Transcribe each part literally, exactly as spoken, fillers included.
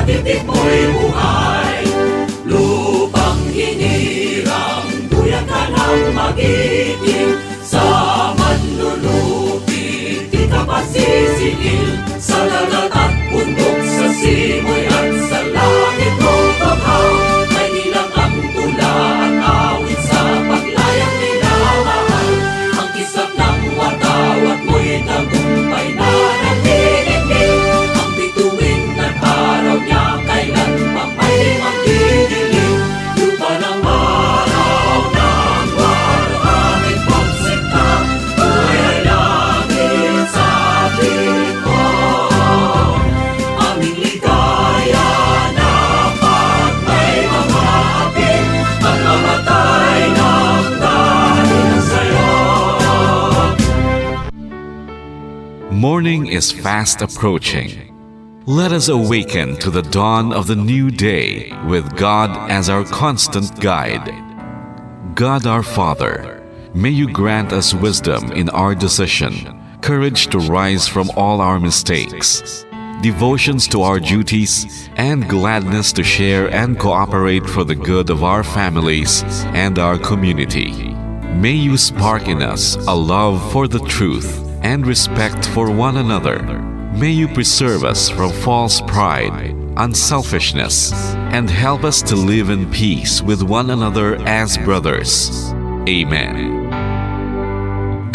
Titipon mo'y buhay, lupang hinirang, duyan ka ng magiting. Sa manlulupi, di ka pasisiil. Sa dagat at bundok, sa simoy at sa langit, lubak ka. May nilagang tula at awit sa paglayang minamahal. Ang kisap ng watawat mo'y tagumpay na nanginginig. Ang bituin at araw niya kailan pa may magdidilim. Lupa ng araw ng waluhangin pagsinta, buhay ay langit sa piling mo. Aming ligaya na pag may mga hapit, ang mamatay ng dahil sa'yo. Morning is fast approaching. Let us awaken to the dawn of the new day with God as our constant guide. God our Father, may you grant us wisdom in our decision, courage to rise from all our mistakes, devotions to our duties, and gladness to share and cooperate for the good of our families and our community. May you spark in us a love for the truth and respect for one another. May you preserve us from false pride, unselfishness, and help us to live in peace with one another as brothers. Amen.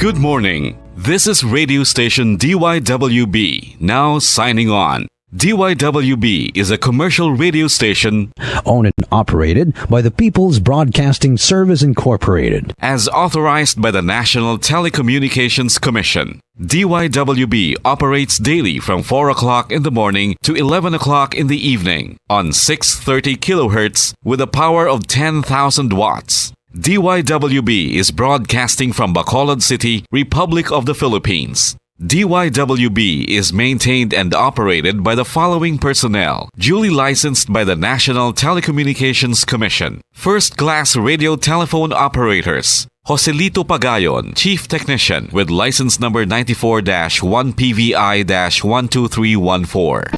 Good morning. This is radio station D Y W B, now signing on. D Y W B is a commercial radio station owned and operated by the People's Broadcasting Service Incorporated. As authorized by the National Telecommunications Commission. D Y W B operates daily from four o'clock in the morning to eleven o'clock in the evening on six thirty kilohertz with a power of ten thousand watts. D Y W B is broadcasting from Bacolod City, Republic of the Philippines. D Y W B is maintained and operated by the following personnel, duly licensed by the National Telecommunications Commission. First class radio telephone operators, Joselito Pagayon, Chief Technician, with license number ninety-four dash one P V I dash one two three one four.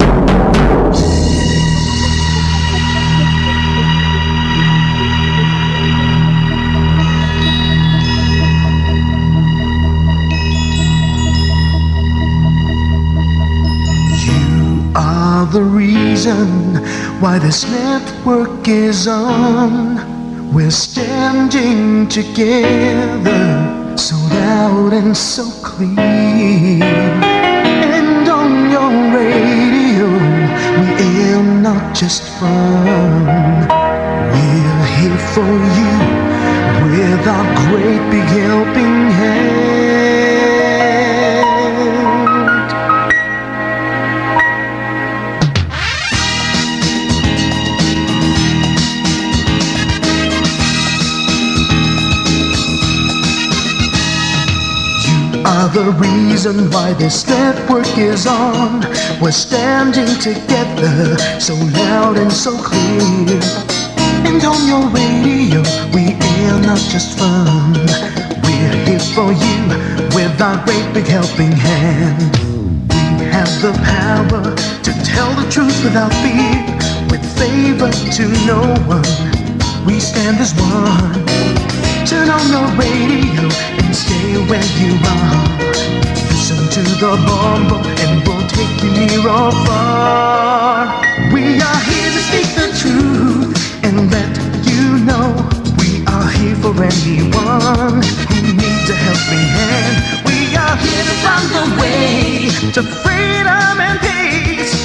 You are the reason why this network is on. We're standing together, so loud and so clear. And on your radio, we air not just fun. We're here for you with our great big helping hand. You are the reason why this network is on. We're standing together, so loud and so clear. And on your radio, we air not just fun. We're here for you with our great big helping hand. We have the power to tell the truth without fear, with favor to no one. We stand as one. Turn on your radio and stay where you are. Listen to the bombo and we'll take you near or far. We are here to speak the truth and let you know we are here for anyone who needs a helping hand. We are here to find the way to freedom and peace,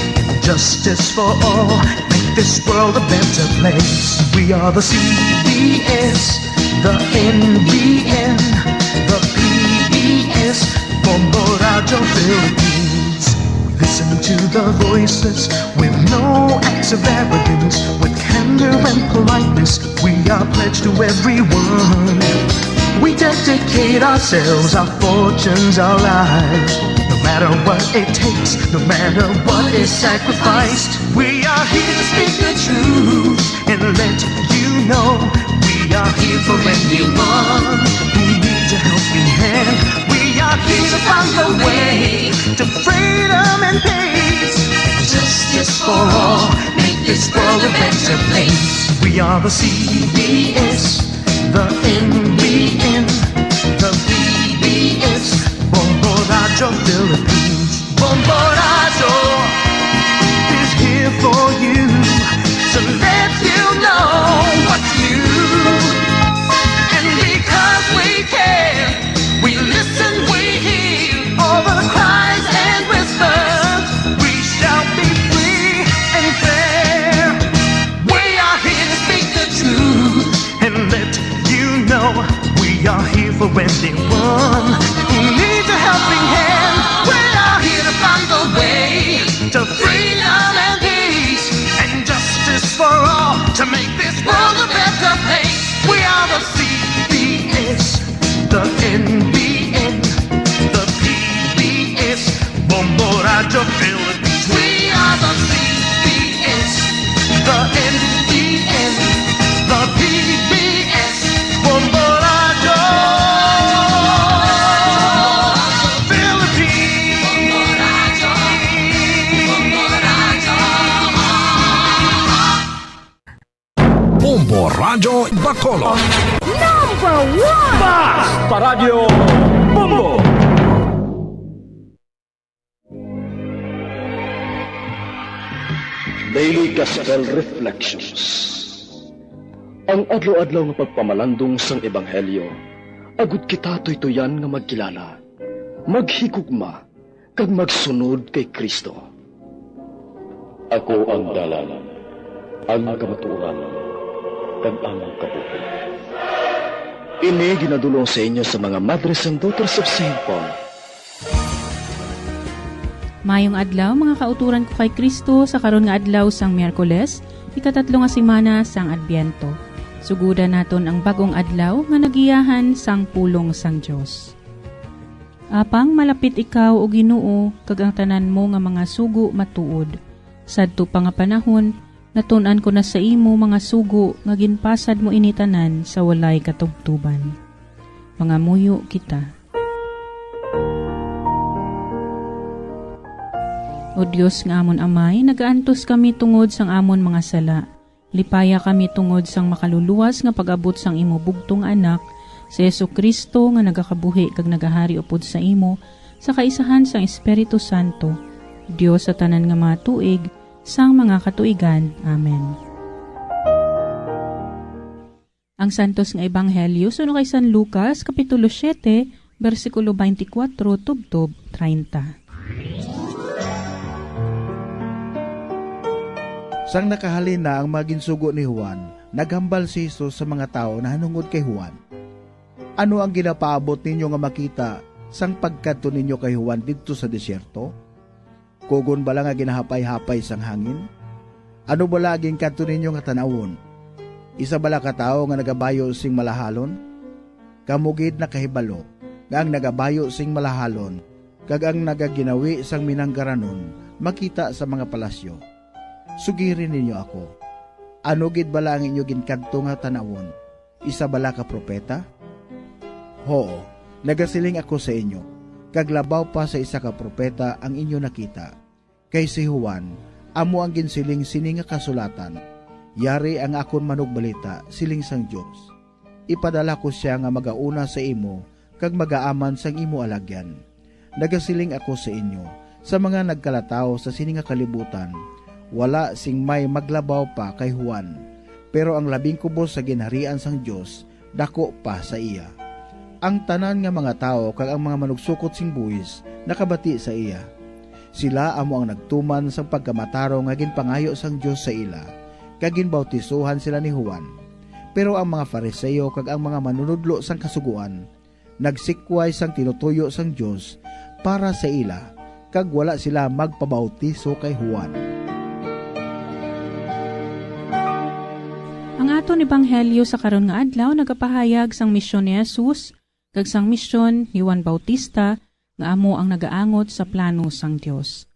justice for all, make this world a better place. We are the C B S, the N B N, the P B S, Bombo Radyo Philippines. We listen to the voices with no acts of arrogance, with candor and politeness. We are pledged to everyone. We dedicate ourselves, our fortunes, our lives. No matter what it takes, no matter what is sacrificed, we are here to speak the truth and let you know we are here for anyone who needs a helping hand. We are here to find the way to freedom and peace. Justice for all. This world a better place. We are the C B S, the N B N, the P B S, Bombo Radyo Philippines. Bombo Radyo is here for you to let you know what's new. And because we care, we listen, we hear all the cries and whispers. We shall be free and fair. We are here to speak the truth and let you know we are here for anyone who needs a helping hand. We are here to find the way to freedom and peace and justice for all to make this world a better place. We are the C B S, the N B N, the P B S, Bombo Radyo Philippines. We are the C B S, the N B N, the P B S, Bombo Radyo Philippines. Bombo Radyo Bacolod. Number one! Mas pa Radyo Bombo! Daily Gospel Reflections. Ang adlaw-adlaw nga pagpamalandong sang Ebanghelyo, agud kita tuytuyan nga magkilala, maghigugma, kag magsunod kay Cristo. Ako ang dalan, ang kamatuoran, kag ang kabuhi. Ini ginadul-ong sa inyo sa mga Madres and Daughters of Saint Paul. Mayong adlaw, mga kauturan ko kay Cristo, sa karon nga adlaw sang Miyerkules, ikatatlo nga semana sang Adbyento. Sugodan naton ang bag-ong adlaw nga nagiyahan sang pulong sang Dios. Apang malapit ikaw, O Ginoo, kag ang tanan mo nga mga sugo matuod. Sadto pa nga panahon, natun-an ko na sa imo mga sugo nga ginpasad mo ini tanan sa walay katubtoban. Mangamuyo kita. O Dios nga amon Amay, nagaantos kami tungod sang amon mga sala. Lipaya kami tungod sang makaluluwas nga pag-abot sang imo bugtong Anak, si Jesu-Cristo, nga nagakabuhi kag nagahari upod sa imo, sa kaisahan sang Espiritu Santo, Dios sa tanan nga mga tuig, sang mga katuigan. Amen. Ang Santos nga Ebanghelyo suno kay San Lucas, Kapitulo siete, bersikulo twenty-four tubtob treinta. Sang nakahalin na ang mga ginsugo ni Juan, naghambal si Jesus sa mga tawo nahanungod kay Juan, "Ano ang ginapaabot ninyo nga makita sang pagkadto ninyo kay Juan didto sa desierto? Kugon bala nga ginahapay-hapay sang hangin? Ano bala ang ginkadto ninyo nga tan-awon? Isa bala ka tawo nga nagabayo sing malahalon? Kamo gid nakahibalo nga ang nagabayo sing malahalon kag ang nagaginawi sang minanggaranon makita sa mga palasyo. Sugiri ninyo ako, ano gid bala ang inyo ginkadto nga tan-awon? Isa bala ka propeta? Huo, nagasiling ako sa inyo, kag labaw pa sa isa ka propeta ang inyo nakita. Kay si Juan, amo ang ginsiling sini nga kasulatan, 'Yari ang akon manugbalita,' siling sang Dios. 'Ipadala ko sia nga magauna sa imo kag magaaman sang imo alagyan.' Nagasiling ako sa inyo, sa mga nagkalataw sa sini nga kalibutan, wala sing may maglabaw pa kay Juan, pero ang labing kubos sa Ginharian sang Dios daku pa sa iya. Ang tanan nga mga tawo kag ang mga manugsukot sing buhis nakabati sa iya. Sila amo ang nagtuman sang pagkamatarong nga ginpangayo sang Dios sa ila, kag ginbautisohan sila ni Juan. Pero ang mga Fariseo kag ang mga manunodlo sang Kasugoan nagsikway sang tinutuyo sang Dios para sa ila, kag wala sila magpabautiso kay Juan. Ang aton ebanghelyo sa karon nga adlaw nagapahayag sang misyon ni Jesus kag sang misyon ni Juan Bautista nga amo ang nagaangot sa plano sang Dios.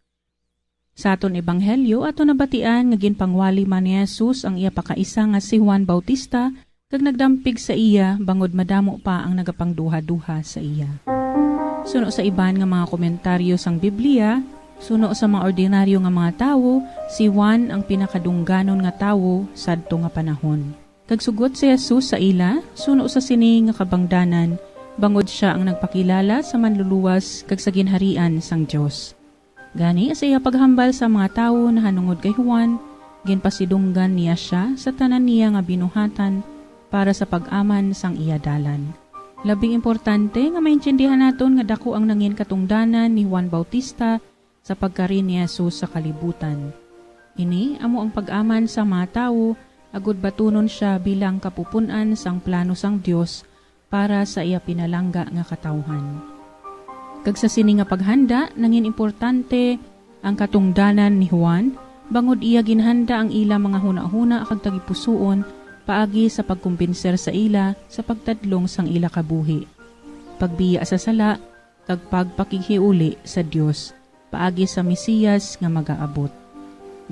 Sa aton ebanghelyo, aton nabatian nga ginpangwali man ni Jesus ang iya pakaisa nga si Juan Bautista, kag nagdampig sa iya bangod madamo pa ang nagapangduhaduha sa iya. Suno sa iban nga mga komentaryo sang Biblia, Suno sa mga ordinaryo nga mga tawo, si Juan ang pinakadungganon nga tawo sadto nga panahon. Kag sugot si Jesus sa ila, suno sa sini nga kabangdanan, bangod sia ang nagpakilala sa Manluluwas kag sa Ginharian sang Dios. Gani, sa iya paghambal sa mga tawo nahanungod kay Juan, ginpasidunggan niya sia sa tanan niya nga binuhatan para sa pag-aman sang iya dalan. Labing importante nga maintindihan naton nga daku ang nangin katungdanan ni Juan Bautista sa pagkari ni Jesus sa kalibutan. Ini amo ang pag-aman sa mga tawo, agud batunon sia bilang kapupun-an sang plano sang Dios para sa iya pinalangga nga katawhan. Kag sa sini nga paghanda, nangin importante ang katungdanan ni Juan, bangod iya ginhanda ang ila mga hunahuna kag tagipusoon paagi sa pagkumbinser sa ila sa pagtadlong sang ila kabuhi, pagbiya sa sala, kag pagpakighiuli sa Dios paagi sa Mesias nga magaabot.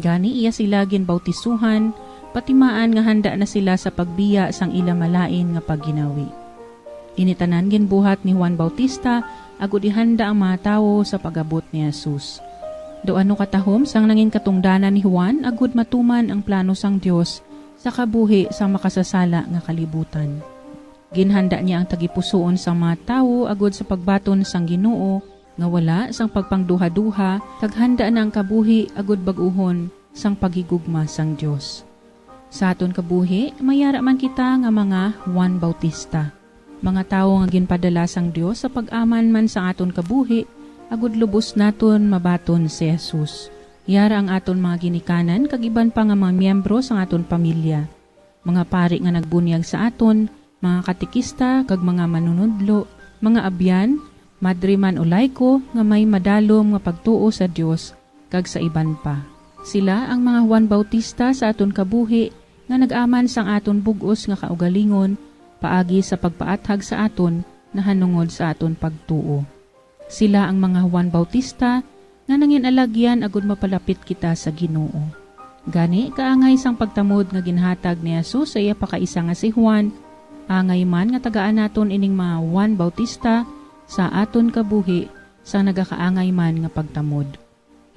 Gani, iya sila ginbautisuhan, patimaan nga handa na sila sa pagbiya sang ila malain nga pagginawi. Ini tanan ginbuhat ni Juan Bautista agud ihanda ang mga tawo sa pag-abot ni Jesus. Daw ano katahom sang nangin katungdanan ni Juan agud matuman ang plano sang Dios sa kabuhi sang makasasala nga kalibutan. Ginhanda niya ang tagipusoon sang mga tawo agud sa pagbaton sang Ginoo nga wala sang pagpangduhaduha, kag handa na ang kabuhi agud bag-uhon sang paghigugma sang Dios. Sa aton kabuhi, may ara man kita nga mga Juan Bautista, mga tawo nga ginpadala sang Dios sa pag-aman man sa aton kabuhi, agud lubos naton mabaton si Jesus. Yara ang aton mga ginikanan kag iban pa nga mga miyembro sang aton pamilya, mga pari nga nagbunyag sa aton, mga katekista kag mga manunudlo, mga abyan, madre man o laiko nga may madalom nga pagtuo sa Dios, kag sa iban pa. Sila ang mga Juan Bautista sa aton kabuhi nga nag-aman sang aton bug-os nga kaugalingon paagi sa pagpaathag sa aton nahanungod sa aton pagtuo. Sila ang mga Juan Bautista nga nangin-alagyan agud mapalapit kita sa Ginoo. Gani, kaangay sang pagtamod nga ginhatag ni Jesus sa iya pakaisa nga si Juan, angay man nga tagaan naton ining mga Juan Bautista sa aton kabuhi sang nagakaangay man nga pagtamod.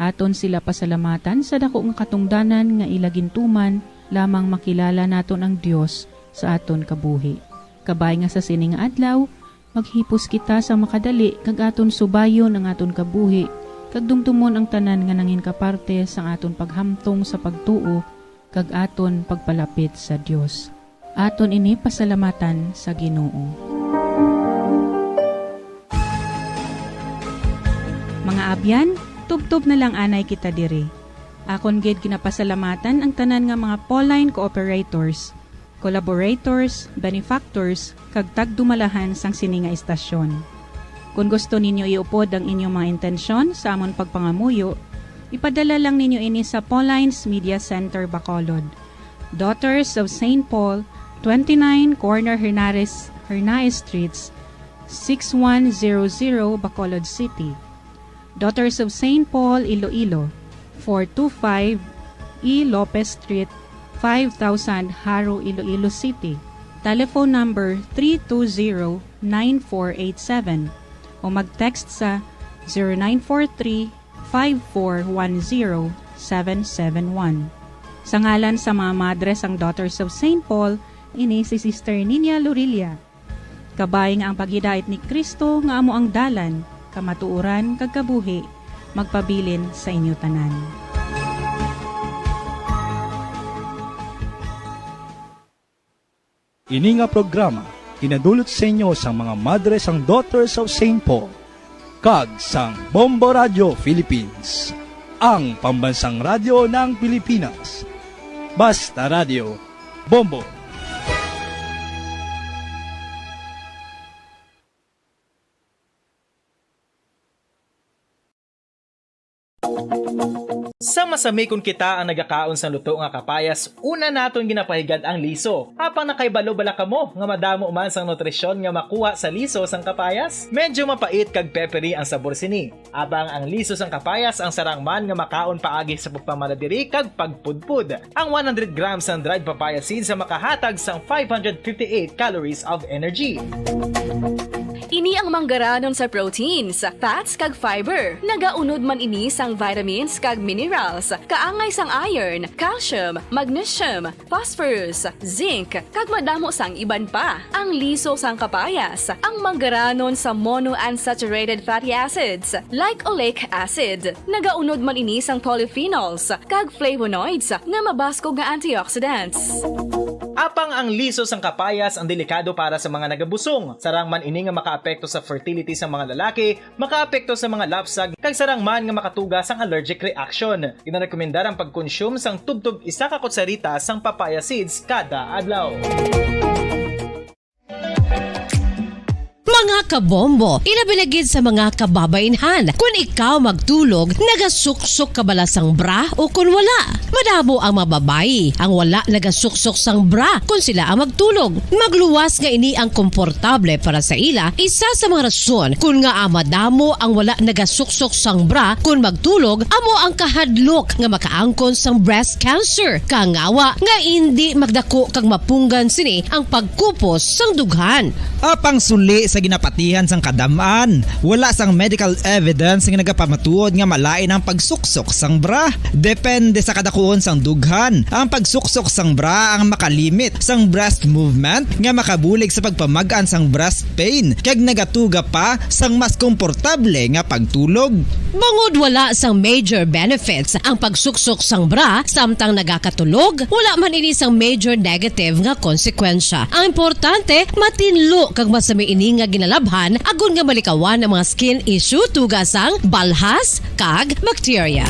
Aton sila pasalamatan sa daku nga katungdanan nga ila gintuman lamang makilala naton ang Dios sa aton kabuhi. Kabay nga sa sini nga adlaw, maghipos kita sa makadali kag aton subayon ang aton kabuhi, kag dumdumon ang tanan nga nangin kaparte sang aton paghamtong sa pagtuo kag aton pagpalapit sa Dios. Aton ini pasalamatan sa Ginoo. Mga abyan, tubtob na lang anay kita diri. Akon gid ginapasalamatan ang tanan nga mga Pauline cooperators, collaborators, benefactors, kag tagdumalahan sang sini nga istasyon. Kon gusto ninyo iupod ang inyong mga intensyon sa amon pagpangamuyo, ipadala lang ninyo ini sa Pauline's Media Center, Bacolod, Daughters of Saint Paul, twenty-nine Corner Hernares, Hernaez Streets, six one zero zero, Bacolod City. Daughters of Saint Paul, Iloilo, four two five E Lopez Street, five thousand, Jaro, Iloilo City. Telephone number three two zero, nine four eight seven o mag-text sa zero nine four three, five four one zero, seven seven one. Sa ngalan sa mga madre sang Daughters of Saint Paul, ini si Sister Ninia Lorilla. Kabay nga ang paghidait ni Cristo nga amo ang dalan, kamatuoran, kag kabuhi, magpabilin sa inyo tanan. Ini nga programa ginadulot sa inyo sang mga madre sang Daughters of Saint Paul kag sang Bombo Radio Philippines, ang pambansang radyo ng Pilipinas. Basta Radio, Bombo. Sa masami kon kita ang nagakaon sang luto nga kapayas, una naton ginapahigad ang liso. Apang nakahibalo bala kamo nga madamo man sang nutrisyon nga makuha sa liso sang kapayas? Medyo mapait kag peppery ang sabor sini. Apang ang liso sang kapayas ang sarang man nga makaon paagi sa pagpamaladiri kag pagpudpod. Ang one hundred grams sang dried papaya seeds ang makahatag sang five hundred fifty-eight calories of energy. Ini Ang manggaranon sa proteins, fats, kag fiber. Nagaunod man ini sang vitamins kag minerals, kaangay sang iron, calcium, magnesium, phosphorus, zinc, kag madamo sang iban pa. Ang liso sang kapayas, ang manggaranon sa monounsaturated fatty acids, like oleic acid. Nagaunod man ini sang polyphenols kag flavonoids nga mabaskog nga antioxidants. Apang ang liso sang kapayas ang delikado para sa mga nagabusong. Sarang man ini nga makaapekto sa fertility sa mga lalaki, makaapekto sa mga lapsag, kag sarang man nga makatuga sang allergic reaction. Ginarekomendar ang pagkonsume sang tubtob isa ka kutsarita sang papaya seeds kada adlaw. Mga kabombo, ilabi na gid sa mga kababainhan, kun ikaw magtulog, nagasuksok ka bala sang bra o kun wala? Madamo ang mga babayi ang wala nagasuksok sang bra kun sila ang magtulog. Magluwas nga ini ang komportable para sa ila, isa sa mga rason kun ngaa madamo ang wala nagasuksok sang bra kun magtulog amo ang kahadlok nga makaangkon sang breast cancer, kangawa nga indi magdako kag mapunggan sini ang pagkupos sang dughan. Apang suli sa ginapatihan sang kadam-an, wala sang medical evidence nga nagapamatuod nga malain ang pagsuksok sang bra. Depende sa kadakuon sang dughan, ang pagsuksok sang bra ang makalimit sang breast movement nga makabulig sa pagpamag-an sang breast pain kag nagatuga pa sang mas komportable nga pagtulog. Bangod wala sang major benefits ang pagsuksok sang bra samtang nagakatulog, wala man ini sang major negative nga konsekwensya. Ang importante, matinlo kag masami ini nga ginalabhan agod nga malikawan ang mga skin issue tuga sang balhas kag bakterya.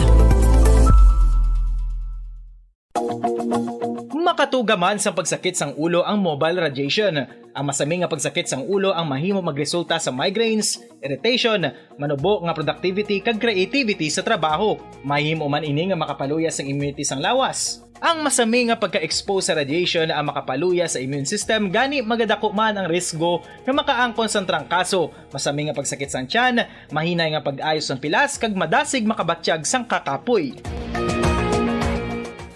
Makatuga man sang pagsakit sang ulo ang mobile radiation. Ang masami nga pagsakit sang ulo ang mahimo magresulta sa migraines, irritation, manubo nga productivity kag creativity sa trabaho. Mahimo man ini nga makapaluya sang immunity sang lawas. Ang masami nga pagka-expose sa radiation ang makapaluya sa immune system, gani magadako man ang risgo nga makaangkon sang trangkaso, masami nga pagsakit sang tiyan, mahinay nga pag-ayo sang pilas, kag madasig makabatyag sang kakapoy.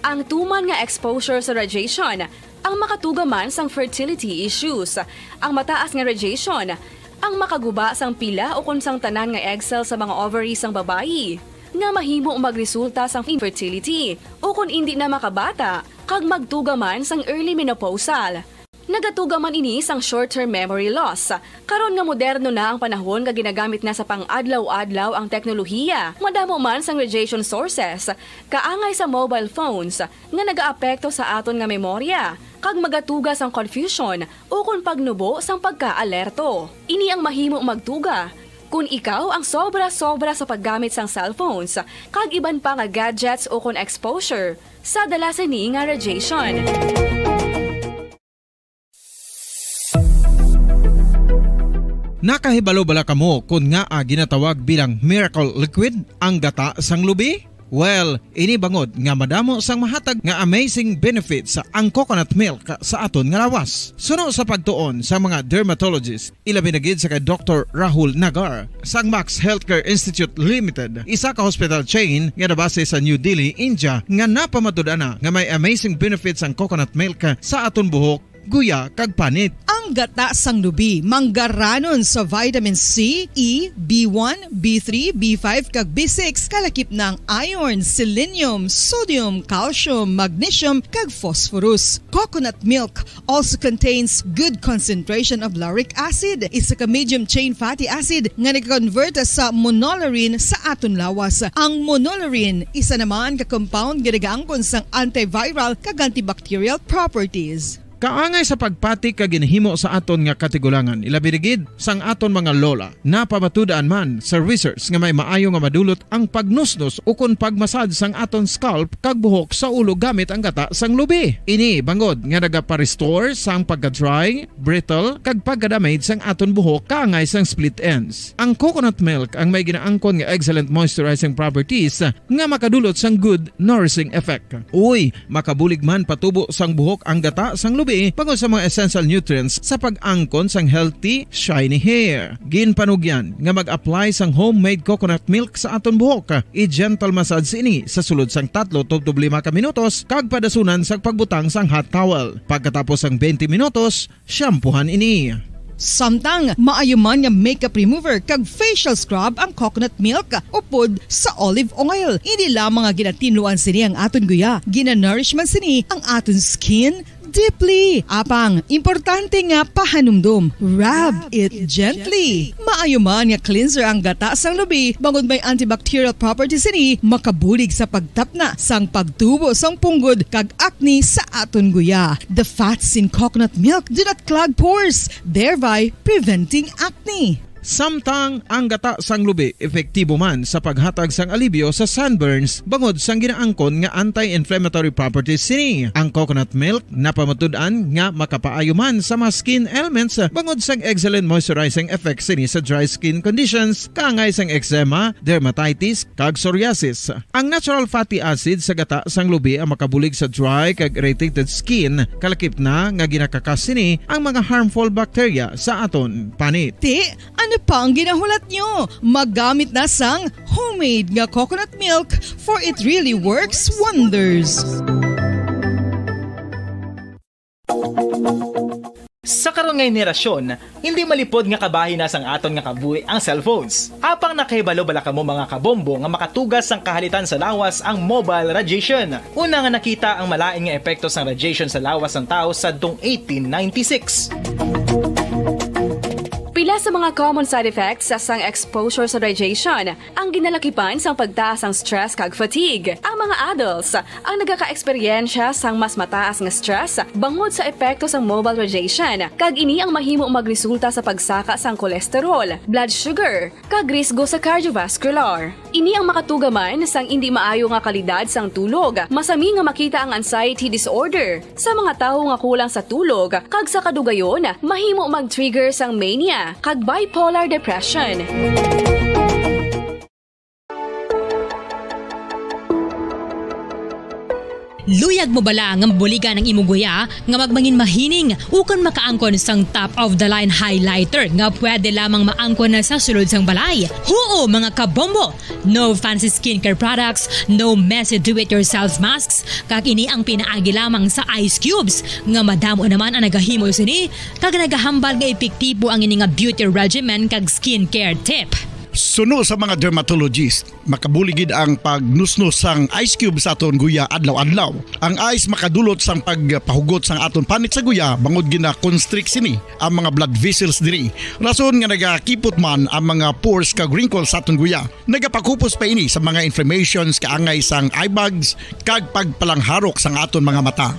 Ang tuman nga exposure sa radiation ang makatuga man sang fertility issues. Ang mataas nga radiation ang makaguba sang pila ukon sang tanan nga egg cell sa mga ovary sang babayi, nga mahimo magresulta sang infertility ukon indi na makabata, kag magtuga man sang early menopausal. Nagatuga man ini sang short-term memory loss. Karon nga moderno na ang panahon nga ginagamit na sa pang-adlaw-adlaw ang teknolohiya, madamo man sang radiation sources, kaangay sa mobile phones, nga nagaapekto sa aton nga memorya, kag magatuga sang confusion ukon pagnubo sang pagkaalerto. Ini ang mahimo magtuga kon ikaw ang sobra-sobra sa paggamit sang cellphones kag iban pa nga gadgets ukon exposure sa dala sini nga radiation. Nakahibalo bala kamo kon ngaa ginatawag bilang miracle liquid ang gata sang lubi? Well, ini bangod nga madamo sang mahatag nga amazing benefits ang coconut milk sa aton nga lawas. Suno sa pagtuon sa mga dermatologist, ilabi na gid sa kay Doktor Rahul Nagar sang Max Healthcare Institute Limited, isa ka hospital chain nga nabase sa New Delhi, India, nga napamatud-an na nga may amazing benefits ang coconut milk sa aton buhok, guya, kag panit. Ang gata sang lubi manggaranon sa vitamin C, E, B one, B three, B five, kag B six, kalakip na ang iron, selenium, sodium, calcium, magnesium, kag phosphorus. Coconut milk also contains good concentration of lauric acid, isa ka medium chain fatty acid nga nag-convert sa monolaurin sa aton lawas. Ang monolaurin, isa naman ka compound nga nagaangkon sang antiviral kag antibacterial properties. Kaangay sa pagpati kag ginhimo sa aton nga katigulangan, ilabi na gid sang aton mga lola. Napamatud-an man sa research nga may maayo nga madulot ang pagnusnos ukon pagmasad sang aton scalp kag buhok sa ulo gamit ang gata sang lubi. Ini bangod nga nagapa-restore sang pagka-dry, brittle, kag pagka-damage sang aton buhok kaangay sang split ends. Ang coconut milk ang may ginaangkon nga excellent moisturizing properties nga makadulot sang good nourishing effect. Uy, makabulig man patubo sang buhok ang gata sang lubi bangod sa mga essential nutrients sa pag-angkon sang healthy, shiny hair. Ginpanugyan nga mag-apply sang homemade coconut milk sa aton buhok. I-gentle massage ini sa sulod sang tatlo tubtob lima ka minutos kag padasunan sa pagbutang sang hot towel. Pagkatapos sang twenty minutos, shampoohan ini. Samtang maayo man nga makeup remover kag facial scrub ang coconut milk upod sa olive oil. Hindi lamang nga ginatinluan sini ang aton guya, ginanourish man sini ang aton skin deeply. Apang, importante nga pahanumdom, rub it gently. Maayo man nga cleanser ang gata sang lubi, bangod may antibacterial properties sini, makabulig sa pagtapna sang pagtubo sang punggod kag acne sa aton guya. The fats in coconut milk do not clog pores, thereby preventing acne. Samtang ang gata sang lubi epektibo man sa paghatag sang alibyo sa sunburns bangod sang ginaangkon nga anti-inflammatory properties sini. Ang coconut milk napamatud-an nga makapaayo man sa mga skin ailments bangod sang excellent moisturizing effect sini sa dry skin conditions, kaangay sang eczema, dermatitis, kag psoriasis. Ang natural fatty acid sa gata sang lubi ang makabulig sa dry kag irritated skin, kalakip na nga ginakakas sini ang mga harmful bacteria sa aton panit. Ti, ano pa ang ginahulat nyo? Magamit na sang homemade nga coconut milk, for it really works wonders. Sa karon nga henerasyon, hindi malipod nga kabahin na sang aton nga kabuhi ang cellphones. Apang nakahibalo bala kamo, mga kabombo, nga makatuga sang kahalitan sa lawas ang mobile radiation? Una nga nakita ang malain nga epekto sang radiation sa lawas sang tawo sadtong eighteen ninety-six. Pila sa mga common side effects sang exposure sa radiation ang ginalakipan sang pagtaas sang stress kag fatigue. Ang mga adults ang nagakaeksperyensya sang mas mataas nga stress bangod sa epekto sang mobile radiation, kag ini ang mahimo magresulta sa pagsaka sang cholesterol, blood sugar, kag risgo sa cardiovascular. Ini ang makatuga man sang indi maayo nga kalidad sang tulog. Masami nga makita ang anxiety disorder sa mga tawo nga kulang sa tulog, kag sa kadugayon, mahimo mag-trigger sang mania kag bipolar depression. Luyag mo bala nga mabuligan ang imo guya nga magmangin mahining ukon makaangkon sang top of the line highlighter nga pwede lamang maangkon na sa sulod sang balay? Huo, mga kabombo! No fancy skincare products, no messy do-it-yourself masks, kag ini ang pinaagi lamang sa ice cubes nga madamo naman ang nagahimo sini kag nagahambal nga epektibo ang ini nga beauty regimen kag skincare tip. Suno sa mga dermatologist, makabulig gid ang pagnusnos sang ice cube sa aton guya adlaw-adlaw. Ang ice makadulot sang pagpahugot sang aton panit sa guya, bangod gina-constrict sini ang mga blood vessels diri, rason nga nagakipot man ang mga pores kag wrinkles sa aton guya. Nagapakupos pa ini sa mga inflammations kaangay sang eye bags kag pagpalangharok sang aton mga mata.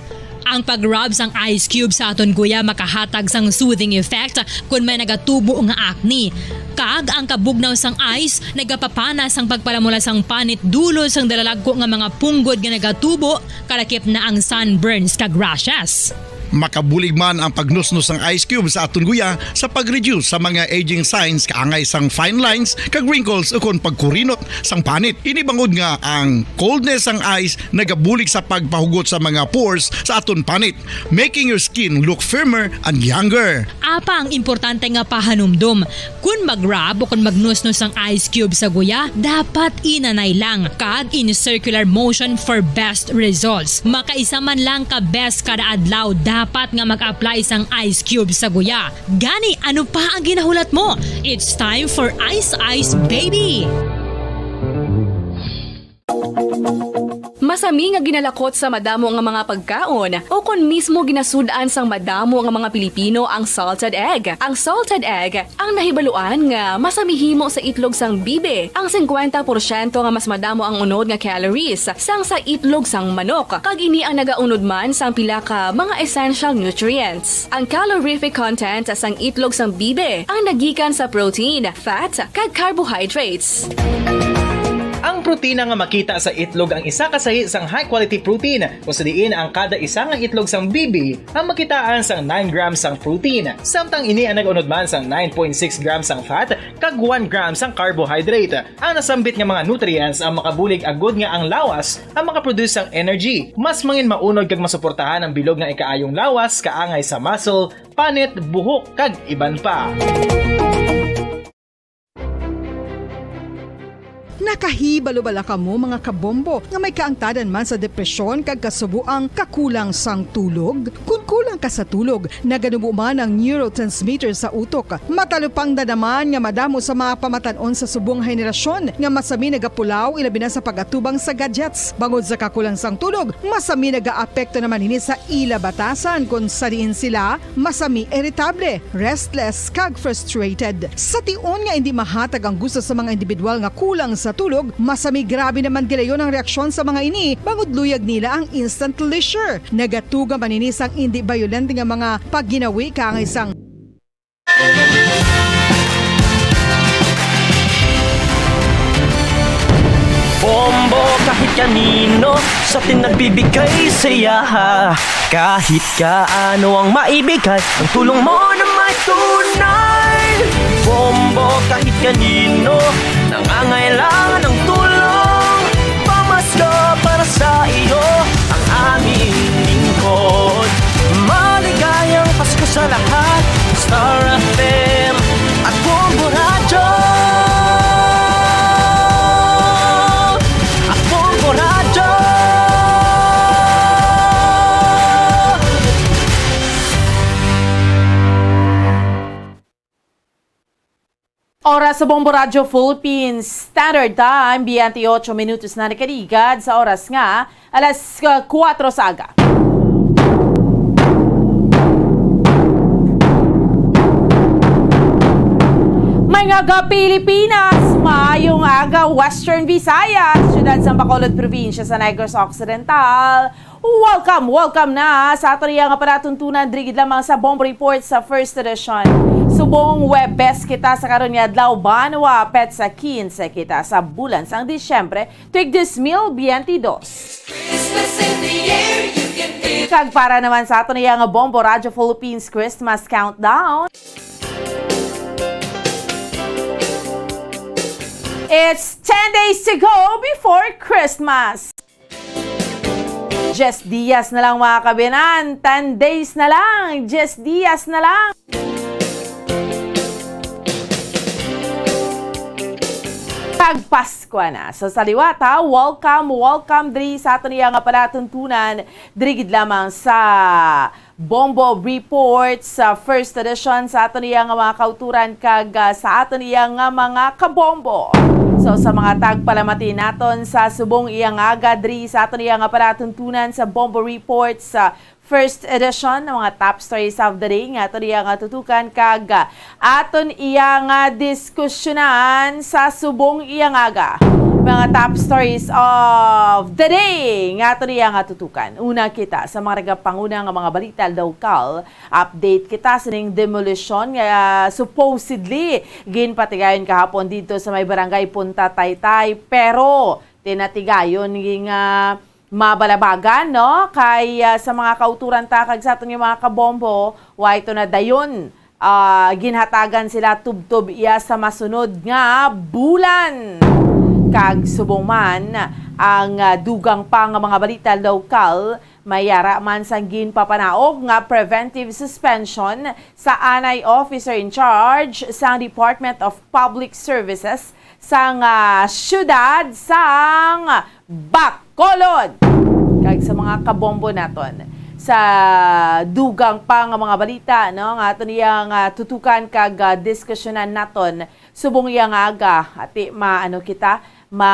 Ang pag-rub sang ice cube sa aton guya makahatag sang soothing effect kon may nagatubo nga acne. Kag ang kabugnaw sang ice nagapapana sang pagpalamula sang panit dulot sang dalalagko nga mga punggod nga nagatubo, kalakip na ang sunburns kag rashes. Makabulig man ang pagnusnos sang ice cube sa aton guya sa pag-reduce sa mga aging signs kaangay sang fine lines kag wrinkles ukon pagkurinot sang panit. Ini bangod nga ang coldness sang ice nagabulig sa pagpahugot sa mga pores sa aton panit, making your skin look firmer and younger. Apang importante nga pahanumdom, kon mag-rub o kon magnusnos ang ice cube sa guya, dapat inanay lang kag in circular motion for best results. Makaisa man lang ka beses kada adlaw dapat nga mag-apply sang ice cube sa guya. Gani, ano pa ang ginahulat mo? It's time for Ice Ice Baby! Masami nga ginalakot sa madamo nga mga pagkaon, o kon mismo ginasud-an sang madamo nga mga Pilipino ang salted egg. Ang salted egg ang nahibaluan nga masami himo sa itlog sang bibe, ang singkwenta porsyento nga mas madamo ang unod nga calories sang sa itlog sang manok, kag ini ang nagaunod man sang pila ka mga essential nutrients. Ang calorific content sang itlog sang bibe ang nagikan sa protein, fat, kag carbohydrates. Ang protina nga makita sa itlog ang isa ka sahi sang high-quality protein, kung sa diin ang kada isa nga itlog sang bibe ang makitaan sang nine grams sang protein, samtang ini ang nag-unod man sang nine point six grams sang fat kag one gram sang carbohydrate. Ang nasambit nga mga nutrients ang makabulig agud nga ang lawas ang makaproduce sang energy, mas mangin maunod kag masuportahan ang bilog nga ikaayong lawas kaangay sa muscle, panit, buhok, kag iban pa. Nakahibalo bala kamo, mga kabombo, nga may kaangtadan man sa depresyon kag kasubo ang kakulang sang tulog? Kon kulang ka sa tulog, naganubo man ang neurotransmitter sa utok. Matalupangdan naman nga madamo sa mga pamatan-on sa subong henerasyon nga masami nagapulaw, ilabi na sa pag-atubang sa gadgets. Bangod sa kakulang sang tulog, masami nagaapekto naman ini sa ila batasan, kon sa diin sila masami iritable, restless, kag frustrated. Sa tion nga indi mahatag ang gusto sa mga individual nga kulang sa tulog, masami grabe naman gilayon ang reaksyon sa mga ini, bangod luyag nila ang instant leisure. Nagatuga man ini sang indi bayolente nga mga pagginawi kaangay sang Bombo kahit kanino sa atin nagbibigay saya. Kahit kaano ang maibigay, ang tulong mo na may tunay. Bombo kahit kanino nangangailangan ng tulong. Pamasko para sa iyo ang aming lingkod. Maligayang Pasko sa lahat. Star F M at Bombo Radyo. At Bombo Radyo. Oras sa Bombo Radyo Philippines Standard Time, twenty-eight minutos na nakaligad sa oras nga alas, ah, kuwatro sa aga. May nga aga, Pilipinas, maayong aga, Western Visayas, siyudad sa Bacolod, probinsya sa Negros Occidental. Welcome, welcome na sa aton iya nga palatuntunan diri gid lamang sa Bombo Report sa First Edition. Subong Webes kita sa karon nga adlaw, banwa, petsa quince kita sa bulan sang Disyembre, tuig dos mil biyente dos. Kag para naman sa aton iya nga Bombo Radyo Philippines Christmas Countdown, it's ten days to go before Christmas. Diyes dias na lang, mga kabinan. Ten days na lang. Diyes dias na lang. Kag Paskwa na. So, sa liwat, ha, welcome, welcome diri sa aton iya nga palatuntunan, diri gid lamang sa Bombo Report sa first edition sa aton iya nga mga kauturan kag, ah, sa aton iya nga mga kabombo. So, sa mga tagpalamati naton sa subong iya nga aga diri sa aton iya nga palatuntunan sa Bombo Report sa first edition, ang mga top stories of the day nga aton iya nga tutukan kag, ah, aton iya nga diskusyonan sa subong iya nga aga. Mga top stories of the day nga aton iya nga tutukan. Una kita sa mga nagapanguna nga mga balita lokal. Update kita sining demolisyon nga supposedly ginpatigayon kahapon didto sa may barangay Punta Taytay, pero tinatigayon nga mabalabagan, no? Kay, ah, sa mga kauturan ta kag sa aton nga mga kabombo, wa ito na dayon, ah, ginhatagan sila tubtob iya sa masunod nga bulan. Kag subong man ang, ah, dugang pa nga mga balita lokal, may yara man sang ginpapanaog nga preventive suspension sa anay officer in charge sang Department of Public Services sang, ah, siyudad sang Bacolod. Kag sa mga kabombo naton, sa dugang pa nga mga balita, no, nga aton iya nga tutukan kag, ah, diskusyonan naton subong iya nga aga, ati maano kita, ma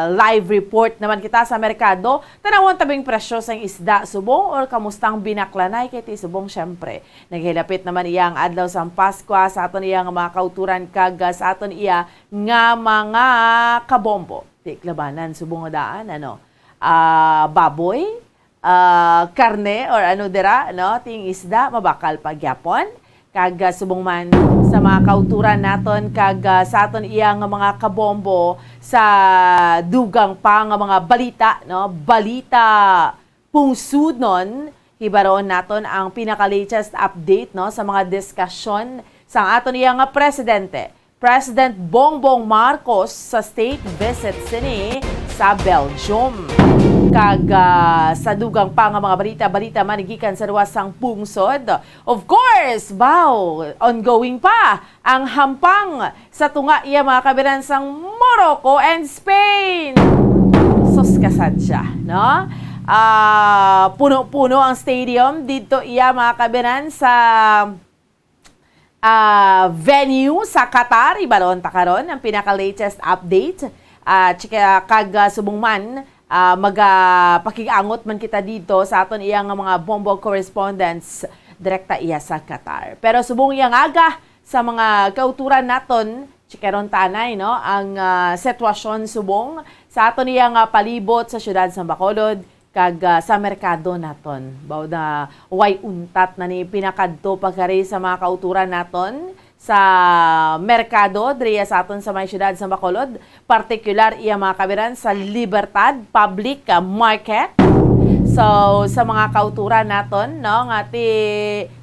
live report naman kita sa merkado. Tanawon tabing presyo sang isda subong or kamusta ang binaklanay kay ti subong, syempre, naghilapit naman iya ang adlaw sang Paskwa sa aton iya nga mga kauturan kag, ah, sa aton iya nga mga kabombo. Di labanan subong nga daan, ano? Ah, baboy, ah, karne or ano dira, no? Ting isda, mabakal pa gyapon. Kag, ah, subong man sa mga kauturan naton kag, ah, sa aton iya nga mga kabombo sa dugang pa nga mga balita, no? Balita pungsudnon, hibaroon naton ang pinaka-latest update, no, sa mga diskasyon sang aton iya nga presidente, President Bongbong Marcos, sa state visit sini sa Belgium. Kag, ah, sa dugang pa nga mga balita-balita man gikan sa luwas sang pungsod. Of course, baw, ongoing pa ang hampang sa tunga iya mga kabiran sang Morocco and Spain. Sus, kasadya, no? Ah, puno-puno ang stadium dito iya mga kabiran sa ah, venue sa Qatar. Ibalon ta karon ang pinaka-latest update. Ah, chika-, kag, ah, subong man, ah, magapakig-angot man kita dito sa aton iya nga mga Bombo correspondents direkta iya sa Qatar. Pero subong iya nga aga sa mga kauturan naton, chikaron tanay, no, ang, ah, sitwasyon subong sa aton iya nga palibot sa siyudad sa Bacolod, kag, ah, sa merkado naton. Baw na way untat na ni pinakadto pa kari sa mga kauturan naton sa merkado diriya sa aton sa may siyudad sa Bacolod, partikular iya mga kabiran sa Libertad Public, ah, Market. So, sa mga kauturan naton, no, nga ti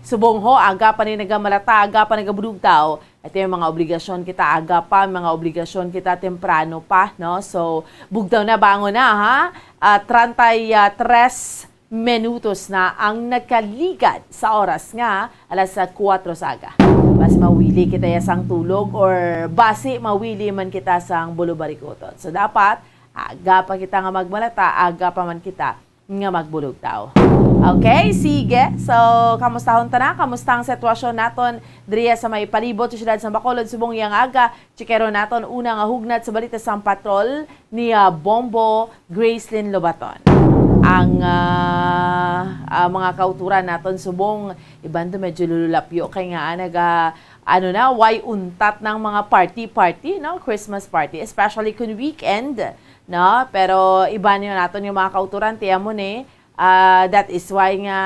subong ho, aga pa ni nagamalata, aga pa nagabulugtaw, ito yung mga obligasyon kita, aga pa, mga obligasyon kita temprano pa, no? So, bugtaw na, bangon na, ha? Ah, treinta y tres minutos na ang nagkaligad sa oras nga alas kuwatro sa aga. Basi mawili kita ya sang tulog or basi mawili man kita sang bulubarikuton. So, dapat, aga pa kita nga magmalata, aga pa man kita nga magbulugtaw. Okay, sige. So, kamustahon ta na? Kamusta ang sitwasyon naton diriya sa may palibot sa siyudad sa Bacolod subong yang aga? Chikero naton una nga hugnat sa balita sang patrol ni, ah, Bombo Gracelyn Lobaton. Ang, ah, ah, mga kauturan naton subong iban to medyo lululapyo kay nga, ah, naga, ano na, way untat ng mga party-party, no? Christmas party, especially kun weekend, no? Pero iban yun naton yung mga kauturan, tiyan mo ni, ah, that is why nga,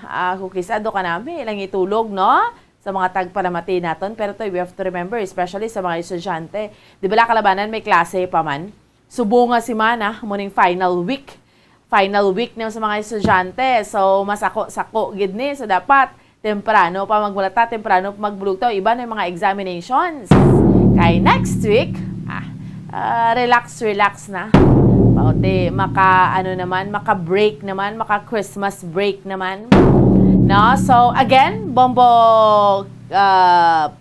ah, kung kisa do ka nami, lang itulog, no? Sa mga tagpalamati naton. Pero to, we have to remember, especially sa mga estudyante. Di ba, la kalabanan, may klase pa man? Subong nga semana, mo ning final week. Final week na sa mga estudyante. So, masako-sako gid ni. So, dapat temprano pa magmulata, temprano pa magbulugtaw. Iba na yung mga examinations. Kay next week, ah, ah, relax, relax na. Pauti, maka, ano naman, maka-break naman, maka-Christmas break naman. No? So, again, Bombo, ah,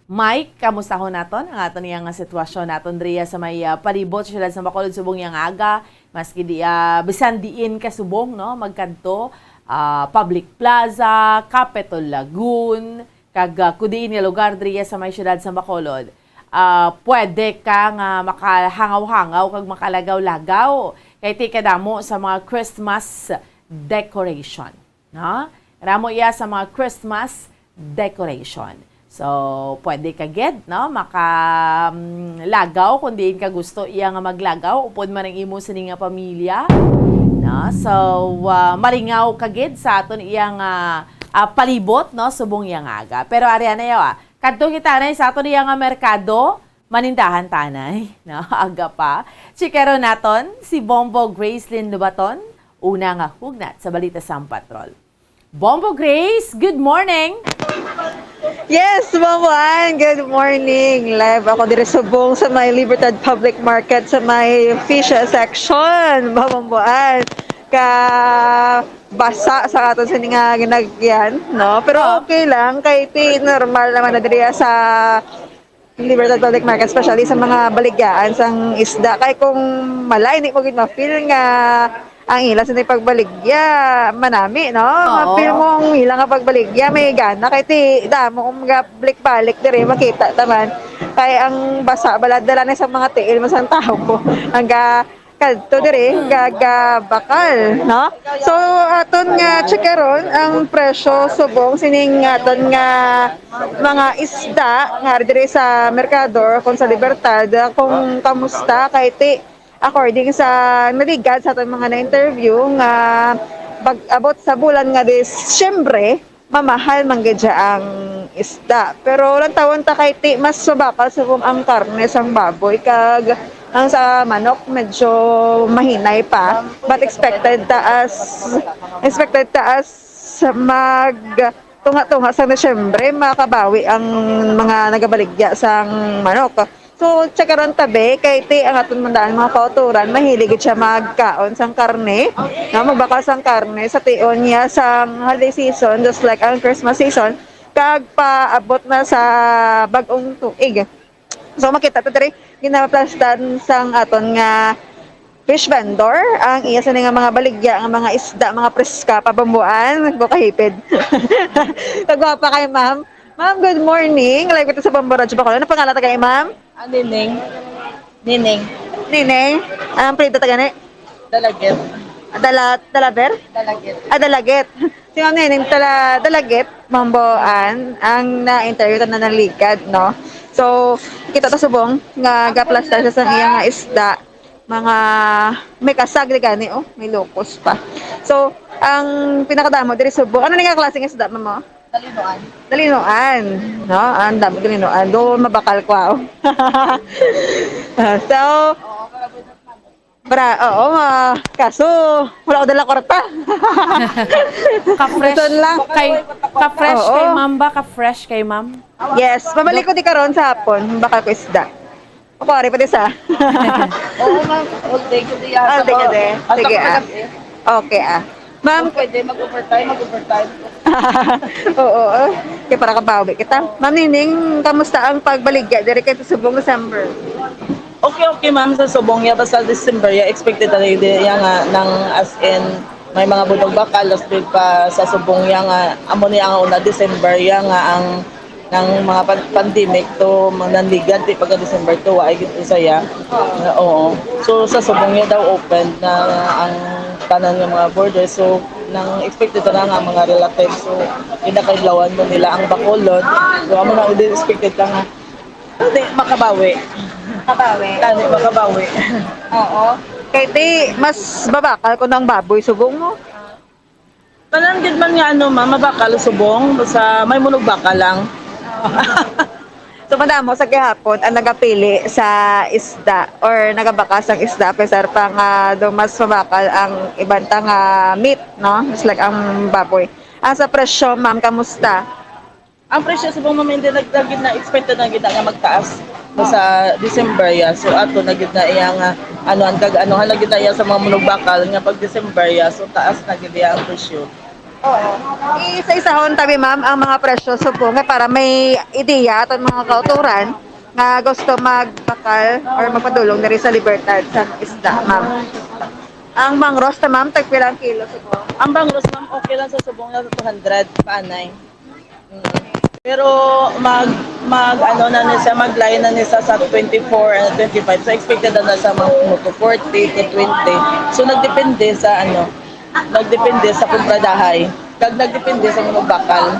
Mike, kamustahon naton ang aton iya nga sitwasyon naton diriya sa may, ah, palibot sa siyudad sa Bacolod subong yang aga, maski di, ah, bisan diin ka subong, no, magkadto, ah, Public Plaza, Capitol Lagoon, kag, ah, kudiin nga lugar diriya sa may siyudad sa Bacolod. Ah, pwede ka nga makahangaw-hangaw kag makalagaw-lagaw kay ti kadamo sa mga Christmas decoration. No? Ramo iya sa mga Christmas decoration. So, pwede ka gid, no? Maka, mm, lagaw kung diin ka gusto iya nga maglagaw, upod man ang imo sini nga pamilya. No? So, ah, malingaw ka gid sa aton iya nga, ah, palibot, no? Subong iya nga aga. Pero ari na yaw, ah. Kadto kita na sa aton iya nga merkado, manindahan tanay, no? Aga pa. Chikero naton si Bombo Gracelyn Lubaton, una nga hugnat sa balita sang patrol. Bombo Grace, good morning! Yes, Bombo Ann, good morning. Live ako diri subong sa may Libertad Public Market sa may fish section, Bombo Ann. Ka basa sa aton sini nga ginagyan, no? Pero okay lang, kay ti normal naman na diri sa Libertad Public Market, especially sa mga baligyaan sang isda. Kay kung malay, di mo gid ma-feel nga ang ila sa pagbaligya, manami, no? Oo. Ma-feel mo ang ila nga pagbaligya, may gana. Kay ti, damo kung magabalik-balik diri, makita taman. Kay ang basa, bala, dala na sa mga tiil mo sang tawo. Ang ga-, kadto diri, gaga bakal, no? So, aton nga chikaron ang presyo subong sining aton nga mga isda nga diri sa merkado or kung sa Libertad, kung kamusta kay ti according sa naligad sa aton mga na-interview nga pag-abot sa bulan nga Disyembre, mamahal man gid siya ang isda. Pero lantawon ta kay ti mas mabakal subong ang karne sang baboy kag ang sa manok medyo mahinay pa. But expected ta as expected ta as mag tunga-tunga sa Disyembre makabawi ang mga nagabaligya sang manok. So, check karon tabi, kay ti ang aton man daan mga kauturan, mahilig gid siya magkaon sang karne, no? Magbakal sang karne sa tion niya sang holiday season, just like ang Christmas season, kag paabot na sa bag-ong tuig. So, makita ta diri, ginaplastan sang aton nga fish vendor, ang iya sini nga mga baligya, nga mga isda, mga preska, pabambuan, bukahipid. Kagwapa kay ma'am. Ma'am, good morning. Live kita sa Bombo Radyo Bacolod. Ano pangalan ta kay ma'am? Ah, Nining. Nining. Nining, ang apelyido ta gani? Dalagit. Dala-, Dalaver? Dalagit. Ah, Dalagit. Si Ma'am Nining Tala-, Dalagit, Mamboan, ang na-interview ta na naligad, no? So, kita ta subong nga gaplastar siya sa iya nga isda. Mga may kasag na gani, oh, may locos pa. So, ang pinakadamo diri subong. Ano ni nga klaseng isda, ma'am, mo? Dalinuan. Dalinuan, no? Ang damo dalinuan. Doon mabakal ko, oh. Ah, so, Oo, para buhay na naman. Bra, oo, ah, kaso wala ko dala kwarta. Ka-fresh Ito lang. kay, ka-fresh Oo. kay ma'am ba? Ka-fresh kay ma'am? Yes, pabalik ko di karon sa hapon. Baka ko isda. Ako, ari pa di sa. Oo, ma'am. All day ko di All day ka di. Hasta Sige, ah. Pagkagabi. Okay, ah. Ma'am, Kung pwede, mag-overtime, mag-overtime. Oo, ah. Kaya para kabawi kita. Ma'am Nining, kamusta ang pagbaligya diri kay subong December? Okay, okay, ma'am, sa subong ya, basta December ya, expected na rin ya nga nang, as in, may mga bunog bakal, last week pa sa subong ya nga, amo ni ang una December ya nga ang nang mga pan-, pandemic to, mga nanligad, di pagka December to, wa ay gid saya. Oo. So, sa subong ya daw open na ang tanan nga mga border. So, nang expected na nga mga relatives. So, ginakadlawan mo nila ang Bacolod. So, amo na din expected ka nga. Hindi, makabawi. Kabawi. Hindi, makabawi. Oo. Kay di, mas babakal ko ng baboy, subong mo. Tanan gid man nga ano, ma'am, mabakal subong, basta may munog bakal lang. So, madamo sa gihapon ang nagapili sa isda or nagabakal sang isda, pesar pa nga do mas mabakal ang iban ta nga meat, no? Just like ang baboy. Ah, sa presyo, ma'am, kamusta? Ang presyo subong, ma'am, hindi nag-, nag-, na expected na gid nga magtaas. Sa December ya. So, ato na gid na iya nga, ano, ang kag-, ano, hala gid na iya sa mga munog bakal nga pag December ya. So, taas na gid iya ang presyo. Oo. Isa-isahon tabi, ma'am, ang mga presyo subong nga para may ideya aton mga kauturan nga gusto magbakal or magpadulong diri sa Libertad sa isda, ma'am. Ang bangros ta, ma'am, tagpila ang kilo subong? Ang bangros, ma'am, okay lang sa subong na two hundred, paanay. Mm. Pero mag, mag, ano na ni siya, mag-line na ni siya sa twenty-four and twenty-five. So, expected na sa mga two forty to twenty. So, nagdepende sa, ano, nagdepende sa kumpradahay. Kag nagdepende sa mga bakal.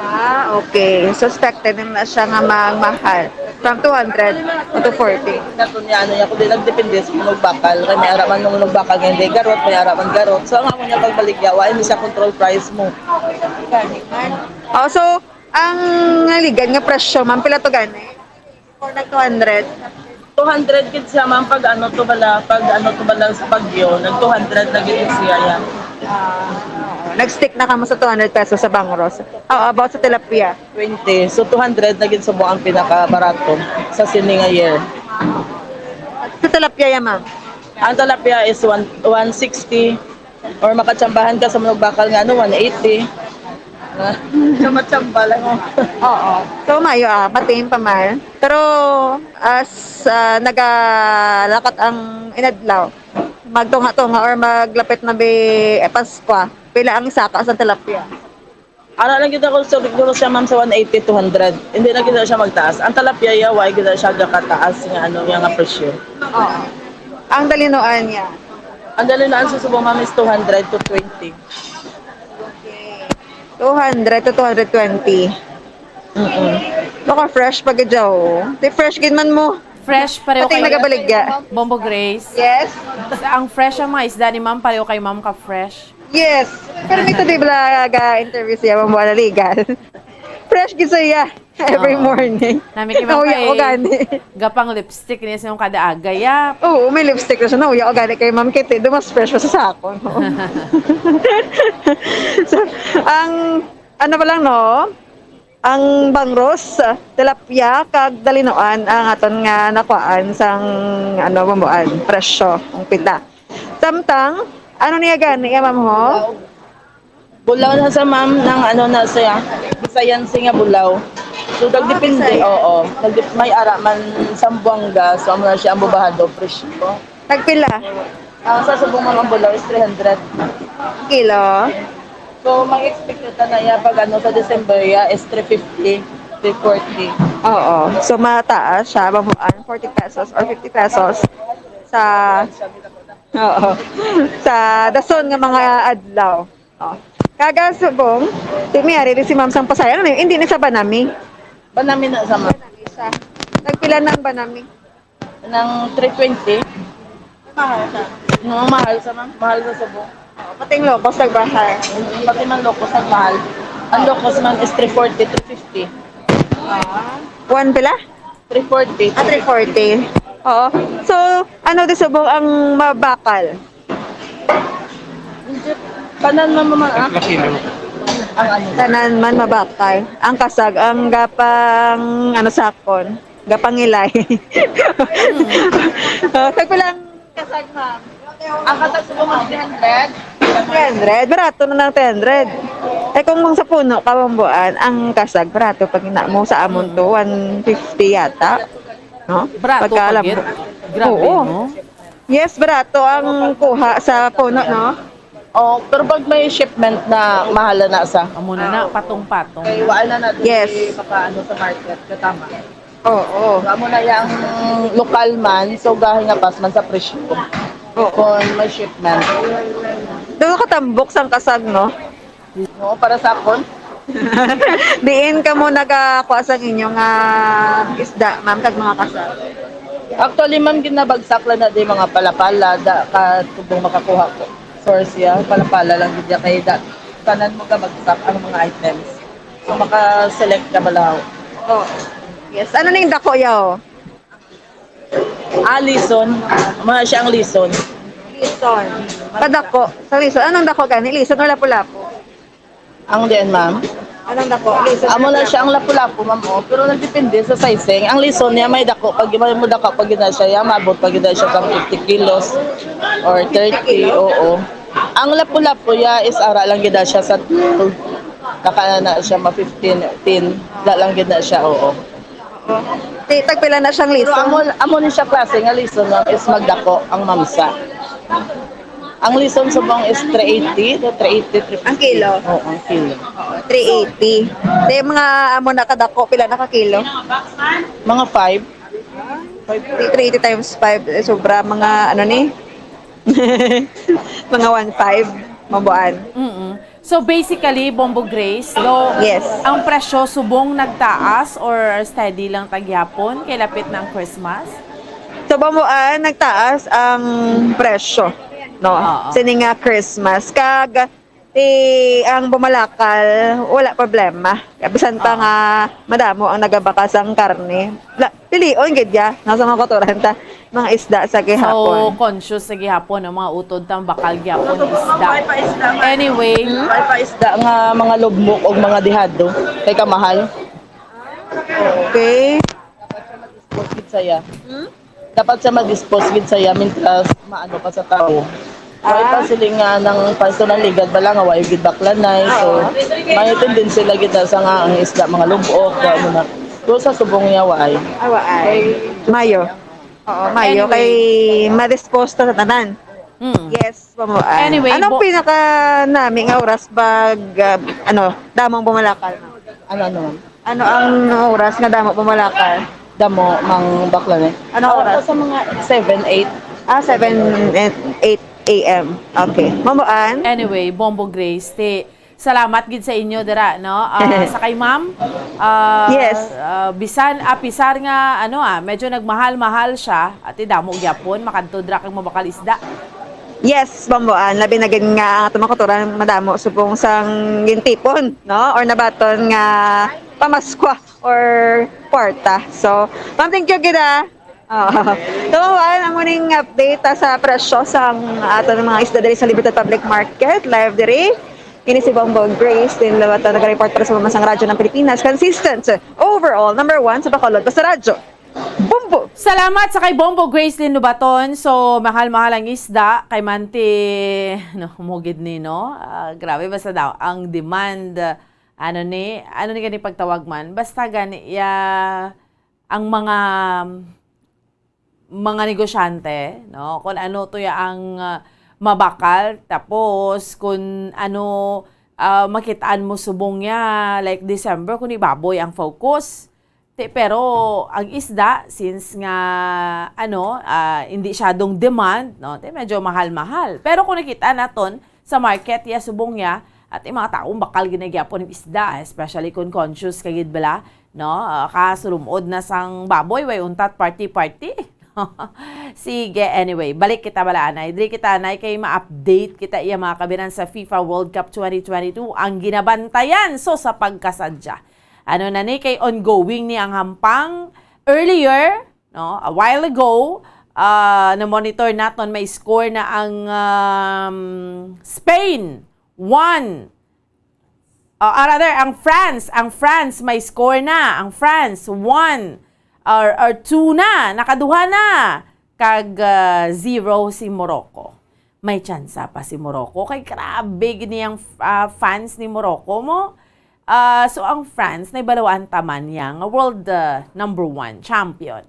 Ah, okay. So, expected na siya nga magmahal. From two hundred to two forty. Nato niya, ano niya, kundi nagdepende sa mga bakal. Kaya may araman ng mga bakal nga hindi garot, may araman garot. So, ang amo niya pagbaligya, wa, hindi siya control price mo. Gani man. Oh, so, ang naligan nga presyo, ma'am, pila to gani? Or nag two hundred? Two hundred gid siya, ma'am, pag ano to bala, pag ano to bala sa Baguio, nag two hundred na gid siya yan. Ah, oo. Nag-stick na kamo sa two hundred pesos sa bangros. How about sa tilapia? Twenty. So, two hundred na gid subong ang pinakabarato sa sini nga year. Sa tilapia yan, ma'am? Ang tilapia is one, one sixty. Or makatsambahan ka sa manug bakal nga, ano, one eighty. Tsamba-tsamba lang, oh. Oo. So, mayo, ah, matim pa man. Pero, as, ah, nagalakat ang inadlaw, magtunga-tunga or maglapit na bi, eh, Paskwa, pila ang saka sa tilapia? Ara lang gid ako siguro siya, ma'am, sa one eighty, two hundred. Hindi na gid siya magtaas. Ang tilapia, ya, wa gid siya gakataas nga ano, nga, nga presyo. Oo. Ang dalinuan niya? Ang dalinuan sa subong, ma'am, is two hundred to twenty. Okay. Two hundred to two hundred twenty. Mm-mm. Baka fresh pa gid siya, oh. Di fresh gid man mo. Fresh, pareho Pati kay nagabaligya. Bombo Grace. Yes. Ang fresh ang mga isda ni ma'am, pareho kay ma'am ka fresh. Yes. Pero may tabi bala ga-interview siya, Ma'am Buana Legal. Fresh gid siya every Oo. morning. Nami kay ma'am Nauya ko kay gani. Gapang lipstick niya sa yung kada aga, yap. Oo, may lipstick na siya. Nauya ko gani kay Ma'am Kitty. Do mas fresh pa sa sakon. So, ang, ano pa lang, no? Ang bangros, tilapia, kag dalinuan ang aton nga nakuhaan sang, ano, bambuan, presyo, ang pila. Samtang, ano niya gani, ya, ma'am, ho? Bulaw na sa, ma'am, ng ano na siya, Bisayan siya nga bulaw. So, nagdepende, Bisayan. Oo. Nagdep-, may ara man Zamboanga, so amo na siya ang bubahado, presyo. Tagpila? Ah, sa subong, ma'am, ang bulaw is three hundred. Kilo? So, mag-expect ka na iya pag ano, sa December, ya, is three fifty, three forty. Oo. So, mataas siya, mabuan, forty pesos or fifty pesos sa, oo, sa dason nga mga adlaw. Oh. Kaga subong, di may ari di si Ma'am sang pasayang na, hindi ni sa banami. Banami na sa, ma'am. Banami siya. Tagpila na ang banami? Ng three twenty. Mahal siya. No, mahal sa, ma'am. Mahal sa subong. Oh, pati ang locos nagmahal. Pati man locos nagmahal. Ang locos man is three forty, three fifty. Ah. One pila? Three forty. Ah, three forty. Oo. So, ano di subong ang mabakal? Tanan man, mama, ah. Ang ano? Tanan man mabakal. Ang kasag, ang gapang, ano, sakon. Gapangilay. Oh, tagpila ang kasag, ma'am? Ang kasag sa mga three hundred. Three hundred. Barato na ng three hundred. Eh, kung, kung sa puno ka, bambuan, ang kasag, barato pag ina mo sa amon to, one fifty yata. No? Barato Pagka pa alam gid? mo. Grabe, Oo. no? Yes, barato ang kuha sa puno, no? Oh, pero pag may shipment na, mahala na sa. Amo na na, Ah, oo. patong-patong. Kay wala na natin Yes. si makaano sa market, katama. Oo. So, amo na yang lokal man, so gahi nga pas man sa presyo. Oo. Kung may shipment. Doon katambok sang kasag, no? No, para sa akon. Diin kamo nagakuha sang inyo nga isda, ma'am, kag mga kasal? Actually, ma'am, ginabagsak lang na di mga palapala, da, katubong makakuha ko. Source ya, palapala lang gid ya kay da, tanan mo gabagsak ang mga items. So, maka-select ka balaw. Oh. Yes. Ano ning dako yaw? Ah, lison. Mga siya ang lison. Lison. Kadako. Sa lison. Anong dako gani? Lison o lapu-lapu? Ang diyan, ma'am? Anong dako? Lison Amo na lapu-lapu? siya ang lapu-lapu, ma'am, oh. Pero nagdepende sa sizing. Ang lison niya may dako. Pag may mo dako, pag gina siya, ya, maabot pag gina siya kang fifty kilos or thirty, oo. Ang lapu-lapu, ya, is ara lang gid siya sa twelve. Naka na siya ma fifteen, ten. Da lang gid na siya, oo. Oo. Ti-, tagpila na siyang Pero lison? amo, amo ni siya klase nga lison, ma'am, is magdako ang mamsa. Ang lison subong is three eighty, three eighty, three fifty. Ang kilo? Oo, ang kilo. Oo, three eighty. Ti, mga amo na kadako, pila na ka kilo? Mga five. Three eighty times five, eh, sobra mga ano ni? Mga one five, mabuan. Mm-mm. So, basically, Bombo Grace, do, Yes. ang presyo subong nagtaas or steady lang ta gyapon kay lapit na ang Christmas? So, Bombo, ah, nagtaas ang presyo, no? Oo. Sini nga Christmas. Kag, ti, ang bumalakal, wala problema. Bisan pa Oo. nga madamo ang nagabakal sang karne. La-, pilion gid ya, no, sa mga kautoran ta, mga isda sa gihapon. So, conscious sa gihapon ang mga utod tang bakal gyapon isda. May pa isda nga, Anyway, may pa isda nga mga lugmok o mga dihado kay kamahal. Okay. Dapat siya ma-dispose gid saya. Hmm? Dapat siya ma-dispose gid saya mintras maano pa sa tao. Wala pa Ah. sila nga nang personal ligad bala nga wala gid baklanay. So, Oo. may tendency lagi na sa nga ang isda, mga lubok, wa mo na. Pero sa subong niya, waay. Ah, waay. Mayo. Oo, mayo. Anyway. Kay ma-dispose ta sa tanan. Mm. Yes, pamuan. Anyway, Anong bo- pinaka nami nga oras pag, ah, ano, damong bumalakal? Ano, ano, ma'am? Ano ang oras nga damo bumalakal? Damo, mang bakla, eh. Anong oras? Sa mga seven, eight. Ah, seven and eight A M. Okay. Mamuan? Anyway, Bombo Grace, ti, salamat gid sa inyo dira, no? Ah, sa kay ma'am, ah, Yes. ah, bisan, ah, pisar nga, ano, ah, medyo nagmahal-mahal siya, ati damo gyapon, makadto dira kag mabakal isda. Yes, Bomboan. Labi na gid nga ang aton mga kautoran madamo subong sang gintipon, no? Or nabaton nga pamaskwa or kwarta. So, ma'am, thank you gid, ah. Oo. So, Bomboan, amo ning update, ah, sa presyo sang aton mga isda diri sa Libertad Public Market. Live diri. Kini si Bombo Grace Lynn Lobaton, nag-report para sa Pambansang Radyo ng Pilipinas. Consistent, overall, number one sa Bacolod. Basta Radyo, Bombo! Salamat sa kay Bombo Grace Lynn Lobaton. So, mahal-mahal ang isda kay Manti, no, humugid ni, no? Ah, grabe, basta daw, ang demand, ano ni, ano ni gani pagtawag man? Basta gani, ya, ang mga, mga negosyante, no? Kung ano to ya ang, ah, mabakal, tapos kung ano, ah, makitaan mo subong niya, like December, kung ibaboy ang focus. Ti-, pero ang isda, since nga, ano, ah, hindi siya dong demand, no? Ti, medyo mahal-mahal. Pero kung nakita naton sa market, ya subong niya, at yung mga taong bakal ginagyapon ng isda, especially kung conscious ka gid bala, no? Ah, kasulumod na sang baboy, way untat party-party. Sige, anyway, balik kita bala, anay. Diri kita, anay, kay ma-update kita iya mga kabinan sa FIFA World Cup twenty twenty-two ang ginabantayan. So, sa pagkasadya, ano na ni, kay ongoing ni ang hampang. Earlier, no, a while ago, ah, na-monitor naton, may score na ang, um, Spain, one. Ah, ah, rather, ang France, ang France may score na. Ang France, one or, or two na, nakaduha na. Kag, ah, zero si Morocco. May tsansa pa si Morocco. Kay grabe gid niyang, ah, fans ni Morocco mo. Ah, so, ang France, naibalawaan ta man niya nga world, ah, number one champion.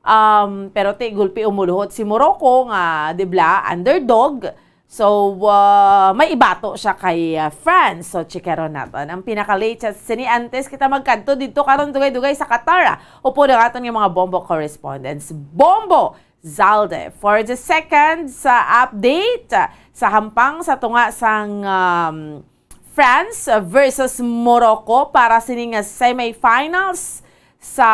Um, pero ti gulpi umuluhot si Morocco nga, di bla, underdog. So, ah, may ibato siya kay, ah, France. So, chikaron naton ang pinaka-latest sini. Antes kita magkadto dito karon dugay-dugay sa Qatar, ah. Upod ang aton nga mga Bombo correspondents. Bombo Zalde for the second sa update, ah, sa hampang sa tunga sang, um, France versus Morocco para sini nga semifinals sa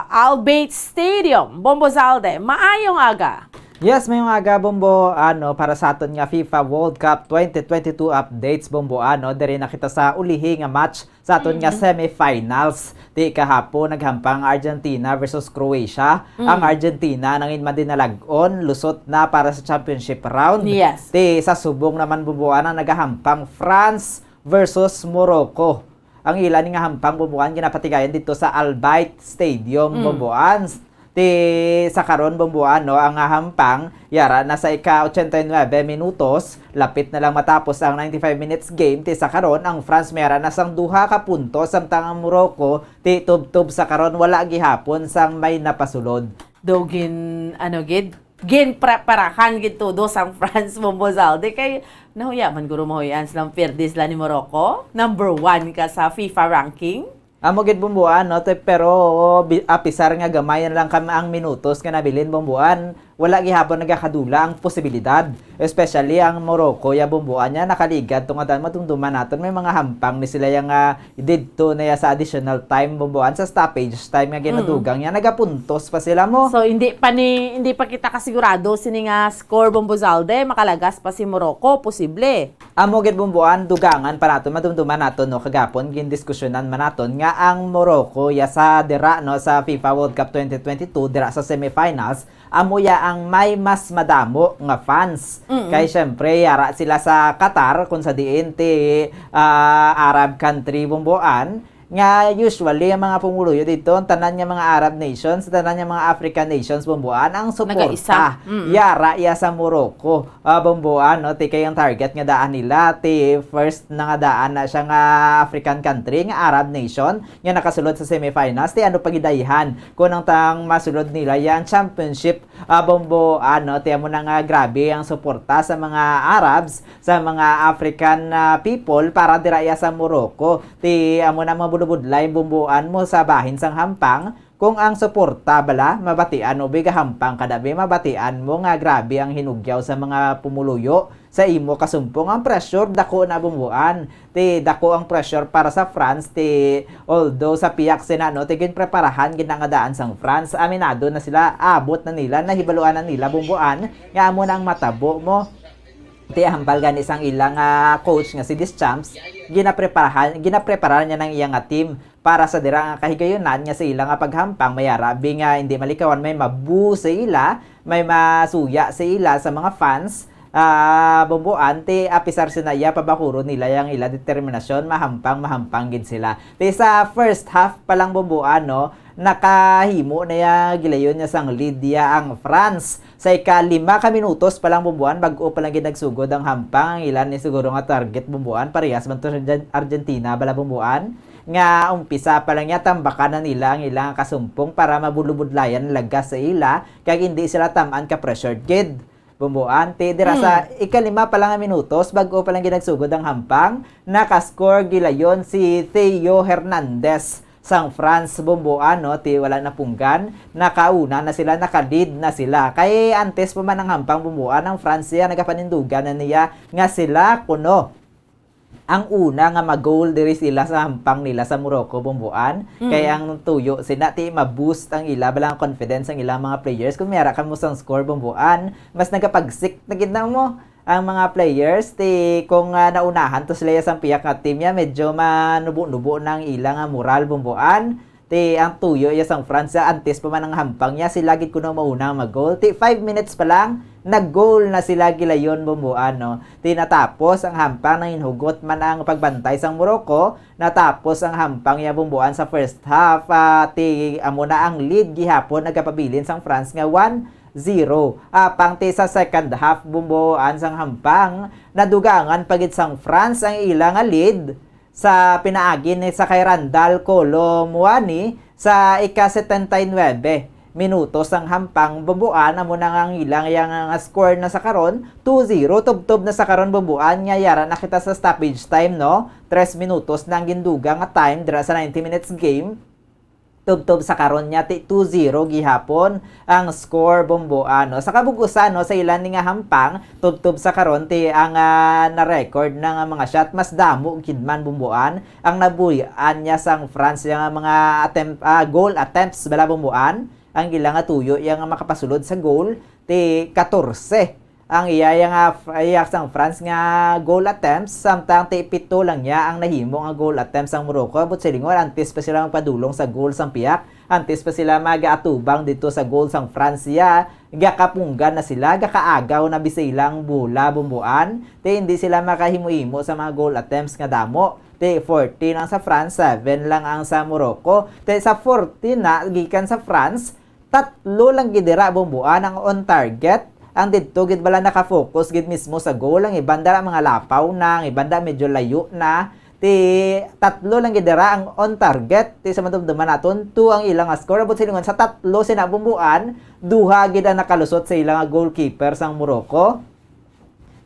Al Bayt Stadium. Bombo Zalde, maayong aga. Yes, maayong aga, Bombo. Ano, para sa aton nga FIFA World Cup twenty twenty-two updates, Bombo, ano, diri na kita sa ulihi nga match sa aton nga Mhm. semifinals. Ti kahapon naghampang Argentina versus Croatia. Mm. Ang Argentina nangin madinalag-on, lusot na para sa championship round. Yes. Ti sa subong naman, Bombo, ana, nagahampang France versus Morocco. Ang ila ni nga hampang, Bombo, an, ginapatigayan dito sa Al Bayt Stadium, Mm. Bombo, an. Ti sa karon, Bombo, an, no, ang hampang yara na sa ika-ochenta y nuebe minutos, lapit na lang matapos ang ninety-five minutes game. Ti sa karon, ang France may ara na sang duha ka puntos, samtang ang Morocco, ti tubtob sa karon, wala gihapon sang may napasulod. Daw gin-, ano gid, ginpreparahan gid todo sang France, Bombo Zalde, kay nahuya man guro mahuyan silang pierde sila ni Morocco. Number one ka sa FIFA ranking. Amo gid, Bombo, an, no? Te-, pero bi-, apisar nga gamay na lang kam-, ang minutos nga nabilin, Bombo, an, wala gihapon nagakadula ang posibilidad. Especially ang Morocco, ya, Bombo, an, ya nakaligad tungod an, madumduman naton may mga hampang ni sila ya nga didto na ya sa additional time, Bombo, an, sa stoppage time nga Mm. ginadugang niya, nagapuntos pa sila mo. So, hindi pa ni, hindi pa kita kasigurado sini nga score, Bombo Zalde, makalagas pa si Morocco, posible. Amo gid, Bombo, an, dugangan pa naton, madumduman naton, no, kagapon gindiskusyonan man naton nga ang Morocco ya sa dira, no, sa FIFA World Cup twenty twenty-two, dira sa semifinals, amo ya ang may mas madamo nga fans. Mm-mm. Kay syempre, yara sila sa Qatar, kung sa diin ti, ah, Arab country, Bombo, an, nga usually ang mga pumuluyo dito, ang tanan nga mga Arab nations, tanan nga mga African nations, Bombo, an, ang suporta. Nagaisa. Mm. Yara ya sa Morocco, ah, Bombo, an, no? Ti kay ang target nga daan nila, ti first na nga daan na siya nga African country, nga Arab nation, nga nakasulod sa semifinals. Ti ano pa gid dayhan kung ang tang masulod nila ya ang championship, ah, Bombo, an, no? Ti amo na nga grabe ang suporta sa mga Arabs, sa mga African, ah, people para dira ya sa Morocco. Ti amo na mga bulubudlay, Bombo, an, mo sa bahin sang hampang. Kung ang suporta bala mabatian, ubi gahampang ka, dabi mabatian mo nga grabe ang hinugyaw sa mga pumuluyo sa imo kasumpong. Ang pressure dako na, Bombo, an. Ti dako ang pressure para sa France, ti although sa pihak sina, no, ti ginpreparahan gid na nga daan sang France. Aminado na sila, abot na nila, nahibaluan na nila, Bombo, an, nga amo na ang matabo mo. Ti hambal gani sang ila nga coach nga si Deschamps, ginapreparahan, ginaprepara niya ang iya nga team para sa dira nga kahigayunan nga sa ila nga paghampang. May ara bi nga hindi malikawan, may mabu sa ila, may masuya sa ila sa mga fans, Ah, Bumbuan, ti apisar sina iya, pabakuron nila yang ila determinasyon, mahampang, mahampang gid sila. Ti sa first half pa lang, Bumbuan, no, nakahimo na ya, gilayon niya sang lead ya ang France. Sa ikalima ka minutos pa lang, Bumbuan, bag-o pa lang gid nagsugod ang hampang, ang ila ni siguro nga target, Bumbuan, parehas man to sa Argen-, Argentina, bala, Bumbuan, nga umpisa pa lang niya, tambakan na nila ang ilang kasumpong para mabulubudlayan lagas sa ila, kag hindi sila tam-an ka pressured gid. Bumbuan, ti dira sa Mm. ikalima pa lang nga minutos, bag-o pa lang ginagsugod ang hampang, nakascore gilayon si Theo Hernandez sang France, Bumbuan, no? Ti wala napunggan, nakauna na sila, nakalead na sila. Kay antes pa man ang hampang, Bumbuan, ang France ya nagapanindugan na niya nga sila kuno ang una nga mag-goal diri sila sa hampang nila sa Morocco, Bumbuan. Mm. Kay ang tuyo sina, ti ma-boost ang ila, bala, ang confidence ang ilang mga players. Kung may ara ka mo sang score, Bumbuan, mas nagapag-sik na gid na mo ang mga players. Ti kung, ah, naunahan to sila ya sang piyak nga team ya, medyo manubo-nubo na ang ila nga moral, Bumbuan. Ti ang tuyo ya sang France, antes pa man ang hampang niya, sila gid kuno mauna ang mag-goal. Ti five minutes pa lang, nag-goal na sila gilayon, Bumbuan, no? Ti natapos ang hampang, nanginhugot man ang pagbantay sang Morocco, natapos ang hampang ya, Bumbuan, sa first half. Ah, ti amo na ang lead gihapon nagapabilin sang France nga one zero. Apang ti sa second half, Bumbuan, sang hampang, nadugangan pa gid sang France ang ila nga lead sa pinaagi ni sa kay Randal Kolo Muani sa ika setenta y nuebe minuto sang hampang, Bumbuan. Amo na nga ang ilang yang nga score na sa karon, two zero. Tubtob na sa karon, Bumbuan, nga yara na kita sa stoppage time, no? Tres minutos na ang gindugang nga time dira sa ninety minutes game. Tubtob sa karon niya, ti two zero gihapon ang score, Bumbuan, no? Sa kabug-usan, no, sa ila ni nga hampang, tubtob sa karon, ti ang, ah, na-record na nga mga shot, mas damo gid man, Bumbuan, ang nabuy-an niya sang France nga mga attempt, ah, goal attempts, bala, Bumbuan, ang ila nga tuyo iya nga makapasulod sa goal, ti katorse ang iya, iya nga, iya sang France nga goal attempts, samtang ti pito lang niya ang nahimo nga goal attempts sang Morocco. Buot silingon, antes pa sila magpadulong sa goal sang piyak, antes pa sila mag-atubang dito sa goal sang France, iya, gakapunggan na sila, gakaagaw na bisay ilang bola, Bumbuan. Ti hindi sila makahimo-himo sa mga goal attempts nga damo. Ti fourteen ang sa France, seven lang ang sa Morocco. Ti sa fourteen na gikan sa France, tatlo lang gid dira, Bumbuan, ang on target. Ang didto gid bala naka-focus gid mismo sa goal. Ang iban dira mga lapaw na, ang iban dira medyo layo na. Ti tatlo lang gid dira ang on target. Ti sa madumduman naton, two ang ilang score. Buot silingon, sa tatlo sina, Bumbuan, duha gid ang nakalusot sa ilang goalkeeper sang Morocco.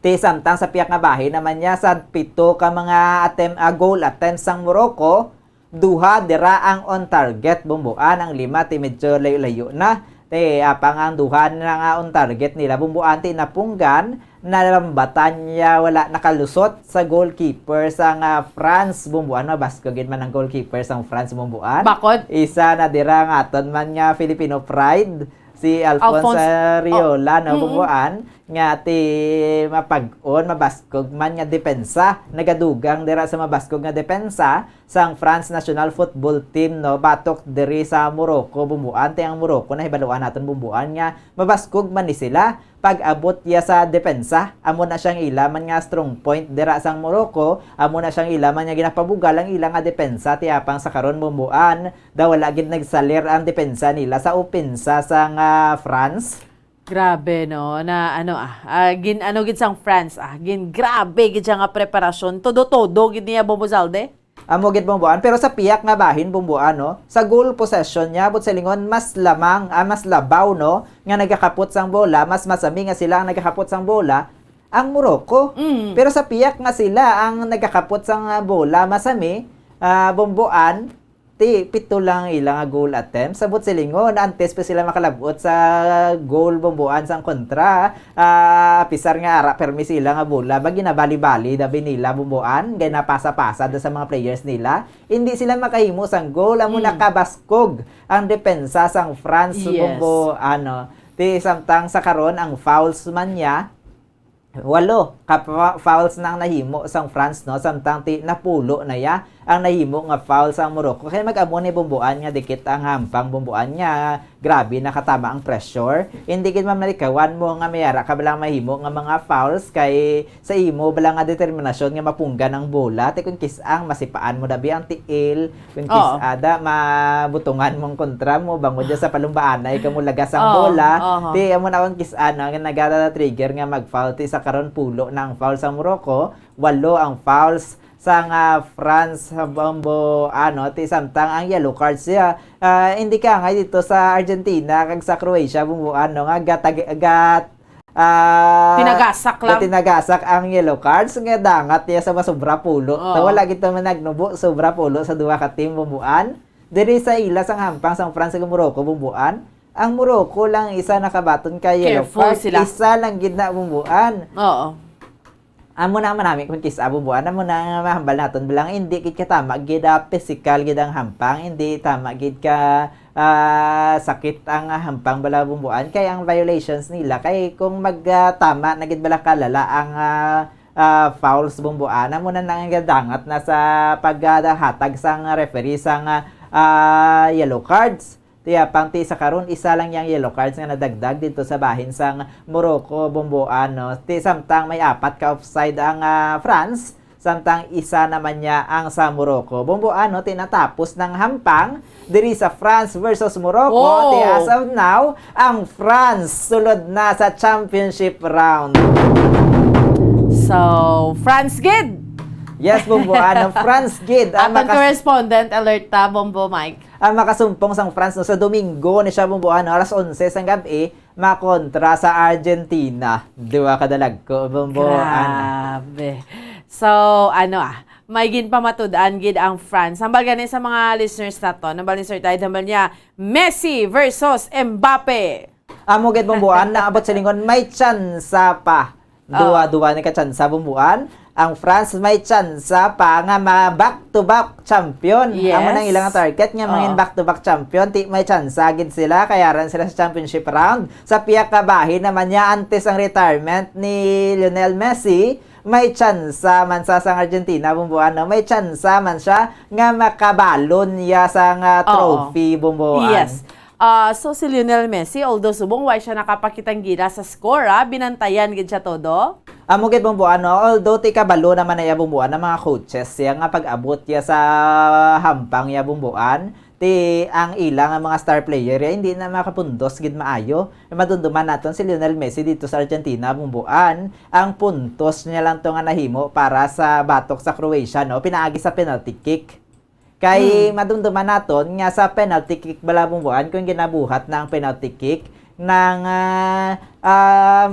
Ti samtang sa piyak nga bahin naman niya, sa pito ka mga attempt, ah, goal attempts sang Morocco, duha dira ang on target, Bumbuan, ang lima ti medyo layo-layo na. Ti apang ang duha na nga on target nila, Bumbuan, ti napunggan, nalambatan niya, wala nakalusot sa goalkeeper sang, ah, France, Bumbuan. Mabaskog gid man ang goalkeeper sang France, Bumbuan. Bakod? Isa na dira nga aton man nga Filipino pride, si Alphonse Alphonse, Riola, oh, no, mm-mm. Bumbuan, nga ti mapag-on, mabaskog man nga depensa. Nagadugang dira sa mabaskog nga depensa sang France national football team, no, batok diri sa Morocco, Bumbuan. Ti ang Morocco, nahibaluan naton, Bumbuan, nga mabaskog man ni sila. Pag-abot ya sa depensa, amo na siyang ila man nga strong point dira sang Morocco, amo na siyang ila man nga ginapabugal ang ila nga depensa. Ti apang sa karon, Bumbuan, daw wala gid nagsalir ang depensa nila sa opensa sang, ah, France. Grabe, no? Na ano, ah, ah, gin-, ano gid sang France, ah, gin-, grabe gid siya nga preparasyon. Todo-todo gid niya, Bumbuan Zalde. Amo gid, Bumbuan. Pero sa piyak nga bahin, Bumbuan, no? Sa goal possession niya, buot silingon, mas lamang, ah, mas labaw, no? Nga nagakapot sang bola, mas masami nga sila ang nagakapot sang bola, ang Morocco. Mm. Pero sa piyak nga sila ang nagakapot sang, ah, bola, masami, ah, Bumbuan, ti pito lang ang ila nga goal attempt. Sa buot silingon, antes pa sila makalab-ot sa goal, Bumbuan, sang kontra. Ah, apisar nga ara permi sila nga bola, ba ginabali-bali dabi nila, Bumbuan, ginapasa-pasa da sa mga players nila. Hindi sila makahimo sang goal, amo Mm. nakabaskog ang depensa sang France, Yes. Bumbuan, no. Ti samtang sa karon, ang fouls man niya, walo ka fa-, fouls na ang nahimo sang France, no? Samtang ti napulo na ya ang nahimo nga foul sang Morocco. Kaya mag-amo ni, Bumbuan, nga dikit ang hampang, Bumbuan, nga grabe nakatama ang pressure. Hindi gid mamalikawan mo nga may ara ka bala mahimo nga mga fouls kay sa imo bala nga determinasyon nga mapunggan ang bola, ti kon kis-ang masipaan mo dabi ang tiil, kon Oo. kis-ada mabutungan mong kontra mo, bangod dyan sa palumbaanay ka mo lagas ang Oo, bola, oho. ti amo na kon kis-ano nga nagata-trigger nga mag-foul, ti sa karon pulo na ang foul sa Morocco, walo ang fouls sang, ah, France, ah, Bombo, ano, ti samtang ang yellow cards siya. Ah, hindi ka nga dito sa Argentina kag sa Croatia, Bombo, ano, nga gatag-, gat-, ah, Tinagasak lang. gatinagasak ang yellow cards, nga dangat niya sa masobra pulo. Oo. Ta wala gid man nagnubo, sobra pulo sa duha ka team, Bomboan. Diri sa ila sang hampang sang France ug Morocco, Bomboan. Ang Morocco lang isa nakabaton ka yellow Careful card, sila. isa lang gid na, Bomboan. Oo. Amo na ang manami kung kis-a, Bomboan, amo na ang mahambal naton, bilang hindi gid ka tama gid, ah, pisikal gid ang hampang, hindi tama gid ka, ah, sakit ang, ah, hampang bala, Bomboan, kay ang violations nila kay kung mag, ah, tama na gid bala kalala ang, ah, ah, fouls, Bomboan, amo na nang gadangat na sa paghatag sang referee sang, ah, yellow cards. Ti apang ti sa karon, isa lang yang yellow cards nga nadagdag dito sa bahin sang Morocco, Bomboan, no? Ti samtang may apat ka offside ang, ah, France, samtang isa naman niya ang sa Morocco. Bomboan, no? Ti natapos ng hampang diri sa France versus Morocco. Wow! Ti as of now, ang France sulod na sa championship round. So, France gid! Yes, Bomboan, no? France gid ang Aton makas- correspondent, alert ta, Bombo Mike. Ang makasumpong sang France, no, sa Domingo ni siya, Bomboan, no, alas onse sang gab-i, makontra sa Argentina. Duwa ka dalagko, Bomboan. Grabe. So, ano ah, may ginpamatud-an gid ang France. Hambal gani sa mga listeners nato, hambal ni Sir Tide, hambal niya, Messi versus Mbappe. Amo gid, Bomboan, naabot sa lingon, may tsansa pa. Duwa-duwa ni ka tsansa, Bomboan. Ang France may tsansa pa nga ma back-to-back champion. Amo nang Yes. ilang target nga mangin Oo. back-to-back champion. Ti may tsansa gid sila, kay ara na sila sa championship round. Sa pihak ka bahin naman niya, antes ang retirement ni Lionel Messi, may tsansa man sa sang Argentina, Bomboan, no? May tsansa man siya nga makabalon niya sang, ah, Oo. trophy, Bomboan. Yes. Ah, so si Lionel Messi, although subong wa siya nakapakitang gila sa score, ah, binantayan gid siya todo. Amo gid, Bomboan, no? Although ti kabalo naman na iya, Bomboan, ang mga coaches siya nga pag-abot niya sa hampang niya, Bomboan, ti ang ila nga mga star player ya hindi na makapuntos gid maayo. Madumduman naton si Lionel Messi dito sa Argentina, Bomboan. Ang puntos niya lang to nga nahimo para sa batok sa Croatia, no? Pinaagi sa penalty kick. Kay Hmm. madumduman naton nga sa penalty kick bala, Bomboan, kung ginabuhat na ang penalty kick, nang, ah, um,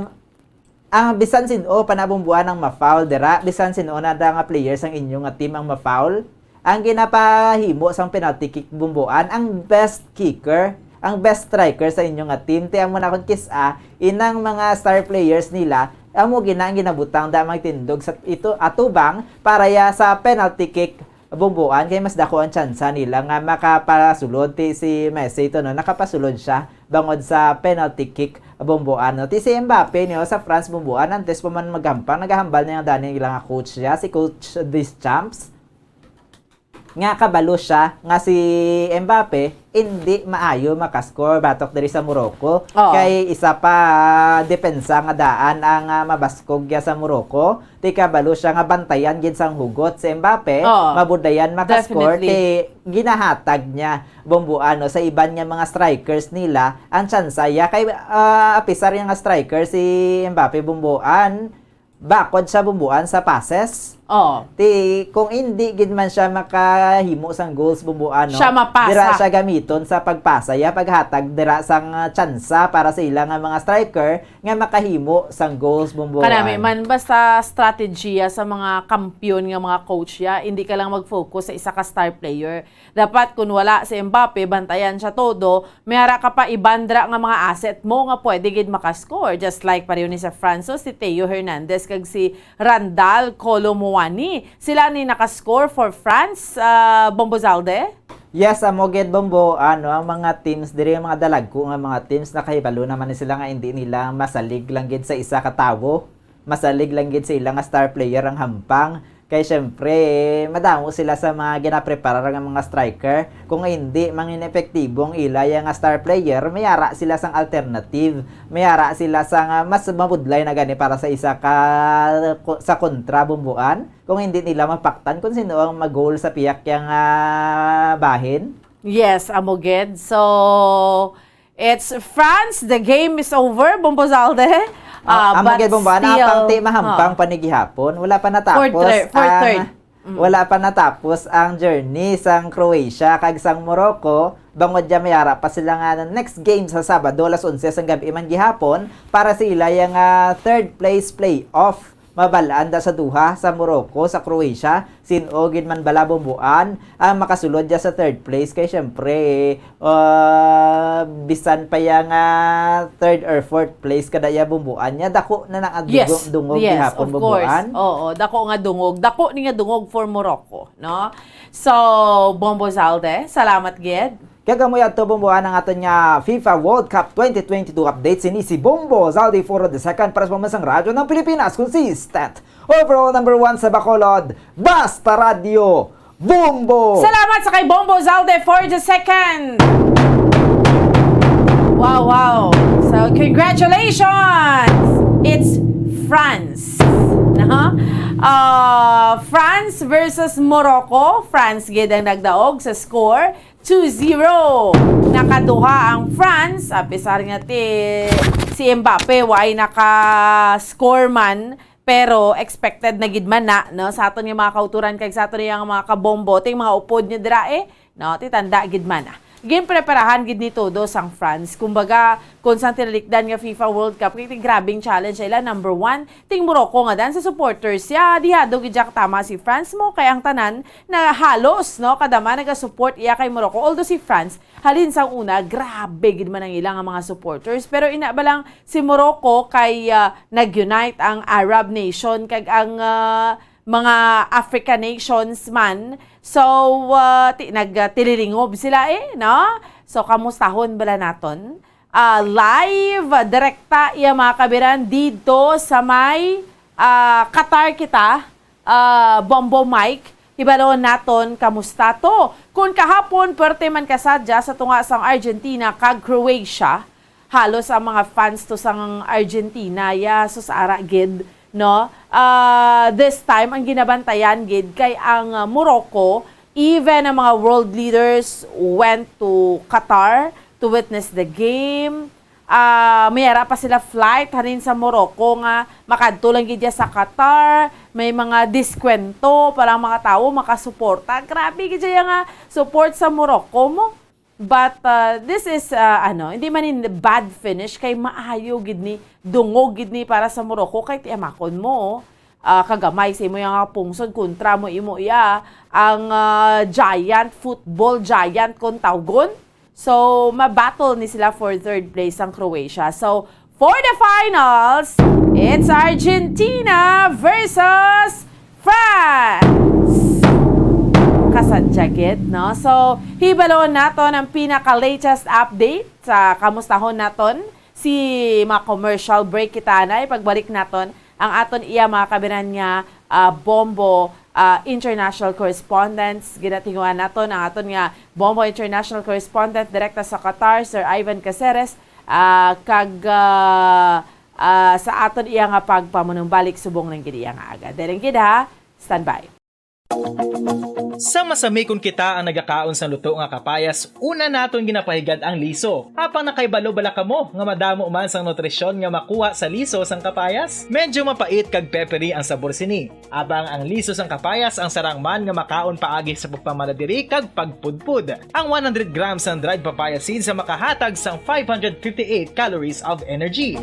ang bisan sin-o pa na, Bomboan, ang ma-foul dira, bisan sin-o na da nga player sang inyo nga team ang ma-foul, ang ginapahimo sang penalty kick, Bomboan, ang best kicker, ang best striker sa inyo nga team, ti amo na kon kis-a, inang mga star players nila, amo gina ang ginabutang da magtindog sa ito atubang para ya sa penalty kick, Bomboan, kay mas dako ang tsansa nila nga makapasulod. Ti si Messi ito, no, nakapasulod siya bangod sa penalty kick, Bomboan, no. Ti si Mbappe niyo sa France, Bomboan, antes pa man maghampang, nagahambal niya ang dani nila nga coach siya, si Coach Deschamps, nga kabalo siya nga si Mbappe hindi maayo makascore batok diri sa Morocco. Oo. Kay isa pa depensa nga daan ang, ah, mabaskog ya sa Morocco. Ti kabalo siya nga bantayan gid sang hugot si Mbappe, Oo. mabudayan makascore, Definitely. ti ginahatag niya, Bomboan, no, sa iban nga mga strikers nila ang tsansa ya. Kay, ah, apisar niya nga striker si Mbappe, Bomboan, bakod siya, Bomboan, sa passes. Oo. Ti, kung hindi gid man siya makahimo sang goals, Bomboan, no, Siya mapasa. dira siya gamiton sa pagpasa ya, paghatag dira sang, ah, tsansa para sa ila nga mga striker nga makahimo sang goals, Bomboan. Kanami man, basta strategiya sa mga kampiyon nga mga coach ya, hindi ka lang mag-focus sa isa ka star player. Dapat kun wala si Mbappe, bantayan siya todo, may ara ka pa iban dira nga mga asset mo nga pwede gid makascore. Just like pareho ni sa France, si Theo Hernandez kag si Randal Kolo Muani. Sila ni nakascore for France, ah, Bombo Zalde? Yes, amo gid, Bombo. Ano, ang mga teams diri, ang mga dalagko nga mga teams, nakahibalo naman ni sila nga hindi nila masalig lang gid sa isa ka tawo. Masalig lang gid sa ila nga star player ang hampang. Kay siyempre, madamo sila sa mga ginapreparar nga mga striker. Kung hindi mangin epektibo ang ila ya nga star player, may ara sila sang alternative. May ara sila sa nga mas mabudlay na gani para sa isa ka, sa kontra, Bumbuan. Kung hindi nila mapaktan kung sino ang mag-goal sa pihak yang, ah, bahin. Yes, amo gid. So, it's France, the game is over, Bombo Zalde. Ah, Ah, amo but gid, Bombo, ana still, pang ti mahampang ah. pa ni gihapon. Wala pa natapos Fourth third, fourth ang, third. Mm. wala pa natapos ang journey sang Croatia kag sang Morocco. Bangod dyan, may ara pa sila nga next game sa Sabado, alas onse sang gabi man gihapon, para sa ila yang, ah, third place playoff. Mabal-an da sa duha, sa Morocco, sa Croatia, sin-o gid man bala, Bumbuan, ang makasulod dya sa third place. Kay syempre, ah, bisan pa ya nga third or fourth place kada ya, Bumbuan, nya dako na nang Yes, dungog yes, gihapon, of course. Bumbuan. Oo, dako nga dungog. Dako ni nga dungog for Morocco, no? So, Bombo Zalde, salamat gid. Kag amo yadto, Bombo, ang aton nga FIFA World Cup twenty twenty-two update. Sini si Bombo Zaldi Foro the second, para sa Pambansang Radyo ng Pilipinas, consistent overall number one sa Bacolod, Basta Radyo, Bombo! Salamat sa kay Bombo Zalde for the second. Wow, wow. So, congratulations! It's France. No? Uh, France versus Morocco. France gid ang nagdaog sa score. Two zero. Nakaduha ang France, a pesar nga ti, si Mbappe waay naka-score man, pero expected na gid man na, no, sa aton nga mga kauturan kag sa aton nga mga kabombo, ting mga upod niya dira, eh, no, ti tanda gid man na. Ginpreparahan gid ni todo sang France. Kumbaga, kung sang tinalikdan nga FIFA World Cup, kay grabing challenge ila, number one, ting Morocco nga dan sa supporters siya, dihado gid siya katama si France mo, kay ang tanan na halos, no, kadama nagasupport iya kay Morocco. Although si France, halin sang una, grabe gid man ang ila nga mga supporters. Pero ina ba lang, si Morocco kay, ah, nag-unite ang Arab nation kag ang, ah, mga African nations man. So, ah, ti-, nag-, ah, tililingob sila, eh, no? So, kamustahon bala naton? Ah, live, direkta, iya mga kabiran, dito sa may, ah, Qatar kita. Ah, Bombo Mike, hibalon naton kamusta to. Kun kahapon, perte man kasadya sa tunga sang Argentina kag Croatia, halos ang mga fans to sang Argentina, ya, sus, ara gid, no? Ah, this time, ang ginabantayan gid kay ang, ah, Morocco, even ang mga world leaders went to Qatar to witness the game. Ah, may ara pa sila flight halin sa Morocco nga makadto lang gid ya sa Qatar, may mga diskwento para ang mga tawo makasuporta. Grabe gid ya nga support sa Morocco mo. But, ah, this is, ah, ano, hindi man in bad finish, kay maayo gid ni, dungog gid ni para sa Morocco, kay tiamakon mo, ah, kagamay sa imo nga pungsod kontra mo imo iya ang, ah, giant, football giant kon tawgon. So, ma-battle ni sila for third place ang Croatia. So, for the finals, it's Argentina versus France! Kasadya gid, no? So, hibalon naton ang pinaka-latest update sa kamustahon naton si mga commercial break kita na. Ipagbalik naton ang aton iya mga kabiran nga, ah, Bombo, ah, international correspondents. Ginatinguhan naton ang aton nga Bombo international correspondent direkta sa Qatar, Sir Ivan Caceres, ah, kag, ah, ah, sa aton iya nga pagpamunumbalik subong lang gid iya nga aga. Deren gid ha, standby. Sa masamikon kita ang nagakaon sang luto nga kapayas, una naton ginapahigad ang liso. Apang nakahibalo bala kamo nga madamo man sang nutrisyon nga makuha sa liso sang kapayas? Medyo mapait kag peppery ang sabor sini. Apang ang liso sang kapayas ang sarang man nga makaon paagi sa pagpamala diri kag pagpudpod. Ang one hundred grams sang dried papaya seeds sa makahatag sang five hundred fifty-eight calories of energy.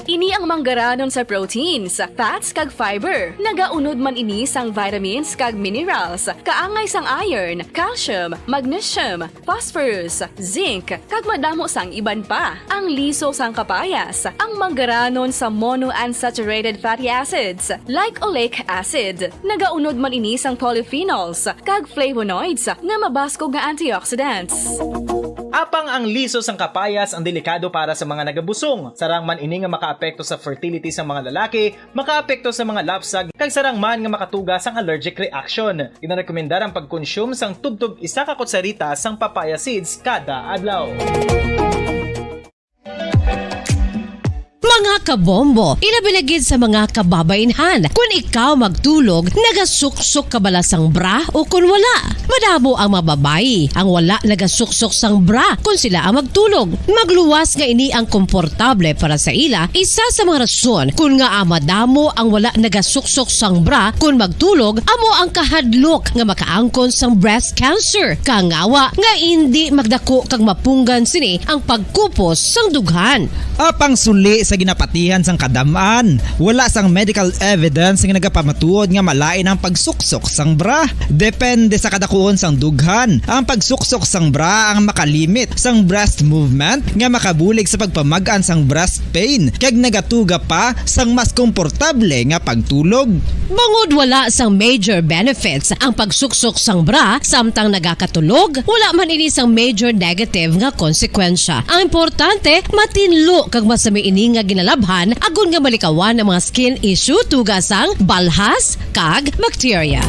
Ini ang manggaranon sa proteins, fats, kag fiber. Nagaunod man ini sang vitamins kag minerals, kaangay sang iron, calcium, magnesium, phosphorus, zinc, kag madamo sang iban pa. Ang liso sang kapayas, ang manggaranon sa monounsaturated fatty acids, like oleic acid. Nagaunod man ini sang polyphenols kag flavonoids nga mabaskog nga antioxidants. Apang ang liso sang kapayas ang delikado para sa mga nagabusong. Sarang man ini nga makaapekto sa fertility sang mga lalaki, makaapekto sa mga lapsag, kag sarang man nga makatuga sang allergic reaction. Ginarekomendar ang pagkonsume sang tubtob isa ka kutsarita sang papaya seeds kada adlaw. Mga kabombo, ilabi na gid sa mga kababainhan. Kun ikaw magtulog, nagasuksok ka bala sang bra o kun wala? Madamo ang mga babayi ang wala nagasuksok sang bra kun sila ang magtulog. Magluwas nga ini ang komportable para sa ila, isa sa mga rason kun ngaa madamo ang wala nagasuksok sang bra kun magtulog amo ang kahadlok nga makaangkon sang breast cancer. Kangawa nga indi magdako kag mapunggan sini ang pagkupos sang dughan. Apang suli sa ginapatihan sang kadam-an, wala sang medical evidence nga nagapamatuod nga malain ang pagsuksok sang bra. Depende sa kadakuon sang dughan, ang pagsuksok sang bra ang makalimit sang breast movement nga makabulig sa pagpamag-an sang breast pain kag nagatuga pa sang mas komportable nga pagtulog. Bangod wala sang major benefits ang pagsuksok sang bra samtang nagakatulog, wala man ini sang major negative nga konsekwensya. Ang importante, matinlo kag masami ini nga ginalabhan agod nga malikawan ang mga skin issue tuga sang balhas kag bakterya.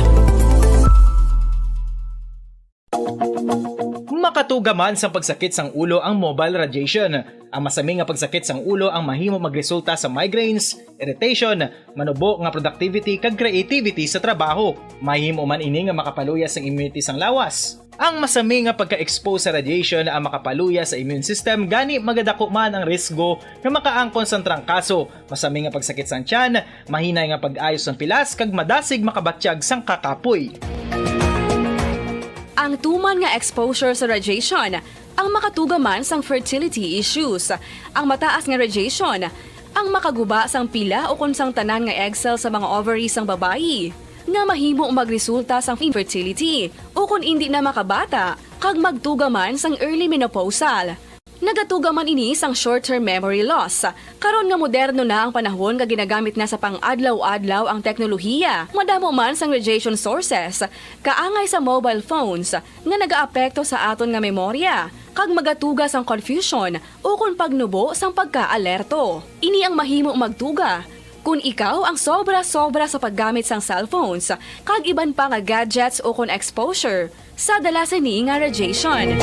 Makatuga man sang pagsakit sang ulo ang mobile radiation. Ang masami nga pagsakit sang ulo ang mahimo magresulta sa migraines, irritation, manubo nga productivity kag creativity sa trabaho. Mahimo man ini nga makapaluya sang immunity sang lawas. Ang masami nga pagka-expose sa radiation ang makapaluya sa immune system, gani magadako man ang risgo nga makaangkon sang trangkaso, masami nga pagsakit sang tiyan, mahinay nga pag-ayo sang pilas, kag madasig makabatyag sang kakapoy. Ang tuman nga exposure sa radiation ang makatuga man sang fertility issues. Ang mataas nga radiation ang makaguba sang pila ukon sang tanan nga egg cell sa mga ovary sang babayi, nga mahimo magresulta sang infertility ukon indi na makabata kag magtuga man sang early menopausal. Nagatuga man ini sang short-term memory loss. Karon nga moderno na ang panahon nga ginagamit na sa pang-adlaw-adlaw ang teknolohiya, madamo man sang radiation sources, kaangay sa mobile phones, nga nagaapekto sa aton nga memorya, kag magatuga sang confusion ukon pagnubo sang pagkaalerto. Ini ang mahimo magtuga kon ikaw ang sobra-sobra sa paggamit sang cellphones kag iban pa nga gadgets ukon exposure sa dala sini nga radiation.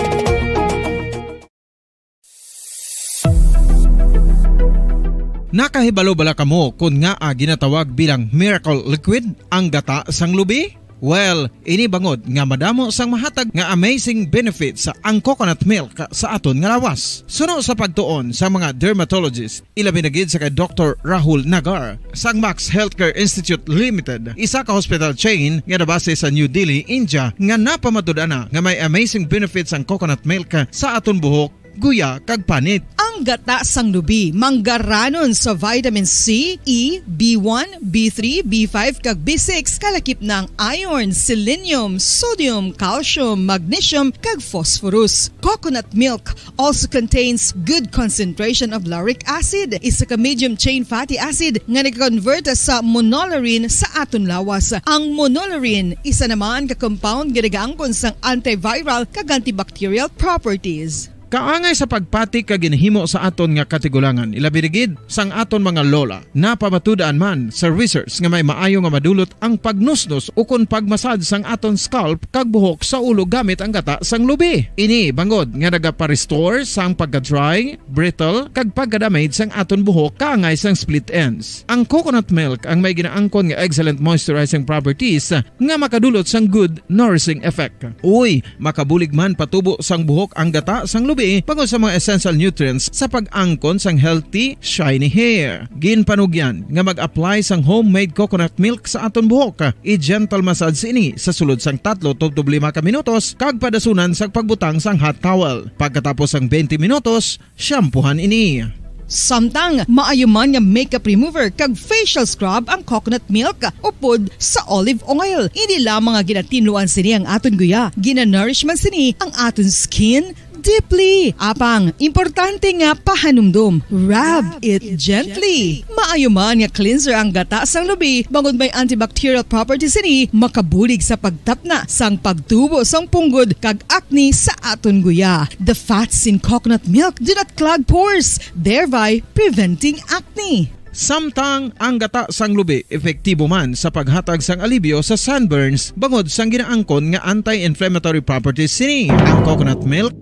Nakahibalo bala kamo kon ngaa ginatawag bilang miracle liquid ang gata sang lubi? Well, ini bangod nga madamo sang mahatag nga amazing benefits ang coconut milk sa aton nga lawas. Suno sa pagtuon sa mga dermatologist, ilabi na gid sa kay Doktor Rahul Nagar sang Max Healthcare Institute Limited, isa ka hospital chain nga nabase sa New Delhi, India, nga napamatud-an na nga may amazing benefits ang coconut milk sa aton buhok, guya, kag panit. Ang gata sang lubi manggaranon sa vitamin C, E, B one, B three, B five, kag B six, kalakip na ang iron, selenium, sodium, calcium, magnesium, kag phosphorus. Coconut milk also contains good concentration of lauric acid, isa ka medium chain fatty acid nga nag-convert sa monolaurin sa aton lawas. Ang monolaurin, isa naman ka compound nga nagaangkon sang antiviral kag antibacterial properties. Kaangay sa pagpati kag ginahimo sa aton nga katigulangan, ilabi na gid sang aton mga lola, napamatud-an man sa research nga may maayo nga madulot ang pagnusnos ukon pagmasad sang aton scalp kag buhok sa ulo gamit ang gata sang lubi. Ini bangod nga nagapa-restore sang pagka-dry, brittle, kag pagka-damage sang aton buhok kaangay sang split ends. Ang coconut milk ang may ginaangkon nga excellent moisturizing properties nga makadulot sang good nourishing effect. Uy, makabulig man patubo sang buhok ang gata sang lubi bangod sa mga essential nutrients sa pag-angkon sang healthy, shiny hair. Ginpanugyan nga mag-apply sang homemade coconut milk sa aton buhok. I-gentle massage ini sa sulod sang tatlo tubtob lima ka minutos kag padasunan sa pagbutang sang hot towel. Pagkatapos sang twenty minutos, shampoohan ini. Samtang maayo man nga makeup remover kag facial scrub ang coconut milk upod sa olive oil. Hindi lamang nga ginatinluan sini ang aton guya, ginanourish man sini ang aton skin, deeply. Apang, importante nga pahanumdom, rub it gently. Maayo man nga cleanser ang gata sang lubi, bangod may antibacterial properties sini, makabulig sa pagtapna sang pagtubo sang punggod kag acne sa aton guya. The fats in coconut milk do not clog pores, thereby preventing acne. Samtang ang gata sang lubi epektibo man sa paghatag sang alibyo sa sunburns bangod sang ginaangkon nga anti-inflammatory properties sini. Ang coconut milk.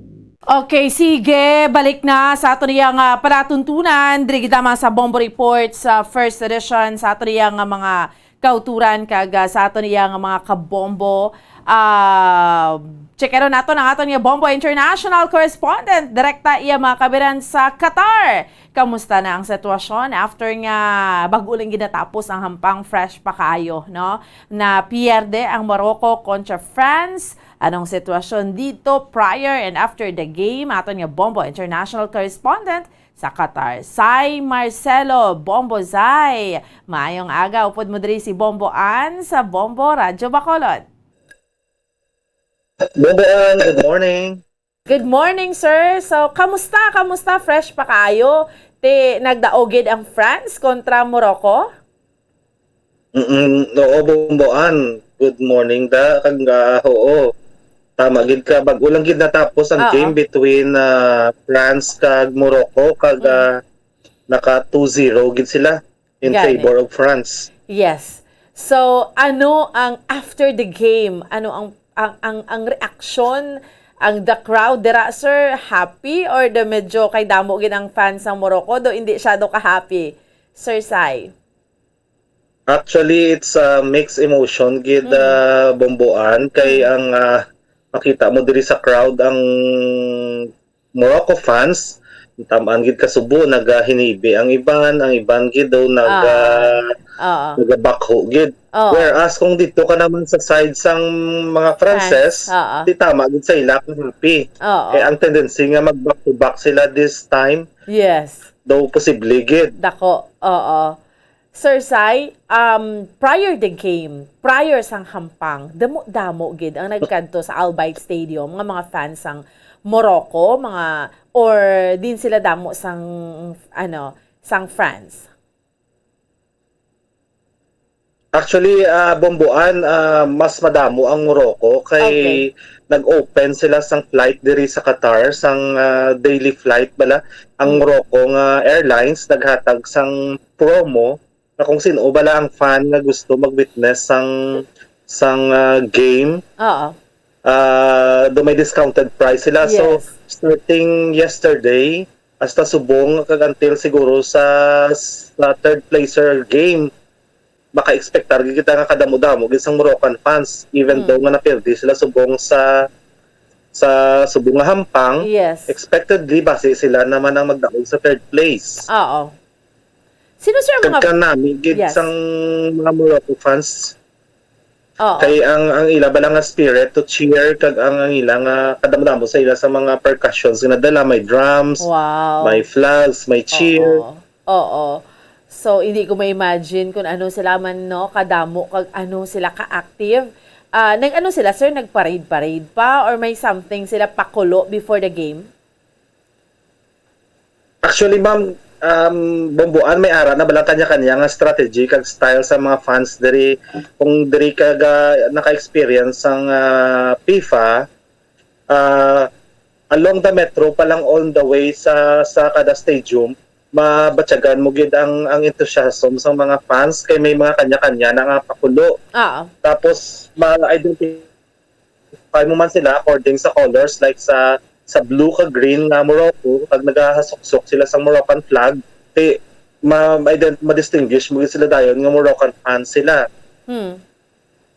Okay, sige, balik na sa aton iyang, ah, palatuntunan. Diri kita, mga sa Bombo Report sa first edition, sa aton iyang, ah, mga kauturan kag, ah, sa aton iyang mga kabombo. Ah, checkero naton ang aton nga Bombo International correspondent, direkta iya mga kabiran sa Qatar. Kamusta na ang sitwasyon after nga bag-o lang ginatapos ang hampang? Fresh pa kaayo, no? Na pierde ang Morocco kontra France. Anong sitwasyon dito prior and after the game? Aton nga Bombo International correspondent sa Qatar, Sai Marcelo. Bombo Sai, maayong aga. Upod mo diri si Bombo Ann sa Bombo Radyo Bacolod. Bombo Ann, good morning. Good morning, sir. So, kamusta? Kamusta? Fresh pa kaayo? Ti, nagdaog gid ang France kontra Morocco? Mm, oo, Bombo Ann. Good morning da. Kag, ah, oo. Tama gid ka. Bag-o lang gid natapos ang Oo. game between, ah, France kag Morocco. Kag, Mm. ah, naka two zero gid sila in Gani. favor of France. Yes. So, ano ang after the game? Ano ang, ang, ang, ang reaksyon, ang the crowd dira, sir? Happy or the medyo kay damo gid ang fans sang Morocco, do hindi siya do ka-happy, Sir Sai? Actually, it's a mixed emotion gid, Mm. ah, Bombo Ann, kay Mm. ang, ah, makita mo diri sa crowd ang Morocco fans, tam-an gid kasubo, nagahinibi ang iban, ang iban gid daw nag-, Ah. ah, Oo. nagabakho gid. Oo. Whereas kung dito ka naman sa side sang mga Frances, Fans, oo. di tama gid sa ila kung happy. Oo. Eh, ang tendency nga mag-back to back sila this time, Yes. daw posible gid. Dako, oo. Sir Sai, um, prior the game, prior sang hampang, damo-damo gid ang nagkadto sa Al Bayt Stadium nga mga fans sang Morocco, mga, or din sila damo sang, ano, sang France? Actually, ah, Bombo Ann, ah, mas madamo ang Morocco kay Okay. nag-open sila sang flight diri sa Qatar, sang, ah, daily flight bala. Ang Mm. Morocco nga airlines naghatag sang promo na kung sino bala ang fan nga gusto mag-witness sang, sang, ah, game, Oo. ah, do may discounted price sila. So, Yes. starting yesterday, hasta subong kag until siguro sa, sa third placer game, maka-expectar gid kita nga kadamo-damo gid sang Moroccan fans, even Mm. though nga napirdi sila subong sa, sa subong nga hampang, Yes. expectedly, basi sila naman ang magdaog sa third place. Oo. Sino, sir, ang mga Kag kanami gid Yes. sang mga Morocco fans. Oo. Kay ang, ang ila bala nga spirit to cheer, kag ang, ang ila nga kadamo-damo sa ila sa mga percussions nga nadala, may drums, Wow. may flags, may cheer. Oo. Oo. So, hindi ko ma-imagine kung ano sila man, no, kadamo, kag ano sila ka-active. Ah, nag-ano sila, sir? Nag-parade-parade pa? Or may something sila pakulo before the game? Actually, ma'am, um, Bombo Ann, may ara na bala kanya-kanya nga strategy kag style sa mga fans diri. Kung diri ka ga-, naka-experience sang, ah, FIFA, ah, along the metro pa lang, on the way sa, sa kada stadium, mabatyagan mo gid ang, ang enthusiasm sang mga fans kay may mga kanya-kanya na nga pakulo. Ah. Tapos, ma-identify mo man sila according sa colors, like sa, sa blue kag green nga Morocco, pag nagahasuksok sila sa Moroccan flag, ti, ma-, ma-ident-, ma-distinguish mo gid sila dayon nga Moroccan fans sila. Hmm.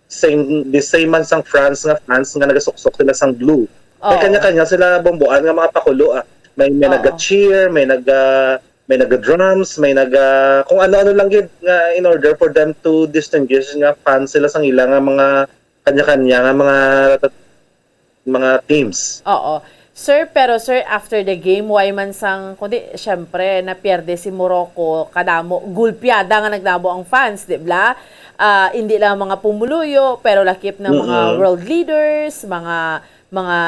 Same, the same man sang France nga fans nga nagasuksok sila sang blue. May Oo. kanya-kanya sila, Bombo Ann, nga mga pakulo, ah. May, may Oo. naga-cheer, may naga-, may naga-drums, may naga-, kung ano-ano lang gid nga in order for them to distinguish nga fans sila sang ila nga mga kanya-kanya nga mga, mga teams. Oo. Sir, pero sir, after the game, why man sang, kundi, syempre, napierde si Morocco, kadamo, gulpiada nga nagdamo ang fans, di ba? Ah, hindi lang mga pumuluyo, pero lakip na mga Mm-mm. world leaders, mga, mga,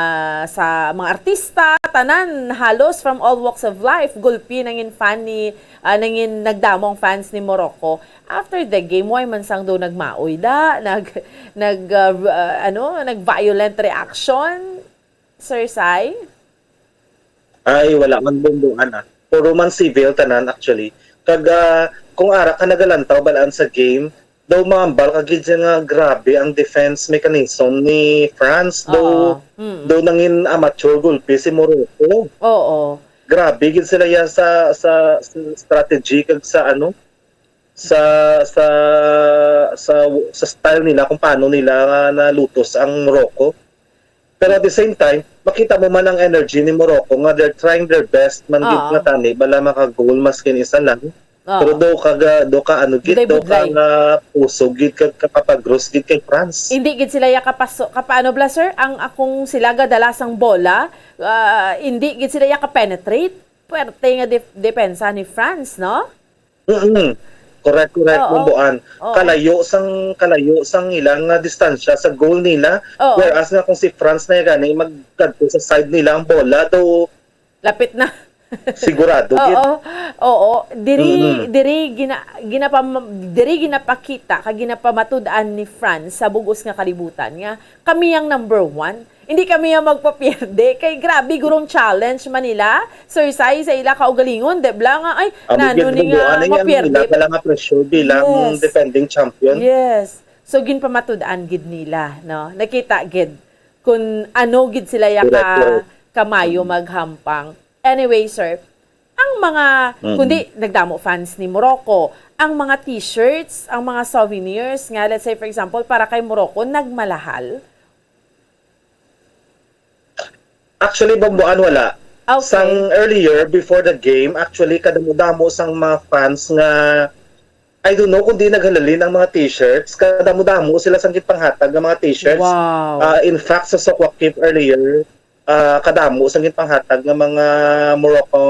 sa mga artista, tanan, halos from all walks of life, gulpi nangin fan ni, ah, nangin nagdamo ang fans ni Morocco. After the game, way man sang do nagmaoy da, nag, nag, ah, r-, ah, ano, nag-violent reaction, Sir Sai? Ay, wala man, Bomboan, ah. Puro man civil tanan, actually. Kag, ah, kung ara ka nagalantaw balaan sa game, daw mahambal ka gid siya nga grabe ang defense mechanism ni France. Daw, Oo. Mm. daw nangin amateur gulpi si Morocco. Oo. Grabe gid sila ya sa, sa, sa strategy kag sa ano, sa, sa, sa, sa style nila kung paano nila nga nalutos ang Morocco. Pero at the same time, makita mo man ang energy ni Morocco nga they're trying their best man gid Oo. nga tani bala maka-goal maskin isa lang. Oo. Pero do ka ga-, do ka ano gid, do ka Buday-buday. nga puso gid ka, ka, kapagros gid kay France. Hindi gid sila ya kapaso-, kapaano bala, sir? Ang akong sila gadala sang bola, ah, hindi gid sila ya ka-penetrate. Puwerte nga def-, depensa ni France, no? Mm. Correct, correct, Oo. Bomboan. Oo. Kalayo sang, kalayo sang ilang, ah, distansya sa goal nila. Oo. Whereas nga kung si France na gani magkadto sa side nila ang bola, do Lapit na. sigurado gid. Oo. Oo. Diri, Mm. diri gina-, ginapam-, diri ginapakita kag ginapamatud-an ni France sa bug-os nga kalibutan nga kami ang number one. Hindi kami ang magpapierde. Kay grabe gurong challenge man nila, Sir Sai, sa ila kaugalingon, di bala nga, ay, Amo nano gid, ni nga Bomboan, ay, ano nila mapierde? pala nga pressure bilang Yes. defending champion. Yes. So, ginpamatud-an gid nila, no? Nakita gid kung ano gid sila ya Correct, ka, correct. kamayo Mm. maghampang. Anyway, sir, ang mga, Mm. kundi nagdamo fans ni Morocco, ang mga t-shirts, ang mga souvenirs nga, let's say, for example, para kay Morocco, nagmalahal? Actually, Bomboan, wala. Okay. Sang earlier, before the game, actually, kadamo-damo sang mga fans nga, I don't know kung di naghalalin ang mga t-shirts, kadamo-damo sila sang ginpanghatag nga mga t-shirts. Wow. Ah, in fact, sa Souq Waqif earlier, ah, kadamo sang ginpanghatag nga mga Morocco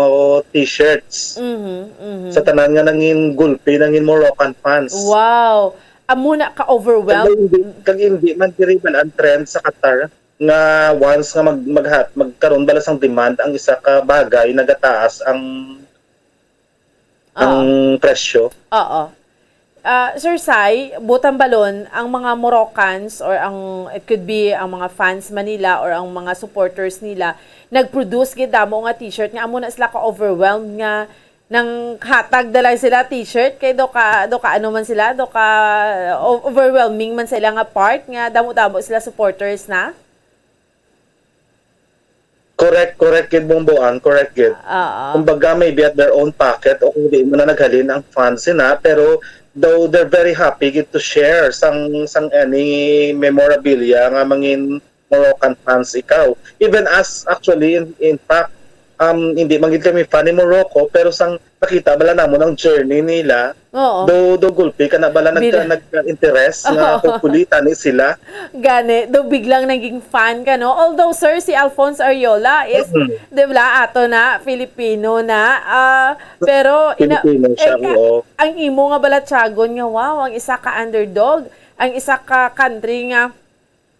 t-shirts Mhm, mhm. sa tanan nga nangin gulpi, nangin Moroccan fans. Wow. Amo na ka-overwhelmed. Kag hindi, kag hindi man diri man ang trend sa Qatar nga once nga mag-, magha-, magkaroon bala sang demand ang isa ka bagay, nagataas ang, Oo. ang presyo. Oo. Ah, Sir Sai, butang balon, ang mga Moroccans or ang, it could be ang mga fans man nila or ang mga supporters nila, nag-produce gid damo nga t-shirt nga amo na sila ka-overwhelmed nga nanghatag na lang sila t-shirt kay do ka, do ka ano man sila, do ka o-, overwhelming man sa ila nga part nga damo-damo sila supporters na. Correct, correct gid, Bomboan, correct gid. Oo. Kumbaga, maybe at their own pocket o kung di mo na naghalin ang funds sina, pero though they're very happy gid to share sang, sang any memorabilia nga mangin Moroccan fans ikaw. Even us, actually, in, in fact, um, hindi man gid kami fan ni Morocco, pero sang nakita bala namon ang journey nila, Oo. do, do gulpi ka na bala nagka-, Bila- nagka-interest nga Oo. hopefully tani sila. Gani, do biglang naging fan ka, no? Although, sir, si Alphonse Ariola is, Mm. di ba, ato na, Filipino na. Ah, pero, ina-, Filipino siya, eh, oo. ang imo nga balatyagon nga, wow, ang isa ka underdog, ang isa ka country nga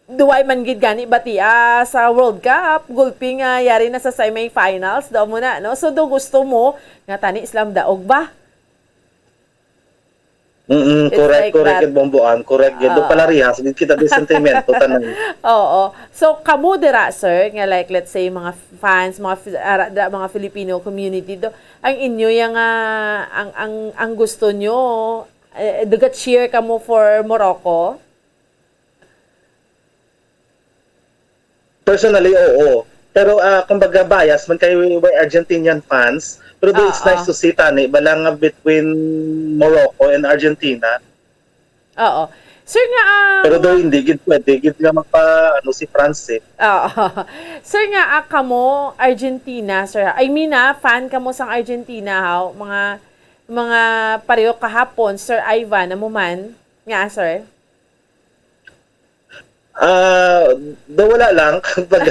duway man gid gani batia sa World Cup, gulpi nga yari na sa semifinals, daw mo na, no? So, do gusto mo nga tani sila daog ba? Mm-mm, It's correct, like correct that. gid, Bomboan, correct gid. Do Ah. palarihas gid kita di sentimento, tanan. Oo. So, kamo dira, sir, nga, like, let's say, mga fans, mga fi-, ara-, da-, mga Filipino community, do, ang inyo yang, ah, ang, ang, ang gusto nyo, eh, do ga-cheer kamo for Morocco? Personally, oo. Pero, ah, kumbaga, bias man kay we're Argentinian fans. Pero though it's Ah, nice ah. to see, tani, bala nga between Morocco and Argentina. Oo. Sir, nga, ah, Pero though hindi gid pwede gid nga magpa, ano, si France, eh. Oo. Sir, nga, ah, kamo, Argentina, sir. I mean, ah, fan kamo sang Argentina, haw? Mga, mga pareho kahapon, Sir Ivan, amo man? Nga, sir? Ah, do wala lang. Pag,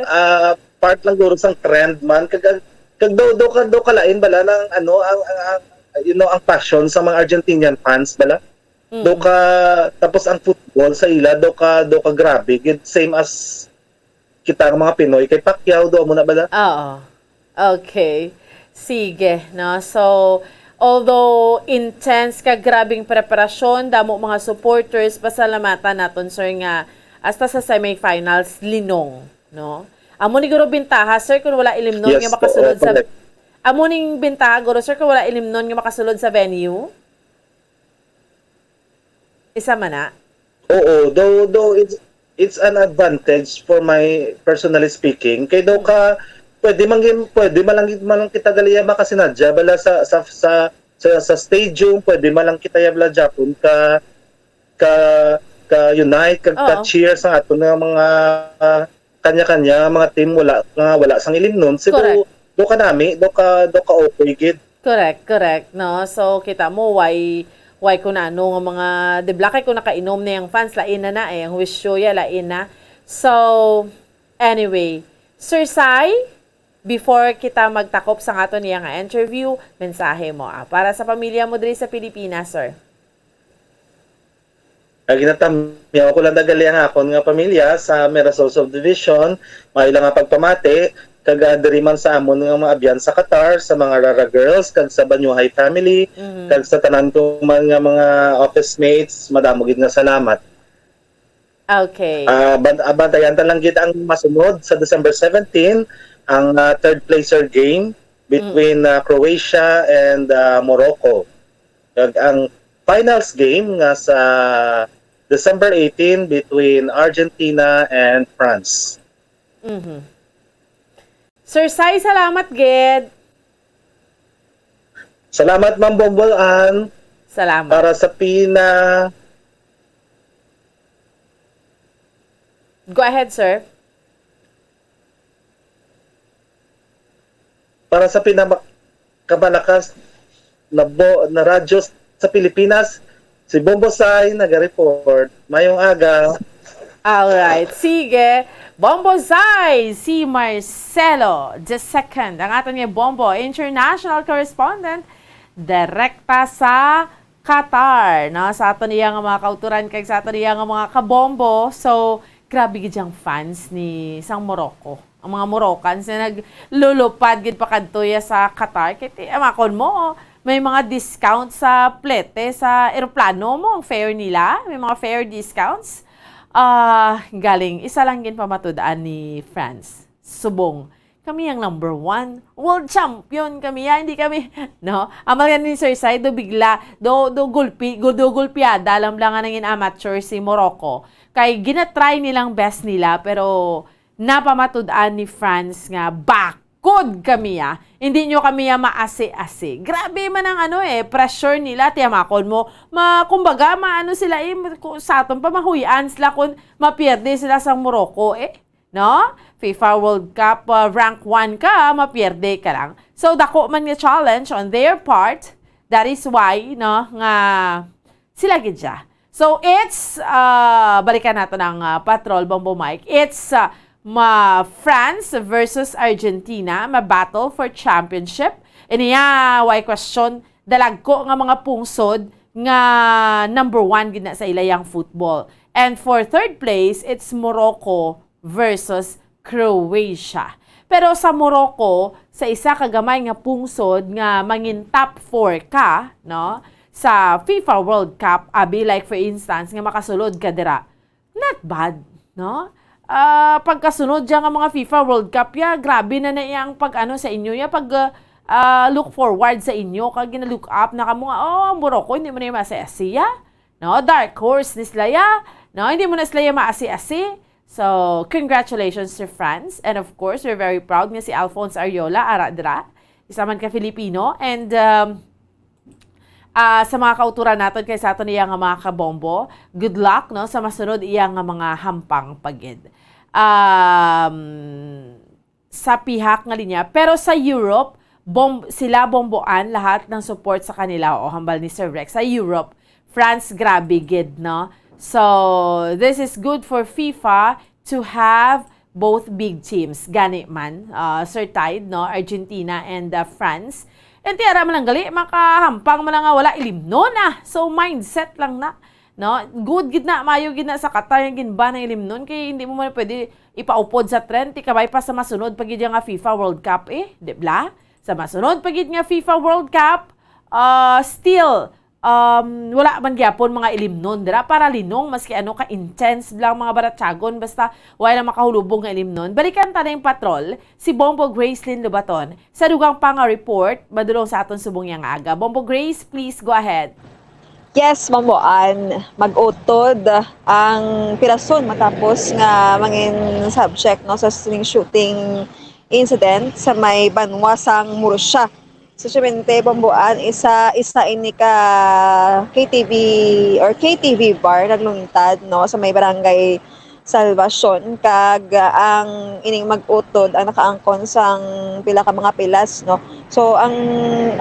ah, part lang guro sang trend man. Kag, kag do, do ka, do kalain bala ng, ano, ang, ang, ang, you know, ang passion sa mga Argentinian fans bala. Mm. Do ka, tapos ang football sa ila, do ka, do ka grabe, gid, same as kita nga mga Pinoy kay Pacquiao, do mo na bala? Oo. Okay. Sige, no? So, although intense ka, grabing preparasyon, damo mga supporters, pasalamatan naton, sir, nga hasta sa semifinals, linong, no? Amo ni guro bintaha, sir, kung wala ilimnon Yes nga po, makasulod sa correct. Amo ning bintaha, guro, sir, kung wala ilimnon nga makasulod sa venue? Isa man na? Oo, though, though it's, it's an advantage for my, personally speaking. Kay daw ka, pwede man gin-, pwede man lang, man lang kita gali ya makasinadya, bala sa, sa, sa, sa, sa stadium, pwede man lang kita ya bala Japon ka, ka, ka unite, ka, ka Oo. cheer sa aton nga mga, ah, kanya-kanya, mga team wala, nga wala sang ilimnon. Siguro, Correct. do ka nami, do ka, do ka okay gid. Correct, correct, no? So, kita mo, why, why ko na ano nga mga, di ba, kay kung nakainom na yung fans, lain na na eh, ang wisyo ya, lain na. So, anyway, Sir Sai, before kita magtakop sa aton iya nga interview, mensahe mo, ah, para sa pamilya mo diri sa Pilipinas, sir. Ang ginatamyaw ko lang dagali ang akon nga pamilya sa Mirasol Subdivision, maayo lang nga pagpamati, kag, ah, diri man sa amon nga mga abyan sa Qatar, sa mga Rara Girls, kag sa Banyuhay family, Mhm. kag sa tanan ko man nga mga office mates, madamo gid nga salamat. Okay. Ah, ban-, ah, bantayan ta lang gid ang masunod sa December seventeen, ang, ah, third placer game between, Mm. ah, Croatia and, ah, Morocco. Kag ang finals game nga sa December eighteen between Argentina and France. Mhm. Sir Sai, salamat gid. Salamat, Ma'am Bombo Ann, Salamat. para sa pina- Go ahead, sir. Para sa pinama-, kamalakas na bo-, na radyo sa Pilipinas, si Bombo Sai naga-report. Mayong aga. Alright. Sige. Bombo Sai, si Marcelo the second, ang aton nga Bombo, international correspondent, direkta sa Qatar, no? Sa aton iya nga mga kauturan kag sa aton iya nga mga kabombo. So, grabe gid ang fans ni sang Morocco. Ang mga Moroccans na naglulupad gid pa kadto ya sa Qatar. Kay ti-, amakon mo, may mga discount sa plete, sa eroplano mo, ang fare nila. May mga fare discounts. Ah, galing, isa lang gid pamatud-an ni France. Subong, kami ang number one. World champion kami, ah, hindi kami, no? Amal nga ni Sir Sai, do bigla, do, do gulpi, go-, do gulpiada lang, lang nga nangin amateur si Morocco. Kay ginatry nilang best nila, pero napamatud-an ni France nga bakod kami, ah. Hindi nyo kami, ah, maasi-asi. Grabe man ang ano, eh, pressure nila, tiyamakon mo. Ma-, kumbaga, maano sila, eh, ku-, sa aton pa, mahuy-an sila kung mapierde sila sa Morocco, eh. No? FIFA World Cup, uh, rank one ka, mapierde ka lang. So, dako man nga challenge on their part. That is why, no, nga sila gid siya. So, it's, uh, balikan nato ng, uh, Patrol Bombo Mike. It's, uh, ma-, France versus Argentina, ma-battle for championship. Iniya, why question, dalagko nga mga pungsod nga number one gid na sa ilayang football. And for third place, it's Morocco versus Croatia. Pero sa Morocco, sa isa ka gamay nga pungsod nga mangin top four ka, no, sa FIFA World Cup, abi, like for instance, nga makasulod ka dira, not bad, no? Ah, pagkasunod dyan nga mga FIFA World Cup, ya, grabe na na iyang pag-ano sa inyo, ya, pag, ah, ah, look forward sa inyo, kag gina-look up na kamo nga, "Oh, ang Morocco, hindi mo na yung maasi-asi, ya." No, dark horse ni sila, ya. No, hindi mo na sila yung maasi-asi. So, congratulations to France. And of course, we're very proud nga si Alphonse Ariola, ara dira. Isa man ka Filipino. And, um, ah, sa mga kauturan naton kay sa aton iya nga mga kabombo, good luck, no, sa masunod iya nga mga hampang pa gid. Um, sa pihak nga linya. Pero sa Europe, bom-, sila bomboan lahat ng support sa kanila. O, hambal ni Sir Rex. Sa Europe, France, grabe gid, no? So, this is good for FIFA to have both big teams. Gani man, uh, Sir Tide, no? Argentina and, uh, France. And tiara man lang gali, makahampang man lang nga wala ilimnon na. So, mindset lang na. No? Good gid na, mayo gid na sa Qatar nga gin-ban ang ilimnon, kay hindi mo man pwede ipaupod sa trend, ti kabay pa sa masunod pa gid nga FIFA World Cup, eh, di bla? Sa masunod pa gid nga FIFA World Cup, ah, still, um, wala man gyapon mga ilimnon dira para linong, maski ano ka intense lang mga baratyagon, basta wala lang makahulubog nga ilimnon. Balikan ta na yung patrol, si Bombo Gracelyn Lubaton. Sa dugang pa nga report, madulong sa aton subong yang aga. Bombo Grace, please go ahead. Yes, Bombo Ann, mag-utod ang pirason matapos nga mangin subject, no, sa sining shooting incident sa may banwa sang Murcia. Sa Chimente, Bombo Ann, isa, isa ini ka K T V or K T V bar nagluntad, no, sa may barangay Salvacion, kag ang ining mag-utod ang nakaangkon sang pila ka mga pilas, no. So ang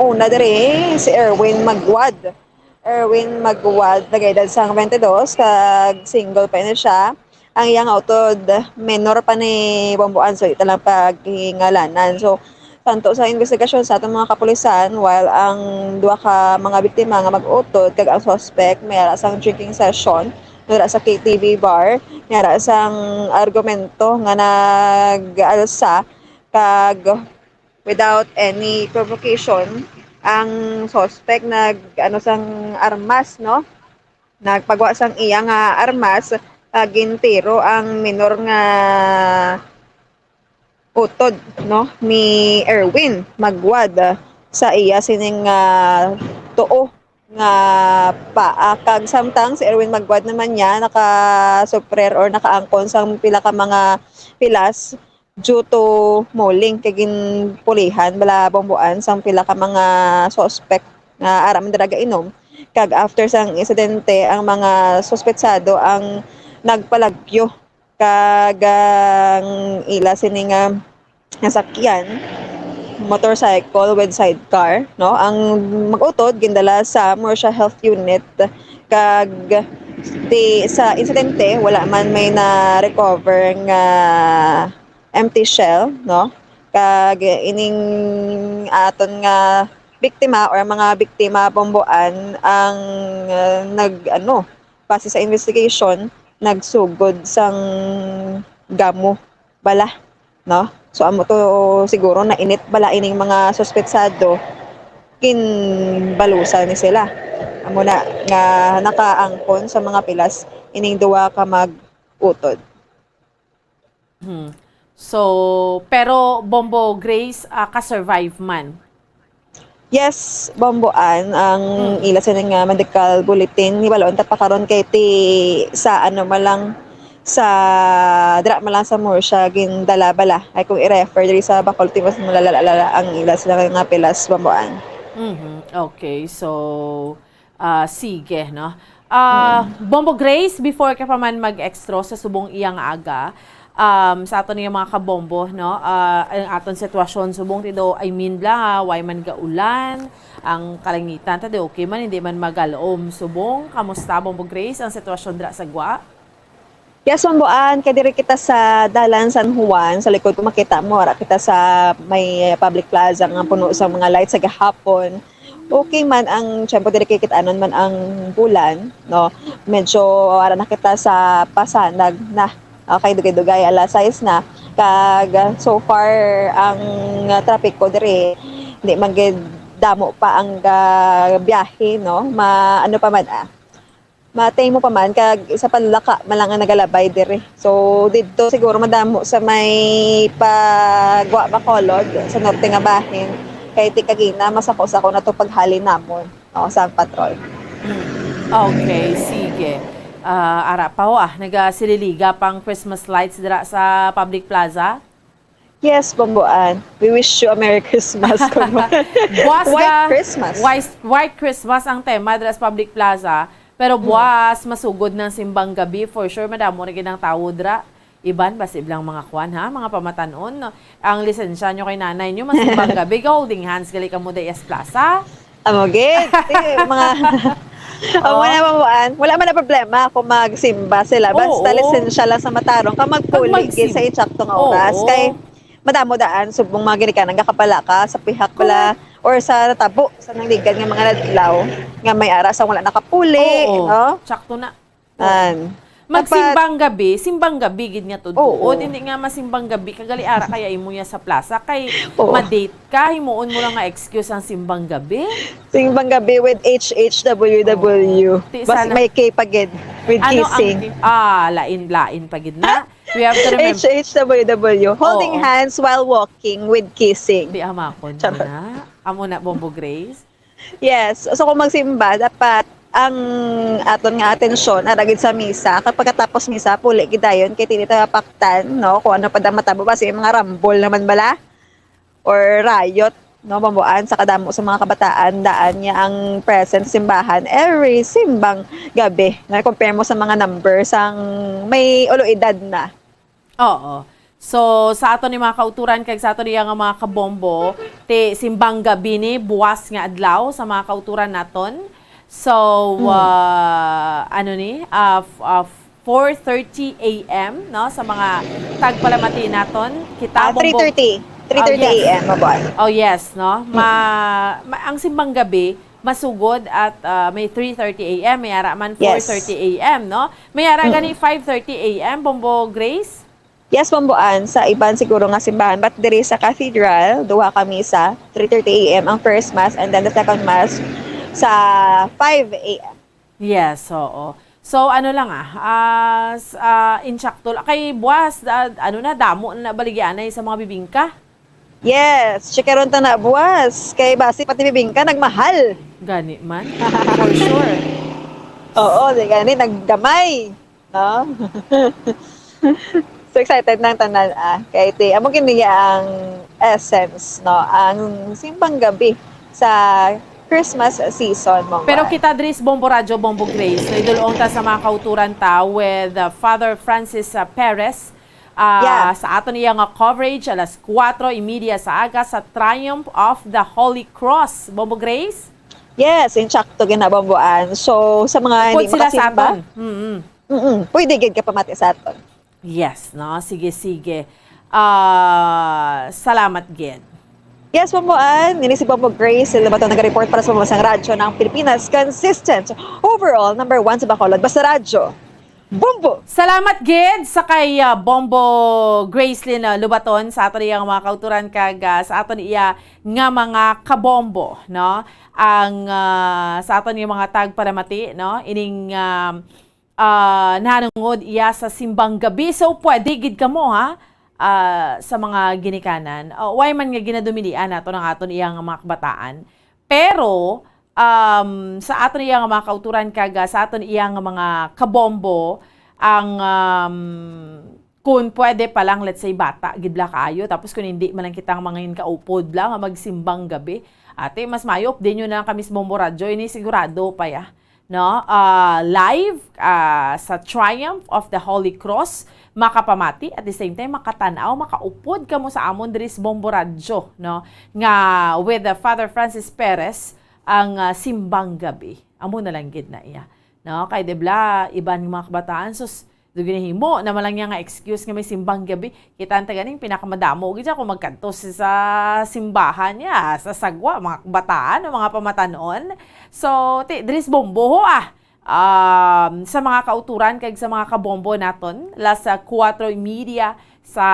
una diri si Erwin Magwad. Erwin Magwad, nag-edad sang twenty-two, kag single pa ini siya. Ang iyang utod, menor pa ni Bombo Ann, so di ta lang paghingalanan. So, tanto sa investigasyon sa atong mga kapulisan, while ang duha ka mga biktima nga mag-utod kag ang suspect may ara sang drinking session, may ara sa K T V bar, may ara sang argumento nga nag-alsa, kag without any provocation, ang suspect nag, ano, sang armas, no? Nagpagwa sang iya nga armas, ah, gintiro ang minor nga utod, no, ni Erwin Magwad, ah, sa iya sining, ah, tuo nga paa. Kag samtang si Erwin Magwad naman niya nakasuprer or nakaangkon sang pila ka mga pilas due to mauling kay ginpulihan bala, Bombo Ann, sang pila ka mga suspect nga ara man dira gainom. Kag after sang insidente, ang mga suspetsado ang nagpalagyo, kag ang ila sini nga nasakyan, motorcycle with sidecar, no, ang mag-utod gindala sa Murcia Health Unit, kag ti, sa insidente wala man may na-recover nga empty shell, no? Kag ining aton nga biktima or mga biktima, Bombo Ann, ang, uh, nag, ano, base sa investigation, nagsugod sang gamo bala, no? So amo to siguro, nainit bala ining mga suspetsado, ginbalusan ni sila. Amo na nga nakaangkon sa mga pilas ining duha ka mag-utod. Hmm. So, pero Bombo Grace, ah, ka-survive man? Yes, Bombo Ann, ang hmm. ila sa nga medical bulletin, ni wala unta pa karon kay ti sa ano man lang sa dra man lang sa Murcia gindala bala. Ay kung i-refer diri sa Bacolod, ti mas malala ang ila sila nga pilas, Bombo Ann. Mhm. Okay, so Ah, sige, no? Ah, Bombo Grace, before ka pa man mag-extra sa subong iya nga aga, um, sa aton nga mga kabombo, no? Ah, ang aton sitwasyon subong ti do, I mean lang, ah, way man gaulan, ang kalangitan ta di okay man, hindi man magalom subong. Kamusta, Bombo Grace, ang sitwasyon dira sa gwa? Yes, Bombo Ann, kay diri kita sa Dalan San Juan, sa likod ko makita mo, ara kita sa may public plaza nga puno sa mga lights sa gahapon. Okay man ang tiyempo diri kay kit-anon man ang bulan, no? Medyo ara na kita sa pasanag na. Okay, dugay-dugay alas sais na. Kag so far ang trapiko diri, di man gid damo pa ang ah, biyahe, no? Ma ano pa man ah. Matay mo pa man, kag isa pa laka man lang ang nagalabay diri. So, didto siguro madamo sa may pagwa Bacolod, sa norte nga bahin. Kay ti kagina, masako-sako na to paghalin namon, no, sa patrol. Okay, sige. Ah, ara pa ho, ah, nagasililiga pang Christmas lights dira sa Public Plaza. Yes, Bombo Ann. We wish you a Merry Christmas. Kuno. Buwas White ga- Christmas. White, White Christmas ang tema dira sa Public Plaza. Pero buwas, masugod ng simbang gabi. For sure, madamo na gid ang tawo dira. Iban, basi lang mga kwan, ha? Mga pamatanon. Ang lisensya nyo kay nanay nyo, masimbang gabi. Ga holding hands, gali ka mo dayas plaza. Amo gid. Ti, mga Amo Oh. na, Bombo Ann. Wala man na problema kung magsimba sila. Basta Oo. lisensya lang sa matarong ka magpuli gid sa magsim- insakto nga oras. Oo. Kay madamo daan subong mga ginikanan nga kapalaka sa pihak pala or sa natabo sa nangligad nga mga adlaw nga may ara sa wala nakapuli, Oo. no? Sakto na. An. Magsimbang gabi, simbang gabi gid nga tudtuon, hindi nga masimbang gabi, kagali ara kaya imo ya sa plaza, kay Oo. ma-date ka, himuon mo lang nga excuse ang simbang gabi. Simbang gabi with H H W W. Oo. Ti Bas sana may K pa gid with Ano ang kissing. K-, ah, lain-lain pa gid na. We have to remember. H H W W, holding Oo. hands while walking with kissing. Di amakon Charot. na. Amo na, Bombo Grace. Yes. So, kung magsimba, dapat ang aton nga atensyon ara gid sa misa. Kag pagkatapos misa, puli gid dayon kay dili ta mapaktan, no? Kung ano pa dang matabo, basi mga rambol naman bala or riot, no? Mabuan sa kadamo sa mga kabataan, daan niya ang present sa simbahan every simbang gabi. Na compare mo sa mga numbers ang may ulo edad na. Oo. So, sa aton ni mga kauturan kag sa aton iya nga mga kabombo, ti simbang gabi ni buwas nga adlaw sa mga kauturan naton. So, Hmm. ah, ano ni, ah, f-, ah, four thirty A M, no, sa mga tagpalamati naton, kita Ah, bombo three thirty. Oh, three thirty yes. A M, mabuhay. Oh, yes, no. Hmm. Ma-, ma-, ang simbang gabi masugod at, ah, may three thirty A M, may ara man Yes. four thirty A M, no? May ara Mm. gani five thirty A M, Bombo Grace? Yes, Bomboan, sa iban siguro nga simbahan, but diri sa cathedral, duha ka misa, three thirty A M ang first mass, and then the second mass sa five A M. Yes, oo. So, ano lang, ah, ah, s-, ah, insakto la-, kay buwas, ah, ano na, damo na nabaligianay sa mga bibingka. Yes, chikaron ta na buwas, kay basi pati bibingka nagmahal. Gani man, for sure. Oo, di gani, naggamay. No? So excited na ang tanan, ah. Kay ti-, amo gid niya ang essence, no? Ang simbang gabi sa Christmas season, Ma'am Pero Juan. Kita diri sa Bombo Radyo, Bombo Grace, no, idulong ta sa mga kauturan ta with, uh, Father Francis, uh, Perez, uh, Yeah. sa aton iya nga coverage alas kuwatro y media sa aga sa Triumph of the Holy Cross. Bombo Grace? Yes, insakto gid na, Bomboan. So, sa mga Upod hindi sila sa makasimba, aton. Mm-mm. Mm-mm. Pwede gid ka pamati sa aton. Yes, no? Sige, sige. Ah, salamat gid. Yes, Bomboan. Ini si Bombo Grace Lubaton nag-report para sa Pambansang Radyo ng Pilipinas. Consistent. Overall, number one sa Bacolod. Basta Radyo. Bombo! Salamat gid sa kay, ah, Bombo Gracelyn, ah, Lubaton sa aton iya nga mga kauturan kag, ah, sa aton iya nga mga kabombo, no? Ang, ah, sa aton nga mga tagpalamati, no? Ining, ah, ah, nahanungod iya sa simbang gabi. So, pwede gid kamo, ha? Ah, sa mga ginikanan. O, why man nga ginadumilian nato ang aton iya nga mga kabataan. Pero, um, sa aton iya nga mga kauturan kag, ah, sa aton iya nga mga kabombo, ang, um, kun pwede pa lang, let's say, bata gid la kaayo, tapos kun hindi man lang kita nga mga ginkaupod la nga magsimbang gabi, ate, mas maayo update nyo na lang kami sa Bombo Radyo, ini sigurado pa ya. No? Ah, live, ah, sa Triumph of the Holy Cross, makapamati, at the same time, makatan-aw, makaupod kamo sa amon diri sa Bombo Radyo, no? Nga with, uh, Father Francis Perez, ang, uh, simbang gabi. Amo na lang gid na iya, no? Kay, di bala, iban nga mga kabataan, sus, do ginahimo na man lang niya nga excuse nga may simbang gabi. Kita ang taganing pinakamadamo gid siya kung magkadto si-, sa simbahan niya, sa sagwa, mga kabataan o mga pamatanon. So, ti-, diri sa Bombo, ah, um, sa mga kauturan kag sa mga kabombo naton, las kuwatro y media sa,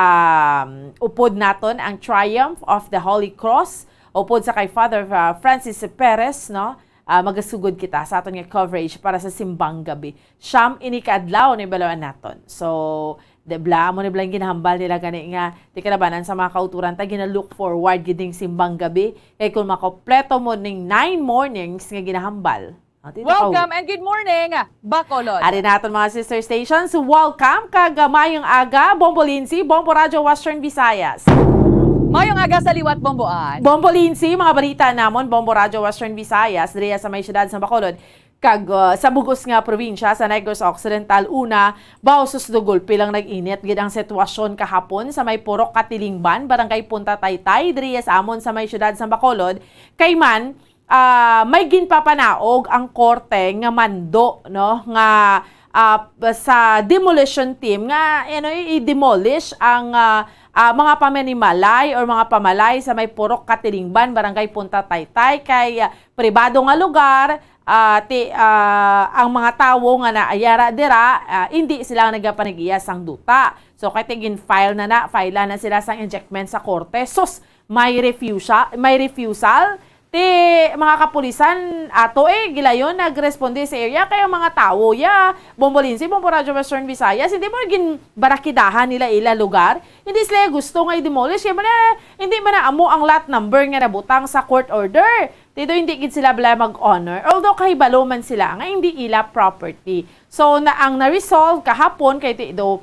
um, upod naton ang Triumph of the Holy Cross, upod sa kay Father, uh, Francis Perez, no? Ah, magasugod kita sa aton nga coverage para sa simbang gabi. Siyam ini ka adlaw na ibaloan naton. So, di bala, amo ni bala ang ginahambal nila gani nga, ti kalabanan sa mga kauturan ta, gina-look forward gid ning simbang gabi. Kay kung makompleto mo ning nine mornings nga ginahambal, ah, ti, Welcome and good morning, Bacolod. Ari naton mga sister stations, welcome kag, ah, mayong aga, Bombo Lindsay, Bombo Radyo Western Visayas. Mayong aga sa liwat, Bomboan. Bombo Lindsay, mga balita namon, Bombo Radyo Western Visayas, diriya sa may siyudad sa Bacolod, kag, ah, sa bug-os nga probinsya sa Negros Occidental. Una, baw sus, do gulpi lang nag-init gid ang sitwasyon kahapon sa may Purok Katilingban, Barangay Punta Taytay, diriya sa amon sa may siyudad sa Bacolod. Kay man, ah, may ginpapanaog ang korte nga mando, no, nga, ah, sa demolition team nga, ano, i-demolish ang, ah, ah, mga pamanimalay or mga pamalay sa may Purok Katilingban, Barangay Punta Taytay, kay, ah, pribado nga lugar, ah, ti, ah, ang mga tawo nga naayara dira, ah, hindi sila ang nagapanag-iya sang duta. So, kay ti gin-file na na, file na sila sang injectment sa korte. Sus, may refusal, may refusal. Ti mga kapulisan ato, eh, gilayon nagresponde sa area, kay ang mga tawo, ya, Bombolinsi, Bombo Radyo Western Visayas, hindi mo ginbarakidahan nila ila lugar. Hindi sila gusto nga i-demolish, kay man, hindi man na amo ang lot number nga nabutang sa court order. Ti do hindi gid sila bala mag-honor, although kahibalo man sila nga hindi ila property. So, na ang na-resolve kahapon kay ti do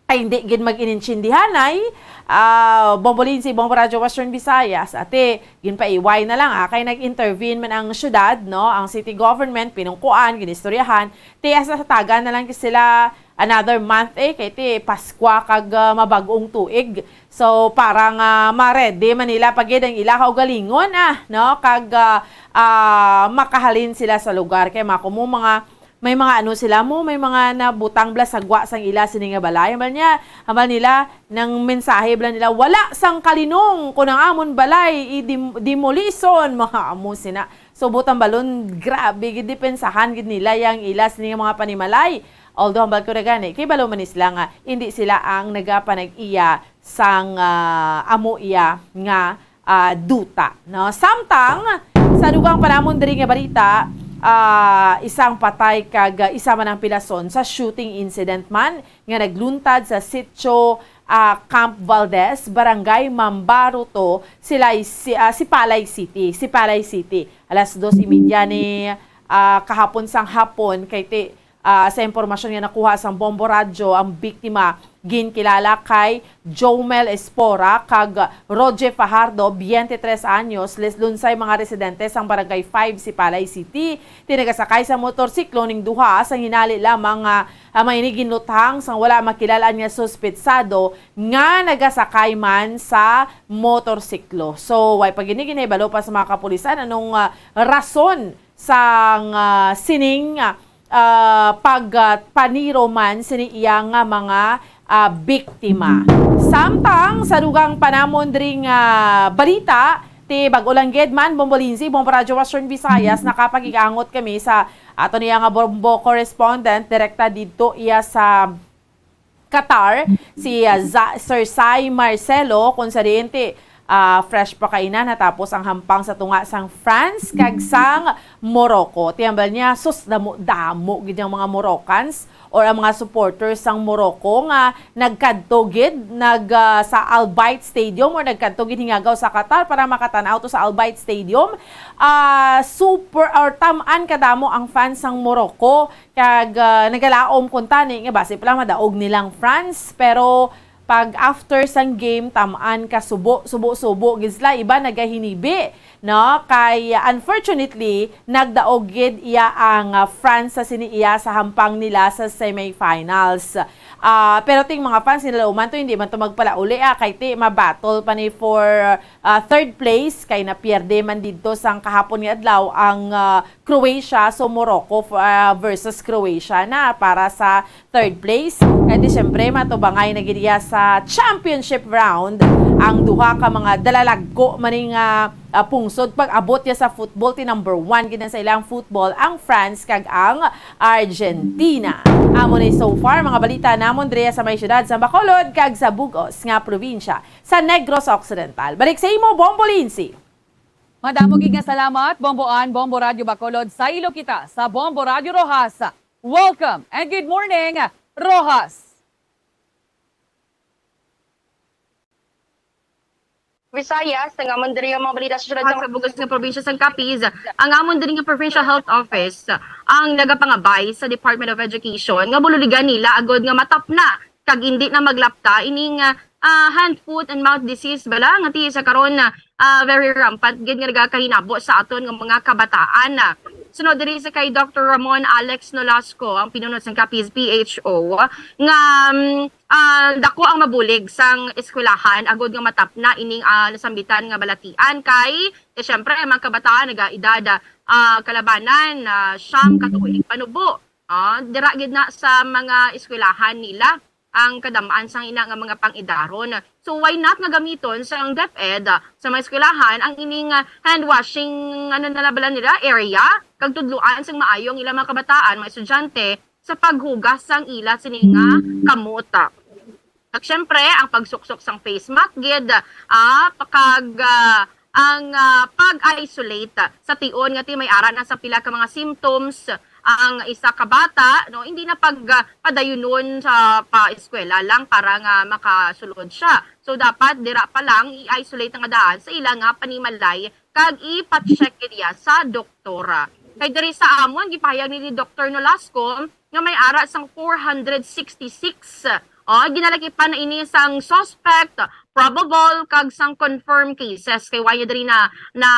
ay hindi gid mag-inintindihanay, ah, Bombolinsi, Bombo Radyo Western Visayas, ate, ginpaiway na lang, ah, kay nag-intervene man ang syudad, no, ang city government, pinungkuan, ginistoryahan, ti asa sa tagan na lang sila another month, eh, kay ti Paskwa kag, ah, mabag-ong tuig. So, para nga ma-ready man nila pa gid ang ila kaugalingon, ah, no, kag, ah, ah, makahalin sila sa lugar. Kay mako mo mga may mga ano sila mo, may mga nabutang bala sa gwa sang ila sini nga balay. Hambal niya, hambal nila, nang mensahe bala nila, "Wala sang kalinong kun ang amon balay i-demolition," mga amo sina. So, butang balon, grabe gid, depensahan gid nila yang ila sini nga mga panimalay. Although, hambal ko na gani, kay balo man ni sila nga hindi sila ang nagapanag-iya sang, ah, amo iya nga ah, duta, no? Samtang sa dugang panamon diri nga balita, ah, isang patay kag, ah, isa man ang pilason sa shooting incident man nga nagluntad sa Sitio, ah, Camp Valdez, Barangay Mambaruto, Silay, si, ah, Sipalay City, Sipalay City. Alas dos y media ni, ah, kahapon sang hapon kay ti, Ah, sa impormasyon nga nakuha sang Bombo Radyo, ang biktima ginkilala kay Jomel Espora kag Roger Fajardo, twenty-three anyos, les-, lunsay mga residente sang Barangay five, Sipalay City. Ti nagasakay sa motorsiklo ning duha sang hinali lamang nga, ah, may ini ginluthang sang wala makilal-an nga suspetsado nga nagasakay man sa motorsiklo. So, way pa gid ni ginahibalo pa sa mga kapulisan anong, ah, rason sang, ah, sining, ah, ah, pag, ah, paniro man sini iya nga mga, ah, biktima. Samtang sa dugang panamon diri nga balita, ti bag-o lang gid man, Bombo Lindsay, Bombo Radyo Western Visayas, nakapag-igangot kami sa ato niya nga Bombo correspondent, direkta didto iya sa Qatar, si, ah, Za-, Sir Sai Marcelo, kung sa diin ti, ah, fresh pa kaina natapos ang hampang sa tunga sang France kag sang Morocco. Ti hambal niya, sus, damo-damo gid ang mga Moroccans or ang mga supporters sang Morocco nga nagkadto gid, nag, ah, sa Al Bayt Stadium or nagkadto gid hingagaw sa Qatar para makatan-aw to sa Al Bayt Stadium. Ah, super or tam-an kadamo ang fans sang Morocco. Kag, ah, nagalaom kuntani nga basi pala madaog nilang France, pero pag after sang game, tam-an ka subo, subo-subo gid sila, iba nagahinibi, no? Kay, ah, unfortunately, nagdaog gid iya ang, ah, France sa sini iya sa hampang nila sa semifinals. Ah, pero ting mga fans nila uman to, hindi man to magpalauli, ah, kay ti ma-battle pa ni for, ah, third place, kay napierde man didto sang kahapon nga adlaw ang, ah, Croatia, so Morocco f-, ah, versus Croatia na para sa third place. Kay ti, siyempre, matubangay na gid iya sa championship round ang duha ka mga dalalagko maning, ah, ah, pungsod pag-abot ya sa football, ti number one gid na sa ilang football ang France kag ang Argentina. Amo ni so far mga balita namon diri sa may siyudad sa Bacolod kag sa bug-os nga probinsya sa Negros Occidental. Balik sa imo, Bombo Lindsay. Madamo gid nga salamat, Bombo Ann, Bombo Radyo Bacolod. Saylo kita sa Bombo Radyo Roxas. Welcome and good morning, Roxas. Visayas, ang amon diri nga mga balita sa siyudad sa bug-os nga probinsya sang Capiz, ang amon diri nga Provincial Health Office ang nagapangabay sa Department of Education nga bululigan nila agod nga matapna kag indi na maglapta ining, ah, ah, hand, foot, and mouth disease bala nga ti sa karon, ah, very rampant gid nga nagakahinabo sa aton nga mga kabataan. Sunod diri sa kay Doctor Ramon Alex Nolasco, ang pinuno sang Capiz P H O, nga, mm, ah, dako ang mabulig sang eskwelahan agod nga matapna ining, ah, nasambitan nga balatian kay, eh, syempre, ang mga kabataan nagaedad, ah, kalabanan, ah, siyam ka tuig panubo. Ah, dira gid na sa mga eskwelahan nila ang kadamaan sang ina nga mga pang-idaron. So, why not nga gamiton sang DepEd, ah, sa mga eskwelahan ang ining, ah, hand washing, ano na bala nila, area, kag tudloan sang maayo ang ilang mga kabataan, mga estudyante, sa paghugas sang ila sini nga kamot. Kag syempre, ang pagsuksok sang face mask gid, ah, pa-, kag, ah, ang, ah, pag-isolate sa tion nga ti may ara na sa pila ka mga symptoms ang isa ka bata, no, hindi na pag, ah, padayunon sa pa-eskwela lang para nga makasulod siya. So, dapat dira pa lang i-isolate nga daan sa ila nga panimalay kag ipa-check gid iya sa doktora. Kay diri sa amon, gipahayag ni Doktor Nolasco nga may ara sang four hundred sixty-six. Oh, ginalakipan na ini sang suspect, probable, kag sang confirmed cases. Kay wala diri na, na,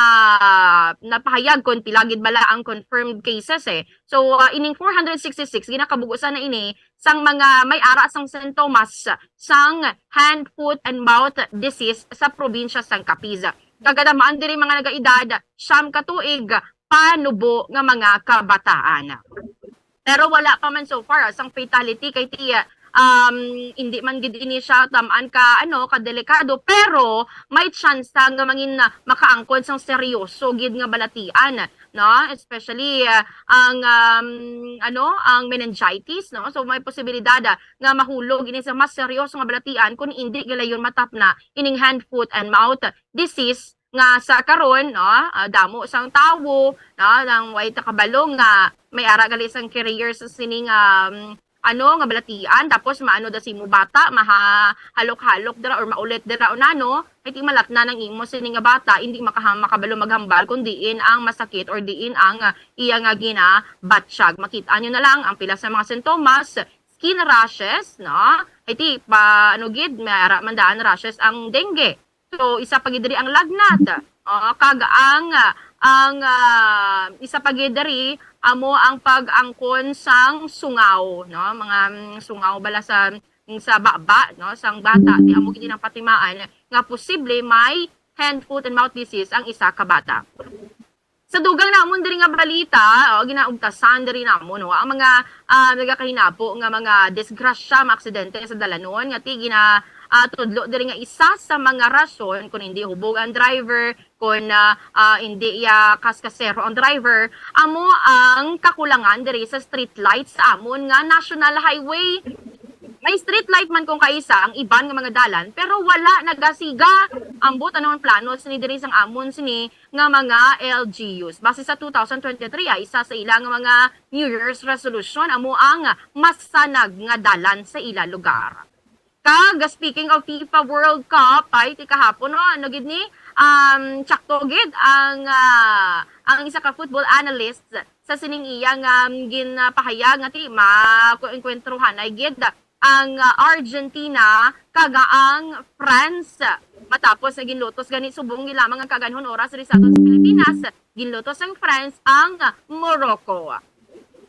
napahayag kon pila gid bala ang confirmed cases, eh. So, ah, ining four hundred sixty-six, ginakabugusan na ini sang mga may ara sang sintomas sang hand, foot, and mouth disease sa probinsya sang Capiz. Kagadamaan diri mga nagaedad siyam ka tuig panubo nga mga kabataan. Pero wala pa man so far, ah, sang fatality kay ti, um, hindi man gid ini siya tamaan ka, ano, ka delikado, pero may tsansa nga mangin-, makaangkon sang seryoso gid nga balatian, no? Especially, ah, ang, um, ano, ang meningitis, no? So, may posibilidad, ah, nga mahulog ini sa mas seryoso nga balatian kung hindi gilayon matapna ining hand, foot, and mouth disease nga sa karon, no, ah, damo sang tawo, no, nang way ta kabalo nga may ara gali sang carrier sa sining, um, ano, nga balatian, tapos maano da si imo bata, mahalok-halok dira or maulit dira o nano, ay ti malatna nang imo sini nga bata, hindi makaha-, makabalo maghambal kung diin ang masakit or diin ang, ah, iya nga ginabatsyag. Makita nyo na lang ang pila sa mga sintomas, skin rashes, no? Ay ti, pa, ano gid, may ara man daan rashes ang dengue. So, isa pa gid diri ang lagnat. Oo, kag ang, ang, ah, isa pa gid diri amo ang pag-angkon sang sungaw, no? Mga, mm, sungaw bala sa, sa baba, no? Sang bata, di amo gid ang patimaan nga posible may hand, foot, and mouth disease ang isa ka bata. Sa dugang namon diri nga balita, o, ginaugtasan diri namon, no, ang mga, ah, nagakahinapo nga mga disgrasya, mga aksidente sa dalanon, nga ti gina-, ah, tudlo diri nga isa sa mga rason kung hindi hubog ang driver, kung, ah, ah, hindi ya kaskasero ang driver, amo ang kakulangan diri sa street lights sa amon nga national highway. May street light man kung kaisa ang iban nga mga dalan, pero wala nagasiga. Ambot ano ang plano sini diri sang amon sini nga mga L G Us. Base sa two thousand twenty-three, ah, isa sa ila nga mga New Year's resolution amo ang masanag nga dalan sa ila lugar. Kag speaking of FIFA World Cup, ay, ti kahapon, no, ano gid ni, um, tsakto gid ang, ah, ang isa ka football analyst sa sining iya nga, um, ginpahayag nga ti makuengkwentruhanay gid ang, ah, Argentina kag ang France. Matapos nga ginlutos gani subong ni lamang ang kaganhon oras diri sa aton sa Pilipinas, ginlutos sang France ang Morocco.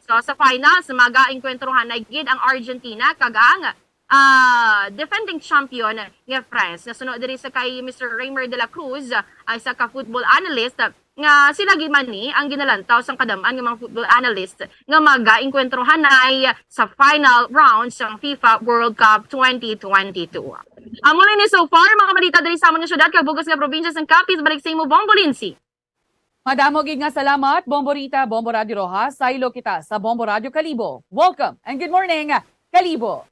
So, sa finals, magaengkwentruhanay gid ang Argentina kag ang, ah, defending champion nga France. Nasuno diri sa kay Mister Reimer de la Cruz, ah, isa ka football analyst, nga sila gid man ni ang ginalantaw sang kadam-an nga mga football analyst nga magaengkwentruhanay sa final round sang FIFA World Cup twenty twenty-two. Amo lang ni so far, mga balita diri sa amon nga syudad kag bug-os nga probinsya sang Capiz. Balik sa imo, Bombo Lindsay. Madamo gid nga salamat, Bombo Rita, Bombo Radio Rojas. Saylo kita sa Bombo Radio Kalibo. Welcome and good morning, Kalibo.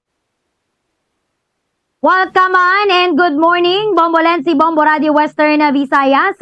Welcome man and good morning, Bombo Lensi, Bombo Radio Western Visayas.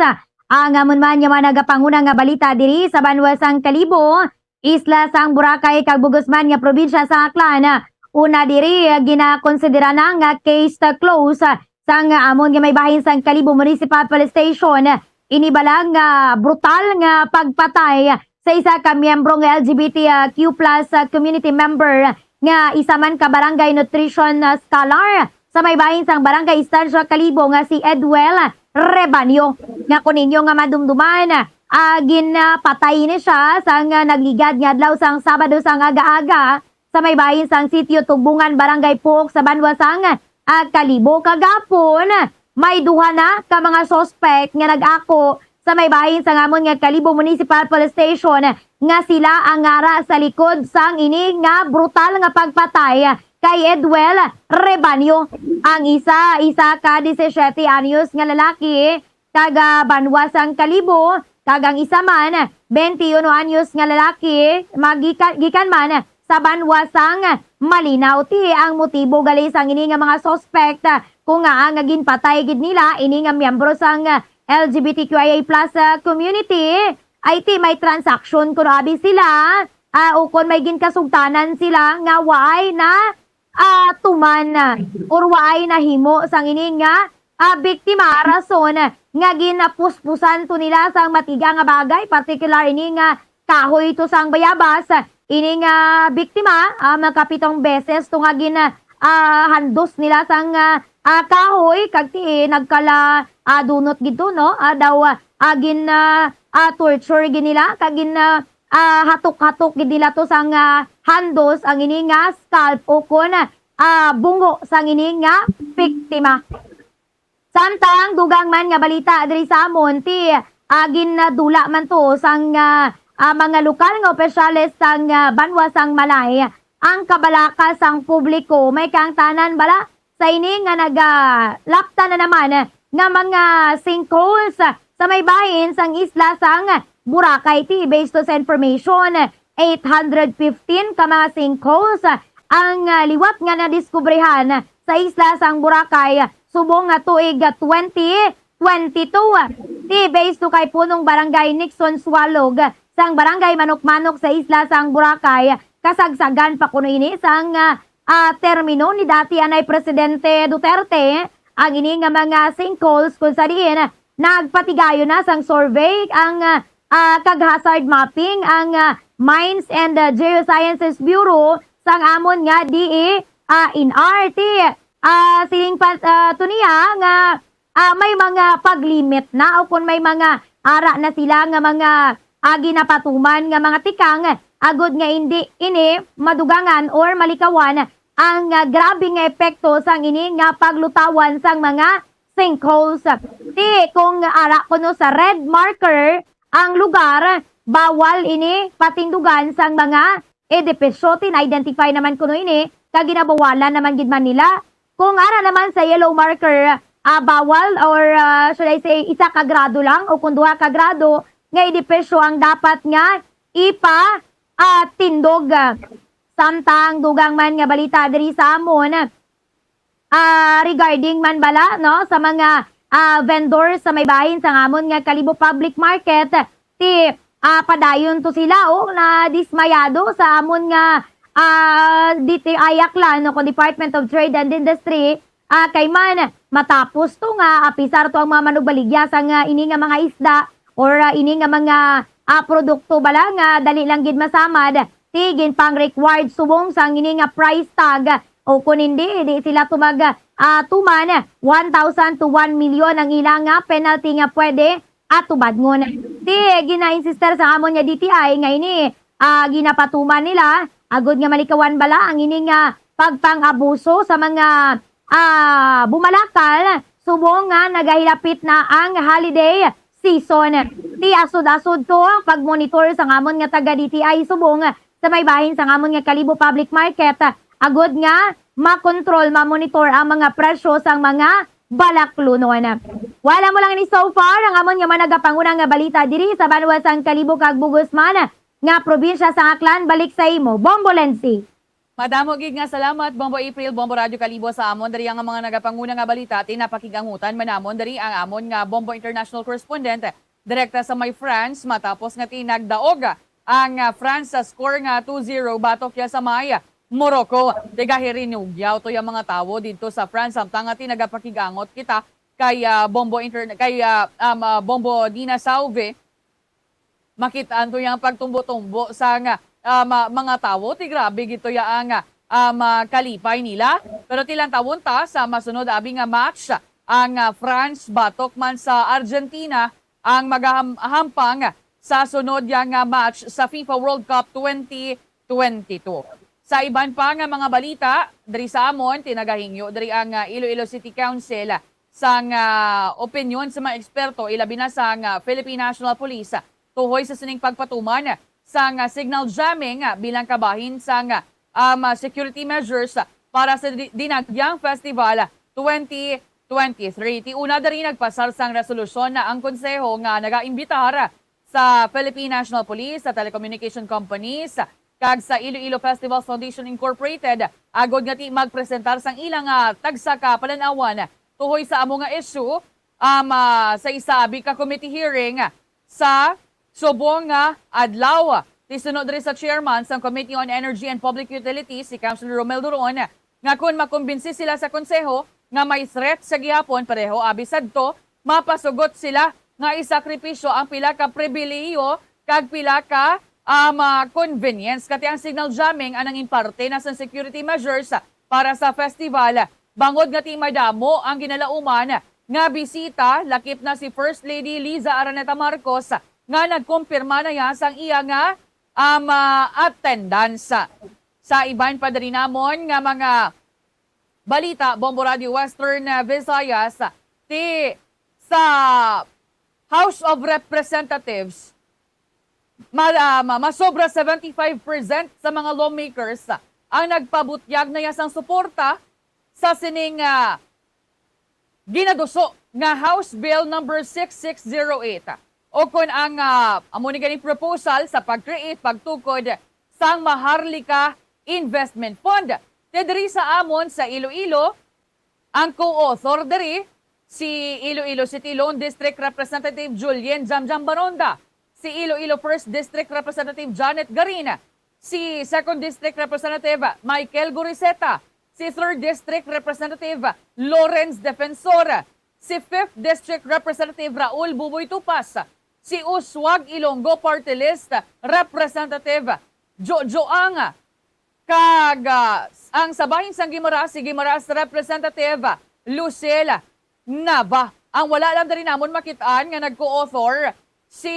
Ang amon man nga mga nagapanguna nga balita diri sa banwa sang Kalibo, isla sang Boracay kag bug-os man nga probinsya sa Aklan. Una diri, ginakonsidera na nga case close sang amon nga may bahin sang Kalibo Municipal Police Station. Ini bala nga brutal nga pagpatay sa isa ka miyembro nga L G B T Q plus, ah, community member nga isa man ka barangay nutrition, ah, scholar sa may bahin sang Barangay Estancia Kalibo nga si Edwell Rebanio, nga kuninyo nga madumduman, ah, ginpatay ni siya sang, ah, nagligad nga adlaw sang Sabado sang aga-aga sa may bahin sang Sitio Tugbungan, Barangay Puok sa banwa sang, ah, Kalibo. Kagapon, may duha na ka mga suspect nga nag-ako sa may bahin sang amon nga Kalibo Municipal Police Station nga sila ang ara sa likod sang ini nga brutal nga pagpatay kay Edwel Rebanyo. Ang isa, isa ka disisiete anyos nga lalaki, taga banwa sang Kalibo, kag ang isa man, twenty-uno anyos nga lalaki, magika-, gikan man sa banwa sang Malinaw. Ti ang motibo gali sang ini nga mga suspect, kung ngaa nga ginpatay gid nila ini nga miyembro sang L G B T Q I A plus, ah, community, ay ti may transaksyon kuno abi sila, ah, ukon may ginkasugtanan sila nga waay na, ah, tuman, ah, or waay nahimo sang ini nga, ah, biktima, rason nga ginapuspusan to nila sang matiga nga bagay, partikular ini nga kahoy to sang bayabas. Ini nga biktima, ah, makapitong beses to nga gin, ah, handos nila sang, ah, ah, kahoy, kag ti nagkala, ah, dunot gid to, no? Ah, daw, ah, gin, ah, ah, torture gid nila, kag gin, ah, ah, hatok-hatok gid nila to sang, ah, handos ang ini nga scalp o kon, ah, bungo sang ini nga biktima. Samtang dugang man nga balita diri sa amon, ti, ah, ginadula man to sang, ah, ah, mga lokal nga opisyales sang, ah, banwa sang Malay ang kabalaka sang publiko. May kaangtanan bala sa ini nga nagalapta na naman nga mga sinkholes sa may bahin sang isla sang Boracay. Ti, based to sa information, eight hundred fifteen ka mga sinkholes ang, ah, liwat nga nadiskubrihan sa isla sang Boracay subong nga tuig twenty twenty-two. Ti, based to kay punong barangay Nixon Sualog sang barangay Manok-Manok sa isla sang Boracay, kasagsagan pa kuno ini sang, ah, ah, termino ni dati anay Presidente Duterte ang ini nga mga sinkholes, kung sa diin nagpatigayon na sang survey ang, ah, ah, kag hazard mapping ang, ah, Mines and, ah, Geosciences Bureau sang amon nga D E, ah, N R T. Ah, siling pa, ah, to niya nga, ah, may mga paglimit na o kung may mga ara na sila nga mga, ah, ginapatuman nga mga tikang, agud nga indi ini madugangan or malikawan ang, ah, grabe nga epekto sang ini nga paglutawan sang mga sinkholes. Ti, kung ara kuno sa red marker ang lugar, bawal ini patindugan sang mga edipisyo. Ti na-identify naman kuno ini kag ginabawalan naman gid man nila. Kung ara naman sa yellow marker, ah, bawal or, ah, should I say, isa ka grado lang o kung duha ka grado nga edipisyo ang dapat nga ipa, ah, tindog. Samtang dugang man nga balita diri sa amon, ah, regarding man bala, no, sa mga, ah, vendors sa may bahin sang amon nga Kalibo Public Market, ti, ah, padayon to sila, oh, na dismayado sa amon nga, ah, D T I Aklan, no, kung Department of Trade and Industry, ah, kay man matapos to nga apisar to ang mga manugbaligya sang, ah, ini nga mga isda or, ah, ini nga mga, ah, produkto bala nga dali lang gid masamad, ti ginpang-required subong sang ini nga price tag, o kun hindi, di sila to mag, ah, tuman, one thousand to one million ang ila nga penalty nga pwede atubadngon. Ti gina-insister sa amon nga D T I nga ini, ah, ginapatuman nila agud nga malikawan bala ang ini nga pagpang-abuso sa mga, ah, bumalakal subong nga nagahilapit na ang holiday season. Ti asod-asod to ang pag-monitor sang amon nga taga D T I subong sa may bahin sang amon nga Kalibo Public Market, agud nga makontrol, mamonitor ang mga presyo sang mga balaklonon. Wala mo lang ini so far ang amon nga managapanguna nga balita diri sa banwa sang Kalibo kag bug-os man nga probinsya sang Aklan. Balik sa imo, Bombo Lenzi. Madamo gid nga salamat, Bombo April, Bombo Radyo Kalibo. Sa amon diri ang mga nagapanguna nga balita, ti napakig-angutan man namon diri ang amon nga Bombo International Correspondent, direkta sa may France, matapos nga ti nagdaog ang, ah, France sa score nga two zero batok ya sa may Morocco. Tigahirinugyaw to ya mga tawo didto sa France, samtang nga ti nagapakig-angot kita kay, ah, Bombo Inter-, kay, ah, um, ah, Bombo Dina Sauve. Makit-an to yang pagtumbo-tumbo sang, ah, ma-, mga tawo. Ti grabe gid to ya ang, ah, ma-, kalipay nila. Pero ti lantawon ta sa masunod abi nga match, ang, ah, France batok man sa Argentina ang magaham-, hampang sa sunod ya nga match sa FIFA World Cup twenty twenty-two. Sa iban pa nga mga balita, diri sa amon, ti nagahingyo diri ang, ah, Iloilo City Council sang, ah, opinyon sa mga eksperto, ilabi na sang, ah, Philippine National Police, tuhoy sa sining pagpatuman sang, ah, signal jamming, ah, bilang kabahin sang, ah, um, ah, security measures, ah, para sa di- Dinagyang Festival twenty twenty-three. Ti una diri nagpasar sang resolusyon na ang konseho nga nagaimbitar sa Philippine National Police, sa telecommunication companies, kag sa Iloilo Festivals Foundation Incorporated, agod nga ti magpresentar sang ilang, ah, tagsa ka palan-awan tuhoy sa amo nga issue, um, ah, sa isa abi ka committee hearing sa subong nga adlaw. Ti suno diri sa chairman sang Committee on Energy and Public Utilities, si Councilor Romel Duron, nga kon makumbinsi sila sa konseho nga may threat sa gihapon, pareho abi sadto, mapasugot sila nga isakripisyo ang pila ka pribilehiyo kag pila ka, um, ah, convenience. Kati ang signal jamming ang nangin parte na sa security measures para sa festival, bangod nga ti madamo ang ginalauman nga bisita, lakip na si First Lady Liza Araneta Marcos, nga nagkumpirma na ya sang iya nga, um, ah, attendance. Sa iban pa diri namon nga mga balita, Bombo Radio Western, ah, Visayas, ti sa House of Representatives, ma-, ah, ma-, masobra seventy-five percent sa mga lawmakers ang nagpabutyag na ya sang suporta sa sining, ah, ginaduso nga House Bill number six six zero eight, o kon ang, ah, amo ni ganing proposal sa pag-create, pagtukod sang Maharlika Investment Fund. Ti diri sa amon sa Iloilo, ang co-author diri si Iloilo City Lone District Representative Julien Jamjam Baronda, si Iloilo First District Representative Janet Garin, si Second District Representative Michael Goriseta, si Third District Representative Lawrence Defensor, si Fifth District Representative Raul Buboy Tupas, si Uswag Ilonggo Party List Representative Jojo Ang, kag, ah, ang sa bahin sang Guimaras, si Guimaras Representative Lucille Nava. Ang wala lang diri namon makit-an nga nag-co-author si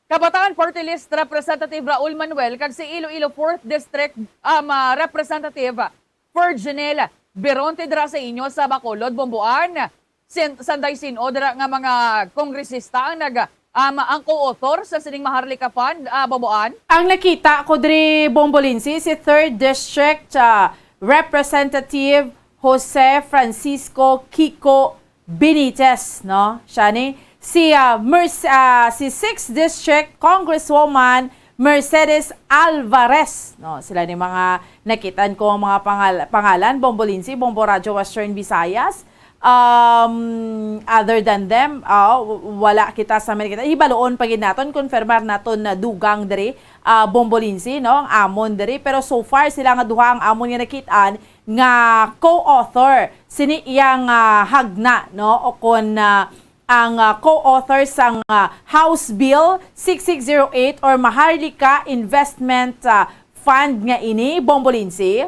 Kabataan Party List Representative Raul Manuel kag si Iloilo Fourth District, um, ah, Representative Virginel Beronte dira sa inyo sa Bacolod, Bomboan. Sin-, sanday sin-o dira nga mga kongresista ang nag-, um, ang co-author sa sining Maharlika Fund, ah, Bomboan? Ang nakita ko diri, Bombolinsi, si Third District, ah, Representative Jose Francisco Kiko Benitez, no? Siya ni si, ah, Merce-, ah, si Sixth District Congresswoman Mercedes Alvarez, no? Sila ni mga nakitan ko ang mga pangal-, pangalan, Bombolinsi, Bombo Radyo Western Visayas. Um, other than them, ah, w-, wala kita sa Amerika. Hibaloon pa gid naton, confirmar naton na dugang diri, ah, Bombolinsi, no? Ang amon diri. Pero so far, sila nga duha ang amon nga nakitaan nga co-author sini iyang, ah, hagna, no? O kon, ah, ang, ah, co-author sang, ah, House Bill six six zero eight or Maharlika Investment, ah, Fund nga ini, Bombolinsi?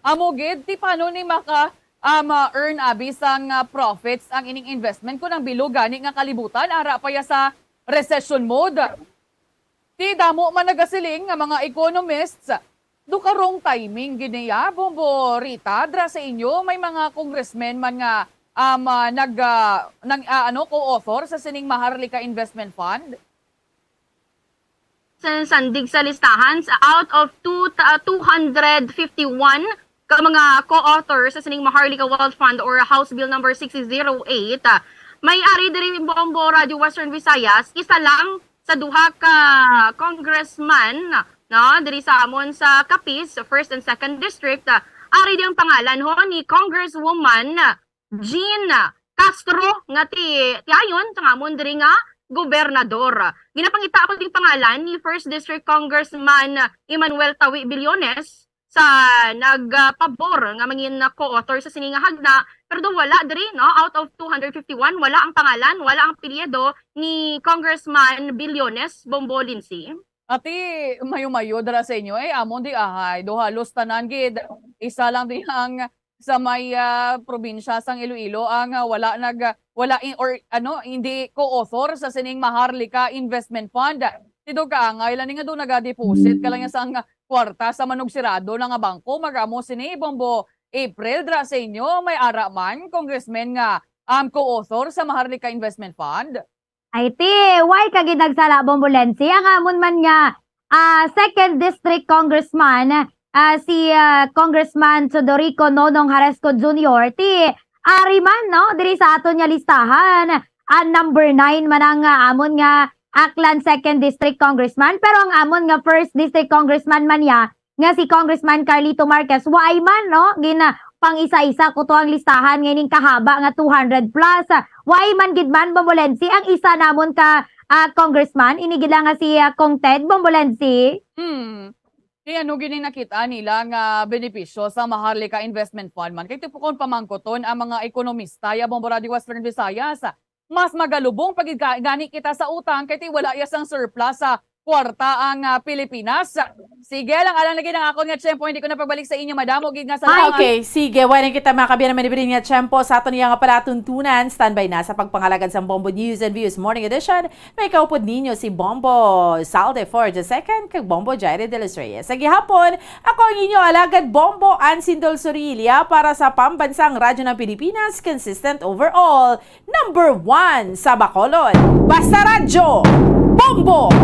Amo gid, ti paano ni maka, ah, ma-earn abi sang, ah, profits ang ining investment kung ang bilog gani nga kalibutan ara pa ya sa recession mode? Ti damo man nagasiling nga mga economists, do ka wrong timing gid niya, Bombo Rita, dra sa inyo may mga congressmen man nga, um, ah, nag, ah, nang, ah, ano, co-author sa sining Maharlika Investment Fund? Sa sandig sa listahan, sa out of two, ah, two hundred fifty-one ka mga co-author sa sining Maharlika Wealth Fund or House Bill number six zero eight, ah, may ari diri, Bombo Radyo Western Visayas, isa lang sa duha ka congressman, no, diri sa amon sa Capiz, First and Second District, ah, ari di ang pangalan ho ni Congresswoman Jean Castro nga ti-, tiayon sang amon diri nga gobernador. Ginapangita ako ding pangalan ni First District Congressman Emmanuel Tawi Billones sa nagpabor nga mangin co-author sa sini nga hagna, pero daw wala diri, no? Out of two hundred fifty-one, wala ang pangalan, wala ang apelyido ni Congressman Billones, Bombo Lindsay. Ati, mayo-mayo dira sa inyo, eh, amon di ahay, do halos tanan gid, isa lang di ang sa may, ah, probinsya sang Iloilo ang, ah, wala nag-, ah, wala in, or ano, hindi co-author sa sining Maharlika Investment Fund. Tidog kaangay lang ni nga do nagadeposit ka lang ya sang kwarta sa manugsirado na nga bangko, magamo sini, Bombo April, dira sa inyo, may ara man, congressman nga, um, co-author sa Maharlika Investment Fund? Ay, ti, why ka gid nagsala, Bombolensi? Ang amon man nga, ah, Second District Congressman, ah, si, ah, Congressman Teodorico Nonong Haresco Junior, ti ari man, no, diri sa aton nga listahan. Ah, number nine man ang, ah, amon nga Aklan Second District Congressman, pero ang amon nga First District Congressman man niya, nga si Congressman Carlito Marquez, waay man, no, gina-, pang-isa-isa ko to ang listahan nga ining kahaba nga two hundred plus. Waay man gid man, Bombolensi, ang isa namon ka, ah, congressman, ini gid lang nga si, ah, Cong Ted, Bombolensi. Hmm. Kaya ano gini nakita nila nga benepisyo sa Maharlika Investment Fund man? Kay tipukon pamangkoton ang mga ekonomista, ya Bombo Radio Western Visayas, mas magalubong pa gid ka-, gani kita sa utang kay ti wala ya sang surplus sa kwarta ang, ah, Pilipinas. Sige lang, alang lagi ang akon nga tiyempo, hindi ko na pagbalik sa inyo, madamo gid nga Ah, salamat. Okay, sige. Wala kita, mga kabiyan, naman ibigin nga tiyempo sa aton iya nga palatuntunan. Standby na sa pagpangalagad sang Bombo News and Views Morning Edition. May kaupod ninyo si Bombo Salde for the second, kag Bombo Jaire de los Reyes. Sa gihapon, ako ang inyo alagad, Bombo Ansin Dol Sorilla, para sa Pambansang Radyo ng Pilipinas, consistent overall, number one sa Bacolod. Basta Radyo, Bombo!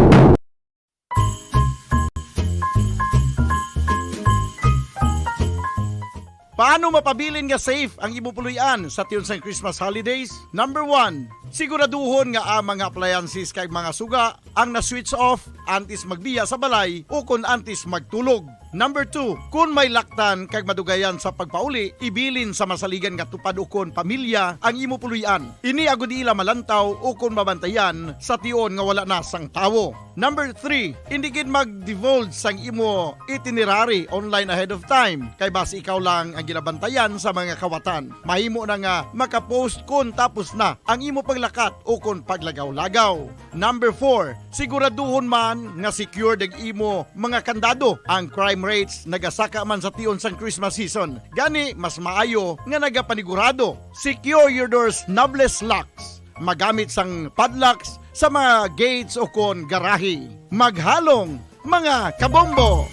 Paano mapabilin nga safe ang imo puloy-an sa tion sang Christmas holidays? Number one, siguraduhon nga ang mga appliances kag mga suga ang na-switch off antes magbiya sa balay o kon antes magtulog. Number two, kon may laktan kag madugayan sa pagpauli, ibilin sa masaligan nga tupad o kon pamilya ang imo puloy-an. Ini agod ila malantaw o kon mabantayan sa tion nga wala na sang tawo. Number three, hindi gid mag-divulge sang imo itinerary online ahead of time, kay basi ikaw lang ang ginabantayan sa mga kawatan. Mahimo na nga maka-postpone tapos na ang imo paglakat o kon paglagaw-lagaw. Number four, siguraduhon man nga secured ang imo mga kandado. Ang crime rates nagasaka man sa tion sang Christmas season. Gani, mas maayo nga nagapanigurado. Secure your doors, knobless locks. Magamit sang padlocks sa mga gates o kon garahe. Maghalong, mga kabombo!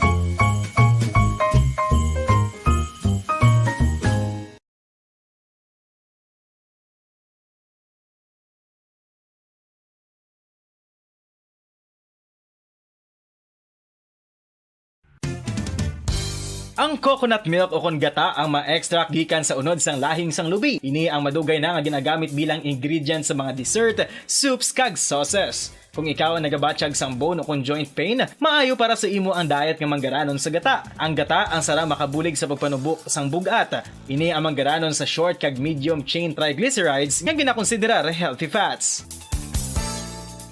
Ang coconut milk o kon gata ang ma-extract gikan sa unod sang lahing sang lubi. Ini ang madugay na nga ginagamit bilang ingredient sa mga dessert, soups, kag sauces. Kung ikaw ang nagabatyag sang bone o kon joint pain, maayo para sa imo ang diet nga manggaranon sa gata. Ang gata ang sarang makabulig sa pagpanubo sang bug-at. Ini ang manggaranon sa short kag medium chain triglycerides nga ginakonsiderar healthy fats.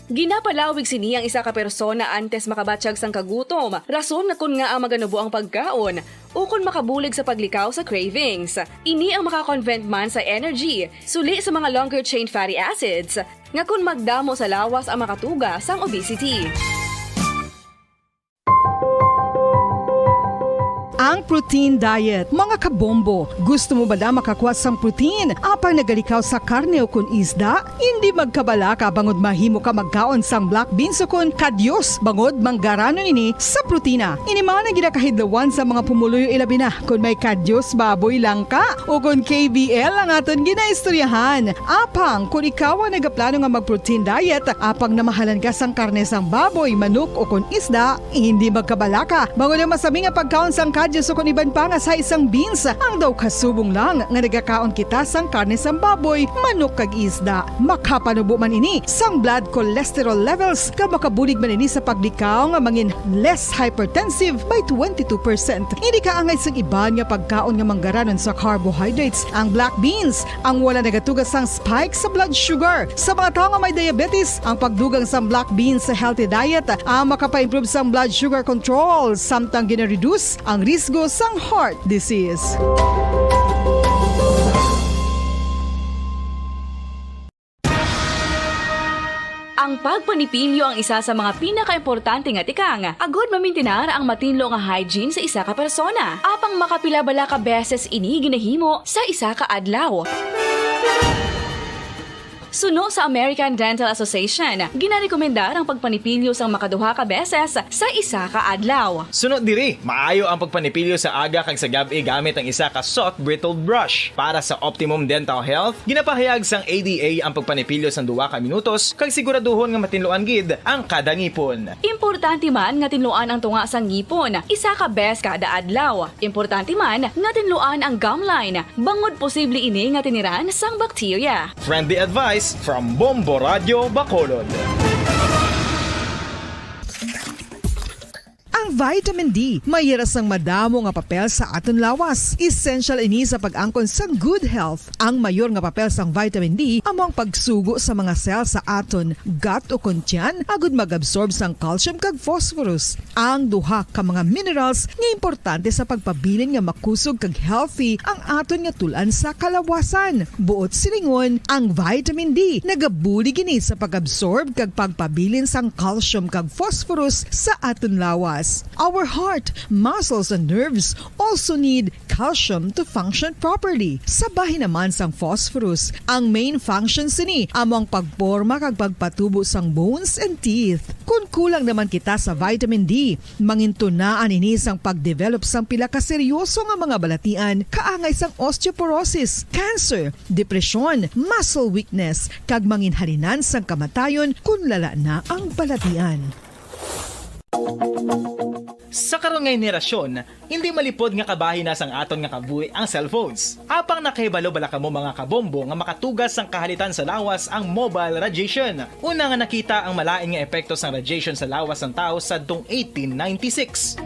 Ginapalawig sini ang isa ka persona antes makabatyag sang kagutom, rason nga kon ngaa maganubo ang pagkaon, ukon makabulig sa paglikaw sa cravings. Ini ang maka-convert man sa energy, suli sa mga longer chain fatty acids, nga kon magdamo sa lawas ang makatuga sang obesity. Ang protein diet, mga kabombo. Gusto mo bala makakuha sang protein, apang nagalikaw sa karne ukon isda? Indi magkabalaka bangod mahimo ka magkaon sang black beans ukon kadyos, bangod manggaranon ini sa protina. Ini man ang ginakahidlawan sa mga pumuluyo, ilabi na kon may kadyos baboy lang ka ukon K B L ang aton ginaistoryahan. Apang kon ikaw ang nagaplano nga mag-protein diet, apang namahalan ka sang karne sang baboy, manok, ukon isda, hindi magkabalaka, bangod ang masami nga pagkaon sang kadyos ukon iban pa nga sa isang beans, ang daw kasubong lang nga nagakaon kita sang karne sang baboy, manok, kag isda. Makapanubo man ini sang blood cholesterol levels, kag makabulig man ini sa paglikaw nga mangin less hypertensive by twenty-two percent. Hindi kaangay sang iban nga pagkaon nga manggaranon sa carbohydrates ang black beans, ang wala nagatuga sang spike sa blood sugar. Sa mga tawo nga may diabetes, ang pagdugang sang black beans sa healthy diet ang makapa-improve sang blood sugar control, samtang gina-reduce ang risgo sang heart disease. Ang pagpanipilyo ang isa sa mga pinakaimportante nga tikang agud mamintinar ang matinlo nga hygiene sa isa ka persona. Apang makapila bala ka beses ini ginahimo sa isa ka adlaw? Suno sa American Dental Association, ginarekomendar ang pagpanipilyo sang makaduha ka beses sa isa ka adlaw. Suno diri, maayo ang pagpanipilyo sa aga kag sa gab-i gamit ang isa ka soft bristled brush. Para sa optimum dental health, ginapahayag sang A D A ang pagpanipilyo sang duha ka minutos kag siguraduhon nga matinluan gid ang kada ngipon. Importante man nga tinluan ang tunga sang ngipon isa ka bes kada adlaw. Importante man nga tinluan ang gum line, bangod posible ini nga tiniran sang bakterya. Friendly advice from Bombo Radio Bacolod. Ang vitamin D may yara sang madamo nga papel sa aton lawas. Essential ini sa pag-angkon sang good health. Ang mayor nga papel sang vitamin D amo ang pagsugo sa mga cell sa aton gut o kon tiyan agud mag-absorb sang calcium kag phosphorus, ang duha ka mga minerals nga importante sa pagpabilin nga makusog kag healthy ang aton nga tul-an sa kalawasan. Buot silingon, ang vitamin D nagabulig ini sa pag-absorb kag pagpabilin sang calcium kag phosphorus sa aton lawas. Our heart, muscles, and nerves also need calcium to function properly. Sa bahin naman sang phosphorus, ang main function sini amo ang pagporma kag pagpatubo sang bones and teeth. Kon kulang naman kita sa vitamin D, mangintunaan ini sang pag-develop sang pila ka seryoso nga mga balatian, kaangay sang osteoporosis, cancer, depresyon, muscle weakness, kag manginhalinan sang kamatayon kon lala na ang balatian. Sa karon nga henerasyon, hindi malipod nga kabahin na sang aton nga kabuhi ang cellphones. Apang nakahibalo bala kamo, mga kabombo, nga makatugas sang kahalitan sa lawas ang mobile radiation? Una nga nakita ang malain nga epekto sang radiation sa lawas sang tawo sadtong eighteen ninety-six.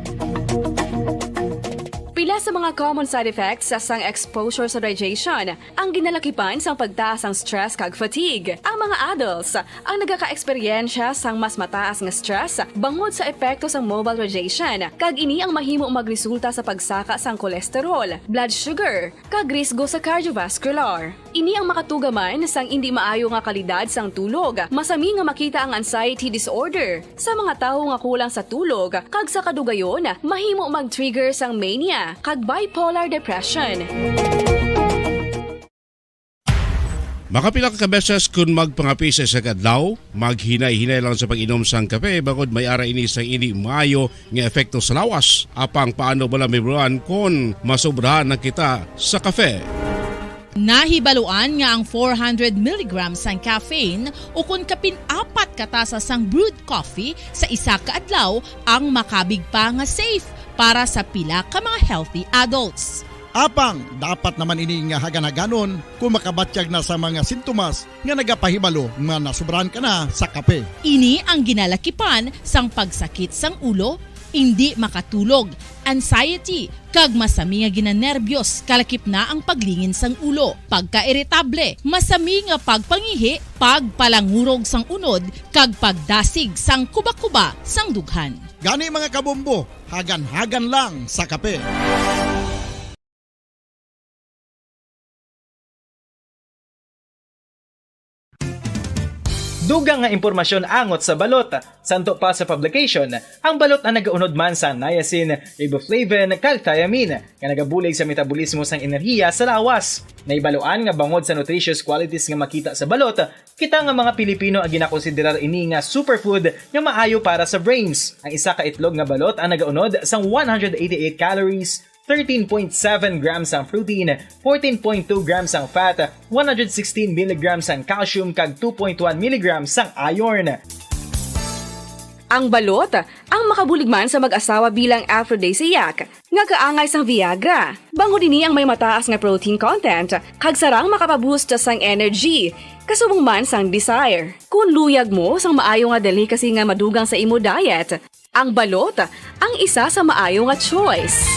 Pila sa mga common side effects sang exposure sa radiation ang ginalakipan sang pagtaas sang stress kag fatigue. Ang mga adults ang nagakaeksperyensya sang mas mataas nga stress bangod sa epekto sang mobile radiation, kag ini ang mahimo magresulta sa pagsaka sang cholesterol, blood sugar, kag risgo sa cardiovascular. Ini ang makatuga man sang indi maayo nga kalidad sang tulog. Masami nga makita ang anxiety disorder sa mga tawo nga kulang sa tulog, kag sa kadugayon, mahimo mag-trigger sang mania kag bipolar depression. Makapila ka beses kon magpangape sa isa ka adlaw, maghinay-hinay lang sa pag-inom sang kape, bangod may ara ini sang indi maayo nga epekto sa lawas. Apang paano bala mahibaluan kon masobrahan na kita sa kape? Nahibaluan nga ang four hundred milligrams sang caffeine, ukon kapin apat ka tasa sang brewed coffee sa isa ka adlaw, ang makabig pa nga safe para sa pila ka mga healthy adults. Apang dapat naman ini nga hagan-haganon kung makabatyag na sa mga sintomas nga nagapahibalo nga nasobrahan ka na sa kape. Ini ang ginalakipan sang pagsakit sang ulo, indi makatulog, anxiety, kag masami nga ginanerbyos, kalakip na ang paglingin sang ulo, pagkairitable, masami nga pagpangihi, pagpalangurog sang unod, kag pagdasig sang kubakuba sang dughan. Gani, mga kabombo, hagan-hagan lang sa kape. Dugang nga impormasyon angot sa balot. Santo pa sa publication, ang balot ang nagaunod man sa niacin, riboflavin, kag thiamine, nga nagabulig sa metabolismo sang enerhiya sa lawas. Nahibaluan nga bangod sa nutritious qualities nga makita sa balot, kita nga mga Pilipino ang ginakonsiderar ini nga superfood nga maayo para sa brains. Ang isa ka itlog nga balot ang nagaunod sang one hundred eighty-eight calories, thirteen point seven grams ang protein, fourteen point two grams ang fat, one hundred sixteen milligrams ang calcium, kag two point one milligrams ang iron. Ang balot ang makabulig man sa mag-asawa bilang aphrodisiac nga kaangay sang Viagra. Bangod ini ang may mataas nga protein content, kag sarang makapaboost sang energy, kasubong man sang desire. Kung luyag mo sang maayo nga delicacy nga madugang sa imo diet, ang balot ang isa sa maayo nga choice.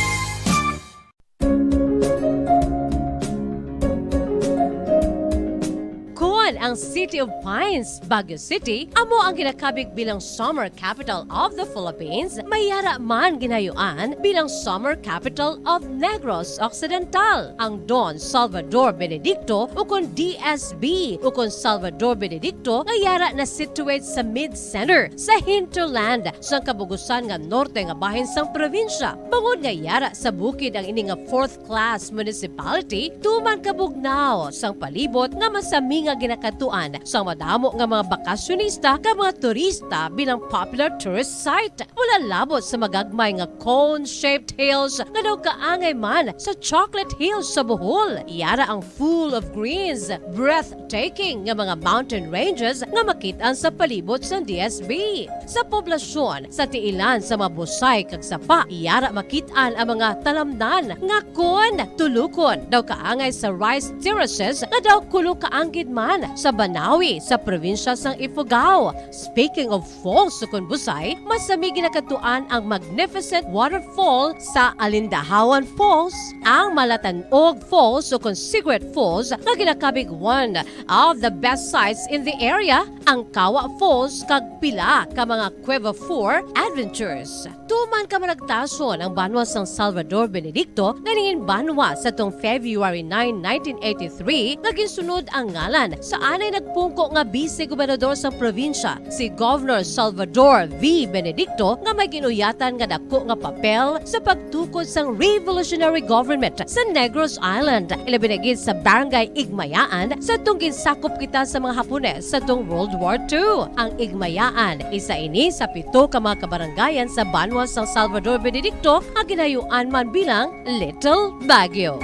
Kon ang City of Pines, Baguio City, amo ang ginakabig bilang Summer Capital of the Philippines, may ara man ginayuan bilang Summer Capital of Negros Occidental. Ang Don Salvador Benedicto, ukon D S B, ukon Salvador Benedicto, nga yara na situate sa mid-center sa hinterland sang kabugusan nga norte nga bahin sang probinsya. Bangod nga yara sa bukid ang ini nga fourth class municipality, tuman kabugnaw sang palibot nga masami nga ginaka- tuan sa madamo nga mga bakasyonista kag mga turista bilang popular tourist site. Wala labot sa magagmay nga cone-shaped hills nga daw kaangay man sa Chocolate Hills sa Bohol. Yara ang full of greens, breathtaking nga mga mountain ranges nga makit-an sa palibot sang D S B. Sa poblasyon, sa tiilan sa mga busay kag sapa, yara makit-an ang mga talamnan nga kon tulukon daw kaangay sa rice terraces nga daw kulo kaanggid man sa Banawi sa probinsya sang Ifugao. Speaking of falls, sukon busay, masami ginakatuan ang magnificent waterfall sa Alindahawan Falls, ang Malatanog Falls, sukon Cigarette Falls, nga ginakabig one of the best sights in the area, ang Kawa Falls, kag pila ka mga Cueva four adventures. Tuman ka managtason ang banwa sang Salvador Benedicto nga nangin banwa sa tong February nine, nineteen eighty-three, nga ginsunod ang ngalan sa anay nagpungko nga bise gobernador sang probinsya, si Governor Salvador V. Benedicto, nga may ginuyatan nga dako nga papel sa pagtukod sang revolutionary government sa Negros Island, ilabi na gid sa Barangay Igmayaan, sa tong ginsakop kita sa mga Hapones sa tong World War Two. Ang Igmayaan, isa ini sa pito ka mga kabarangayan sa banwa sang Salvador Benedicto nga ginayuan man bilang Little Baguio.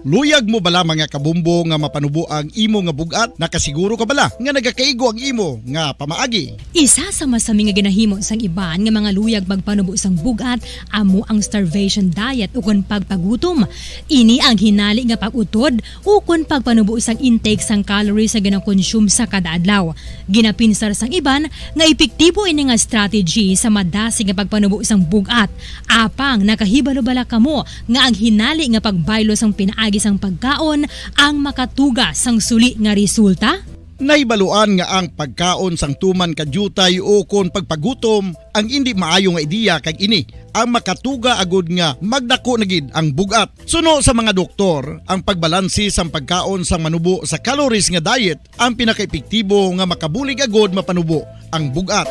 Luyag mo bala, mga kabombo, nga mapanubo ang imo nga bug-at? Nakasiguro ka bala nga nagakaigo ang imo nga pamaagi? Isa sa masami nga ginahimo sang iban nga mga luyag magpanubo sang bug-at amo ang starvation diet ukon pagpagutom. Ini ang hinali nga pag-utod ukon pagpanubo sang intake sang calories nga ginakonsume sa kada adlaw. Ginapinsar sang iban nga epektibo ini nga strategy sa madasig nga pagpanubo sang bug-at. Apang nakahibalo bala kamo nga ang hinali nga pagbaylo sang pinaagi sang pagkaon ang makatuga sang suli nga resulta? Nahibaluan nga ang pagkaon sang tuman ka diutay ukon pagpagutom ang indi maayo nga ideya, kag ini ang makatuga agud nga magdako na gid ang bug-at. Suno sa mga doktor, ang pagbalanse sang pagkaon sang manubo sa calories nga diet ang pinakaepektibo nga makabulig agud mapanubo ang bug-at.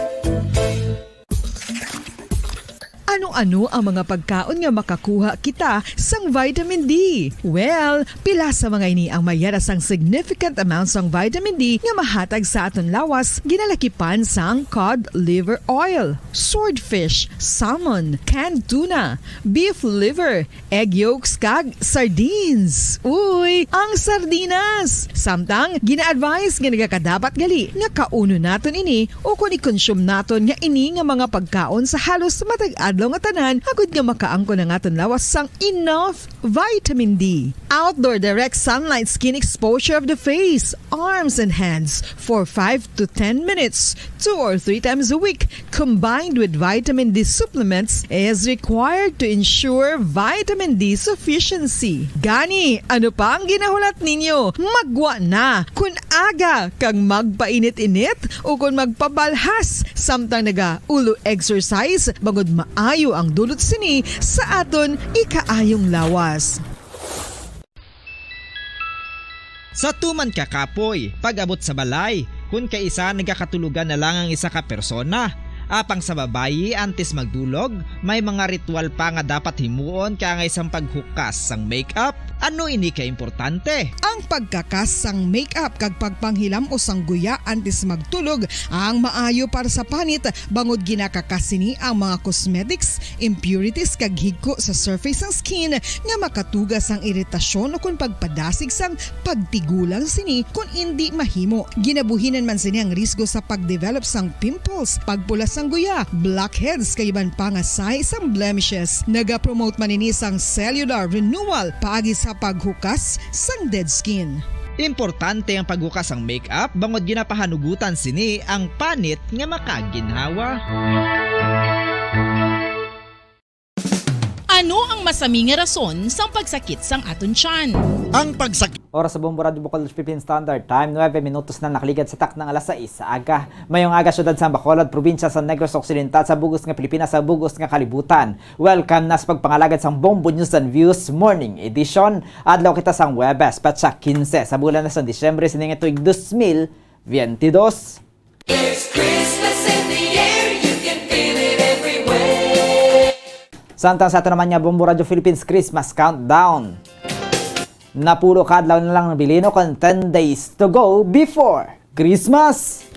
Ano-ano ang mga pagkaon nga makakuha kita sang vitamin D? Well, pila sa mga ini ang may yara sang significant amount sang vitamin D nga mahatag sa aton lawas, ginalakipan sang cod liver oil, swordfish, salmon, canned tuna, beef liver, egg yolks, kag sardines. Uy, ang sardinas! Samtang, gina-advise nga nagakadapat gali nga kaunon naton ini ukon i-consume naton nga ini nga mga pagkaon sa halos matag adlaw nga tanan, agud nga makaangkon ang aton lawas sang enough vitamin D. Outdoor direct sunlight skin exposure of the face, arms, and hands for five to ten minutes, two or three times a week, combined with vitamin D supplements, is required to ensure vitamin D sufficiency. Gani, ano pa ang ginahulat ninyo? Maggwa na! Kun aga kag magpainit-init ukon magpabalhas samtang naga-ulo exercise, bangod maayo ang dulot sini sa aton ikaayong lawas. Sa tuman ka kapoy, pag-abot sa balay, kun kaisa nagakatulogan na lang ang isa ka persona. Apang sa babayi, antes magdulog, may mga ritual pa nga dapat himuon kaangay sang paghukas sang makeup. Ano ini ka importante? Ang pagkakas sang makeup kag pagpanghilam-os sang guya antes magtulog ang maayo para sa panit, bangod ginakakas sini ang mga cosmetics, impurities, kag higko sa surface sang skin nga makatuga sang iritasyon ukon pagpadasig sang pagtigulang sini kon indi mahimo. Ginabuhinan man sini ang risgo sa pagdevelop sang pimples, pagpula sang guya, blackheads, kag iban pa nga sahi sang blemishes. Nagapromote man ini sang cellular renewal paagi sa paghukas sang dead skin. Importante ang paghukas sang makeup bangod ginapahanugutan sini ang panit nga makaginhawa. Ano ang masami nga rason sang pagsakit sang aton tiyan? Ang pagsakit. Oras sa Bombo Radyo Bacolod Philippine Standard Time, nuebe minutos na nakaligad sa taknang alas sais sa aga. Mayong aga, syudad sang Bacolod, probinsya sa Negros Occidental, sa bug-os nga Pilipinas, sa bug-os nga kalibutan. Welcome na sa pagpangalagad sang Bombo News and Views Morning Edition. Adlaw kita sang Huwebes, petsa quince sa bulan na sang Disyembre sining tuig dos mil veintidós. There's Christmas in the air, you can feel it everywhere. Samtang sa ato naman nga Bombo Radyo Philippines Christmas Countdown. Napulo ka adlaw na lang ang bilin, o kon ten days to go before Christmas.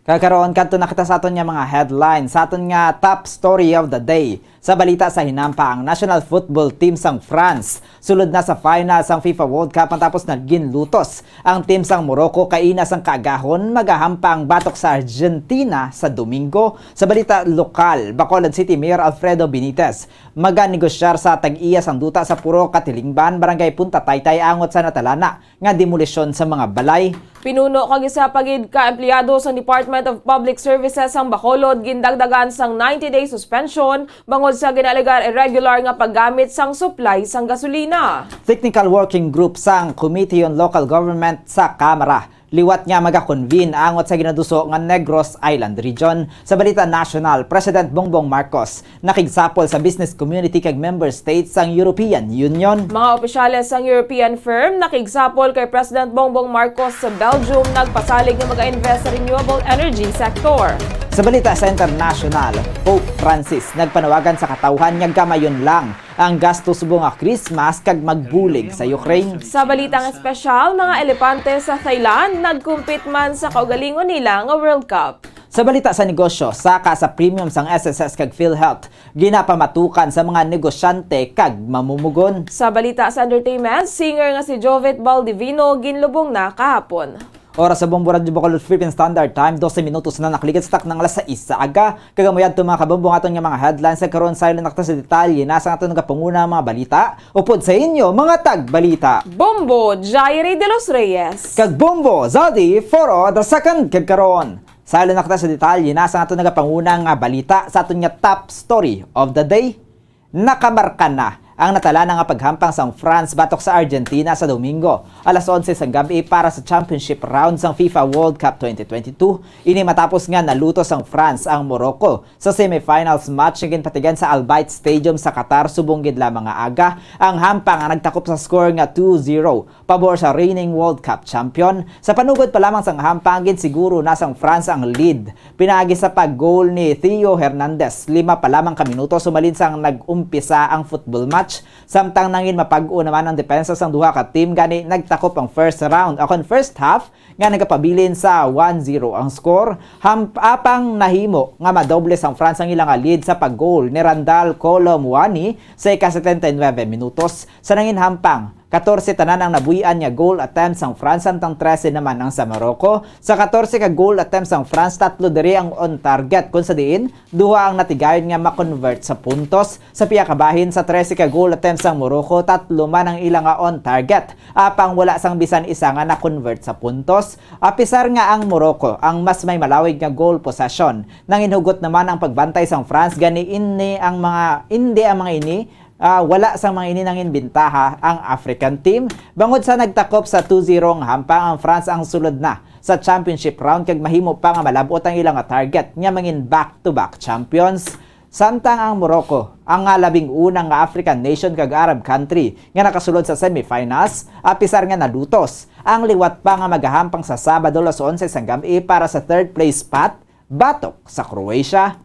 Kag karon, kadto na kita sa aton nga mga headlines, sa aton nga top story of the day. Sa balita sa hinampa, ang national football team sang France sulod na sa final sang FIFA World Cup matapos na ginlutos ang team sang Morocco kaina sang kaagahon, magahampang batok sa Argentina sa Domingo. Sa balita lokal, Bacolod City Mayor Alfredo Benitez maganegosyar sa tag-iya sang duta sa Purok Katilingban, Barangay Punta Taytay, angot sa natalana nga demolisyon sa mga balay. Pinuno kag isa pa gid ka empleyado sang Department of Public Services sang Bacolod gindagdagan sang ninety-day suspension bangod sa ginaalegar irregular nga paggamit sang supply sang gasolina. Technical Working Group sang Committee on Local Government sa Kamara liwat nga magakonvene angot sa ginaduso nga Negros Island Region. Sa balita nasyonal, President Bongbong Marcos nakigsapol sa business community kag member states sang European Union. Mga opisyales sang European firm nakigsapol kay President Bongbong Marcos sa Belgium nagpasalig nga mag-invest sa renewable energy sector. Sa balita sa international, Pope Francis nagpanawagan sa katawhan nga gamayon lang ang gasto subong nga Christmas kag magbulig sa Ukraine. Sa balitang espesyal, mga elepante sa Thailand nagkumpit man sa kaugalingon nila nga World Cup. Sa balita sa negosyo, saka sa premium sang S S S kag PhilHealth ginapamatukan sa mga negosyante kag mamumugon. Sa balita sa entertainment, singer nga si Jovit Baldivino ginlubong na kahapon. Oras sa Bombo Radyo Bacolod Philippine Standard Time, dose minutos na nakaligid sa takna nga alas sais sa aga. Kag amo yadto, mga kabombo, ang aton nga mga headlines. Sa karon, saylo na kita sa detalye na sa aton nagapanguna nga mga balita. Upod sa inyo, mga tagbalita, Bombo Jairi de los Reyes kag Bombo Zaldi Foro the second. Kag karon, saylo na kita sa detalye na sa aton nagapanguna nga balita, sa aton nga top story of the day. Nakamarka na ang natalana nga paghampang sang France batok sa Argentina sa Domingo, alas onse sang gab-i, para sa championship round sang FIFA World Cup twenty twenty-two. Ini matapos nga nalutos sang France ang Morocco sa semifinals match nga ginpatigan sa Al Bayt Stadium sa Qatar subong gid lamang nga aga. Ang hampang nga nagtakop sa score nga two zero pabor sa reigning World Cup champion. Sa panugod pa lamang sang hampang, ginsiguro na sang France ang lead pinaagi sa pag-goal ni Theo Hernandez lima pa lamang ka minuto sumalin sang nag-umpisa ang football match. Samtang nangin mapag-o naman ang depensa sang duha ka team, gani nagtakop ang first round, o kon first half, nga nagapabilin sa one zero ang score. Hamp-, apang nahimo nga madoble sang France ang ila nga lead sa pag-goal ni Randal Kolo Muani sa ika-setenta y nuebe minutos. Sa nangin hampang, katorse tanan ang nabuy-an nga goal attempt sang France, samtang trese naman ang sa Morocco. Sa katorse ka goal attempt sang France, tatlo diri ang on target, kun sa diin duha ang natigayon nga ma-convert sa puntos. Sa pihak ka bahin, sa trese ka goal attempt sang Morocco, tatlo man ang ila nga on target, apang wala sang bisan isa nga na-convert sa puntos. Apisar nga ang Morocco ang mas may malawig nga goal possession, nanginhugot naman ang pagbantay sang France, gani indi ang mga, indi ang mga ini, ah, wala sang mga ini nanginbentaha ang African team. Bangod sa nagtakop sa two zero nga hampang, ang France ang sulod na sa championship round kag mahimo pa nga malab-ot ang ila nga target nga mangin back-to-back champions. Samtang ang Morocco, ang nga labing una nga African nation kag Arab country nga nakasulod sa semifinals, apisar nga nalutos, ang liwat pa nga magahampang sa Sabado, alas onse sang gab-i, para sa third place spot batok sa Croatia.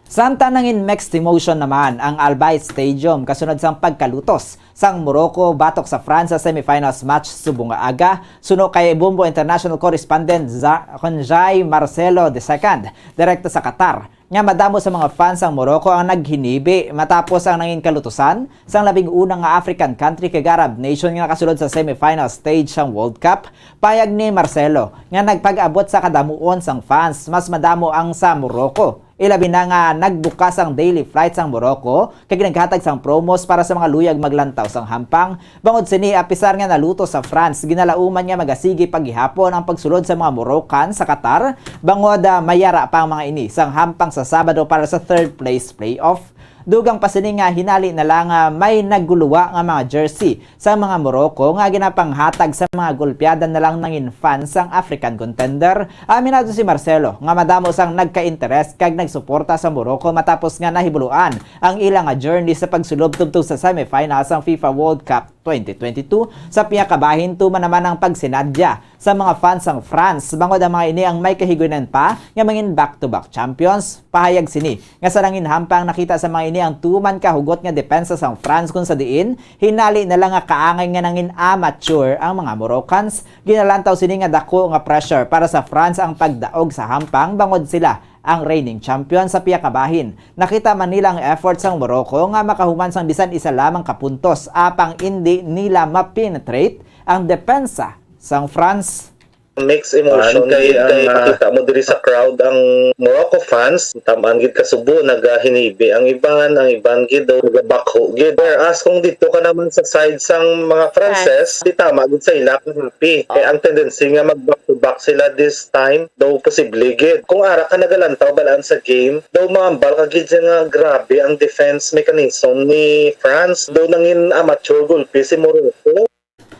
Samtang nangin mixed emotion naman ang Al Bayt Stadium kasunod sang pagkalutos sang Morocco batok sa France sa semifinals match subong nga aga. Suno kay Bombo International correspondent Za-, Jai Marcelo the second, direkta sa Qatar, nga madamo sa mga fans sang Morocco ang naghinibi matapos ang nangin kalutosan sang labing una nga African country kag Arab nation nga nakasulod sa semifinal stage sang World Cup. Pahayag ni Marcelo nga nagpag-abot sa kadamuon sang fans, mas madamo ang sa Morocco, ilabi na nga nagbukas ang daily flight sang Morocco kag naghatag sang promos para sa mga luyag maglantaw sang hampang. Bangod sini, apisar nga nalutos sa France, ginalauman nga magasigi pa gihapon ang pagsulod sa mga Moroccan sa Qatar, bangod, ah, mayara pa ang mga ini sang hampang sa Sabado para sa third place playoff. Dugang pa sini nga hinali na lang nga may nagguluwa nga mga jersey sa mga Morocco nga ginapanghatag sa mga golpeada na lang nangin fans sang African contender. Aminado si Marcelo nga madamo sang nagka-interes kag nagsuporta sa Morocco matapos nga nahibaluan ang ila nga journey sa pagsulod tubtob sa semifinal sang FIFA World Cup twenty twenty-two, sa pihak kabahin tuman naman ang pagsinadya sa mga fans sang France bangod ang mga ini ang may kahiguynan pa nga mangin back-to-back champions. Pahayag sini nga sa nangin hampang nakita sa mga ini ang tuman ka hugot nga depensa sang France, kung sa diin hinali na lang nga kaangay nga nangin amateur ang mga Moroccans. Ginalantaw sini nga dako nga pressure para sa France ang pagdaog sa hampang bangod sila ang reigning champion sa pihak kabahin. Nakita man nila ang effort sang Morocco nga makahuman sang bisan isa lamang ka puntos, apang indi nila ma-penetrate ang depensa sang France. Mixed emotion kay ang, ah, makita mo diri sa crowd ang Morocco fans, tam-an gid kasubo, nagahinibi ang iban, ang iban gid daw nagabakho gid. Whereas kung dito ka naman sa side sang mga Frances, di tama gid sa ila kung happy. Kay ang tendency nga mag back to back sila this time, daw posible gid. Kung ara ka nagalantaw balaan sa game, daw mahambal ka gid siya nga grabe ang defense mechanism ni France. Daw nangin amateur gulpi si Morocco.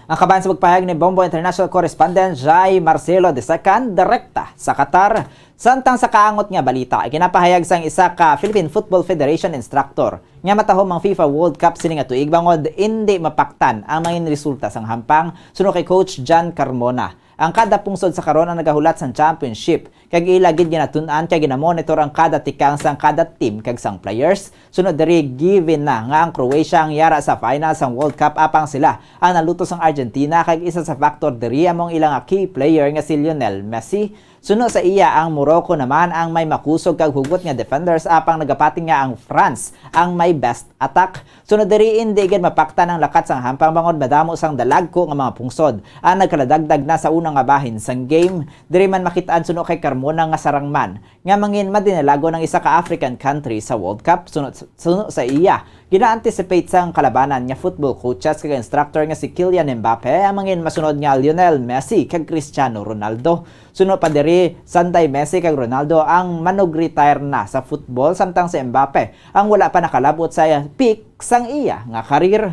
Ang kabahin sa pagpahayag ni Bombo International Correspondent Jai Marcelo the second, direkta sa Qatar. Samtang sa kaangot nga balita, ginapahayag sang isa ka Philippine Football Federation instructor nga matahom ang FIFA World Cup sini nga tuig bangod indi mapaktan ang mangin resulta sang hampang, suno kay Coach John Carmona. Ang kada pungsod sa karon ang nagahulat sang championship, kag ila gid ginatun-an kag ginamonitor ang kada tikang sang kada team kag sang players. Sunod diri, given na nga ang Croatia ang yara sa final sang World Cup, apang sila ang naluto sang Argentina, kag isa sa factor diri amo ang ila nga key player nga si Lionel Messi. Suno sa iya, ang Morocco naman ang may makusog kag hugot nga defenders, apang nagapati nga ang France ang may best attack. Sunod diri, indi gid mapaktan ang lakat sang hampang bangod madamo sang dalagko nga mga pungsod ang nagkaladagdag na sa una nga bahin sang game. Diri man makit-an, suno kay Carmona, nga sarang man nga mangin madinalagon ang isa ka African country sa World Cup. Suno, suno sa iya, gina-anticipate sang kalabanan nga football coaches kag instructor nga si Kylian Mbappe ang mangin masunod nga Lionel Messi kag Cristiano Ronaldo. Suno pa diri, sanday Messi kag Ronaldo ang manug-retire na sa football, samtang si Mbappe ang wala pa nakalabot sa peak sang iya nga career.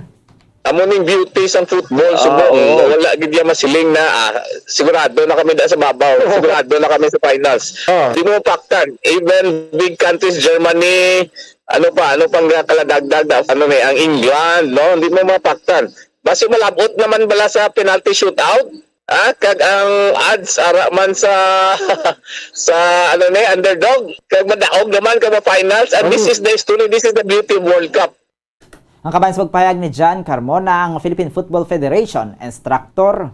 Amo ning beauty sang football, subo. Wala gid ya masiling na, ah, sigurado na kami da sa babaw, sigurado na kami sa finals. Di mo mapaktan. Even big countries, Germany, ano pa, ano pang kaladagdag na, ano ni, ang England, no? Di mo mapaktan. Basi malabot naman bala sa penalty shootout, ah, kag ang odds ara man sa sa ano ni, underdog, kag madaog naman kag ma-finals, and this is the history, this is the beauty of World Cup. Ang kabahin sa pagpahayag ni John Carmona, ang Philippine Football Federation instructor.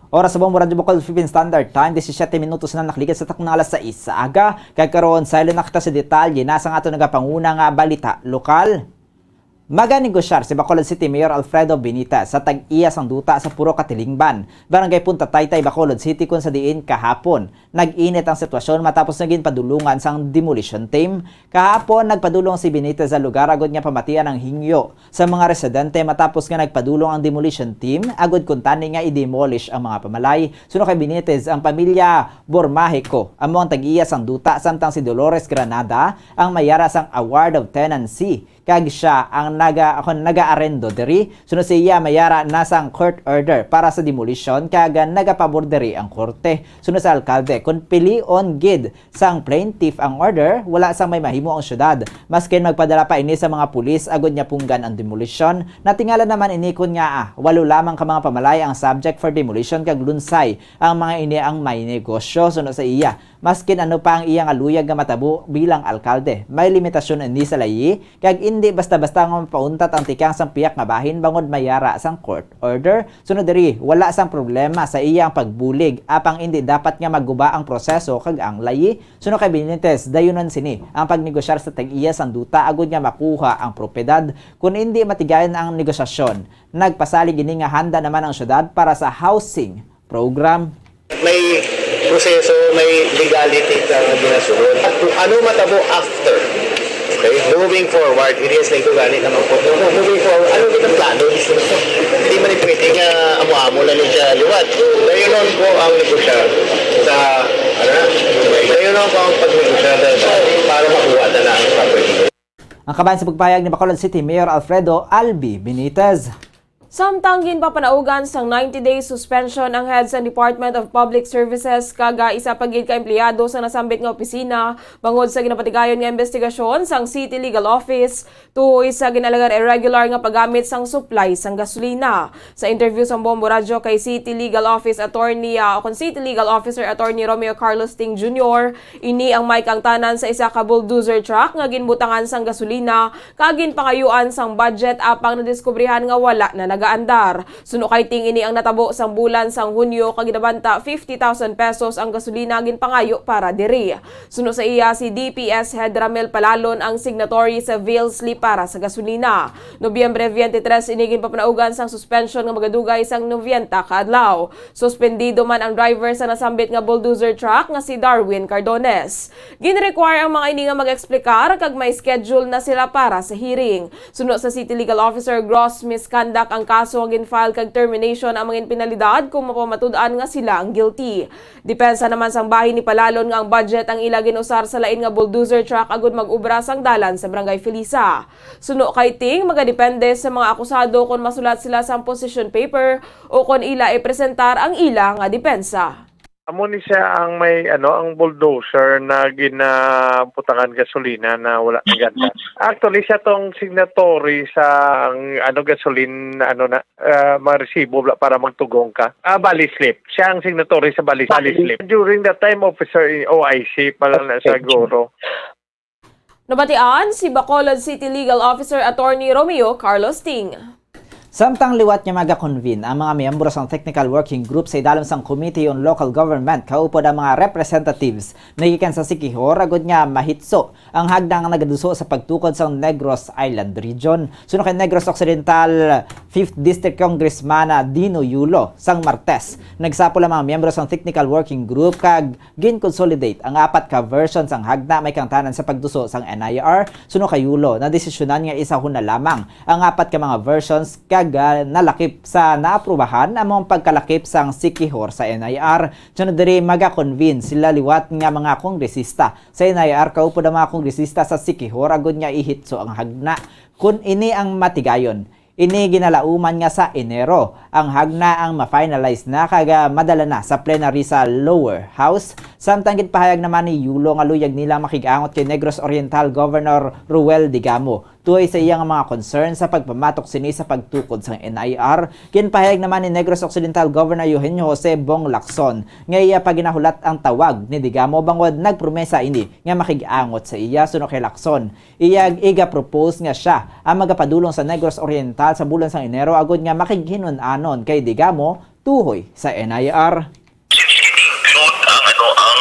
Oras sa Bombo Radyo Bacolod, Philippine Standard Time, disisiyete minutos na nakaligad sa takna alas sais sa aga. Kag karon, saylo na kita sa detalye na sang ato nagapanguna nga balita lokal. Maganegosyar si Bacolod City Mayor Alfredo Benitez sa tag-iya sang duta sa Purok Katilingban, Barangay Punta Taytay, Bacolod City, kung sa diin kahapon nag-init ang sitwasyon matapos nga ginpadulungan sang demolition team. Kahapon, nagpadulong si Benitez sa lugar agud nga pamatian ang hingyo sa mga residente matapos nga nagpadulong ang demolition team agud kuntani nga i-demolish ang mga pamalay. Suno kay Benitez, ang pamilya Bormahico amo ang tag-iya sang duta, samtang si Dolores Granada ang may yara sang award of tenancy, kag sia ang naga-, ako, naga-arendo diri. Suno sa iya, may yara na sang court order para sa demolition, kag nagapabor diri ang korte. Suno sa alkalde, kon pilion gid sang plaintiff ang order, wala sang may mahimo ang syudad. Maskin magpadala pa ini sa mga pulis agud nga punggan ang demolition, natingala naman ini kon ngaa walo lamang ka mga pamalay ang subject for demolition kag lunsay ang mga ini ang may negosyo. Suno sa iya, maskin ano pa ang iya nga luyag nga matabo bilang alkalde, may limitasyon ini sa layi, kag indi basta-basta nga mapauntat ang tikang sang pihak nga bahin bangod may yara sang court order. Sunod diri, wala sang problema sa iya ang pagbulig, apang indi dapat nga maguba ang proseso kag ang layi. Suno kay Benitez, dayunon sini ang pagnegosyar sa tag-iya sang duta agud nga makuha ang propiedad. Kon indi matigayon ang negosasyon, nagpasalig ini nga handa naman ang syudad para sa housing program. May proseso, may legality ka nga ginasunod. At kung ano matabo after, okay, moving forward, it is like gani naman po. Moving forward, ano gid ang plano? Hindi man pwede nga amo-amo na lang siya liwat. Dayon po ang negosya sa, ano na, dayon po ang pagnegosya sa, para makuha na lang ang property. Ang kabahin sa pagpahayag ni Bacolod City Mayor Alfredo Albi Benitez. Samtang ginpapanaugan sang ninety-day suspension ang head sang Department of Public Services kag, ah, isa pa gid ka empleyado sa nasambit nga opisina bangod sa ginapatigayon nga investigasyon sang City Legal Office tuhoy sa ginalegar irregular nga paggamit sang supply sang gasolina. Sa interview sang Bombo Radyo kay City Legal Office Attorney, ah, o kon City Legal Officer Attorney Romeo Carlos Ting Junior, ini ang may kaangtanan sa isa ka bulldozer truck nga ginbutangan sang gasolina kag ginpangayuan sang budget apang nadiskubrihan nga wala na nagaandar. Suno kay Ting, ini ang natabo sang bulan sang Hunyo kag ginabanta fifty thousand pesos ang gasolina ginpangayo para diri. Suno sa iya, si D P S Head Ramel Palalon ang signatory sa bail slip para sa gasolina. Nobyembre twenty-three ini ginpapanaugan sang suspension nga magadugay sang nobenta ka adlaw. Suspendido man ang driver sa nasambit nga bulldozer truck nga si Darwin Cardones. Gin-require ang mga ini nga mag-explicar kag may schedule na sila para sa hearing. Suno sa City Legal Officer, gross misconduct ang kaso nga gin-file kag termination ang mga penalidad kung mapamatud-an nga sila ang guilty. Depensa naman sang bahin ni Palalon nga ang budget ang ila gin-usar sa lain nga bulldozer truck agud mag-obra sang dalan sa Barangay Felisa. Suno kay Ting, magadepende sa mga akusado kon masulat sila sang position paper o kon ila ipresentar ang ila nga depensa. Amo ni siya ang may, ano, ang bulldozer na ginabutangan gasolina na wala naganda. Actually, siya tong signatory sa, ang, ano, gasoline, ano na, ah, mga resibo bla-, para magtugong ka. Ah, bali slip. Siya ang signatory sa bali, bali slip. During that time, officer, O I C pa lang na siya, guro. Nabatian si Bacolod City Legal Officer Attorney Romeo Carlos Ting. Samtang liwat nga maga-convene ang mga miyembro sang Technical Working Group sa idalom sang Committee on Local Government, kaupod ang mga representatives nagikan sa Siquijor agud nga mahitso ang hagna nga nagaduso sa pagtukod sang Negros Island Region. Suno kay Negros Occidental Fifth District Congressman Dino Yulo sang Martes, nagsapol ang mga miyembro sang Technical Working Group kag gin-consolidate ang apat ka version sang hagna may kaangtanan sa pagduso sang N I R. Suno kay Yulo, nadesisyonan nga isahon na lamang ang apat ka mga versions kag, ah, nalakip sa naaprubahan amo ang pagkalakip sang Siquijor sa N I R. Sunod diri, maga-convene sila liwat nga mga kongresista sa N I R kaupod ang mga kongresista sa Siquijor agud nga ihitso ang hagna. Kun ini ang matigayon, ini ginalauman nga sa Enero ang hagna ang ma-finalize na kag, ah, madala na sa plenary sa lower house. Samtang ginpahayag naman ni Yulo nga luyag nila makig-angot kay Negros Oriental Governor Ruel Digamo tuhoy sa iya nga mga concern sa pagpamatok sini sa pagtukod sang N I R. Ginpahayag naman ni Negros Occidental Governor Eugenio Jose Bong Lacson nga iya pa ginahulat ang tawag ni Digamo bangod nagpromesa ini nga makig-angot sa iya. Suno kay Lacson, iya iga-propose nga sia ang magapadulong sa Negros Oriental sa bulan sang Enero agud nga makighinun-anon kay Digamo tuhoy sa N I R. Include ang, ano, ang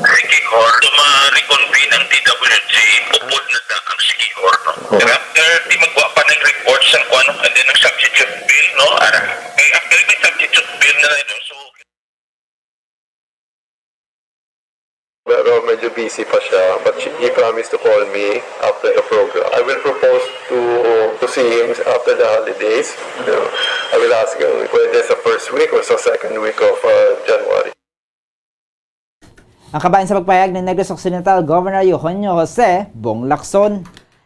Siquijor, so ma-reconvene ang T W G, upod na sa ang Siquijor, no? Correct. Thereafter, di magwa pa ng report sa kung ano, and then ang substitute bill, no? Ara, may, actually, may substitute bill na rin, no? So, Pero medyo busy pa siya, but she, he promised to call me after the program. I will propose to, to see him after the holidays. You know, I will ask him whether it's the first week or sa second week of, uh, January. Ang kabahin sa pagpahayag ni Negros Occidental Governor Eugenio Jose Bong Lacson.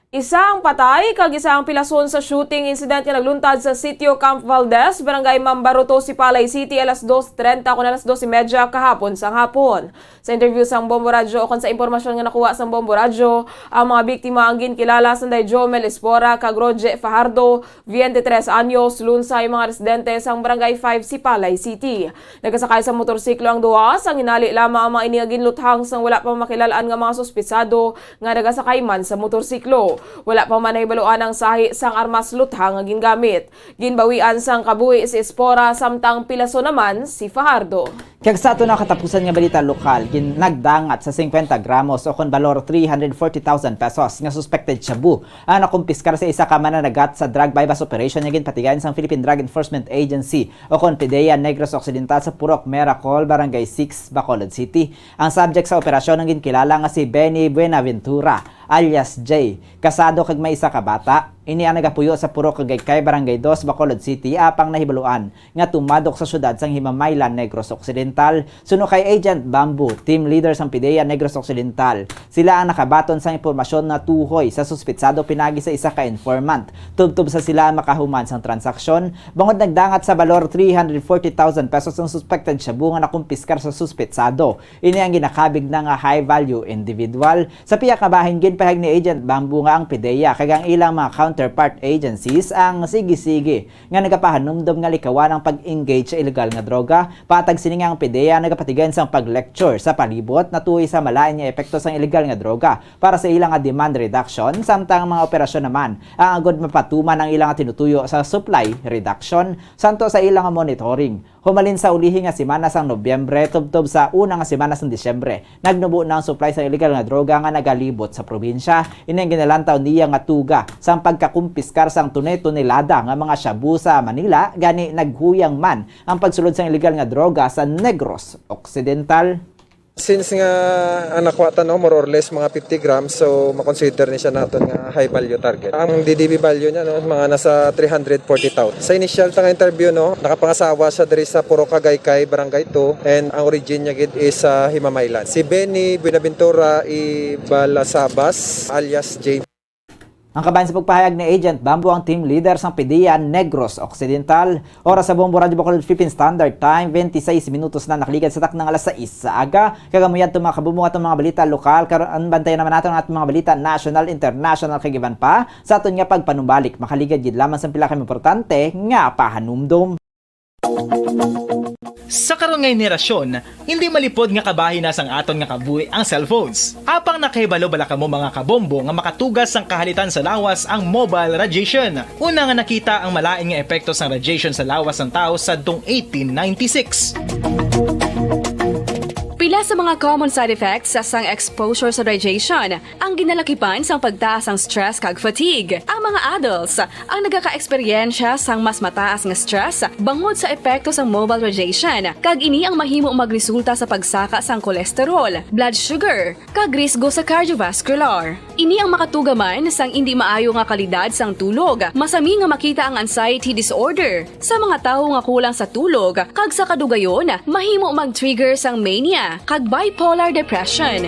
Isa ang patay kag isa ang pilason sa shooting incident nga nagluntad sa Sitio Camp Valdez, Barangay Mambaroto, Sipalay City, alas dos treinta kon alas dos y media kahapon sang hapon. Sa interview sang Bombo Radyo o kon sa impormasyon nga nakuha sang Bombo Radyo, ang mga biktima ang ginkilala sanday Jomel Espora kag Roger Fajardo, twenty-tres anyos, lunsay mga residente sang Barangay five, Sipalay City. Nagasakay sa motorsiklo ang duha, sang hinali lamang ang mga ini nga ginluthang sang wala pa makilal-an nga mga suspitsado nga nagasakay man sa motorsiklo. Wala pa man nahibaluan ang sahi sang armas luthang nga gingamit. Ginbawian sang kabuhi si Espora, samtang pilaso naman si Fajardo. Kag sa ato na katapusan nga balita lokal, gin-, nagdangat sa singkwenta gramos o kon balor three hundred forty thousand pesos nga suspected shabu ang nakumpiskar sa isa ka mananagat sa drug buy-bust operation nga ginpatigayon sang Philippine Drug Enforcement Agency o kon PDEA Negros Occidental sa Purok Miracle, Barangay six, Bacolod City. Ang subject sa operasyon ang ginkilala nga si Benny Buenaventura, alias Jay, kasado kag may isa ka bata. Ini ang nagapuyo sa Purok Agaycay, Barangay Dos, Bacolod City, apang nahibaluan nga tumadok sa siyudad sang Himamaylan, Negros Occidental. Suno kay Agent Bamboo, team leader sang PDEA Negros Occidental, sila ang nakabaton sang impormasyon nga tuhoy sa suspitsado pinaagi sa isa ka informant. Tubtob sa sila ang makahuman sang transaksyon, bangod nagdangat sa balor three hundred forty thousand pesos ang suspected shabu nga nakumpiskar sa suspitsado. Ini ang ginakabig na nga high-value individual. Sa pihak nga bahin, ginpahayag ni Agent Bamboo nga ang PDEA kag ang ilang mga counterpart agencies ang sige-sige nga nagapahanumdom nga likawan ang pag-engage sa illegal nga droga. Patag sini nga ang PDEA nagapatigayon sang pag-lecture sa palibot natuhoy sa malain nga epekto sang illegal nga droga para sa ilang nga demand reduction, samtang ang mga operasyon naman ang agod mapatuman ang ilang nga tinutuyo sa supply reduction santo sa ilang nga monitoring. Humalin sa ulihi nga semana sang Nobyembre tubtob sa una nga semana sang Disyembre, nagnubo na ang supply sang illegal nga droga nga nagalibot sa probinsya. Ini ang ginalantaw niya nga tuga sang pagkakumpiskar sang tone-tonelada nga mga shabu sa Manila, gani naghuyang man ang pagsulod sang illegal nga droga sa Negros Occidental. Since nga ang nakuha ta, no, more or less mga fifty grams, so makonsider ni siya naton nga high value target. Ang D D B value niya, no, mga nasa three hundred forty thousand. Sa initial ta nga interview, no, nakapangasawa siya diri sa Purok Agaycay, Barangay Two, and ang origin niya gid is sa Himamaylan. Si Benny Buenaventura Ibalasabas alias J. Ang kabahin sa pagpahayag ni Agent Bamboo, ang team leader sang PDEA Negros Occidental. Oras sa Bombo Radyo Bacolod, Philippine Standard Time, twenty-six minutos na nakaligad sa takna nga alas sais sa aga. Kag amo yadto, mga kabombo, atong mga balita lokal. Karon, bantayan naman naton ang atong mga balita national, international, kag iban pa. Sa aton nga pagpanumbalik, makaligad gid lamang sa pila ka importante nga pahanumdom. Sa karon nga henerasyon, hindi malipod nga kabahin na sang aton nga kabuhi ang cellphones. Apang nakahibalo bala kamo, mga kabombo, nga makatugas sang kahalitan sa lawas ang mobile radiation? Una nga nakita ang malain nga epekto sang radiation sa lawas sang tawo sadtong eighteen ninety-six. Pila sa mga common side effects sang exposure sa radiation ang ginalakipan sang pagtaas sang stress kag fatigue. Ang mga adults ang nagaka-eksperyensya sang mas mataas nga stress bangod sa epekto sang mobile radiation, kag ini ang mahimo magresulta sa pagsaka sang cholesterol, blood sugar, kag risgo sa cardiovascular. Ini ang makatuga man sang indi maayo nga kalidad sang tulog. Masami nga makita ang anxiety disorder sa mga tawo nga kulang sa tulog, kag sa kadugayon, mahimo mag-trigger sang mania kag bipolar depression.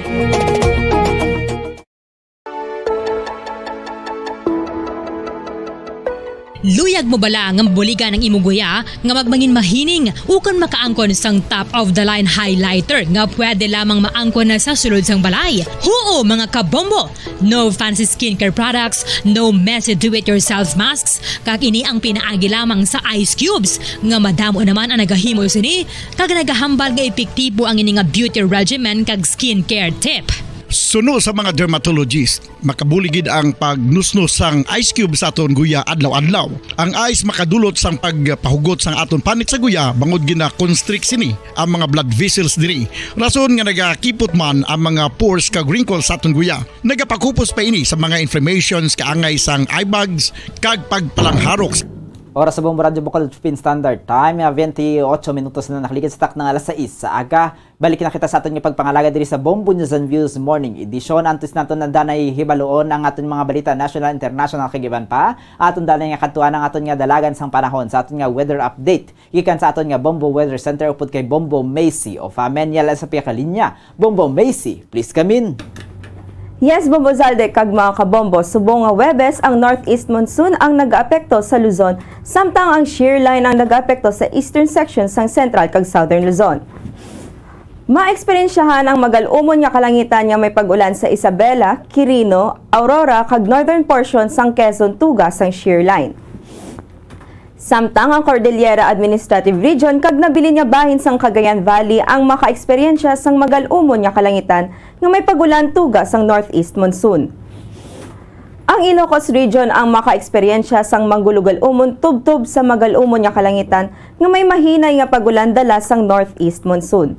Luyag mo bala nga mabuligan ang imo guya nga magmangin mahining ukon makaangkon sang top of the line highlighter nga pwede lamang maangkon na sa sulod sang balay? Huo, mga kabombo! No fancy skincare products, no messy do-it-yourself masks, kag ini ang pinaagi lamang sa ice cubes, nga madamo naman ang nagahimo sini, kag nagahambal nga epektibo ang ini nga beauty regimen kag skincare tip. Suno sa mga dermatologist, makabulig gid ang pagnusnos sang ice cube sa aton guya adlaw-adlaw. Ang ice makadulot sang pagpahugot sang aton panit sa guya, bangod gina-constrict sini ang mga blood vessels diri, rason nga nagakipot man ang mga pores kag wrinkles sa aton guya. Nagapakupos pa ini sa mga inflammations kaangay sang eye bags kag pagpalangharok. Oras sa Bombo Radyo Bukal Philippine Standard Time, ah, twenty-eight minutos na nakaligid sa takna nga alas sais sa aga. Balik na kita sa aton nga pagpangalaga diri sa Bombo News and Views Morning Edition. Antes naton na danay hibaluon ang aton mga balita national, international, kag iban pa, aton danay nga kadtuan ang aton nga dalagan sang panahon sa aton nga weather update gikan sa aton nga Bombo Weather Center upod kay Bombo Macy of Amenial sa piyakalinya. Bombo Macy, please come in. Yes, Bombo Zalde kag mga kabombo, subong nga Webes ang northeast monsoon ang nagaapekto sa Luzon, samtang ang shear line ang nagaapekto sa eastern section sang central kag southern Luzon. Maeksperiensyahan ang magal-umon nga kalangitan nga may pag-ulan sa Isabela, Quirino, Aurora, kag northern portion sang Quezon tuga sang shear line. Samtang ang Cordillera Administrative Region kag nabilin nga bahin sang Cagayan Valley ang makaeksperyensya sang magal-umon nga kalangitan nga may pag-ulan tuga sang northeast monsoon. Ang Ilocos Region ang makaeksperyensya sang manggulugal-umon tubtob sa magal-umon nga kalangitan nga may mahinay nga pag-ulan dala sang northeast monsoon.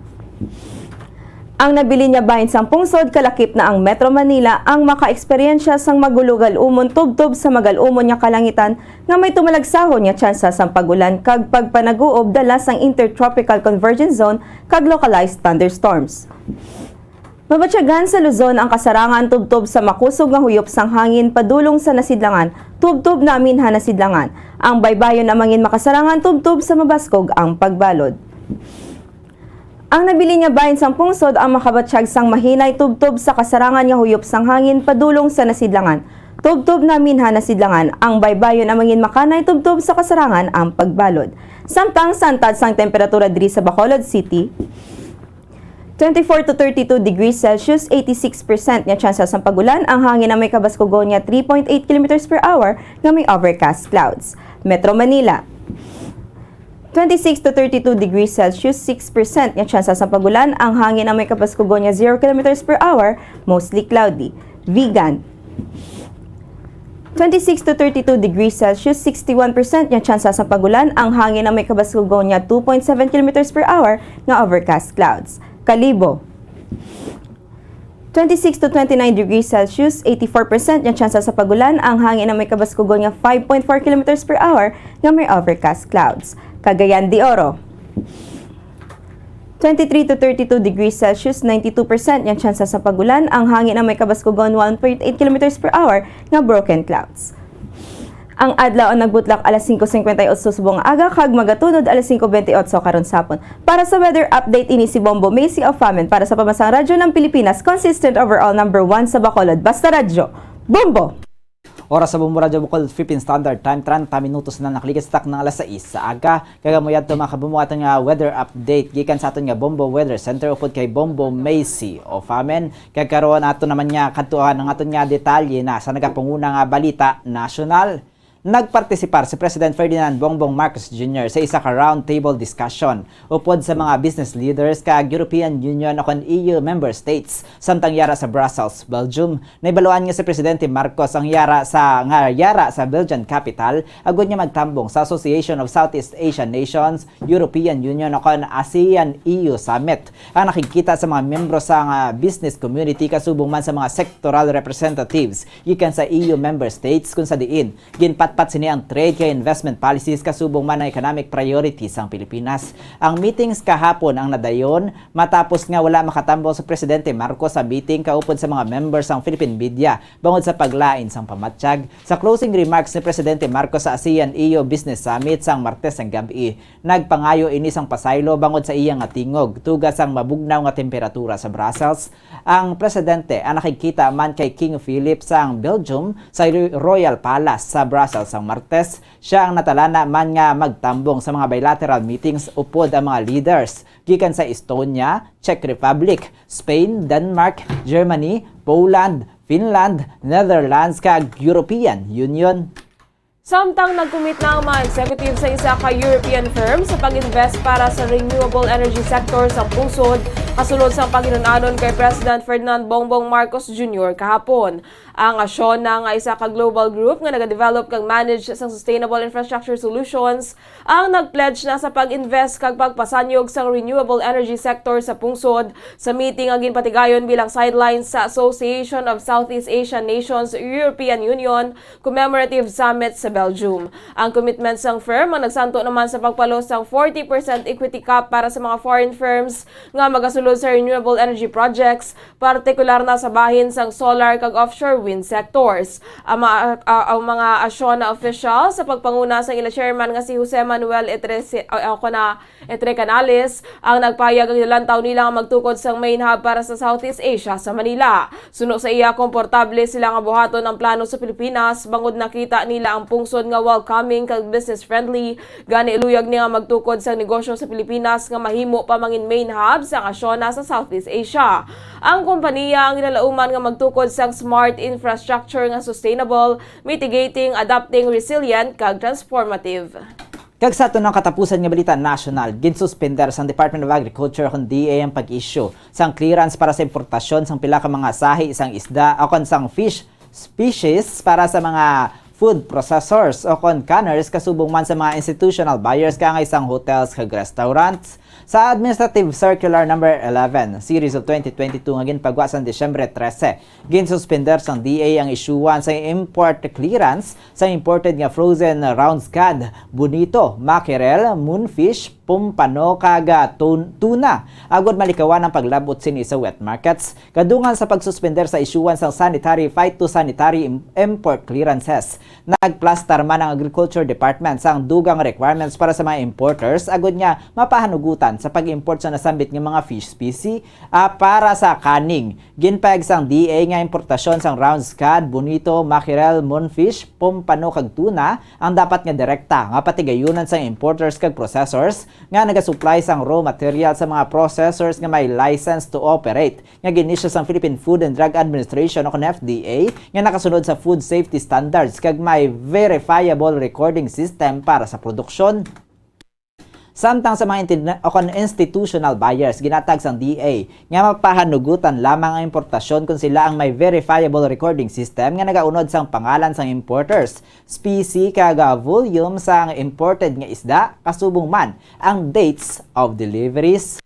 Ang nabilin nga bahin sang pungsod kalakip na ang Metro Manila ang makaeksperyensya sang magulugal-umon tubtob sa magal-umon nga kalangitan nga may tumalagsahon nga tsansa sang pag-ulan kag pagpanaguob dala sang Intertropical Convergence Zone kag localized thunderstorms. Mabatyagan sa Luzon ang kasarangan tubtob sa makusog nga huyop sang hangin padulong sa Nasidlangan, tubtob namin ha Nasidlangan. Ang baybayon ang mangin makasarangan tubtob sa mabaskog ang pagbalod. Ang nabilin nga bahin sang pungsod ang makabatyag sang mahinay tubtob sa kasarangan nga huyop sang hangin padulong sa Nasidlangan, tubtob namin ha Nasidlangan. Ang baybayon ang mangin makanay tubtob sa kasarangan ang pagbalod. Samtang sa antad sang temperatura diri sa Bacolod City, twenty-four to thirty-two degrees Celsius, eighty-six percent nga tsansa sang pag-ulan, ang hangin ang may kabaskugon nga three point eight kilometers per hour nga may overcast clouds. Metro Manila, twenty-six to thirty-two degrees Celsius, six percent nga tsansa sang pag-ulan, ang hangin ang may kabaskugon nga zero kilometers per hour, mostly cloudy. Vigan, twenty-six to thirty-two degrees Celsius, sixty-one percent nga tsansa sang pag-ulan, ang hangin ang may kabaskugon nga two point seven kilometers per hour nga overcast clouds. Kalibo, twenty-six to twenty-nine degrees Celsius, eighty-four percent nga tsansa sa pag-ulan, ang hangin ang may kabaskugon nga five point four kilometers per hour nga may overcast clouds. Cagayan de Oro, twenty-three to thirty-two degrees Celsius, ninety-two percent nga tsansa sa pag-ulan, ang hangin ang may kabaskugon one point eight kilometers per hour nga broken clouds. Ang adlaw ang nagbutlak alas singko singkwenta y otso subong nga aga kag magatunod alas singko bentiocho karon sapon. Para sa weather update, ini si Bombo Macy of Famin para sa Pamansang Radyo ng Pilipinas, consistent overall number one sa Bacolod. Basta Radyo, Bombo! Oras sa Bombo Radyo Bacolod, Philippine Standard Time, treinta minutos na nakaligid sa taknang alas sais sa aga. Kag amo yadto, mga kabombo, aton nga weather update gikan sa aton nga Bombo Weather Center upod kay Bombo Macy of Famin. Kag karon ato naman nga kadtuan ang aton nga detalye na sa nagapanguna nga balita nasyonal. Nagpartisipar si President Ferdinand Bongbong Marcos Junior sa isa ka roundtable discussion upod sa mga business leaders kag European Union ukon E U member states samtang yara sa Brussels, Belgium. Nahibaluan nga si Presidente Marcos ang yara sa, nga yara sa Belgian capital agud nga magtambong sa Association of Southeast Asian Nations, European Union ukon ASEAN E U Summit. Ang nakigkita sa mga miyembro sa nga business community kasubong man sa mga sectoral representatives gikan sa E U member states, kung sa diin ginpatpat sini ang trade kag investment policies kasubong man ang economic priorities sang Pilipinas. Ang meetings kahapon ang nadayon matapos nga wala makatambong si Presidente Marcos sa meeting kaupod sa mga member sang Philippine media bangod sa paglain sang pamatyag. Sa closing remarks ni Presidente Marcos sa ASEAN E U Business Summit sang Martes sang gab-i, nagpangayo ini sang pasaylo bangod sa iya nga tingog tuga sang mabugnaw nga temperatura sa Brussels. Ang presidente ang nakigkita man kay King Philip sang Belgium sa Ro-, Royal Palace sa Brussels sang Martes. Siya ang natalana man nga magtambong sa mga bilateral meetings upod ang mga leaders gikan sa Estonia, Czech Republic, Spain, Denmark, Germany, Poland, Finland, Netherlands, kag European Union. Samtang nag-commit na ang mga executive sa isa ka European firm sa pag-invest para sa renewable energy sector sa pungsod, kasulod sang paghinun-anon kay President Ferdinand Bongbong Marcos Junior kahapon. Ang ASEANA nga isa ka global group nga nagadevelop kag manage sang sustainable infrastructure solutions ang nag-pledge na sa pag-invest kag pagpasanyog sang renewable energy sector sa pungsod sa meeting nga ginpatigayon bilang sidelines sa Association of Southeast Asian Nations, European Union, Commemorative Summit sa Belgium. Ang commitment sang firm ang nagsanto naman sa pagpalos sang forty percent equity cap para sa mga foreign firms nga magasulod sa renewable energy projects, partikular na sa bahin sang solar kag offshore wind sectors. Ang mga, ah, ang mga ASEANA officials sa pagpanguna sang ila chairman nga si Jose Manuel Etrece-, ah, ah, ako na, Etre Canales ang nagpahayag nga ginalantaw nila nga magtukod sang main hub para sa Southeast Asia sa Manila. Suno sa iya, komportable sila nga buhaton ang plano sa Pilipinas bangod nakita nila ang pungsod nga welcoming kag business-friendly, gani luyag ni nga magtukod sang negosyo sa Pilipinas nga mahimo pa mangin main hub sang ASEANA sa Southeast Asia. Ang kompaniya ang ginalauman nga magtukod sang smart infrastructure nga sustainable, mitigating, adapting, resilient, kag transformative. Kag sa aton nga katapusan nga balita nasyonal, ginsuspender sang Department of Agriculture ukon D A ang pag-issue sang clearance para sa importasyon sang pila ka mga sahi sang isda ukon sang fish species para sa mga food processors ukon canners kasubong man sa mga institutional buyers kaangay sang hotels kag restaurants. Sa Administrative Circular Number eleven, Series of twenty twenty-two nga ginpagwa sang Disyembre trese, ginsuspender sang D A ang isyuhan sa import clearance sa imported nga frozen round squid, bonito, mackerel, moonfish, pompano, kag, ah, tun-, tuna, agud malikawan ang paglabot sini sa wet markets, kadungan sa pagsuspender sa isyuhan sang sanitary phytosanitary im-, import clearances. Nagplastar man ang Agriculture Department sang dugang requirements para sa mga importers, agud nga mapahanugutan sa pag-import sa nasambit nga mga fish species, ah, para sa kaning. Ginpayag sang D A nga importasyon sang round cod, bonito, mackerel, moonfish, pompano, kag tuna ang dapat nga direkta nga patigayunan sang importers kag processors nga nagasupply sang raw material sa mga processors nga may license to operate nga gin-issue sang Philippine Food and Drug Administration o kon F D A nga nakasunod sa food safety standards kag may verifiable recording system para sa produksyon. Samtang sa mga intin-, o kon institutional buyers, ginatag sang D A nga mapahanugutan lamang ang importasyon kon sila ang may verifiable recording system nga nagaunod sang pangalan sang importers, species, kag, ah, volume sang imported nga isda, kasubong man ang dates of deliveries.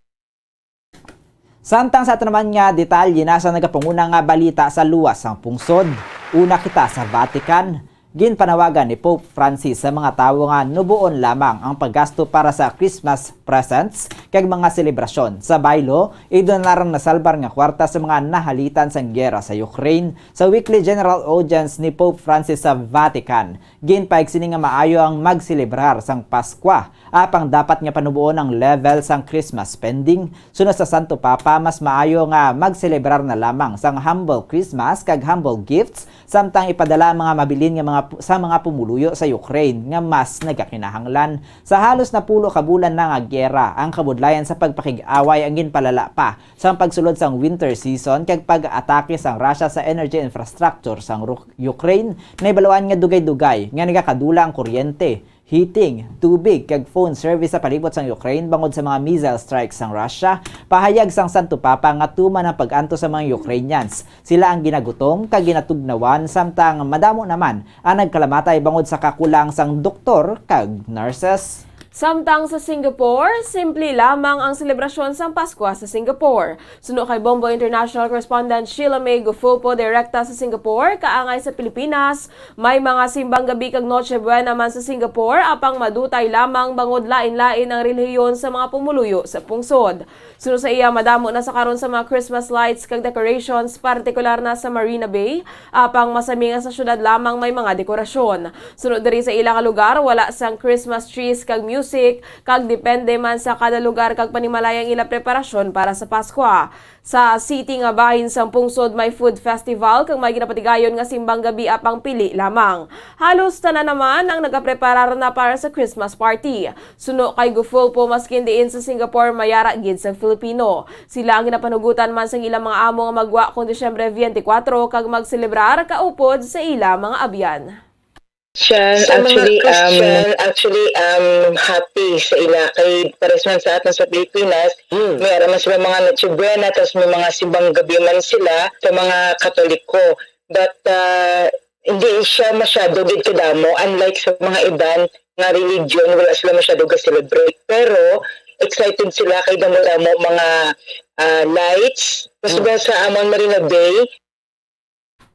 Samtang sa ato naman nga detalye na sa nagapanguna nga balita sa luwas sang pungsod, una kita sa Vatican. Ginpanawagan ni Pope Francis sa mga tawo nga nubuon lamang ang paggasto para sa Christmas presents kag mga selebrasyon. Sa baylo, indi na lang nasalbar nga kwarta sa mga nahalitan sang giyera sa Ukraine. Sa weekly general audience ni Pope Francis sa Vatican, ginpayag sini nga maayo ang magselebrar sang Paskwa, apang dapat nga panuboon ang level sang Christmas spending. Suno sa Santo Papa, mas maayo nga magselebrar na lamang sang humble Christmas kag humble gifts, samtang ipadala ang mga mabilin nga mga pu-, sa mga pumuluyo sa Ukraine nga mas nagakinahanglan. Sa halos napulo ka bulan na nga giyera, ang kabudlayan sa pagpakig-away ang ginpalala pa sang pagsulod sang winter season kag pag-atake sang Russia sa energy infrastructure sang Ru-, Ukraine. Nahibaluan nga dugay-dugay nga nagakadula ang kuryente, heating, tubig, kag phone service sa palibot sang Ukraine bangod sa mga missile strikes sang Russia. Pahayag sang Santo Papa nga tuman ang pag-antos sa mga Ukrainians. Sila ang ginagutom kag ginatugnawan, samtang madamo naman ang nagkalamatay bangod sa kakulang sang doktor kag nurses. Samtang sa Singapore, simple lamang ang selebrasyon sang Paskwa sa Singapore. Suno kay Bombo International Correspondent Sheila May Gufulpo, direkta sa Singapore, kaangay sa Pilipinas, may mga simbang gabi kag Noche Buena man sa Singapore, apang madutay lamang bangod lain-lain ang relihiyon sa mga pumuluyo sa pungsod. Suno sa iya, madamo na sa karon sa mga Christmas lights kag decorations, partikular na sa Marina Bay, apang masami nga sa syudad lamang may mga dekorasyon. Suno diri sa ila nga lugar, wala sang Christmas trees kag music, kag depende man sa kada lugar kag panimalay ang ila preparasyon para sa Paskwa. Sa city nga bahin sang pungsod, may food festival kag may ginapatigayon nga simbang gabi, apang pili lamang. Halos tanan naman ang nagapreparar na para sa Christmas party. Suno kay Gufulpo, maskin diin sa Singapore, may yara gid sang Filipino. Sila ang ginapanugutan man sang ilang mga amo nga magwa kon Disyembre twenty-four kag magselebrar kaupod sa ila mga abyan. Siya, Sa mga actually, um, Christian, actually, um, happy sa ila. Kay pares man sa aton sa Pilipinas, Mm. may ara man sila mga Noche Buena, tas may mga simbang gabi man sila sa mga Katoliko. But, uh, hindi siya masyado gid kadamo, unlike sa mga iban nga religion, wala sila masyado ga-celebrate. Pero excited sila kay damo-damo mga, ah, lights. Mas Mm. ba sa amon Marina Bay,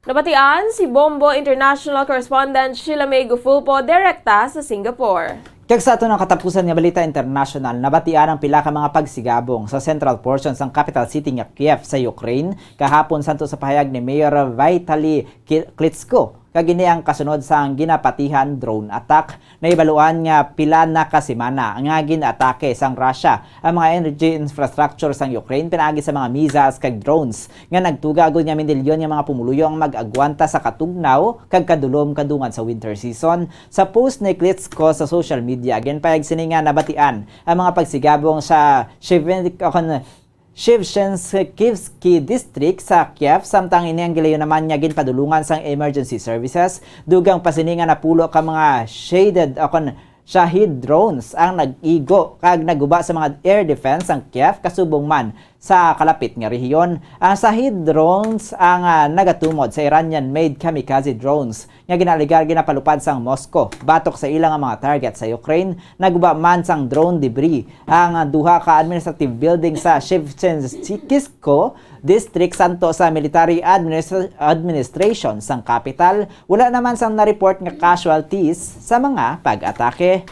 Nabatian si Bombo International Correspondent Sheila May Gufulpo, direkta sa Singapore. Kag sa aton ang katapusan nga balita international, nabatian ang pila ka mga pagsigabong sa central portion sang capital city nga Kiev sa Ukraine kahapon, santo sa pahayag ni Mayor Vitali Ki-, Klitschko. Kag ini ang kasunod sang ginapatihan drone attack. Nahibaluan nga pila na ka semana nga gin-atake sang Russia ang mga energy infrastructure sang Ukraine pinaagi sa mga missiles kag drones nga nagtuga agud nga mindilyon nga mga pumuluyo ang mag-agwanta sa katugnaw kag kadulom kadungan sa winter season. Sa post ni Klitschko sa social media, ginpayag sini nga nabatian ang mga pagsigabong sa Shevchenko, Shevchenskivsky District sa Kiev, samtang ini ang gilayon naman nga ginpadulungan sang emergency services. Dugang pa sini nga napulo ka mga shaded o kon Shahid drones ang nag-igo kag nagguba sa mga air defense sang Kiev, kasubong man sa kalapit nga rehiyon. Ang Shahid drones ang, ah, nagatumod sa Iranian-made kamikaze drones nga ginaalegar ginapalupad sang Moscow batok sa ila nga mga target sa Ukraine. Nagguba man sang drone debris ang, ah, duha ka administrative building sa Shevchenskivsko District santo sa military administra-, administration sang kapital. Wala naman sang na-report nga casualties sa mga pag-atake.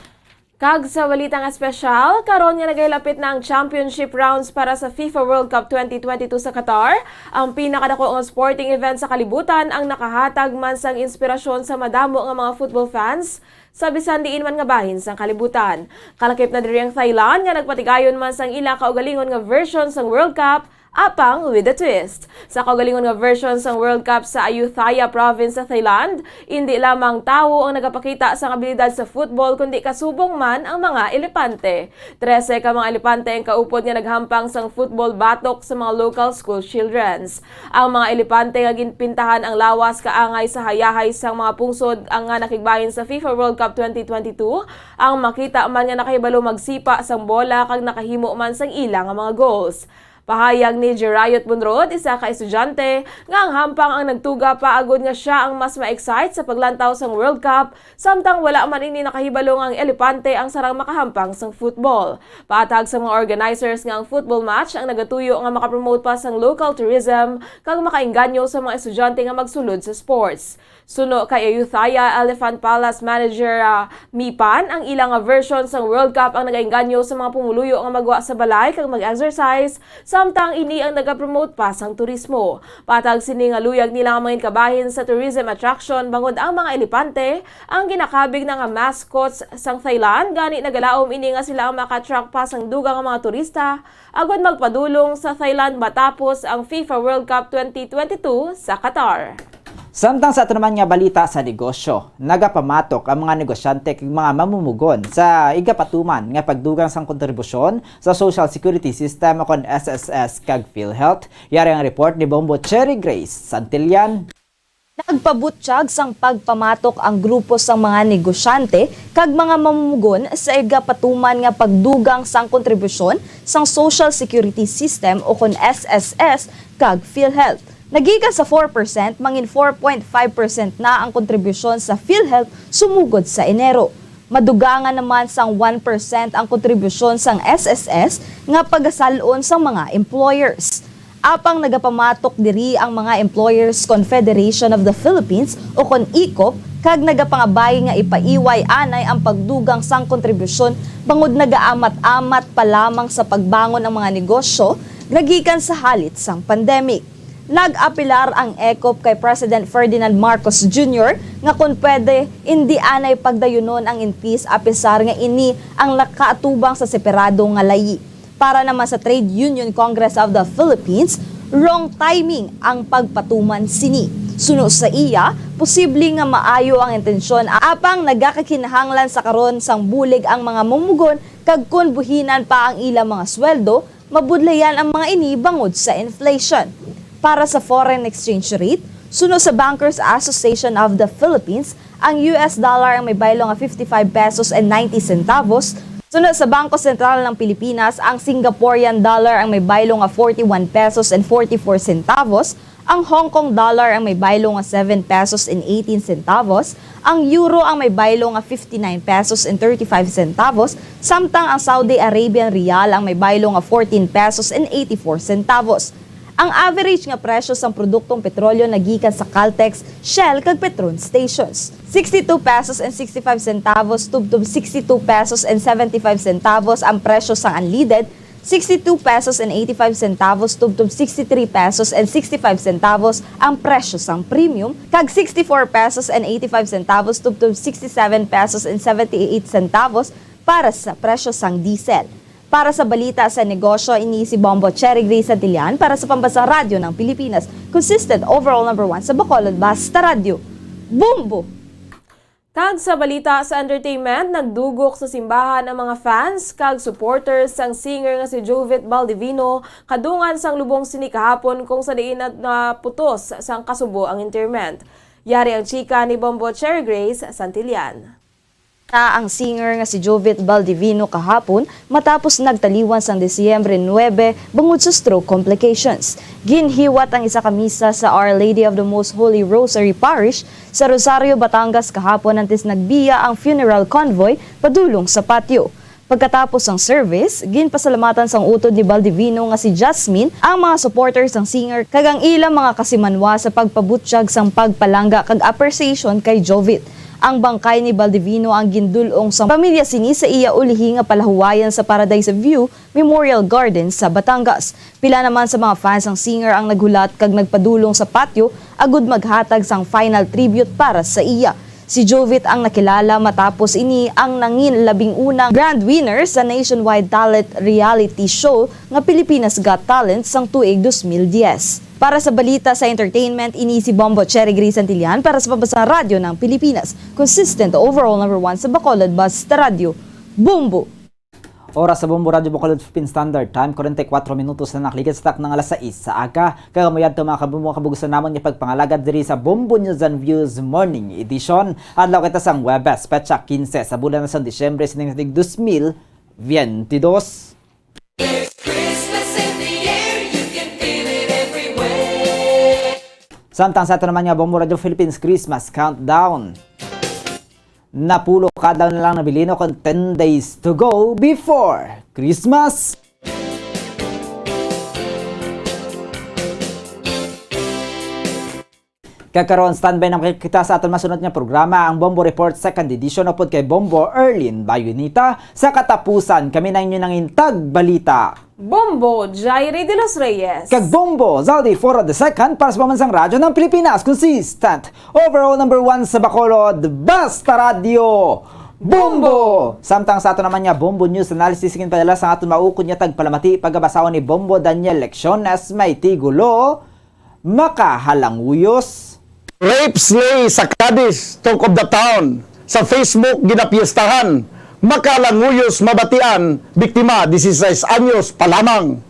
Kag sa balita nga espesyal, karon nga nagahilapit na ang championship rounds para sa FIFA World Cup twenty twenty-two sa Qatar, ang pinakadako nga sporting event sa kalibutan ang nakahatag man sang inspirasyon sa madamo nga mga football fans sa bisan diin man nga bahin sang kalibutan. Kalakip na diri ang Thailand nga nagpatigayon man sang ila kaugalingon nga version sang World Cup, apang with a twist. Sa kaugalingon nga version sang World Cup sa Ayutthaya Province sa Thailand, indi lamang tawo ang nagapakita sang abilidad sa football, kundi kasubong man ang mga elepante. Trese ka mga elepante ang kaupod nga naghampang sang football batok sa mga local school childrens. Ang mga elepante nga ginpintahan ang lawas kaangay sa hayahay sang mga pungsod ang nga nakigbahin sa FIFA World Cup twenty twenty-two, ang makita man nga nakahibalo magsipa sang bola kag nakahimo man sang ila nga mga goals. Pahayag ni Jerayot Bunrod, isa ka estudyante, nga ang hampang ang nagtuga pa agod nga sia ang mas ma-excite sa paglantaw sang World Cup, samtang wala man ini nakahibalo nga ang elepante ang sarang makahampang sang football. Paathag sa mga organizers nga ang football match ang nagatuyo nga makapromote pa sang local tourism kag makaengganyo sa mga estudyante nga magsulod sa sports. Suno kay Ayutthaya Elephant Palace manager, ah, Mipan, ang ila nga version sang World Cup ang nagaengganyo sa mga pumuluyo nga magwa sa balay kag mag-exercise, samtang ini ang nagapromote pa sang turismo. Patag sini nga luyag nila nga mangin kabahin sa tourism attraction bangod ang mga elepante ang ginakabig na nga mascots sang Thailand, gani nagalaom ini nga sila ang maka-attract pa sang dugang nga mga turista agod magpadulong sa Thailand matapos ang FIFA World Cup twenty twenty-two sa Qatar. Samtang sa ato naman nga balita sa negosyo, nagapamatok ang mga negosyante kag mga mamumugon sa igapatuman nga pagdugang sang kontribusyon sa Social Security System o kon S S S kag PhilHealth. Yari ang report ni Bombo Cherry Grace Santillan. Nagpabutyag sang pagpamatok ang grupo sang mga negosyante kag mga mamumugon sa igapatuman nga pagdugang sang kontribusyon sang Social Security System o kon S S S kag PhilHealth. Nagikan sa four percent, mangin four point five percent na ang kontribusyon sa PhilHealth sumugod sa Enero. Madugangan naman sang one percent ang kontribusyon sang S S S nga pagasal-on sang mga employers. Apang nagapamatok diri ang mga Employers Confederation of the Philippines o kon ecop, kag nagapangabayi nga ipaiway anay ang pagdugang sang kontribusyon bangod nagaamat-amat pa lamang sa pagbangon ang mga negosyo nga gikan sa halit sang pandemic. Nag-apelar ang ecop kay President Ferdinand Marcos Junior nga kon pwede, indi anay pagdayunon ang increase apisar nga ini ang nakaatubang sa separado nga layi. Para naman sa Trade Union Congress of the Philippines, wrong timing ang pagpatuman sini. Suno sa iya, posible nga maayo ang intensyon, apang nagakakinahanglan sa karon sang bulig ang mga mamumugon, kag kon buhinan pa ang ilang mga sweldo, mabudlayan ang mga ini bangod sa inflation. Para sa foreign exchange rate, suno sa Bankers Association of the Philippines, ang U S dollar ang may baylo nga fifty-five pesos and ninety centavos. Suno sa Bangko Sentral ng Pilipinas, ang Singaporean dollar ang may baylo nga forty-one pesos and forty-four centavos, ang Hong Kong dollar ang may baylo nga seven pesos and eighteen centavos, ang euro ang may baylo nga fifty-nine pesos and thirty-five centavos, samtang ang Saudi Arabian riyal ang may baylo nga fourteen pesos and eighty-four centavos. Ang average nga presyo sang produktong petrolyo nagikan sa Caltex, Shell, kag Petron stations. Sixty-two pesos and sixty-five centavos tubtob sixty-two pesos and seventy-five centavos ang presyo sang unleaded, sixty-two pesos and eighty-five centavos tubtob sixty-three pesos and sixty-five centavos ang presyo sang premium, kag sixty-four pesos and eighty-five centavos tubtob sixty-seven pesos and seventy-eight centavos para sa presyo sang diesel. Para sa balita sa negosyo, ini si Bombo Cherry Grace Santillan para sa Pambansang Radyo ng Pilipinas, consistent overall number one sa Bacolod, basta radyo. Bombo! Kag sa balita sa entertainment, nagdugok sa simbahan ang mga fans kag supporters sang singer nga si Jovit Baldivino kadungan sang lubong sini kahapon, kung sa diin na naputos sang kasubo ang interment. Yari ang chika ni Bombo Cherry Grace Santillan. Ta ang singer nga si Jovit Baldivino kahapon matapos nagtaliwan sang Disyembre nuebe bangod sa stroke complications. Ginhiwat ang isa ka misa sa Our Lady of the Most Holy Rosary Parish sa Rosario, Batangas kahapon, antes nagbiya ang funeral convoy padulong sa patio. Pagkatapos sang service, ginpasalamatan sang utod ni Baldivino nga si Jasmine ang mga supporters sang singer kag ang ilang mga kasimanwa sa pagpabutyag sang pagpalangga kag appreciation kay Jovit. Ang bangkay ni Baldivino ang gindul-ong sang pamilya sini sa iya ulihi nga palahuwayan sa Paradise View Memorial Gardens sa Batangas. Pila naman sa mga fans sang singer ang naghulat kag nagpadulong sa patio agud maghatag sang final tribute para sa iya. Si Jovit ang nakilala matapos ini ang nangin labing unang grand winner sa nationwide talent reality show nga Pilipinas Got Talent sang tuig dos mil diyes. Para sa balita sa entertainment, ini si Bombo Cherry Gray Santillan para sa Pambansang Radyo ng Pilipinas. Consistent overall number one sa Bacolod, basta radyo, Bombo! Oras sa Bombo Radyo Bacolod Philippine Standard Time, forty-four minutos na nakaligad sa takna nga alas sais sa aga. Kag amo yadto, mga kabombo, kabugusan namon nga pagpangalagad diri sa Bombo News and Views Morning Edition. Adlaw kita sang Huwebes, petsa quince sa bulan na sang Disyembre sining tuig dos mil veintidós. There's Christmas in the air, you can feel it everywhere. Samtang sa ato naman nga Bombo Radyo Philippines Christmas Countdown. Napulo ka adlaw na lang nabilin, kon ten days to go before Christmas. Kag karon, standby na kita sa aton masunod nga programa, ang Bombo Report Second Edition, upod kay Bombo Erlin Bayonita. Sa katapusan, kami na inyo nangin tagbalita. Bombo Jairi de los Reyes. Kag Bombo Zaldi Foro the Second para sa Pambansang Radyo ng Pilipinas. Consistent. Overall number one sa Bacolod. Basta Radyo. Bombo! Samtang sa ato naman nga Bombo News Analysis, ginpadala sa aton maukod nga tagpalamati, pagabasahon ni Bombo Daniel Lecciones, may tigulo, Makahalanguyos. Rape slay sa Cadiz, talk of the town. Sa Facebook, ginapiestahan. Makahalanguyos mabatian, biktima, dieciséis anyos pa lamang.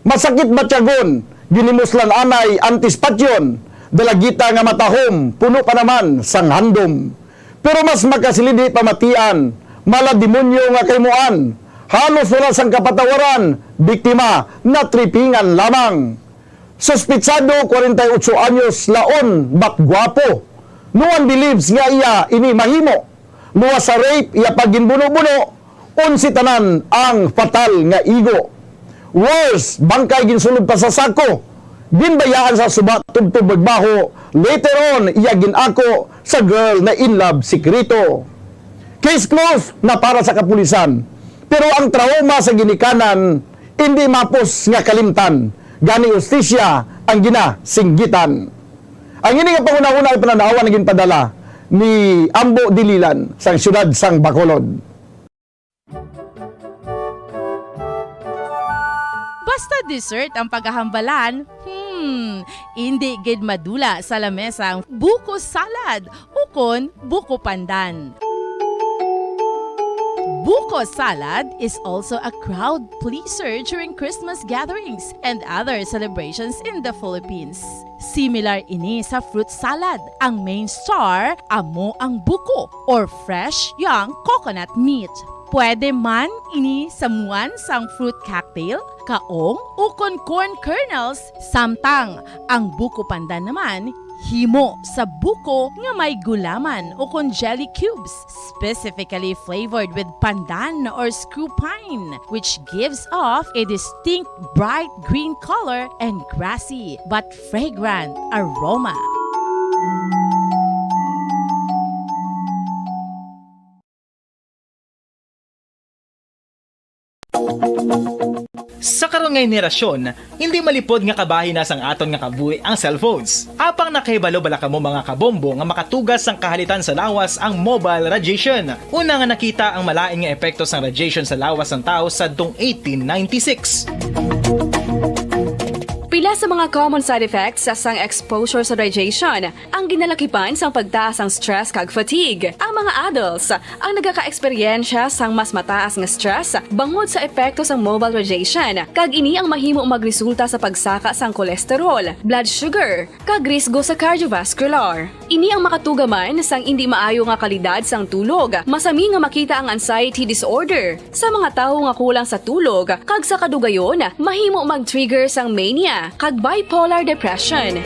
Masakit matyagon, ginhimuslan anay anticipation. Dalagita nga matahom, puno pa naman sang handom. Pero mas makasilidi pamatian, mala demonyo nga kahimuan. Halos wala sang kapatawaran, biktima, natripingan lamang. Suspitsado, kwarenta y otso anyos, laon, but gwapo. No one believes nga iya ini mahimo. Luwas sa rape, iya pa ginbuno-buno, onse tanan ang fatal nga igo. Worse, bangkay ginsulod pa sa sako. Ginbayaan sa suba tubtob magbaho. Later on, iya gin-ako sa girl na in love sikreto. Case closed na para sa kapulisan. Pero ang trauma sa ginikanan, indi mapos nga kalimtan. Gani, hustisya ang ginasinggitan. Ang ini nga panghunahuna ay pananawan nga ginpadala ni Ambo Dililan sang siyudad sang Bacolod. Basta dessert ang pagkahambalan, hmm, indi gid madula sa lamesa ang buko salad ukon buko pandan. Buko salad is also a crowd pleaser during Christmas gatherings and other celebrations in the Philippines. Similar ini sa fruit salad. Ang main star amo ang buko or fresh young coconut meat. Pwede man ini samuan sang fruit cocktail, kaong, ukon corn kernels, samtang ang buko pandan naman himo sa buko nga may gulaman ukon jelly cubes, specifically flavored with pandan or screw pine, which gives off a distinct bright green color and grassy but fragrant aroma. Sa karon nga henerasyon, hindi malipod nga kabahin na sang aton nga kabuhi ang cellphones. Apang nakahibalo bala kamo, mga kabombo, nga makatugas sang kahalitan sa lawas ang mobile radiation? Una nga nakita ang malain nga epekto sang radiation sa lawas sang tawo sadtong eighteen ninety-six. Pila sa mga common side effects sang exposure sa radiation ang ginalakipan sang pagtaas sang stress kag fatigue. Ang mga adults ang nagakaeksperyensya sang mas mataas nga stress bangod sa epekto sang mobile radiation, kag ini ang mahimo magresulta sa pagsaka sang cholesterol, blood sugar, kag risgo sa cardiovascular. Ini ang makatuga man sang indi maayo nga kalidad sang tulog. Masami nga makita ang anxiety disorder sa mga tawo nga kulang sa tulog, kag sa kadugayon, mahimo mag-trigger sang mania kag bipolar depression.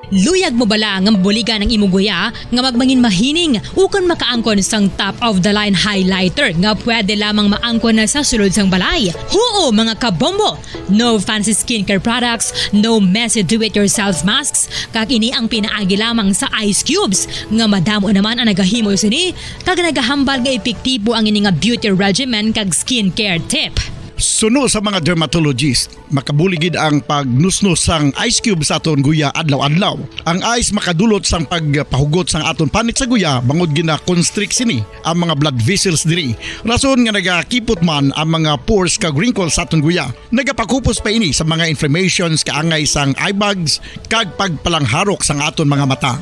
Luyag mo bala nga mabuligan ang imo guya nga magmangin mahining ukon makaangkon sang top of the line highlighter nga pwede lamang maangkon na sa sulod sang balay? Huo, mga kabombo! No fancy skincare products, no messy do-it-yourself masks, kag ini ang pinaagi lamang sa ice cubes nga madamo naman ang nagahimo sini kag nagahambal nga epektibo ang ini nga beauty regimen kag skincare tip. Suno sa mga dermatologist, makabulig gid ang pagnusnos sang ice cube sa aton guya adlaw-adlaw. Ang ice makadulot sang pagpahugot sang aton panit sa guya bangod gina-constrict sini ang mga blood vessels diri. Rason nga nagakipot man ang mga pores kag wrinkles sa aton guya. Nagapakupos pa ini sa mga inflammations kaangay sang eye bags kag pagpalangharok sang aton mga mata.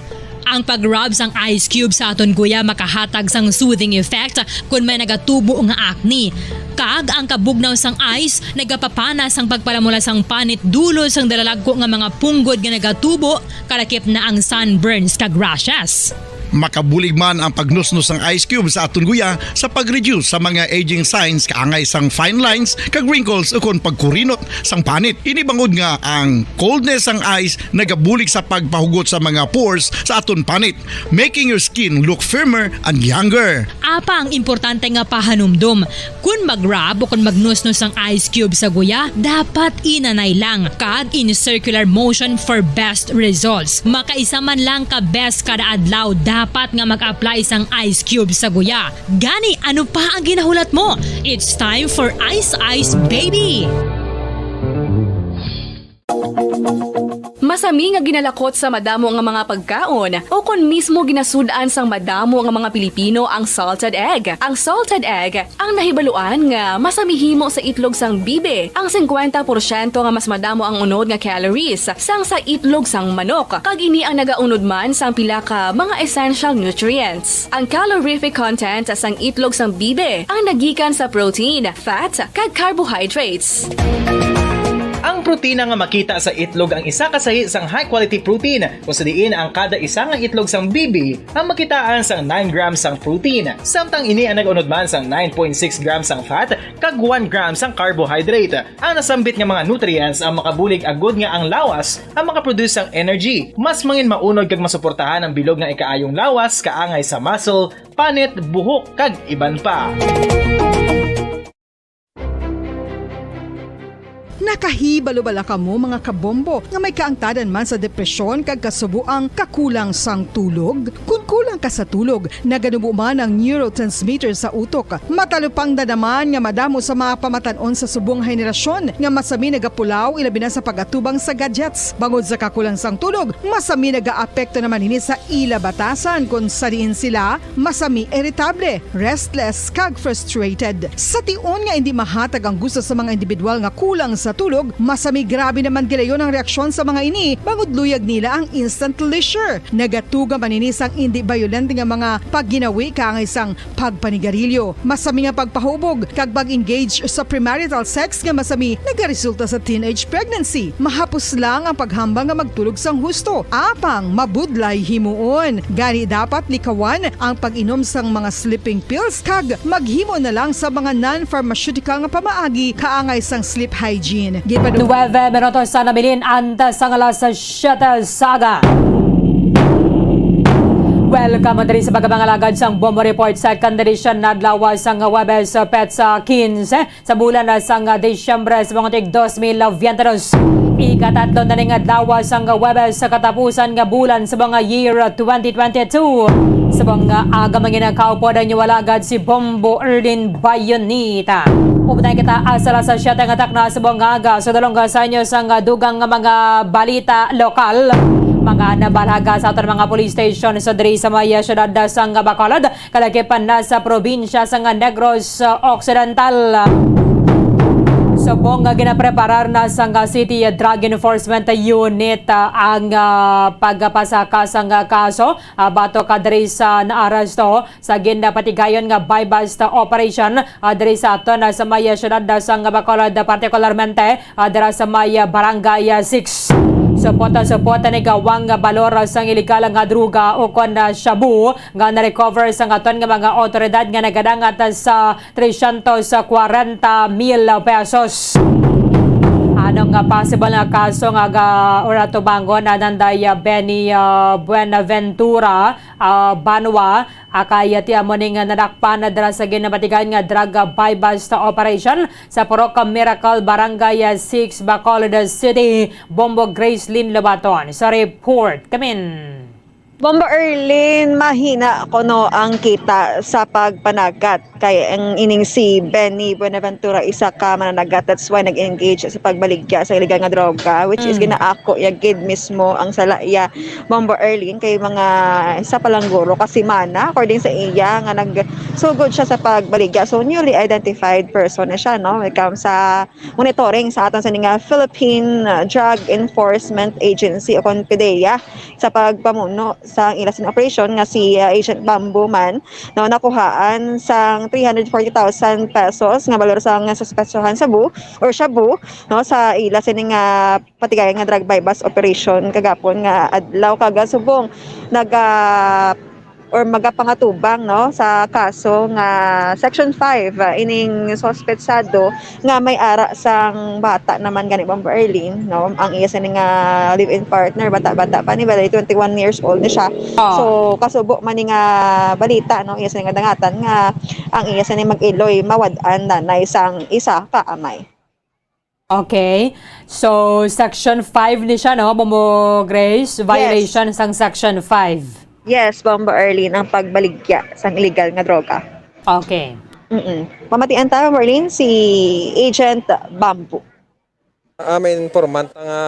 Ang pag-rub sang ice cube sa aton guya makahatag sang soothing effect kon may nagatubo nga acne. Kag ang kabugnaw sang ice nagapapana sang pagpalamula sang panit dulot sang dalalagko nga mga punggod nga nagatubo, kalakip na ang sunburns kag rashes. Makabulig man ang pagnusnos sang ice cube sa aton guya sa pag-reduce sa mga aging signs kaangay sang fine lines kag wrinkles ukon pagkurinot sang panit. Ini bangod nga ang coldness sang ice nagabulig sa pagpahugot sa mga pores sa aton panit, making your skin look firmer and younger. Apang importante nga pahanumdom, kon mag-rub o kon magnusnos ang ice cube sa guya, dapat inanay lang kag in circular motion for best results. Makaisa man lang ka beses kada adlaw dapat nga mag-apply sang ice cube sa guya. Gani, ano pa ang ginahulat mo? It's time for Ice Ice Baby! Masami nga ginalakot sa madamo nga mga pagkaon, o kon mismo ginasud-an sang madamo nga mga Pilipino ang salted egg. Ang salted egg ang nahibaluan nga masami himo sa itlog sang bibi. Ang singkwenta porsyento nga mas madamo ang unod nga calories sang sa itlog sang manok, kag ini ang nagaunod man sang pila ka mga essential nutrients. Ang calorific content sang itlog sang bibi ang nagikan sa protein, fat, kag carbohydrates. Ang protina nga makita sa itlog ang isa ka sahi sang high-quality protein, kung sa diin ang kada isa nga itlog sang bibi ang makitaan sang nine grams sang protein, samtang ini ang nag-unod man sang nine point six grams sang fat kag one gram sang carbohydrate. Ang nasambit nga mga nutrients ang makabulig agud nga ang lawas ang makaproduce sang energy, mas mangin maunod kag masuportahan ang bilog nga ikaayong lawas kaangay sa muscle, panit, buhok, kag iban pa. Nakahibalo bala kamo, mga kabombo, nga may kaangtadan man sa depresyon kag kasubo ang kakulang sang tulog? Kon kulang ka sa tulog, naganubo man ang neurotransmitter sa utok. Matalupangdan naman nga madamo sa mga pamatan-on sa subong nga henerasyon nga masami nagapulaw, ilabi na sa pag-atubang sa gadgets. Bangod sa kakulang sang tulog, masami nagaapekto naman ini sa ila batasan, kon sa diin sila masami iritable, restless, kag frustrated. Sa tion nga indi mahatag ang gusto sa mga individual nga kulang sa tulog, masami grabe naman gilayon ang reaksyon sa mga ini, bangod luyag nila ang instant pleasure. Nagatuga man ini sang indi violent nga mga pagginawi kaangay sang pagpanigarilyo, masami nga pagpahubog, kag pag-engage sa premarital sex nga masami nagaresulta sa teenage pregnancy. Mahapos lang ang paghambal nga magtulog sang husto, apang mabudlay himuon. Gani, dapat likawan ang pag-inom sang mga sleeping pills kag maghimo na lang sa mga non-pharmaceutical nga pamaagi kaangay sang sleep hygiene. Ginpadu- Nuebe minutos na nabilin antes sang alas siyete sa aga. Welcome diri sa pagkapangalagad sang Bombo Report sa Second Edition, adlaw sang Huwebes, petsa quince sa bulan sang Disyembre sa mga tig dos mil veintidos. Ikatatlo na ning adlaw sang Huwebes sa katapusan nga bulan sa mga year twenty twenty-two. Sa mga aga, mga ginakaupo na inyo alagad si Bombo Erlin Bayonita. Upod na kita sa alas siyete nga takna sa mga aga. Sa dalong sa inyo sang dugang nga mga balita lokal, mga nabalaga sa aton mga police station sa diri sa may siyudad sang Bacolod, kalakip na sa probinsya sang Negros Occidental. Subong nga ginapreparar na sang City Drug Enforcement Unit, ah, ang, ah, pagpasaka sang kaso, ah, batok diri sa naaresto sa ginapatigayon nga buy-bust operation, ah, diri sa aton, ah, sa may siyudad, ah, sang Bacolod, ah, partikularmente, ah, dira sa may, ah, Barangay, ah, six. Supot, ah, supot ni gawang, ah, balor, ah, sang iligal nga droga ukon, ah, shabu nga na-recover sang aton nga mga awtoridad nga nagadangat, ah, sa trescientos cuarenta mil pesos. Ano nga possible nga kaso nga ga-, or atubangon na nanday, ah, Benny, ah, Buenaventura, ah, Banwa, ah, kay, ah, ti amo ni nga nadakpan na dira sa ginamatigan nga drug, ah, buy-bust operation sa Purok Miracle, Barangay, ah, six, Bacolod City, Bombo Gracelyn Lobaton. Sa report, Kamin. Bombo Erlin, mahina kuno ang kita sa pagpanagat kay ang ining si Benny Buenaventura, isa ka mananagat. That's why nag-engage sa pagbaligya sa illegal nga droga, which is Mm. ginaako ya gid mismo ang sala iya, Bombo Erlin, kay mga isa pa lang guro ka semana, according sa iya, nga nagsugod siya sa pagbaligya. So, newly identified person na siya, no? When it comes sa monitoring sa aton sa nga Philippine, uh, Drug Enforcement Agency o kon PDEA, sa pagpamuno sa ila sin operasyon nga si, uh, Agent Bamboo man, no, nakuhaan sang three hundred forty thousand pesos nga balor sang suspetsohan shabu or shabu, no, sa ila sini nga patigayon nga drug buy-bust operation kagapon nga adlaw, kag subong naga or magapangatubang, no, sa kaso nga Section five, ah, ining suspetsado nga may ara sang bata naman gani, Bombo Erlin, no, ang iya sini nga live-in partner, bata-bata pa ni, balay twenty-one years old ni siya. Ah. So, kasubo man ni nga balita, no, iya sini nga dangatan nga ang iya sini mag-iloy mawad-an nanay sang isa ka amay. Okay. So, Section five ni siya, no? Bombo Grace, Yes. violation sang Section five. Yes, Bombo Erlin, ang pagbaligya sang illegal nga droga. Okay. Mm-mm. Pamatian ta, Bombo Erlin, si Agent Bamboo. Ah, may informant nga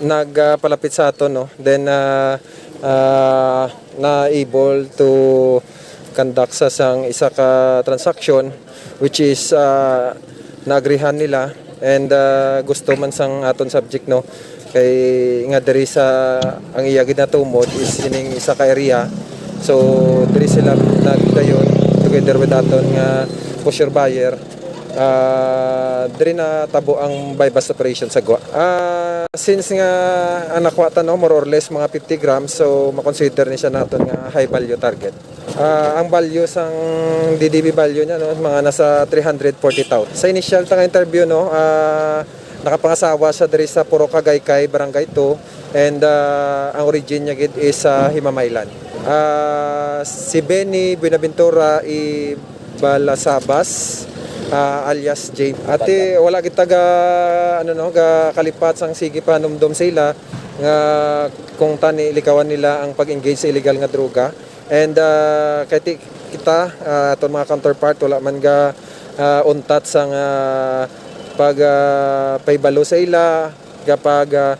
nagpalapit sa aton, no? Then, ah, ah, na able to conduct sa sang isa ka transaction, which is, ah, naagrihan nila, and, ah, gusto man sang aton subject, no, kay nga diri sa ang iya ginatumod is ining isa ka area. So, diri sila nagdayon together with aton nga pusher buyer. Ah, diri na tabo ang buy-bust operation sa gwa. Ah, since nga ang nakuha ta, no, more or less mga fifty grams, so makonsider ni siya naton nga high value target. Ah, ang value sang D D B value niya, no, mga nasa three hundred forty thousand. Sa initial ta nga interview, no, ah, nakapangasawa siya diri sa Purok Agaycay, Barangay two, and, ah, ang origin niya gid is sa Himamaylan. Ah, si Benny Buenaventura Ibalasabas, ah, alias James. Ati, wala kita ga, ano, no, ga kalipat sang sige pa numdom sa ila nga kung tani likawan nila ang pag-engage sa illegal nga droga. And, ah, kay ti-, kita, ah, aton mga counterpart, wala man ga, ah, untat sang, ah, pag, ah, pahibalo sa ila, ga pag, ah,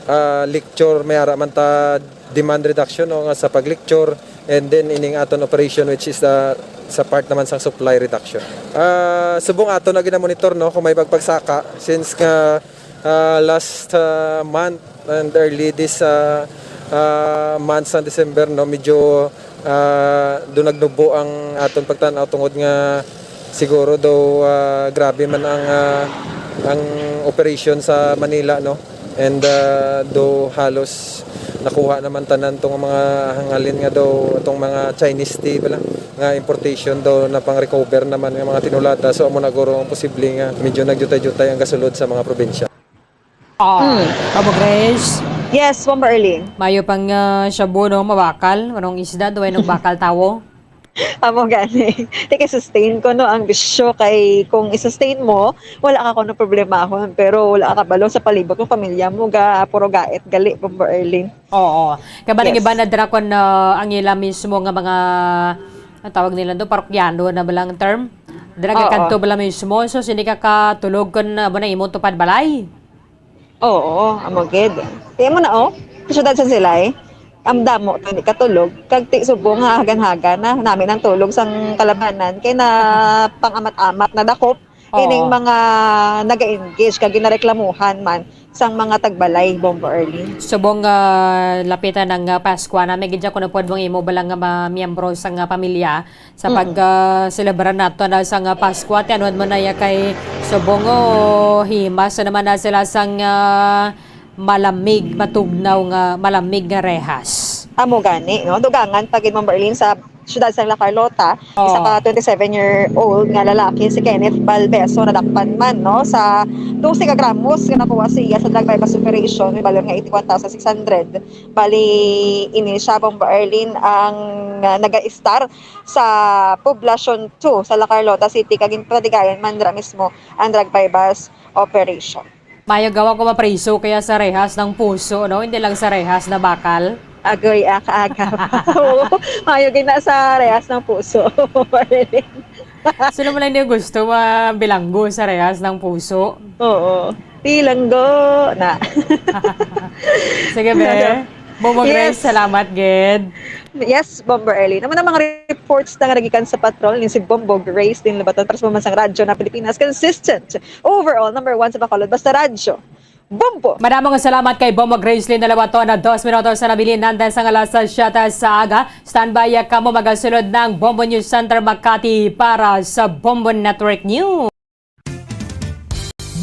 ah, lecture, may ara man ta demand reduction, no, nga sa pag-lecture, and then ining aton operation, which is, ah, sa part naman sang supply reduction. Ah, subong ato na ginamonitor, no, kung may pagpagsaka, since nga, ah, last, ah, month and early this, ah, ah, month sa December, no, medyo, ah, do nagnubo ang aton pagtan-aw tungod nga siguro do, ah, grabe man ang, ah, ang operation sa Manila, no? And, ah, do halos nakuha naman tanan tong mga hangalin nga do, tong mga Chinese tea bala, nga importation do na pang-recover naman nga mga tinulada. So, amo na guro ang posible nga medyo nagyutay-jutay ang gasulod sa mga probinsya. Ah, Mm. Amo, Grace. Yes, Ma'am Arlene. Mayo pang, ah, shabu, no, mabakal. Anong isda, do ay nung bakal tawo? Amo gani. Ti kay sustain ko, no, ang bisyo kay kung i-sustain mo, wala ka kuno problemahon, pero wala ka kabalo sa palibot mo, pamilya mo, ga, puro gait gali, Bombo Erlin. Oo. Kay baling Yes. iba na dira kon, ah, ang ila mismo nga mga, ang tawag nila do, parokyano na ba lang term? Dira Oo. Ka kanto bala mismo, so sini ka katulog kon, ah, amo na imong tupad balay? Oo, amo gid. Kaya mo na, oh, sa syudad sa Silay, ang damo to, di katulog, kag ti subong nga hagan-hagan na, nami nang tulog sang kalabanan, kay na pang-amat-amat, nadakop, Oo. ining mga naga-engage, kag ginareklamuhan man sang mga tagbalay, Bombo Erlin. Subong, ah, lapitan ang, ah, Paskwa, na may gidya kuno pod mong imo bala nga mga miyembro sang, ah, pamilya, sa Mm. pag, ah, selebrar nato na sang, ah, Paskwa, ti anod mo na ya kay subong, oh, himas naman na sila sang, ah, malamig, matugnaw nga malamig nga rehas. Amo gani, no? Dugangan pa gid, Ma'am Berlin, sa siyudad sang La Carlota, isa Oo. ka twenty-seven-year-old nga lalaki, si Kenneth Balbeso, nadakpan man, no, sa dose ka gramos nga nakuha sa iya sa drug buy-bust operation, may balor nga eighty-one thousand six hundred. Bali, ini siya, Bombo Arlene, ang, ah, nag-a-estar sa Poblacion two sa La Carlota City, kag ginpatigayon man dira mismo ang drug buy-bust operation. Mayo gawa ko mapriso kaya sa rehas ng puso, no? Hindi lang sa rehas na bakal. Agoy, ah, kaaga pa. Oo, mayo gid na sa rehas ng puso. Sino mo lang hindi gusto mabilanggo sa rehas ng puso? Oo. Bilanggo na. Sige, be. Nada. Bombo Grace, Yes. salamat, gid. Yes, Bombo Early. Naman ang mga reports na nga nagikan sa patrol ni si Bombo Grace din Labaton para sa Pambansang Radyo na Pilipinas. Consistent. Overall, number one sa Bacolod. Basta Radyo. Bombo! Madamo nga salamat kay Bombo Grace Lynn Labaton na dos minutos na nabilin nandan sa alas siyete sa aga. Standby ya kamo magasulod ng Bombo News Center Makati para sa Bombo Network News.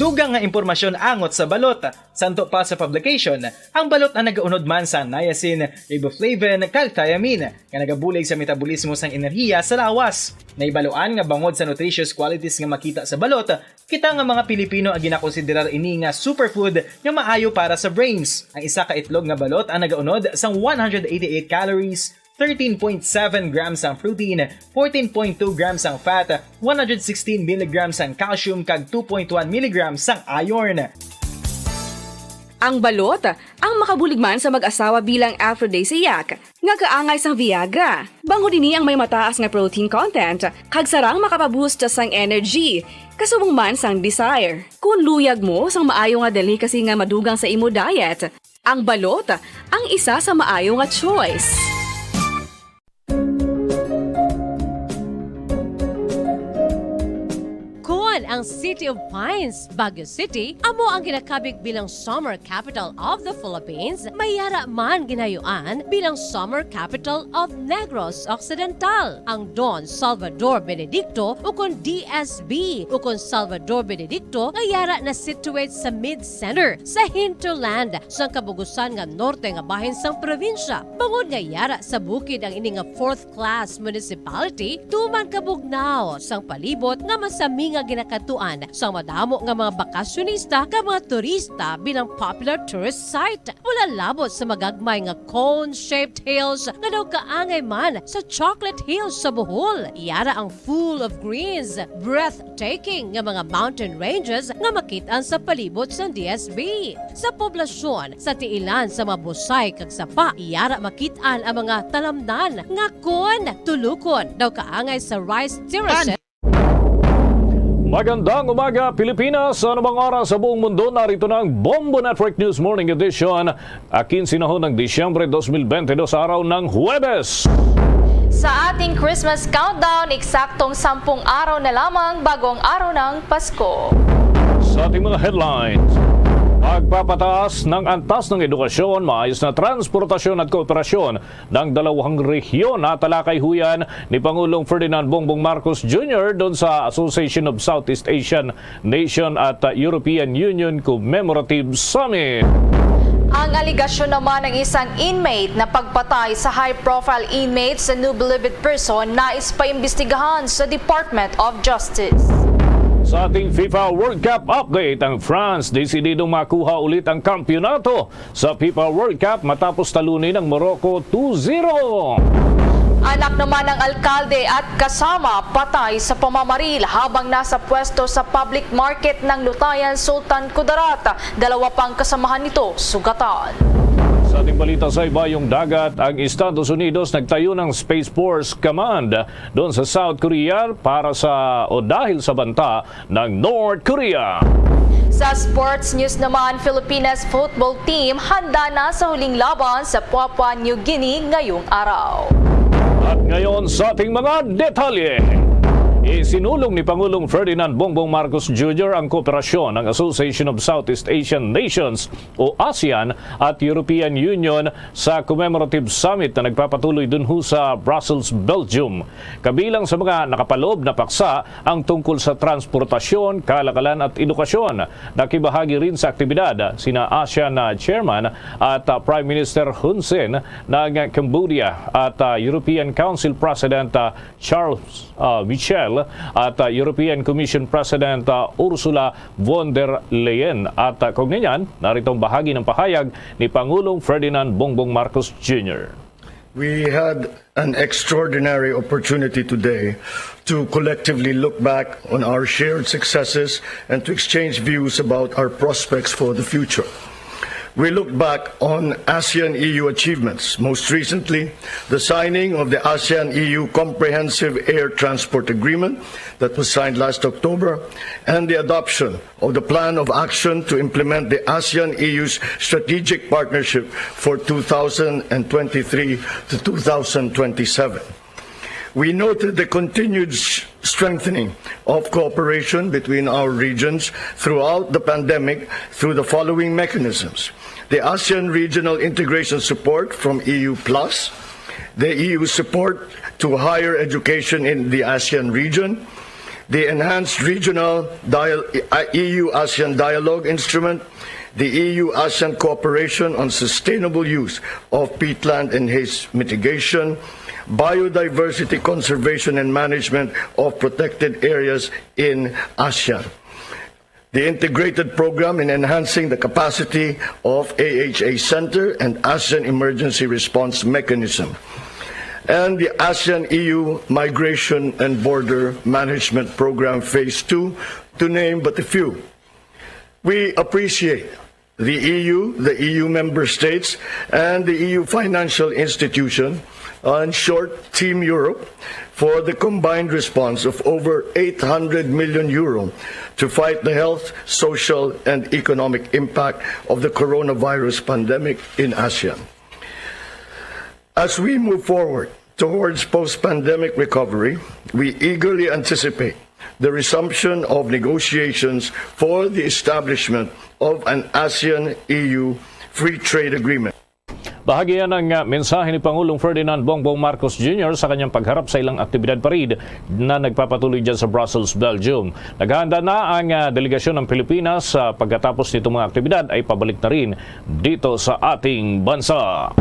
Dugang nga impormasyon angot sa balot. Santo pa sa publication, ang balot ang nagaunod man sa niacin, riboflavin, kag thiamine, nga nagabulig sa metabolismo sang enerhiya sa lawas. Nahibaluan nga bangod sa nutritious qualities nga makita sa balot, kita nga mga Pilipino ang ginakonsiderar ini nga superfood nga maayo para sa brains. Ang isa ka itlog nga balot ang nagaunod sang one hundred eighty-eight calories, thirteen point seven grams ang protein, fourteen point two grams ang fat, one hundred sixteen milligrams ang calcium, kag two point one milligrams ang iron. Ang balot, ang makabulig man sa mag-asawa bilang aphrodisiac, nga kaangay sang Viagra. Bangod ini ang may mataas nga protein content, kag sarang makapaboost sang energy, kasubong man sang desire. Kung luyag mo sang maayo nga delicacy nga madugang sa imo diet, ang balot ang isa sa maayo nga choice. Kon ang City of Pines, Baguio City, amo ang ginakabig bilang Summer Capital of the Philippines, may yara man ginayuan bilang Summer Capital of Negros Occidental. Ang Don Salvador Benedicto, ukon D S B, ukon Salvador Benedicto, nga yara na situate sa mid-center, sa hinterland, sang kabugusan nga norte nga bahin sang probinsya. Bangod nga yara sa bukid ang ini nga fourth-class municipality, tuman kabugnaw sang palibot nga masami nga ginakadtuan sang madamo nga mga bakasyonista kag mga turista bilang popular tourist site. Wala labot sa magagmay nga cone-shaped hills nga daw kaangay man sa Chocolate Hills sa Bohol. Yara ang full of greens, breathtaking nga mga mountain ranges nga makit-an sa palibot sang D S B. Sa poblasyon, sa tiilan sa mga busay kag sapa, yara makit-an ang mga talamnan nga kon tulukon daw kaangay sa rice terraces. Magandang umaga, Pilipinas. Sa anumang oras sa buong mundo, narito na ang Bombo Network News Morning Edition. Akin sinahon ng Disyembre dos mil bente dos, araw ng Huwebes. Sa ating Christmas countdown, eksaktong sampung araw na lamang bago ang araw ng Pasko. Sa ating mga headlines, pagpapataas ng antas ng edukasyon, maayos na transportasyon at kooperasyon ng dalawang rehiyon. Natalakay huyan ni Pangulong Ferdinand Bongbong Marcos Junior doon sa Association of Southeast Asian Nation at, uh, European Union Commemorative Summit. Ang aligasyon naman ng isang inmate na pagpatay sa high-profile inmate sa New Bilibid Prison nais paimbestigahan sa Department of Justice. Sa ating FIFA World Cup update, ang France desididong makuha ulit ang kampiyonato sa FIFA World Cup matapos talunin ang Morocco two zero. Anak naman ng alkalde at kasama patay sa pamamaril habang nasa pwesto sa public market ng Lutayan, Sultan Kudarat. Dalawa pang kasamahan nito sugatan. Sa ating balita sa ibayong dagat, ang Estados Unidos nagtayo ng Space Force Command doon sa South Korea para sa o dahil sa banta ng North Korea. Sa sports news naman, Filipinas football team handa na sa huling laban sa Papua New Guinea ngayong araw. At ngayon sa ating mga detalye. Isinulong ni Pangulong Ferdinand Bongbong Marcos Junior ang kooperasyon ng Association of Southeast Asian Nations o ASEAN at European Union sa commemorative summit na nagpapatuloy dunho sa Brussels, Belgium. Kabilang sa mga nakapaloob na paksa ang tungkol sa transportasyon, kalakalan at edukasyon. Nakibahagi rin sa aktibidad sina ASEAN na chairman at, ah, Prime Minister Hun Sen ng Cambodia at, ah, European Council President, ah, Charles, ah, Michel at, ah, European Commission President, ah, Ursula von der Leyen. At, ah, kaugnay niyan, narito ang bahagi ng pahayag ni Pangulong Ferdinand Bongbong Marcos Junior. We had an extraordinary opportunity today to collectively look back on our shared successes and to exchange views about our prospects for the future. We look back on ASEAN E U achievements, most recently, the signing of the ASEAN E U Comprehensive Air Transport Agreement that was signed last October, and the adoption of the plan of action to implement the ASEAN E U's strategic partnership for two thousand twenty-three to two thousand twenty-seven. We noted the continued s- strengthening of cooperation between our regions throughout the pandemic through the following mechanisms: the ASEAN Regional Integration Support from E U Plus, the E U support to higher education in the ASEAN region, the enhanced regional dial- E U ASEAN dialogue instrument, the E U ASEAN cooperation on sustainable use of peatland and haze mitigation, biodiversity conservation and management of protected areas in ASEAN, the integrated program in enhancing the capacity of A H A Center and ASEAN Emergency Response Mechanism, and the ASEAN E U Migration and Border Management Program Phase two, to name but a few. We appreciate the E U, the E U member states, and the E U financial institution, in short, Team Europe, for the combined response of over eight hundred million euro to fight the health, social, and economic impact of the coronavirus pandemic in ASEAN. As we move forward towards post-pandemic recovery, we eagerly anticipate the resumption of negotiations for the establishment of an ASEAN-E U free trade agreement. Bahagi yan ang, ah, mensahe ni Pangulong Ferdinand Bongbong Marcos Junior sa kanyang pagharap sa ilang aktibidad parade na nagpapatuloy dyan sa Brussels, Belgium. Naghahanda na ang, ah, delegasyon ng Pilipinas, ah, pagkatapos nitong mga aktibidad ay pabalik na rin dito sa ating bansa.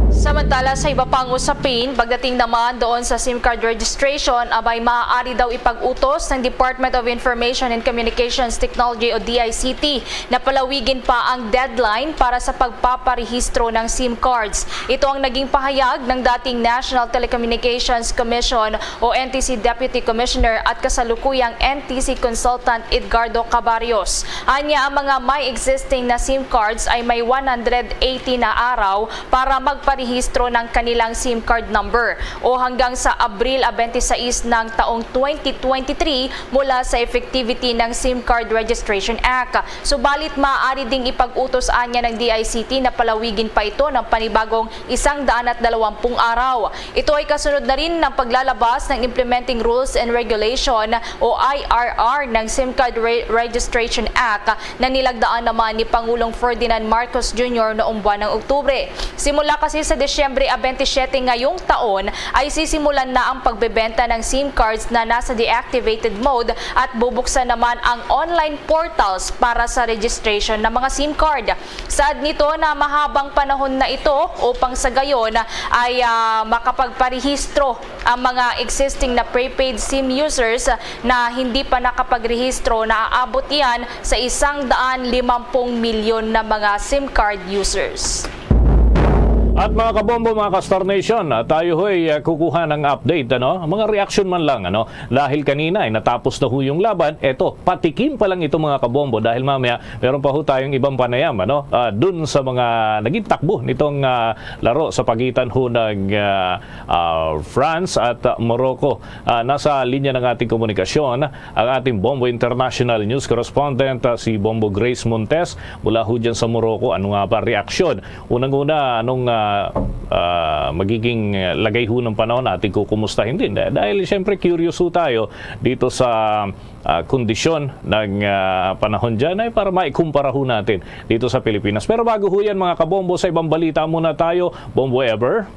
Samantala, sa iba pang usapin, pagdating naman doon sa SIM card registration, abay, maaari daw ipag-utos ng Department of Information and Communications Technology o D I C T na palawigin pa ang deadline para sa pagpaparehistro ng SIM cards. Ito ang naging pahayag ng dating National Telecommunications Commission o N T C Deputy Commissioner at kasalukuyang N T C Consultant Edgardo Cabarrios. Anya, ang mga may existing na SIM cards ay may one hundred eighty na araw para magparehistro ng kanilang SIM card number o hanggang sa Abril twenty-six ng taong twenty twenty-three mula sa effectivity ng SIM Card Registration Act. Subalit, maaari ding ipag-utos anya ng D I C T na palawigin pa ito ng panibagong isang daan at dalawampung araw. Ito ay kasunod na rin ng paglalabas ng Implementing Rules and Regulation o I R R ng SIM Card Re- Registration Act na nilagdaan naman ni Pangulong Ferdinand Marcos Junior noong buwan ng Oktubre. Simula kasi sa Disyembre twenty-seven ngayong taon ay sisimulan na ang pagbebenta ng SIM cards na nasa deactivated mode at bubuksan naman ang online portals para sa registration ng mga SIM card. Saad nito na mahabang panahon na ito upang sa gayon ay, ah, makapagparehistro ang mga existing na prepaid SIM users na hindi pa nakapagrehistro. Naaabot iyan sa isang daan limampung milyon na mga SIM card users. At mga kabombo, mga ka-Star Nation, ah, tayo ho'y, ah, kukuha ng update, ano? Mga reaction man lang, ano? Dahil kanina ay natapos na ho yung laban, eto, patikim pa lang ito, mga kabombo, dahil mamaya meron pa ho tayong ibang panayam, ano? Ah, dun sa mga naging takbo nitong, ah, laro sa pagitan ho ng, ah, ah, France at, ah, Morocco. Ah, nasa linya ng ating komunikasyon ang ating Bombo International News Correspondent, ah, si Bombo Grace Montes mula ho dyan sa Morocco. Ano nga ba reaksyon? Unang-una, anong, ah, ah, ah, magiging, ah, lagay ho ng panahon, ating kukumustahin din. Dah-, dahil siyempre curious ho tayo dito sa, ah, kondisyon ng, ah, panahon dyan ay para maikumpara ho natin dito sa Pilipinas. Pero bago ho yan, mga kabombo, sa ibang balita muna tayo. Bombo Ever?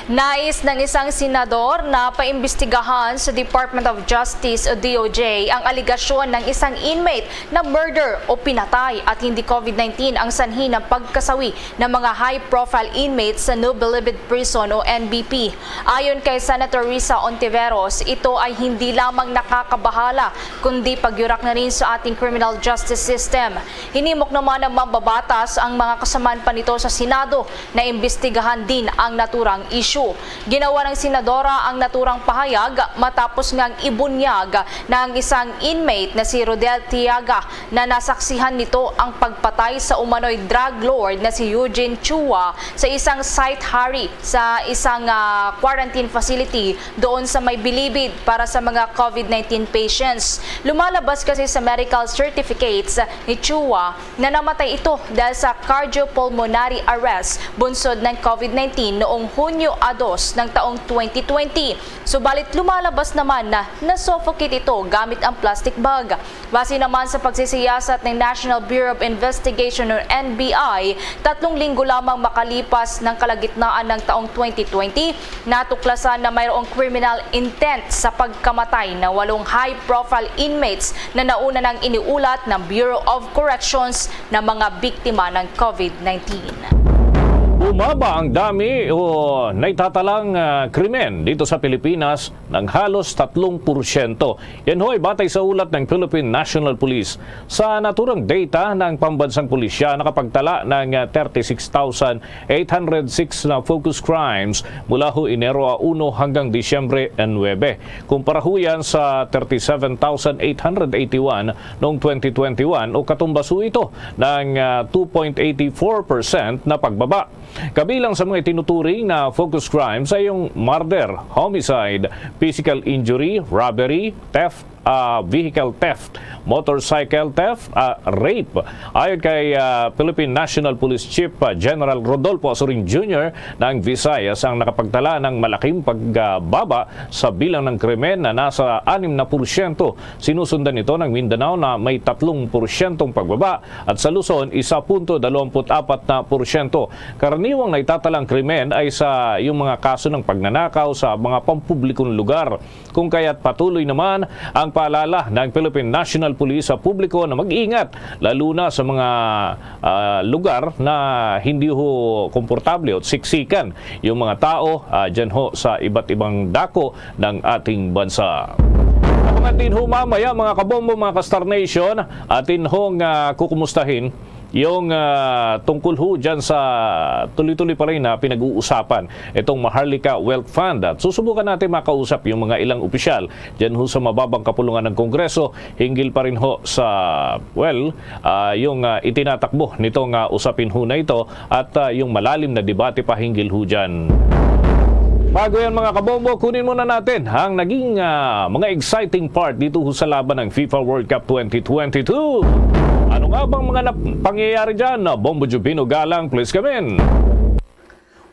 Nais ng isang senador na paimbestigahan sa Department of Justice o D O J ang alegasyon ng isang inmate na murder o pinatay at hindi COVID nineteen ang sanhi ng pagkasawi ng mga high-profile inmates sa New Bilibid Prison o N B P. Ayon kay Senator Risa Ontiveros, ito ay hindi lamang nakakabahala kundi pagyurak na rin sa ating criminal justice system. Hinimok naman ng mambabatas ang mga kasamaan pa nito sa Senado na imbestigahan din ang naturang issue. Ginawa ng senadora ang naturang pahayag matapos ngang ibunyag na ang isang inmate na si Rodel Tiaga na nasaksihan nito ang pagpatay sa umano'y drug lord na si Eugene Chua sa isang site hari sa isang, ah, quarantine facility doon sa may Bilibid para sa mga COVID nineteen patients. Lumalabas kasi sa medical certificates ni Chua na namatay ito dahil sa cardiopulmonary arrest bunsod ng COVID nineteen noong Hunyo a dos ng taong twenty twenty. Subalit lumalabas naman na na-suffocate ito gamit ang plastic bag. Base naman sa pagsisiyasat ng National Bureau of Investigation o N B I, tatlong linggo lamang makalipas ng kalagitnaan ng taong twenty twenty, natuklasan na mayroong criminal intent sa pagkamatay ng walong high-profile inmates na nauna nang iniulat ng Bureau of Corrections na mga biktima ng COVID nineteen. Bumaba ang dami o naitatalang, ah, krimen dito sa Pilipinas ng halos tatlong porsyento. Yan ho ay batay sa ulat ng Philippine National Police. Sa naturang data ng pambansang pulisya, nakapagtala ng, ah, thirty-six thousand eight hundred six na focus crimes mula ho Enero a uno hanggang Disyembre a nuebe. Kumpara ho yan sa thirty-seven thousand eight hundred eighty-one noong twenty twenty-one o katumbas ho ito ng, ah, two point eight four percent na pagbaba. Kabilang sa mga itinuturing na focus crimes ay yung murder, homicide, physical injury, robbery, theft, ah, vehicle theft, motorcycle theft, ah, rape. Ayon kay, ah, Philippine National Police Chief, ah, General Rodolfo Azurin Junior, na ang Visayas ang nakapagtala ng malaking pagbaba sa bilang ng krimen na nasa anim na porsyento. Sinusundan ito ng Mindanao na may tatlong porsyentong pagbaba at sa Luzon, isa punto dalawampu't apat na porsyento. Karaniwang naitatalang krimen ay sa yung mga kaso ng pagnanakaw sa mga pampublikong lugar. Kung kaya't patuloy naman ang paalala ng Philippine National Police sa publiko na mag-ingat, lalo na sa mga, ah, lugar na hindi ho komportable o siksikan yung mga tao, ah, dyan ho sa iba't ibang dako ng ating bansa. Abangan din ho mamaya, mga kabombo, mga ka-Star Nation, atin hong, ah, kukumustahin yung, ah, tungkol ho dyan sa tuloy-tuloy pa rin na pinag-uusapan itong Maharlika Wealth Fund. At susubukan natin makausap yung mga ilang opisyal dyan ho sa mababang kapulungan ng Kongreso hinggil pa rin ho sa, well, ah, yung, ah, itinatakbo nitong, ah, usapin ho na ito at, ah, yung malalim na debate pa hinggil ho dyan. Bago yan, mga kabombo, kunin muna natin ang naging, ah, mga exciting part dito ho sa laban ng FIFA World Cup twenty twenty-two. Ano nga bang mga nap-, pangyayari dyan? Bombo Jubino Galang, please come in.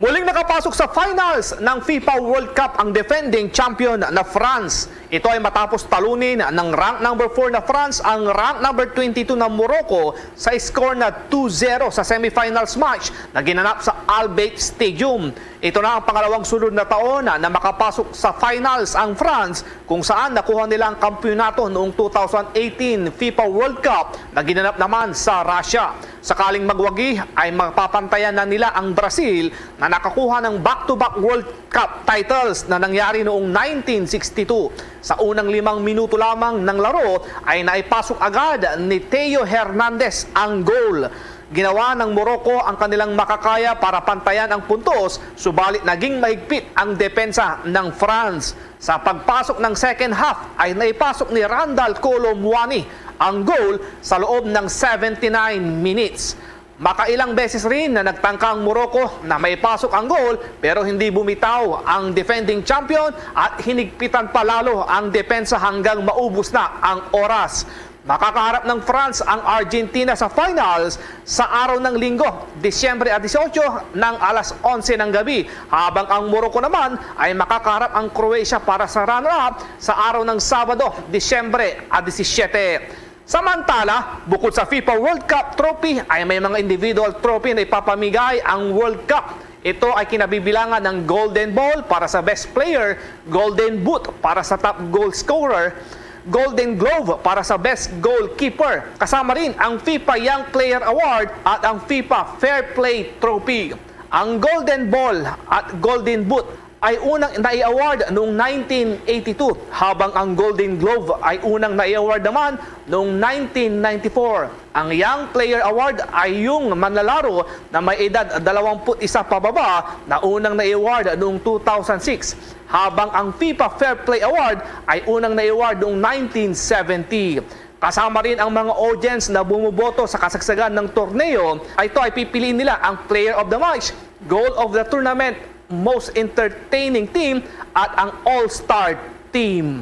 Muling nakapasok sa finals ng FIFA World Cup ang defending champion na France. Ito ay matapos talunin ng rank number four na France ang rank number twenty-two na Morocco sa score na two zero sa semifinals match na ginanap sa Al Bayt Stadium. Ito na ang pangalawang sunod na taon na makapasok sa finals ang France, kung saan nakuha nila ang kampiyonato noong two thousand eighteen FIFA World Cup na ginanap naman sa Russia. Sakaling magwagi, ay mapapantayan na nila ang Brazil na nakakuha ng back-to-back World Cup titles na nangyari noong nineteen sixty-two. Sa unang limang minuto lamang ng laro ay naipasok agad ni Theo Hernandez ang goal. Ginawa ng Morocco ang kanilang makakaya para pantayan ang puntos, subalit naging mahigpit ang depensa ng France. Sa pagpasok ng second half ay naipasok ni Randal Kolo Muani ang goal sa loob ng seventy-nine minutes. Makailang beses rin na nagtangka ang Morocco na maipasok ang goal, pero hindi bumitaw ang defending champion at hinigpitan pa lalo ang depensa hanggang maubos na ang oras. Makakaharap ng France ang Argentina sa finals sa araw ng Linggo, Disyembre a dieciocho, ng alas onse ng gabi, habang ang Morocco naman ay makakaharap ang Croatia para sa runner-up sa araw ng Sabado, Disyembre a disisiete. Samantala, bukod sa FIFA World Cup trophy, ay may mga individual trophy na ipapamigay ang World Cup. Ito ay kinabibilangan ng Golden Ball para sa best player, Golden Boot para sa top goal scorer, Golden Glove para sa best goalkeeper. Kasama rin ang FIFA Young Player Award at ang FIFA Fair Play Trophy. Ang Golden Ball at Golden Boot ay unang nai-award noong nineteen eighty-two, habang ang Golden Glove ay unang nai-award naman noong nineteen ninety-four. Ang Young Player Award ay yung manlalaro na may edad dalawampu't isa pababa na unang nai-award noong two thousand six, habang ang FIFA Fair Play Award ay unang nai-award noong nineteen seventy. Kasama rin ang mga audience na bumoboto sa kasagsagan ng torneo. Ito ay pipiliin nila ang Player of the Match, Goal of the Tournament, Most Entertaining Team, at ang All-Star Team.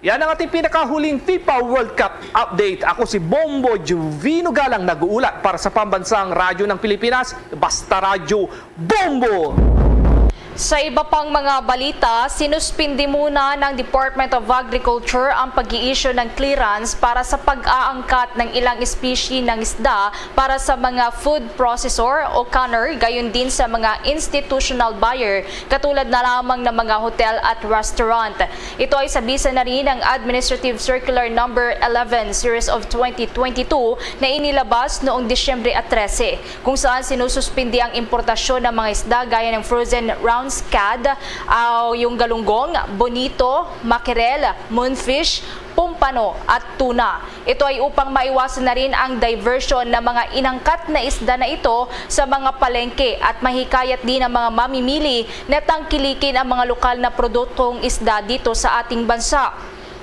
Yan ang ating pinakahuling FIFA World Cup update. Ako si Bombo Juvino Galang, nag-uulat para sa Pambansang Radyo ng Pilipinas, Basta Radyo, Bombo! Sa iba pang mga balita, sinuspindi muna ng Department of Agriculture ang pag-i-issue ng clearance para sa pag-aangkat ng ilang espisye ng isda para sa mga food processor o canner, gayon din sa mga institutional buyer, katulad na lamang ng mga hotel at restaurant. Ito ay sa bisa na rin ng Administrative Circular Number eleven, Series of twenty twenty-two, na inilabas noong Disyembre a trese, kung saan sinususpindi ang importasyon ng mga isda gaya ng frozen round cod, ah, yung galunggong, bonito, mackerel, moonfish, pumpano, at tuna. Ito ay upang maiwasan na rin ang diversion ng mga inangkat na isda na ito sa mga palengke at mahikayat din ang mga mamimili na tangkilikin ang mga lokal na produktong isda dito sa ating bansa.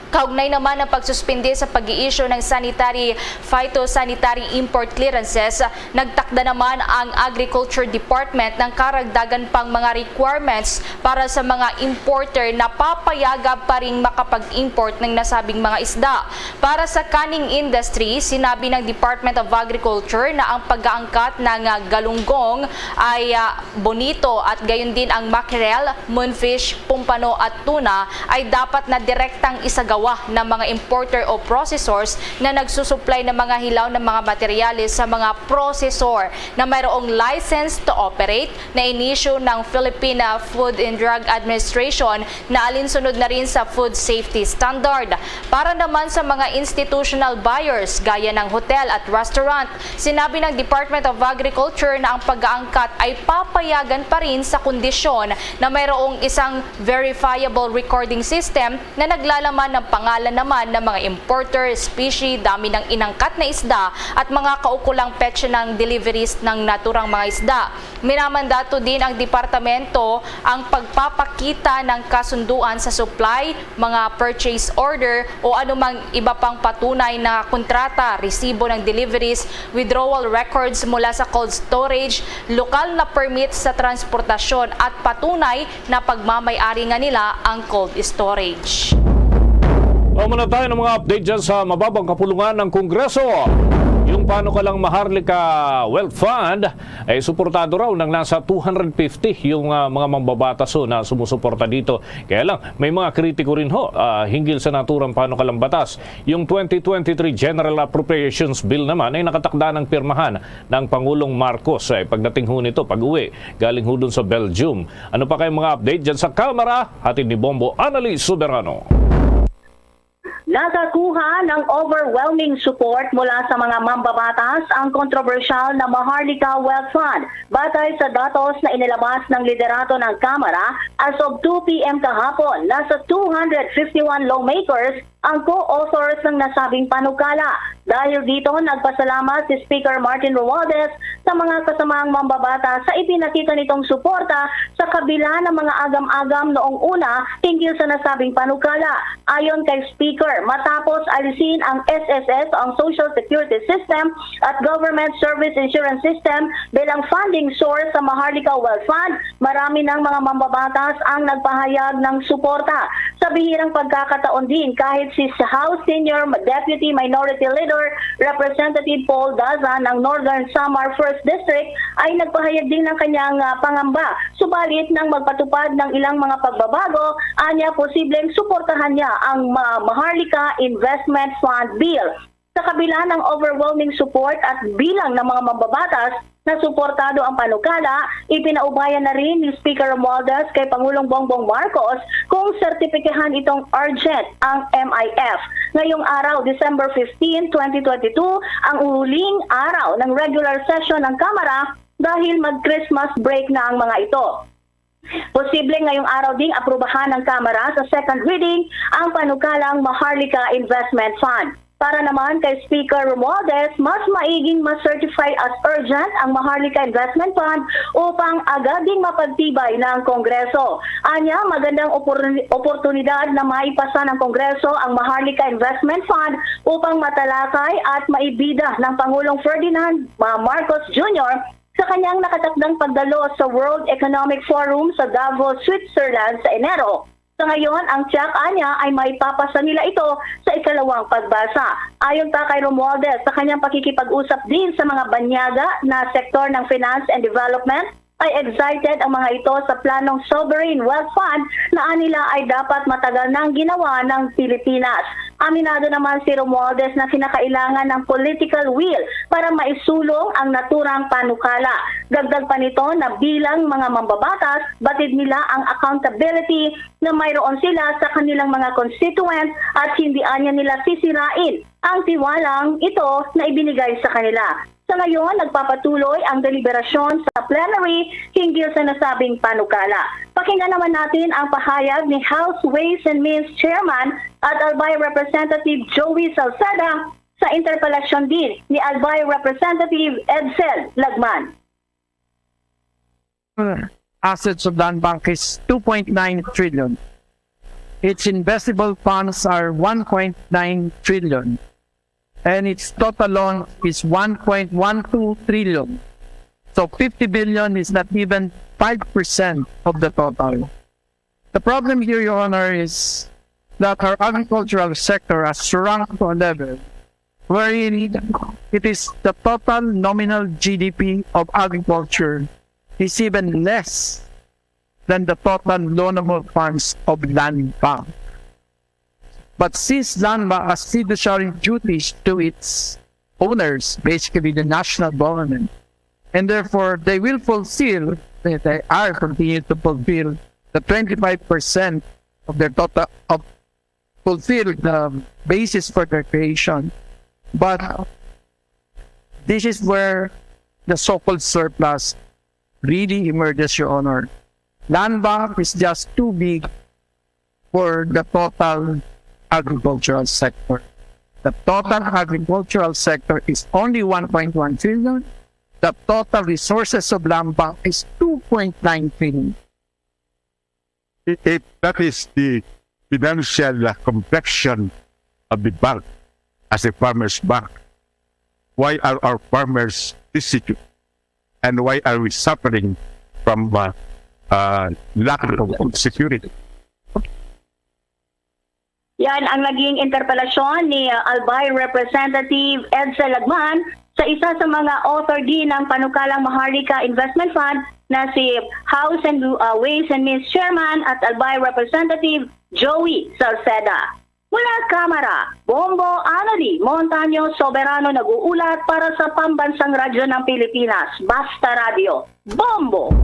Kaugnay naman ng pagsuspindi sa pag-i-issue ng sanitary phytosanitary import clearances, nagtakda naman ang Agriculture Department ng karagdagan pang mga requirements para sa mga importer na papayagan pa ring makapag-import ng nasabing mga isda. Para sa canning industry, sinabi ng Department of Agriculture na ang pag-aangkat ng, ah, galunggong ay, ah, bonito at gayon din ang mackerel, moonfish, pumpano at tuna ay dapat na direktang isagawa ng mga importer o processors na nagsusuplay ng mga hilaw na mga materyales sa mga processor na mayroong license to operate na inisyu ng Philippine Food and Drug Administration na alinsunod na rin sa food safety standard. Para naman sa mga institutional buyers gaya ng hotel at restaurant, sinabi ng Department of Agriculture na ang pag-aangkat ay papayagan pa rin sa kondisyon na mayroong isang verifiable recording system na naglalaman ng pangalan naman ng mga importer, species, dami ng inangkat na isda at mga kaukulang petsa ng deliveries ng naturang mga isda. Minamandato din ang departamento ang pagpapakita ng kasunduan sa supply, mga purchase order o anumang iba pang patunay na kontrata, resibo ng deliveries, withdrawal records mula sa cold storage, lokal na permit sa transportasyon at patunay na pagmamay-ari nga nila ang cold storage. Amo na tayo ng mga update dyan sa mababang kapulungan ng Kongreso. Yung panukalang Maharlika Wealth Fund ay suportado raw ng nasa two hundred fifty yung, ah, mga mambabatas ho na sumusuporta dito. Kaya lang, may mga kritiko rin ho, ah, hinggil sa naturang panukalang batas. Yung twenty twenty-three General Appropriations Bill naman ay nakatakda ng pirmahan ng Pangulong Marcos, eh, pagdating ho nito, pag-uwi galing ho dun sa Belgium. Ano pa kayong mga update dyan sa Kamara? Hatid ni Bombo Anali Soberano. Nakakuha ng overwhelming support mula sa mga mambabatas ang kontrobersyal na Maharlika Wealth Fund. Batay sa datos na inilabas ng liderato ng Kamara, as of two p m kahapon, nasa two hundred fifty-one lawmakers ang co-authors ng nasabing panukala. Dahil dito, nagpasalamat si Speaker Martin Romualdez sa mga kasamang mambabatas sa ipinakita nitong suporta sa kabila ng mga agam-agam noong una hinggil sa nasabing panukala. Ayon kay Speaker, matapos alisin ang S S S, ang Social Security System, at Government Service Insurance System bilang funding source sa Maharlika Wealth Fund, marami ng mga mambabatas ang nagpahayag ng suporta. Sa bihirang pagkakataon din, kahit Si House Senior Deputy Minority Leader Representative Paul Daza ng Northern Samar First District ay nagpahayag din ng kanyang, ah, pangamba, subalit nang magpatupad ng ilang mga pagbabago, anya posibleng suportahan niya ang Ma-, Maharlika Investment Fund Bill. Sa kabila ng overwhelming support at bilang ng mga mambabatas na suportado ang panukala, ipinaubaya na rin ni Speaker Romualdez kay Pangulong Bongbong Marcos kung sertipikahan itong urgent ang M I F. Ngayong araw, December fifteen, twenty twenty-two, ang huling araw ng regular session ng Kamara dahil mag-Christmas break na ang mga ito. Posible ngayong araw ding aprubahan ng Kamara sa second reading ang panukalang Maharlika Investment Fund. Para naman kay Speaker Romualdez, mas maiging ma-certify as urgent ang Maharlika Investment Fund upang agad ding mapagtibay na ang Kongreso. Anya, magandang opor-, oportunidad na maipasa ng Kongreso ang Maharlika Investment Fund upang matalakay at maibida ng Pangulong Ferdinand Ma-, Marcos Junior sa kanyang nakatakdang pagdalo sa World Economic Forum sa Davos, Switzerland sa Enero. Sa ngayon, ang tiyak anya ay maipapasa nila ito sa ikalawang pagbasa. Ayon pa kay Romualdez, sa kanyang pakikipag-usap din sa mga banyaga na sektor ng finance and development, ay excited ang mga ito sa planong sovereign wealth fund na anila ay dapat matagal nang ginawa ng Pilipinas. Aminado naman si Romualdez na kinakailangan ng political will para maisulong ang naturang panukala. Dagdag pa nito na bilang mga mambabatas, batid nila ang accountability na mayroon sila sa kanilang mga constituent at hindi anya nila sisirain ang tiwalang ito na ibinigay sa kanila. Sa ngayon, nagpapatuloy ang deliberasyon sa plenary hinggil sa nasabing panukala. Pakinggan naman natin ang pahayag ni House Ways and Means Chairman at Albay Representative Joey Salceda sa interpelasyon din ni Albay Representative Edsel Lagman. Assets of Land Bank is two point nine trillion. Its investable funds are one point nine trillion. And its total loan is one point one two trillion. So fifty billion is not even five percent of the total. The problem here, Your Honor, is that our agricultural sector has shrunk to a level wherein it is the total nominal G D P of agriculture is even less than the total loanable funds of Land Bank. But since Land Bank has fiduciary duties to its owners, basically the national government, and therefore they will fulfill, they, they are continuing to fulfill the twenty-five percent of their total, of fulfill the basis for their creation. But this is where the so-called surplus really emerges, Your Honor. Land Bank is just too big for the total agricultural sector. The total agricultural sector is only one point one trillion. The total resources of Land Bank is two point nine trillion. If that is the financial, uh, complexion of the bank as a farmer's bank, why are our farmers destitute? And why are we suffering from, uh, uh, lack of food security? Yan ang naging interpelasyon ni, uh, Albay Representative Edsel Lagman sa isa sa mga author din ng panukalang Maharlika Investment Fund na si House and, uh, Ways and Means Chairman at Albay Representative Joey Salceda. Mula Kamara, Bombo Anali Montaño Soberano nag-uulat para sa Pambansang Radyo ng Pilipinas, Basta Radyo, Bombo!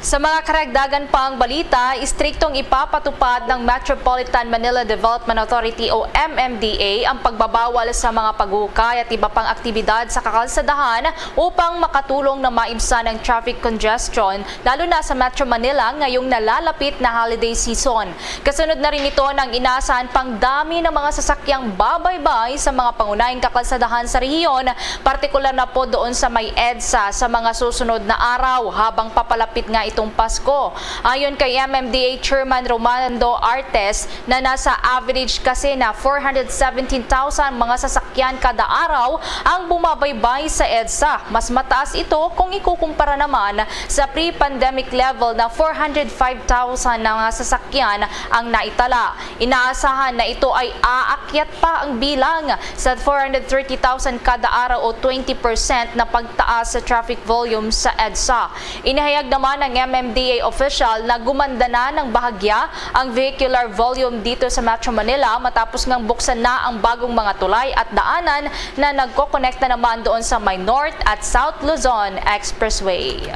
Sa mga karagdagan pang balita, istriktong ipapatupad ng Metropolitan Manila Development Authority o M M D A ang pagbabawal sa mga paghuhukay at iba pang aktibidad sa kakalsadahan upang makatulong na maibsan ang traffic congestion, lalo na sa Metro Manila ngayong nalalapit na holiday season. Kasunod na rin nito ng inaasahan pang dami ng mga sasakyang babaybay sa mga pangunahing kakalsadahan sa rehiyon, partikular na po doon sa may EDSA sa mga susunod na araw habang papalapit nga itong Pasko. Ayon kay M M D A Chairman Romando Artes, na nasa average kasi na four hundred seventeen thousand mga sasakyan kada araw ang bumabaybay sa EDSA. Mas mataas ito kung ikukumpara naman sa pre-pandemic level na four hundred five thousand na mga sasakyan ang naitala. Inaasahan na ito ay aakyat pa ang bilang sa four hundred thirty thousand kada araw o twenty percent na pagtaas sa traffic volume sa EDSA. Inihayag naman ng M M D A official na gumanda na ng bahagya ang vehicular volume dito sa Metro Manila matapos ngang buksan na ang bagong mga tulay at daanan na nagkokonekta naman doon sa may North at South Luzon Expressway.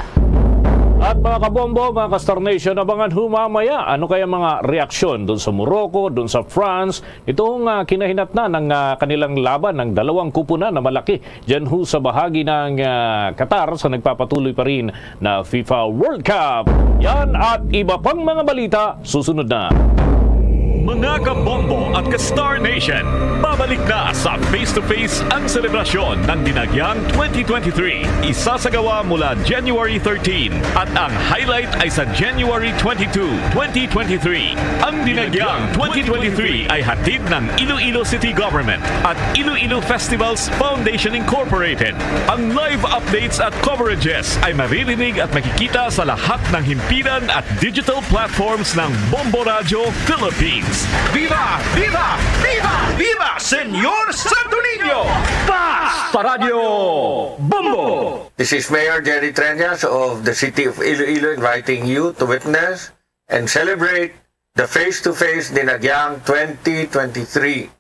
At mga kabombo, mga ka-Star Nation, abangan ho mamaya ano kaya mga reaksyon doon sa Morocco, doon sa France, itong uh, kinahinatnan ng uh, kanilang laban ng dalawang kupunan na malaki dyan ho sa bahagi ng uh, Qatar sa nagpapatuloy pa rin na FIFA World Cup. Yan at iba pang mga balita susunod na. Mga kabombo at ka-Star Nation, babalik na sa Face to Face ang selebrasyon ng Dinagyang twenty twenty-three. Isasagawa mula January thirteen at ang highlight ay sa January twenty-two, twenty twenty-three. Ang Dinagyang twenty twenty-three ay hatid ng Iloilo City Government at Iloilo Festivals Foundation Incorporated. Ang live updates at coverages ay maririnig at makikita sa lahat ng himpilan at digital platforms ng Bombo Radyo Philippines. Viva! Viva! Viva! Viva Señor Santo Niño! Basta Radyo Bombo! This is Mayor Jerry Treñas of the City of Iloilo inviting you to witness and celebrate the face-to-face Dinagyang twenty twenty-three.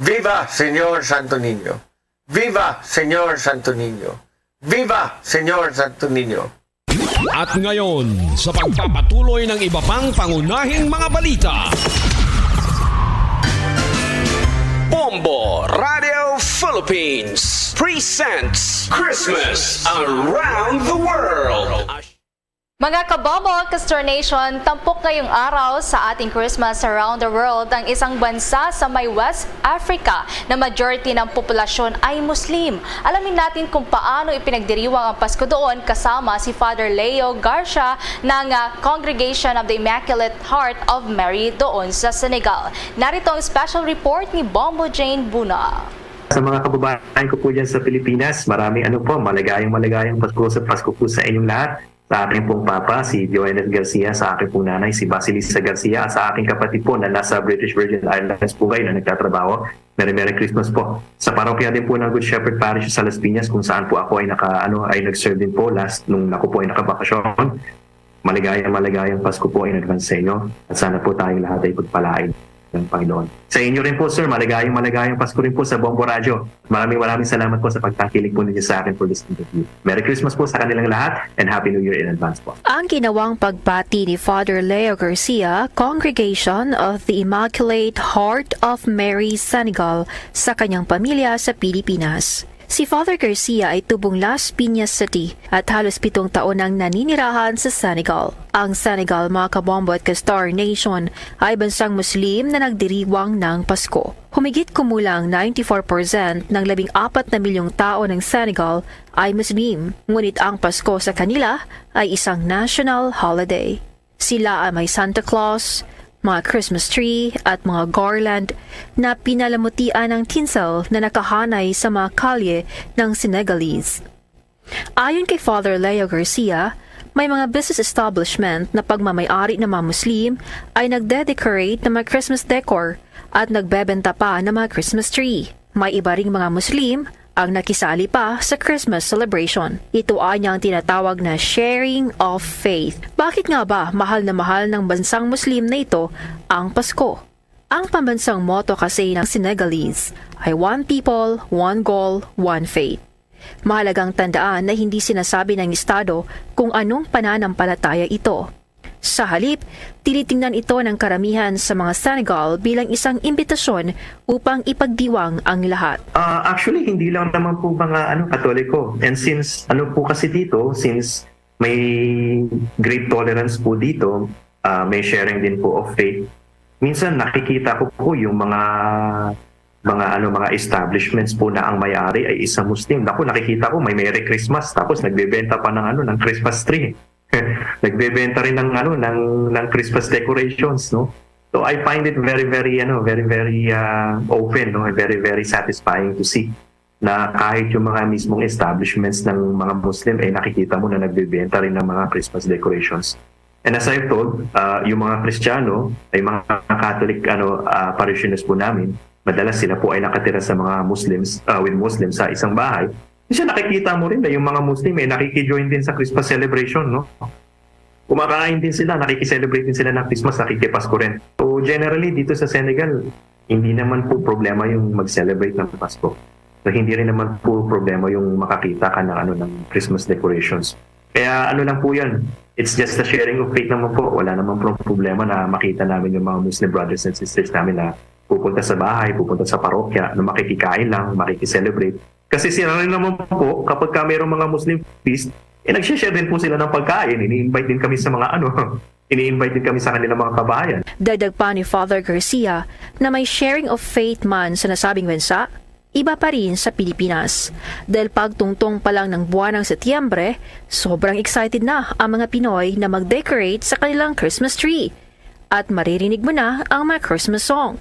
Viva Señor Santo Niño! Viva Señor Santo Niño! Viva Señor Santo Niño! At ngayon, sa pagpapatuloy ng iba pang pangunahing mga balita, Bombo Radio Philippines presents Christmas Around the World. Mga kabombo, Castor Nation, tampok ngayong araw sa ating Christmas Around the World ang isang bansa sa may West Africa na majority ng populasyon ay Muslim. Alamin natin kung paano ipinagdiriwang ang Pasko doon kasama si Father Leo Garcia ng ah, Congregation of the Immaculate Heart of Mary doon sa Senegal. Narito ang special report ni Bombo Jane Buna. Sa mga kababayan ko po dyan sa Pilipinas, maraming ano po, maligayang maligayang Pasko sa Pasko po sa inyong lahat. Sa aking pong papa, si Johannes Garcia, sa aking pong nanay, si Basilisa Garcia, at sa aking kapatid po na nasa British Virgin Islands po ngayon na nagtatrabaho. Merry Merry Christmas po. Sa parokya din po ng Good Shepherd Parish sa Las Piñas, kung saan po ako ay naka ano ay nag-serve din po last nung ako po ay nakabakasyon. Maligayang maligayang Pasko po in advance sa inyo at sana po tayong lahat ay pagpalain ng Panginoon. Sa inyo rin po, sir, maligayang maligayang Pasko rin po sa Bombo Radyo. Maraming maraming salamat po sa pagtangkilik po ninyo sa akin for this interview. Merry Christmas po sa kanilang lahat and Happy New Year in advance po. Ang ginawang pagbati ni Father Leo Garcia, Congregation of the Immaculate Heart of Mary Senegal, sa kanyang pamilya sa Pilipinas. Si Father Garcia ay tubong Las Piñas City at halos pitong taon nang naninirahan sa Senegal. Ang Senegal, mga kabombo at ka-Star Nation, ay bansang Muslim na nagdiriwang ng Pasko. Humigit kumulang ninety-four percent ng labing apat na milyong tao ng Senegal ay Muslim, ngunit ang Pasko sa kanila ay isang national holiday. Sila ay may Santa Claus, mga Christmas tree, at mga garland na pinalamutian ng tinsel na nakahanay sa mga kalye ng Senegalese. Ayon kay Father Leo Garcia, may mga business establishment na pagmamayari ng mga Muslim ay nagde-decorate ng mga Christmas decor at nagbebenta pa ng mga Christmas tree. May iba ring mga Muslim ang nakisali pa sa Christmas celebration. Ito ay ang tinatawag na sharing of faith. Bakit nga ba mahal na mahal ng bansang Muslim na ito ang Pasko? Ang pambansang motto kasi ng Senegalese ay One People, One Goal, One Faith. Mahalagang tandaan na hindi sinasabi ng Estado kung anong pananampalataya ito. Sa halip, tinitingnan ito ng karamihan sa mga Senegal bilang isang imbitasyon upang ipagdiwang ang lahat. Uh, actually, hindi lang naman po mga ano, Katoliko. And since ano po kasi dito, since may great tolerance po dito, uh, may sharing din po of faith. Minsan nakikita ko po yung mga mga ano mga establishments po na ang may-ari ay isang Muslim. Ako nakikita ko may Merry Christmas tapos nagbebenta pa ng ano ng Christmas tree. nagbebenta rin ng, ano, ng, ng Christmas decorations, no? So I find it very, very, ano, very, very, ah, open, no? Very, very satisfying to see na kahit yung mga mismong establishments ng mga Muslim, eh, nakikita mo na nagbebenta rin ng mga Christmas decorations. And as I've told, ah, yung mga Kristiyano, ay mga Catholic, ano, ah, parishioners po namin, madalas sila po ay nakatira sa mga Muslims, ah, with Muslims sa isang bahay. Kasi nakikita mo rin na yung mga Muslim, eh, nakiki-join din sa Christmas celebration, no? Kumakain din sila, nakiki-celebrate din sila ng Christmas, nakikipasko rin. So, generally, dito sa Senegal, hindi naman po problema yung mag-celebrate ng Pasko. So, hindi rin naman po problema yung makakita ka ng, ano, ng Christmas decorations. Kaya ano lang po yun, it's just a sharing of faith naman po. Wala naman po problema na makita namin yung mga Muslim brothers and sisters namin na pupunta sa bahay, pupunta sa parokya, na makikikain lang, makikiselebrate. Kasi sila rin naman po, kapag ka mayroong mga Muslim feast, eh, nagsishare din po sila ng pagkain. Ini-invite din kami sa mga, ano, ini-invite din kami sa kanilang mga kabahayan. Dagdag pa ni Father Garcia na may sharing of faith man sa nasabing bansa, iba pa rin sa Pilipinas. Dahil pagtungtong pa lang ng buwan ng Setyembre, sobrang excited na ang mga Pinoy na mag-decorate sa kanilang Christmas tree. At maririnig mo na ang mga Christmas song.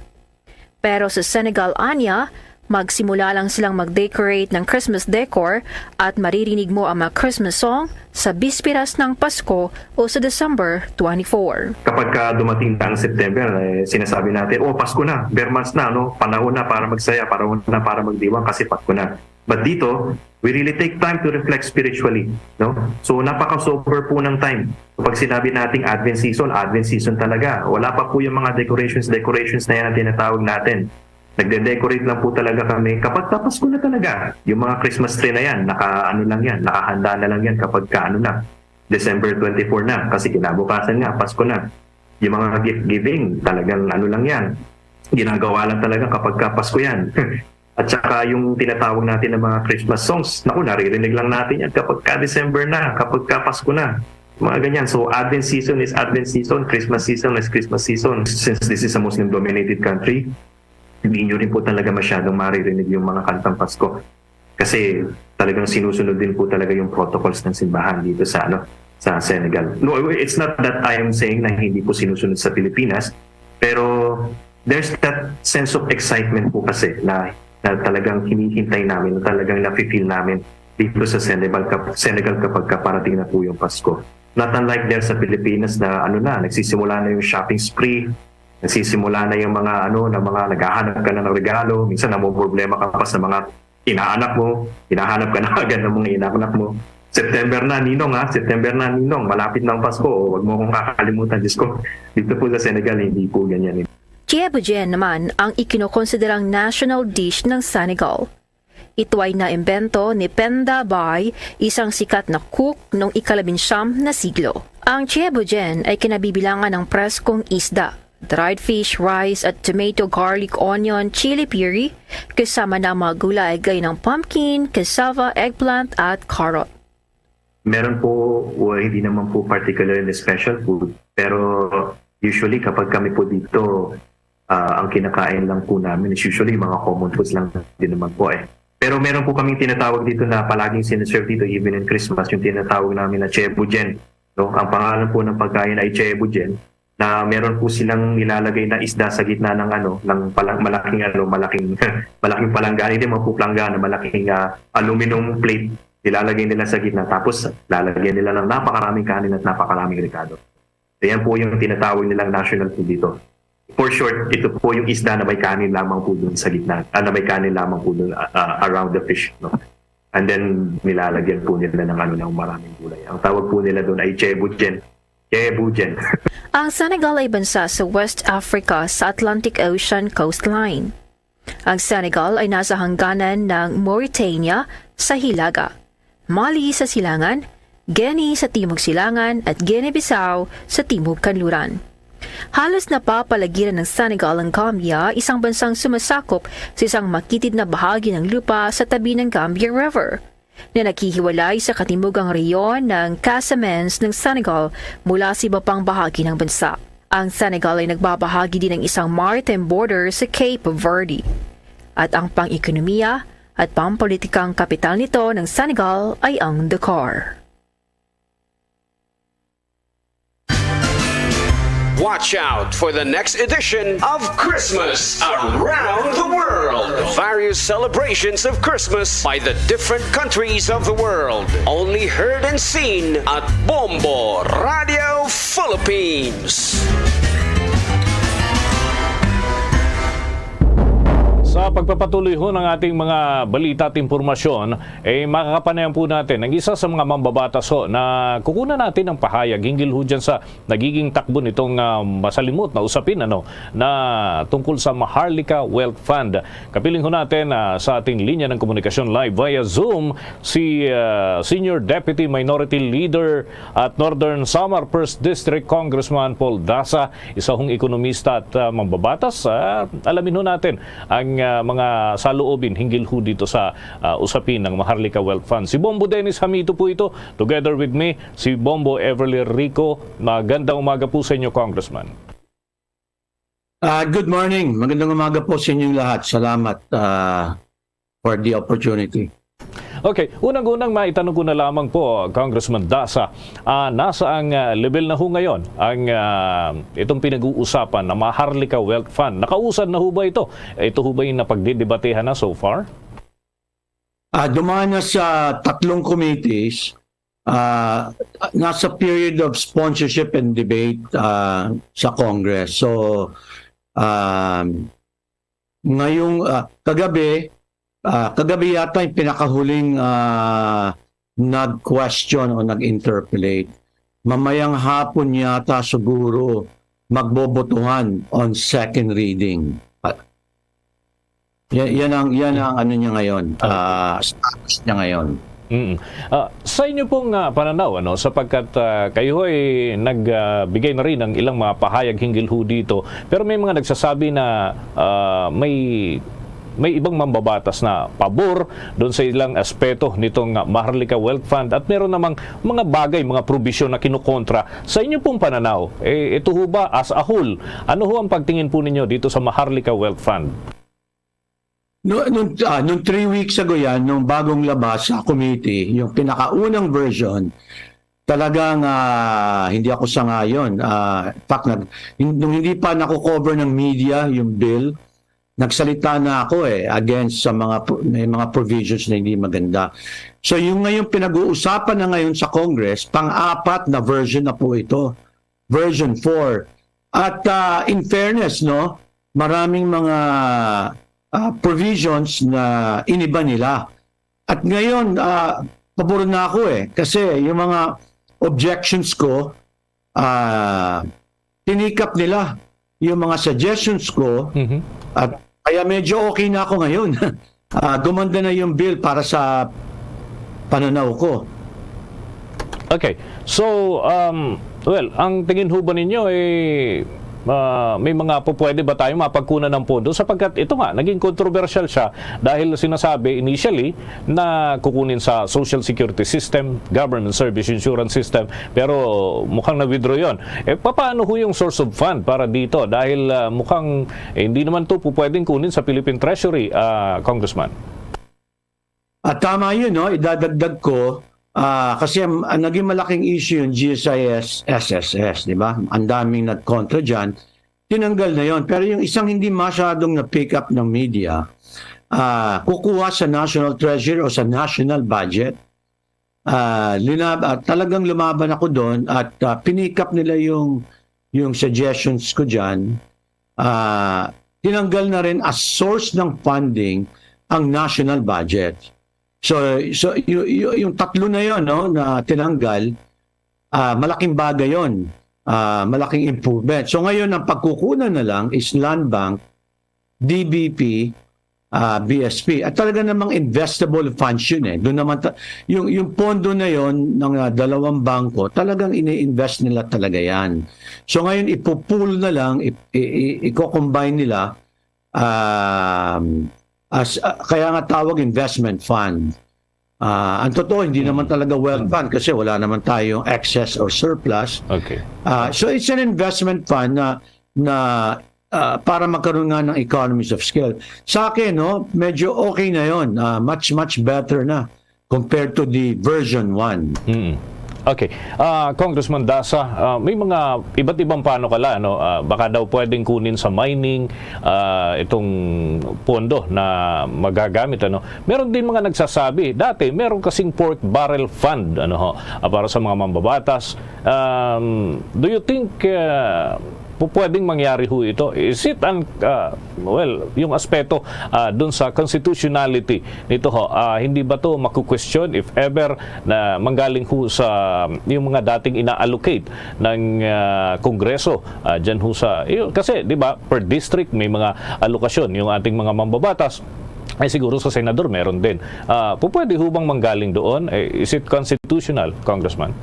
Pero sa Senegal, anya, magsimula lang silang mag-decorate ng Christmas decor at maririnig mo ang mga Christmas song sa bisperas ng Pasko o sa December twenty-four. Kapag ka dumating na ang September, eh, sinasabi natin, "Oh, Pasko na, Ber months na, no? Panahon na para magsaya, panahon na para magdiwang kasi Pasko na." But dito, we really take time to reflect spiritually, no? So, napaka-sober po ng time. Kapag sinabi nating Advent season, Advent season talaga. Wala pa po yung mga decorations, decorations na yan ang tinatawag natin. Nagde-decorate lang po talaga kami kapag ka Pasko na talaga. Yung mga Christmas tree na yan, naka, ano lang yan, nakahanda na lang yan kapag ka, ano na, December twenty-four na, kasi kinabukasan nga, Pasko na. Yung mga gift giving, talagang ano lang yan. Ginagawa lang talaga kapag ka Pasko yan. At saka yung tinatawag natin ng mga Christmas songs, naku, naririnig lang natin yan kapag ka December na, kapag ka Pasko na. Mga ganyan. So, Advent season is Advent season, Christmas season is Christmas season. Since this is a Muslim-dominated country, hindi nyo rin po talaga masyadong maririnig yung mga kantang Pasko. Kasi talagang sinusunod din po talaga yung protocols ng simbahan dito sa, ano, sa Senegal. No, it's not that I am saying na hindi po sinusunod sa Pilipinas, pero there's that sense of excitement po kasi na, na talagang hinihintay namin, na talagang nafe-feel namin dito sa Senegal, kap- Senegal kapag kaparating na po yung Pasko. Not unlike there sa Pilipinas na, ano na, nagsisimula na yung shopping spree, nagsisimula na yung mga, ano, na mga naghahanap ka na ng regalo, minsan namumroblema ka pa sa mga inaanak mo, hinahanap ka na agad ng mga inaanak mo. September na, Ninong, ha? September na, Ninong. Malapit na ang Pasko. O, wag mo akong kakalimutan. Diyos ko, dito po sa Senegal, hindi po ganyan. Ceebu Jën naman ang ikinokonsiderang national dish ng Senegal. Ito ay naimbento ni Penda Bay, isang sikat na cook noong ikalabinsyam na siglo. Ang Ceebu Jën ay kinabibilangan ng preskong isda, dried fish, rice at tomato, garlic, onion, chili piri, kasama na ang mga gulay gaya ng pumpkin, cassava, eggplant at carrot. Meron po, well, hindi naman po particular na special food, pero usually kapag kami po dito, ah, ang kinakain lang po namin is usually mga common foods lang din naman po eh. Pero meron po kaming tinatawag dito na palaging siniserve dito, even in Christmas, yung tinatawag namin na ceebu jën, no? Ang pangalan po ng pagkain ay ceebu jën, na meron po silang nilalagay na isda sa gitna ng, ano, ng palang-, malaking, ano, malaking, malaking palanggana, hindi man po palanggana, malaking, ah, aluminum plate. Nilalagay nila sa gitna, tapos lalagyan nila ng napakaraming kanin at napakaraming rekado. Ayan po yung tinatawag nilang national food dito. For short, ito po yung isda na may kanin lamang po dun sa gitna, ah, na may kanin lamang po dun, ah, ah, around the fish, no? And then, nilalagyan po nila ng, ano, ng maraming gulay. Ang tawag po nila dun ay ceebu jën. Ceebu jën. Ang Senegal ay bansa sa West Africa sa Atlantic Ocean coastline. Ang Senegal ay nasa hangganan ng Mauritania sa hilaga, Mali sa silangan, Guinea sa timog silangan, at Guinea-Bissau sa timog kanluran. Halos napapaligiran ng Senegal ang Gambia, isang bansang sumasakop sa isang makitid na bahagi ng lupa sa tabi ng Gambia River, na naghihiwalay sa katimugang rehiyon ng Casamance ng Senegal mula sa iba pang bahagi ng bansa. Ang Senegal ay nagbabahagi din ng isang maritime border sa Cape Verde. At ang pang-ekonomiya at pampolitikang kapital nito ng Senegal ay ang Dakar. Watch out for the next edition of Christmas Around the World. Various celebrations of Christmas by the different countries of the world. Only heard and seen at Bombo Radio Philippines. Sa pagpapatuloy ho ng ating mga balita at impormasyon, eh, makakapanayan po natin ang isa sa mga mambabatas ho na kukunan natin ng pahayag hinggil ho dyan sa nagiging takbo nitong, ah, masalimot na usapin, ano, na tungkol sa Maharlika Wealth Fund. Kapiling ho natin, ah, sa ating linya ng komunikasyon live via Zoom si, ah, Senior Deputy Minority Leader at Northern Samar First District Congressman Paul Daza, isa hong ekonomista at, ah, mambabatas. Ah, alamin ho natin ang, ah, mga saloobin hinggil ho dito sa, ah, usapin ng Maharlika Wealth Fund. Si Bombo Dennis Hamito po ito, together with me, si Bombo Everly Rico. Magandang umaga po sa inyo, Congressman. Ah, good morning. Magandang umaga po sa inyong lahat. Salamat, ah, for the opportunity. Okay, unang-unang maitanong ko na lamang po, Congressman Daza, ah, nasa ang, ah, level na ho ngayon ang, ah, itong pinag-uusapan na Maharlika Wealth Fund? Nakausad na ho ba ito? Ito ho ba yung napagdidebatehan na so far? Ah, dumaan na sa tatlong committees. Ah, nasa period of sponsorship and debate, ah, sa Congress. So, um, ngayong, ah, kagabi, ah, kagabi yata yung pinakahuling, ah, nag-question o nag-interpolate. Mamayang hapon yata siguro magbobotohan on second reading. Ah, yan, yan ang, yan ang ano niya ngayon, ah, status niya ngayon. Mm. Ah, sa inyo pong, ah, pananaw, ano, sapagkat, ah, kayo ay nag, ah, bigay na rin ng ilang mga pahayag hinggil ho dito, pero may mga nagsasabi na, ah, may, may ibang mambabatas na pabor doon sa ilang aspeto nitong, ah, Maharlika Wealth Fund at meron namang mga bagay, mga probisyon na kinukontra. Sa inyo pong pananaw, eh, ito ho ba as a whole? Ano ho ang pagtingin po ninyo dito sa Maharlika Wealth Fund? No, nung, ah, nung three weeks ago yan, nung bagong labas sa committee, yung pinakaunang version, talagang, ah, hindi ako sangayon. Ah, in fact, nag-, hin-, nung hindi pa nako-cover ng media yung bill, nagsalita na ako, eh, against sa mga pro-, may mga provisions na hindi maganda. So, yung ngayong pinag-uusapan na ngayon sa Congress, pang-apat na version na po ito, version four. At, ah, in fairness, no, maraming mga, ah, provisions na iniba nila. At ngayon, ah, pabor na ako, eh, kasi yung mga objections ko, ah, tinikap nila yung mga suggestions ko, Mhm. at kaya medyo okay na ako ngayon. Ah, gumanda na yung bill para sa pananaw ko. Okay. So, um, well, ang tingin ho ba ninyo, eh, ah, may mga pupwede ba tayo mapagkunan ng pondo? Sapagkat ito nga, naging kontrobersyal siya dahil sinasabi initially na kukunin sa Social Security System, Government Service Insurance System, pero mukhang na-withdraw yon. Eh, papaano ho yung source of fund para dito? Dahil, ah, mukhang, eh, hindi naman to po pwedeng kunin sa Philippine Treasury, ah, Congressman. At tama yun, no? Idadagdag ko, ah, kasi ang, ang naging malaking issue yung G S I S, S S S, di ba? Ang daming nagkontra dyan. Tinanggal na yon. Pero yung isang hindi masyadong na-pick up ng media, ah, kukuha sa National Treasury o sa national budget. Ah, linab-, ah, talagang lumaban ako doon at, ah, pinick up nila yung, yung suggestions ko dyan. Ah, tinanggal na rin as source ng funding ang national budget. So, so y-, y-, yung tatlo na yon, no, na tinanggal, ah, malaking bagay yon. Ah, malaking improvement. So ngayon, ang pagkukunan na lang is Land Bank, D B P, ah, B S P. At talaga namang investable funds yun, eh. Doon naman ta-, yung, yung pondo na yon ng, ah, dalawang bangko, talagang ini-invest nila talaga yan. So ngayon, ipupool na lang, i-, i-, i-, i-combine nila, um, as, ah, kaya nga tawag investment fund. Ah, ang totoo, hindi naman talaga wealth fund kasi wala naman tayong excess or surplus. Okay. Ah, so it's an investment fund na, na, ah, para magkaroon nga ng economies of scale. Sa akin, no, medyo okay na yon. Ah, much, much better na compared to the version one. Mm. Okay. Ah, Congressman Dasa, ah, may mga iba't ibang panukala, no? Ah, baka daw pwedeng kunin sa mining, ah, itong pondo na magagamit, ano? Meron din mga nagsasabi, dati meron kasing pork barrel fund, ano ho, ah, para sa mga mambabatas. Um, do you think, ah, pu-, pwedeng mangyari ho ito? Is it an-, ah, well, yung aspeto, ah, dun sa constitutionality nito ho, ah, hindi ba to makukwestiyon if ever na manggaling ho sa yung mga dating ina-allocate ng, ah, Kongreso, ah, dyan ho sa, yun, kasi, di ba, per district may mga alokasyon yung ating mga mambabatas. Ay siguro sa senador meron din. Ah, pu-, pwede ho bang manggaling doon? Eh, is it constitutional, Congressman?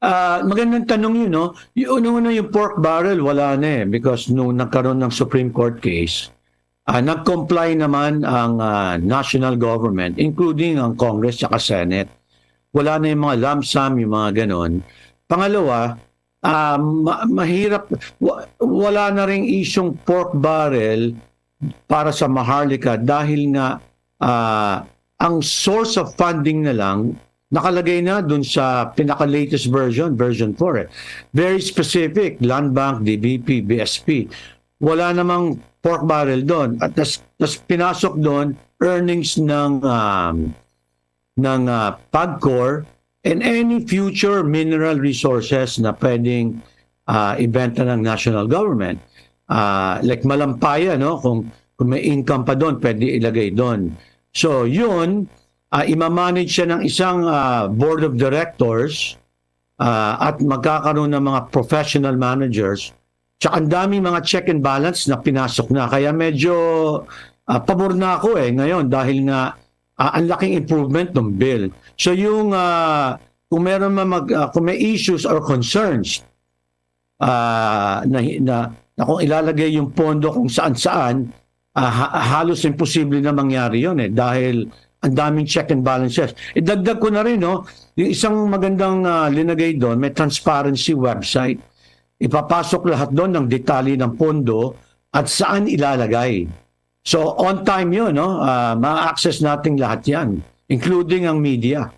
Ah, magandang tanong yun, no? Yung unang-una, yung pork barrel, wala na eh. Because nung nagkaroon ng Supreme Court case, ah, nag-comply naman ang, ah, national government, including ang Congress at Senate. Wala na yung mga lump sum, yung mga ganon. Pangalawa, ah, ma-, mahirap, wa-, wala na ring isyung pork barrel para sa Maharlika dahil nga, ah, ang source of funding na lang nakalagay na dun sa pinaka-latest version, version four eh. Very specific, Land Bank, D B P, B S P. Wala namang pork barrel doon. At tas, tas pinasok doon, earnings ng, um, ng, ah, PAGCOR and any future mineral resources na pwedeng, ah, ibenta ng national government. Ah, like malampaya, no? Kung, kung may income pa doon, pwede ilagay doon. So, yun, ah, imamanage siya ng isang, ah, board of directors, ah, at magkakaroon ng mga professional managers. Tsaka ang daming mga check and balance na pinasok na. Kaya medyo, ah, pabor na ako eh ngayon dahil nga, ah, ang laking improvement ng bill. So yung, ah, kung meron man mag-, ah, kung may issues or concerns, ah, na, na, na kung ilalagay yung pondo kung saan-saan, ah, ha-, halos imposible na mangyari yun eh, dahil ang daming check and balances. Idagdag ko na rin, no, yung isang magandang, ah, linagay doon, may transparency website. Ipapasok lahat doon ng detalye ng pondo at saan ilalagay. So, on time yun, no? Ah, ma-access natin lahat yan, including ang media.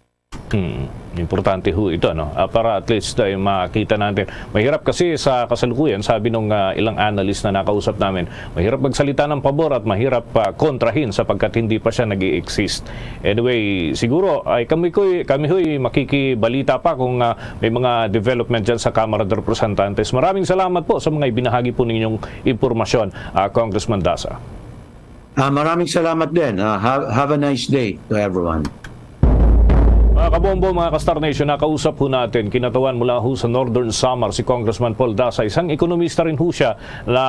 Hmm, importante ho ito, no? Ah, para at least ay makita natin. Mahirap kasi sa kasalukuyan, sabi nung, ah, ilang analyst na nakausap namin, mahirap magsalita ng pabor at mahirap, ah, kontrahin sapagkat hindi pa siya nag-i-exist. Anyway, siguro ay kami ko'y, kami ho'y makikibalita pa kung, ah, may mga development dyan sa Kamara de Representantes. Maraming salamat po sa mga ibinahagi po ninyong impormasyon, ah, Congressman Dasa. Ah, maraming salamat din. Ah, have, have a nice day to everyone. Mga kabombo, mga ka-Star Nation, nakausap ho natin, kinatawan mula ho sa Northern Samar, si Congressman Paul Dasa. Isang ekonomista rin ho siya na,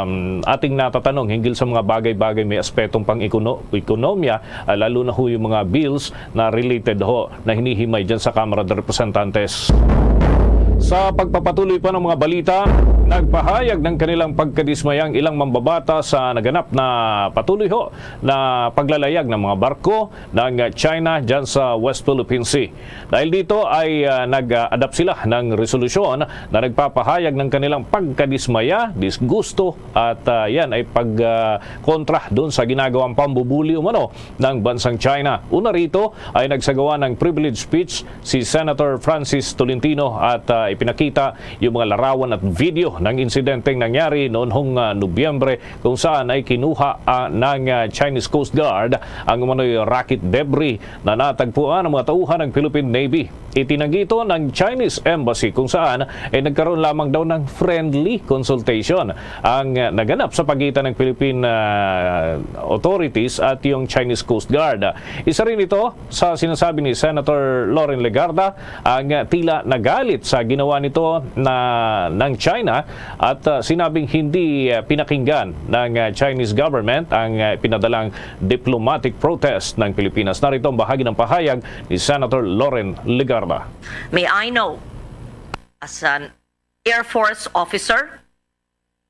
mm, ating natatanong hinggil sa mga bagay-bagay may aspetong pang-ekono-, ekonomya, ah, lalo na ho yung mga bills na related ho na hinihimay dyan sa Kamara de Representantes. Sa pagpapatuloy pa ng mga balita, nagpahayag ng kanilang pagkadismaya ang ilang mambabata sa naganap na patuloy ho na paglalayag ng mga barko ng China dyan sa West Philippine Sea. Dahil dito ay, ah, nag-adapt sila ng resolusyon na nagpapahayag ng kanilang pagkadismaya, disgusto at, ah, yan ay pag, ah, kontra doon sa ginagawang pambubuli umano ng bansang China. Una rito ay nagsagawa ng privilege speech si Senator Francis Tolentino at, ah, ipinakita yung mga larawan at video ng insidenteng nangyari noon hong, ah, Nobyembre, kung saan ay kinuha, ah, ng, ah, Chinese Coast Guard ang umano'y rocket debris na natagpuan ng mga tauhan ng Philippine Navy. Itinanggi ito ng Chinese Embassy kung saan ay nagkaroon lamang daw ng friendly consultation ang, ah, naganap sa pagitan ng Philippine, ah, authorities at yung Chinese Coast Guard. Isa rin ito sa sinasabi ni Senator Loren Legarda, ang, ah, tila nagalit sa ginawa nito na ng China at, ah, sinabing hindi, ah, pinakinggan ng, ah, Chinese government ang, ah, pinadalang diplomatic protest ng Pilipinas. Narito ang bahagi ng pahayag ni Senator Loren Legarda. May I know, as an Air Force officer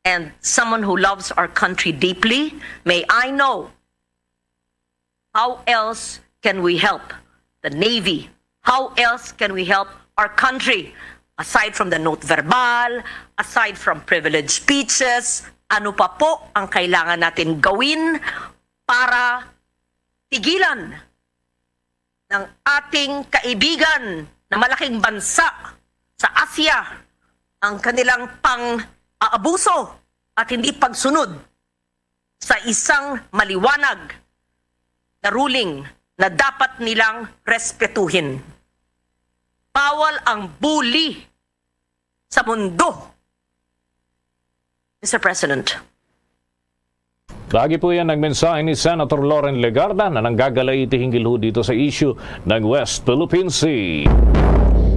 and someone who loves our country deeply, may I know how else can we help the Navy? How else can we help our country? Aside from the note verbal, aside from privilege speeches, ano pa po ang kailangan natin gawin para tigilan ng ating kaibigan, malaking bansa sa Asia ang kanilang pang-aabuso at hindi pagsunod sa isang maliwanag na ruling na dapat nilang respetuhin. Bawal ang bully sa mundo, Mister President. Lagi po yan ang mensahe ni Senator Loren Legarda na nanggagalaiti hinggil ho dito sa issue ng West Philippine Sea.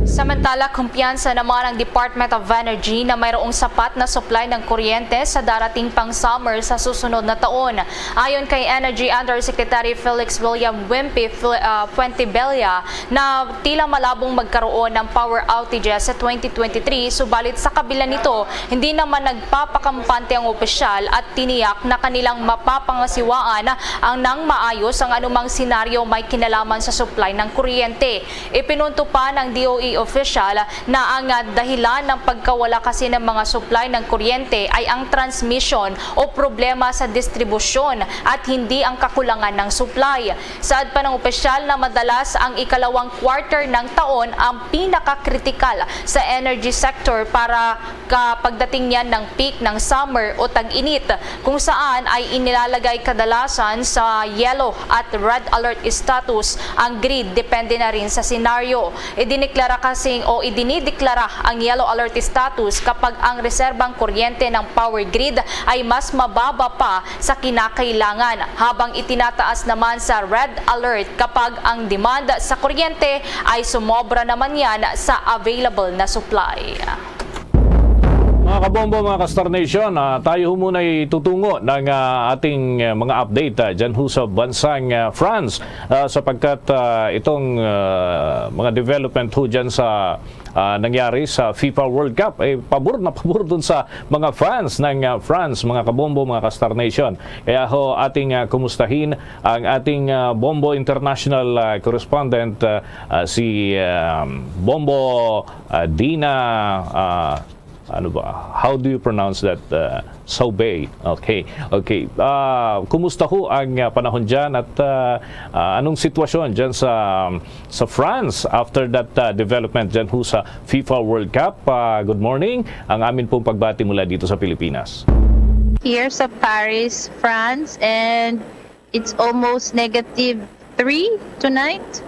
Samantala, kumpiyansa naman ang Department of Energy na mayroong sapat na supply ng kuryente sa darating pang summer sa susunod na taon. Ayon kay Energy Undersecretary Felix William Wimpy Fl- uh, Fuentebella, na tila malabong magkaroon ng power outages sa twenty twenty-three, subalit sa kabila nito, hindi naman nagpapakampante ang opisyal at tiniyak na kanilang mapapangasiwaan ang nang maayos ang anumang senaryo may kinalaman sa supply ng kuryente. Ipinunto pa ng D O E official na ang dahilan ng pagkawala kasi ng mga supply ng kuryente ay ang transmission o problema sa distribusyon at hindi ang kakulangan ng supply. Saad pa ng opisyal na madalas ang ikalawang quarter ng taon ang pinakakritikal sa energy sector para ka pagdating niyan ng peak ng summer o tag-init, kung saan ay inilalagay kadalasan sa yellow at red alert status ang grid, depende na rin sa senaryo. Idineklara kasing o idinideklara ang yellow alert status kapag ang reserbang kuryente ng power grid ay mas mababa pa sa kinakailangan, habang itinataas naman sa red alert kapag ang demand sa kuryente ay sumobra naman yan sa available na supply. Mga kabombo, mga ka-Star Nation, ah, tayo ho muna itutungo ng ah, ating ah, mga update ah, dyan ho sa bansang ah, France, ah, sapagkat ah, itong ah, mga development ho dyan sa ah, nangyari sa FIFA World Cup, eh, pabor na pabor dun sa mga fans ng ah, France, mga kabombo, mga ka-Star Nation. Kaya ho, ating ah, kumustahin ang ating ah, Bombo International ah, correspondent, ah, ah, si ah, Bombo ah, Dina, ah, ano ba? How do you pronounce that? Uh, Saubey. Okay. Okay. Ah, kumusta ho ang ah, panahon diyan at ah, ah, anong sitwasyon diyan sa sa France after that ah, development diyan ho sa FIFA World Cup? Ah, good morning. Ang amin pong pagbati mula dito sa Pilipinas. Here sa Paris, France, and it's almost negative three tonight.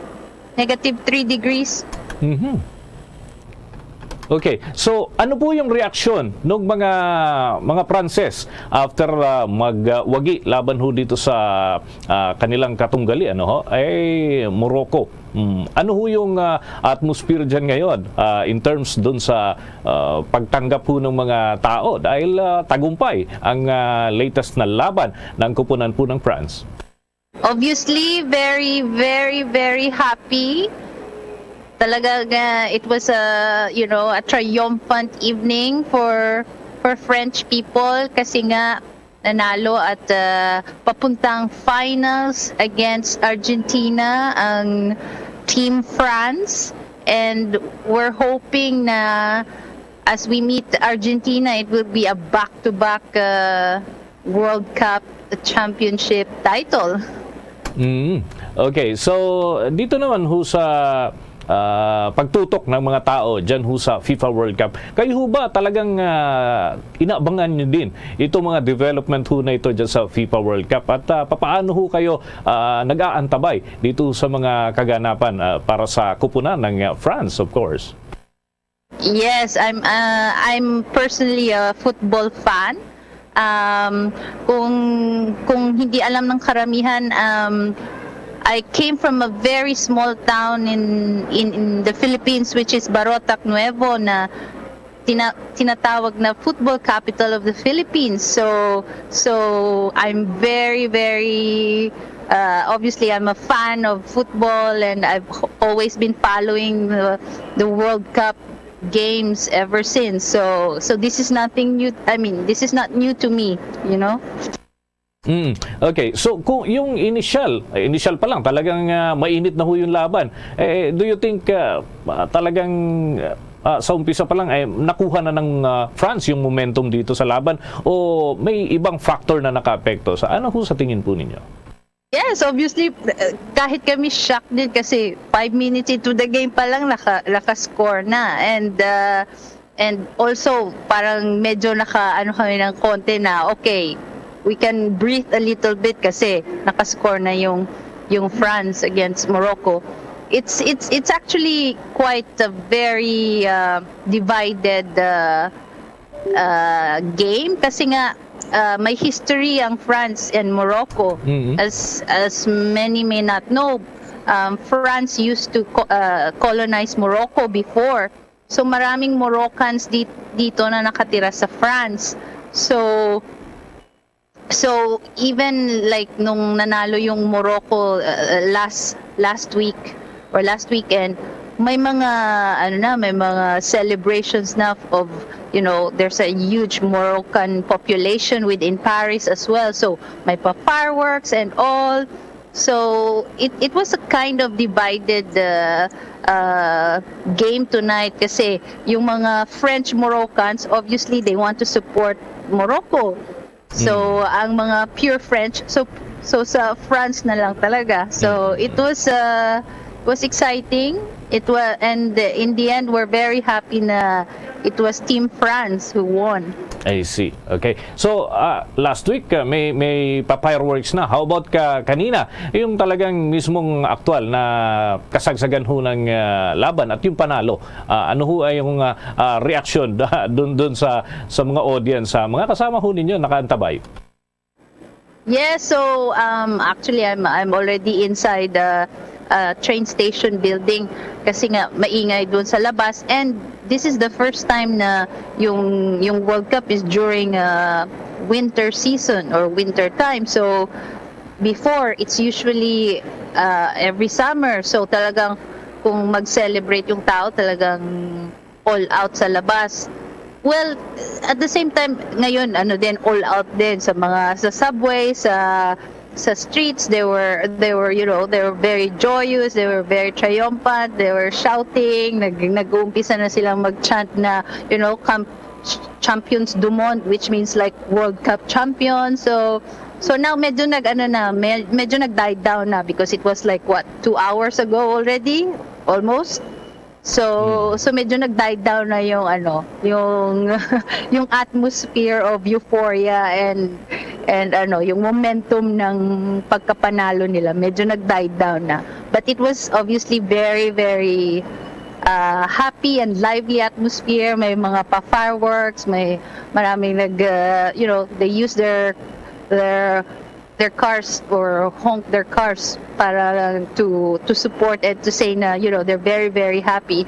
Negative three degrees. Mhm. Okay. So, ano po yung reaksyon ng mga mga Pranses after ah, magwagi laban ho dito sa ah, kanilang katunggali, ano ho? Ay, Morocco. Hmm. Ano ho yung ah, atmosphere diyan ngayon ah, in terms dun sa ah, pagtanggap ho ng mga tao dahil ah, tagumpay ang ah, latest na laban ng kupunan po ng France? Obviously, very, very, very happy. Talaga nga, it was a, you know, a triumphant evening for for French people kasi nga nanalo at uh, papuntang finals against Argentina ang Team France, and we're hoping na as we meet Argentina, it will be a back-to-back uh, World Cup championship title. Mm. Okay, so dito naman ho sa ah, pagtutok ng mga tao dyan ho sa FIFA World Cup. Kayo ho ba talagang ah, inaabangan nyo din itong mga development ho na ito dyan sa FIFA World Cup? At ah, papaano ho kayo ah, nag-aantabay dito sa mga kaganapan ah, para sa kupunan ng ah, France, of course? Yes, I'm uh, I'm personally a football fan. Um, kung kung hindi alam ng karamihan, um, I came from a very small town in, in in the Philippines, which is Barotac Nuevo, na tina- tinatawag na football capital of the Philippines. So so I'm very very uh, obviously I'm a fan of football, and I've h- always been following the, the World Cup games ever since. So so this is nothing new. I mean, this is not new to me, you know. Mm, okay. So kung yung initial, eh, initial pa lang talagang ah, mainit na ho yung laban. Eh, do you think ah, ah, talagang ah, sa umpisa pa lang eh, nakuha na ng ah, France yung momentum dito sa laban o may ibang factor na nakaapekto? Sa ano ho sa tingin po ninyo? Yes, obviously, eh, kahit kami shocked din kasi five minutes into the game pa lang naka-, naka-score na. And, uh, and also, parang medyo naka-, ano kami ng konti na, okay, we can breathe a little bit kasi naka-score na yung, yung France against Morocco. It's, it's, it's actually quite a very, uh, divided, uh, uh, game kasi nga, uh, may history ang France and Morocco. Mm. As, as many may not know, um, France used to co-, uh, colonize Morocco before. So maraming Moroccans di-, dito na nakatira sa France. So, so even like nung nanalo yung Morocco, uh, last, last week or last weekend, may mga, ano na, may mga celebrations na of, you know, there's a huge Moroccan population within Paris as well. So may pa fireworks and all. So it, it was a kind of divided, uh, uh, game tonight kasi yung mga French Moroccans, obviously, they want to support Morocco. So, Mm. ang mga pure French, so, so sa France na lang talaga. So, Mm. it was, uh, was exciting. It was, and in the end, we're very happy na it was Team France who won. I see. Okay. So, ah, last week, ah, may, may pa-fireworks na. How about ka-, kanina? Yung talagang mismong aktual na kasagsagan ho ng, ah, laban at yung panalo. Ah, ano ho ay yung, ah, ah, reaksyon da-, dun, dun sa, sa mga audience, sa mga kasama ho ninyo nakaantabay? Yes, so, um, actually, I'm, I'm already inside the, uh, train station building kasi nga maingay doon sa labas. And this is the first time na yung, yung World Cup is during, uh, winter season or winter time. So, before, it's usually, uh, every summer. So, talagang kung mag-celebrate yung tao, talagang all out sa labas. Well, at the same time, ngayon, ano din, all out din sa mga, sa subway, sa, sa streets, they were, they were, you know, they were very joyous, they were very triumphant, they were shouting, nag-, nag-uumpisa na silang mag-chant na, you know, "Cam-, Champions du Monde," which means, like, World Cup champion. So, so now medyo nag-, ano na, med-, medyo nag-die down na because it was, like, what, two hours ago already? Almost? So, Mm. so medyo nag-die down na yung ano, yung, yung atmosphere of euphoria and, and ano, yung momentum ng pagkapanalo nila, medyo nag-die down na. But it was obviously very, very, uh, happy and lively atmosphere. May mga pa-fireworks, may maraming nag, uh, you know, they use their, their their cars or honk their cars para lang to, to support and to say na, you know, they're very, very happy.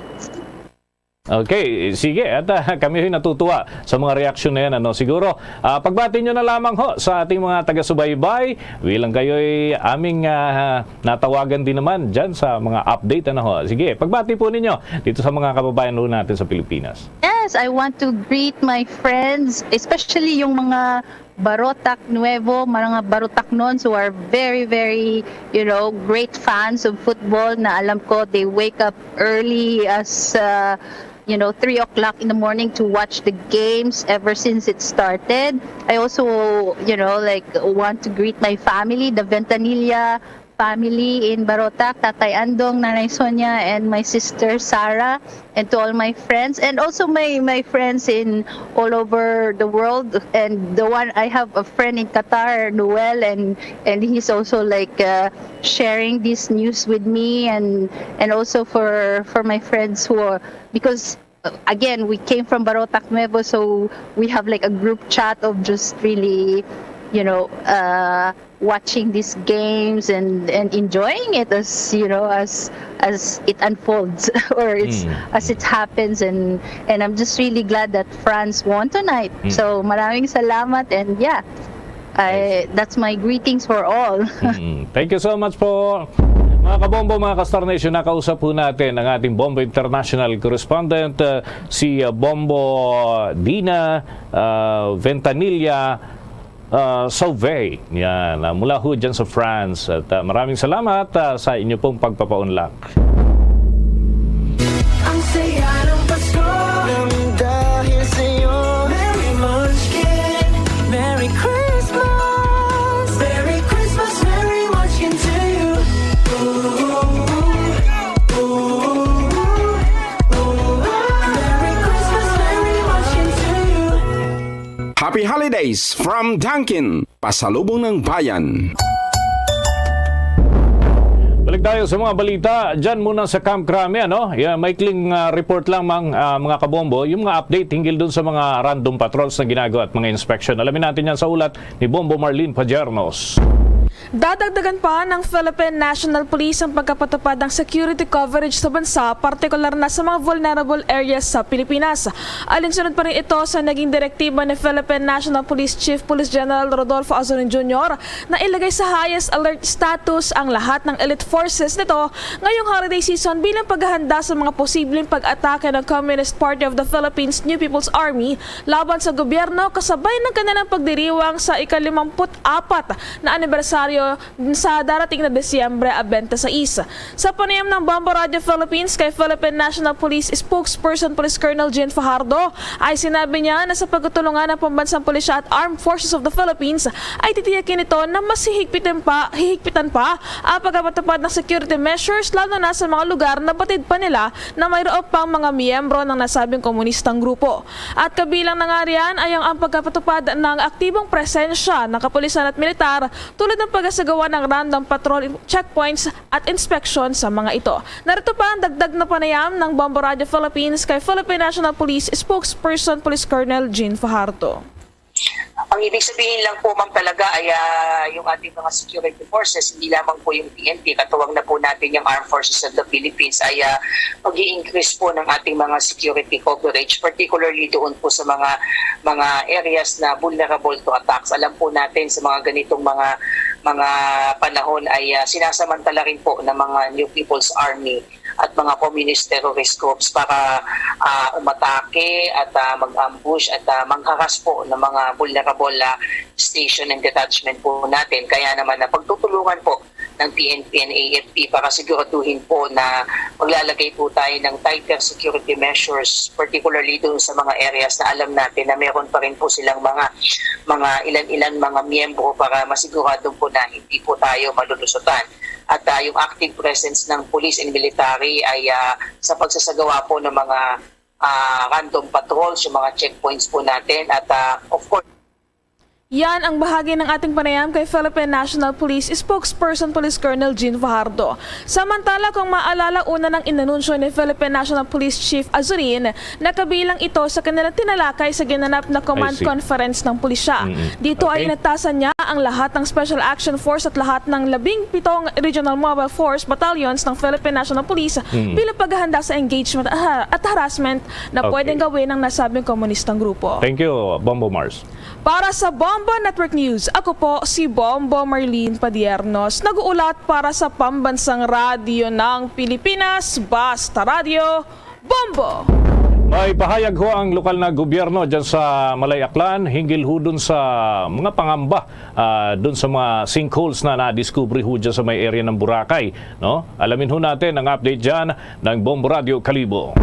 Okay, sige. At, ah, kami ho'y natutuwa sa mga reaksyon na yan, ano. Siguro, ah, pagbati nyo na lamang ho sa ating mga taga-subaybay. Bilang kayo'y aming, ah, natawagan din naman dyan sa mga update, ano ho. Sige, pagbati po ninyo dito sa mga kababayan ho natin sa Pilipinas. Yes, I want to greet my friends, especially yung mga Barotac Nuevo, mga Barotagnons who are very, very, you know, great fans of football, na alam ko they wake up early as, uh, you know, three o'clock in the morning to watch the games ever since it started. I also, you know, like, want to greet my family, the Ventanilla family in Barotac, Tatay Andong, Nanay Sonia, and my sister Sarah, and to all my friends, and also my, my friends in all over the world. And the one, I have a friend in Qatar, Noel, and, and he's also, like, uh, sharing this news with me, and, and also for, for my friends who are, because, uh, again, we came from Barotac Nuevo, so we have, like, a group chat of just really, you know, uh, watching these games and, and enjoying it as, you know, as, as it unfolds or it's, Mm. as it happens. And, and I'm just really glad that France won tonight. Mm. So, maraming salamat, and yeah, I, I see. That's my greetings for all. Mm. Thank you so much po. Mga kabombo, mga ka-Star Nation, nakausap po natin ang ating Bombo International correspondent, uh, si, uh, Bombo Dina, uh, Ventanilla, uh, Sauve. Yan, uh, mula ho dyan sa France. At, uh, maraming salamat, uh, sa inyo pong pagpapaunlak. Ang saya ng Pasko nang dahil sa'yo. Merry Munchkin. Merry Christmas. Merry Christmas, Merry Munchkin. Ace from Dunkin, pasalubong ng bayan. Balik tayo sa mga balita. Diyan muna sa Camp Crame, ano? Yeah, maikling, ah, report lamang, ah, mga kabombo, yung mga update hinggil dun sa mga random patrols na ginagawa at mga inspection. Alamin natin yan sa ulat ni Bombo Marlene Pajernos. Dadagdagan pa ng Philippine National Police ang pagkapatupad ng security coverage sa bansa, partikular na sa mga vulnerable areas sa Pilipinas. Alinsunod pa rin ito sa naging direktiba ni Philippine National Police Chief Police General Rodolfo Azurin Junior na ilagay sa highest alert status ang lahat ng elite forces nito ngayong holiday season bilang paghahanda sa mga posibleng pag-atake ng Communist Party of the Philippines New People's Army laban sa gobyerno, kasabay ng kanilang pagdiriwang sa ikalimamput-apat na anibersaryo sa darating na Disyembre twenty-six. Sa panayam ng Bombo Radio Philippines kay Philippine National Police Spokesperson Police Colonel Jean Fajardo, ay sinabi niya na sa pagtutulungan ng pambansang pulisya at Armed Forces of the Philippines, ay titiyakin nito na mas hihigpitan pa, hihigpitan pa ang pagpapatupad ng security measures, lalo na sa mga lugar na batid pa nila na mayroon pang mga miyembro ng nasabing komunistang grupo. At kabilang na nga riyan ay ang, ang pagpapatupad ng aktibong presensya ng kapulisan at militar, tulad ng pagsasagawa ng random patrol checkpoints at inspeksyon sa mga ito. Narito pa ang dagdag na panayam ng Bombo Radio Philippines kay Philippine National Police Spokesperson Police Colonel Jean Fajardo. Ang ibig sabihin lang po, ma'am, talaga ay, ah, yung ating mga security forces, hindi lamang po yung P N P, katuwang na po natin yung Armed Forces of the Philippines, ay, ah, mag-i-increase po ng ating mga security coverage, particularly doon po sa mga, mga areas na vulnerable to attacks. Alam po natin sa mga ganitong mga, mga panahon ay, ah, sinasamantala rin po ng mga New People's Army at mga communist terrorist groups para, ah, umatake at, ah, mag-ambush at, ah, mangharas po ng mga vulnerable, ah, station and detachment po natin. Kaya naman na pagtutulungan po ng P N P and A F P para siguraduhin po na maglalagay po tayo ng tighter security measures, particularly doon sa mga areas na alam natin na meron pa rin po silang mga, mga ilan-ilan mga miyembro para masigurado po na hindi po tayo malulusutan. At, ah, yung active presence ng police and military ay, ah, sa pagsasagawa po ng mga, ah, random patrols, yung mga checkpoints po natin. At, ah, of course, Yan ang bahagi ng ating panayam kay Philippine National Police Spokesperson Police Colonel Jean Fajardo. Samantala, kung maalala, una nang inanunsyo ni Philippine National Police Chief Azurin na kabilang ito sa kanilang tinalakay sa ginanap na command I see. conference ng pulisya. Mm-mm. Dito ay Okay. inatasan niya ang lahat ng Special Action Force at lahat ng labing pitong Regional Mobile Force Battalions ng Philippine National Police Mm. bilang paghahanda sa engagement at har-, at harassment na Okay. pwedeng gawin ng nasabing komunistang grupo. Thank you, Bombo Mars. Para sa Bombo Network News, ako po si Bombo Marlene Padiernos, nag-uulat para sa Pambansang Radyo ng Pilipinas, Basta Radyo, Bombo! May pahayag ho ang lokal na gobyerno dyan sa Malayaklan hinggil ho dun sa mga pangamba, ah, dun sa mga sinkholes na nadiskubre ho dyan sa may area ng Boracay, no? Alamin ho natin ang update dyan ng Bombo Radio Kalibo.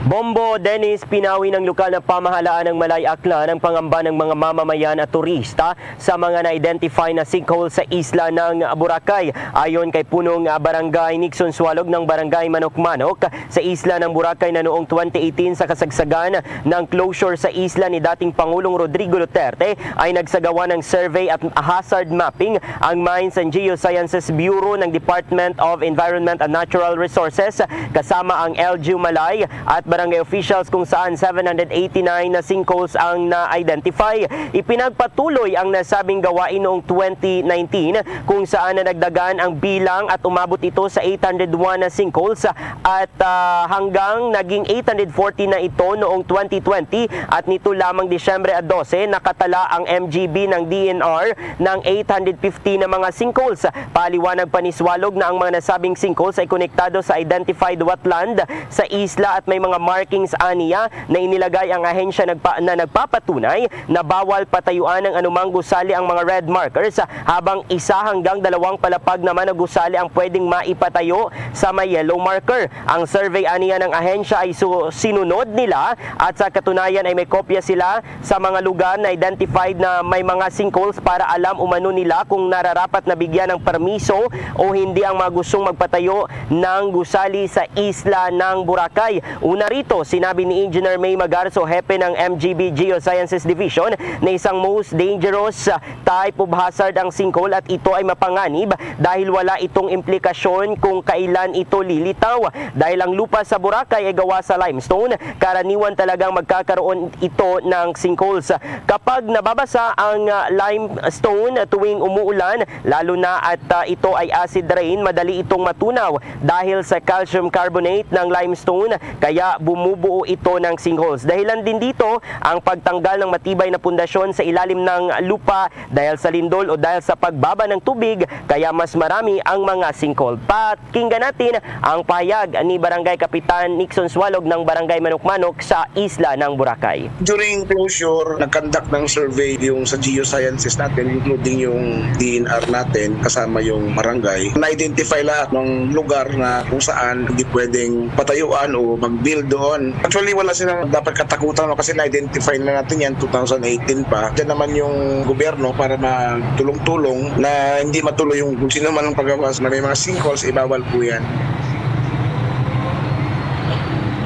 Bombo, Dennis, pinawin ng lokal na pamahalaan ng Malayaklan ang pangamba ng mga mamamayan at turista sa mga na-identify na sinkhole sa isla ng Boracay. Ayon kay Punong, ah, Barangay Nixon Sualog ng Barangay Manokmanok sa isla ng Boracay na noong twenty eighteen sa kasagsagan ng closure sa isla ni dating Pangulong Rodrigo Duterte ay nagsagawa ng survey at hazard mapping ang Mines and Geosciences Bureau ng Department of Environment and Natural Resources kasama ang L G U Malay at barangay officials kung saan seven hundred eighty-nine na sinkholes ang na-identify. Ipinagpatuloy ang nasabing gawain noong twenty nineteen kung saan nadagdagan ang bilang at umabot ito sa eight hundred one na sinkholes at, ah, hanggang naging eight hundred forty na ito noong twenty twenty at nito lamang Disyembre dose nakatala ang M G B ng D E N R ng eight hundred fifty na mga sinkholes. Paliwanag pa ni Sualog na ang mga nasabing sinkholes ay konektado sa identified wetland sa isla at may mga markings aniya na inilagay ang ahensya nagpa-, na nagpapatunay na bawal patayuan ng anumang gusali ang mga red markers, habang isa hanggang dalawang palapag naman na gusali ang pwedeng maipatayo sa may yellow marker. Ang survey aniya ng ahensya ay su-, sinunod nila at sa katunayan ay may kopya sila sa mga lugar na identified na may mga sinkholes para alam umano nila kung nararapat na bigyan ng permiso o hindi ang mga gustong magpatayo ng gusali sa isla ng Boracay. Una Ito, sinabi ni Engineer May Magarzo, hepe ng M G B Geosciences Division, na isang most dangerous, ah, type of hazard ang sinkhole at ito ay mapanganib dahil wala itong implikasyon kung kailan ito lilitaw. Dahil ang lupa sa Boracay ay gawa sa limestone, karaniwan talagang magkakaroon ito ng sinkholes. Kapag nababasa ang, ah, limestone tuwing umuulan, lalo na at, ah, ito ay acid rain, madali itong matunaw dahil sa calcium carbonate ng limestone, kaya bumubuo ito ng sinkholes. Dahilan din dito ang pagtanggal ng matibay na pundasyon sa ilalim ng lupa dahil sa lindol o dahil sa pagbaba ng tubig, kaya mas marami ang mga sinkhole. Pakinggan natin ang pahayag ni Barangay Kapitan Nixon Sualog ng Barangay Manukmanok sa Isla ng Boracay. During closure, nag-conduct ng survey yung sa geosciences natin, including yung D N R natin, kasama yung barangay. Na-identify lahat ng lugar na kung saan hindi pwedeng patayuan o mag-build doon. Actually, wala silang dapat katakutan, no, kasi na-identify na natin yan two thousand eighteen pa. Diyan naman yung gobyerno para magtulong-tulong na hindi matuloy yung kung sino man ang paggawa na may mga sinkholes, ibawal po yan.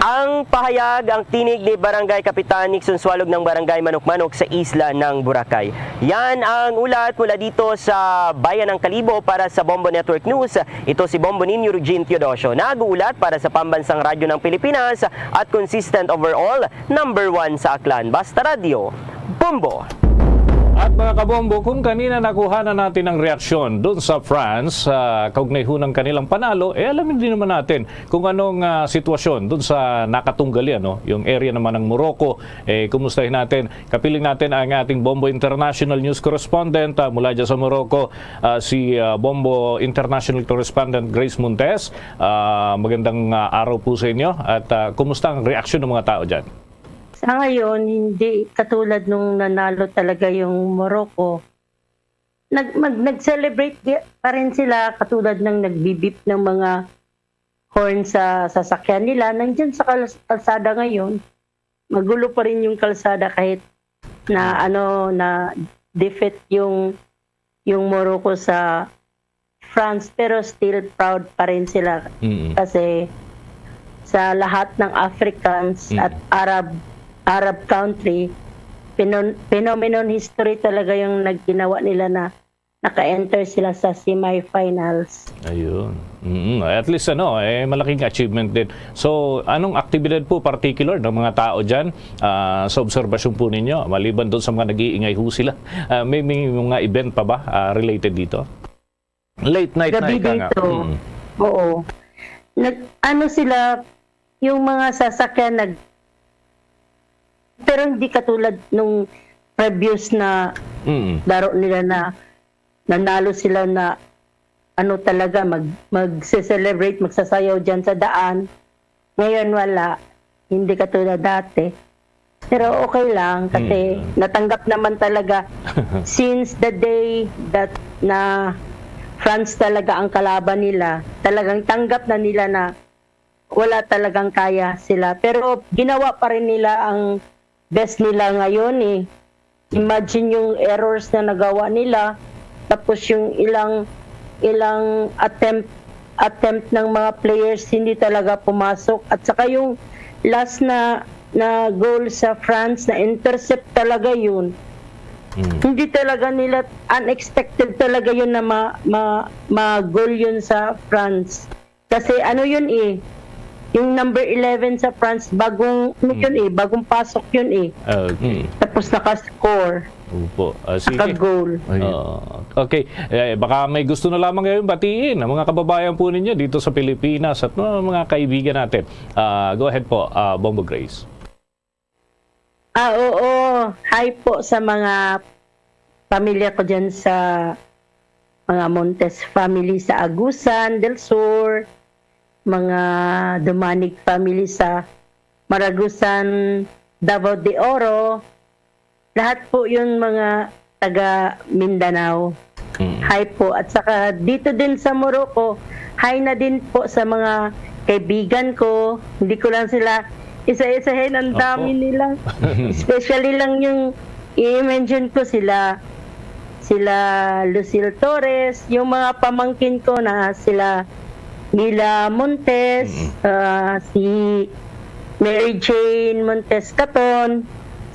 Ang pahayag, ang tinig ni Barangay Kapitan Nixon Sualog ng Barangay Manukmanok sa Isla ng Boracay. Yan ang ulat mula dito sa Bayan ng Kalibo para sa Bombo Network News. Ito si Bombo ninyo, Eugene Teodosio, nag-uulat para sa Pambansang Radyo ng Pilipinas at consistent overall, number one sa Aklan. Basta Radyo, Bombo! At mga kabombo, kung kanina nakuha na natin ang reaksyon doon sa France, ah, kaugnay ho ng kanilang panalo, eh, alamin din naman natin kung anong, ah, sitwasyon doon sa nakatunggali, ano, yung area naman ng Morocco. Eh, kumustahin natin, kapiling natin ang ating Bombo International News Correspondent, ah, mula dyan sa Morocco, ah, si, ah, Bombo International Correspondent Grace Montes. Ah, magandang, ah, araw po sa inyo at, ah, kumusta ang reaksyon ng mga tao dyan? Sa ngayon, hindi katulad nung nanalo talaga yung Morocco. Nag-, mag-, nag-celebrate di-, pa rin sila katulad ng nagbibip ng mga horn sa sasakyan nila. Nandiyan sa kal-, kalsada ngayon, magulo pa rin yung kalsada kahit na, ano, na defeat yung, yung Morocco sa France, pero still proud pa rin sila. Mm. Kasi sa lahat ng Africans Mm. at Arab, Arab country, pinon-, phenomenon history talaga yung nagginawa nila na naka-enter sila sa semifinals. Ayun. Mm, at least, ano, eh, malaking achievement din. So, anong aktibidad po particular ng mga tao dyan, ah, sa obserbasyon po ninyo? Maliban doon sa mga nag-iingay ho sila, ah, may, may mga event pa ba, ah, related dito? Late night na Gabi ika nga. dito. Mm. Oo. Nag-, ano sila, yung mga sasakyan nag-, pero hindi katulad nung previous na Mm. laro nila na nanalo sila na ano talaga, mag-, magse-celebrate, magsasayaw dyan sa daan. Ngayon wala. Hindi katulad dati. Pero okay lang kasi Mm. natanggap naman talaga since the day that na France talaga ang kalaban nila, talagang tanggap na nila na wala talagang kaya sila. Pero ginawa pa rin nila ang best nila ngayon eh. Imagine yung errors na nagawa nila, tapos yung ilang, ilang attempt, attempt ng mga players hindi talaga pumasok. At saka yung last na, na goal sa France, na intercept talaga yun. Mm. Hindi talaga nila, unexpected talaga yun na ma, ma, ma-goal yun sa France. Kasi ano yun eh, yung number eleven sa France, bagong, ano Mm. yun eh, bagong pasok yun eh. Okay. Mm. Tapos naka-score, Opo. Ah, sige. naka-goal. Ayun. Oo. Okay. Eh, baka may gusto na lamang ngayon batiin ang mga kababayan po ninyo dito sa Pilipinas at mga, mga kaibigan natin. Ah, go ahead po, ah, Bombo Grace. Ah, oo. Hi po sa mga pamilya ko dyan sa mga Montes family sa Agusan del Sur, mga Dumanig family sa Maragusan, Davao de Oro. Lahat po yun mga taga Mindanao. Mm. Hi po. At saka dito din sa Morocco, hi na din po sa mga kaibigan ko. Hindi ko lang sila isa-isahin, ang Opo. dami nila. Especially lang yung i-mention ko sila, sila Lucille Torres, yung mga pamangkin ko na sila Mila Montes, Mm. ah, si Mary Jane Montes Caton,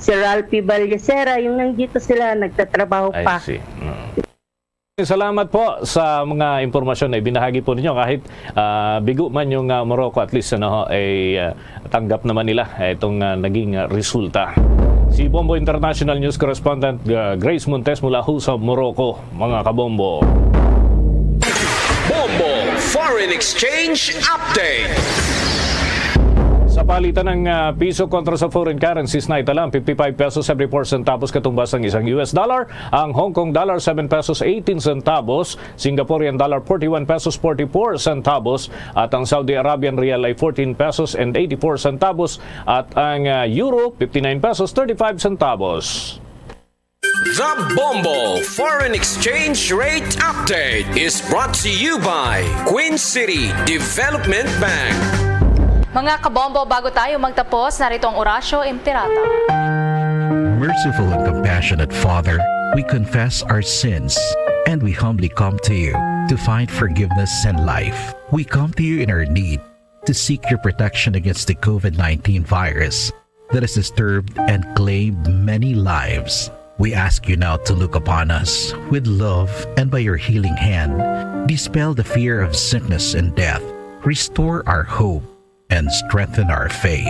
si Ralphie Ballesera, yung nandito sila, nagtatrabaho I pa. see. Mm. Salamat po sa mga impormasyon na ibinahagi po ninyo. Kahit, ah, bigo man yung, ah, Morocco, at least, ano, ay, ah, tanggap naman nila itong, ah, naging, ah, resulta. Si Bombo International News Correspondent, ah, Grace Montes mula ho sa Morocco, mga kabombo. Bombo Foreign Exchange Update. Sa palitan ng, ah, piso kontra sa foreign currencies, naitala ang fifty-five pesos seventy-four centavos katumbas ng isang U S dollar, ang Hong Kong dollar seven pesos eighteen centavos, Singaporean dollar forty-one pesos forty-four centavos, at ang Saudi Arabian rial ay fourteen pesos and eighty-four centavos, at ang, ah, euro fifty-nine pesos thirty-five centavos. The Bombo Foreign Exchange Rate Update is brought to you by Queen City Development Bank. Mga kabombo, bago tayo magtapos, narito ang Orasyo Imperata. Merciful and compassionate Father, we confess our sins and we humbly come to you to find forgiveness and life. We come to you in our need to seek your protection against the COVID nineteen virus that has disturbed and claimed many lives. We ask you now to look upon us with love and by your healing hand, dispel the fear of sickness and death, restore our hope, and strengthen our faith.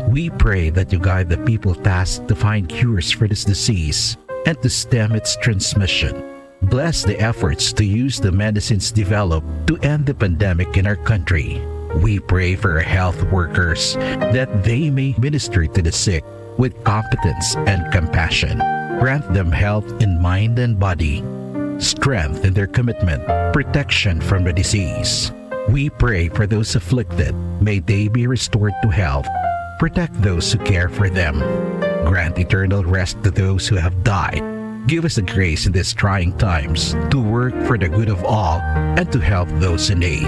We pray that you guide the people tasked to find cures for this disease and to stem its transmission. Bless the efforts to use the medicines developed to end the pandemic in our country. We pray for our health workers that they may minister to the sick with competence and compassion. Grant them health in mind and body, strength in their commitment, protection from the disease. We pray for those afflicted. May they be restored to health. Protect those who care for them. Grant eternal rest to those who have died. Give us the grace in these trying times to work for the good of all and to help those in need.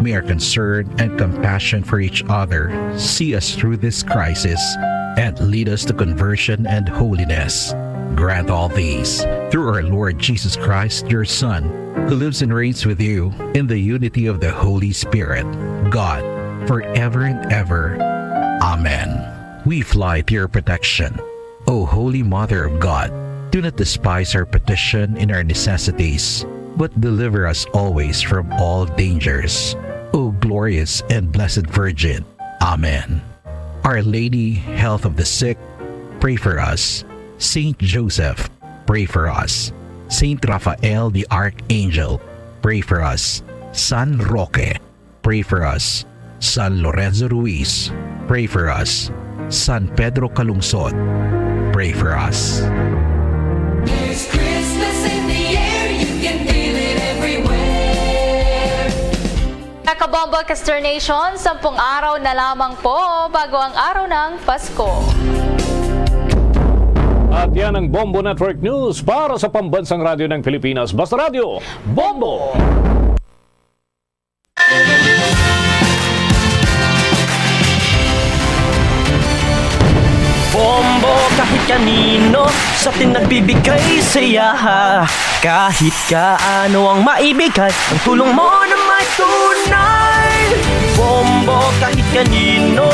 May our concern and compassion for each other see us through this crisis and lead us to conversion and holiness. Grant all these through our Lord Jesus Christ, your Son, who lives and reigns with you in the unity of the Holy Spirit, God, forever and ever. Amen. We fly to your protection. O Holy Mother of God, do not despise our petition in our necessities, but deliver us always from all dangers. O glorious and blessed Virgin. Amen. Our Lady, Health of the Sick, pray for us. Saint Joseph, pray for us. Saint Raphael the Archangel, pray for us. San Roque, pray for us. San Lorenzo Ruiz, pray for us. San Pedro Calungsod, pray for us. There's Christmas in the air, you can feel it everywhere. Nakabombo, Kaster Nation, sampung araw na lamang po bago ang araw ng Pasko. At yan ang Bombo Network News para sa Pambansang Radyo ng Pilipinas. Basta Radyo, Bombo! Bombo kahit kanino sa atin nagbibigay saya. Kahit kaano ang maibigay, ang tulong mo na may tunay. Bombo kahit kanino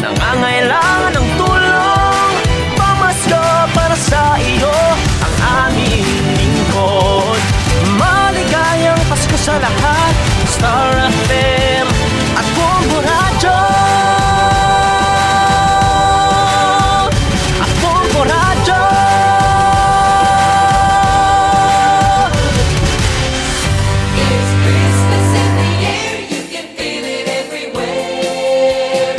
nangangailangan ng tulong. Pamasko para sa iyo ang aming lingkod. Maligayang Pasko sa lahat. Star F M at Bombo Radyo. At Bombo Radyo. It's Christmas in the air, you can feel it everywhere.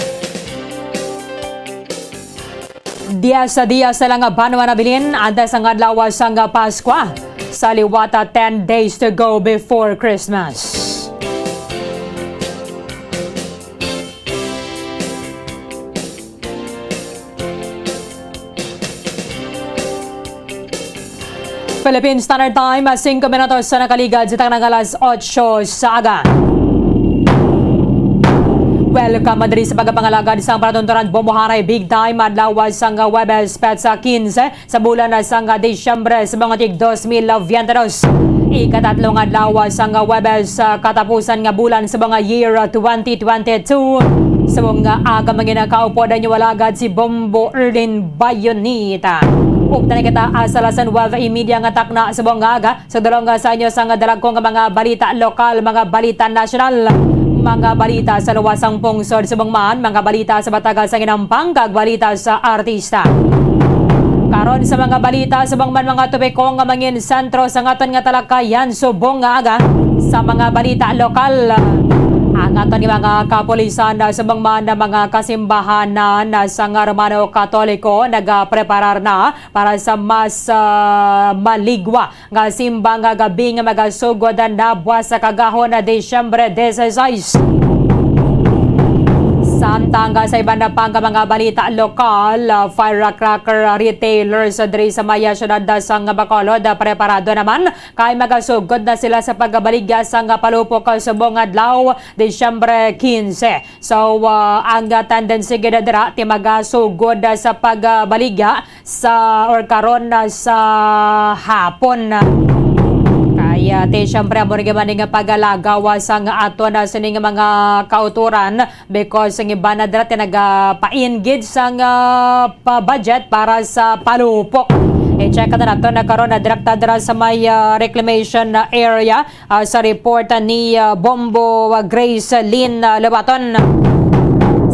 Dies na dies na lang nga banwa nabilin antes ang adlaw sang Paskwa. Sa liwata, ten days to go before Christmas. Philippine Standard Time, singko minutos sa nakaligad sa tanang alas otso sa aga. Welcome diri sa pagpangalagad sang palatuntunan. Bumuharay big time adlaw sang Huwebes, petsa quince sa bulan sang Disyembre sa mga tig dos mil veintidos. Ikatatlo nga adlaw sang Huwebes, ah, katapusan nga bulan sa mga year twenty twenty-two. Sa mga aga, mga nakaupo na inyo alagad si Bombo Erlin Bayonita. Ug na kita sa alas nuwebe y media nga takna sa mga aga. Sa dulong sa inyo sang dalagko nga mga balita lokal, mga balita nasyonal, mga balita sa luwas sang pungsod sa Bangman, mga balita sa bataga sa ginampang, kag balita sa artista. Karon sa mga balita sa Bangman, mga topiko nga mangin sentro sa aton nga talakayan subong nga aga. Sa mga balita lokal, ang aton nga mga kapulisan sa Bangman, mga kasimbahanan sa nga Romano Katoliko nagapreparar na para sa mas, ah, maligwa nga simba nga gabi nga magasugod na buwas sa kagahon na Disyembre dieciséis. Samtang sa iban na pang mga balita lokal, ah, firecracker retailers diri sa may siyudad sang Bacolod, ah, preparado naman kay magasugod na sila sa pagbaligya sang palupok subong adlaw, Disyembre quince. So, ah, ang tendency gid dira ti magasugod sa pagbaligya sa, or karon na sa hapon. Kaya, ti, syempre, amo rin man nga pag-alagaw sang aton na sining mga kauturan, because ang iban na dira ti nagapain gid sang, ah, pa budget para sa palupok. I-check na nato na karon na direkta dira sa may, ah, reclamation, ah, area, ah, sa report, ah, ni, ah, Bombo, ah, Grace Lynn, ah, Lobaton.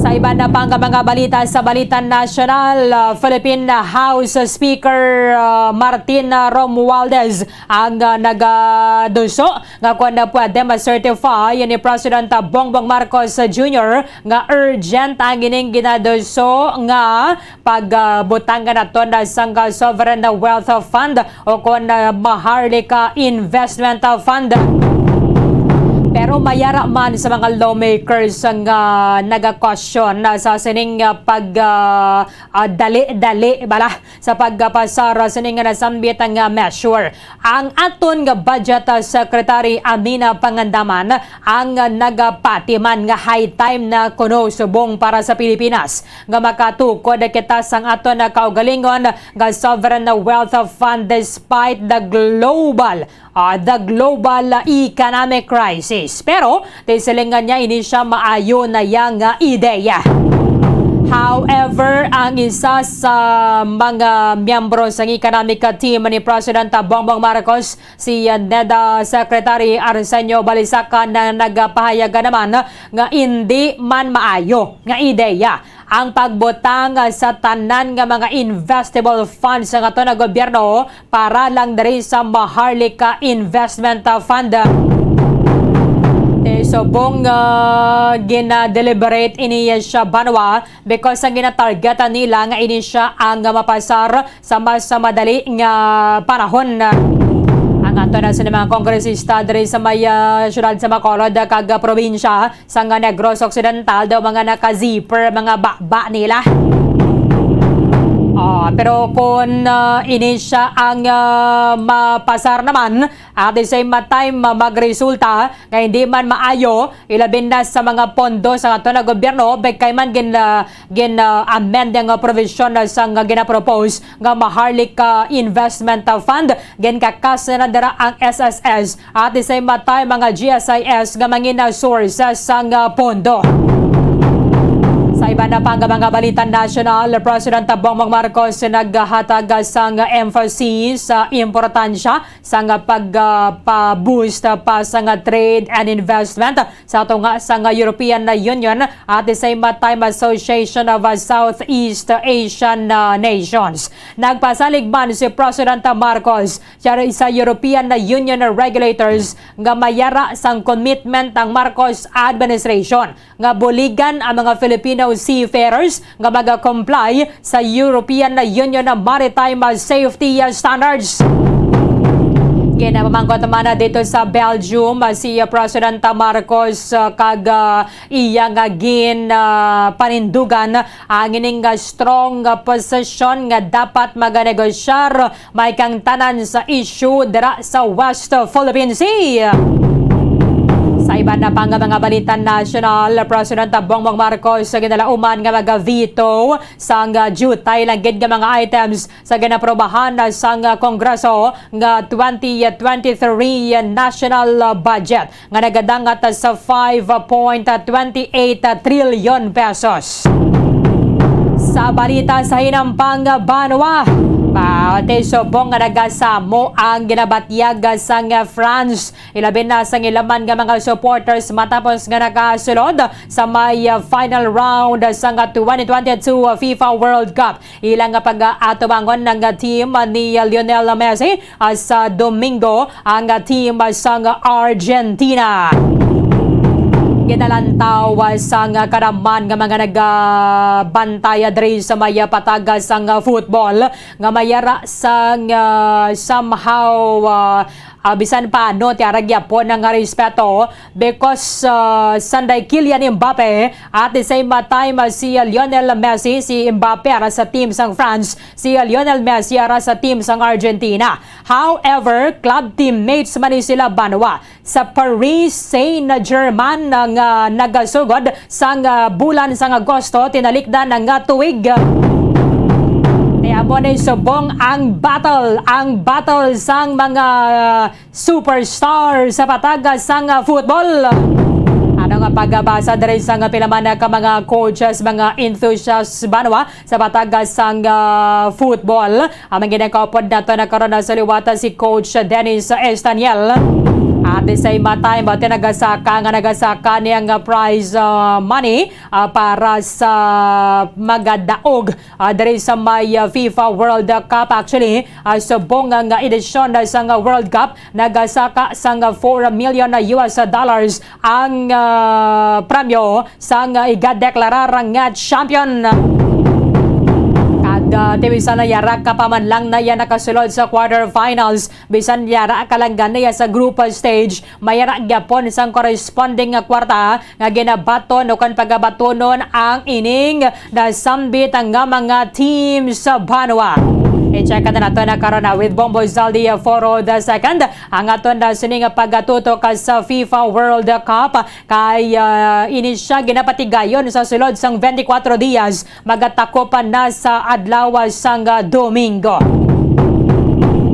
Sa iban na pang mga balita sa Balita Nasyonal, ah, Philippine House Speaker, ah, Martin, ah, Romualdez ang, ah, nagaduso nga kung na pwede ma-certify ni President, ah, Bongbong Marcos, ah, Junior nga urgent ang ining ginaduso nga pagbutangan naton sang Sovereign Wealth Fund o kon, ah, Maharlika Investment Fund. Pero may ara man sa mga lawmakers nga nagakwestiyon sa sining, ah, pag, ah, ah, dali-dali bala sa pagpasar sining nga nasambit nga measure. Ang aton nga Budget, ah, Secretary Amina Pangandaman ang, ah, nagapatiman nga high time na kuno subong para sa Pilipinas nga makatukod kita sang aton nga kaugalingon nga sovereign wealth fund despite the global, ah, the global economic crisis. Pero, ti silingan niya, ini siya maayo na iya nga ideya. However, ang isa sa mga miyembro sang economic team ni President Bongbong Marcos, si NEDA Secretary Arsenio Balisacan, na nagapahayag naman nga indi man maayo nga ideya ang pagbutang sa tanan nga mga investable funds sa aton nga gobyerno para lang diri sa Maharlika Investment Fund. Ti subong, ah, gina-deliberate ini siya banwa because ang ginatarget nila nga ini siya ang mapasar sa mas madali nga panahon. Ang aton na sa mga kongresista diri sa may, ah, siyudad sa Bacolod kag probinsya sang Negros Occidental daw mga naka-zipper, mga baba nila. Ah, pero kung, ah, ini siya ang, ah, mapasar naman, at the same time, ah, magresulta nga hindi man maayo, ilabi na sa mga pondo sa aton nga gobyerno, kay man gin, ah, gin, ah, amend ang, ah, provision, ah, sang, ah, ginapropose nga Maharlika Investment, ah, Fund. Ginkakas na dira ang S S S at the same time mga G S I S nga mangin sources sang, ah, pondo. Sa iban na pang mga balita nasyonal, President Bongbong Marcos naghatag sang emphasis sa importansya sang pag, ah, pa-boost pa sang trade and investment sa tunga sang European Union at the same time Association of, ah, Southeast Asian, ah, Nations. Nagpasalig man si President Marcos sa, sa European Union regulators nga may ara sang commitment ang Marcos administration nga buligan ang mga Filipino seafarers nga mag-comply sa European Union Maritime Safety Standards. Ginapamangkot man dito sa Belgium si President Marcos, uh, kag, uh, iya nga gin, uh, panindugan ang ining, uh, strong, uh, position nga dapat maganegosyar may kang tanan sa issue dira sa West Philippine Sea. Sa Iban na pa nga mga balita nasyonal, President Bongbong Marcos sa ginalauman nga mag-veto sang, ah, jutay lang gid nga mga items sa ginaprobahan na sang, ah, Kongreso nga twenty twenty-three national, ah, budget nga nagadangat sa five point twenty eight trillion pesos. Sa balita sa hinampang banwa, pati subong nga nagasamo ang ginabatyag sang France, ilabi na sang ilaman nga mga supporters matapos nga nakasulod sa may, uh, final round sang twenty twenty-two FIFA World Cup. Ilang nga pag-atubangon ang team ni Lionel Messi, uh, sa Domingo ang team sang Argentina. Ginalantaw sang kadamhan nga mga nagabantay diri sa may patag sang football nga mayara sang, uh, somehow, uh, Ah, bisan pa, no, tiarag gyapon ang respeto because, ah, sanday Kylian Mbappe, at the same time, ah, si Lionel Messi, si Mbappe ara sa team sang France, si Lionel Messi ara sa team sang Argentina. However, club teammates man ni sila, banwa, sa Paris Saint-Germain nga nagasugod sang, ah, bulan sang Agosto, tinalikdan nga tuig. Kaya mo na subong ang battle, ang battle sang mga superstar sa patag sang, ah, football. Ano nga pagbasa diri sang pila man ka mga coaches, mga enthusiasts, banwa, sa patag sang, ah, football? Ang ginakaupod nato na karon na sa liwata si Coach Dennis Estaniel. At the same time, ah, tinagasaka nga nagasaka niya nga prize, ah, money, ah, para sa magadaog, ah, diri sa may, ah, FIFA World Cup. Actually, ah, subong nga edisyon na sang World Cup, nagasaka sang four million na U S dollars ang, ah, premyo sang igadeklarar nga champion. Kag, ah, ti bisan na yara ka pa man lang na iya nakasulod sa quarterfinals, bisan yara ka lang gani sa group stage, mayara gyapon sang corresponding nga kwarta nga ginabaton o kan pagabatonon ang ining nasambit nga mga team sa banwa. I-check na nato na karon na with Bombo Zaldi Foro the second ang aton na sini nga pagatutok sa FIFA World Cup. Kay, ah, ini siya ginapatigayon sa sulod sang twenty-four dias, magatakupan na sa adlaw sang, ah, Domingo.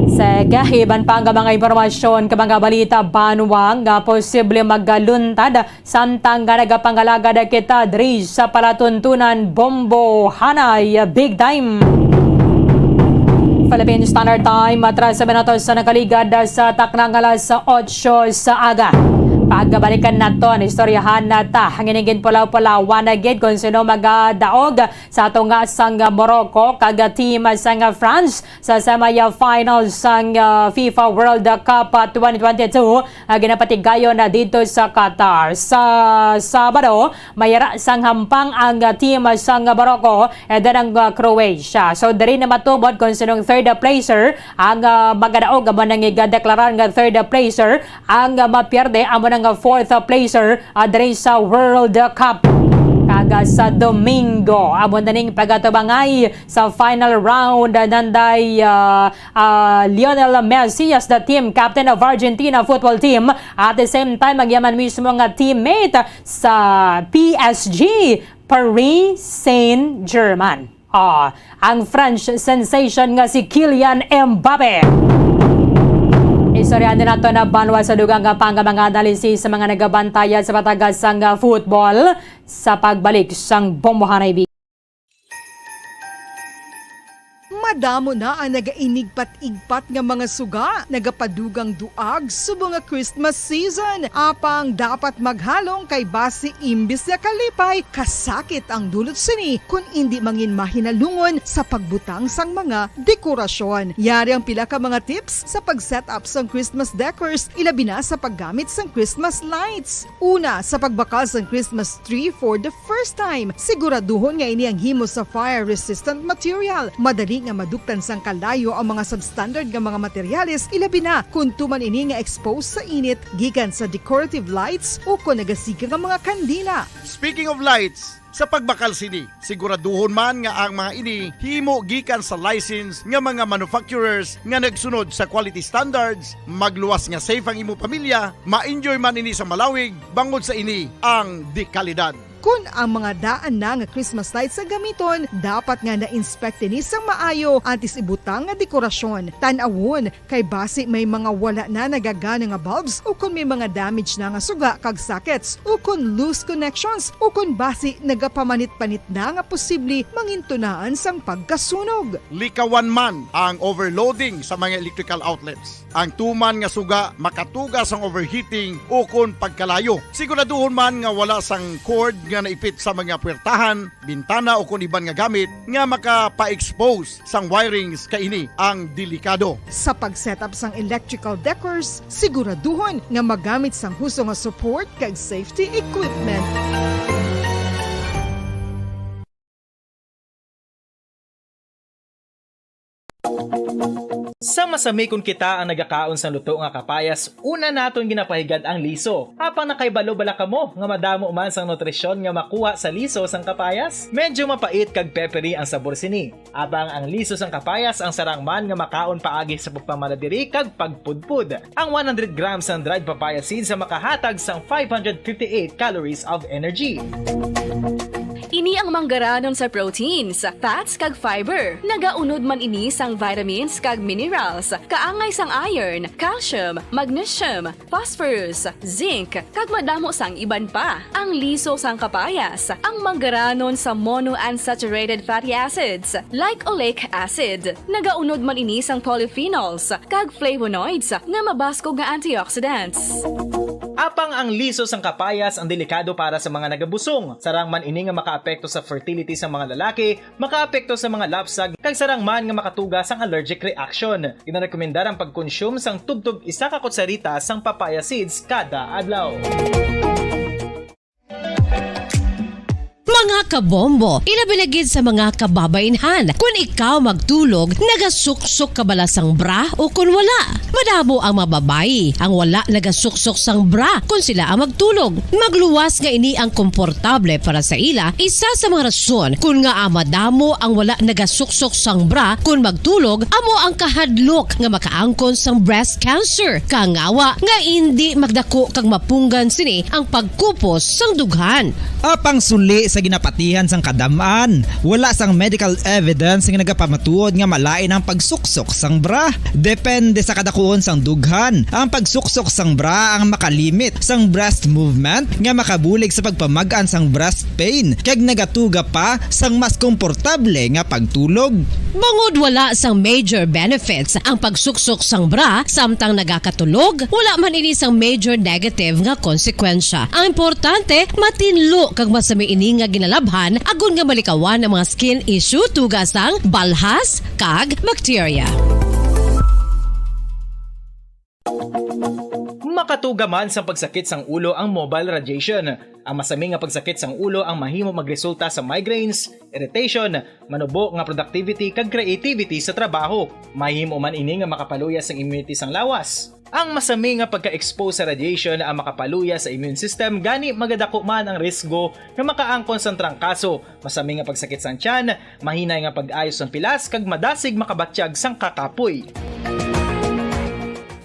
Sige, iban pa nga mga impormasyon ka mga balita banwa nga posible magaluntad samtang nga nagapangalagad kita diri sa palatuntunan Bombo Hanay Big Time. Philippine Standard Time, atras sa minutos sa nakaligad sa taknang alas otso sa aga. Pagbalikan naton, istoryahan na ta ang ining ginpulaw-pulawan na gid kung sino magadaog sa tunga sang Morocco kag team sang France sa semifinals sang, ah, FIFA World Cup, ah, twenty twenty-two, ah, ginapatigayon na dito sa Qatar. Sa Sabado, mayara sang hampang ang, ah, team sang Morocco and then ang, ah, Croatia. So, diri na matubod kung sinong third placer ang, ah, magadaog, amo nang igadeklarar nga third placer. Ang, ah, mapierde amo na nga fourth placer, ah, diri sa World Cup. Kag, ah, sa Domingo, amo na ning pagatubangay sa final round, ah, nanday, ah, ah, Lionel Messi as the team captain of Argentina football team. At the same time, ang iya man mismo nga teammate sa P S G, Paris Saint-Germain. Ah, ang French sensation nga si Kylian Mbappe. Istoryahan din nato na banwa sa dugang nga pang mga analysis sa mga nagabantaya sa patagas sang, ah, football sa pagbalik sang Bombohanay. Madamo na ang nagainigpat-igpat nga mga suga, nagapadugang duag subong nga Christmas season. Apang dapat maghalong kay basi imbis nga kalipay, kasakit ang dulot sini kun indi mangin mahinalungon sa pagbutang sang mga dekorasyon. Yari ang pila ka mga tips sa pag-set up sang Christmas decors, ilabi na sa paggamit sang Christmas lights. Una, sa pagbakal sang Christmas tree for the first time, siguraduhon nga ini ang himo sa fire-resistant material. Madali nga maduktan sang kalayo ang mga substandard nga mga materyales, ilabi na kon tuman ini nga exposed sa init gikan sa decorative lights o kon nagasiga nga mga kandila. Speaking of lights, Sa pagbakal sini, siguraduhon man nga ang mga ini himo gikan sa license nga mga manufacturers nga nagsunod sa quality standards, magluwas nga safe ang imo pamilya, ma-enjoy man ini sa malawig, bangod sa ini ang dekalidad. Kon ang mga daan na nga Christmas lights sa gamiton, dapat nga na-inspect ini sang maayo antes ibutang nga dekorasyon. Tan-awon, kay basi may mga wala na nagagana nga bulbs, o kon may mga damage na nga suga kag sockets, o kon loose connections, o kon basi nagapamanit-panit na nga posible mangintunaan sang pagkasunog. Likawan man ang overloading sa mga electrical outlets. Ang tuman nga suga makatuga sang overheating o kon pagkalayo. Siguraduhon man nga wala sang cord nga naipit sa mga puwertahan, bintana o kon iban nga gamit nga makapa-expose sang wirings kay ini ang delikado. Sa pag-set up sang electrical decors, siguraduhon nga magamit sang husto nga support kag safety equipment. Sa masami kon kita ang nagakaon sang luto nga kapayas, una naton ginapahigad ang liso. Apang nakahibalo bala kamo nga madamo man sang nutrisyon nga makuha sa liso sang kapayas? Medyo mapait kag peppery ang sabor sini. Apang ang liso sang kapayas ang sarang man nga makaon paagi sa pagpamala diri kag pagpudpod. Ang one hundred grams sang dried papaya seeds ang makahatag sang five hundred fifty-eight calories of energy. Ini ang manggaranon sa proteins, fats, kag fiber. Nagaunod man ini sang vitamins kag minerals, kaangay sang iron, calcium, magnesium, phosphorus, zinc, kag madamo sang iban pa. Ang liso sang kapayas, ang manggaranon sa monounsaturated fatty acids, like oleic acid. Nagaunod man ini sang polyphenols kag flavonoids nga mabaskog nga antioxidants. Apang ang liso sang kapayas ang delikado para sa mga nagabusong. Sarang man ini nga makaapekto sa fertility sang mga lalaki, makaapekto sa mga lapsag, kag sarang man nga makatuga sang allergic reaction. Ginarekomendar ang pagkonsume sang tubtob isa ka kutsarita sang papaya seeds kada adlaw. Mga kabombo, ilabi na gid sa mga kababainhan, kun ikaw magtulog, nagasuksok ka bala sang bra o kun wala? Madamo ang mga babayi ang wala nagasuksok sang bra kun sila ang magtulog. Magluwas nga ini ang komportable para sa ila, isa sa mga rason kun ngaa madamo ang wala nagasuksok sang bra kun magtulog amo ang kahadlok nga makaangkon sang breast cancer, kangawa nga indi magdako kag mapunggan sini ang pagkupos sang dughan. Apang suli sa ginapatihan sang kadam-an, wala sang medical evidence nga nagapamatuod nga malain ang pagsuksok sang bra. Depende sa kadakuon sang dughan, ang pagsuksok sang bra ang makalimit sang breast movement nga makabulig sa pagpamag-an sang breast pain kag nagatuga pa sang mas komportable nga pagtulog. Bangod wala sang major benefits ang pagsuksok sang bra samtang nagakatulog, wala man ini sang major negative nga konsekwensya. Ang importante, matinlo kag masami ini nga ginalabhan agod nga malikawan ang mga skin issue tuga sang balhas kag bacteria. Makatuga man sang pagsakit sang ulo ang mobile radiation. Ang masami nga pagsakit sang ulo ang mahimo magresulta sa migraines, irritation, manubo nga productivity kag creativity sa trabaho. Mahimo man ini nga makapaluya sang immunity sang lawas. Ang masami nga pagka-expose sa radiation ang makapaluya sa immune system, gani magadako man ang risgo nga makaangkon sang trangkaso, masami nga pagsakit sang tiyan, mahinay nga pag-ayo sang pilas, kag madasig makabatyag sang kakapoy.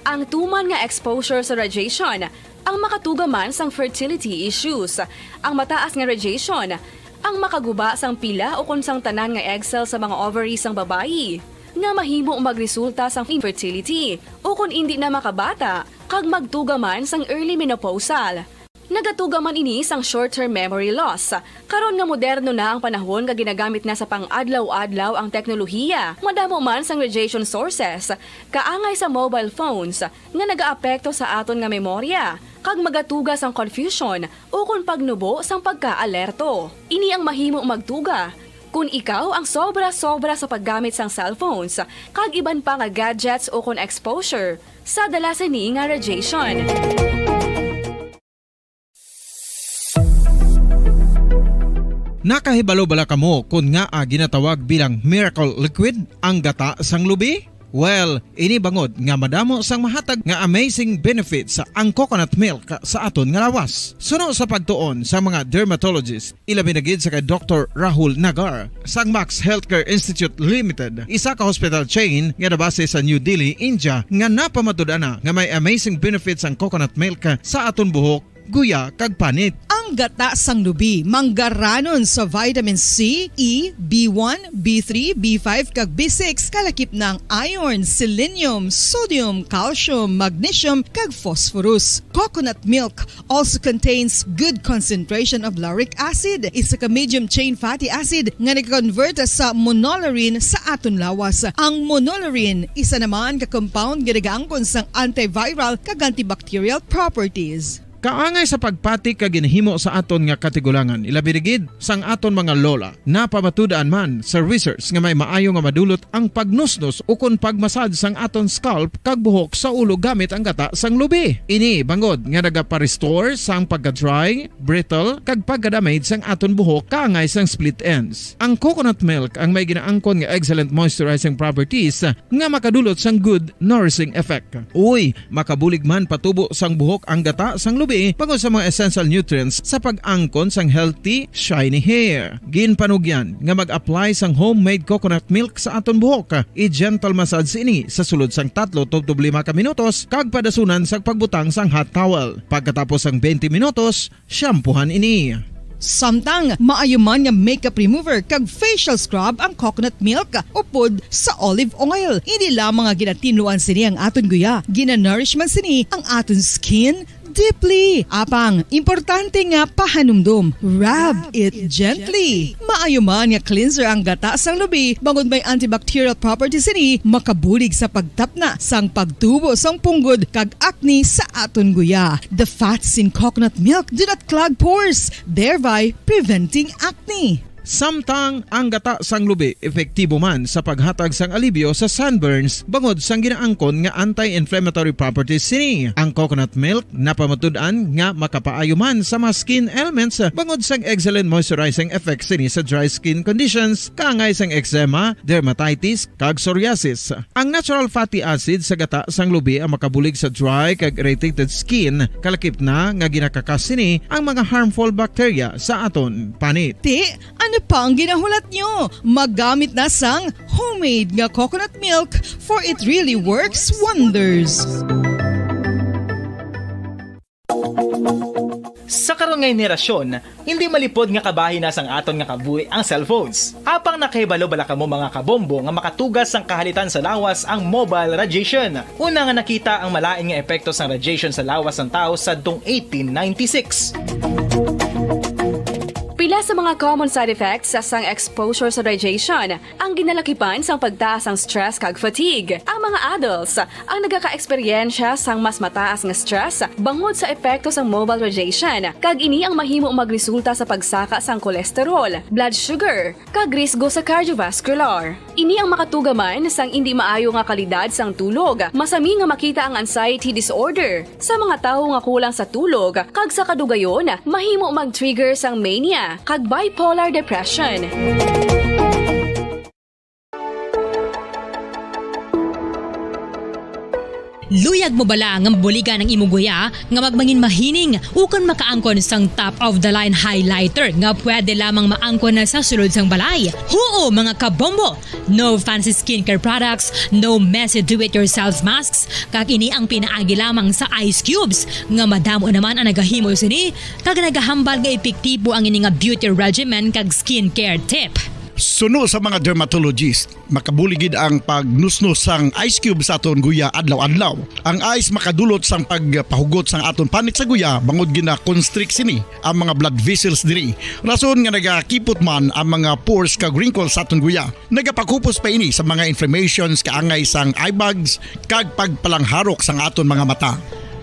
Ang tuman nga exposure sa radiation ang makatuga man sang fertility issues. Ang mataas nga radiation ang makaguba sang pila ukon sang tanan nga egg cell sa mga ovary sang babayi, nga mahimo magresulta sang infertility ukon indi na makabata, kag magtuga man sang early menopausal. Nagatuga man ini sang short-term memory loss. Karon nga moderno na ang panahon nga ginagamit na sa pang-adlaw-adlaw ang teknolohiya, madamo man sang radiation sources, kaangay sa mobile phones, nga nagaapekto sa aton nga memorya, kag magatuga sang confusion ukon pagnubo sang pagkaalerto. Ini ang mahimo magtuga kon ikaw ang sobra-sobra sa paggamit sang cellphones kag iban pa nga gadgets ukon exposure sa dala sini nga radiation. Nakahibalo bala kamo kon ngaa ginatawag bilang miracle liquid ang gata sang lubi? Well, ini bangod nga madamo sang mahatag nga amazing benefits ang coconut milk sa aton nga lawas. Suno sa pagtuon sa mga dermatologist, ilabi na gid sa kay Doktor Rahul Nagar sang Max Healthcare Institute Limited, isa ka hospital chain nga nabase sa New Delhi, India, nga napamatud-an na nga may amazing benefits ang coconut milk sa aton buhok, guya, kag panit. Ang gata sang lubi manggaranon sa vitamin C, E, B one, B three, B five, kag B six, kalakip na ang iron, selenium, sodium, calcium, magnesium, kag phosphorus. Coconut milk also contains good concentration of lauric acid, isa ka medium chain fatty acid nga nag-convert sa monolaurin sa aton lawas. Ang monolaurin, isa naman ka compound nga nagaangkon sang antiviral kag antibacterial properties. Kaangay sa pagpati kag ginhimo sa aton nga katigulangan, ilabi na gid sang aton mga lola. Napamatud-an man sa research nga may maayo nga madulot ang pagnusnos ukon pag-massage sang aton scalp kag buhok sa ulo gamit ang gata sang lubi. Ini bangod nga nagapa-restore sang pagka-dry, brittle, kag pagka-damage sang aton buhok kaangay sang split ends. Ang coconut milk ang may ginaangkon nga excellent moisturizing properties nga makadulot sang good nourishing effect. Uy, makabulig man patubo sang buhok ang gata sang lubi bangod sa mga essential nutrients sa pag-angkon sang healthy, shiny hair. Ginpanugyan nga mag-apply sang homemade coconut milk sa aton buhok. I-gentle massage ini sa sulod sang tatlo tubtob lima ka minutos kag padasunan sang pagbutang sang hot towel. Pagkatapos sang twenty minutos, shampoohan ini. Samtang maayo man nga makeup remover kag facial scrub ang coconut milk upod sa olive oil. Hindi lamang nga ginatinluan sini ang aton guya, ginanourish man sini ang aton skin deeply. Apang, importante nga pahanumdom, rub it gently. Maayo man nga cleanser ang gata sang lubi, bangod may antibacterial properties sini, makabulig sa pagtapna sang pagtubo sang punggod kag acne sa aton guya. The fats in coconut milk do not clog pores, thereby preventing acne. Samtang ang gata sang lubi epektibo man sa paghatag sang alibyo sa sunburns bangod sang ginaangkon nga anti-inflammatory properties sini. Ang coconut milk napamatud-an nga makapaayo man sa mga skin ailments bangod sang excellent moisturizing effects sini sa dry skin conditions, kaangay sang eczema, dermatitis, kag psoriasis. Ang natural fatty acid sa gata sang lubi ang makabulig sa dry kag irritated skin, kalakip na nga ginakakas sini ang mga harmful bacteria sa aton panit. Ti, ano pa ang ginahulat nyo? Maggamit na sang homemade nga coconut milk, for it really works wonders. Sa karon nga henerasyon, hindi malipod nga kabahin na sang aton nga kabuhi ang cellphones. Apang nakahibalo bala kamo, mga kabombo, nga makatugas sang kahalitan sa lawas ang mobile radiation? Una nga nakita ang malain nga epekto sang radiation sa lawas sang tawo sadtong eighteen ninety-six. Pila sa mga common side effects sang exposure sa radiation ang ginalakipan sang pagtaas sang stress kag fatigue. Ang mga adults ang nagakaeksperyensya sang mas mataas nga stress bangod sa epekto sang mobile radiation, kag ini ang mahimo magresulta sa pagsaka sang cholesterol, blood sugar, kag risgo sa cardiovascular. Ini ang makatuga man sang indi maayo nga kalidad sang tulog. Masami nga makita ang anxiety disorder sa mga tawo nga kulang sa tulog, kag sa kadugayon, mahimo mag-trigger sang mania kag bipolar depression. Luyag mo bala nga mabuligan ang imo guya nga magmangin mahining ukon makaangkon sang top of the line highlighter nga pwede lamang maangkon na sa sulod sang balay? Huo, mga kabombo! No fancy skincare products, no messy do-it-yourself masks, kag ini ang pinaagi lamang sa ice cubes nga madamo naman ang nagahimo sini kag nagahambal nga epektibo ang ini nga beauty regimen kag skincare tip. Suno sa mga dermatologist, makabulig gid ang pagnusnos sang ice cube sa aton guya adlaw-adlaw. Ang ice makadulot sang pagpahugot sang aton panit sa guya bangod gina-constrict sini ang mga blood vessels diri. Rason nga nagakipot man ang mga pores kag wrinkles sa aton guya. Nagapakupos pa ini sa mga inflammations kaangay sang eye bags kag pagpalangharok sang aton mga mata.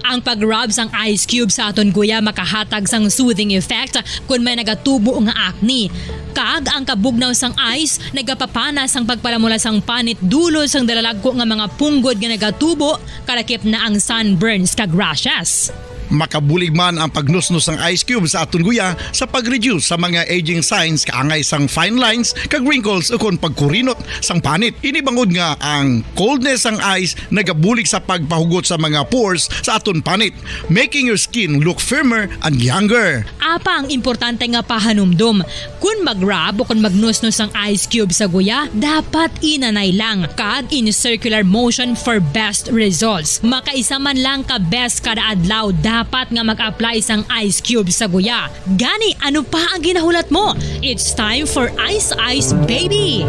Ang pag-rub sang ice cube sa aton guya makahatag sang soothing effect kon may nagatubo nga acne. Kag ang kabugnaw sang ice nagapapana sang pagpalamula sang panit dulot sang dalalagko nga mga punggod nga nagatubo, kalakip na ang sunburns kag rashes. Makabulig man ang pagnusnos sang ice cube sa aton guya sa pag-reduce sa mga aging signs kaangay sang fine lines kag wrinkles ukon pagkurinot sang panit. Ini bangod nga ang coldness sang ice nagabulig sa pagpahugot sa mga pores sa aton panit, making your skin look firmer and younger. Apa ang importante nga pahanumdom? Kun mag-rub o kun magnusnos ang ice cube sa guya, dapat inanay lang kag in circular motion for best results. Makaisa man lang ka beses kada adlaw dapat nga mag-apply sang ice cube sa guya. Gani, ano pa ang ginahulat mo? It's time for Ice Ice Baby!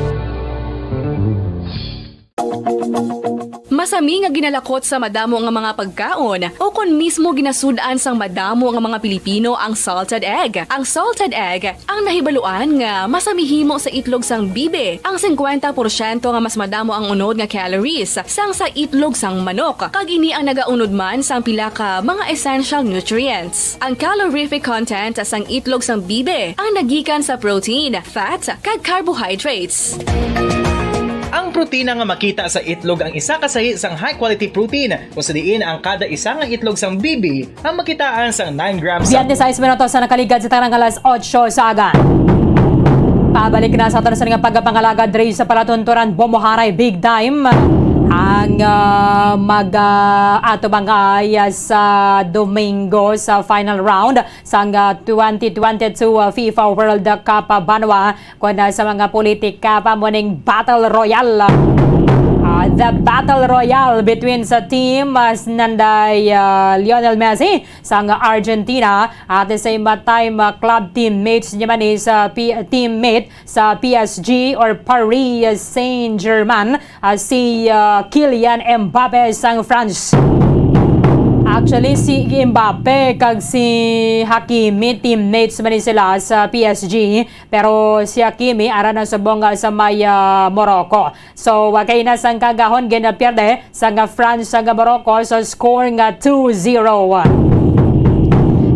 Masami nga ginalakot sa madamo nga mga pagkaon, o kon mismo ginasud-an sang madamo nga mga Pilipino ang salted egg. Ang salted egg, ang nahibaluan nga masami himo sa itlog sang bibi, ang singkwenta porsyento nga mas madamo ang unod nga calories sang sa itlog sang manok, kag ini ang nagaunod man sang pila ka mga essential nutrients. Ang calorific content sang itlog sang bibi ang nagikan sa protein, fat, kag carbohydrates. Ang protina nga makita sa itlog ang isa ka sahi sang high-quality protein, kung sa diin ang kada isa nga itlog sang bibi ang makitaan sang nine grams sa Biyernes, sais minutos sa nakaligad sa tarang alas otso sa aga. Pabalik na sa aton sa nga pagpangalagad diri sa palatuntunan, Bombo Haray Big Time ang, ah, mag, ah, atubangay sa Domingo sa final round sang, ah, twenty twenty-two, ah, FIFA World Cup, ah, banwa. Kon, ah, sa mga politika pa, mo ning battle royale. Ah, the battle royale between sa team, ah, nanday, ah, Lionel Messi sang Argentina, at the same time, ah, club teammates niya man is, ah, P-, teammate sa P S G or Paris Saint-Germain, ah, si, ah, Kylian Mbappe sang France. Actually, si Mbappe kag si Hakimi teammates man ni sila sa P S G, pero si Hakimi ara na subong, ah, sa may, ah, Morocco. So, wa kay na sang kagahon ginapierde sang France sa Morocco sa score nga two zero.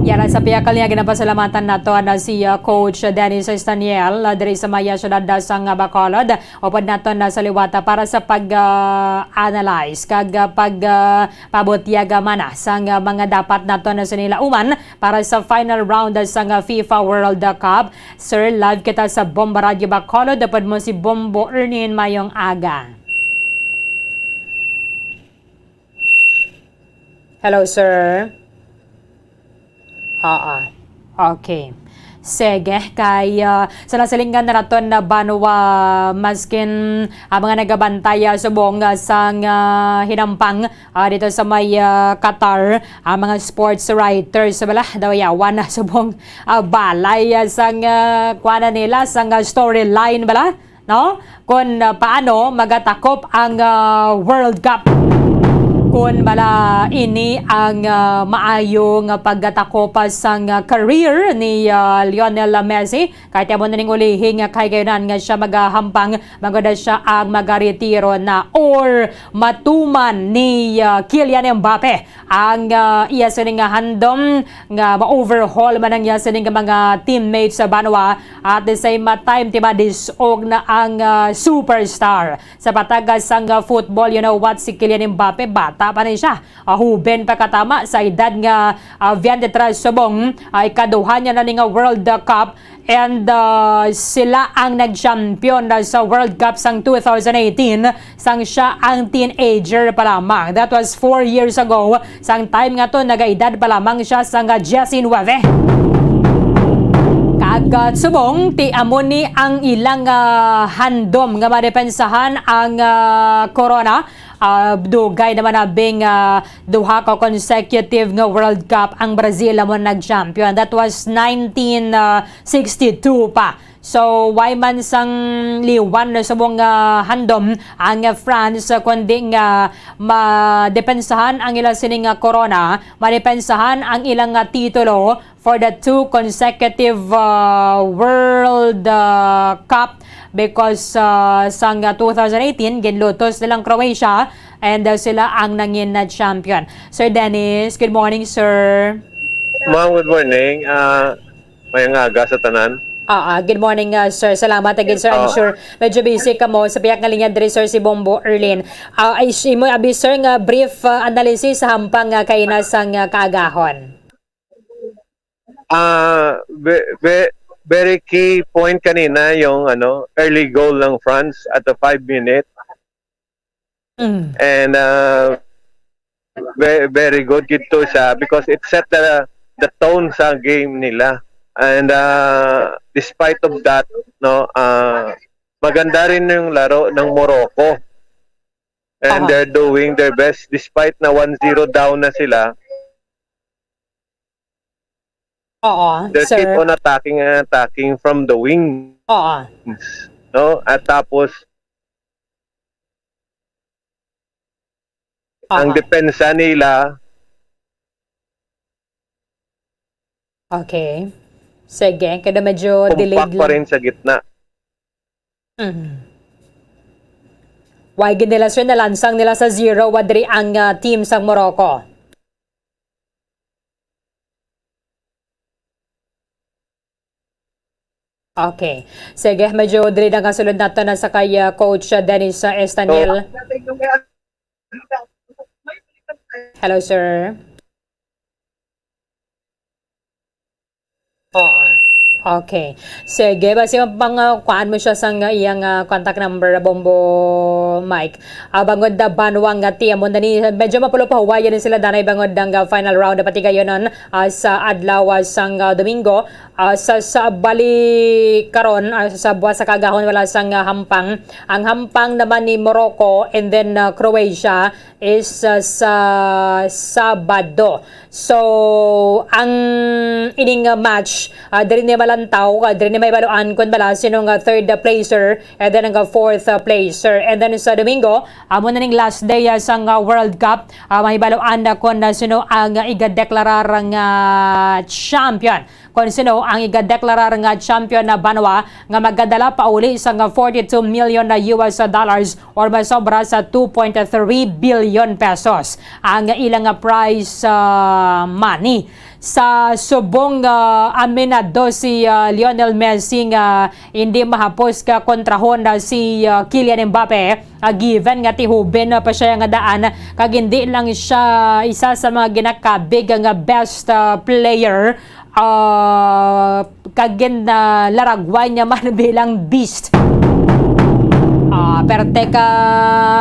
Yara sa pihak linya, ginapasalamatan nato na si, ah, Coach Dennis Staniel, ah, diri sa may, ah, siyudad, ah, sang, ah, Bacolod. Upod naton na sa liwata para sa pag, ah, analyze kag, ah, pag, ah, pabutyag, ah, man, ah, sang, ah, mga dapat naton na sinilauman para sa final round, ah, sang, ah, FIFA World Cup. Sir, live kita sa Bomba Radio Bacolod. Dapat mo si Bombo Ernin. Mayong aga. Hello, sir. Oo. Okay. Sige, kay, ah, sa nasilingan na naton na banwa, maskin ang mga nagabantay, ah, subong, ah, sang, ah, hinampang, ah, dito sa may, ah, Qatar, ang mga sports writers, bala, daw yawan na subong, ah, balay, ah, sang, ah, kuana nila, sang, ah, storyline, bala, no? Kon, ah, paano magatakop ang, ah, World Cup. Kon bala ini ang, ah, maayo nga paggatakop sang, ah, career ni, ah, Lionel Messi. Kay amo na ning ulihi nga kahigayunan nga siya magahampang, magod na siya ang magaretiro na or matuman ni, ah, Kylian Mbappe ang, ah, iya sini nga handom nga ma-overhaul man ang iya sini nga mga teammates sa banwa. At the same time, ti madis-og na ang, ah, superstar sa patag sang, ah, football. You know what? Si Kylian Mbappe, bata pa ni siya. Ah, huben pa katama sa edad nga, ah, twenty-three subong, ah, ikaduha niya na ni nga World Cup. And, ah, sila ang nag-champion na sa World Cup sang two thousand eighteen, sang siya ang teenager pa lamang. That was four years ago. Sang time nga to, nagaedad pa lamang siya sang, ah, diyes nuwebe. Kag, ah, subong, ti amo ni ang ilang, ah, handom nga madepensahan ang, ah, corona. Ah, dugay naman na bing, ah, duha ka consecutive nga World Cup ang Brazil amo nag-champion. That was nineteen sixty-two pa. So, why man sang liwan na subong nga handom ang France, kundi nga madepensahan ang ila sining nga corona, madepensahan ang ilang nga titulo for the two consecutive, uh, World, uh, Cup, because, uh, sang, uh, two thousand eighteen, ginlutos nilang Croatia, and, uh, sila ang nangin na champion. Sir Dennis, good morning, sir. Ma'am, good morning. Ah, mayong aga sa tanan. Ah, ah, good morning, uh, sir. Salamat again, sir. I'm Ah. sure medyo busy ka mo. Sa pihak nga linya diri, sir, si Bombo Erlin. Ah, ay, si mo, abi, sir, nga brief, uh, analysis sa hampang nga kaina sang, uh, kaagahon. Ah, ve-, ve-, very key point kanina yung, ano, early goal ng France at the five minute. Mm. And, ah, ve-, very good gid to siya because it set the, the tone sa game nila. And, ah, despite of that, no, ah, maganda rin yung laro ng Morocco. And Aha. they're doing their best despite na one zero down na sila. Oo, They keep sir. on attacking and attacking from the wing. Oo. No? At tapos, ang Oo. depensa nila, Okay. Sige, kaya medyo delayed kumpak pa lang. rin sa gitna. Mm. Why gid nila, sir, nalansang nila sa zero, wa diri ang, ah, team sa Morocco? Okay. Sige, medyo dili na kasulod nato na sa kay, ah, Coach, ah, Dennis, ah, Estaniel. Hello, sir. Oo. Okay. Sige, basi pang, ah, kuhaan mo siya sang, ah, iyang, ah, contact number, Bombo Mike. Ah, bangod na banwa nga team, mo na ni, medyo mapulo pa huwayan ni sila danay bangod ang, ah, final round na patigayonon, ah, sa adlaw, ah, sang, ah, Domingo. Ah, sa, sa bali karon, ah, sa buwas sa kagahon wala sang, ah, hampang. Ang hampang naman ni Morocco and then, ah, Croatia is, ah, sa Sabado. So, ang ining, ah, match, ah, diri ni malantaw, ah, diri ni mahibaluan kun bala sino nga third, ah, placer and then ang, ah, fourth, ah, placer. And then sa Domingo, amo na ning last day, ah, sang, ah, World Cup, ah, mahibaluan na kun, ah, sino ang, ah, igadeklarar nga champion. Kon sino ang igadeklarar nga champion na banwa nga magadala pauli sang forty-two million na U S dollars or masobra sa two point three billion pesos ang ilang prize, ah, money. Sa subong, ah, aminado si, ah, Lionel Messi nga hindi mahapos ka kontrahon na si, ah, Kylian Mbappe, ah, given nga tihuben na pa siya nga daan kag hindi lang siya isa sa mga ginakabig nga best, ah, player ah, kag gin, ah, laragway niya man bilang beast. Ah, pero teka,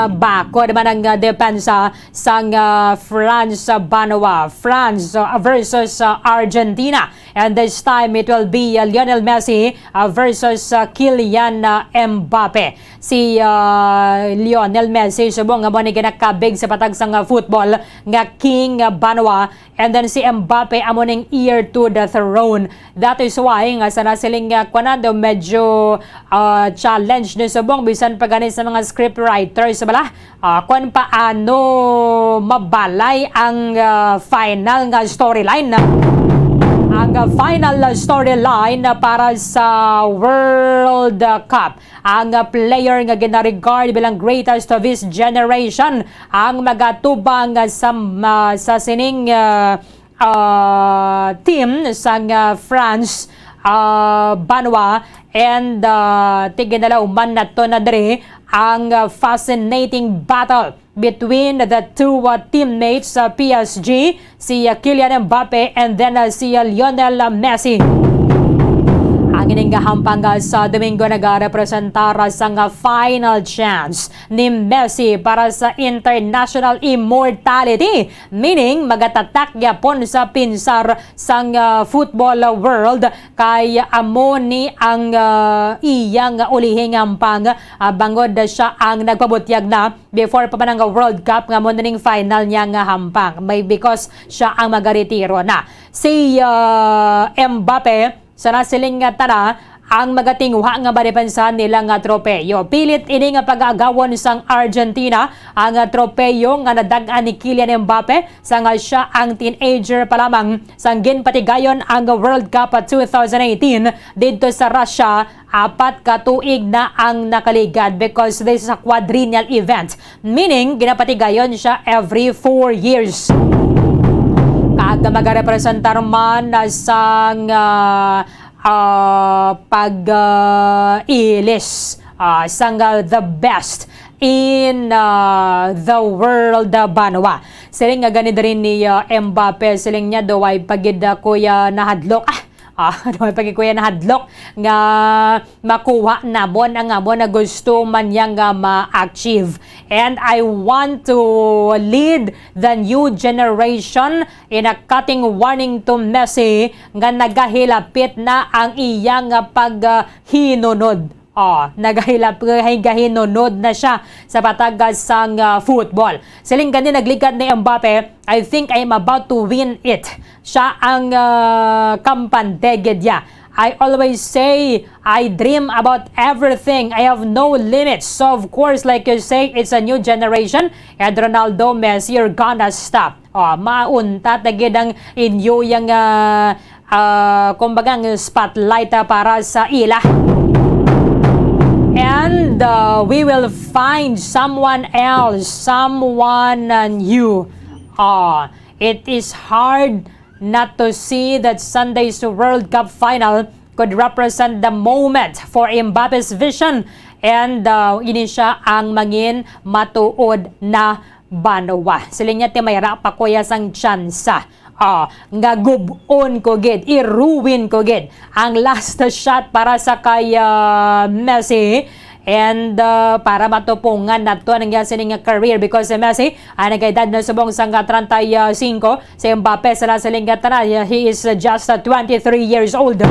bako naman ang, ah, depensa sang, ah, France, ah, banwa. France, ah, versus, ah, Argentina. And this time, it will be, ah, Lionel Messi, ah, versus, ah, Kylian, ah, Mbappe. Si, ah, Lionel Messi, subong nga mo ni ginakabig sa patag sang, ah, football nga king, ah, banwa. And then si Mbappe amo ning heir to the throne. That is why nga sa nasiling nga kuwan na daw medyo, ah, challenge ni subong bisan pa gani sa mga script writers bala. Ah, kung paano mabalay ang, ah, final nga storyline. Ang, ah, final storyline para sa World Cup. Ang, ah, player nga ginaregard bilang greatest of his generation ang magatubang sa, ah, sa sining, ah, ah, team sang, ah, France, ah, banwa, and, ah, tiginalauman nato na diri ang, ah, fascinating battle between the two, ah, teammates sa P S G, si, ah, Kylian Mbappe, and then, ah, si, ah, Lionel Messi. Ang ining gahampang, ah, sa Domingo nagarepresentar sang, ah, final chance ni Messi para sa international immortality, meaning magatatak gyapon sa pinsar sang, ah, football world kay amo ni ang, ah, iyang ulihing hampang, ah, bangod siya ang nagpabutyag na before pa man ang World Cup nga mo na ning final niya nga hampang. May, because siya ang magaretiro na. Si, ah, Mbappe, sa nasiling nga tana, ang magatinguha nga madepensahan nila nga tropeyo. Pilit ini nga pag-aagawon sang Argentina ang, ah, tropeyo nga nadag-an ni Kylian Mbappe, sang, ah, siya ang teenager pa lamang sang ginpatigayon ang World Cup two thousand eighteen didto sa Russia. Apat ka tuig na ang nakaligad because this is a quadrennial event, meaning ginapatigayon siya every four years. Kag magarepresentar man sang, ah, ah, pag, ah, ilis, ah, sang, ah, the best in, ah, the world, ah, banwa. Siling nga gani diri ni, ah, Mbappe, siling niya, "Daw way pa gid ako, ah, nahadlok." Ah, Ah, ano ang pagikuya na hadlok nga makuha namon ang amon na gusto man niya nga ma-achieve. And I want to lead the new generation in a cutting warning to Messi nga nagahilapit na ang iya nga paghinunod. Oh, nagahilap-, gahinunod na siya sa patagas sang, ah, football. Siling gani nagligad ni Mbappe, "I think I am about to win it." Siya ang, ah, kampante gid ya. "I always say I dream about everything. I have no limits." So, of course, like you say, it's a new generation. And Ronaldo, Messi, you're gonna stop. Oh, mauntat na gid ang inyo yang, ah, ah, kumbaga, ang spotlight, ah, para sa ila. And, ah, we will find someone else, someone, ah, new. Ah, it is hard not to see that Sunday's World Cup final could represent the moment for Mbappe's vision, and, ah, ini siya ang mangin matuod na banwa. Siling niya, "Ti mayra pa ko ya sang tsansa, ah, nga gub-on ko gid, i-ruin ko gid ang last shot para sa kay, ah, Messi." And, ah, para matupungan nato ang iya sini nga career, because si Messi, ah, nagaedad na subong sang treinta y cinco, si Mbappe sala sa linggatan na, he is, uh, just, uh, twenty-three years old.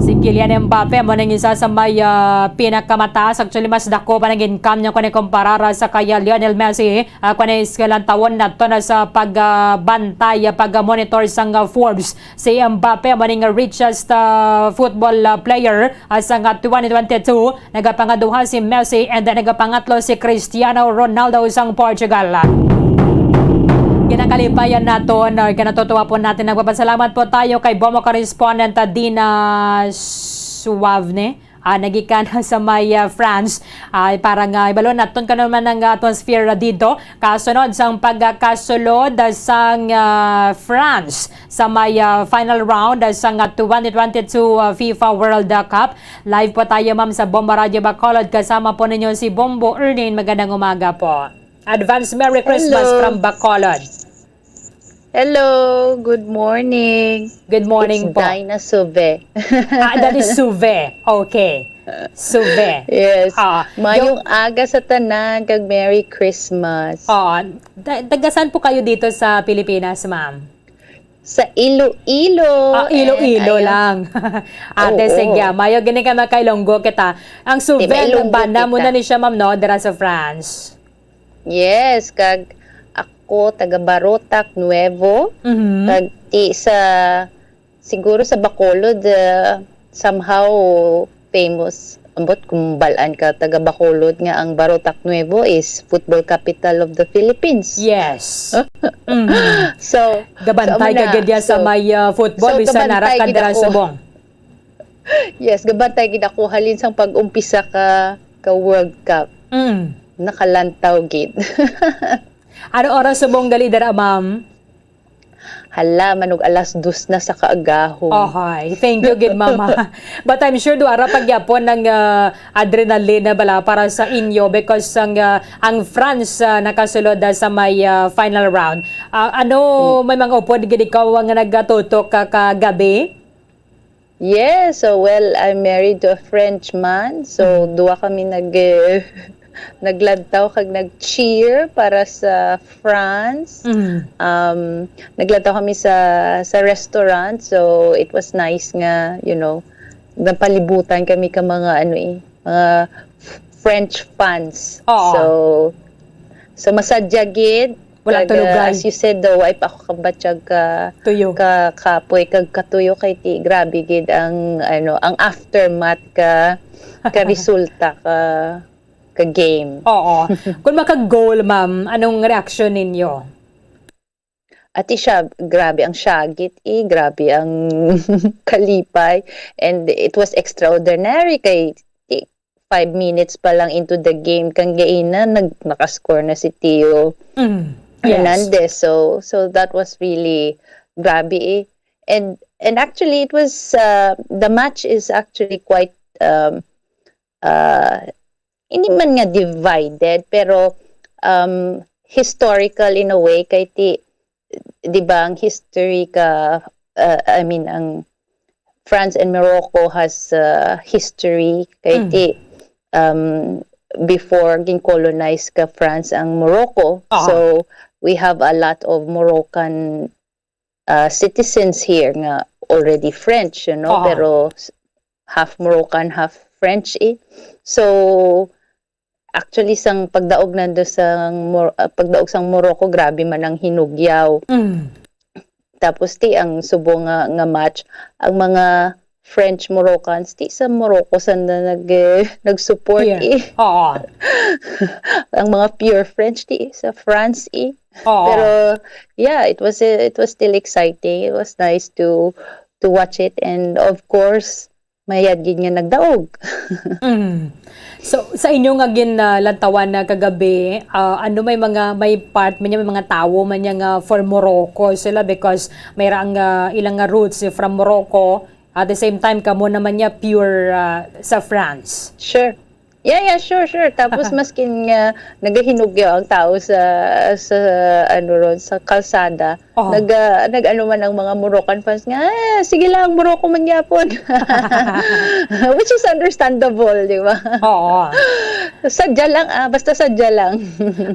Si Kylian Mbappe mo nang isa sa may, uh, pinakamataas. Actually, mas dako pa nang income niya kung ikumparar sa kay Lionel Messi. Uh, kung ilang taon na to na sa pag, uh, bantay, uh, pag-monitor sang, uh, Forbes, si Mbappe mo ning richest, uh, football, uh, player, uh, sa nga twenty twenty-two. Nagapangaduha si Messi and nagapangatlo si Cristiano Ronaldo sang Portugal. Kinakalipayan naton, or kinatutuwa po natin, nagpapasalamat po tayo kay Bomo correspondent, ah, Dina Suavne. Ah, nagikan sa may, ah, France. Ah, para nga ibalo naton kano man ang atmosphere dito. Kasunod sang pagkasulod sang, ah, France sa may, ah, final round sang, ah, twenty twenty-two, ah, FIFA World Cup. Live po tayo, ma'am, sa Bomba Radyo Bacolod. Kasama po ninyo si Bombo Ernie. Magandang umaga po. Advance Merry Christmas Hello. from Bacolod. Hello, good morning. Good morning It's po. Dinah Suve. Ah, that is Suve. Okay. Suve. Yes. Ah, Mayong yung aga sa tanan, kag Merry Christmas. Ah, da-, taga saan po kayo dito sa Pilipinas, ma'am? Sa Iloilo. Ah, Iloilo And ayun. lang. Ate, Oo. sige, ah, mayo gini ka makailonggo kita. Ang Di Suve, mailonggo bana mo kita. na ni siya, ma'am, no? Dira sa France. Yes, kag ako taga Barotac Nuevo. Mhm. Kag ti sa, siguro sa Bacolod, uh, somehow famous. Ambot kung balaan ka taga Bacolod nga ang Barotac Nuevo is football capital of the Philippines. Yes. Mhm. So, Gabantay so, ka gid ya sa so, may, uh, football, so, bisan nara gabantay ka gid dira ako. subong. Yes, gabantay gid ako halin sang pag-umpisa ka, ka World Cup. Mm. Nakalantaw gid. Ano oras subong gali dira, ma'am? Hala, manog alas dos na sa kaagahon. Ohay, thank you gid, mama. But I'm sure duara pa gyapon ang, ah, adrenaline na bala para sa inyo because ang, ah, ang France, ah, nakasulod, ah, sa may, ah, final round. Ah, ano, Hmm. may mga upod gid ikaw nga nagatutok ka kagabi? Yes, so, well, I'm married to a Frenchman. So, Mm. duwa kami nag-, naglantaw kag nag-cheer para sa France. Mm. Um, naglantaw kami sa, sa restaurant. So, it was nice nga, you know, napalibutan kami ka mga, ano eh, mga French fans. Oo. So, so masadya gid. Wala Kag, tulog, ah, ay. as you said, daw, ay pa ako kabatyag ka, Tuyo. ka kapoy, kag katuyo kay ti, grabe gid ang, ano, ang aftermath ka, ka resulta ka, ka game. Oo. Kung maka-goal, ma'am, anong reaksyon ninyo? Ati siya, grabe ang syagit, eh, grabe ang kalipay. And it was extraordinary kay ti, five minutes pa lang into the game, kang gaina, nag-, nakascore na si Theo Mm. Yes. Hernandez. So, so that was really grabe, eh. And, and actually, it was, uh, the match is actually quite, um, uh, hindi man nga divided, pero, um, historical in a way, kay ti, di ba, ang history ka, uh, I mean, ang France and Morocco has, uh, history kay Mm. ti, um, before gin-colonize ka France ang Morocco. Aha. So, we have a lot of Moroccan, uh, citizens here nga already French, you know, Aha. pero s-, half Moroccan, half French eh. So, actually, sang pagdaog nando sang Mor-, ah, pagdaog sang Morocco, grabe man ang hinugyaw. Mm. Tapos ti ang subong nga, nga match, ang mga French Moroccans, ti sa Morocco sanda nag-, eh, nag-support Pure. eh. Oo. Ang mga pure French, ti sa France eh. Oo. Pero, yeah, it was, eh, it was still exciting. It was nice to, to watch it. And of course, mayad gid nga nagdaog. Mm. So, sa inyo nga gin, ah, lantawan na kagabi, ah, ano, may mga, may part man niya, may mga tawo man niya nga for Morocco sila because may ra ang, ah, ilang nga roots from Morocco. At the same time, kamo naman niya pure, ah, sa France. Sure. Yeah, yeah, sure, sure. Tapos maskin nga nagahinugyaw ang tao sa, sa, ano ron, sa kalsada, Oh. nag, ah, nag-ano man ang mga Moroccan fans nga, "Ah, sige lang, Morocco man gyapon." Which is understandable, di ba? Oo. Sadya lang, ah, basta sadya lang.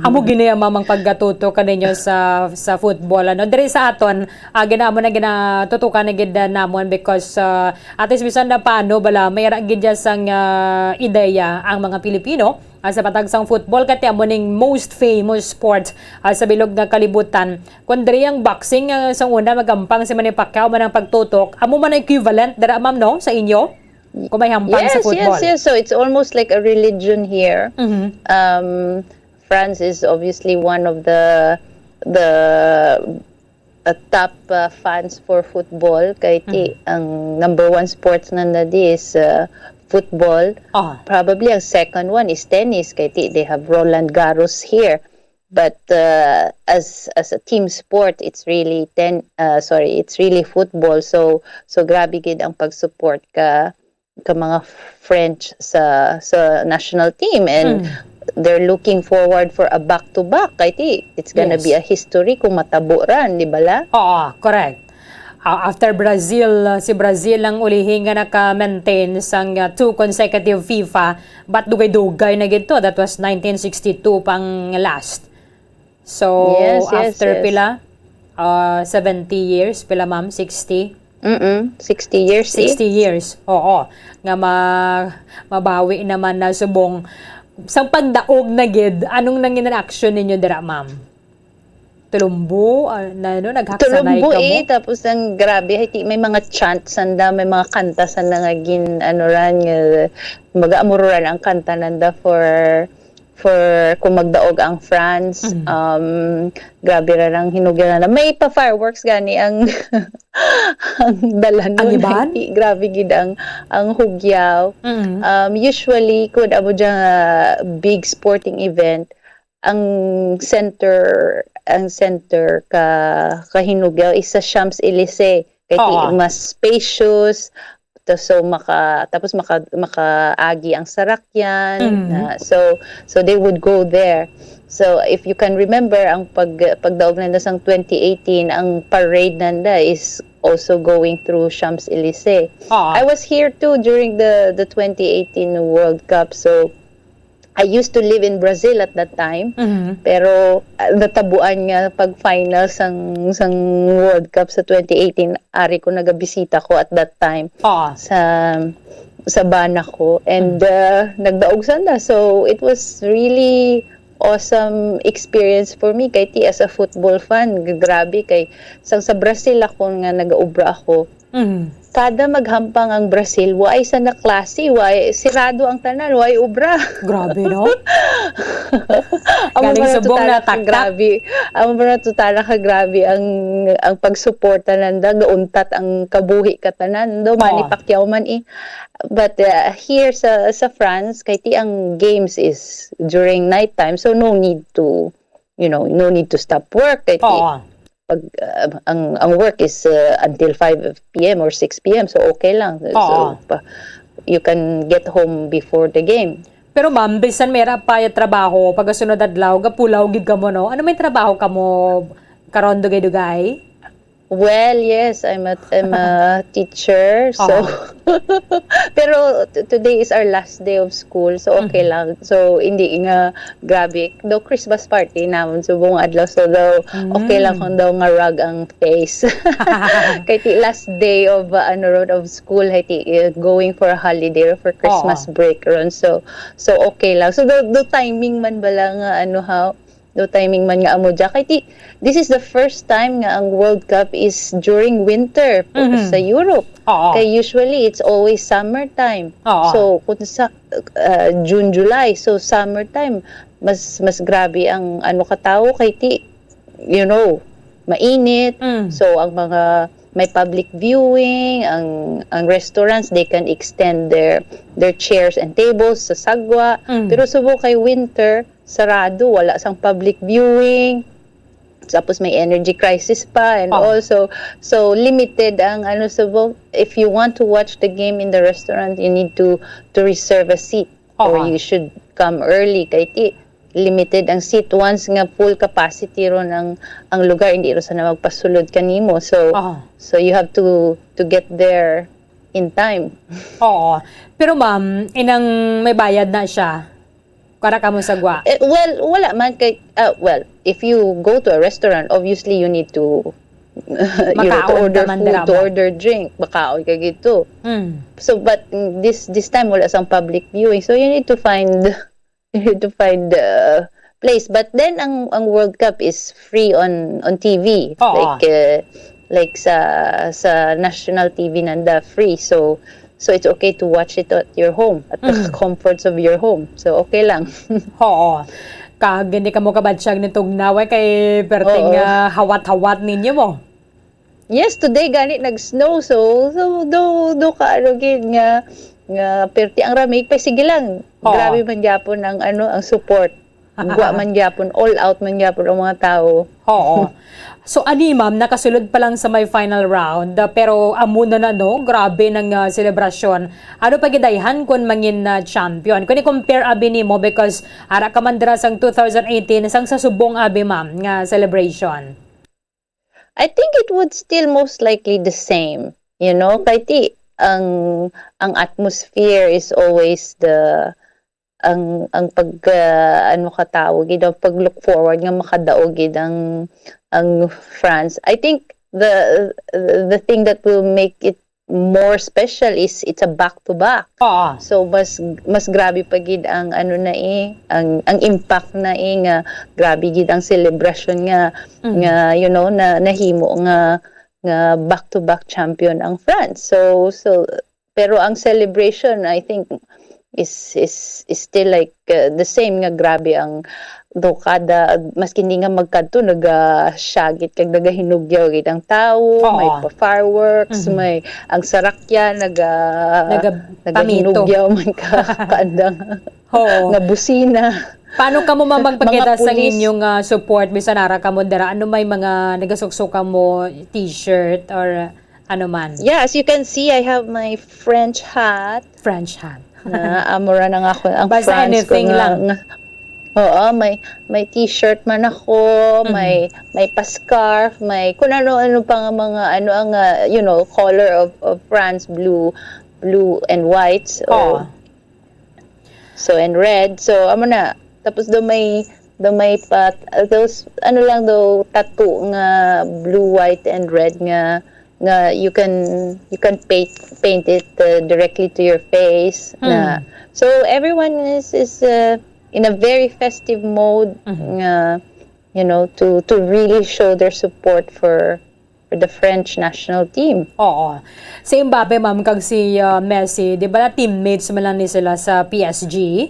Amo gini ang mamang pagkatuto kaninyo sa, sa football, ano? Diri sa aton, ah, gina-, amo na ginatutukan na gid, ah, namon because, ah, at least bisan na paano bala, may ra gid dya sang, ah, ideya ang mga Pilipino, ah, sa patag sang football, kay amo ning most famous sport, ah, sa bilog nga kalibutan. Kun diri ang boxing, ah, sang una magampang si Manny Pacquiao man ang pagtutok, amo man ang equivalent dira, ma'am, no, sa inyo? Kung may hampang sa Yes, football. yes, yes. So it's almost like a religion here. Mhm. Um, France is obviously one of the, the, uh, top, uh, fans for football. Kay ti, Mhm. ang number one sports nanda di is, uh, football. Ah. Probably ang second one is tennis. Kay ti, they have Roland Garros here. But, uh, as, as a team sport, it's really ten-, uh, sorry, it's really football. So, so grabe gid ang pag-support ka, ka mga French sa, sa national team. And Mm. they're looking forward for a back-to-back. Kay ti, it's gonna Yes. be a history kung matabo ran, di ba la? Oo, correct. Ah, after Brazil, ah, si Brazil ang ulihi nga naka-maintain sang, ah, two consecutive FIFA, but dugay-dugay na gid to. That was nineteen sixty-two pang last. So, Yes, yes, after yes. pila? Ah, seventy years, pila, ma'am? Sixty? Mm-mm, sixty years, eh. Sixty years, oo. Nga ma-, mabawi naman na subong. Sa pagdaog na gid, anong nangin action ninyo dira, ma'am? Tulumbo, ah, na, ano, naghaksanay Tulumbo, kamo? eh, tapos ang grabe, hay, ti-, may mga chant sanda, may mga kanta sanda nga gin-, ano ran, nga, kumbaga, amo ran ang kanta nanda for, for kung magdaog ang France. Mhm. Um, grabe ra ang hinugyaw nanda. May pa-fireworks gani ang, ang dalanon, Ang iban? hay, ti-, grabe gid ang, ang hugyaw. Mhm. Um, usually, kun amo dyan nga big sporting event, ang center, ang center ka, ka hinugyaw is sa Champs-Élysées. Kay ti-, Oo. mas spacious, to, so maka-, tapos maka-, makaagi ang sarakyan, Mm. na, so, so they would go there. So, if you can remember, ang pag-, pagdaog nanda sang twenty eighteen, ang parade nanda is also going through Champs-Élysées. Oo. I was here too during the, the twenty eighteen World Cup, so I used to live in Brazil at that time, Mhm. pero, ah, natabuan nga pag-final sang, sang World Cup sa twenty eighteen, ari ko, nagabisita ko at that time Oo. sa, sa bana ko. And, Mm. ah, nagdaog sanda. So, it was really awesome experience for me. Kay ti, as a football fan, g-, grabe kay sang sa Brazil ako nga nagaubra ako, Mm. Kada maghampang ang Brazil, waay sana klase, waay, sirado ang tanan, waay obra. Grabe, no? Amo Galing man ang subong tutala na ka taktak. Grabe. Amo man ang tutala ka grabe ang, ang pagsuporta nanda, gauntat ang kabuhi ka tanan. Daw Manny Oo. Pacquiao man eh. But, uh, here sa, sa France, kay ti ang games is during night time, so no need to, you know, no need to stop work. Kay ti Oo. pag, uh, ang, ang work is, uh, until five p m or six p m, so okay lang. So, Oo. pa-, you can get home before the game. Pero ma'am, bisan may ra pa ya trabaho, pagkasunod adlaw, gapulaw gid kamo, no? Ano may trabaho kamo karon, dugay-dugay? Well, yes, I'm a, I'm a teacher. So, pero t- today is our last day of school. So, okay lang. So, hindi nga, grabe. Daw Christmas party naman sa buong adlaw. So, daw, okay lang kung daw nga rag ang face. Kay ti last day of, uh, ano, road of school, hay ti, uh, going for a holiday or for Christmas break ron. So, so, okay lang. So, daw, daw timing man bala nga, ano, ha, no timing man nga amo dya. Kay ti, this is the first time nga ang World Cup is during winter po Mhm. sa Europe. Oo. Kay usually, it's always summertime. Oo. So, kung sa, uh, June, July, so summertime, mas, mas grabe ang ano ka tao kay ti, you know, mainit. Mm. So, ang mga may public viewing, ang, ang restaurants, they can extend their, their chairs and tables sa sagwa. Mm. Pero subo kay winter, sarado, wala sang public viewing. Tapos may energy crisis pa, and Oh. also, so limited ang ano, subo, if you want to watch the game in the restaurant, you need to, to reserve a seat. Or Oo. you should come early kay ti limited ang seat. Once nga full capacity ron ang, ang lugar, hindi ron sana magpasulod kanimo. So, Oo. so you have to, to get there in time. Oo. Pero ma'am, inang may bayad na siya, kara ka mo sa gwa? Eh, well, wala man kay, ah, well, if you go to a restaurant, obviously you need to, you know, to Makaon ka order man food, dira to mo. order drink, makaon ka gito. Mm. So, but, mm, this, this time, wala sang public viewing. So, you need to find, you need to find the place. But then, ang, ang World Cup is free on, on T V. Oo. Like, uh, like sa, sa national T V nanda, free. So, so it's okay to watch it at your home, at the Mm. comforts of your home. So, okay lang. Oo. Kag hindi ka mo kabatyag ni tugnaw, eh, kay perting, Oo. ah, hawat-hawat ninyo mo. Yes, today gani nag-snow, so, so do, do ka, ano, gid nga, nga perti ang ramig, pa sige lang. Oo. Grabe man gyapon ang, ano, ang support. Gwa man gyapon, all out man gyapon ang mga tao. Oo. So, ani, ma'am, nakasulod pa lang sa may final round, ah, pero amo na na, no? Grabe nang, ah, selebrasyon. Ano pa gidayhan kun mangin, ah, champion? Kun i-compare abi nimo, because ara ka man dira sang two thousand eighteen, sang sa subong abi, ma'am, nga celebration. I think it would still most likely the same, you know, kay ti ang, ang atmosphere is always the, ang, ang pag, ah, ano ka tawag gid, ang pag-look forward nga makadaog gid ang, ang France. I think the, the thing that will make it more special is it's a back-to-back. Oo. So, mas, mas grabe pa gid ang ano na eh, ang, ang impact na eh, nga grabe gid ang celebration nga, Mm. nga, you know, na nahimo nga, nga back-to-back champion ang France. So, so, pero ang celebration, I think, is, is, is still like, uh, the same nga grabe ang do kada, maski hindi nga magkadto, nagasyagit kag nagahinugyaw gid ang tawo, Oo. may pa fireworks, Mhm. may ang sarakyan, naga-, Naga-, nagahinugyaw pamito. man ka, kaandang Oo. nga busina. Paano kamo, ma'am, Mga magpakita sa pulis. inyong, ah, support bisan ara kamo dira? Ano may mga nagasuksok kamo, t-shirt or ano man? Yeah, as you can see, I have my French hat. French hat. Na, amo ra nang ako, ang Basta France ko anything nga, lang. nga, oo, may, may t-shirt man ako, Mhm. may, may pa-scarf, may kung ano-ano pa nga mga, ano, ang, ah, you know, color of, of France, blue, blue and white. So, Oo. so, and red. So, amo na. Tapos do may, do may pat-, those, ano lang do, tattoo nga blue, white, and red nga, nga you can, you can paint, paint it, uh, directly to your face. Hmm. Na, so, everyone is, is, uh, in a very festive mode Mhm. nga, you know, to, to really show their support for, for the French national team. Oo. Si Mbappe, ma'am, kag si, uh, Messi, di ba na teammates man lang ni sila sa P S G?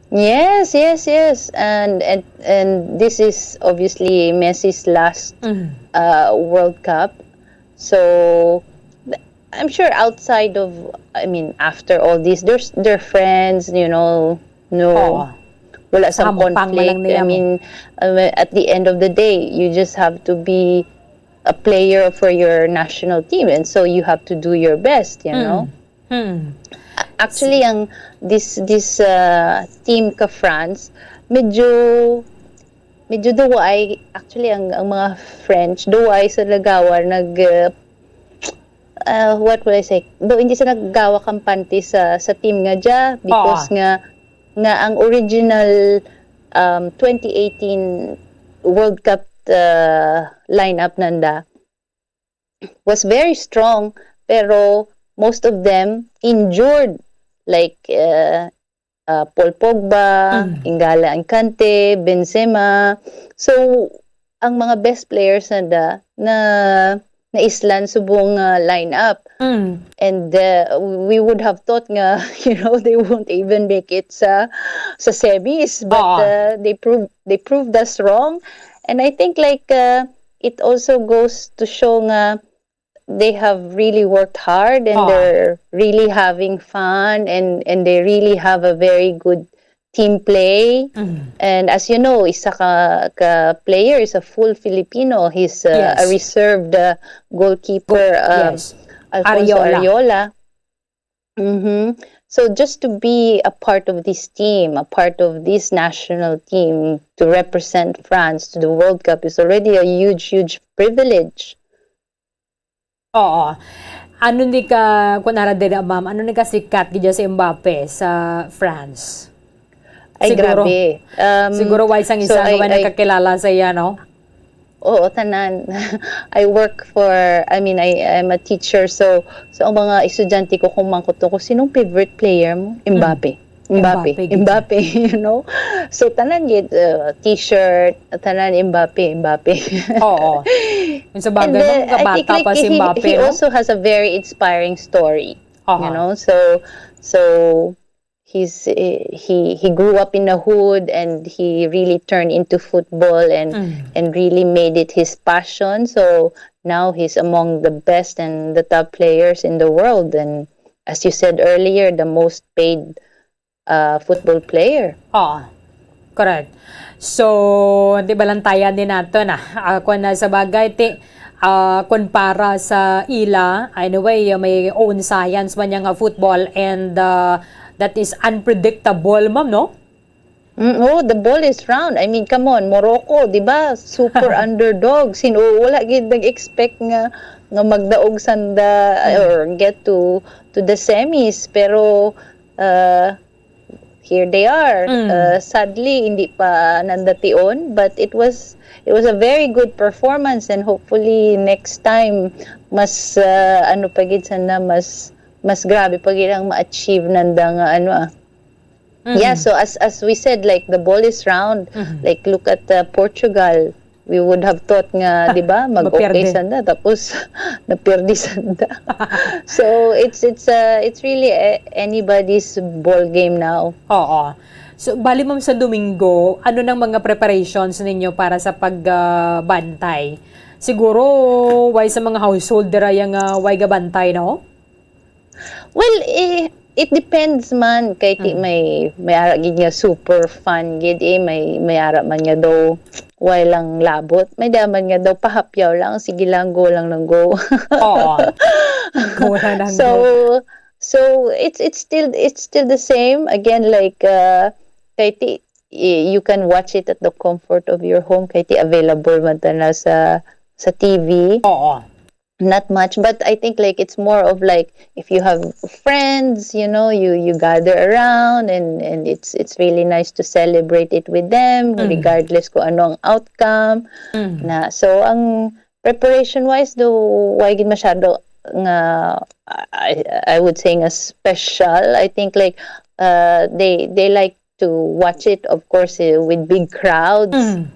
Yes, yes, yes. And, and, and this is obviously Messi's last, Mhm. uh, World Cup. So, th-, I'm sure outside of, I mean, after all this, there's, they're friends, you know, no, Oo. wala Sa sang hampang man lang conflict. I niya mo. mean, uh, at the end of the day, you just have to be a player for your national team, and so you have to do your best, you know? Mm. Mm. A-, actually, ang this, this, uh, team ka France, medyo, medyo duwaay, actually, ang, ang mga French, duwaay sa nagawa nag, uh, uh, what would I say? Do hindi sa nagawa kampante sa, sa team nga dya because Oo. nga, nga ang original, um, twenty eighteen World Cup, uh, lineup nanda was very strong, pero most of them injured, like, uh, uh, Paul Pogba, Mm. N'Golo Kante, Benzema. So, ang mga best players na da, na, na islan subong, uh, lineup. Mm. And, uh, we would have thought nga, you know, they won't even make it sa, sa semis. But, Oo. uh, they proved, they proved us wrong. And I think, like, uh, it also goes to show nga they have really worked hard and Ah. they're really having fun and, and they really have a very good team play. Mm. And as you know, isa ka, ka player is a full Filipino. He's, uh, a Yes. reserved, uh, goalkeeper, Go- uh, yes. Alfonso Ariola. Ariola. Mm-hmm. So just to be a part of this team, a part of this national team, to represent France to the World Cup is already a huge, huge privilege. Oo. Ano ni ka, kunara dira, ma'am, ano ni ka sikat gid si Mbappe sa France? Ay, Siguro, grabe. Um, siguro wala sang so isa nga I, wala I, nakakilala sa iya, no? Oo, tanan. I work for, I mean, I, I'm a teacher, so, so ang mga estudyante ko, kung mangkot ko, "Sinong favorite player mo?" Mm. Mbappe. Mbappe, Mbappe, gid. Mbappe, you know? So, tanan gid, uh, t-shirt, tanan Mbappe, Mbappe. Oo. Yung sa bagay, And, uh, mga I think, bata like, pa si he, Mbappe, he no? also has a very inspiring story, Aha. you know? So, so, he's, eh, he, he grew up in a hood and he really turned into football and, Mm. and really made it his passion. So, now he's among the best and the top players in the world. And as you said earlier, the most paid, uh, football player. Oo. Correct. So, di ba lang tayan din nato na? Ah, kung na sa bagay, ti, ah, kung para sa ila, anyway, may own science man niya nga football and, ah, that is unpredictable, ma'am, no? Mm, oh, the ball is round. I mean, come on, Morocco, di ba? Super underdog. Sino, wala gid nag-expect nga, nga magdaog sanda Mm. or get to, to the semis. Pero, uh, here they are. Mm. Uh, sadly, hindi pa nandation, but it was, it was a very good performance, and hopefully next time, mas, uh, ano pa gid sana, mas, mas grabe pa gid ang ma-achieve nanda nga ano, ah. Mm. Yeah, so as, as we said, like, the ball is round. Mm-hmm. Like, look at, uh, Portugal. We would have thought nga, di ba, mag-okay Maperde. sanda, tapos naperde sanda. So, it's, it's, uh, it's really a-, anybody's ball game now. Oo. So, bali, ma'am, sa Domingo, ano nang mga preparations ninyo para sa pag, ah, bantay? Siguro, wala sa mga household dira yang, ah, wala gabantay, no? Well, eh, it depends man. Kay ti Mm. may, may ara gid nga super fan gid, eh. May, may ara man nga daw wala lang labot. May ara man nga daw pahapyaw lang. Sige lang, go lang ng go. Oo. Go lang ng So, go. so it's, it's still, it's still the same. Again, like, uh, kay ti, y-, you can watch it at the comfort of your home. Kay ti available man ta na sa, sa T V. Oo. Not much, but I think, like, it's more of, like, if you have friends, you know, you, you gather around and, and it's, it's really nice to celebrate it with them, Mm. regardless kung ano ang outcome. Mm. Na, so, ang preparation-wise, do, wala gid masyado nga, I, I would say nga special. I think, like, uh, they, they like to watch it, of course, eh, with big crowds. Mm.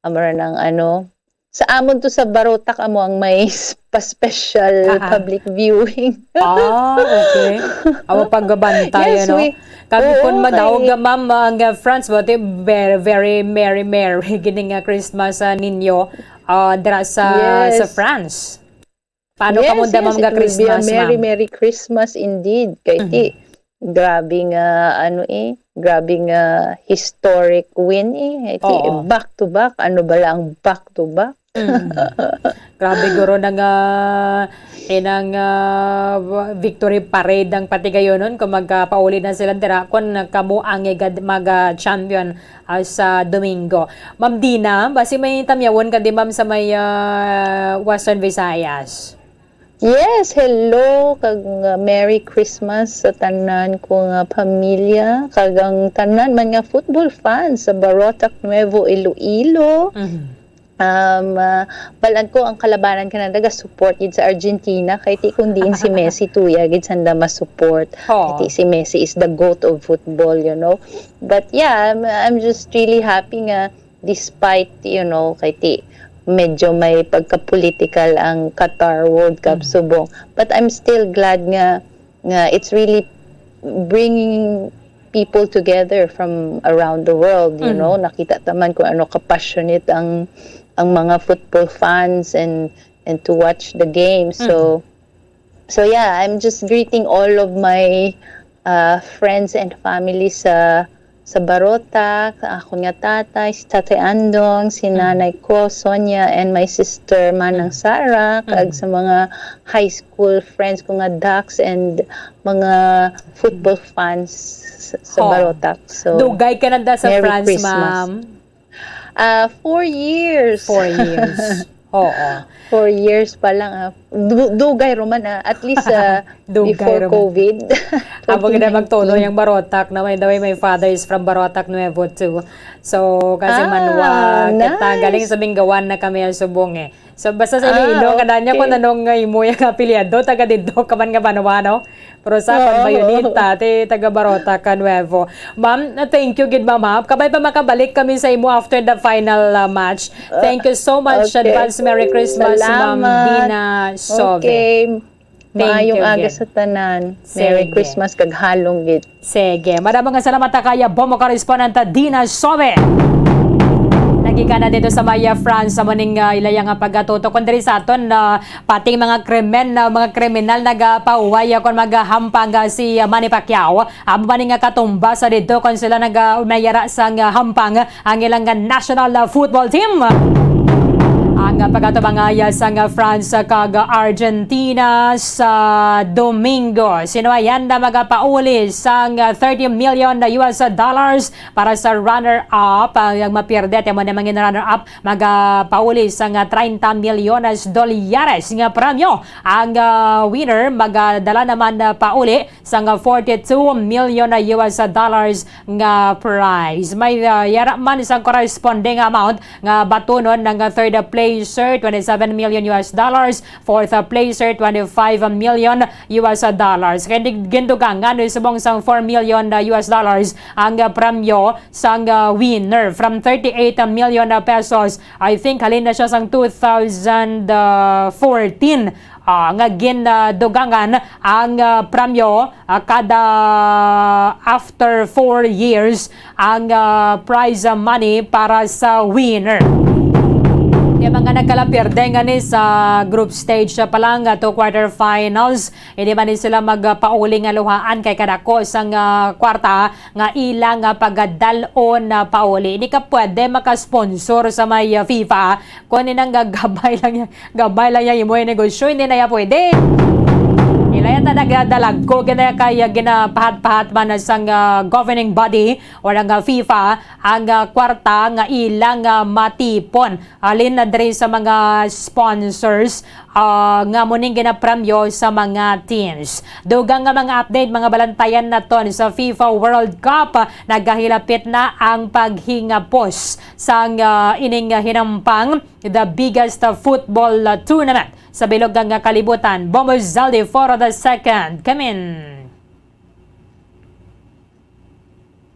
Amo ra nang ano, sa amon to sa Barotac, amo ang may s-, pa-special Ah, ah. public viewing. Ah, okay. Amo pagbantay, Yes, ano? we, Kami oo, kun madaog kay nga, ma'am, ang, uh, France, but, eh, very, very merry, merry gini nga Christmas, ah, ninyo, ah, dira sa, Yes. sa France. Paano Yes, kamo da, yes, ma'am, it nga will be a Christmas, merry, ma'am? merry Christmas indeed. Kay Mhm. ti, grabe nga, ano, eh, grabe nga historic win, eh. Kay ti, Oo. back to back, ano ba lang back to back? Mm. Grabe guro na nga, eh, nang, ah, victory parade ang patigayonon kung magkapauli na sila dira, kung kamo ang igad-, mag, ah, champion, ah, sa Domingo. Ma'am Dina, basi may tamyawon ka di, ma'am, sa may, ah, Western Visayas? Yes, hello, kag, uh, Merry Christmas sa tanan ko nga pamilya, kag ang tanan man nga football fans sa Barotac Nuevo, Iloilo. Mhm. Um, uh, balan ko ang kalabanan ka na naga-support gid sa Argentina, kay ti kung diin si Messi, tuya gid sanda ma-support. Ho. Kay ti si Messi is the goat of football, you know. But yeah, I'm, I'm just really happy nga despite, you know, kay ti medyo may pagka-political ang Qatar World Cup Mm. subong. But I'm still glad nga, nga it's really bringing people together from around the world, you Mm. know. Nakita ta man kung ano ka-passionate ang, ang mga football fans and, and to watch the game. So, Mm. so yeah, I'm just greeting all of my, uh, friends and family sa, sa Barotac, akon nga tatay, si Tatay Andong, si Mm. nanay ko, Sonia, and my sister, Manang Mm. Sarah, kag Mm. sa mga high school friends ko nga Dux and mga football fans sa, sa Ho. Barotac. So, Dugay ka na da sa Merry France, Christmas. Ma'am. Ah, four years. Four years. Oo. Four years pa lang, ah. Du-, dugay ro man, ah. At least, ah, Dugay before ro man. COVID, Amo gid na magtuno twenty nineteen. Yang Barotac na, by the way, my father is from Barotac Nuevo too. So, kasi Ah, Manwa, kita nice. galing sa Mingawan na kami ang subong eh. So, basta sa Ah, Iloilo, kadanya ko okay. nanong nga imo yung apelyido, taga didto ka man nga banwa, no? Pero sa Oo. Bayonita, ti taga Barotac Nuevo. Ma'am, uh, thank you gid, ma'am, ha? Kabay pa makabalik kami sa imo after the final, uh, match. Uh, Thank you so much. okay. Advance Merry Christmas, Ma'am Salamat. Dina Sove. Okay. Thank Maayong you aga gid. sa tanan. Merry Sige. Christmas kag halong gid. Sige. Madamo nga salamat ta kaya, Bombo, correspondent Dina Sove. Nagigana dito sa may, uh, France, sa muning, uh, ilaya nga pagatuto. Kung diri sa aton, uh, Pati mga krimen, ah, mga kriminal nagapauway kon magahampang, ah, si, ah, Manny Pacquiao. Amo ba ni nga katumba sa didto kon sila naga-, nayara sang, ah, hampang ang ilang, ah, national, ah, football team? Ang, ah, pagkatubangay sang, ah, France, ah, kag, ah, Argentina sa Domingo. Sino ayan na magapauli sang, ah, thirty million na U S dollars para sa runner-up? Ang, ang mapierde, amo na mangin runner-up, magapauli sang, ah, treinta milyones dolyares nga premyo. Ang, ah, winner magadala naman, ah, pauli sang, ah, forty-two million na U S dollars nga prize. May, ah, yara man isang corresponding amount nga batunon ng, ah, third placer, twenty-seven million U S dollars, fourth placer, twenty-five million U S dollars. Kay di-, gindugangan ni subong sang four million, ah, U S dollars ang, ah, premyo sang, ah, winner from thirty-eight million pesos. I think halin na siya sang two thousand fourteen, ah, nga gindugangan ang, ah, premyo, ah, kada after four years ang, ah, prize money para sa winner. Di mga nagkalapierde nga ni sa group stage pa lang, ah, to quarterfinals, hindi man ni sila magpauli nga luhaan kay kadako sang, ah, kwarta nga ilang, ah, pagadal-on na pauli. Hindi ka pwede makasponsor sa may, ah, FIFA kung ninang gagabay lang yan, gabay lang yan imo yung negosyo, hindi na yan pwede. Ilaya ta nagdalagko, gina-, kaya ginapahat-pahat man na sang, ah, governing body or ang, ah, FIFA ang, ah, kwarta nga ilang, ah, matipon. Halin na diri sa mga sponsors, ah, nga mo ning ginapremyo sa mga teams. Dugang nga mga update, mga balantayan naton sa FIFA World Cup. Nagahilapit na ang paghingapos sang, ah, ining hinampang, the biggest, ah, football, ah, tournament sa bilog nga kalibutan. Bombo Zaldi for the second. Come in.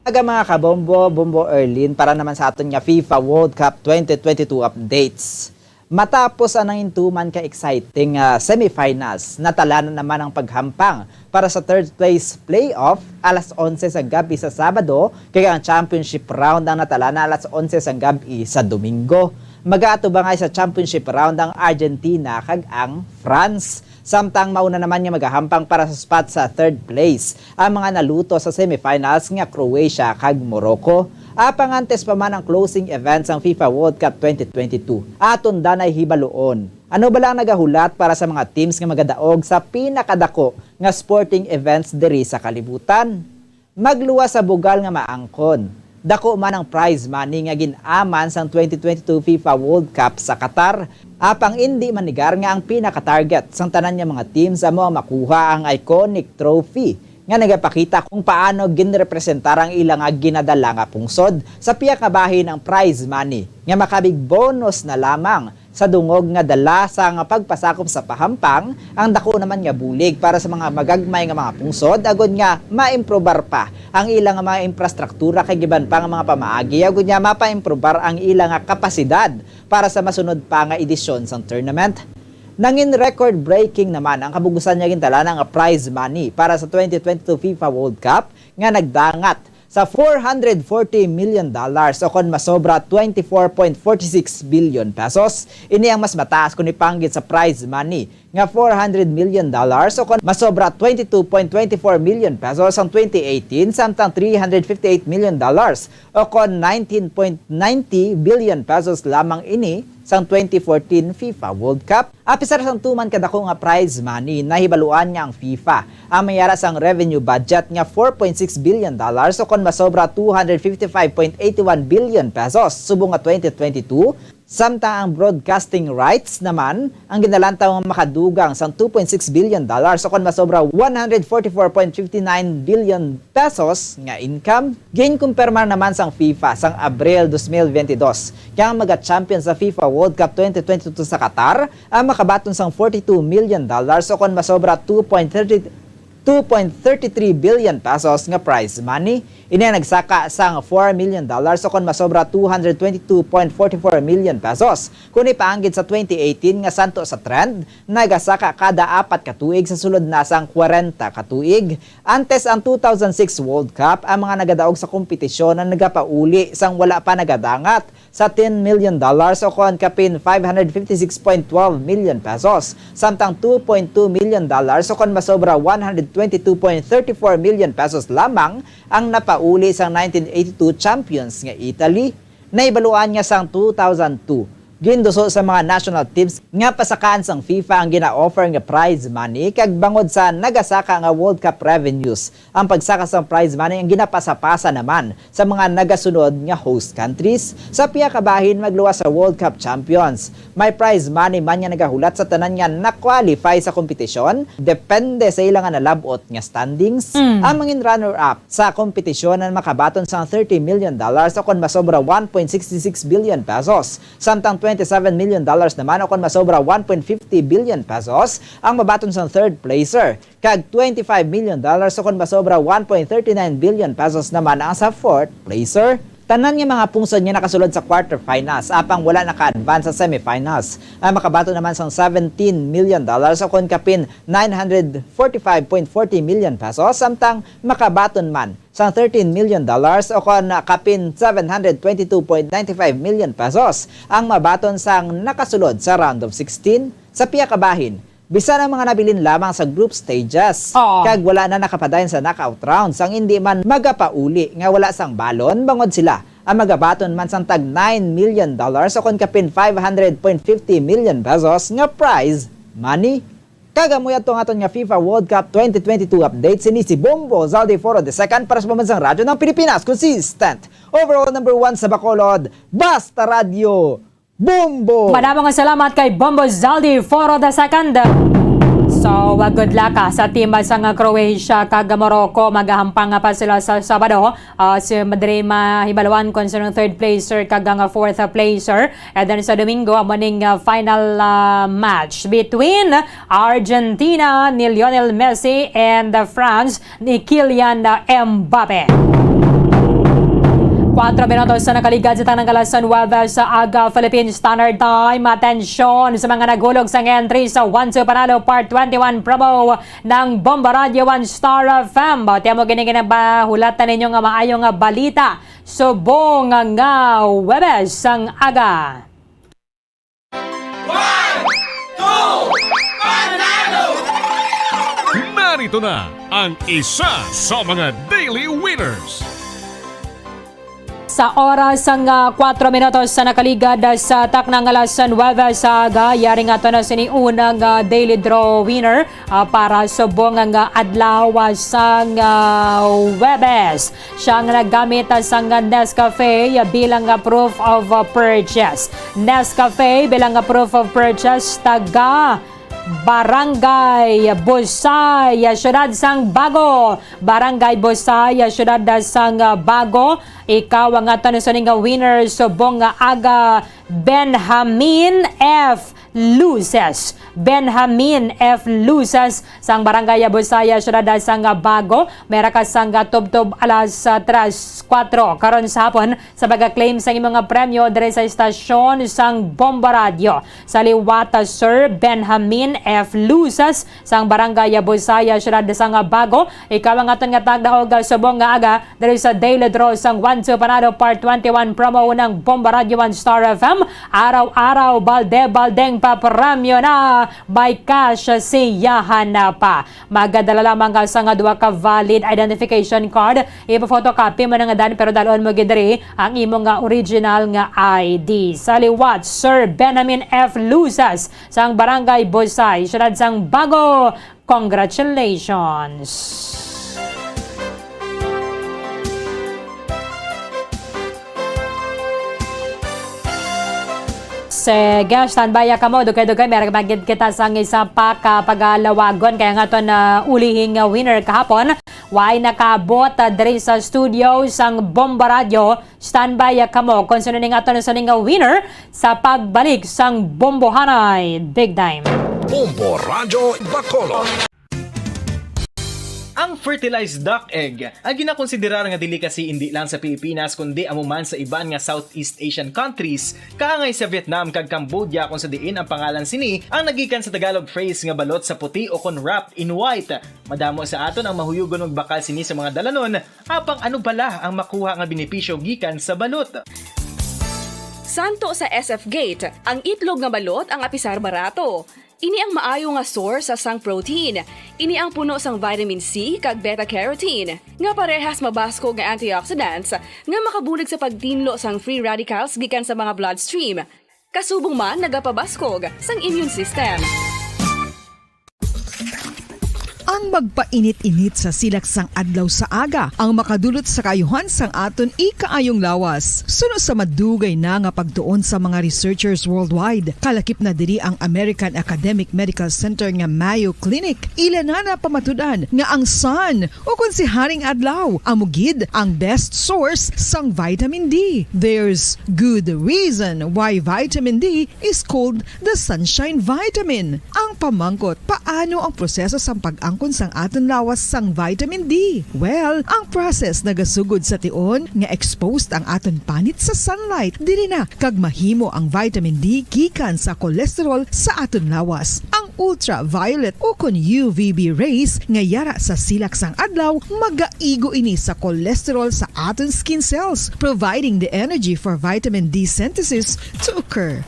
Aga, mga kabombo, Bombo Erlin, para naman sa aton nga FIFA World Cup twenty twenty-two updates. Matapos ang nangintuman ka exciting, ah, semifinals, natala na naman ang paghampang para sa third place playoff alas onse sa gabi sa Sabado, kay ang championship round ang natala na alas onse sa gabi sa Domingo. Mag-aatubangay sa championship round ang Argentina kag ang France. Samtang mauna naman nga magahampang para sa spot sa third place ang mga naluto sa semifinals nga Croatia kag Morocco. Apang antes pa man ang closing event sang FIFA World Cup twenty twenty-two, aton danay hibaluon ano bala ang nagahulat para sa mga teams nga magadaog sa pinakadako nga sporting events diri sa kalibutan. Magluwas sa bugal nga maangkon. Dako man ang prize money nga gin-aman sang twenty twenty-two FIFA World Cup sa Qatar. Apang indi man negar nga ang pinaka-target sang tanan nga mga teams amo ang makuha ang iconic trophy nga nagapakita kung paano ginrepresentar ang ila nga ginadala nga pungsod. Sa pihak nga bahin, ang prize money nga makabig bonus na lamang sa dungog nga dala sang pagpasakop sa pahampang, ang dako naman nga bulig para sa mga magagmay nga mga pungsod, agod nga maimprobar pa ang ila nga mga infrastruktura kag iban pa nga mga pamaagi, agod nga mapaimprobar ang ila nga kapasidad para sa masunod pa nga edisyon sang tournament. Nangin record-breaking naman ang kabugusan nga gintalana nga prize money para sa twenty twenty-two FIFA World Cup, nga nagdangat sa four hundred forty million dollars, o kon masobra twenty-four point forty-six billion pesos. Ini ang mas mataas kon ipanggit sa prize money nga four hundred million dollars, o kon masobra twenty-two point twenty-four million pesos sang twenty eighteen, samtang three hundred fifty-eight million dollars, o kon nineteen point ninety billion pesos lamang ini sang twenty fourteen FIFA World Cup. Apisar sang tuman kadako nga prize money, nahibaluan nga ang FIFA ang may ara sang revenue budget nga four point six billion dollars, o kon masobra two hundred fifty-five point eighty-one billion pesos subong nga twenty twenty-two, samtang ang broadcasting rights naman ang ginalantaw nga makadugang sang two point six billion dollars, o kon masobra one hundred forty-four point fifty-nine billion pesos nga income. Ginkumpirmar naman sang FIFA sang Abril dos mil veintidós nga ang maga-champion sa FIFA World Cup twenty twenty-two sa Qatar ang makabaton sang forty-two million dollars, o kon masobra two point thirty, two point thirty-three billion pesos nga prize money. Ini ang nagsaka sang four million dollars, o kon masobra two hundred twenty-two point forty-four million pesos. Kung ipaanggid sa twenty eighteen nga santo sa trend, nagasaka kada apat ka tuig sa sulod na sang kwarenta ka tuig. Antes ang two thousand six World Cup, ang mga nagadaog sa kompetisyon ang nagapauli sang wala pa nagadangat sa ten million dollars, o kon kapin five hundred fifty-six point twelve million pesos, samtang two point two million dollars, o kon masobra one hundred twenty-two point thirty-four million pesos lamang ang napauli sang nineteen eighty-two champions nga Italy. Nahibaluan nga sang two thousand two, ginduso sa mga national teams nga pasakaan sang FIFA ang gina-offer nga prize money, kag bangod sa nagasaka nga World Cup revenues, ang pagsaka sang prize money ang ginapasa-pasa naman sa mga nagasunod nga host countries. Sa pihak ka bahin, magluwas sa World Cup champions, may prize money man nga nagahulat sa tanan nga na-qualify sa kompetisyon, depende sa ila nga nalab-ot nga standings. Mm. Ang mangin runner-up sa kompetisyon ang makabaton sang thirty million dollars, o kon masobra one point six six billion pesos, samtang twenty-seven million dollars naman, o kon masobra one point fifty billion pesos, ang mabaton sang third placer, kag twenty-five million dollars, o kon masobra one point thirty-nine billion pesos naman ang sa fourth placer. Tanan nga mga pungsod nga nakasulod sa quarterfinals apang wala naka-advance sa semifinals ang makabaton naman sang seventeen million dollars, o kon kapin nine hundred forty-five point forty million pesos, samtang makabaton man sang thirteen million dollars, o kon kapin seven hundred twenty-two point ninety-five million pesos ang mabaton sang nakasulod sa round of sixteen. Sa pihak ka bahin, bisan ang mga nabilin lamang sa group stages, Oo. kag wala na nakapadayon sa knockout rounds, ang indi man magapauli nga wala sang balon, bangod sila ang magabaton man sang tag nine million dollars, o kon kapin five hundred point fifty million pesos nga prize money. Kag amo yadto ang aton nga FIFA World Cup twenty twenty-two update. Sini si Bombo Zaldi Foro the second para sa Pambansang Radyo ng Pilipinas, consistent overall number one sa Bacolod, Basta Radyo, Bombo! Madamo nga salamat kay Bombo Zaldi Foro the second. So, uh, good luck, ah, sa team, ah, sang Croatia kag Morocco. Magahampang nga pa sila sa Sabado. Ah, si Madre mahibaluan kon sino ang third placer kag ang fourth placer. And then sa Domingo, amo ning, ah, final, ah, match between Argentina ni Lionel Messi and, ah, France ni Kylian Mbappe. Kuwatro minutos sa nakaligad sa tanang alas nuwebe sa aga, Philippine Standard Time. Atensyon sa mga naghulog sang entry sa One Two Panalo Part twenty-one promo ng Bombo Radyo One Star F M. Bawti mo gini ginabahulatan ninyo nga maayo nga balita subong nga Huwebes sang aga. One, two, panalo! Ito na ang isa sa mga daily winners. Sa oras nga kwatro minutos sa nakaligad sa taknang alas nuwebe sa aga, yari nga to na sini unang ah, daily draw winner ah, para subong nga adlaw ah, sang ah, Huwebes. Siya nga naggamit ah, sang Nescafe ah, bilang ah, proof of ah, purchase. Nescafe bilang ah, proof of purchase taga Barangay Busay, Siyudad sang Bago. Barangay Busay, Siyudad sang Bago. Ikaw ang aton suning nga winner subong nga aga, Benjamin F. Luces. Benjamin F. Luces sang Barangay Busay, Siyudad sang Bago. May ra ka sang tubtob alas ah, tres kuwatro karon sa hapon sa pag-claim sang imo nga premyo diri sa estasyon sang Bombo Radyo. Sa liwat, Sir Benjamin F. Luces sang Barangay Busay, Siyudad sang Bago, ikaw ang aton nga tagdaog subong nga aga diri sa Daily Draw sang One Two Panalo Part twenty-one promo ng Bombo Radyo One Star F M. Araw-araw, balde-baldeng papremyo na by cash siyahan na pa. Magadala lamang ka sang duha ka valid identification card. Ipa-photocopy mo na nga dan, pero dalon mo gid diri ang imo nga original nga I D. Sa liwat, Sir Benjamin F. Luces sang Barangay Busay, Siyudad sang Bago. Congratulations! Sige, standby ya kamo. Dugay-dugay, meron magid kita sang isa pa ka pagalawagon. Kaya nga to na ulihing winner kahapon. Way nakaabot ah, diri sa studio sang Bombo Radyo. Standby ya kamo kung sino ning aton sa ning winner sa pagbalik sang Bombohanay Big Time. Bombo Radyo Bacolod. Ang fertilized duck egg ang ginakonsiderar nga delicacy indi lang sa Pilipinas kundi amo man sa iban nga Southeast Asian countries, kaangay sa Vietnam kag Cambodia, kung sa diin ang pangalan sini ang nagikan sa Tagalog phrase nga balot sa puti o kon wrapped in white. Madamo sa aton ang mahuyugon magbakal sini sa mga dalanon, apang ano bala ang makuha nga benepisyo gikan sa balot? Santo sa S F Gate, ang itlog nga balot ang apisar barato. Ini ang maayo nga source sang protein. Ini ang puno sang vitamin C kag beta-carotene, nga parehas mabaskog nga antioxidants nga makabulig sa pagtinlo sang free radicals gikan sa mga bloodstream. Kasubong man, nagapabaskog sang immune system. Ang magpainit-init sa silak sang adlaw sa aga ang makadulot sa kaayuhan sang aton ikaayong lawas. Suno sa madugay na nga pagtuon sa mga researchers worldwide, kalakip na diri ang American Academic Medical Center nga Mayo Clinic. Ila na napamatud-an nga ang sun, o kon si Haring Adlaw, amo gid ang best source sang vitamin D. There's good reason why vitamin D is called the sunshine vitamin. Ang pamangkot, paano ang proseso sang pag-angkon sang aton lawas sang vitamin D? Well, ang process nagasugod sa tion nga exposed ang aton panit sa sunlight. Diri na kag mahimo ang vitamin D gikan sa cholesterol sa aton lawas. Ang ultraviolet o kon U V B rays nga yara sa silak sang adlaw magaigo ini sa cholesterol sa aton skin cells, providing the energy for vitamin D synthesis to occur.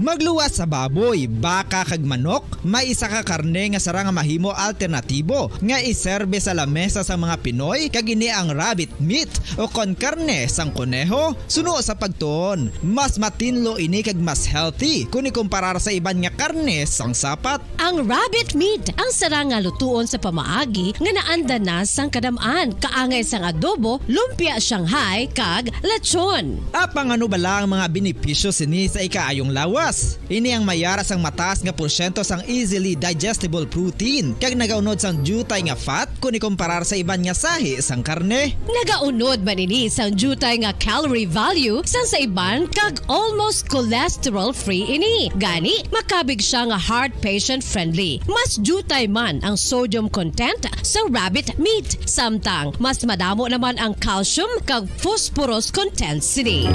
Magluwas sa baboy, baka kag manok, may isa ka karne nga sara nga mahimo alternatibo nga iserbe sa lamesa sang mga Pinoy, kag ini ang rabbit meat o kon karne sang koneho. Suno sa pagtuon, mas matinlo ini kag mas healthy kon ikumparar sa iban nga karne sang sapat. Ang rabbit meat ang sara nga lutuon sa pamaagi nga naanda na sang kadam-an, kaangay sang adobo, lumpia Shanghai, kag lechon. Apang ano bala ang mga benepisyo sini sa ikaayong lawas? Ini ang mayara sang mataas nga porsyento sang easily digestible protein kag nagaunod sang diutay nga fat kon ikumparar sa iban nga sahi sang karne. Nagaunod man ini sang diutay nga calorie value sang sa iban kag almost cholesterol-free ini. Gani, makabig sia nga heart patient-friendly. Mas diutay man ang sodium content sa rabbit meat, samtang mas madamo naman ang calcium kag phosphorus content sini.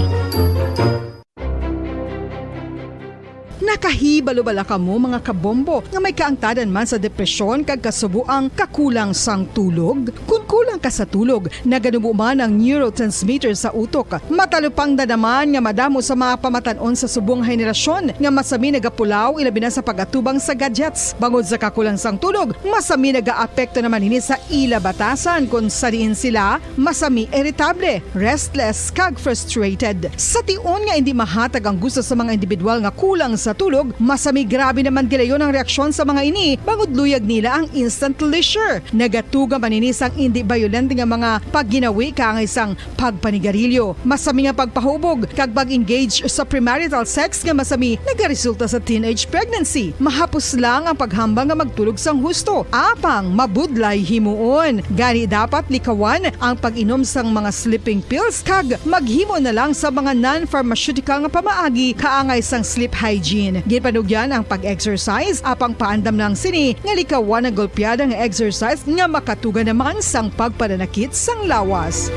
Nakahibalo bala kamo, mga kabombo, nga may kaangtanan man sa depresyon kag kasubo ang kakulang sang tulog? Kon kulang ka sa tulog, naganubo man ang neurotransmitter sa utok. Matalupangdan naman nga madamo sa mga pamatan-on sa subong henerasyon nga masami nagapulaw, ilabi na sa pag-atubang sa gadgets. Bangod sa kakulang sang tulog, masami nagaapekto naman ini sa ila batasan, kon sa diin sila masami iritable, restless, kag frustrated. Sa tion nga indi mahatag ang gusto sa mga individual nga kulang sa tulog, masami grabe naman gilayon ang reaksyon sa mga ini, bangod luyag nila ang instant leisure. Nagatuga man ini sang indi bayolente nga mga pagginawi kaangay sang pagpanigarilyo, masami nga pagpahubog, kag pag-engage sa premarital sex nga masami nagaresulta sa teenage pregnancy. Mahapos lang ang paghambal nga magtulog sang husto, apang mabudlay himuon. Gani, dapat likawan ang pag-inom sang mga sleeping pills kag maghimo na lang sa mga non-pharmaceutical nga pamaagi kaangay sang sleep hygiene. Ginpanugyan ang pag-exercise, apang paandam lang sini nga likawan ang golpeada nga exercise nga makatuga naman sang pagpananakit sang lawas.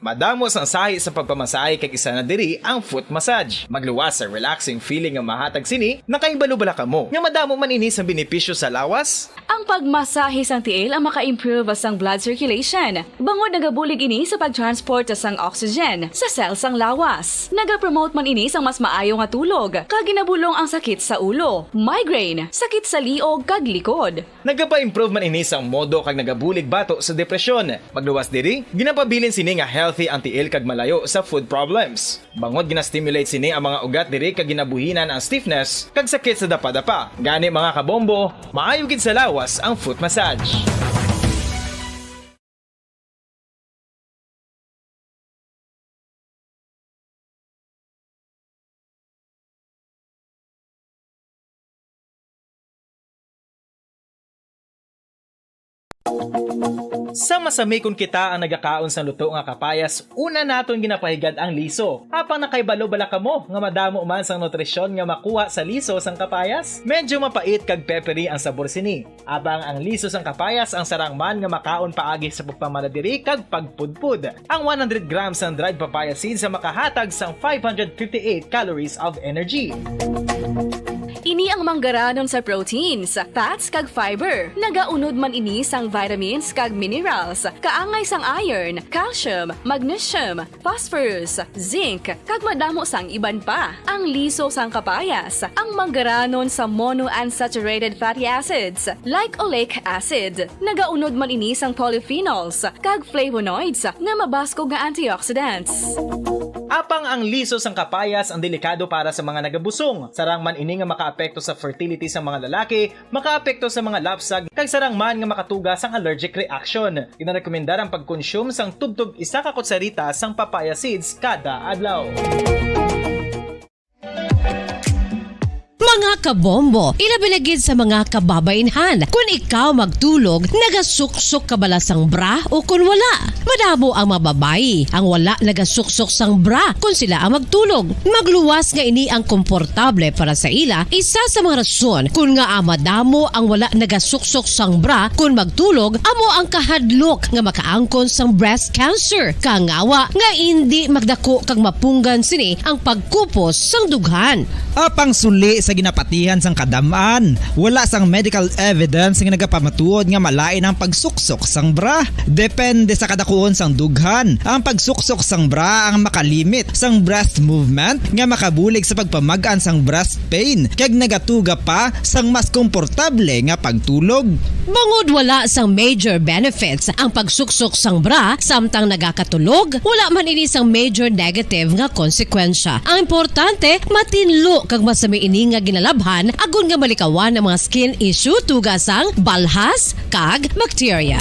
Madamo sang sahi sa pagpamasahe, kag isa na diri ang foot massage. Magluwas sa relaxing feeling nga mahatag sini. Nakahibalo bala kamo nga madamo man ini sang benepisyo sa lawas? Ang pagmasahe sang tiil ang maka-improve sang blood circulation, bangod nagabulig ini sa pag-transport sang oxygen sa cell sang lawas. Nagapromote man ini sang mas maayo nga tulog, kag ginabulong ang sakit sa ulo, migraine, sakit sa liog, kag likod. Nagapa-improve man ini sang modo kag nagabulig bato sa depresyon. Magluwas diri, ginapabilin sini nga healthy ang tiil kag malayo sa foot problems. Bangod gina-stimulate sini ang mga ugat diri kag ginabuhinan ang stiffness kag sakit sa dapadapa. Gani, mga kabombo, maayo gid sa lawas ang foot massage. Sa masami, kon kita ang nagakaon sang luto nga kapayas, una naton ginapahigad ang liso. Apang nakahibalo bala kamo nga madamo man sang nutrisyon nga makuha sa liso sang kapayas? Medyo mapait kag peppery ang sabor sini. Apang ang liso sang kapayas ang sarang man nga makaon paagi sa pagpamanadiri kag pagpudpod. Ang one hundred grams sang dried papaya seeds ang makahatag sang five hundred fifty-eight calories of energy. Ini ang manggaranon sa proteins, fats, kag fiber. Nagaunod man ini sang vitamins kag minerals, kaangay sang iron, calcium, magnesium, phosphorus, zinc, kag madamo sang iban pa. Ang liso sang kapayas, ang manggaranon sa monounsaturated fatty acids, like oleic acid. Nagaunod man ini sang polyphenols kag flavonoids nga mabaskog nga antioxidants. Apang ang liso sang kapayas ang delikado para sa mga nagabusong. Sarang man ini nga makaapekto sa fertility sa mga lalaki, makaapekto sa mga lapsag, kag sarang man nga makatuga sang allergic reaction. Ginarekomendar ang pagkonsume sang tubtob isa ka kutsarita sang papaya seeds kada adlaw. Mga kabombo, ilabi na gid sa mga kababainhan, kun ikaw magtulog, nagasuksok ka bala sang bra o kun wala? Madamo ang mga babayi ang wala nagasuksok sang bra kun sila ang magtulog. Magluwas nga ini ang komportable para sa ila. Isa sa mga rason kun ngaa madamo ang wala nagasuksok sang bra kun magtulog amo ang kahadlok nga makaangkon sang breast cancer, kangawa nga indi magdako kag mapunggan sini ang pagkupos sang dughan. Apang suli sa ginapatihan sang kadam-an, wala sang medical evidence nga nagapamatuod nga malain ang pagsuksok sang bra. Depende sa kadakuon sang dughan, ang pagsuksok sang bra ang makalimit sang breast movement nga makabulig sa pagpamag-an sang breast pain, kag nagatuga pa sang mas komportable nga pagtulog. Bangod wala sang major benefits ang pagsuksok sang bra samtang nagakatulog, wala man ini sang major negative nga konsekwensya. Ang importante, matinlo kag masami ini nga ginalabhan agod nga malikawan ang mga skin issue tuga sang balhas kag bakterya.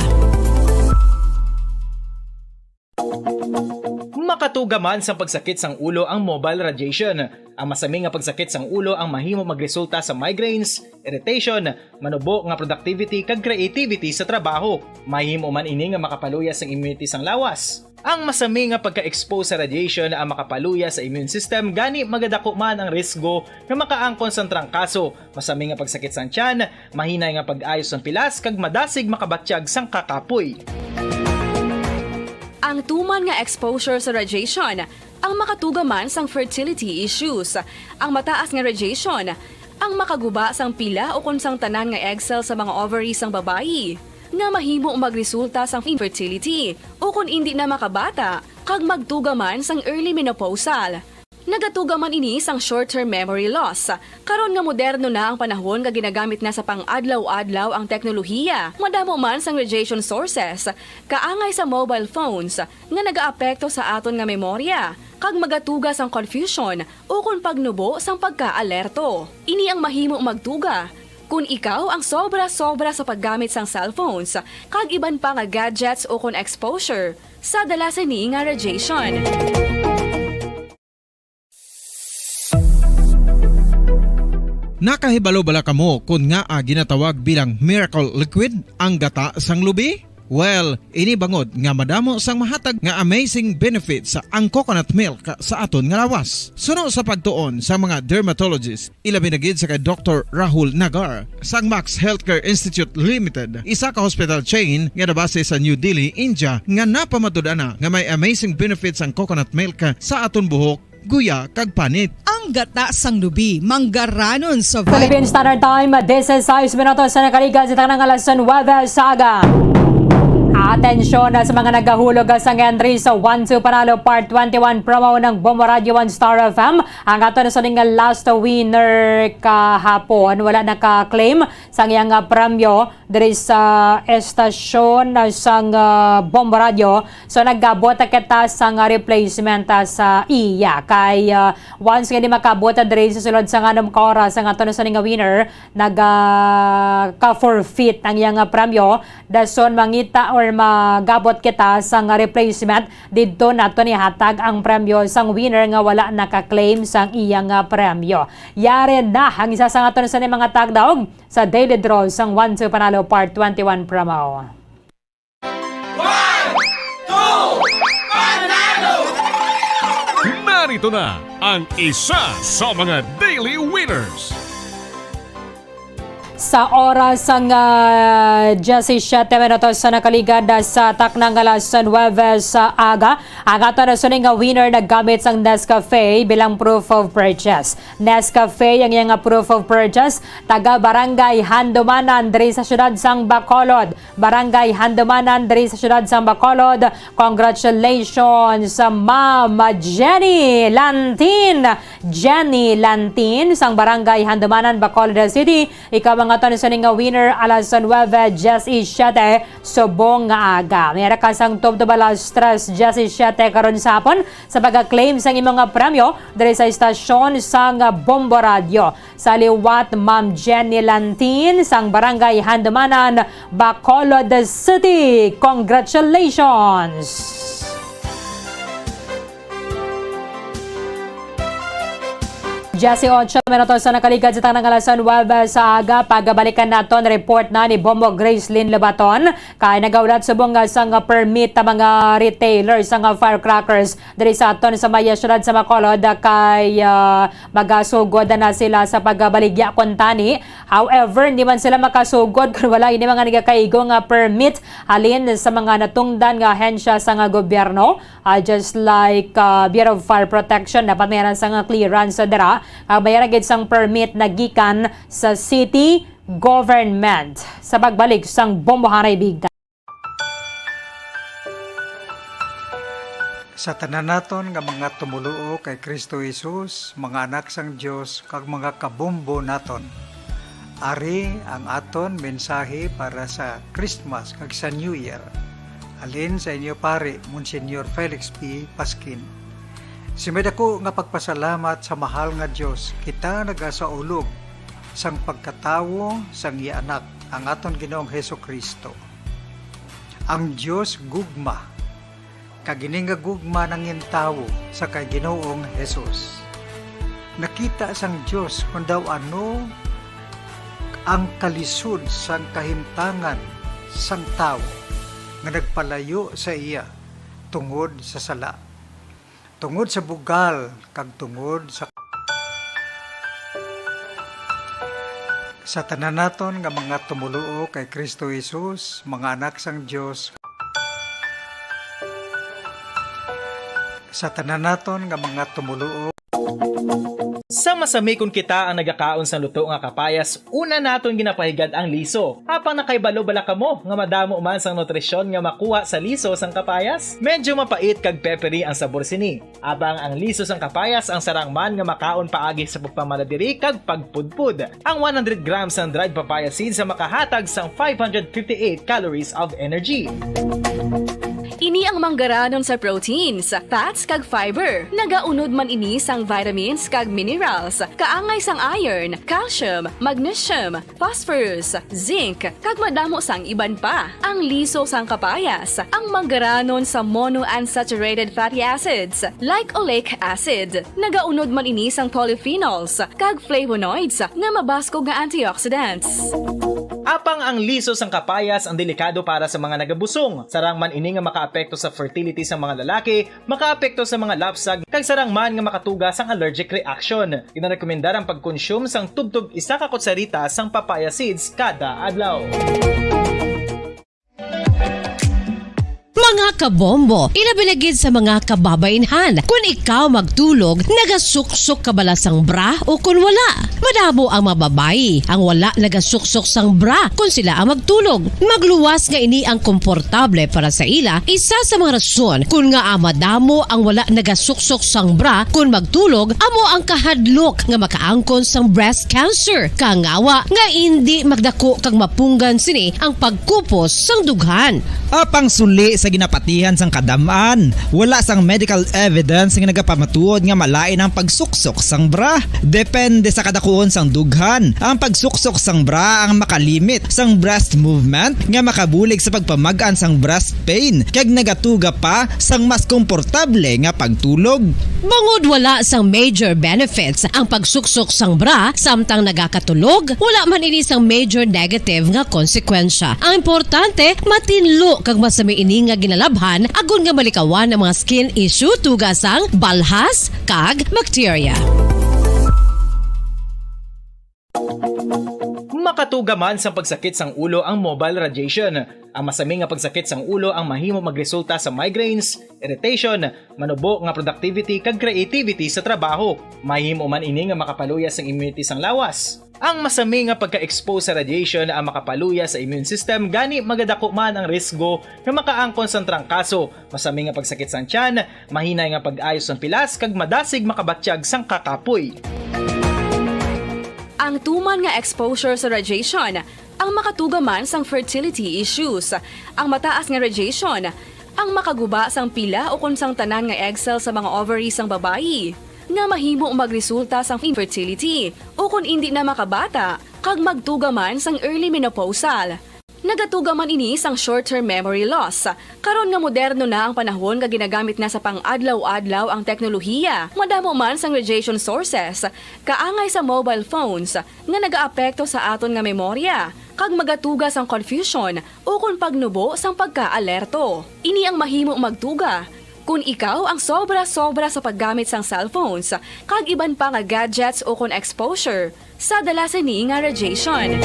Makatuga man sang pagsakit sang ulo ang mobile radiation. Ang masami nga pagsakit sang ulo ang mahimo magresulta sa migraines, irritation, manubo nga productivity kag creativity sa trabaho. Mahimo man ini nga makapaluya sang immunity sang lawas. Ang masami nga pagka-expose sa radiation ang makapaluya sa immune system, gani magadako man ang risgo nga makaangkon sang trangkaso, masami nga pagsakit sang tiyan, mahinay nga pag-ayo sang pilas, kag madasig makabatyag sang kakapoy. Ang tuman nga exposure sa radiation Ang makatuga man sang fertility issues, ang mataas nga radiation, ang makaguba sang pila ukon sang tanan nga egg cell sa mga ovary sang babayi, nga mahimo magresulta sang infertility, ukon indi na makabata, kag magtuga man sang early menopausal. Nagatuga man ini sang short-term memory loss. Karon nga moderno na ang panahon nga ginagamit na sa pang-adlaw-adlaw ang teknolohiya, madamo man sang radiation sources, kaangay sa mobile phones, nga nagaapekto sa aton nga memorya, kag magatuga sang confusion ukon pagnubo sang pagkaalerto. Ini ang mahimo magtuga kon ikaw ang sobra-sobra sa paggamit sang cellphones kag iban pa nga gadgets ukon exposure sa dala sini nga radiation. Nakahibalo bala kamo kon ngaa ginatawag bilang miracle liquid ang gata sang lubi? Well, ini bangod nga madamo sang mahatag nga amazing benefits ang coconut milk sa aton nga lawas. Suno sa pagtuon sa mga dermatologist, ilabi na gid sa kay Doktor Rahul Nagar sang Max Healthcare Institute Limited, isa ka hospital chain nga nabase sa New Delhi, India, nga napamatud-an na nga may amazing benefits ang coconut milk sa aton buhok, guya, kag panit. Ang gata sang lubi, manggaranon sa Philippine Standard Time, dise sais minutos na nakaligas sa tanang alas nuwebe sa aga. Atensyon na sa mga nagahulog sa entry sa One Two Panalo Part twenty-one promo ng Bombo Radio One Star F M. Ang ato na sa ning last winner kahapon, wala naka-claim sang iyang, ah, premyo diri sa estasyon, ah, sang, ah, Bombo Radio. So, nagabot kita sang, ah, replacement, ah, sa iya. Kay, ah, once nga di makabot diri sa sulod sa nganum ka oras, ang ato na sa ning winner, naga, ka-forfeit ang iyang, ah, premyo. Dason mangita or magabot kita sang replacement didto nato ni hatag ang premyo sang winner nga wala naka-claim sang iyang, ah, premyo. Yari na ang isa sa aton sa mga tagdaog sa Daily Draw sang One Two Panalo Part twenty-one promo. One, two, Panalo! Narito na ang isa sa mga daily winners. Sa oras nga diyesisiete minutos sa nakaligad sa taknang alas nuwebe sa aga, ang ato na suning nga winner naggamit sang Nescafe bilang proof of purchase. Nescafe ang iyang proof of purchase, taga Barangay Handumanan diri sa siyudad sang Bacolod. Barangay Handumanan diri sa siyudad sang Bacolod. Congratulations, Ma'am Jenny Lantin. Jenny Lantin sang Barangay Handumanan, Bacolod City. Ikaw ang aton suning nga winner alas nuwebe diyesisiete subong nga aga. May ara ka sang tubtub alas tres diyesisiete karon sa hapon sa pagka-claim sang imo nga premyo diri sa istasyon sang Bombo Radio. Sa liwat, Ma'am Jenny Lantin sang Barangay Handumanan, Bacolod City. Congratulations! Diyesyocho minutos sa nakaligad sa tanang alas nuwebe sa aga. Pagabalikan naton report na ni Bombo Gracelyn Lobaton kay nagaulat subong nga sang permit ang mga retailer sang firecrackers diri sa aton sa may siyudad sa Bacolod kay, ah, magasugod na sila sa pagbaligya kuntani. However, hindi man sila makasugod kung wala ini mga nagakaigo nga permit halin sa mga natungdan nga ahensya sa nga gobyerno. Ah, just like, ah, Bureau of Fire Protection, dapat may aran sa nga clearance sa dira. Ah, may aran gid sang permit na gikan sa city government. Sa pagbalik sang Bombohanay Big Time. Sa tanan naton nga mga tumoluo kay Kristo Jesus, mga anak sang Dios, kag mga kabombo naton, ari ang aton mensahe para sa Christmas kag sa New Year. Halin sa inyo pari, Monsignor Felix P. Pasquin. Si may dako nga pagpasalamat sa mahal nga Dios, kita nagasaulog sang pagkatawo sang iya Anak, ang aton Ginoong Hesus-Kristo. Ang Dios gugma, kag ini nga gugma nangintawo sa kay Ginoong Jesus. Nakita sang Dios kon daw ano ang kalisod sang kahimtangan sang tawo nga nagpalayo sa iya tungod sa sala, tungod sa bugal, kag tungod sa Sa tanan naton nga mga tumoluo kay Kristo Jesus, mga anak sang Dios, Sa tanan naton nga mga tumoluo. Sa masami kon kita ang nagakaon sang luto nga kapayas, una naton ginapahigad ang liso. Apang nakahibalo bala kamo nga madamo man sang nutrisyon nga makuha sa liso sang kapayas? Medyo mapait kag peppery ang sabor sini. Apang ang liso sang kapayas ang sarang man nga makaon paagi sa pagpamala diri kag pagpudpod. Ang one hundred grams sang dried papaya seeds ang makahatag sang five hundred fifty-eight calories of energy. Ini ang manggaranon sa proteins, fats, kag fiber. Nagaunod man ini sang vitamins kag minerals, kaangay sang iron, calcium, magnesium, phosphorus, zinc, kag madamo sang iban pa. Ang liso sang kapayas, ang manggaranon sa monounsaturated fatty acids, like oleic acid. Nagaunod man ini sang polyphenols kag flavonoids nga mabaskog nga antioxidants. Apang ang liso sang kapayas ang delikado para sa mga nagabusong. Sarang man ini nga makaapekto sa fertility sa mga lalaki, makaapekto sa mga lapsag, kag sarang man nga makatuga sang allergic reaction. Ginarekomendar ang pagkonsume sang tubtob isa ka kutsarita sang papaya seeds kada adlaw. Mga kabombo, ilabi na gid sa mga kababainhan, kun ikaw magtulog, nagasuksok ka bala sang bra o kun wala? Madamo ang mga babayi ang wala nagasuksok sang bra kun sila ang magtulog. Magluwas nga ini ang komportable para sa ila, isa sa mga rason kun ngaa madamo ang wala nagasuksok sang bra kun magtulog amo ang kahadlok nga makaangkon sang breast cancer. Kangawa nga indi magdako kag mapunggan sini ang pagkupos sang dughan. Apang suli sa ginapatihan sang kadam-an, wala sang medical evidence nga nagapamatuod nga malain ang pagsuksok sang bra. Depende sa kadakuon sang dughan, ang pagsuksok sang bra ang makalimit sang breast movement nga makabulig sa pagpamag-an sang breast pain kag nagatuga pa sang mas komportable nga pagtulog. Bangod wala sang major benefits ang pagsuksok sang bra samtang nagakatulog, wala man ini sang major negative nga konsekwensya. Ang importante, matinlo kag masami ini nga ginalabhan agod nga malikawan ang mga skin issue tuga sang balhas kag bakterya. Makatuga man sang pagsakit sang ulo ang mobile radiation. Ang masami nga pagsakit sang ulo ang mahimo magresulta sa migraines, irritation, manubo nga productivity, kag creativity sa trabaho. Mahimo man ini nga makapaluya sang immunity sang lawas. Ang masami nga pagka-expose sa radiation ang makapaluya sa immune system, gani magadako man ang risgo nga makaangkon sang trangkaso, masami nga pagsakit sang tiyan, mahinay nga pag-ayo sang pilas, kag madasig makabatyag sang kakapoy. Ang tuman nga exposure sa radiation ang makatuga man sang fertility issues. Ang mataas nga radiation ang makaguba sang pila ukon sang tanan nga egg cell sa mga ovary sang babayi, nga mahimo magresulta sang infertility ukon indi na makabata kag magtuga man sang early menopausal. Nagatuga man ini sang short-term memory loss. Karon nga moderno na ang panahon nga ginagamit na sa pang-adlaw-adlaw ang teknolohiya, madamo man sang radiation sources, kaangay sa mobile phones, nga nagaapekto sa aton nga memorya, kag magatuga sang confusion ukon pagnubo sang pagkaalerto. Ini ang mahimo magtuga kon ikaw ang sobra-sobra sa paggamit sang cellphones kag iban pa nga gadgets ukon exposure sa dala sini nga radiation.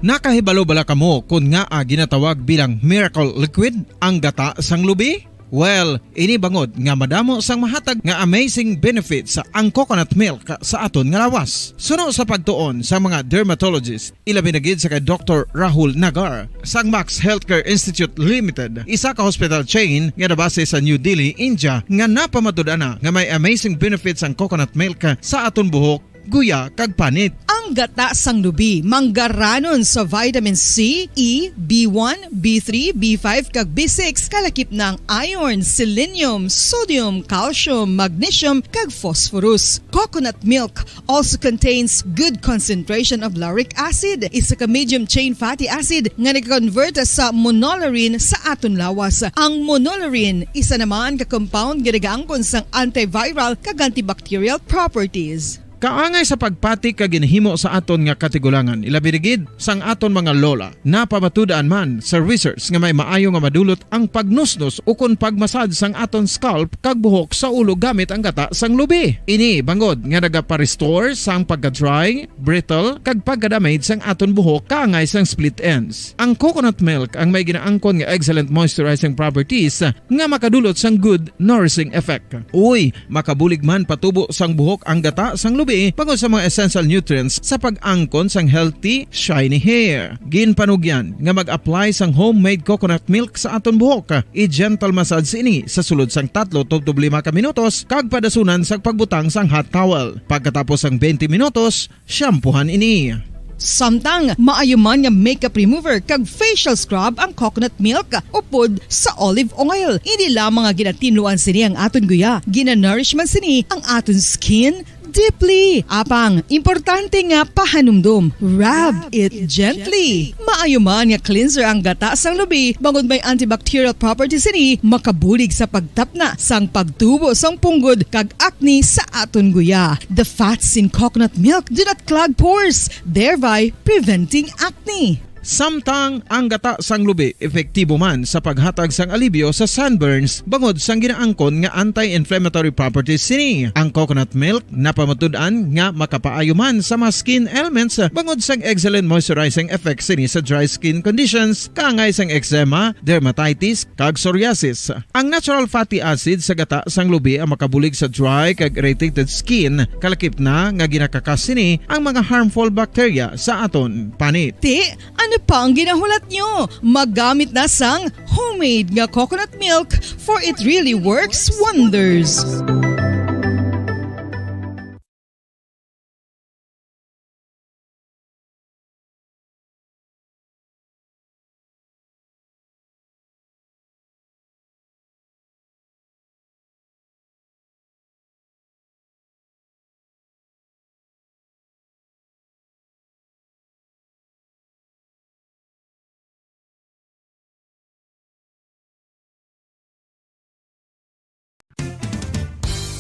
Nakahibalo bala kamo kon ngaa ginatawag bilang miracle liquid ang gata sang lubi? Well, ini bangod nga madamo sang mahatag nga amazing benefits ang coconut milk sa aton nga lawas. Suno sa pagtuon sa mga dermatologist, ilabi na gid sa kay Doktor Rahul Nagar sang Max Healthcare Institute Limited, isa ka hospital chain nga nabase sa New Delhi, India, nga napamatud-an na nga may amazing benefits ang coconut milk sa aton buhok, guya, kag panit. Ang gata sang lubi manggaranon sa vitamin C, E, B one, B three, B five, kag B six, kalakip na ang iron, selenium, sodium, calcium, magnesium, kag phosphorus. Coconut milk also contains good concentration of lauric acid, isa ka medium chain fatty acid nga nag-convert sa monolaurin sa aton lawas. Ang monolaurin isa naman ka compound nga nagaangkon sang antiviral kag antibacterial properties. Kaangay sa pagpati kag ginhimo sa aton nga katigulangan, ilabi na gid sang aton mga lola. Napamatud-an man sa research nga may maayo nga madulot ang pagnusnos ukon pagmasad sang aton scalp kag buhok sa ulo gamit ang gata sang lubi. Ini bangod nga nagapa-restore sang pagka-dry, brittle, kag pagka-damage sang aton buhok kaangay sang split ends. Ang coconut milk ang may ginaangkon nga excellent moisturizing properties nga makadulot sang good nourishing effect. Uy, makabulig man patubo sang buhok ang gata sang lubi bangod sa mga essential nutrients sa pag-angkon sang healthy, shiny hair. Ginpanugyan nga mag-apply sang homemade coconut milk sa aton buhok. I-gentle massage ini sa sulod sang tatlo tubtob lima ka minutos kag padasunan sang pagbutang sang hot towel. Pagkatapos sang twenty minutos, shampoohan ini. Samtang maayo man nga makeup remover kag facial scrub ang coconut milk upod sa olive oil. Hindi lamang nga ginatinluan sini ang aton guya, ginanourish man sini ang aton skin deeply. Apang, importante nga pahanumdom, rub it gently. Maayo man nga cleanser ang gata sang lubi bangod may antibacterial properties sini, makabulig sa pagtapna sang pagtubo sang punggod kag acne sa aton guya. The fats in coconut milk do not clog pores, thereby preventing acne. Samtang ang gata sang lubi epektibo man sa paghatag sang alibyo sa sunburns bangod sang ginaangkon nga anti-inflammatory properties sini. Ang coconut milk napamatud-an nga makapaayo man sa mga skin ailments bangod sang excellent moisturizing effects sini sa dry skin conditions, kaangay sang eczema, dermatitis, kag psoriasis. Ang natural fatty acid sa gata sang lubi ang makabulig sa dry kag irritated skin, kalakip na nga ginakakas sini ang mga harmful bacteria sa aton panit. Ti, ano pa ang ginahulat nyo? Magamit na sang homemade nga coconut milk, for it really works wonders.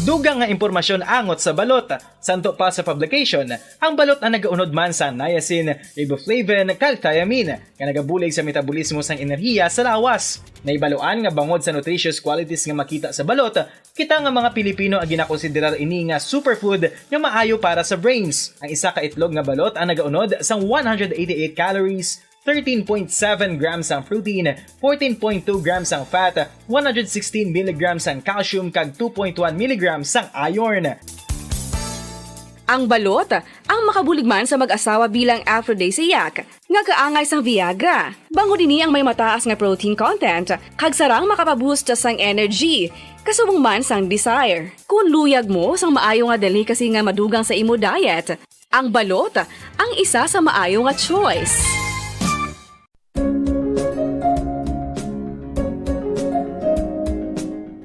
Dugang nga impormasyon angot sa balot. Santo pa sa publication, ang balot ang nagaunod man sa niacin, riboflavin, kag thiamine, nga nagabulig sa metabolismo sang enerhiya sa lawas. Nahibaluan nga bangod sa nutritious qualities nga makita sa balot, kita nga mga Pilipino ang ginakonsiderar ini nga superfood nga maayo para sa brains. Ang isa ka itlog nga balot ang nagaunod sang one hundred eighty-eight calories, thirteen point seven grams ang protein, fourteen point two grams ang fat, one hundred sixteen milligrams ang calcium, kag two point one milligrams ang iron. Ang balot, ang makabulig man sa mag-asawa bilang aphrodisiac, nga kaangay sang Viagra. Bangod ini ang may mataas nga protein content, kag sarang makapaboost sang energy, kasubong man sang desire. Kung luyag mo sang maayo nga delicacy nga madugang sa imo diet, ang balot ang isa sa maayo nga choice.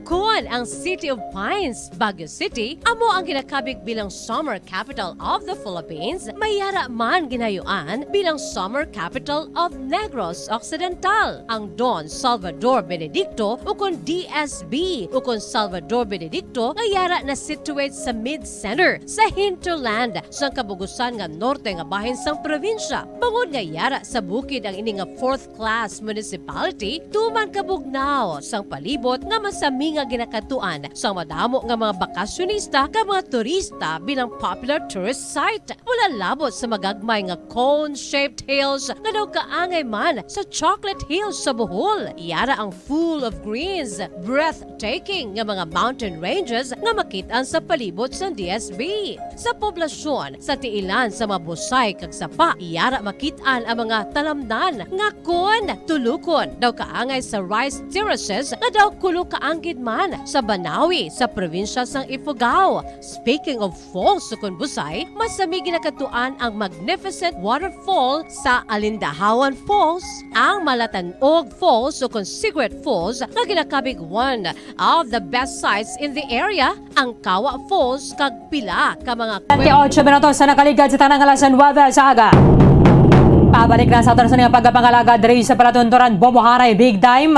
Kon ang City of Pines, Baguio City, amo ang ginakabig bilang Summer Capital of the Philippines, may yara man ginayuan bilang Summer Capital of Negros Occidental. Ang Don Salvador Benedicto, ukon D S B, ukon Salvador Benedicto, nga yara na-situate sa mid-center, sa hinterland, sang kabugusan nga norte nga bahin sang probinsya. Bangod nga yara sa bukid ang ini nga fourth class municipality, tuman kabugnaw sang palibot nga masami nga ginakadtuan sang madamo nga mga bakasyonista kag mga turista bilang popular tourist site. Wala labot sa magagmay nga cone-shaped hills nga daw kaangay man sa Chocolate Hills sa Bohol. Yara ang full of greens, breathtaking nga mga mountain ranges nga makit-an sa palibot sang D S B. Sa poblasyon, sa tiilan sa mga busay kag sapa, yara makit-an ang mga talamnan nga kon tulukon daw kaangay sa rice terraces nga daw kulo kaanggid man sa Banawi sa probinsya sang Ifugao. Speaking of falls, ukon busay, masami ginakadtuan ang magnificent waterfall sa Alindahawan Falls, ang Malatanog Falls ukon Sigüet Falls nga ginakabig one of the best sights in the area, ang Kawa Falls, kag pila ka mga Twenty-ocho minutos sa nakaligad sa tanang alas nuebe sa aga. Pabalik na sa aton sa nga pagpangalaga diri sa palatunturan, Bomboharay Big Time.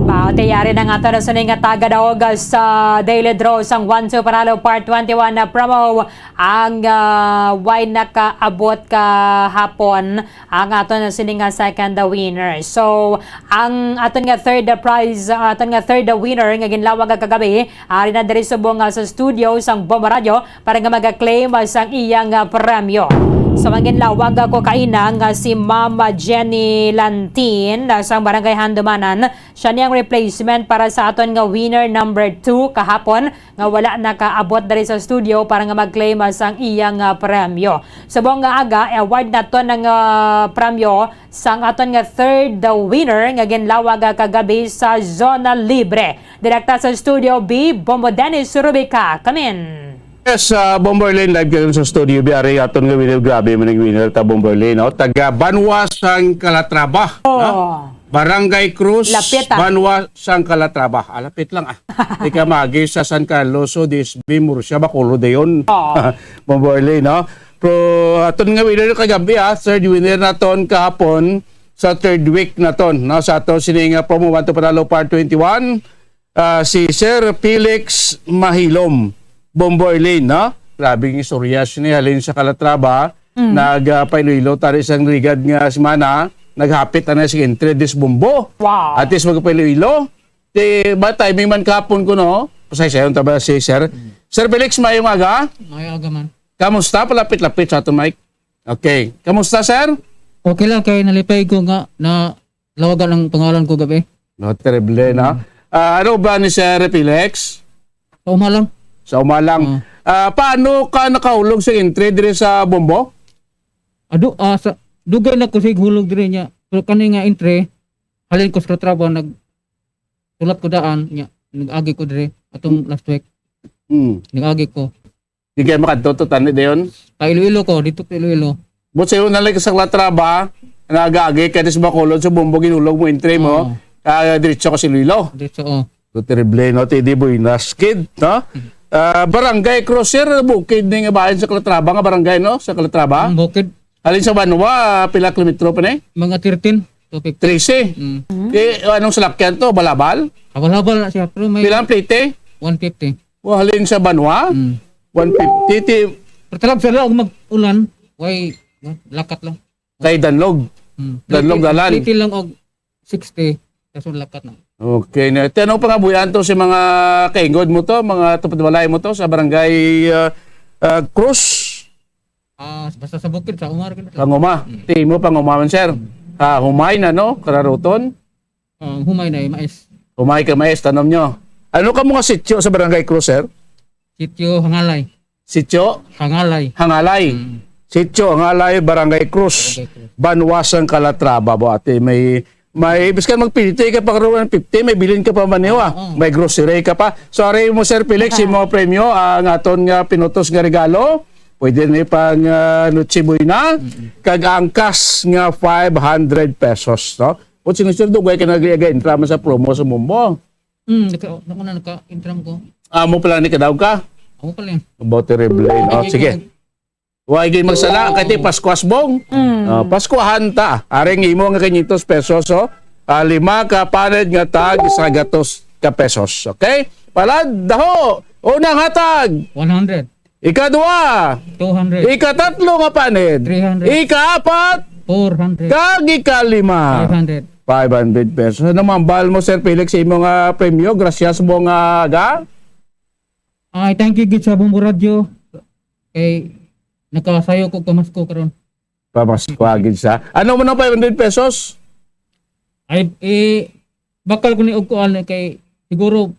Pati yari na nga to na sini nga tagadaog sa Daily Draw sang One Two Panalo Part twenty-one na promo ang, ah, way nakaabot kahapon ang aton na sini nga second winner. So, ang aton nga third prize, aton nga third winner nga ginlawag kagabi, ari na diri subong nga sa studio sang Bombo Radio para nga maga-claim sang iyang, ah, premyo. So, ang ginlawag ko kaina nga si Mama Jenny Lantin, ah, sang Barangay Handumanan, siya ni ang replacement para sa aton nga winner number two kahapon nga wala nakaabot diri sa studio para nga mag-claim sang iyang, ah, premyo. Subong nga aga, award naton ang, ah, premyo sang aton nga third winner nga ginlawag, ah, kagabi sa Zona Libre. Direkta sa Studio B, Bombo Dennis Rubica. Come in. Yes, ah, Bomberlin, live kayo sa Studio B. Ari aton nga winner, grabe man ang winner ta, Bomberlin, no? Taga Banwa sang Calatrava, Oh. no? Barangay Cruz, Lapit, ah. Banwa sang Calatrava. Ah, lapit lang, ah. Di ka magi sa San Carlos, so this be Murcia, Bacolod dayon. Oh. Bomberlin, no? Pero aton nga winner kagabi, ah, third winner naton kahapon sa third week naton, no? Sa aton sini nga promo, One to Panalo Part twenty-one, ah, si Sir Felix Mahilom, Bombo Arlene, no? Grabe ang istorya siya ni halin sa Calatrava, Mm. nag, ah, pa Iloilo tari sang ligad nga semana, naghapit na siya entry dis Bombo. Wow. At least magpa-Iloilo. Di ba timing man kahapon ko, no? Pasaysayon ta ba si Sir? Mm. Sir Felix, maayong aga. Maayong aga man. Kamusta? Palapit-lapit sa aton mic. Okay. Kamusta, sir? Okay lang, kay nalipay ko nga na lawagan ang pangalan ko gabi. No, terrible, no? Mm. Ah, ano ba ni Sir Felix? Sa umalang. Sa umalang. Mm. Ah, paano ka nakahulog sa entry diri sa Bombo? Ado, ah, sa, dugay na ko sa hulog diri niya. Pero kani nga entry, halin ko sa trabaho, nag, tulak ko daan, niya, nag-agi ko diri, atong last week. Mm. Nag-agi ko. Di kayo makadto to, tani dayon? Pa Iloilo ko, dito pa Iloilo. But sa una lang sa Calatrava, nag-agi ka sa Bacolod, sa Bombo, ginulog mo, entry mo, Oo. ah, diretso ka sa Iloilo. Diretso, oh. So, terrible, no? Ti di buenas, kid, no? Hmm. Ah, Barangay Cruz, sir, bukid ni nga bahin sa Calatrava, nga barangay, no? Sa Calatrava? Ang bukid. Halin sa Banwa, pila kilometro pa ni? Mga thirteen to fifteen. Trese. Mm. Eh, anong salakyan to? Balabal? Abal-abal na siya, pero may Pila ang plete? One fifty. Wa, halin sa Banwa? Mm. One fifty. Ti- Pero talaga, sir, og mag-ulan, way, lakat lang. Kay Danlog. Mm. Danlog Plete, dalan. Plete lang og sixty, kaso lakat na. Okay na. Ti, anong pangabuhian to sa mga kaingod mo to, mga tupad balay mo to sa barangay, ah, ah, Cruz? Ah, basta sa bukid, sa Umar, ganito. Panguma. Mm. Ti mo panguma man, sir. Mm. Ah, humay na, no? Kararuton? Ah, humay na, eh, mais. Humay ka, mais, tanom nyo. Ano ka mga sityo sa Barangay Cruz, sir? Sityo Hangalay. Sityo? Hangalay. Hangalay. Mm. Sityo Hangalay, Barangay Cruz. Barangay Cruz. Banwa sang Calatrava, bo, ate. May, may, biskan magpilti ka pa karon fifty, may bilin ka pa man, wa? Oo. May grocery ka pa. Sorry mo, Sir Felix, yung mga premyo, ang aton nga pinutos nga regalo. Pwede ni pang, ah, Noche Buena, Mm-mm. kag angkas nga five hundred pesos, no? O, sino, sir, dugay ka nag-, nag-entra man sa promo sa Bombo? Hmm, naka-, nauna naka-entram ko. Amo pala ni kadaog ka? Amo pala yun. About terrible, no? Ay, Sige. ay, Wa gyud magsala, kay ti Pasko asbong. Mm. Ah, Paskuhan ta. Aring imo nga quinientos pesos, oh. Ah, lima ka paned nga tag isa gatos ka pesos. Okay? Palad, daho. Unang hatag. One hundred. Ikadua. Two hundred. Ikatatlo nga paned. Three hundred. Ikaapat. Four hundred. Kag ikalima. Five hundred. Five hundred pesos. Ano mambal mo, Sir Felix, sa imo nga premyo? Gracias mo nga aga? Ay, thank you gid sa Bombo Radyo. Kay nakasayo ko pamasko karon. Pamasko agad sa. Ano man ang five hundred pesos? Ay, eh, bakal ko ni og kuan, eh, kay siguro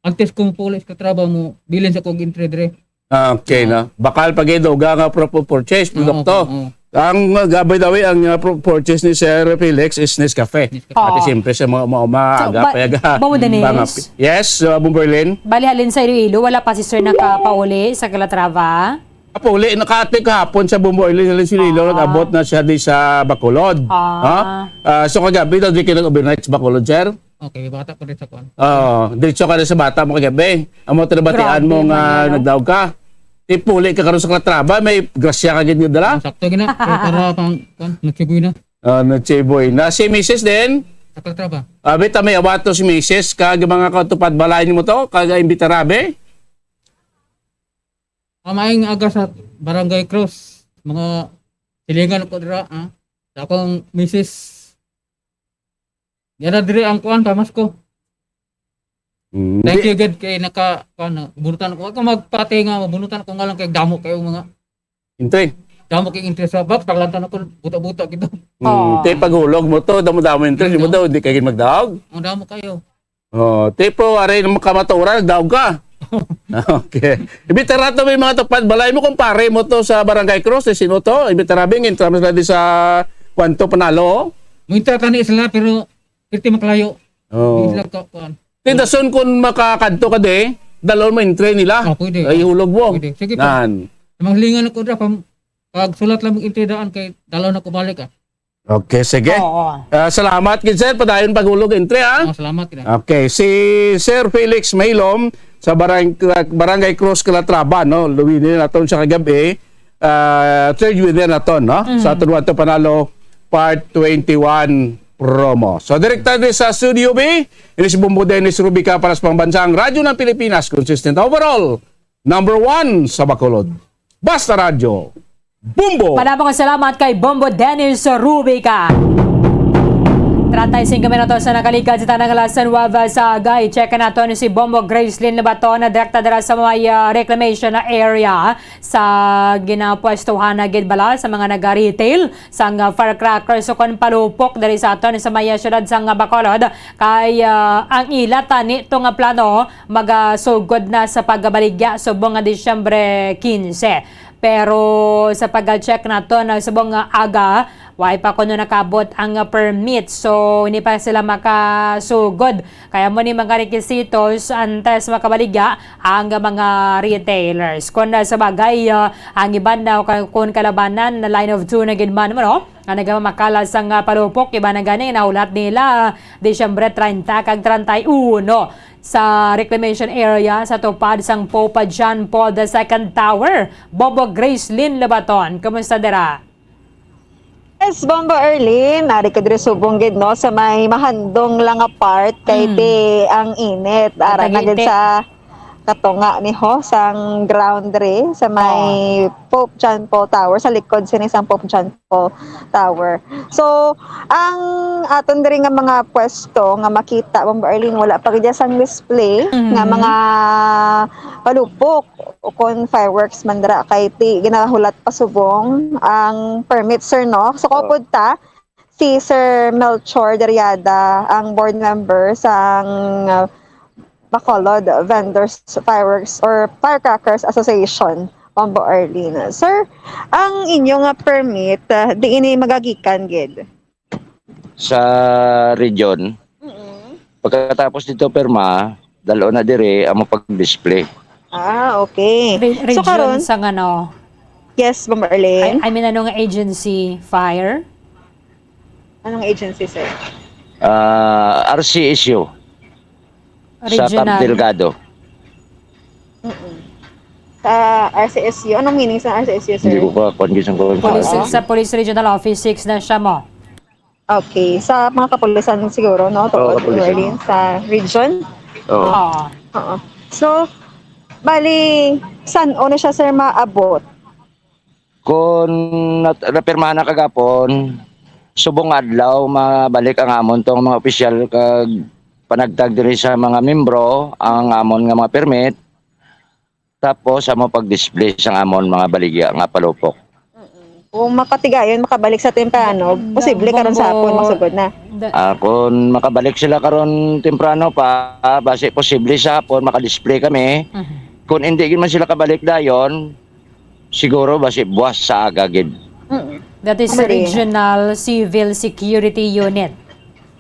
antes ko puli sa trabaho mo, bilin sa kog entry dire. Ah, okay, Ah. no? Bakal pa gid og nga pro-, purchase, Oo, produkto. oo. Ang, uh, gabay daw, eh, ang, uh, pro-, purchase ni Sir Felix is Nescafe. Nescafe. At Oo. siyempre, sa mga, mga, mga So, aga ba-, pa yaga. so, Bombo Dennis? Mga pi-, yes, uh, Bombo Arlene? Bali, halin sa Iloilo, wala pa si Sir nakapauli sa Calatrava? Pauli, nakaati kahapon sa Bombo Arlene, halin sa Iloilo, Ah. nag-abot na siya di sa Bacolod. Ah. Ha? Ah, so, kagabi daw, di kayo nag-overnight sa Bacolod, sir? Okay, bata ko rin sa kuan. Oo, diretso ka na sa bata mo kagabi. Amo, tinabatian Grabe mo nga naman yan, no? nagdaog ka. Ipuli ka karon sa Calatrava, may grasya ka gid nga dala. Sakto gina, pero para pang, kuan, Noche Buena. Ah, Noche Buena. Si misis din? Calatrava. Abi, ta may awato si misis, kag mga katupad balay nimo to, kag imbitarabi? Pamaing aga sa Barangay Cross, mga silingan ko dira, ha? Sa akong misis. Yara diri ang kuan, pamasko. Mm, Thank di- you, gid, kay naka, kuan, na, bunutan ko. Ako magpati nga, mabunutan ko nga lang kay damo kayo mga Intry. Damo kay interest sa box, paglantan ako, buta-buta gid. Mm, Oh. Te, paghulog mo to, damo-damo interest mo Damo. to, di ka gid magdaog. Ang damo kayo. Oh, tipo, aray, nung makamaturan, nagdaog ka. Okay. Ibitarato may mga tupad balay mo, kumpare mo to sa Barangay Cross, eh, sino to? Ibitarabi, ang entrance na di sa Kwanto Panalo. Muintra tani sila, pero pirti makalayo. Oh. Di sila ka-, kuan. Ti dason kun makakadto ka di, dalon mo entry nila. Oh, pwede. Ay, hulog mo. Pwede. Sige, pag, Nan. Manghilingan ako dra, pam-, pag sulat lang mo entry daan kay dalon ako balik, ah. Okay, sige. Oo. Ah, salamat gid, sir. Padayon paghulog entry, ha? Oh, salamat gid, ah. Okay, si Sir Felix Mailom sa Barang-, Barangay Cross, Calatrava, no? Luwini naton siya kagabi. Ah, third winner naton, no? Mm. Sa Tunuan to Panalo Part twenty-one promo. So, direkta din sa Studio B, ini si Bombo Dennis Rubica para sa Pambansang Radyo ng Pilipinas, consistent overall, number one sa Bacolod. Basta Radyo, Bombo! Madamo nga salamat kay Bombo Dennis Rubica. Treinta y cinco minutos sa nakaligad sa tanang alas nuwebe sa aga. I-check naton si Bombo Gracelyn Lebaton na direkta dira sa may, ah, reclamation na area sa ginapwestuhan na gid bala sa mga naga-retail sang, ah, firecrackers o kon palupok diri sa aton sa may, ah, siyudad sang, ah, Bacolod. Kay, ah, ang ila tani to nga plano magasugod na sa pagbaligya subong nga Disyembre quince. Pero sa pag-check naton subong nga aga, way pa kuno nakabot ang permit. So, hindi pa sila makasugod. Kaya mo ni mga requisitos antes makabaligya ang mga retailers. Kung sa bagay, ah, ang iban daw ka-, kung kalabanan na line of two na gid man mo, no? Nga nagamakala sang, ah, palupok, iba na gani nahulat nila Disyembre treinta kag treinta y uno sa reclamation area sa tupad sang Pope John Paul the Second Tower. Bombo Gracelyn Lebaton, kumusta dira? Yes, Bombo Erlin, ari ko diri subong gid, no, sa may mahandong lang nga part kay Mm. Di ang init. Ara na gid Tagiti. Sa katunga ni ho sang ground diri sa may Oh. Pope John Paul Tower, sa likod sini sang Pope John Paul Tower. So, ang aton diri nga mga pwesto nga makita, Bombo Erlin, wala pa gid sang display Mhm. nga mga palupok o kon fireworks man dira kay ti ginahulat pa subong ang permit, sir, no? So, Oh. kaupod ta, si Sir Melchor Deriada, ang board member sang, uh, Bacolod Vendors Fireworks or Firecrackers Association, Bombo Erlin. Sir, ang inyo nga permit, uh, di ini magagikan gid? Sa region. Mm-mm. Pagkatapos dito, pirma, dalo na dire ang pag-display. Ah, okay. Re-, So, region karon, sa ano? Yes, Ma'am Arlene? I, I mean, anong agency? Fire? Anong agency, sir? Ah, R C S U. Sa Regional. Camp Delgado. Mm-mm. Sa R C S U. Anong meaning sa R C S U, sir? Hindi ko pa, kuwan, gisang ko. Police, Oo. Sa Police Regional Office six na siya mo. Okay, sa mga kapulisan siguro, no? Oo, Tungkol kapulisan. Orleans, sa region? Oo. Oo. Oo. So, bali, san-o na siya, sir, maabot? Kung nat-, napirmahan na kagapon, subong adlaw, mabalik ang amon tong mga opisyal kag panagtag diri sa mga membro ang amon nga mga permit. Tapos, amo pag-display sang amon mga baligya nga palupok. Mm-mm. Kung makatigayon, makabalik sa temprano, Da-, posible karon sa hapon, Bombo, masugod na. Da- Ah, kung makabalik sila karon temprano pa, basi posible sa hapon, makadisplay kami. Mhm. Kung hindi gid man sila kabalik dayon, siguro basi buwas sa aga gid. Mm-mm. That is Mali. Regional Civil Security Unit.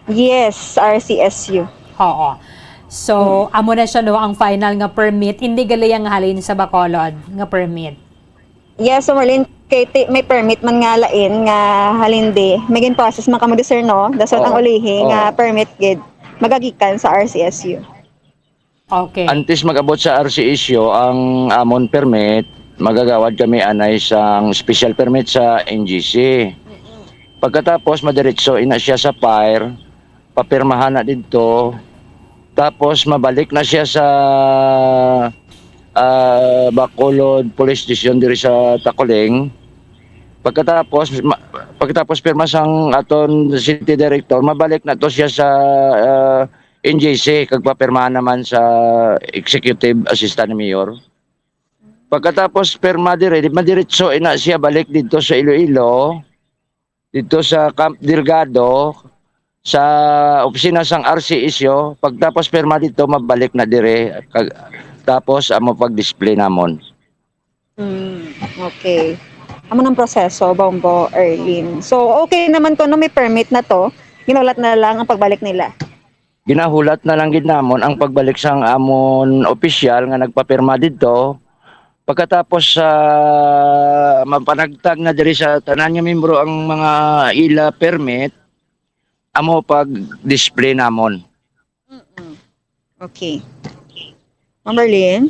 Yes, R C S U. Oo. So, Mm. amo na siya, no, ang final nga permit. Hindi gali ang halin sa Bacolod nga permit. Yes, so Marlene, kay ti-, may permit man nga lain nga halin di. May gin-process man kamo di, sir, no? Dason ang Oo. Ulihi nga Oo. permit gid magagikan sa R C S U. Okay. Antes mag-abot sa R C S U ang amon permit, magagawad kami anay sang special permit sa N G C. Pagkatapos, madiretso ina siya sa fire, papirmahan na didto. Tapos mabalik na siya sa, ah, Bacolod Police Station diri sa Taculing. Pagkatapos, ma-, pagkatapos pirma sang aton city director, mabalik na to siya sa, ah, N J C, kag papirmahan naman sa executive assistant ni Mayor. Pagkatapos pirma dire, di madiretso ina siya balik didto sa Iloilo, didto sa Camp Delgado, sa opisina sang R C S O. Pagtapos pirma didto, mabalik na dire. Kag, tapos amo pag-display namon. Mm, okay. Amo nang proseso, Bombo Erlin. So, okay naman kung ano, may permit na to, ginulat na lang ang pagbalik nila. Ginahulat na lang gid namon ang pagbalik sang amon opisyal nga nagpapirma didto. Pagkatapos sa mapanagtag na diri sa tanan nga membro ang mga ila permit, amo pag-display namon. Mm-mm. Okay. Ma'am Marlene?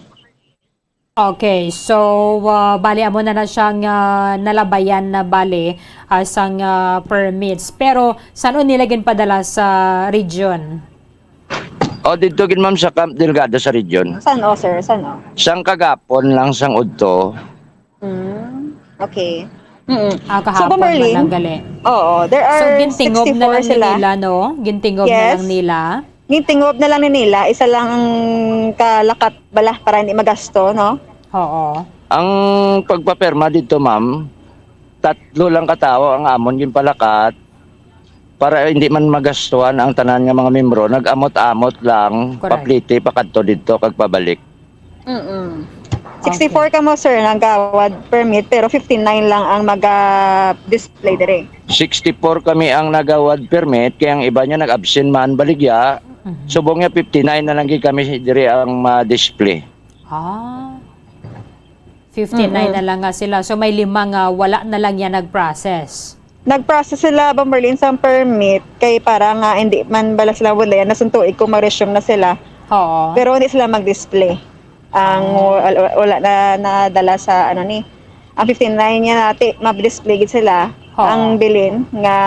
Okay, so, ah, bali amo na na siyang, ah, nalabayan na bali, ah, sang, ah, permits. Pero san-o nila ginpadala sa region? O, didto gid, ma'am, sa Camp Delgado sa region. San-o, sir? San-o? Sang kagapon lang, sang udto. Mm, okay. Mm. Ah, So, kahapon man Bomberlin, lang gali. Oo, there So, are gintingob na sixty-four lang ni sila. nila, no? Gintingob na Yes. lang nila. Gintingob na lang ni nila, isa lang ang kalakat bala para hindi magasto, no? Oo. Ang pagpapirma dito, ma'am, tatlo lang ka tawo ang amon ginpalakat para hindi man magastuhan ang tanan nga mga membro. Nag-amot-amot lang, Correct. papliti, pakadto didto kag pabalik. Mm-mm. Okay. Sixty-four kamo, sir, nagawad permit, pero fifty-nine lang ang maga-display dire. Sixty-four kami ang nagawad permit, kay ang iba niya nag-absent man baligya. Mhm. Subong niya, fifty-nine na lang gid kami dire ang ma-display. Ah. Fifty-nine Mm-mm. na lang nga sila. So, may lima nga wala na lang yan nag-process. Nag-process sila, Bomberlin, sang permit kay para nga hindi man bala sila wala yan, nasuntuig kung mag-resume na sila. Oo. Pero hindi sila mag-display. Ang Ah. wal-, wala na nadala sa ano ni. Ang fifty-nine niya nati, ma-display gid sila. Oo. Ang bilin nga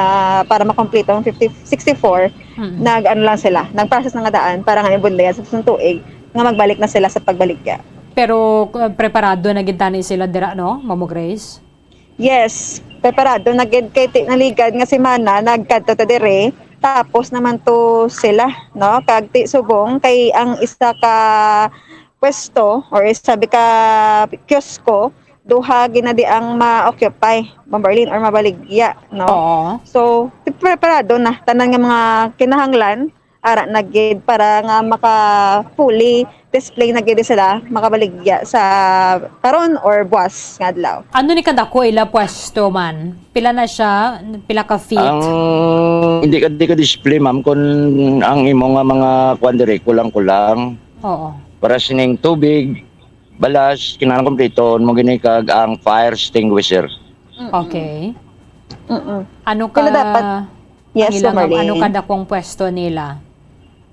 para makompleto ang fifty, sixty-four, Mm. nag-ano lang sila, nag-process na nga daan para nga ibundayan sa suntuig nga magbalik na sila sa pagbaligya. Pero, uh, preparado na gid tani sila dira, no, Mamo Grace? Yes, preparado na gid kay ti-, naligad nga semana nagkadto ta dire, tapos naman to sila, no? Kag ti subong kay ang isa ka pwesto or isa ka kiosko, duha gid na di ang ma-occupy, Bomberlin, or mabaligya, no? Oo. So, preparado na tanan nga mga kinahanglan ara na gid para nga maka fully display na gid sila, makabaligya sa karon or buwas nga adlaw. Ano ni kadako ila pwesto man? Pila na siya? Pila ka feet? Ang hindi ka, di ka display, ma'am, kung ang imo nga mga kuwan diri, kulang-kulang. Oo. Para sining tubig, balas, kinahanglan kompleto mo gini kag ang fire extinguisher. Mm-mm. Okay. Mm-mm. Ano Kaya ka, dapat, yes, ang ilang, Bomberlin. Ano ka dakong pwesto nila?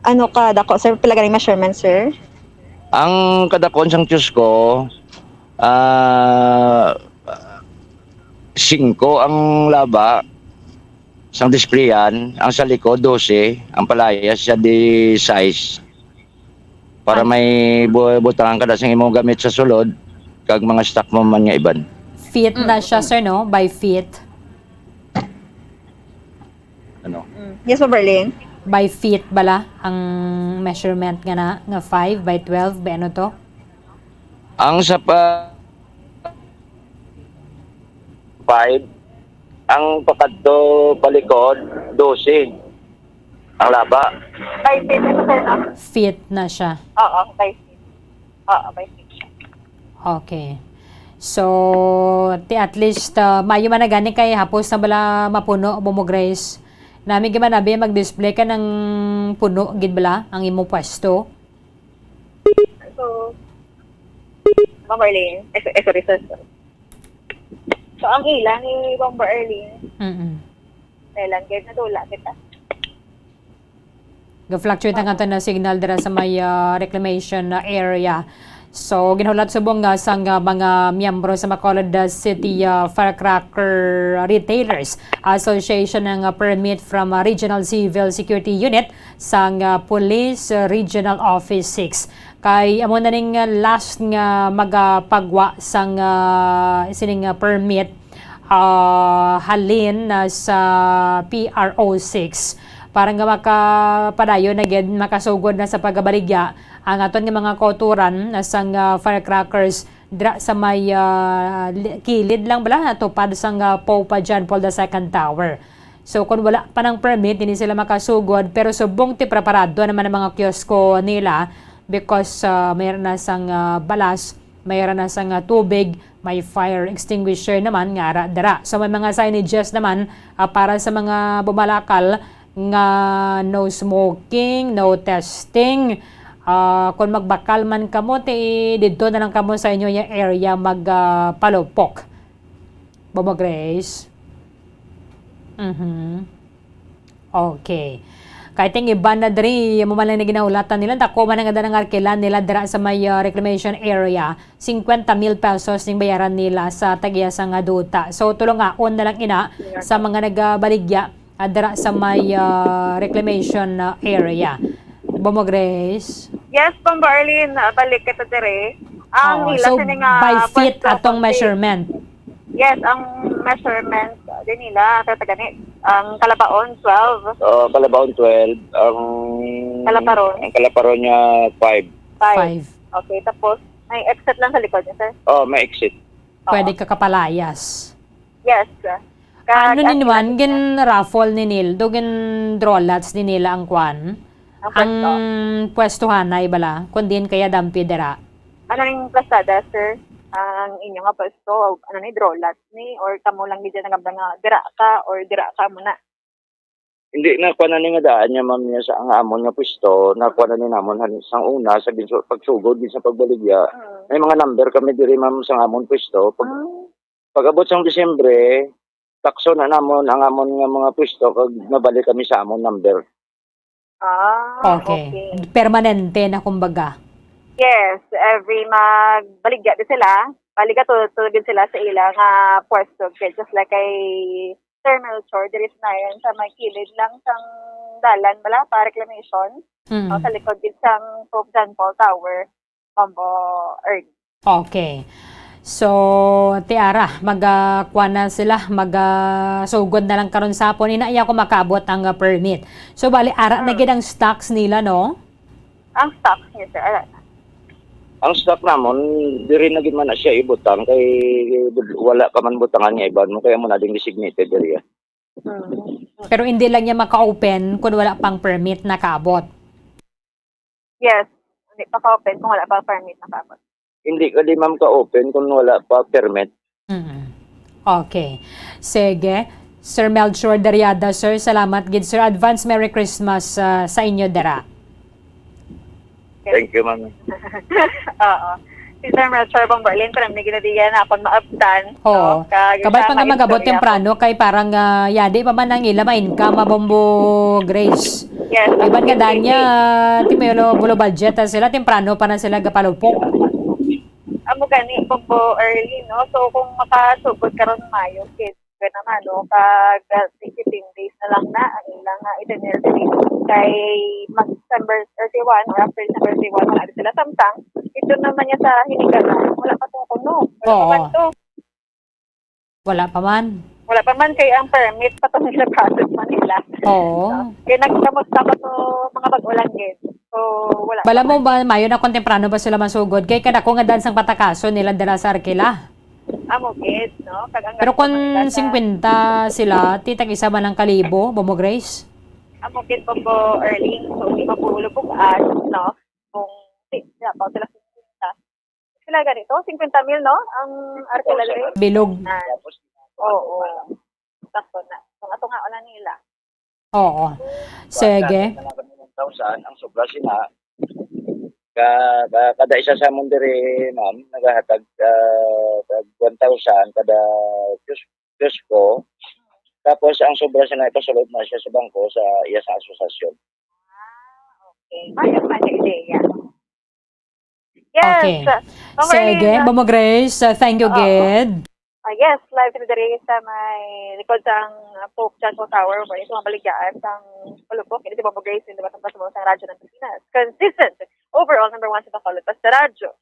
Ano ka dako, sir? Pila gani measurement, sir? Ang kadakon sang tiyos ko, ah, singko ang laba sang displayan, ang sa likod, dose, ang palayas siya di sais. Para Ah. may bu-, butangan ka da sing imo gamit sa sulod, kag mga stock mo man nga iban. Feet na Mm. siya, sir, no? By feet. Ano? Mm. Yes, Bomberlin? By feet bala ang measurement nga na, nga five by twelve, by ano to? Ang sa pa-, five, ang pakadto palikod, dose. Ang laba. Five feet ito, sir, no? Feet na siya. Oo, five feet. Oo, five feet siya. Okay. So, ti at least, ah, maayo man na gani kay hapos na bala mapuno, Bombo Grace. Nami gid man abi mag-display ka ng puno gid bala ang imong pwesto. So, Ma'am Arlene, eh, eh, sorry, sir. So, ang ila ni Bombo Arlene, Mm-mm. Kailan gid nadula kita. Ga-fluctuate ang aton na signal dira sa may, ah, reclamation na area. So, ginahulat subong nga sang, ah, mga miyembro sa Bacolod, ah, City, ah, Firecracker Retailers Association ang, ah, permit from, ah, Regional Civil Security Unit sang, ah, Police, ah, Regional Office six. Kay amo na ning, ah, last nga magapagwa sang, ah, sining, ah, permit, ah, halin na sa P R O six para nga makapadayon na gid, makasugod na sa pagbaligya ang aton nga mga kautoran na sang, ah, firecrackers dira sa may, ah, li-, kilid lang bala, tupad sang, ah, Pope John Paul the Second Tower. So, kung wala pa ng permit, hindi sila makasugod, pero subong ti preparado naman ang mga kiosko nila because, ah, mayroon na sang, ah, balas, mayroon na sang, ah, tubig, may fire extinguisher naman nga ara dira. So, may mga signages naman, ah, para sa mga bumalakal nga no smoking, no testing. Ah, kung magbakal man kamo, ti didto na lang kamo sa inyo nga area mag, ah, palupok. Bobo Grace? Mhm. Okay. Kay ting iban na diri, amo man lang ni ginahulatan nila, dako man ang ganda ng arkilan nila dira sa may, ah, reclamation area, cincuenta mil pesos ning bayaran nila sa tag-iya sang duta. So, tulungaon na lang ina sa mga nagabaligya, ah, dira sa may, ah, reclamation, ah, area. Bobo Grace? Yes, Bombo Arlene, ah, balik kita dire. Ang Oh, nila so, sini nga by feet pwesto atong kung si- measurement? Yes, ang measurement, ah, din nila, kaya gani, ang Calabaon, twelve. Oh, Calabaon, twelve. Ang Calaparon? Ang Calaparon niya, five. Five. Five. Okay, tapos may exit lang sa likod niya, sir? Oh, may exit. Oo. Pwede ka kapalayas. Yes. Ka-, Ano ni ka-, naman, gin-raffle ni nil-, do gin-draw lots ni nila ang kwan? Ang Ang pwesto. Pwestuhanay bala, kung diin kaya dampi dira? Ano ning plasada, sir? Ang inyo nga pwesto, ano ni, draw lots ni, or kamo lang gid nagambang nga dira ka or dira ka muna? Hindi na, kuan na ni nga daan niya, ma'am, niya sa ang amon nga pwesto, na kuan na ni namon han-, sang una, sa ginsu-, pagsugod, gid sa pagbaligya. Mm. May mga number kami diri, ma'am, sa amon pwesto. Pag, Ah. pag-abot sang Disyembre, takso na namon ang amon nga mga pwesto, kag mabalik kami sa amon number. Ah, Okay. okay. Permanente na, kumbaga. Yes, every magbaligya din sila, baligya to, to din sila sa ila nga pwesto, just like kay Sir Melchor, diri sa Nayan, sa may kilid lang sang dalan bala pa reclamation, Mm. o, sa likod gid sang Pope John Paul Tower, Bombo Early. Okay. So, Tiara, mag, ah, kuwan na sila, mag, ah, sugod na lang karon sa hapon. Ina, iya ko makaabot ang, ah, permit. So, bali, ara na Mm. gid ang stocks nila, no? Ang stocks niya, sir, ara na. Ang stock namon, diri na gid man na siya ibutang kay wala ka man butangan nga iban mo, kaya mo na din designated area. Mm. Pero hindi lang niya maka-open kung wala pang permit nakaabot. Yes. Hindi pa ka-open kung wala pa permit nakaabot. Hindi ka di, ma'am, ka-open kung wala pa permit. Mm. Okay. Sige. Sir Melchor Dariada, sir, salamat gid, sir. Advance Merry Christmas, ah, sa inyo dira. Thank you, ma'am. Oo. Si Sir Melchor Bombo Arlene, parang may ginadiyan na akong maabtan, Oo. no? Kag Kabay pa siya nga magabot maistorya temprano kay parang, ah, yadi pa man ang ila ma-income, ma Bombo Grace. Yes, Iban nga yes, daan yes, niya, yes. Ti may ulo, bulo budget na sila, temprano pa na sila gapalupok. Amo gani, Bombo Arlene, no? So, kung makasugod karon mayo, kid, Kaya naman, no, kag, ah, fifteen days na lang na ang ilang, ah, itinerary. Kay mag-December thirty-one or after December thirty-one, wala na sila samtang. Ito naman niya sa Hinigalan, wala pa to kuno. Wala pa Oo. man to. Wala pa man. Wala pa man, kay ang permit pa to nila process man nila. Oo. Kaya nagkamot pa to mga bag-o lang gid. So, wala Bala pa mo man. ba, mayo na kung temprano ba sila masugod? Kay kadako nga dansang patakaso nila dala sa Arkila. Amo gid, no? Kag ang Pero gasto kung man nila sa singkwenta sila, ti tag-isa man ang kalibo, Bobo Grace? Amo gid, Bobo Erling, so di mapulo pug-as, no? Kung di, di pa sila singkwenta. Sila ganito, singkwenta mil, no? Ang Arkila diri. Bilog. Ah, oo. Sakto na. Kung ato nga, wala nila. Oo. Sige. One thousand, ang sobra sina, ka, ka, kada isa sa amon diri, ma'am, nagahatag, ah, tag one thousand kada kiosk-, kiosko. Tapos, ang sobra sina, ipasulod na siya sa bangko sa iya sa asosasyon. Ah, okay. Maayo man ang ideya. Yes. Okay. Ma'am Sige, Arlene. Ma'am Grace, uh, thank you, Oo. Gid. Ah, yes, live kami diri sa may likod sang, uh, Pope John Paul Tower, where ito ang baligyan sang palupok. Ini si Bombo Grace, yung dumatang pa sa mga radyo ng Pilipinas. Consistent, overall number one sa Bacolod, basta radyo.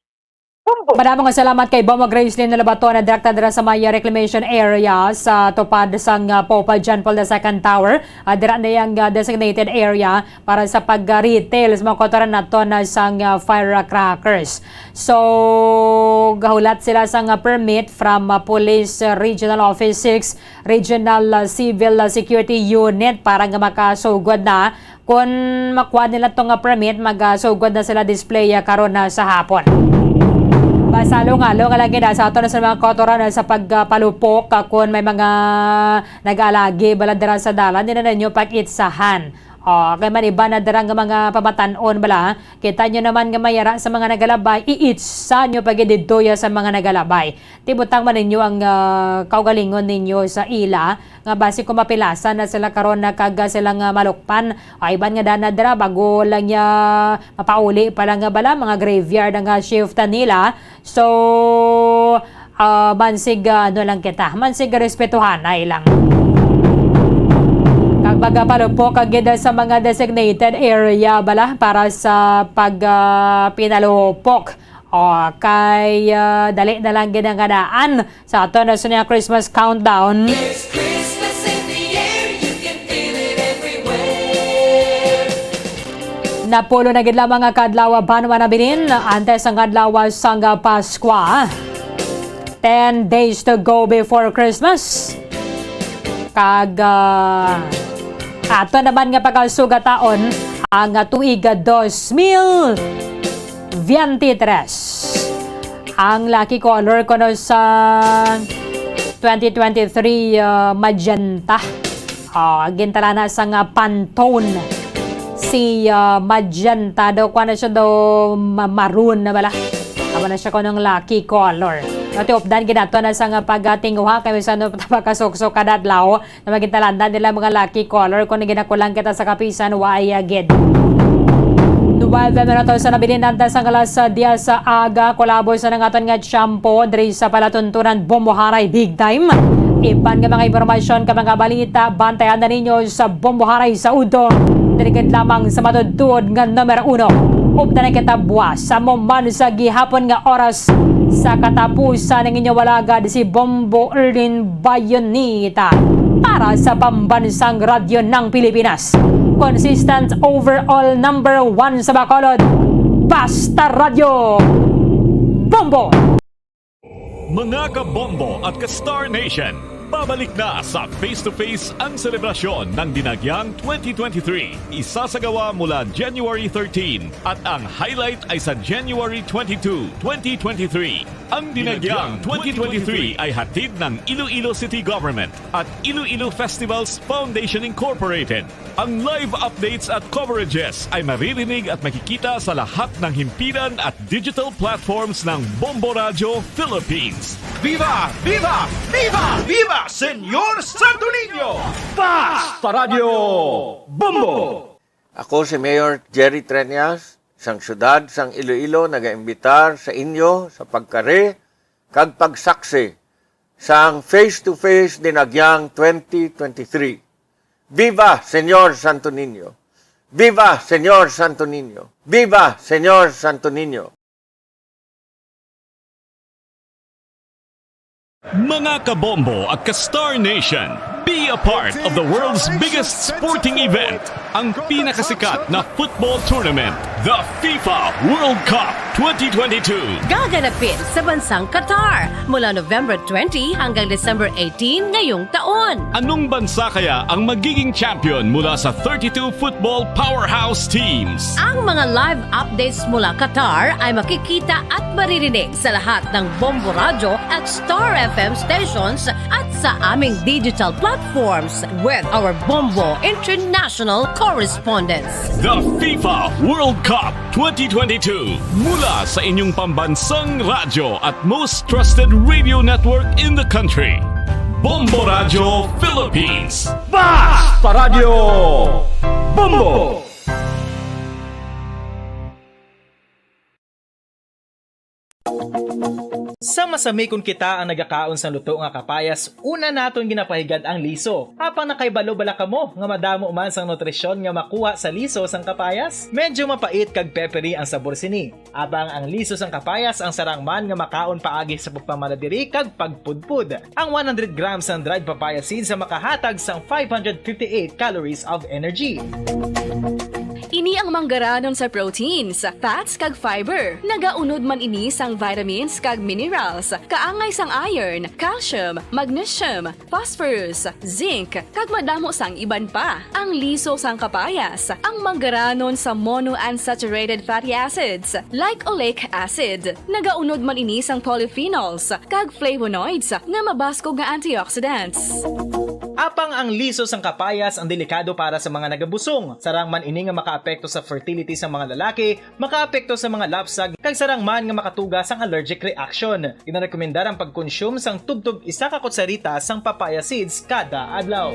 Bombo! Madamo nga salamat kay Bombo Grace Lynn Lobato na direkta dira sa may reclamation area sa tupad sang, uh, Pope John Paul the Second Tower. Ah, dira na yung, ah, designated area para sa pag-retail sa mga kautoran naton, ah, sang, ah, firecrackers. So, gahulat sila sang, ah, permit from, ah, Police, ah, Regional Office six, Regional, ah, Civil, ah, Security Unit para nga makasugod na. Kung makuha nila tong, ah, permit, magasugod na sila display, ah, karon na sa hapon. Pasalungalong lang gid, ah, sa aton sa mga kautoran, ah, sa pagpalupok, ah, kung may mga nag-alagi bala dira sa dalan, di na ninyo pag-itsahan. O, kay man iba na dira nga mga pamatan-on bala, kita nyo naman nga mayara sa mga nagalabay, iitsa nyo pa gid didto ya sa mga nagalabay. Tibutang man ninyo ang, ah, kaugalingon ninyo sa ila, nga basi kung mapilasan na sila karon na kag sila nga malukpan. Ay, iban nga dana dira, bago lang niya mapauli pa lang nga bala, mga graveyard ang, ah, shift nila. So, ah, mansig, ah, ano lang kita, mansig respetuhan ay lang. Kag magapalupok kag gid sa mga designated area bala para sa pag, ah, pinalupok. O, kay, ah, dali na lang gid ang ganaan sa aton na sa Christmas countdown. There's Christmas in the air, you can feel it everywhere. Napulo na gid lamang nga kadlaw, banwa na bilin, antes ang adlaw sang Paskwa. Ten days to go before Christmas. Kag, ah, ato naman nga pagkasugataon ang tuig dos mil veintitrés. Ang lucky color kuno sa twenty twenty-three, ah, magenta. Ah, gintalana sang, ah, Pantone. Si, ah, magenta daw, kuwan na siya daw, ma-, maroon na bala. Amo na siya kunong lucky color. Natiupdan gid nato na sang, ah, pagatinguha kay bisan ano pa ta makasuksok kada adlaw. Na maging talanda nila mga lucky color kung ginakulang kita sa kapisan, wa iya gid. Nuwebe minutos sa nabilin antes sang alas diyes sa aga, kulabos na ang aton nga tiyempo diri sa palatuntunan Bombo Haray Big Time. Iban nga mga impormasyon ka mga balita, bantayan na ninyo sa Bombo Haray sa udto. Diri gid lamang sa matuod-tuod nga numero uno. Updan na kita buwas sa mo man sa gihapon nga oras sa katapusan ng inyong walagad si Bombo Erlin Bayonita para sa Pambansang Radyo ng Pilipinas. Consistent overall number one sa Bacolod. Basta Radyo Bombo! Mga kabombo at ka-Star Nation, pabalik na sa Face to Face ang selebrasyon ng Dinagyang twenty twenty-three. Isasagawa mula January thirteen at ang highlight ay sa January twenty-two, twenty twenty-three. Ang Dinagyang twenty twenty-three ay hatid ng Iloilo City Government at Iloilo Festivals Foundation Incorporated. Ang live updates at coverages ay maririnig at makikita sa lahat ng himpilan at digital platforms ng Bombo Radyo Philippines. Viva! Viva! Viva! Viva, Senyor Santo Niño! Basta Radyo Bombo! Ako si Mayor Jerry Treñas, sang siyudad sang Iloilo, nagaimbitar sa inyo sa pagkari kag pagsaksi sang Face to Face Dinagyang twenty twenty-three. Viva, Senyor Santo Niño! Viva, Senyor Santo Niño! Viva, Senyor Santo Niño! Mga kabombo at ka-Star Nation, be a part of the world's biggest sporting event, ang pinakasikat na football tournament, the FIFA World Cup twenty twenty-two. Gaganapin sa bansang Qatar mula November twenty hanggang December eighteen ngayong taon. Anong bansa kaya ang magiging champion mula sa thirty-two football powerhouse teams? Ang mga live updates mula Qatar ay makikita at maririnig sa lahat ng Bombo Radyo at Star F M stations at sa aming digital platforms with our Bombo International correspondents. The FIFA World Cup twenty twenty-two, mula sa inyong pambansang radyo at most trusted radio network in the country. Bombo Radyo Philippines. Basta Radyo Bombo! Sa masami, kon kita ang nagakaon sang luto nga kapayas, una naton ginapahigad ang liso. Apang nakahibalo bala kamo nga madamo man sang nutrisyon nga makuha sa liso sang kapayas? Medyo mapait kag peppery ang sabor sini. Apang ang liso sang kapayas ang sarang man nga makaon paagi sa pagpamanadiri kag pagpudpod. Ang one hundred grams sang dried papaya seeds ang makahatag sang five hundred fifty-eight calories of energy. Ini ang manggaranon sa proteins, fats, kag fiber. Nagaunod man ini sang vitamins kag minerals, kaangay sang iron, calcium, magnesium, phosphorus, zinc, kag madamo sang iban pa. Ang liso sang kapayas, ang manggaranon sa monounsaturated fatty acids, like oleic acid. Nagaunod man ini sang polyphenols kag flavonoids nga mabaskog nga antioxidants. Apang ang liso sang kapayas ang delikado para sa mga nagabusong. Sarang man ini nga makaapekto sa fertility sa mga lalaki, makaapekto sa mga lapsag, kag sarang man nga makatuga sang allergic reaction. Ginarekomendar ang pagkonsume sang tubtob isa ka kutsarita sang papaya seeds kada adlaw.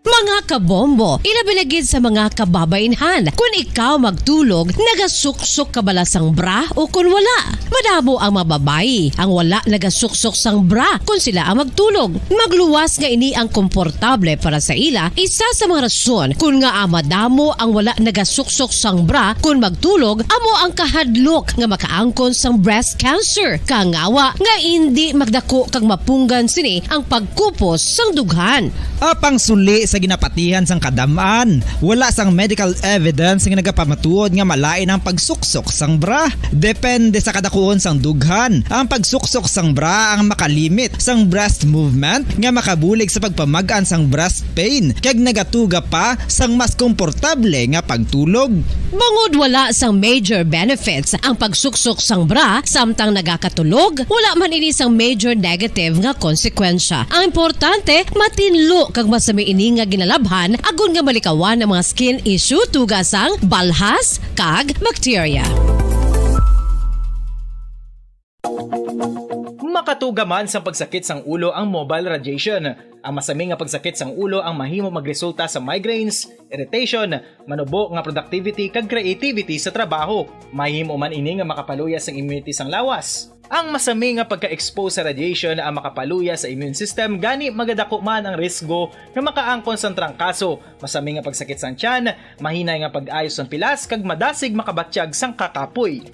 Mga kabombo, ilabi na gid sa mga kababainhan, kun ikaw magtulog, nagasuksok ka bala sang bra o kun wala? Madamo ang mga babayi ang wala nagasuksok sang bra kun sila ang magtulog. Magluwas nga ini ang komportable para sa ila, isa sa mga rason kun ngaa madamo ang wala nagasuksok sang bra kun magtulog amo ang kahadlok nga makaangkon sang breast cancer, kangawa nga indi magdako kag mapunggan sini ang pagkupos sang dughan. Apang suli sa ginapatihan sang kadam-an, wala sang medical evidence nga nagapamatuod nga malain ang pagsuksok sang bra. Depende sa kadakuon sang dughan, ang pagsuksok sang bra ang makalimit sang breast movement nga makabulig sa pagpamag-an sang breast pain kag nagatuga pa sang mas komportable nga pagtulog. Bangod wala sang major benefits ang pagsuksok sang bra samtang nagakatulog, wala man ini sang major negative nga konsekwensya. Ang importante, matinlo kag masami ini nga ginalabhan agod nga malikawan ang mga skin issue tuga sang balhas kag bakterya. Makatuga man sang pagsakit sang ulo ang mobile radiation. Ang masami nga pagsakit sang ulo ang mahimo magresulta sa migraines, irritation, manubo nga productivity kag creativity sa trabaho. Mahimo man ini nga makapaluya sang immunity sang lawas. Ang masami nga pagka-expose sa radiation ang makapaluya sa immune system, gani magadako man ang risgo nga makaangkon sang trangkaso, masami nga pagsakit sang tiyan, mahinay nga pag-ayo sang pilas, kag madasig makabatyag sang kakapoy.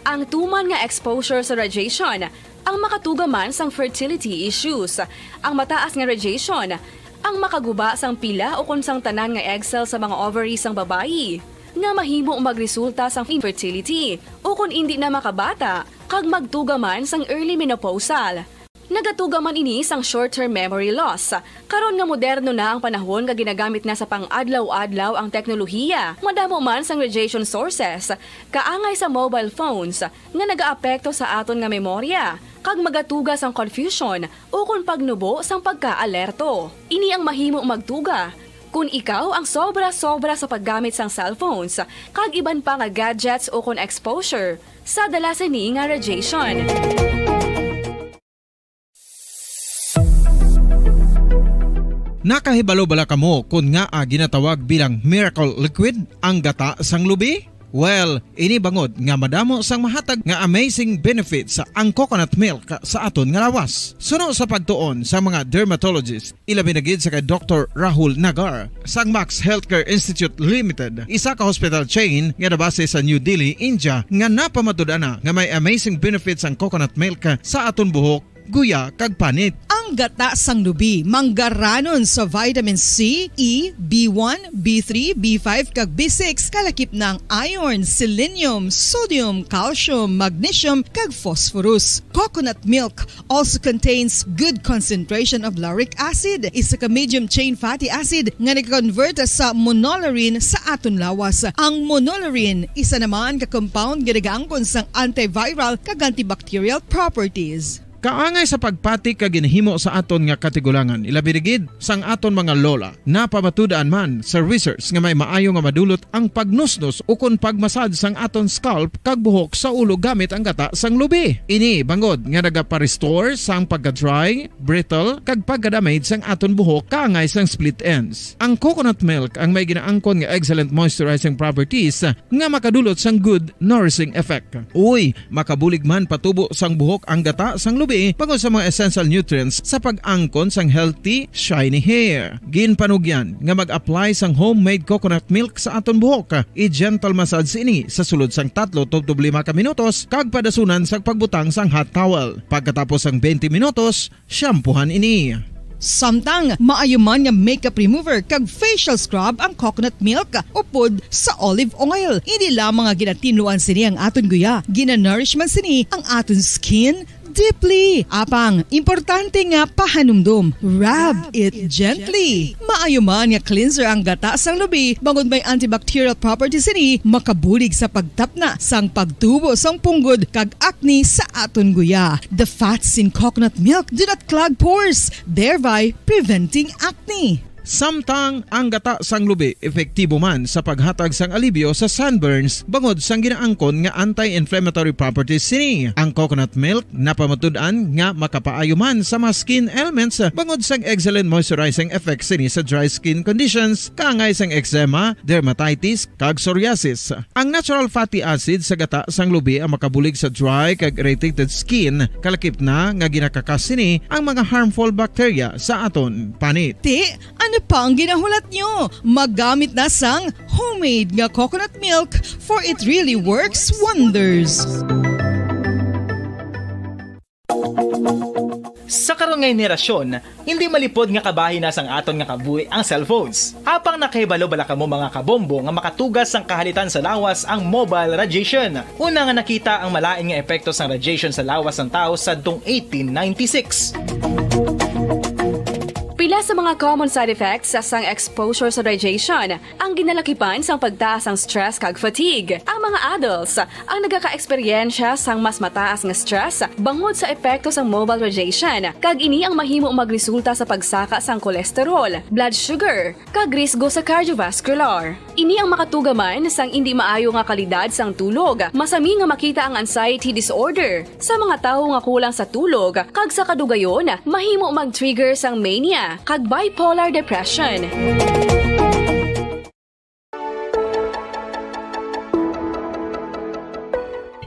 Ang tuman nga exposure sa radiation ang makatuga man sang fertility issues. Ang mataas nga radiation ang makaguba sang pila ukon sang tanan nga egg cell sa mga ovary sang babayi, nga mahimo magresulta sang infertility ukon indi na makabata kag magtuga man sang early menopausal. Nagatuga man ini sang short-term memory loss. Karon nga moderno na ang panahon nga ginagamit na sa pang-adlaw-adlaw ang teknolohiya, madamo man sang radiation sources, kaangay sa mobile phones, nga nagaapekto sa aton nga memorya, kag magatuga sang confusion ukon pagnubo sang pagka-alerto. Ini ang mahimo magtuga kon ikaw ang sobra-sobra sa paggamit sang cellphones kag iban pa nga gadgets ukon exposure sa dala sini nga radiation. Nakahibalo bala kamo kon ngaa ginatawag bilang miracle liquid ang gata sang lubi? Well, ini bangod nga madamo sang mahatag nga amazing benefits ang coconut milk sa aton nga lawas. Suno sa pagtuon sa mga dermatologist, ilabi na gid sa kay Doktor Rahul Nagar sang Max Healthcare Institute Limited, isa ka hospital chain nga nabase sa New Delhi, India, nga napamatud-an na nga may amazing benefits ang coconut milk sa aton buhok, guya, kag panit. Ang gata sang lubi manggaranon sa vitamin C, E, B one, B three, B five, kag B six, kalakip na ang iron, selenium, sodium, calcium, magnesium, kag phosphorus. Coconut milk also contains good concentration of lauric acid, isa ka medium chain fatty acid nga nag-convert sa monolaurin sa aton lawas. Ang monolaurin isa naman ka compound nga nagaangkon sang antiviral kag antibacterial properties. Kaangay sa pagpati kag ginhimo sa aton nga katigulangan, ilabi na gid sang aton mga lola. Napamatud-an man sa research nga may maayo nga madulot ang pagnusnos ukon pagmasad sang aton scalp kag buhok sa ulo gamit ang gata sang lubi. Ini bangod nga nagapa-restore sang pagka-dry, brittle, kag pagka-damage sang aton buhok kaangay sang split ends. Ang coconut milk ang may ginaangkon nga excellent moisturizing properties nga makadulot sang good nourishing effect. Uy, makabulig man patubo sang buhok ang gata sang lubi bangod sa mga essential nutrients sa pag-angkon sang healthy, shiny hair. Ginpanugyan nga mag-apply sang homemade coconut milk sa aton buhok. I-gentle massage ini sa sulod sang tatlo tubtob lima ka minutos kag padasunan sang pagbutang sang hot towel. Pagkatapos sang twenty minutos, shampoohan ini. Samtang maayo man nga makeup remover kag facial scrub ang coconut milk upod sa olive oil. Hindi lamang nga ginatinluan sini ang aton guya, ginanourish man sini ang aton skin deeply. Apang, importante nga pahanumdom, rub it gently. Maayo man nga cleanser ang gata sang lubi, bangod may antibacterial properties sini, makabulig sa pagtapna sang pagtubo sang punggod kag acne sa aton guya. The fats in coconut milk do not clog pores, thereby preventing acne. Samtang ang gata sang lubi epektibo man sa paghatag sang alibyo sa sunburns bangod sang ginaangkon nga anti-inflammatory properties sini. Ang coconut milk napamatud-an nga makapaayo man sa mga skin ailments bangod sang excellent moisturizing effects sini sa dry skin conditions, kaangay sang eczema, dermatitis, kag psoriasis. Ang natural fatty acid sa gata sang lubi ang makabulig sa dry kag irritated skin, kalakip na nga ginakakas sini ang mga harmful bacteria sa aton panit. Ti, ano pa ang ginahulat nyo? Magamit na sang homemade nga coconut milk, for it really works wonders. Sa karon nga henerasyon, hindi malipod nga kabahin na sang aton nga kabuhi ang cellphones. Apang nakahibalo bala kamo, mga kabombo, nga makatugas sang kahalitan sa lawas ang mobile radiation? Una nga nakita ang malain nga epekto sang radiation sa lawas sang tawo sadtong eighteen ninety-six. Pila sa mga common side effects sang exposure sa radiation ang ginalakipan sang pagtaas sang stress kag fatigue. Ang mga adults ang nagakaeksperyensya sang mas mataas nga stress bangod sa epekto sang mobile radiation, kag ini ang mahimo magresulta sa pagsaka sang cholesterol, blood sugar, kag risgo sa cardiovascular. Ini ang makatuga man sang indi maayo nga kalidad sang tulog. Masami nga makita ang anxiety disorder sa mga tawo nga kulang sa tulog, kag sa kadugayon, mahimo mag-trigger sang mania kag bipolar depression.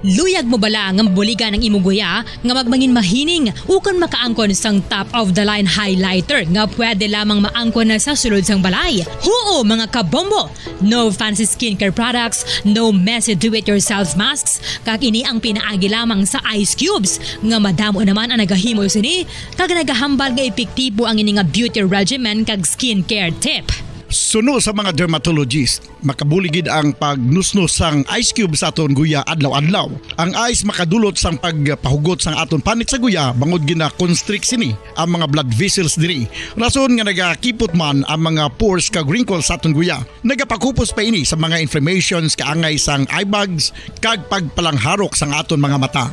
Luyag mo bala nga mabuligan ang imo guya nga magmangin mahining ukon makaangkon sang top of the line highlighter nga pwede lamang maangkon na sa sulod sang balay? Huo, mga kabombo! No fancy skincare products, no messy do-it-yourself masks, kag ini ang pinaagi lamang sa ice cubes nga madamo naman ang nagahimo sini kag nagahambal nga epektibo ang ini nga beauty regimen kag skincare tip. Suno sa mga dermatologist, makabulig gid ang pagnusnos sang ice cube sa aton guya adlaw-adlaw. Ang ice makadulot sang pagpahugot sang aton panit sa guya, bangod gina-constrict sini ang mga blood vessels diri. Rason nga nagakipot man ang mga pores kag wrinkles sa aton guya. Nagapakupos pa ini sa mga inflammations kaangay sang eye bags kag pagpalangharok sang aton mga mata.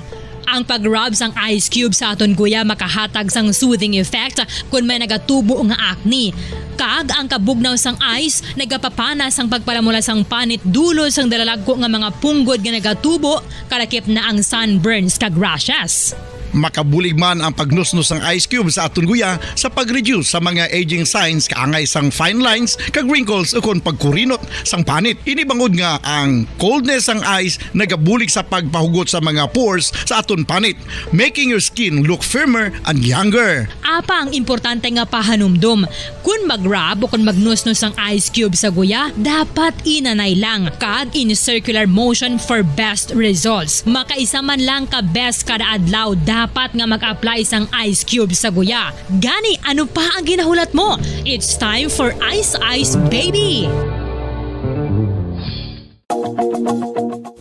Ang pag-rub sang ice cube sa aton guya makahatag sang soothing effect kon may nagatubo nga acne. Kag ang kabugnaw sang ice nagapapana sang pagpalamula sang panit dulot sang dalalagko nga mga punggod nga nagatubo, kalakip na ang sunburns kag rashes. Makabulig man ang pagnusnos sang ice cube sa aton guya sa pag-reduce sa mga aging signs kaangay sang fine lines kag wrinkles ukon pagkurinot sang panit. Ini bangod nga ang coldness sang ice nagabulig sa pagpahugot sa mga pores sa aton panit, making your skin look firmer and younger. Apang importante nga pahanumdom, kon mag-rub o kon magnusnos ang ice cube sa guya, dapat inanay lang kag in circular motion for best results. Makaisa man lang ka beses kada adlaw dapat nga mag-apply sang ice cube sa guya. Gani, ano pa ang ginahulat mo? It's time for Ice Ice Baby!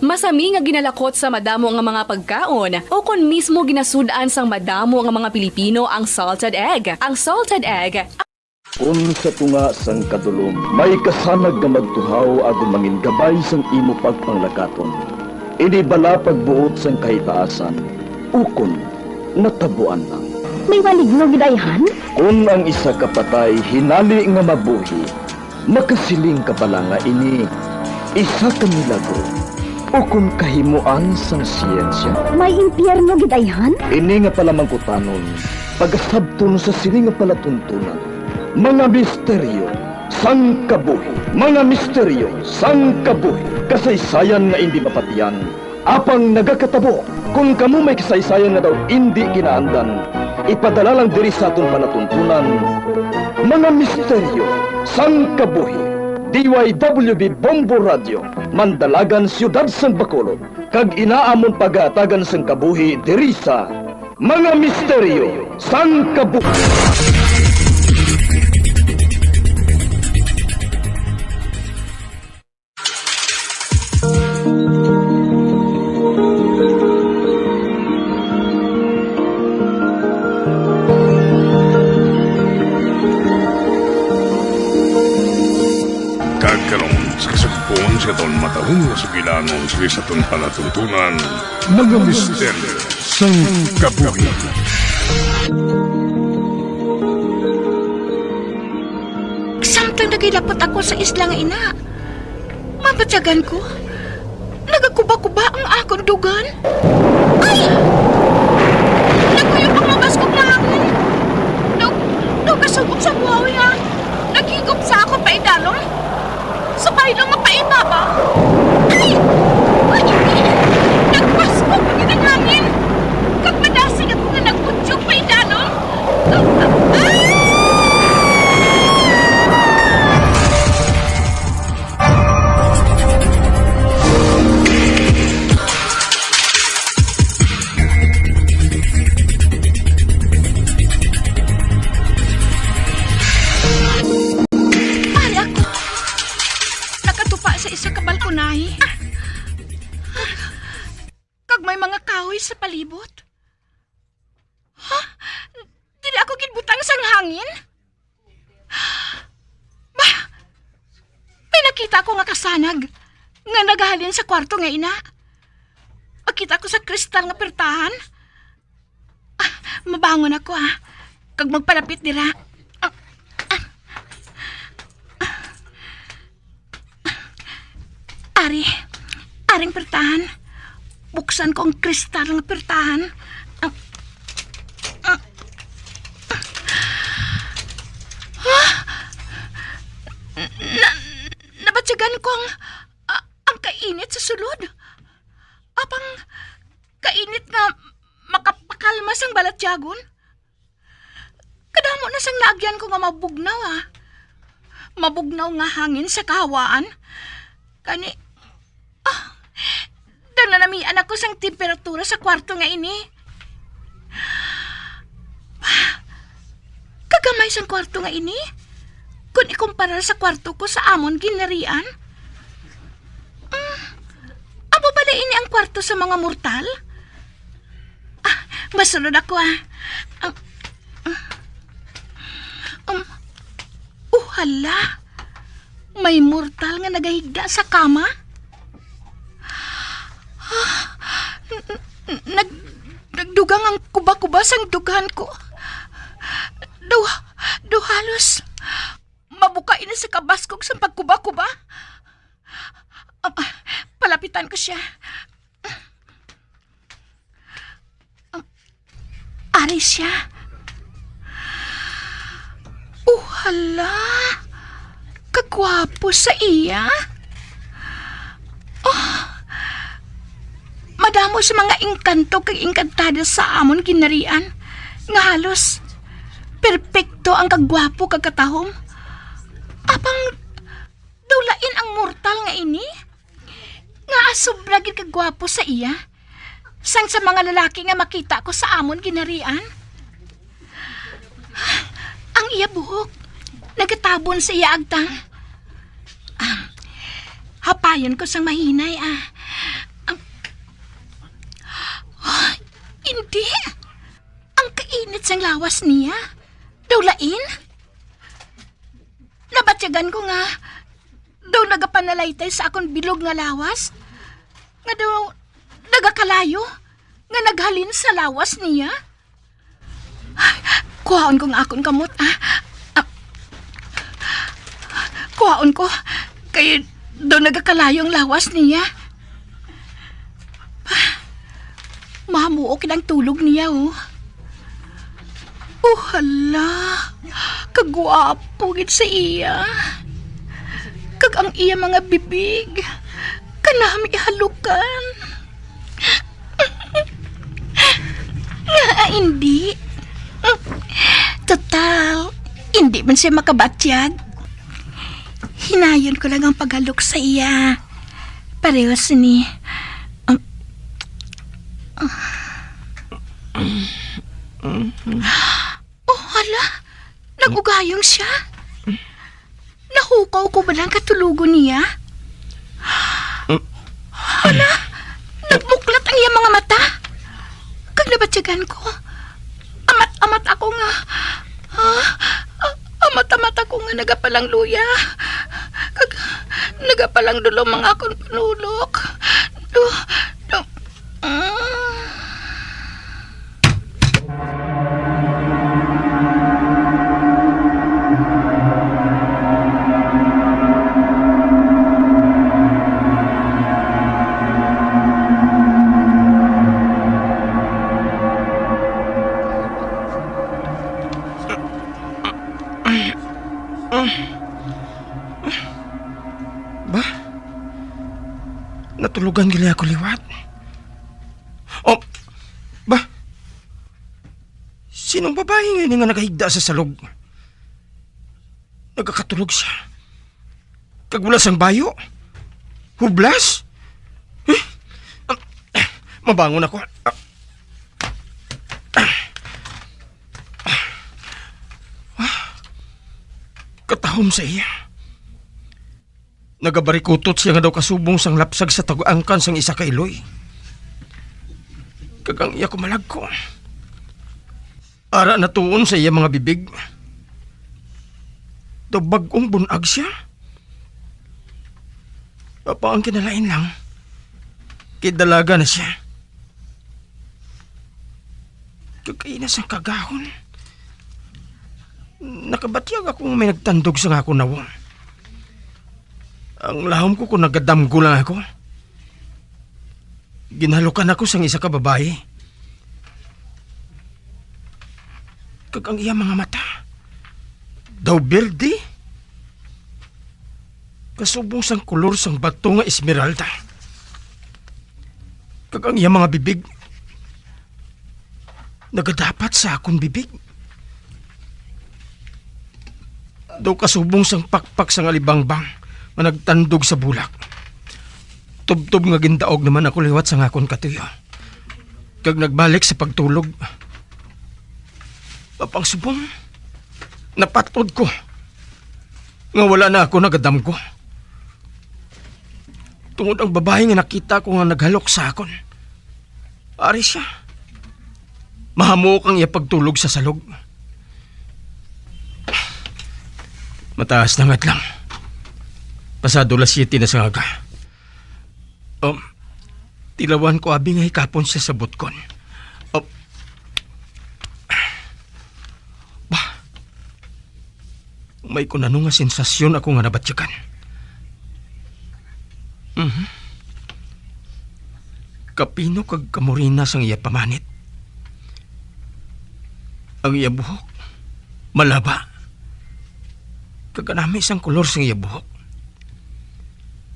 Masami nga ginalakot sa madamo nga mga pagkaon, o kon mismo ginasud-an sang madamo nga mga Pilipino ang salted egg. Ang salted egg Kon sa tunga sang kadulom, may kasanag nga magtuhaw agod mangin gabay sang imo pagpanglakaton. Ini bala pagbuot sang kahitaasan, ukon natabuan lang. May maligno gid ayhan? Kon ang isa ka patay hinali nga mabuhi, makasiling ka bala nga ini isa ka milagro ukon kahimoan sang siyensya? May impyerno gid ayhan? Ini nga palamangkutanon, pagasabton sa sini nga palatuntunan. Mga misteryo sang kabuhi. Mga misteryo sang kabuhi. Kasaysayan nga indi mapatian, apang nagakatabo. Kon kamo may kasaysayan nga daw indi kinaandan, ipadala lang diri sa aton palatuntunan. Mga misteryo sang kabuhi. D Y W B Bombo Radio, Mandalagan, Siyudad sang Bacolod, kag ina amon pagahatagan sang kabuhi diri sa Mga Misteryo sang Kabuhi. Kag karon, sa kasugpon sa aton matahong nga sugilanon sa aton palatuntunan, Mga Misteryo sang Kabuhi. Samtang nagahilapot ako sa isla nga ina, mabatyagan ko, nagakuba-kuba ang akon dughan. Ay! Nagkuyog ang mabaskog nga hangin. Daw, daw kasugod sa buhaw nga naghigop sa akon paidalom. Sa baylong nga paibabaw. Ay! Ay! Nagpaskog pa gid ang hangin. Kag madasig ako nga nagbutyog paidalom. Ah! Ari ako. Nakatupa sa isa ka balkonahe. Kag may mga kahoy sa palibot. Ha? Dili ako ginbutang sang hangin? Ba, may nakita ko nga kasanag nga nagahalin sa kwarto nga ina. Makita ko sa kristal nga pertahan. Ah, mabangon ako, ah. Kag magpalapit dira. Ah, ah. Ari, aring pertahan. Buksan ko ang kristal nga pertahan. Ah, ah, ah. Na, nabatyagan ko ang, ah, ang kainit sa sulod. Apang kainit nga makapakalma sang balatyagon. Kadamo na sang naagyan ko nga mabugnaw, ah. Mabugnaw nga hangin sa kahawaan. Kani, ah, daw nanamian ako sang temperatura sa kwarto nga ini. Kagamay sang kwarto nga ini. Kon ikumparar sa kwarto ko sa amon ginharian, mm, amo bala ini ang kwarto sa mga mortal? Ah, masulod ako, ah. Ah, ah. Um, oh, hala. May mortal nga nagahigda sa kama. Ah, n-, n-, nag-, nagdugang ang kuba-kuba sang dughan ko. Daw, daw halos mabuka ini sa kabaskog sang pagkuba-kuba. Ah, palapitan ko sia. Ah, ari sia. Oh, hala. Kagwapo sa iya. Oh, madamo sa mga engkanto kag engkantada sa amon ginharian nga halos perpekto ang kagwapo kag katahom. Apang daw lain ang mortal nga ini, nga sobra gid ka gwapo sa iya, sang sa mga lalaki nga makita ko sa amon ginharian. Ang iya buhok nagatabon sa iya agtang. Ah, hapayon ko sang mahinay, ah. Ah, oh, hindi. Ang kainit sang lawas niya. Daw lain? Nabatyagan ko nga daw nagapanalaytay sa akon bilog nga lawas, nga daw nagakalayo nga naghalin sa lawas niya. Kuhaon ko nga akon kamot, ah. Ah. Kuhaon ko. Kay daw nagakalayo ang lawas niya. Mahamuok ang tulog niya, oh. Oh, hala. Kagwapo gid sa iya. Kag ang iya mga bibig, kanami halukan. Nga, ah, hindi. Total, hindi man siya makabatyag. Hinayon ko lang ang paghalok sa iya. Pareho sini. Um, oh, hala. Nag-ugayong siya. Nahukaw ko ba lang katulogon niya? Mm. Hala, nagmuklat ang iyang mga mata. Kag nabatyagan ko. Amat-amat ako nga, ha? A-, amat-amat ako nga nagapalang luya. Kag nagapalang dulom ang akon panulok. Du-, du-, mm. Ba? Natulugan gali ako liwat. Oh, ba? Sinong babayi nga ini nga nagahigda sa salog? Nagakatulog siya. Kag wala sang bayo. Hublas? Eh? Mabangon ako. Katahom sa iya. Nagabarikutot siya nga daw kasubong sang lapsag sa tag-angkan sang isa ka iloy. Kag ang iya kumalagko, ara natuon sa iya mga bibig. Daw bag-ong bun-ag siya. Apa ang kinalain lang, kay dalaga na siya. Kag kaina sang kagahon, nakabatyag ako nga may nagtandog sa akon nawong. Ang lahom ko kung nagadamgo lang ako. Ginhalukan ako sang isa ka babayi. Kag ang iya mga mata, daw berde. Kasubong sang kolor sang bato nga esmeralda. Kag ang iya mga bibig nagadapat sa akon bibig. Daw kasubong sang pakpak sang alibangbang nga nagtandog sa bulak. Tubtob nga gindaog naman ako liwat sang akon katuyo, kag nagbalik sa pagtulog. Mapangsubong, napatod ko nga wala na ako nagadamgo. Tungod ang babayi nga nakita ko nga naghalok sa akon, ari siya. Mahamuok ang iya pagtulog sa salog. Mataas na nga lang. Pasado las siyete na sa aga. Um, tilawan ko abi nga hikapon siya sa butkon. Um, bah, may kun ano nga sensasyon ako nga nabatyagan. Mhm. Kapino kag kamorina sang iya pamanit. Ang iya buhok, malaba. Kag kanami sang kolor sang iya buhok.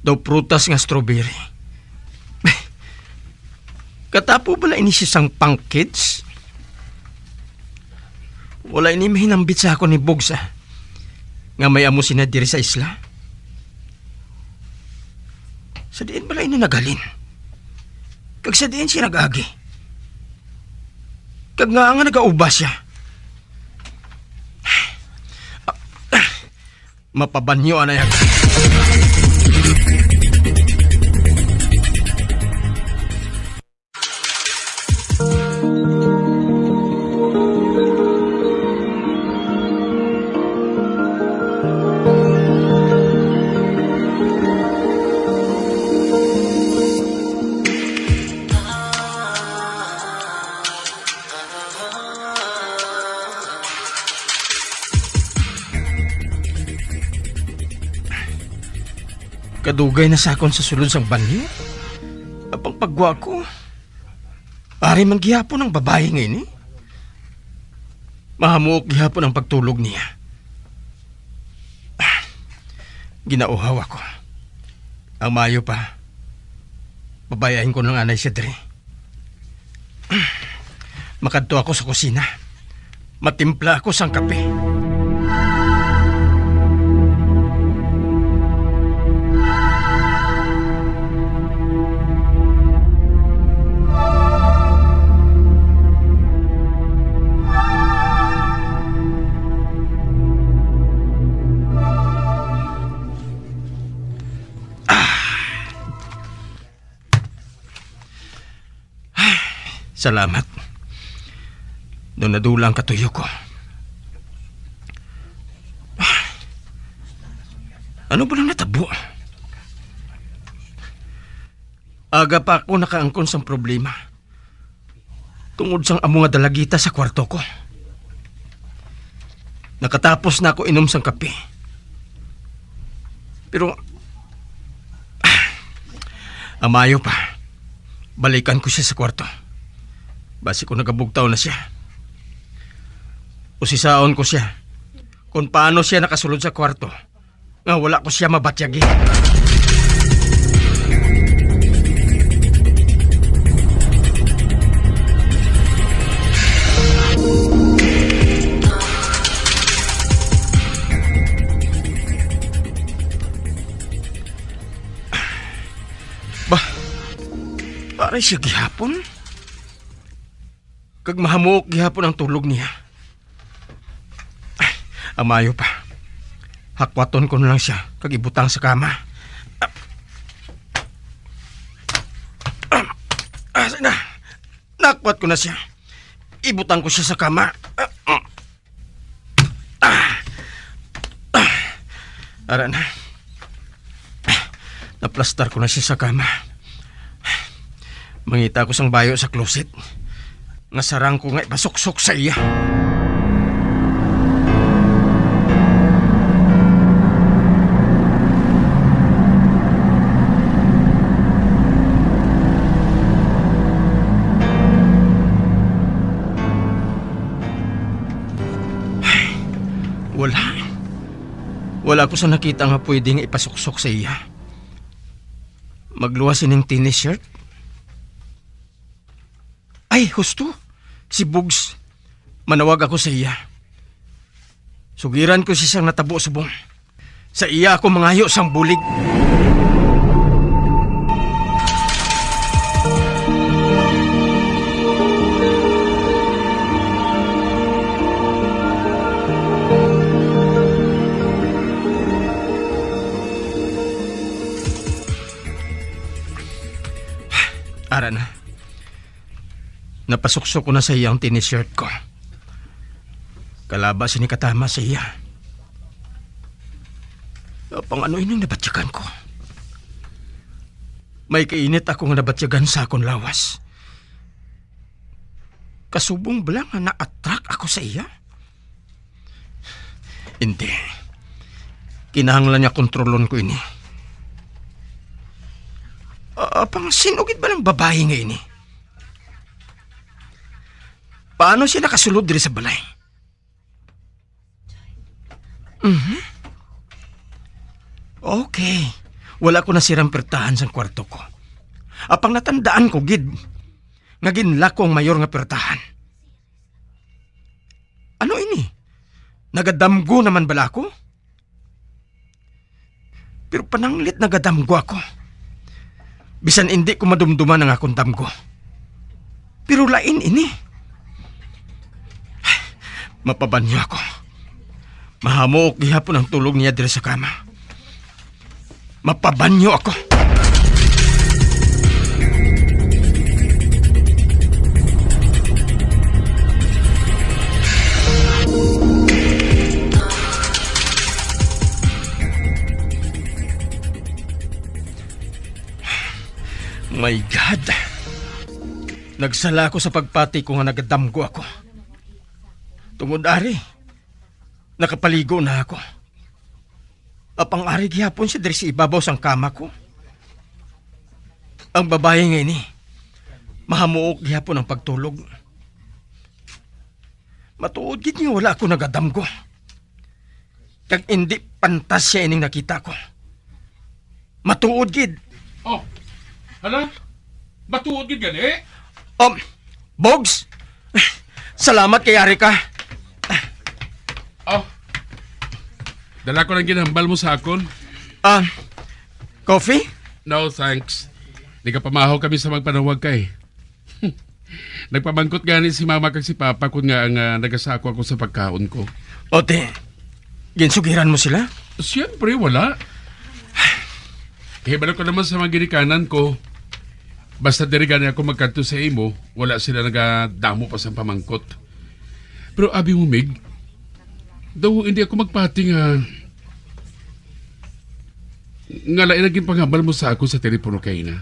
Daw prutas nga strawberry. Katapo bala ini siya sang punk kids? Wala ini mahinambit sa akon ni Bugs, ah, nga may amo sina diri sa isla. Sa diin bala ini naghalin? Kag sa diin siya nag-agi? Kag ngaa nga nagauba siya? Mapabanyo anay ako. Kadugay na sa akon sa sulod sang banyo. Apang paggwa ko, ari man gihapon ang babayi nga ini. Mahamuok gihapon ang pagtulog niya. Ah, ginauhaw ako. Ang maayo pa, babayain ko nang anay siya diri. Makadto ako sa kusina. Matimpla ako sang kape. Salamat. Daw nadula ang katuyo ko. Ano ba lang natabo? Aga pa ako nakaangkon sang problema tungod sang amo nga dalagita sa kwarto ko. Nakatapos na ako inom sang kape. Pero, ah, ang maayo pa, balikan ko sia sa kwarto. Basi ko nagabugtaw na sia. Usisaon ko sia kung paano sia nakasulod sa kwarto nga wala ko sia mabatyagi. Bah, aray siya gihapon. Kag mahamuok gihapon ang tulog niya. Ay, ang maayo pa. Hakwaton ko na lang siya kag ibutang sa kama. Ah, ah, ah, na. Nakwat ko na siya. Ibutang ko siya sa kama. Ah, ah. Ah. Ah. Ara na. Naplastar ko na siya sa kama. Mangita ko sang bayo sa closet. Nga sarang ko nga ipasuksok sa iya. Ay, wala. Wala ko sa nakita nga pwede nga ipasuksok sa iya. Magluwas sining tennis shirt. Ay, husto. Si Bugs. Manawag ako sa iya. Sugiran ko siya sang natabo subong. Sa iya ako mangayo sang bulig. Ara na. Napasuksok ko na sa iya ang tennis shirt ko. Kalaba sini katama sa iya. Apang ano ining nabatyagan ko? May kainit ako nga nabatyagan sa akon lawas. Kasubong bala nga na-attract ako sa iya? Hindi. Kinahanglan nga kontrolon ko ini. Ah, apang sino gid ba lang babayi nga ini? Paano siya nakasulod diri sa balay? Mhm. Okay. Wala ko nasirang pertahan sang kwarto ko. Apang natandaan ko gid nga ginlako ang mayor nga pertahan. Ano ini? Nagadamgo naman bala ako? Pero pananglit nagadamgo ako. Bisan indi ko madumduman ang akon damgo. Pero lain ini. Mapabanyo ako. Mahamuok gihapon ang tulog niya diri sa kama. Mapabanyo ako. My God. Nagsala ako sa pagpati ko nga nagadamgo ako. Tungod ari, nakapaligo na ako. Apang ari gihapon siya diri sa ibabaw sang kama ko. Ang babayi nga ini, mahamuok gihapon ang pagtulog. Matuod gid nga wala ako nagadamgo. Kag indi pantasya ining nakita ko. Matuod gid. Oh, hala? Matuod gid gani? Um, Bogs, salamat kay ari ka. Oh, dala ko lang ginhambal mo sa akon. Ah, coffee? No, thanks. Nagapamahaw kami sa magpanawag kay. Nagpamangkot gani si mama kag si papa kun nga ang, ah, nagasako ako sa pagkaon ko. Ote, ginsugiran mo sila? Siyempre, wala. Hibalo ko naman sa mga ginikanan ko. Basta diri gani ako magkadto sa imo, wala sila nagadamo pa sang pamangkot. Pero abi mo, Mig, daw hindi ako magpati nga nga lain ang ginpanghambal mo sa ako sa telepono kaina.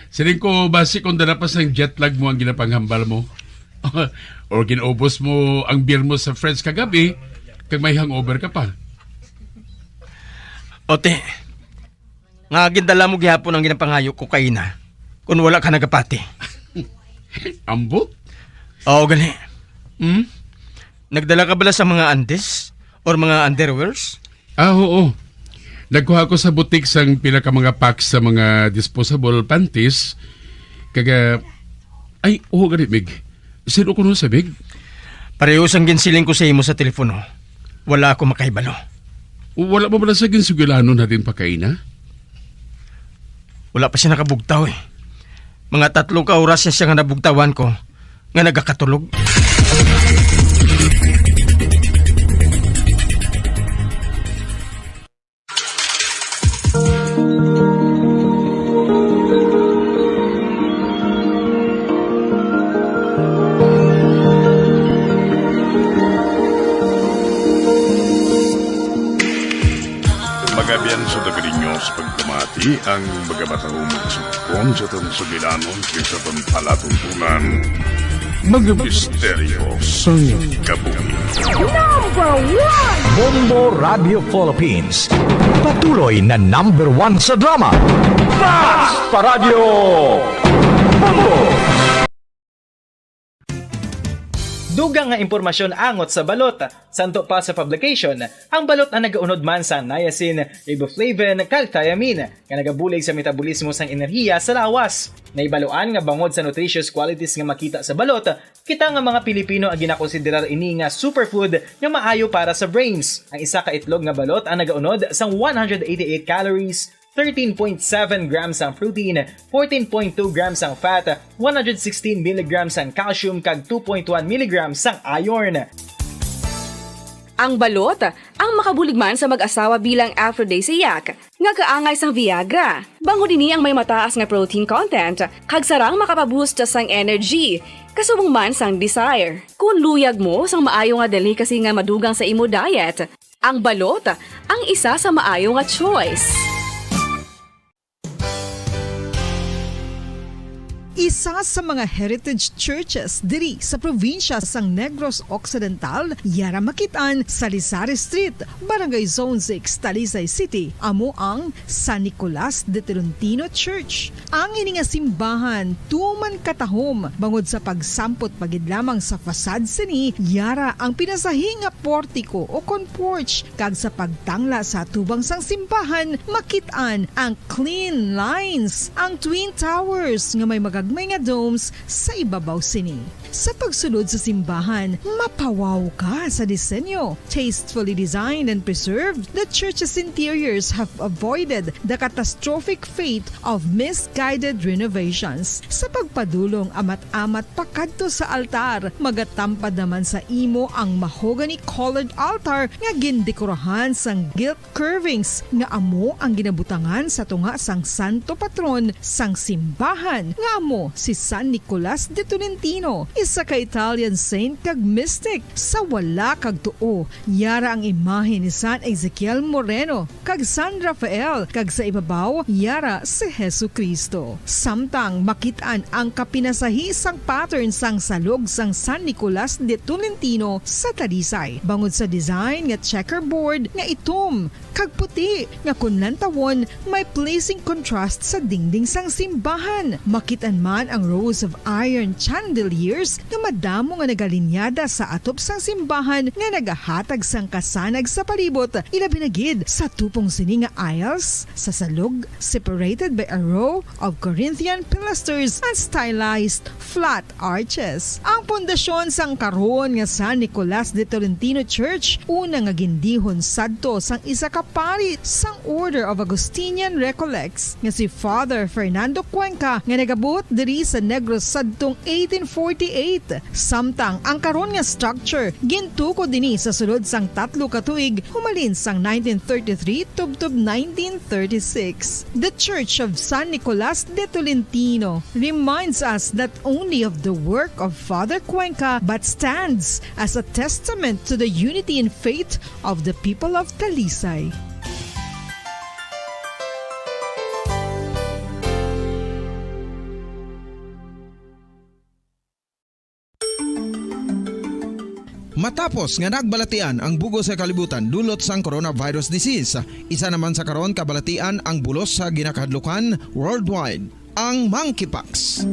Siling ko, basi kung dala pa sang jet lag mo ang ginapanghambal mo. Or ginaubos mo ang beer mo sa friends kagabi, kag may hangover ka pa. Ote, nga gindala mo gihapon ang ginapangayo ko kaina, kung wala ka nagapati. Ambot? Oo, gani. Hmm? Nagdala ka bala sa mga undies or mga underwears? Ah, oo. Nagkuha ako sa butik sang pila ka mga packs sa mga disposable panties. Kaga, ay, oo, gani, Mig. Sino ko nun sa Mig? Pareho sang ginsiling ko sa imo sa telepono, wala ako makahibalo. Wala mo bala sa ginsugilanon natin pa kaina? Wala pa siya nakabugtaw, eh. Mga tatlo ka oras na siya nga nabugtawan ko nga nagakatulog. Mga biyan sa Dagalinyos, pagpamati ang mga matahong magsugpon sa atong sugilanon kag sa atong palatuntunan. Mga misteryo sang kabuhi. Number one! Bombo Radio Philippines. Patuloy na number one sa drama. Basta Radyo Bombo! Dugang nga impormasyon angot sa balot. Santo pa sa publication, ang balot ang nagaunod man sa niacin, riboflavin, kag thiamine, nga nagabulig sa metabolismo sang enerhiya sa lawas. Nahibaluan nga bangod sa nutritious qualities nga makita sa balot, kita nga mga Pilipino ang ginakonsiderar ini nga superfood nga maayo para sa brains. Ang isa ka itlog nga balot ang nagaunod sang one hundred eighty-eight calories, thirteen point seven grams ang protein, fourteen point two grams ang fat, one hundred sixteen milligrams ang calcium, kag two point one milligrams ang iron. Ang balot ang makabulig man sa mag-asawa bilang aphrodisiac, nga kaangay sang Viagra. Bangod ini ang may mataas nga protein content, kag sarang makapaboost sang energy, kasubong man sang desire. Kung luyag mo sang maayo nga delicacy nga madugang sa imo diet, ang balot ang isa sa maayo nga choice. Isa sa mga heritage churches diri sa probinsya sang Negros Occidental, yara makit-an sa Lizares Street, Barangay Zone six, Talisay City, amo ang San Nicolas de Tolentino Church. Ang ini nga simbahan tuman katahom bangod sa pagsampot pa gid lamang sa facade sini, yara ang pinasahi nga portiko o kon porch, kag sa pagtangla sa atubang sang simbahan, makit-an ang clean lines, ang twin towers nga may magagmay nga domes sa ibabaw sini. Sa pagsulod sa simbahan, mapawaw ka sa disenyo. Tastefully designed and preserved, the church's interiors have avoided the catastrophic fate of misguided renovations. Sa pagpadulong amat-amat pakadto sa altar, magatampad naman sa imo ang mahogany-colored altar nga gindekorahan sang gilt curvings nga amo ang ginabutangan sa tunga sang santo patron sang simbahan, nga amo Si San Nicolas de Tolentino, isa ka Italian saint kag mystic. Sa wala kag tuo, yara ang imahe ni San Ezekiel Moreno kag San Rafael, kag sa ibabaw, yara si Jesu-Cristo. Samtang makit-an ang kapinasahi sang pattern sang salog sang San Nicolas de Tolentino sa Talisay, bangod sa design nga checkerboard nga itom kag puti nga kon lantawon may pleasing contrast sa dingding sang simbahan. Makit-an man ang rows of iron chandeliers nga madamo nga nagalinyada sa atop sang simbahan nga nagahatag sang kasanag sa palibot, ilabi na gid sa tupong sini nga aisles sa salog, separated by a row of Corinthian pilasters and stylized flat arches. Ang pundasyon sang karon nga San Nicolas de Tolentino Church, una nga gindihon sadto sang isa ka pari sang Order of Augustinian Recollects nga si Father Fernando Cuenca, nga nagabuot diri sa Negros sadtong eighteen forty-eight. Samtang ang karon nga structure gintukod dinhi sa sulod sang tatlo ka tuig, humalin sang nineteen thirty-three tubtob nineteen thirty-six. The Church of San Nicolas de Tolentino reminds us not only of the work of Father Cuenca, but stands as a testament to the unity in faith of the people of Talisay. Matapos nga nagbalatian ang bug-os nga kalibutan dulot sang coronavirus disease, isa naman sa karon kabalatian ang bulos sa ginakahadlukan worldwide, ang monkeypox.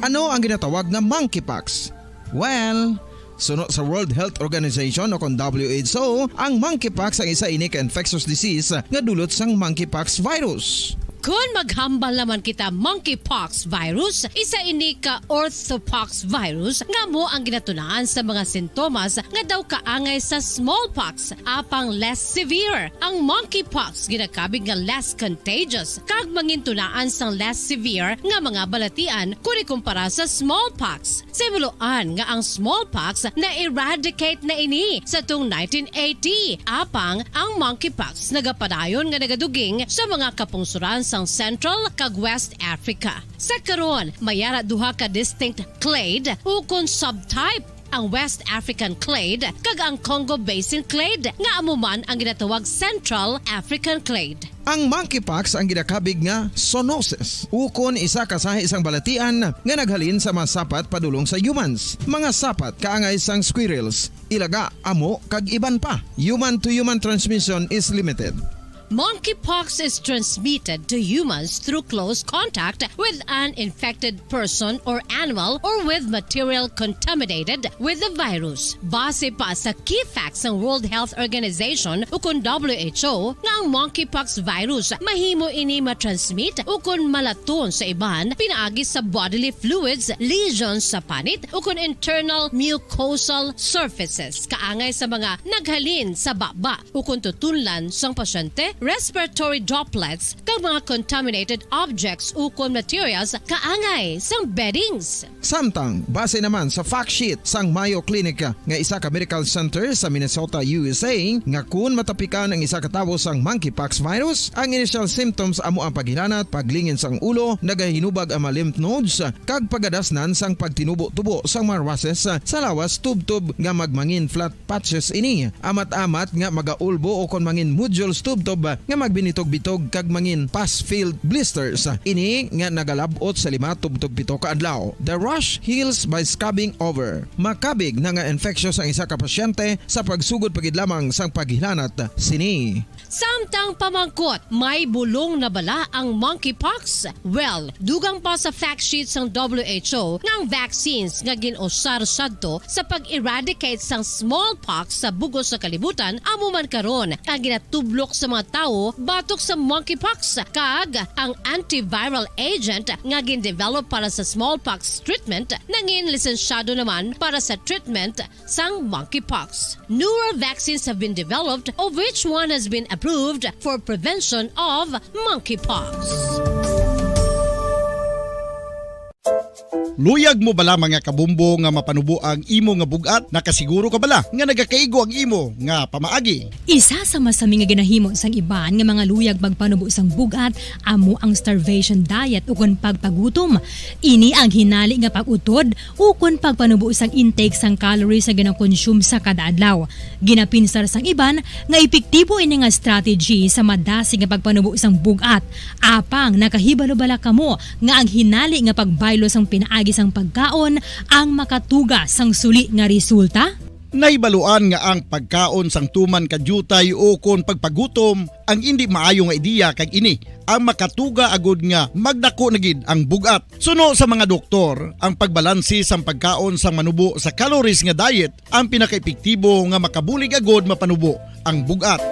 Ano ang ginatawag nga monkeypox? Well, suno sa World Health Organization o kon W H O, ang monkeypox ang isa ini ka infectious disease nga dulot sang monkeypox virus. Kon maghambal naman kita monkeypox virus, isa ini ka orthopox virus nga amo ang ginatunaan sa mga sintomas nga daw kaangay sa smallpox, apang less severe. Ang monkeypox ginakabig nga less contagious kag mangintunaan sang less severe nga mga balatian kon ikumpara sa smallpox. Sa himuloan nga ang smallpox na-eradicate na ini sa tung nineteen eighty, apang ang monkeypox nagapadayon nga nagaduging sa mga kapungsoran sang Central kag West Africa. Sa karon, may ara duha ka distinct clade ukon subtype, ang West African clade kag ang Congo Basin clade, nga amo man ang ginatawag Central African clade. Ang monkeypox ang ginakabig nga zoonosis, ukon isa ka sahi sang balatian nga naghalin sa mga sapat padulong sa humans. Mga sapat kaangay sang squirrels, ilaga, amo, kag iban pa. Human-to-human transmission is limited. Monkeypox is transmitted to humans through close contact with an infected person or animal or with material contaminated with the virus. Base pa sa key facts sang World Health Organization ukon W H O, nga ang monkeypox virus mahimo ini matransmit ukon malaton sa iban pinaagi sa bodily fluids, lesions sa panit, ukon internal mucosal surfaces kaangay sa mga naghalin sa baba ukon tutunlan sang pasyente, respiratory droplets, kag mga contaminated objects ukon materials kaangay sang beddings. Samtang, base naman sa fact sheet sang Mayo Clinic nga isa ka medical center sa Minnesota, U S A, nga kun matapikan ang isa ka tawo sang monkeypox virus, ang initial symptoms amo ang paghilanat, paglingin sang ulo, nagahinubag ang mga lymph nodes, kag pagadasnan sang pagtinubo-tubo sang mga rushes sa lawas tubtob nga magmangin flat patches ini, amat-amat nga magaulbo ukon mangin nodules tubtob nga magbinitog-bitog kag mangin pus-filled blisters. Ini nga nagalab-ot sa lima tubtob pito ka adlaw. The rash heals by scabbing over. Makabig na nga infectious ang isa ka pasyente sa pagsugod pa gid lamang sang paghilanat sini. Samtang pamangkot, may bulong na bala ang monkeypox? Well, dugang pa sa fact sheet sang W H O nga ang vaccines nga gin-usar sadto sa pag-eradicate sang smallpox sa bug-os nga kalibutan amo man karon ang ginatublok sa mga tawo batok sa monkeypox, kag ang antiviral agent nga gin-develop para sa smallpox treatment nangin lisensyado naman para sa treatment sang monkeypox. Newer vaccines have been developed, of which one has been approved for prevention of monkeypox. Luyag mo bala, mga kabombo, nga mapanubo ang imo nga bug-at? Nakasiguro ka bala nga nagakaigo ang imo nga pamaagi? Isa sa masami nga ginahimo sang iban nga mga luyag magpanubo sang bug-at amo ang starvation diet ukon pagpagutom. Ini ang hinali nga pag-utod ukon pagpanubo sang intake sang calories nga ginakonsume sa kada adlaw. Ginapinsar sang iban nga epektibo ini nga strategy sa madasig nga pagpanubo sang bug-at. Apang nakahibalo bala kamo nga ang hinali nga pagbaylo sang pinaagi sang pagkaon ang makatuga sang suli nga resulta? Nahibaluan nga ang pagkaon sang tuman ka diutay ukon pagpagutom ang indi maayo nga ideya, kag ini ang makatuga agud nga magdako na gid ang bug-at. Suno sa mga doktor, ang pagbalanse sang pagkaon sang manubo sa calories nga diet ang pinakaepektibo nga makabulig agud mapanubo ang bug-at.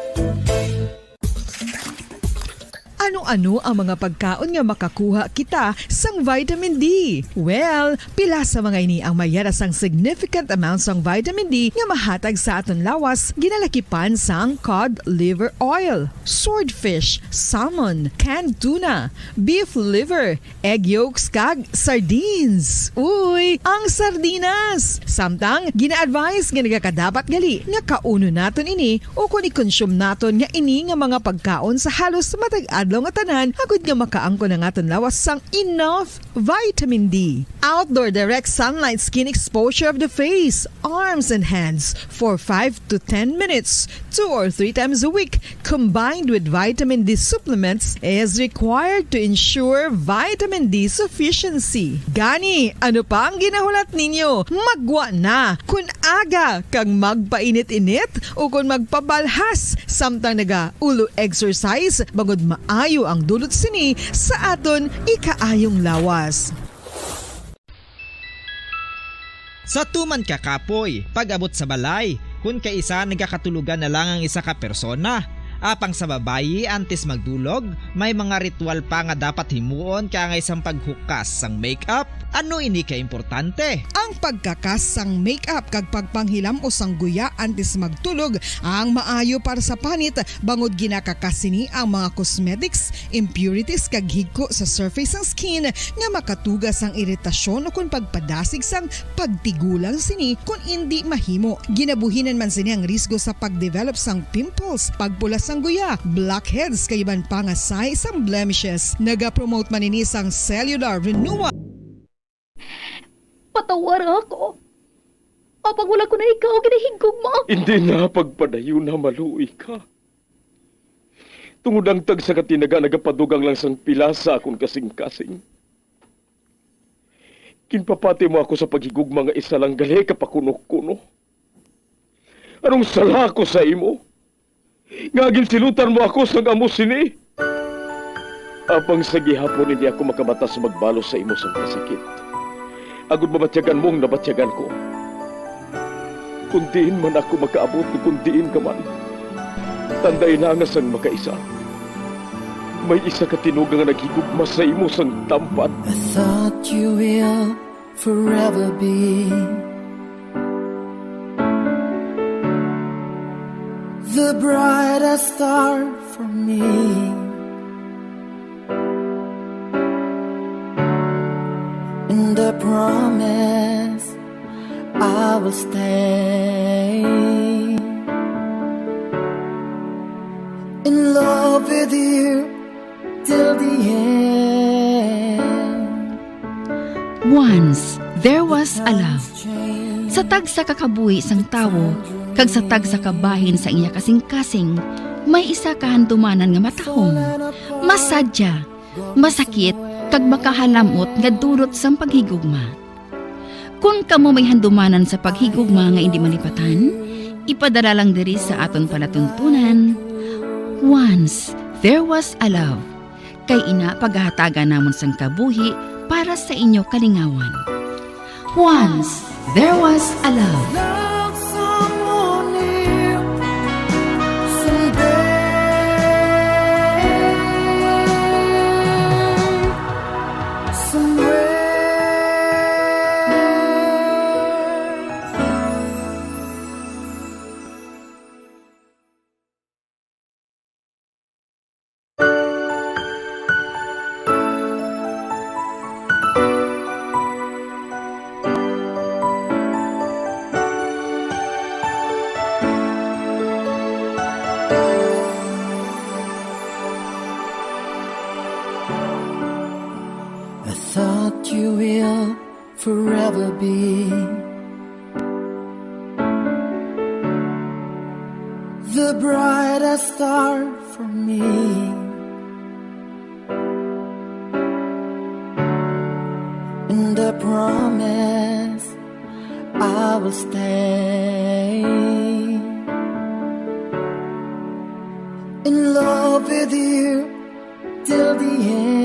Ano-ano ang mga pagkaon nga makakuha kita sang vitamin D? Well, pila sa mga ini ang may yara sang significant amount sang vitamin D nga mahatag sa aton lawas, ginalakipan sang cod liver oil, swordfish, salmon, canned tuna, beef liver, egg yolks, kag sardines. Uy, ang sardinas! Samtang, gina-advise nga nagakadapat gali nga kaunon naton ini ukon i-consume naton nga ini nga mga pagkaon sa halos matag adlaw nga tanan, agud nga makaangkon ang aton lawas sang enough vitamin D. Outdoor direct sunlight skin exposure of the face, arms, and hands for five to ten minutes, two or three times a week, combined with vitamin D supplements, is required to ensure vitamin D sufficiency. Gani, ano pa ang ginahulat ninyo? Maggwa na! Kun aga kag magpainit-init ukon magpabalhas samtang naga-ulo exercise, bangod maayo ang dulot sini sa aton ikaayong lawas. Sa tuman ka kapoy, pag-abot sa balay, kun kaisa nagakatulogan na lang ang isa ka persona. Apang sa babayi, antes magdulog, may mga ritual pa nga dapat himuon kaangay sang paghukas sang make-up. Ano ini ka importante? Ang pagkakas sang make-up kag pagpanghilam-os sang guya antes magtulog ang maayo para sa panit, bangod ginakakas sini ang mga cosmetics, impurities, kag higko sa surface sang skin nga makatuga sang iritasyon ukon pagpadasig sang pagtigulang sini kon indi mahimo. Ginabuhinan man sini ang risgo sa pagdevelop sang pimples, pagpula sang guya, blackheads, kag iban pa nga sign sang blemishes. Nagapromote man ini sang cellular renewal. Patawara ako. Apang wala ko na ikaw ginahigugma. Hindi na pagpadayon na maluoy ka. Tungod ang tagsa ka tinaga nagapadugang lang sang pila sa akon kasing-kasing. Ginpapati mo ako sa paghigugma nga isa lang gali ka pakuno-kuno. Anong sala ko sa imo? Nga ginsilutan mo ako sang amo sini? Apang sa gihapon hindi ako makabatas magbalos sa imo sang kasakit, agod mabatyagan mo ang nabatyagan ko. Kun diin man ako makaabot, kun diin ka man, tandai na nga sang makaisa, may isa ka tinuga nga naghigugma sa imo sang tampad. I thought you will forever be the brightest star for me and the promise I will stay in love with you till the end. Once, there was a love. Sa tagsa ka kabuhi sang tawo, kag sa tagsa ka bahin sa iya kasing-kasing, may isa ka handumanan nga matahom, masadya, masakit, kag makahalamot nga dulot sang paghigugma. Kon kamo may handumanan sa paghigugma nga indi malipatan, ipadala lang diri sa aton palatuntunan, Once, there was a love. Kay ina pagahatagan namon sang kabuhi para sa inyo kalingawan. Once there was a love. Love someone new someday. Somewhere. I thought you will forever be the brightest star for me. And I promise I will stay in love with you till the end.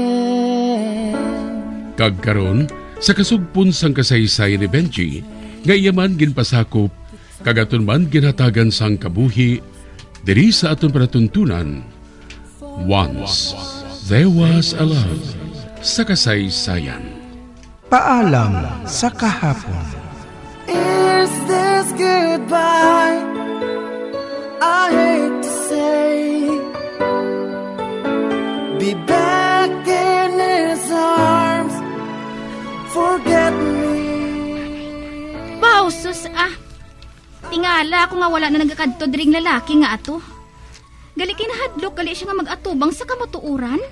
Kag karon, sa kasugpon sang kasaysayan ni Benji, nga iya man ginpasakop, kag aton man ginhatagan sang kabuhi, diri sa aton palatuntunan, Once There Was a Love sa kasaysayan. Paalam sa kahapon. Is this goodbye? I hate to say, be back in his arms, forget me. Wow, sus, ah. Tingala ako nga wala na nagakadto diri ang lalaki nga ato. Gali kay nahadlok gali siya nga mag-atubang sa kamatuoran.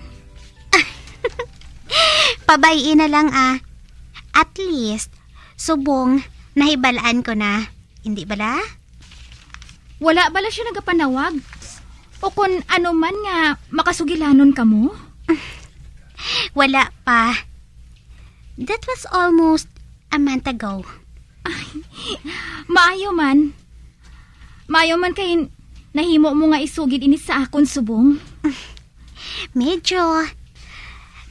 Pabay-i na lang, ah. At least, subong nahibal-an ko na. Hindi bala? Wala bala siya nagapanawag? O kon ano man nga makasugilanon kamo? Wala pa. That was almost a month ago. Ay, maayo man. Maayo man kay nahimo mo nga isugid ini sa akon subong. Medyo.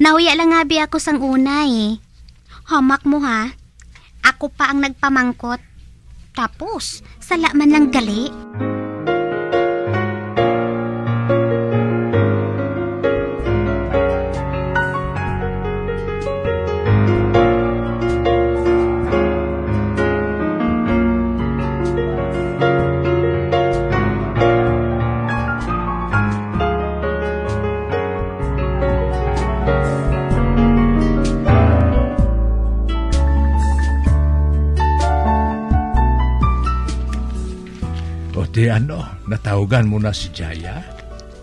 Nahuya lang nga bi ako sang una, eh. Hamak mo, ha? Ako pa ang nagpamangkot. Tapos, sala man lang gali. O, ti ano, natawgan mo na si Jaya?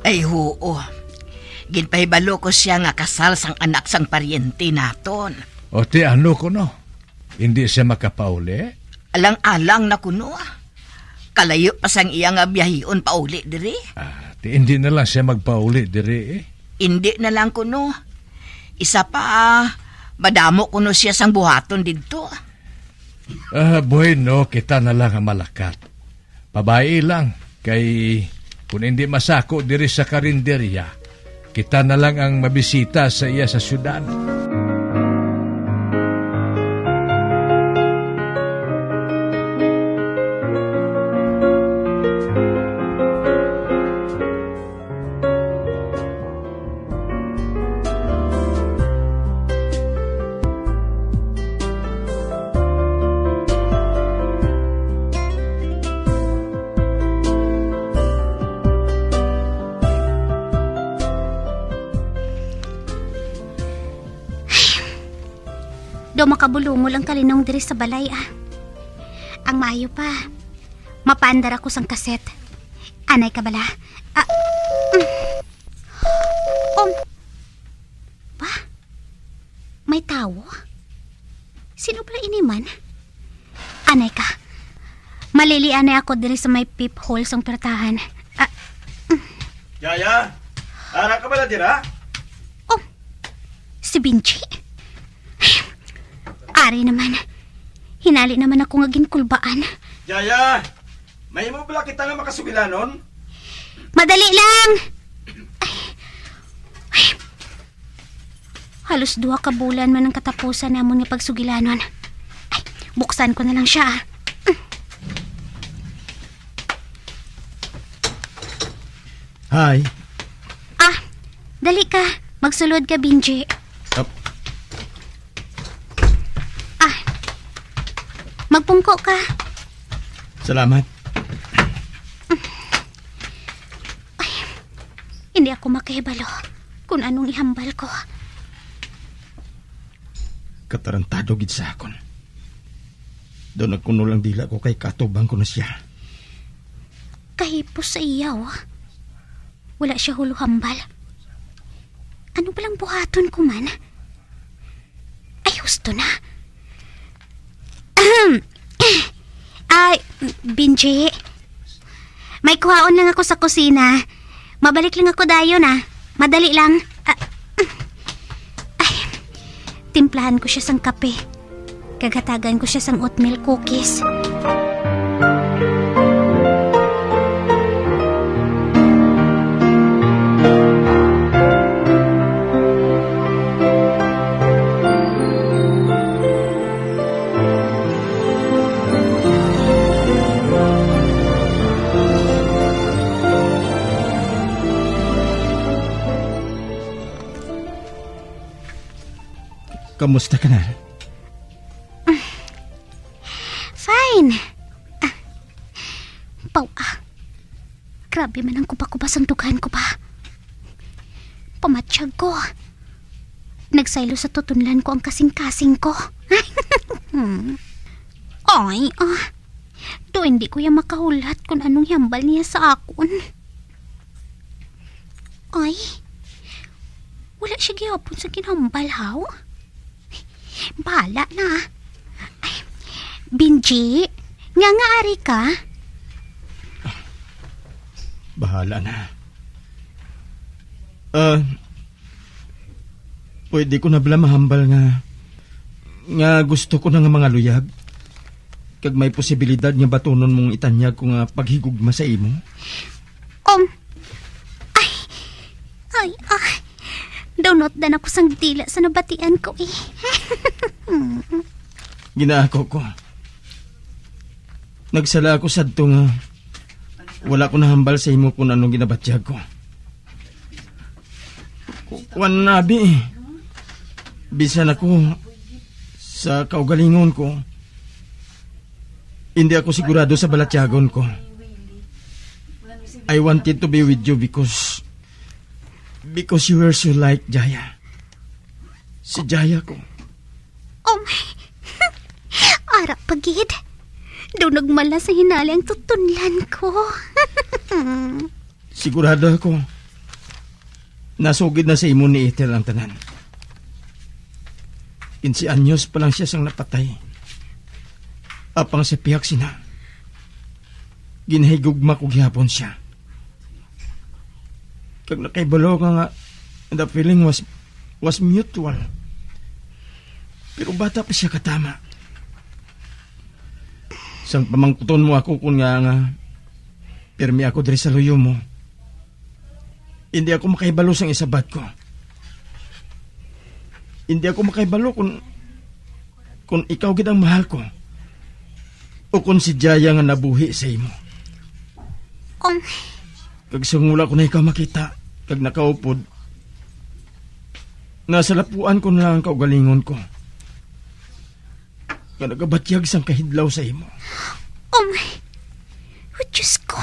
Ay, huo. Ginpahibalo ko siya nga kasal sang anak sang paryente naton. O, ti ano kuno? Indi siya makapauli? Alang-alang na kuno. Kalayo pa sang iya nga biyahion pauli diri. Ah, ti indi na lang siya magpauli diri, eh. Indi na lang kuno. Isa pa, madamo kuno siya sang buhaton didto. Ah, bueno, kita na lang ang malakat. Pabay-i lang, kay kun indi masako diri sa karinderya, kita na lang ang mabisita sa iya sa syudad. Daw makabulungol ang kalinong diri sa balay, ah. Ang maayo pa, mapaandar ako sang kaset. Anay ka bala? Ah, mm. Um. Ba? May tawo? Sino pala ini man? Anay ka. Malili anay ako diri sa may peephole sang pirtahan. Ah, mm. Yaya, ara ka bala dira? Oh, si Benji? Ari naman. Hinali naman ako nga ginkulbaan. Yaya, mahimo bala kita nga makasugilanon? Madali lang! Ay. Ay. Halos duha ka bulan man ang katapusan namon nga pagsugilanon. Ay, buksan ko na lang siya, ah. Hi. Ah, dali ka. Magsulod ka, Benji. Up. Ah, magpungko ka. Salamat. Ay, hindi ako makahibalo kung anong ihambal ko. Katarantado gid sa akon. Daw nagkunol ang dila ko kay katubang ko na siya. Kahipos sa iya, oh. Wala siya hulohambal. Ano palang buhaton ko man? Gusto na. Ay, Benji. May kuhaon lang ako sa kusina. Mabalik lang ako dayon, ah. Madali lang. Ah, ay, timplahan ko siya sang kape. Kag hatagan ko siya sang oatmeal cookies. Kamusta ka na? Fine. Ah, paw, ah. Grabe man ang kuba-kuba sang dughan ko ba. Pamatyag ko. Nagsaylo sa tutunlan ko ang kasing-kasing ko. Hmm. Ay, ah. Do hindi ko ya makahulat kung anong hambal niya sa akon. Ay, wala siya gihapon sa ginhambal, haw? Bahala na. Ay, Benji, nga nga ari ka? Bahala na. Ah, pwede ko na bala mahambal nga, nga gusto ko na nga mangaluyag? Kag may posibilidad nga batunon mong itanyag ko nga paghigugma sa imo? Um, ay, ay, ah. Dunot na ako sang dila sa nabatian ko, eh. Ginaako ko. Nagsala ako sadto nga wala ko nahambal sa imo kung anong ginabatyag ko. Ku-, kuwan na, abi, eh. Bisan ako, sa kaugalingon ko, hindi ako sigurado sa balatyagon ko. I wanted to be with you because, because you were so like Jaya. Si Jaya ko. Oh my. Ara pa gid. Daw nagmala sa hinali ang tutunlan ko. Sigurado ako, nasugid na sa imo ni Ethel ang tanan. Kinse anyos pa lang siya sang napatay. Apang sa pihak sina, ginahigugma ko gihapon siya. Kag nakahibalo ka nga the feeling was, was mutual. Pero bata pa siya katama. Sang pamangkuton mo ako kun nga, nga pirmi ako diri sa luyo mo, hindi ako makahibalo sang isabat ko. Hindi ako makahibalo kung, kung ikaw gid ang mahal ko o kung si Jaya nga nabuhi sa imo. Kung Kag sang wala ko na ikaw makita kag nakaupod, nasalapuan ko na lang ang kaugalingon ko nga nagabatyag sang kahidlaw sa imo. Oh my, oh, Diyos ko.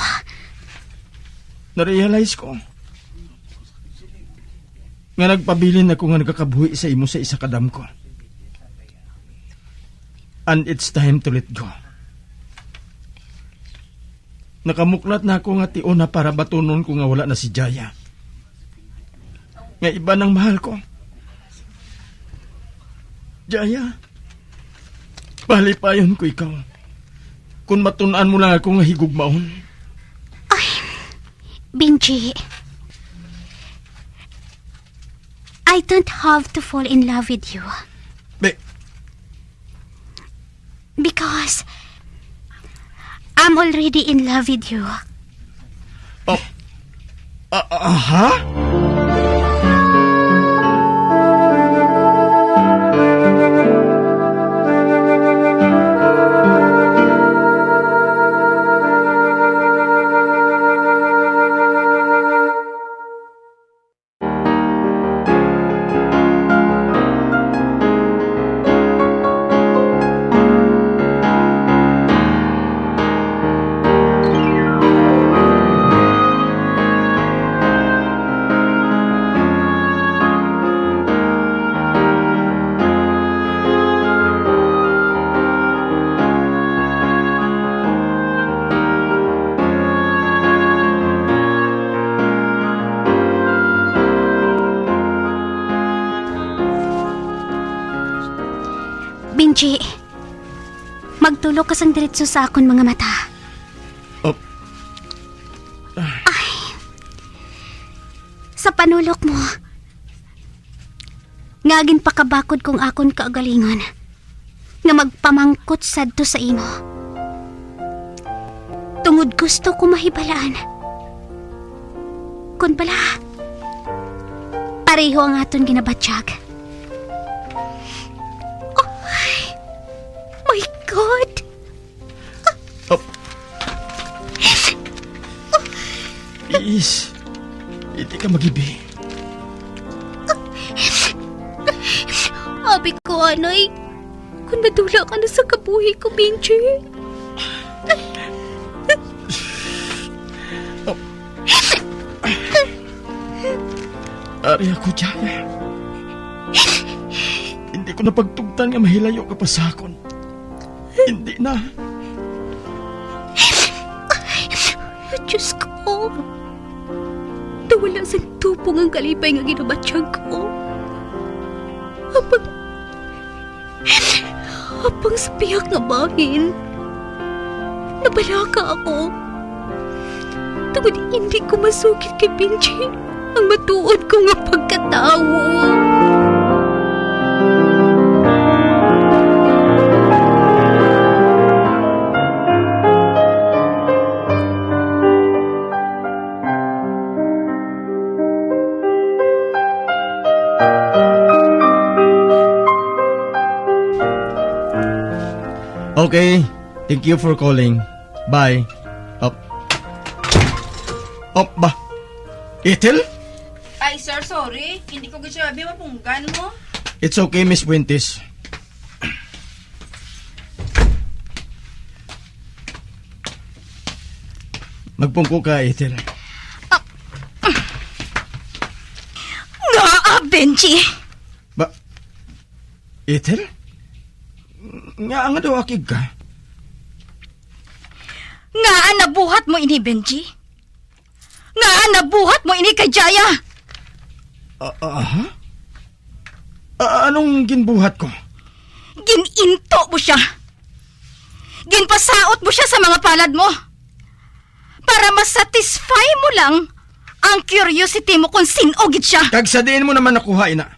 Narealize ko nga nagpabilin ako nga nagakabuhi sa imo sa isa ka dam ko. And it's time to let go. Nakamuklat na ako nga tion na para batunon ko nga wala na si Jaya. Nga iba nang mahal ko. Jaya, palipayon ko ikaw. Kung matun-an mo lang ako nga higugmaon. Ay, Benji, I don't have to fall in love with you. Be- Because I'm already in love with you. Oh. Ah, ah, ha? Benji, magtulok ka sang diretso sa akon mga mata. Oh. Ay, sa panulok mo, nga ginpakabakod kong akon kaugalingon nga magpamangkot sadto sa imo. Tungod gusto ko mahibalaan kon bala pareho ang aton ginabatyag. Oh my God! Up. Iis, hindi ka magibi. Abi ko, anay, kung madula ka na sa kabuhi ko, Benji. Ari ako, Jaya. Hindi ko na pagtugtan nga mahilayo ka pa sa akon. Hindi na. Diyos ko. Nawala sang tubong ang kalipay nga ginabatyag ko. Apang, apang sa pihak nga bahin, nabalaka ako. Tungod hindi ko masugid kay Benji ang matuod ko nga pagkatawo. Okay. Thank you for calling. Bye. Up. Up ba? Ethel? Ay, sir, sorry. Hindi ko gid siya abi mapunggan mo. It's okay, Miss Fuentes. Magpungko ka, Ethel. Ngaa, Benji? Ba, Ethel? Nga nga daw akig ka? Ngaa nabuhat mo ini, Benji? Ngaa nabuhat mo ini kay Jaya? Ah, ah, ha? Ah, anong ginbuhat ko? Gininto mo siya. Ginpasaot mo siya sa mga palad mo. Para masatisfy mo lang ang curiosity mo kung sin-o gid siya. Kag sa diin mo naman nakuha ina?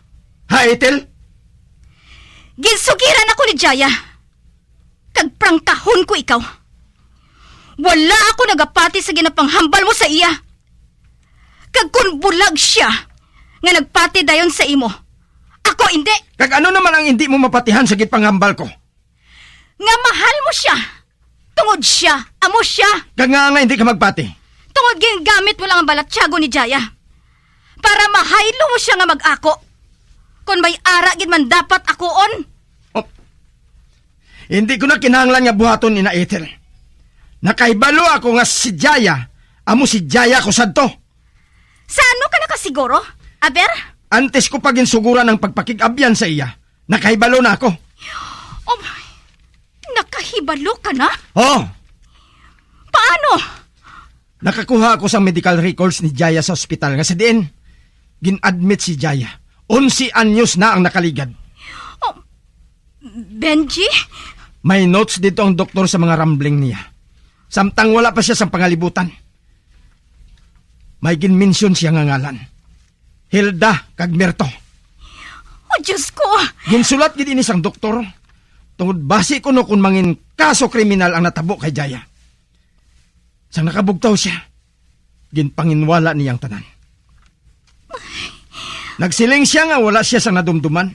Ha, Ethel? Ginsugiran ako ni Jaya. Kag prangkahon ko ikaw. Wala ako nagapati sa ginapanghambal mo sa iya. Kag kon bulag siya nga nagpati dayon sa imo, ako indi. Kag ano naman ang indi mo mapatihan sa ginpanghambal ko? Nga mahal mo siya. Tungod siya, amo siya. Kag nga nga hindi ka magpati? Tungod gingamit mo lang ang balatyagon ni Jaya para mahaylo mo siya nga mag-ako. Kon may ara gid man dapat akoon. Oh. Hindi ko na kinahanglan nga buhaton ina, Ethel. Nakahibalo ako nga si Jaya, amo si Jaya ko sadto. Sa ano ka nakasiguro, aber? Antes ko pa ginsuguran ang pagpakig-abyan sa iya, nakahibalo na ako. Oh my, nakahibalo ka na? Oh. Paano? Nakakuha ako sa medical records ni Jaya sa ospital nga sa diin gin-admit si Jaya. Onse anyos na ang nakaligad. Oh, Benji? May notes dito ang doktor sa mga rambling niya. Samtang wala pa siya sa pangalibutan, may ginmensyon siya nga ngalan. Hilda kag Mirto. Oh, Diyos ko! Ginsulat gid ini sang doktor. Tungod basi kuno kung mangin kaso kriminal ang natabo kay Jaya. Sang nakabugtaw siya, ginpanginwala niya ang tanan. Nagsiling siya nga wala siya sang nadumduman.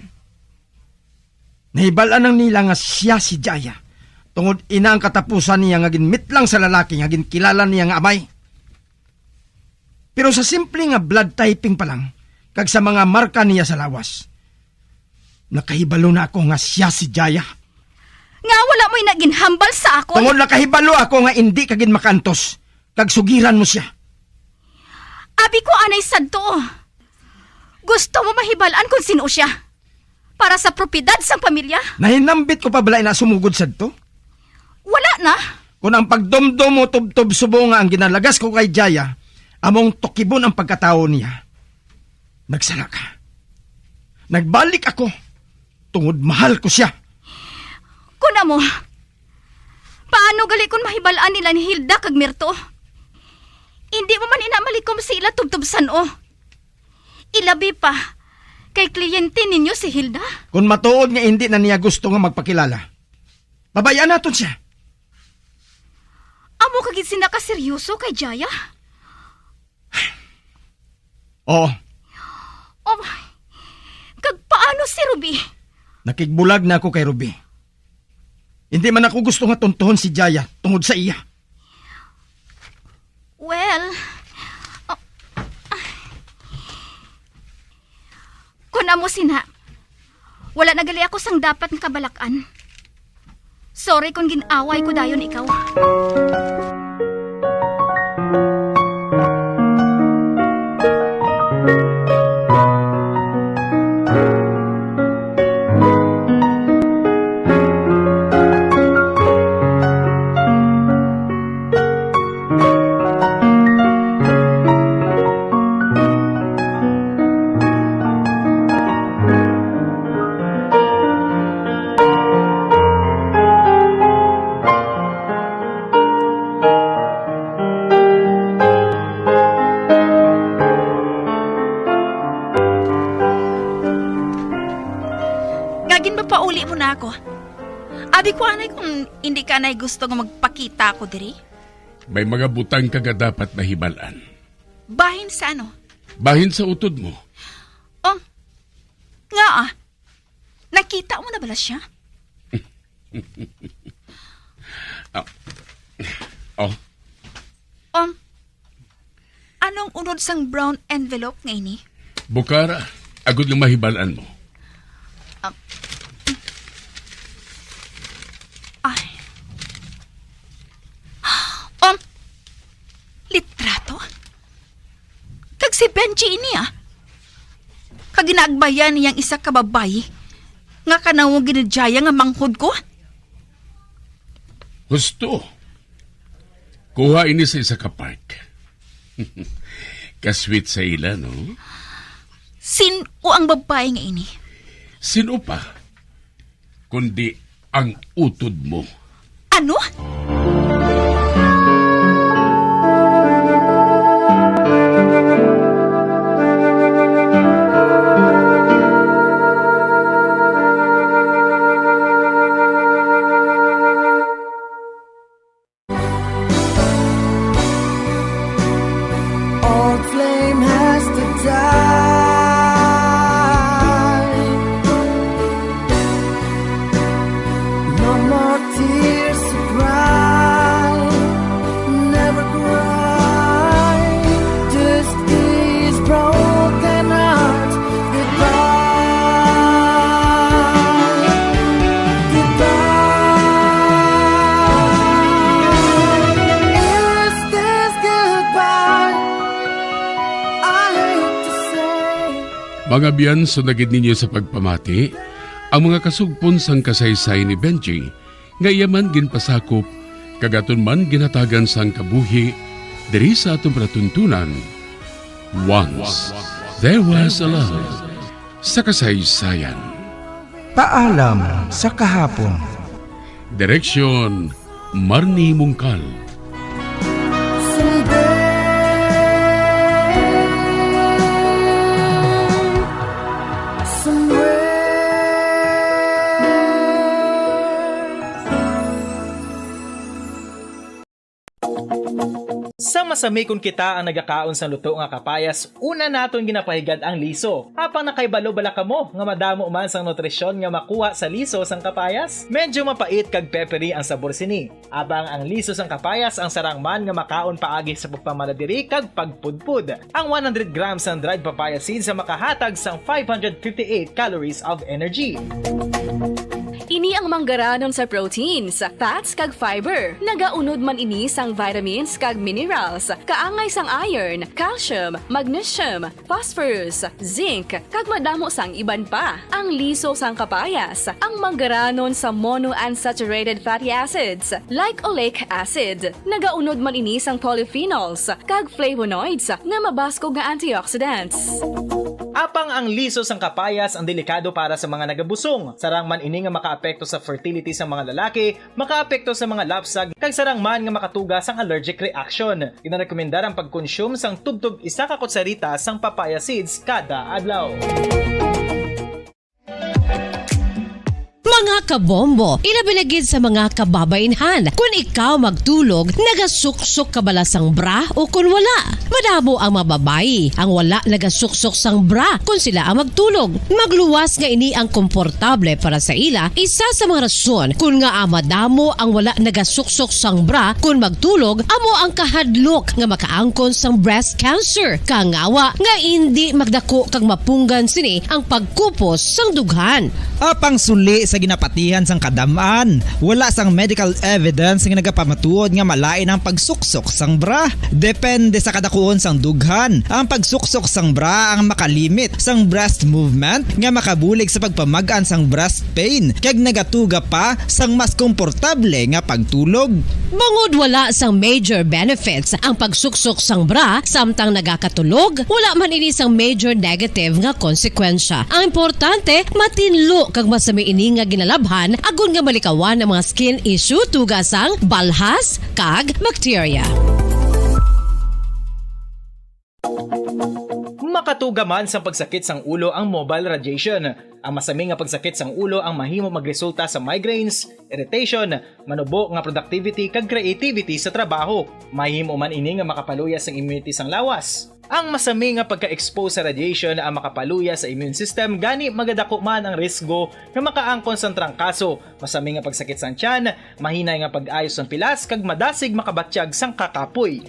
Nahibal-an lang nila nga siya si Jaya, tungod ina ang katapusan niya nga ginmitlang sa lalaki nga ginkilala niya nga amay. Pero sa simple nga blood typing pa lang, kag sa mga marka niya sa lawas, nakahibalo na ako nga siya si Jaya. Nga wala mo ina ginhambal sa akon? Tungod nakahibalo ako nga indi ka gid makaantos, kag sugiran mo siya. Abi ko anay sadto. Gusto mo mahibal-an kon sin-o siya? Para sa propiedad sang pamilya? Nahinambit ko pa bala ina sumugod sadto? Wala na. Kon ang pagdumdom mo tubtob subong nga ang ginalagas ko kay Jaya, among tukibon ang pagkatawo niya. Nagsala ka. Nagbalik ako, tungod mahal ko siya. Tamo, paano gali kon mahibal-an nila ni Hilda kag Mirto? Indi mo man ina malikom sa ila tubtob san-o. Ilabi pa, kay kliyente ninyo si Hilda. Kon matuod nga indi na niya gusto nga magpakilala, pabay-an naton siya. Amo ka gid sina kaseryoso kay Jaya? Oo. Oh, kag paano si Ruby? Nakigbulag na ako kay Ruby. Hindi man ako gusto nga tuntuhon si Jaya tungod sa iya. Well, oh, ah, kon amo sina, wala na gali ako sang dapat nga kabalak-an. Sorry kon gin-away ko dayon ikaw. Nga ginpapauli mo na ako. Abi ko anay kung hindi ka anay gusto nga magpakita ako diri. May mga butang ka nga dapat mahibal-an. Bahin sa ano? Bahin sa utod mo. Oh, nga ah. Nakita mo na bala siya? Ah. Oh. Um, anong unod sang brown envelope nga ini? Bukara, agod nga mahibal-an mo. Um, ay. Um, litrato? Kag si Benji ini, ah. Kag ginaagbayan niyang isa ka babayi nga kanawong ginadjaya nga manghod ko. Husto. Kuha ini sa isa ka park. Kasweet sa ila, no? Sin-o ang babayi nga ini? Sin-o pa? Kundi ang utod mo. Ano? All flame has to die. No more tears to cry. Never cry. Just these broken hearts. Goodbye. Goodbye. Is this goodbye? I hate to say. Mga abyan, sunagid ninyo sa pagpamati ang mga kasugpon sang kasaysayan ni Benji nga iya man ginpasakop kag aton man ginhatagan sang kabuhi diri sa aton palatuntunan. Once there was a love sa kasaysayan. Paalam sa kahapon. Direksyon, Marnie Mungkal. Someday, somewhere. Sa masami kon kita ang nagakaon sang luto nga kapayas, una naton ginapahigad ang liso. Apang nakahibalo bala kamo nga madamo man sang nutrisyon nga makuha sa liso sang kapayas? Medyo mapait kag peppery ang sabor sini. Apang ang liso sang kapayas ang sarang man nga makaon paagi sa pagpamalabiri kag pagpudpod. Ang one hundred grams sang dried papaya seeds ang makahatag sang five hundred fifty-eight calories of energy. Ini ang manggaranon sa proteins, fats, kag fiber. Nagaunod man ini sang vitamins kag minerals, kaangay sang iron, calcium, magnesium, phosphorus, zinc, kag madamo sang iban pa. Ang liso sang kapayas, ang manggaranon sa monounsaturated fatty acids, like oleic acid. Nagaunod man ini sang polyphenols kag flavonoids nga mabaskog nga antioxidants. Apang ang liso sang kapayas ang delikado para sa mga nagabusong. Sarang man ini nga makaapekto sa fertility sang mga lalaki, makaapekto sa mga lapsag, kag sarang man nga makatuga sang allergic reaction. Ginarekomendar ang pagkonsume sang tubtob isa ka kutsarita sang papaya seeds kada adlaw. Mga kabombo, ilabi na gid sa mga kababainhan, kun ikaw magtulog, nagasuksok ka bala sang bra o kun wala? Madamo ang mga babayi ang wala nagasuksok sang bra kun sila ang magtulog. Magluwas nga ini ang komportable para sa ila, isa sa mga rason kun ngaa madamo ang wala nagasuksok sang bra kun magtulog amo ang kahadlok nga makaangkon sang breast cancer. Kangawa nga indi magdako kag mapunggan sini ang pagkupos sang dughan. Apang suli sa ginapatihan sang kadam-an, wala sang medical evidence nga nagapamatuod nga malain ang pagsuksok sang bra. Depende sa kadakuon sang dughan, ang pagsuksok sang bra ang makalimit sang breast movement nga makabulig sa pagpamag-an sang breast pain kag nagatuga pa sang mas komportable nga pagtulog. Bangod wala sang major benefits ang pagsuksok sang bra samtang nagakatulog, wala man ini sang major negative nga konsekwensya. Ang importante, matinlo kag masami ini nga ginalabhan agod nga malikawan ang mga skin issue tuga sang balhas kag bakterya. Makatuga man sang pagsakit sang ulo ang mobile radiation. Ang masami nga pagsakit sang ulo ang mahimo magresulta sa migraines, irritation, manubo nga productivity kag creativity sa trabaho. Mahimo man ini nga makapaluya sang immunity sang lawas. Ang masami nga pagka-expose sa radiation ang makapaluya sa immune system, gani magadako man ang risgo nga makaangkon sang trangkaso, masami nga pagsakit sang tiyan, mahinay nga pag-ayo sang pilas, kag madasig makabatyag sang kakapoy.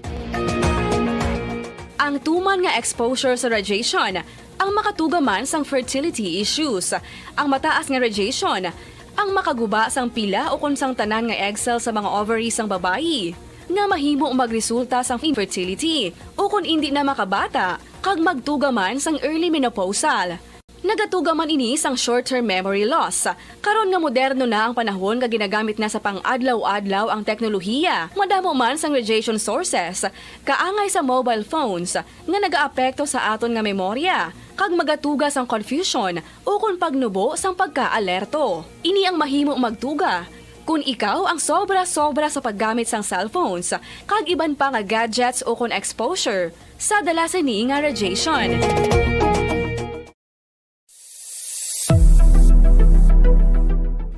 Ang tuman nga exposure sa radiation ang makatuga man sang fertility issues. Ang mataas nga radiation ang makaguba sang pila ukon sang tanan nga egg cell sa mga ovary sang babayi, nga mahimo magresulta sang infertility ukon indi na makabata kag magtuga man sang early menopausal. Nagatuga man ini sang short-term memory loss. Karon nga moderno na ang panahon nga ginagamit na sa pang-adlaw-adlaw ang teknolohiya, madamo man sang radiation sources, kaangay sa mobile phones, nga nagaapekto sa aton nga memorya, kag magatuga sang confusion ukon pagnubo sang pagkaalerto. Ini ang mahimo magtuga kon ikaw ang sobra-sobra sa paggamit sang cellphones kag iban pa nga gadgets ukon exposure sa dala sini nga radiation.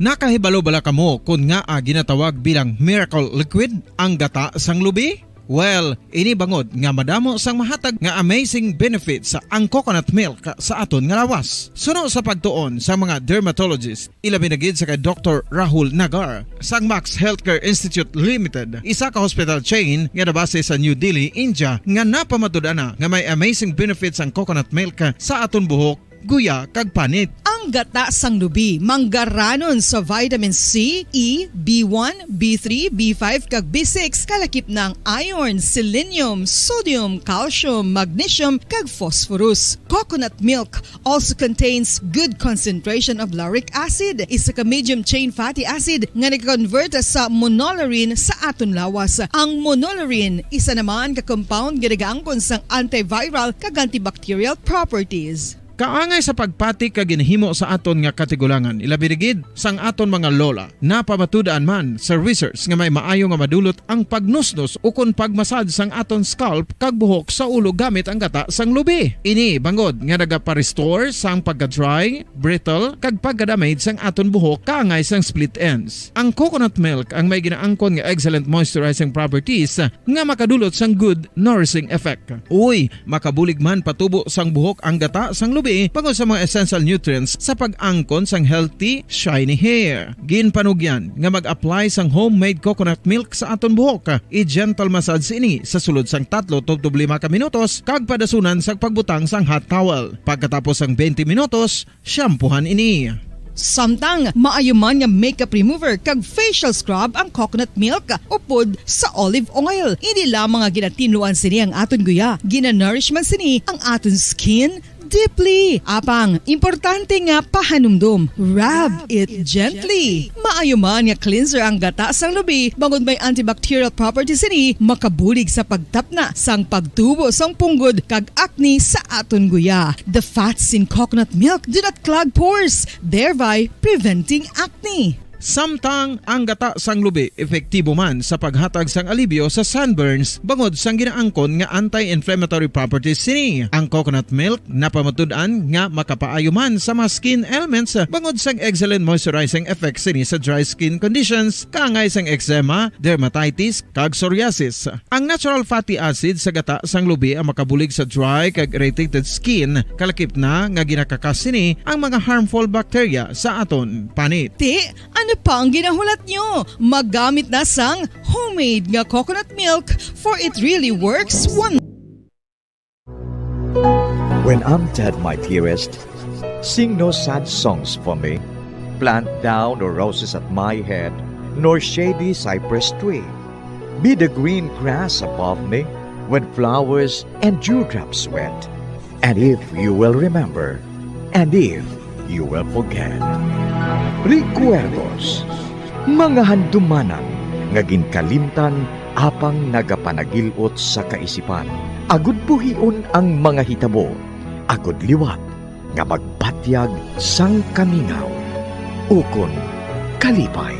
Nakahibalo bala kamo kon ngaa ginatawag bilang miracle liquid ang gata sang lubi? Well, ini bangod nga madamo sang mahatag nga amazing benefits ang coconut milk sa aton nga lawas. Suno sa pagtuon sa mga dermatologist, ilabi na gid sa kay Doktor Rahul Nagar sang Max Healthcare Institute Limited, isa ka hospital chain nga nabase sa New Delhi, India, nga napamatud-an na nga may amazing benefits ang coconut milk sa aton buhok, guya, kag panit. Ang gata sang lubi manggaranon sa vitamin C, E, B one, B three, B five, kag B six, kalakip na ang iron, selenium, sodium, calcium, magnesium, kag phosphorus. Coconut milk also contains good concentration of lauric acid, isa ka medium chain fatty acid nga nag-convert sa monolaurin sa aton lawas. Ang monolaurin, isa naman ka compound nga nagaangkon sang antiviral kag antibacterial properties. Kaangay sa pagpati kag ginhimo sa aton nga katigulangan, ilabi na gid sang aton mga lola, napamatud-an man sa research nga may maayo nga madulot ang pagnusnos ukon pagmasad sang aton scalp kag buhok sa ulo gamit ang gata sang lubi. Ini bangod nga nagapa-restore sang pagka-dry, brittle, kag pagka-damage sang aton buhok kaangay sang split ends. Ang coconut milk ang may ginaangkon nga excellent moisturizing properties nga makadulot sang good nourishing effect. Uy, makabulig man patubo sang buhok ang gata sang lubi bangod sa mga essential nutrients sa pag-angkon sang healthy, shiny hair. Ginpanugyan nga mag-apply sang homemade coconut milk sa aton buhok. I-gentle massage ini sa sulod sang tatlo tubtob lima ka minutos kag padasunan sa pagbutang sang hot towel. Pagkatapos sang twenty minutos, shampoohan ini. Samtang maayo man nga makeup remover kag facial scrub ang coconut milk upod sa olive oil. Hindi lamang nga ginatinluan sini ang aton guya, ginanourish man sini ang aton skin, deeply. Apang, importante nga pahanumdom. Rub it gently. Maayo man nga cleanser ang gata sang lubi, bangod may antibacterial properties sini, makabulig sa pagtapna sang pagtubo sang punggod kag acne sa aton guya. The fats in coconut milk do not clog pores, thereby preventing acne. Samtang ang gata sang lubi epektibo man sa paghatag sang alibyo sa sunburns bangod sang ginaangkon nga anti-inflammatory properties sini. Ang coconut milk napamatud-an nga makapaayo man sa mga skin ailments bangod sang excellent moisturizing effect sini sa dry skin conditions, kaangay sang eczema, dermatitis, kag psoriasis. Ang natural fatty acid sa gata sang lubi ang makabulig sa dry kag irritated skin, kalakip na nga ginakakas sini ang mga harmful bacteria sa aton panit. Ti, ano pa ang ginahulat nyo? Maggamit na sang homemade nga coconut milk, for it really works wonders. When I'm dead, my dearest, sing no sad songs for me. Plant thou no roses at my head, nor shady cypress tree. Be the green grass above me when flowers and dewdrops wet. And if you will remember, and if you will forget. Recuerdos, mga handumanan nga ginkalimtan apang nagapanagil-ot sa kaisipan. Agud buhion ang mga hitabo, agud liwat nga magbatyag sang kamingaw ukon kalipay.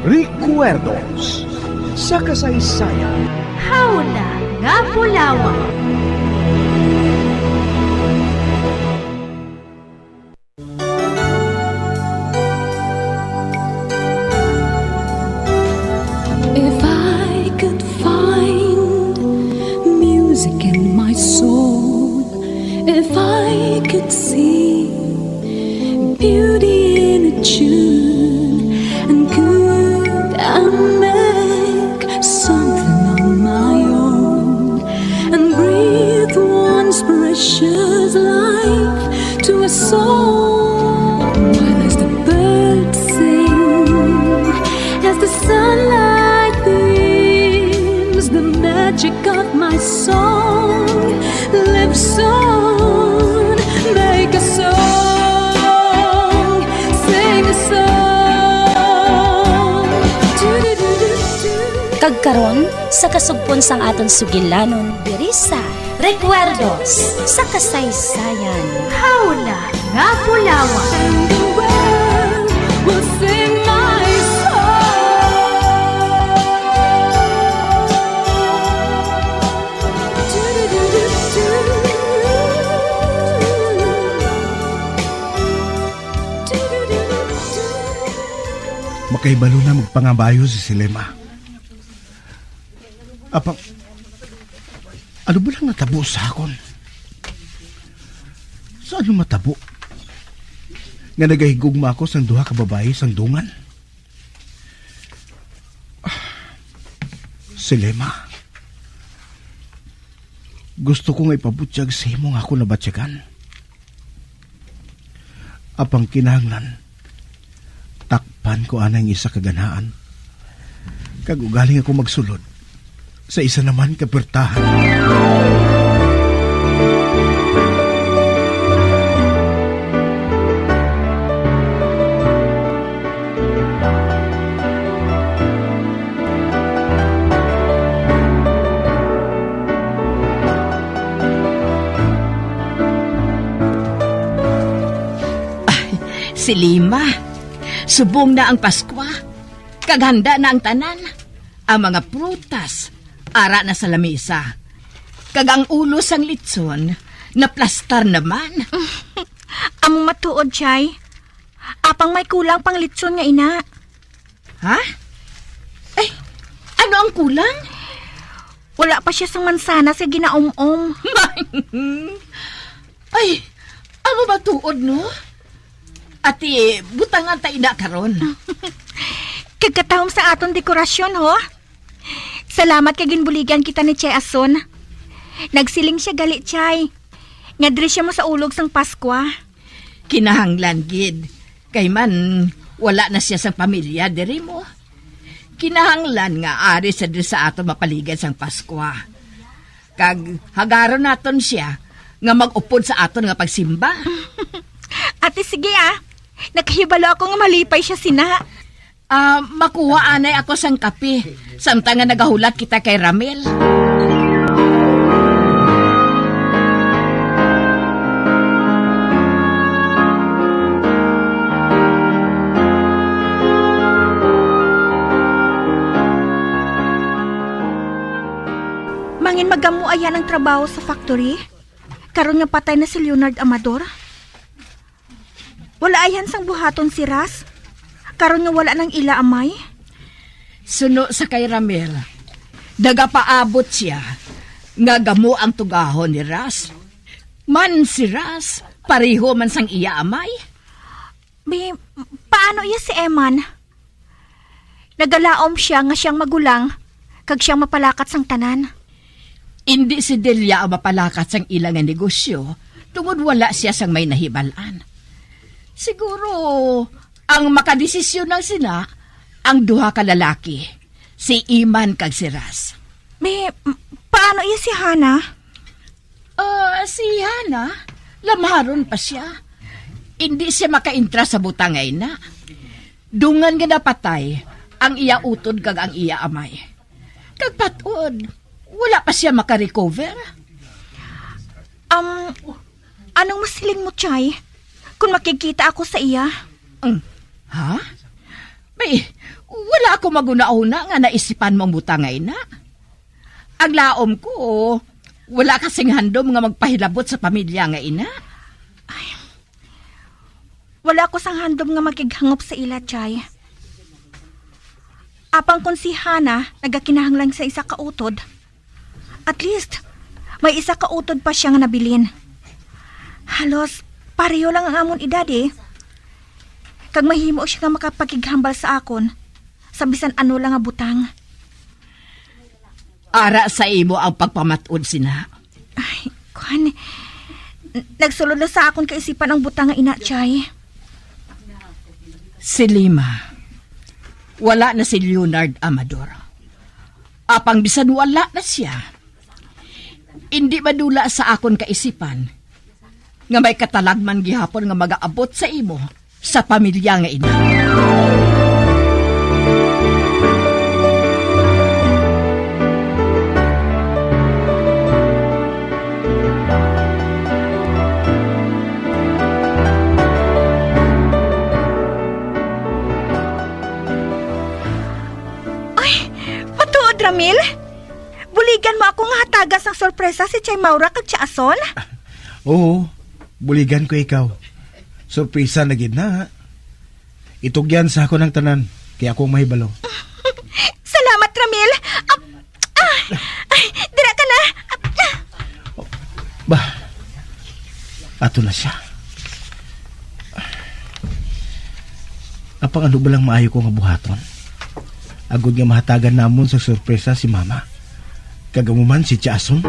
Recuerdos sa kasaysayan. Hawla nga bulawan. If I could find music in my soul, if I could see beauty in a tune, and could I make something on my own and breathe once precious life to a soul? While as the birds sing, as the sunlight beams, the magic of my song lives on. Make a song, sing a song. Kag karon, sa kasugpon sang aton sugilanon, diri sa Recuerdos sa Kasaysayan. Hawla nga bulawan. And the world will sing my song. Makahibalo na magpangabayo si Silema. Apang, ano ba lang natabo sa akon? Sa ano matabo? Nga nagahigugma ako sang duha ka babayi sang dungan? Ah, Silema, gusto ko nga ipabutyag sa imo nga ako nabatyagan. Apang kinahanglan, takpan ko anay ang isa ka ganaan, kag ugaling ako magsulod sa isa naman ka puwertahan. Ay, Silema, subong na ang Paskwa, kag handa na ang tanan. Ang mga prutas, ara na sa lamisa, kag ang ulo sang litson, naplastar naman. Amo matuod, Chay. Apang may kulang pang litson nga ina. Ha? Ay, ano ang kulang? Wala pa siya sang mansanas nga ginaum-om. Ay, amo ba tuod, no? Ati, butangan ta ina karon. Kag katahom sa aton dekorasyon, ho? Salamat kay ginbuligan kita ni Chay Ason. Nagsiling siya gali, Chay, nga diri siya masaulog sang Paskwa. Kinahanglan gid, kay man wala na sia sang pamilya diri mo. Kinahanglan nga ari sia diri sa aton mapaligad sang Paskwa. Kag hagaron naton sia nga mag-upod sa aton nga pagsimba. Ate, sige, ah. Nakahibalo ako nga malipay siya sina. Ah, makuha anay ako sang kape, samtang nga nagahulat kita kay Ramil. Mangin magamo ayan ang trabaho sa factory? Karon nga patay na si Leonard Amador? Wala ayan sang buhaton si Ras? Karon nga wala nang ila amay? Suno sa kay Ramil, nagapaabot siya nga gamo ang tugahon ni Ras. Man si Ras, pareho man sang iya amay. Bi, paano iya si Eman? Nagalaom sia nga siyang magulang, kag siyang mapalakat sang tanan. Indi si Delia ang mapalakat sang ila nga negosyo, tungod wala sia sang may nahibal-an. Siguro, ang makadesisyon lang sina ang duha ka lalaki, si Iman kag si Ras. Bi, paano iya si Hana? Ah, si Hana, lamharon pa sia. Indi sia makaintra sa butang nga ina. Dungan nga napatay ang iya utod kag ang iya amay. Kag patod, wala pa sia makarecover. Um, anong masiling mo, Chay? Kung makigkita ako sa iya? Mm. Ha? May, wala ako maghunahuna nga naisipan mo ang butang nga ina. Ang laom ko, wala ka sing handom nga magpahilabot sa pamilya nga ina. Ay, wala ko sang handom nga makighangop sa ila, Chay. Apang kon si Hana nagakinahanglan sa isa ka utod, at least, may isa ka utod pa siya nga nabilin. Halos pareho lang ang amon edad, eh. Kag mahimo siya nga makapakighambal sa akon sa bisan ano lang nga butang. Ara sa imo ang pagpamat-od sina. Ay, kuan. N-, nagsulod lang sa akon kaisipan ang butang nga ina, Chay. Si Lima, wala na si Leonard Amador. Apang bisan wala na sia, indi madula sa akon kaisipan nga may katalagman gihapon nga magaabot sa imo sa pamilya nga ina. Ay, matuod, Ramil? Buligan mo ako nga hatagan sang sorpresa si Chay Maura kag Chay Ason? Oo, buligan ko ikaw. Sorpresa na gid na, ha? Itugyan sa akon ang tanan, kay ako ang mahibalo. Salamat, Ramil. Ap-, ah, ay, dira ka na. Ap-, ah. Bah, ato na siya. Apang ano ba lang maayo ko nga buhaton? Agod nga mahatagan namon sa sorpresa si Mama. Kag amo man si Jason.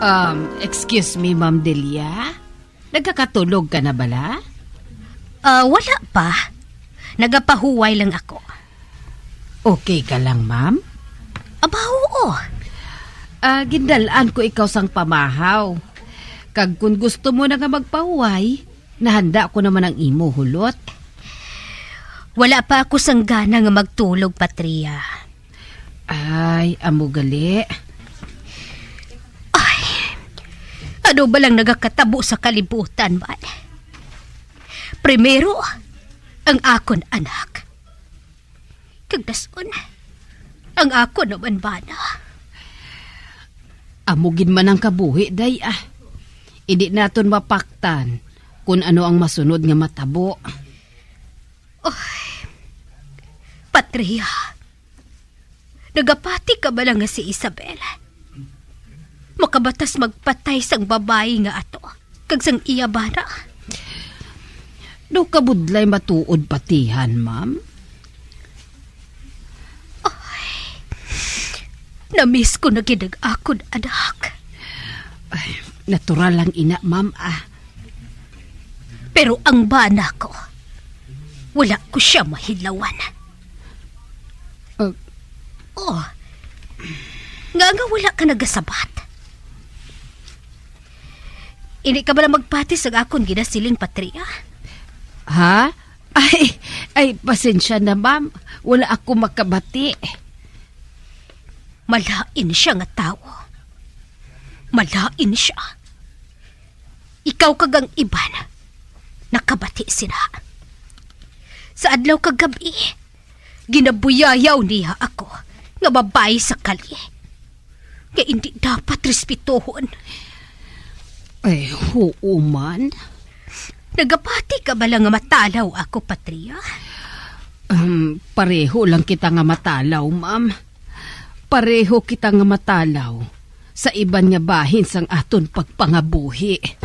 Um, excuse me, Ma'am Delia? Nagakatulog ka na bala? Ah, wala pa. Nagapahuway lang ako. Okay ka lang, ma'am? Aba, oo. Ah, gindal-an ko ikaw sang pamahaw. Kag kon gusto mo na nga magpahuway, nahanda ko naman ang imo hulot. Wala pa ako sang gana nga magtulog, Patria. Ay, amo gali. Ay, ano ba lang nagakatabo sa kalibutan man? Primero, ang akon anak. Kag dason, ang akon naman bana. Amo gid man ang kabuhi, day, ah. Indi naton mapaktan kung ano ang masunod nga matabo. Oy, Patria, nagapati ka bala nga si Isabel makabatas magpatay sang babayi nga ato kag sang iya bana? Daw kabudlay matuod patihan, ma'am? Ay, Na-miss ko na gid ang akon anak. Ay, natural lang ina, ma'am, ah. Pero ang bana ko, wala ko siya mahilawan. Ah. Oh, nga nga wala ka nagasabat? Hindi ka bala magpati sa akon ginasiling, Patria? Ha? Ay, ay, pasensya na, ma'am. Wala ako makabati. Malain siya nga tawo. Malain siya. Ikaw kag ang iban, nakabati sila. Sa adlaw kag gab-i, ginabuyayaw niya ako nga babayi sa kali, nga indi dapat respetohon. Ay, huo man. Nagapati ka bala nga matalaw ako, Patria? Um, pareho lang kita nga matalaw, ma'am. Pareho kita nga matalaw sa iban nga bahin sang aton pagpangabuhi.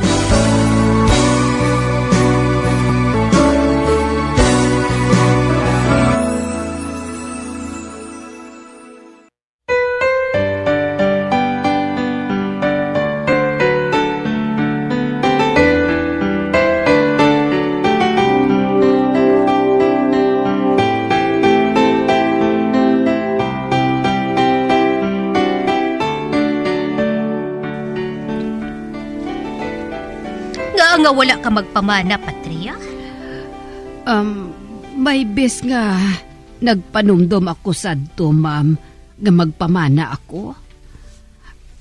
Nga nga wala ka magpamana, Patria? Um, may bes nga nagpanumdom ako sadto, ma'am, nga magpamana ako.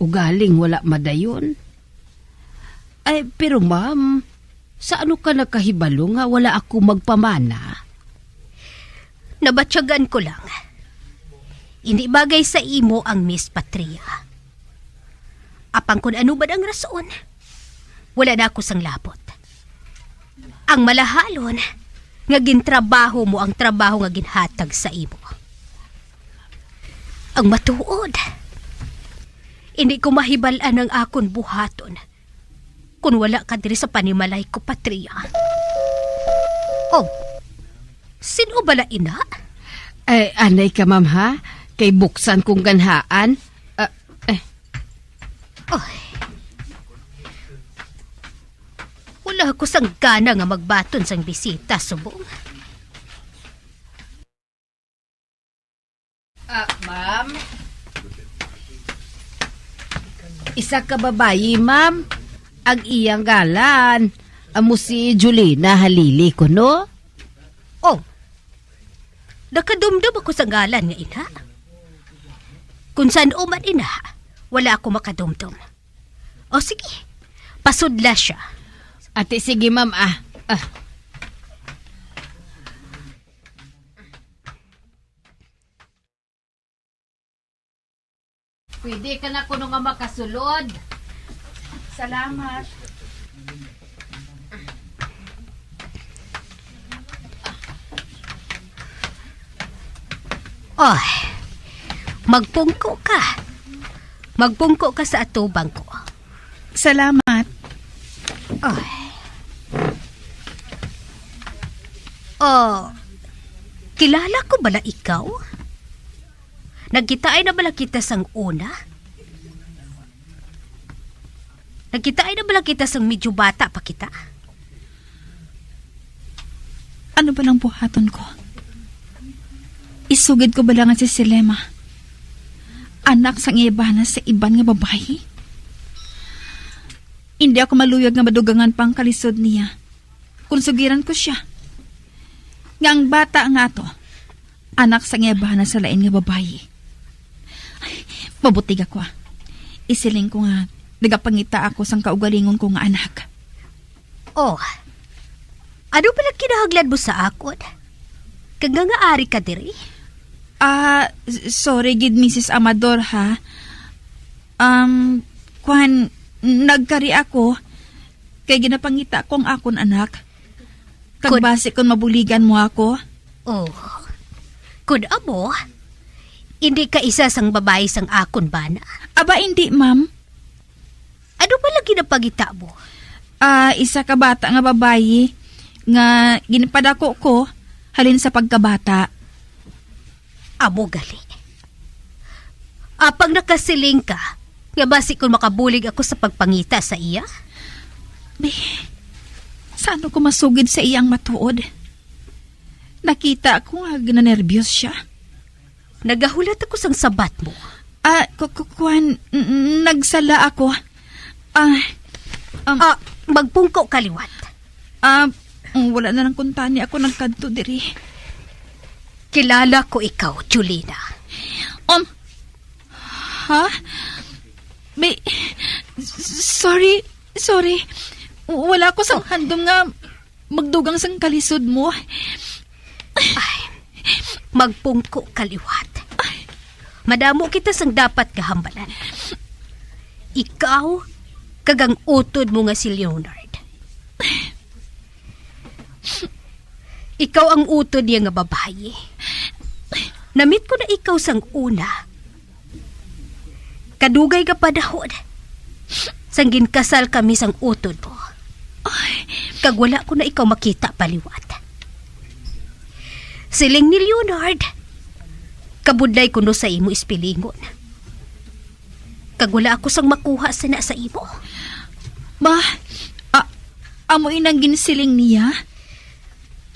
Ugaling wala madayon. Ay, pero ma'am, sa ano ka nakahibalo nga wala ako magpamana? Nabatyagan ko lang. Hindi bagay sa imo ang Miss Patria. Apang kun ano man ang rason, wala na ako sang labot. Ang malahalon, nga gintrabaho mo ang trabaho nga ginhatag sa imo. Ang matuod, hindi ko mahibal-an ang akon buhaton kun wala ka diri sa panimalay ko, Patria. Oh, sin-o bala ina? Ay, anay ka, ma'am, ha? Kay buksan kong ganhaan. Ah, eh. Ay. Wala ko sang gana nga magbaton sang bisita, subong. Ah, ma'am. Isa ka babayi, ma'am. Ang iyang ngalan, amo si Julina Halili kuno. Oh, nakadumdom ako sa ngalan nga ina. Kung san-o man ina, wala ako makadumdom. O sige, pasudla siya. Ate, sige, ma'am, ah. Ah. Pwede ka na kuno nga makasulod. Salamat. Oy, magpungko ka. Magpungko ka sa atubang ko. Salamat. Oy. Oh, kilala ko bala ikaw? Nagkitaay na bala kita sang una? Nagkitaay na bala kita sang medyo bata pa kita? Ano ba lang buhaton ko? Isugid ko bala nga si Selema anak sang iya bana sa iban nga babayi? Hindi ako maluyag nga madugangan pa ang kalisod niya. Kung sugiran ko siya nga ang bata nga ato, anak sang iya bana sa lain nga babayi. Ay, mabutig ako, ah. Isiling ko nga nagapangita ako sang kaugalingon ko nga anak. Oh, ano pala kinahanglan mo sa akon? Kag nga ari ka diri? Ah, s-, sorry gid, Misis Amador, ha. Um, kwan, nagkari ako kay ginapangita ko ang akon anak. Kag Kun- basi kon mabuligan mo ako. Oh. Kun amo, hindi ka isa sang babayi sang akon bana? Aba, hindi, ma'am. Ano ba lagi napangita mo? Ah, isa ka bata nga babayi nga ginpadako ko halin sa pagkabata. Amo gali. Apang nakasiling ka nga basi kon makabulig ako sa pagpangita sa iya? Be, saan ko masugid sa iyang matuod? Nakita ko nga ginanerbyos siya. Nagahulat ako sang sabat mo. Ah, ku-, ku-, kuwan, n-, n-, nagsala ako. Ah, um, Ah, magpungko ka liwat. Ah, mm, wala na lang kuntani ako nagkadto diri. Kilala ko ikaw, Julina. Um, ha? May, s-, sorry, sorry. Wala ko sang handom nga magdugang sang kalisod mo. Ay, magpungko ka liwat. Madamo kita sang dapat nga hambalan. Ikaw kag ang utod mo nga si Leonard. Ikaw ang utod niya nga babayi. Namit ko na ikaw sang una. Kadugay nga panahon, sang ginkasal kami sang utod mo. Kag wala ko na ikaw makita pa liwat. Siling ni Leonard, kabudlay kuno sa imo ispilingon. Kag wala ako sang makuha sina sa imo. Ma, a-, amo inang ginsiling niya?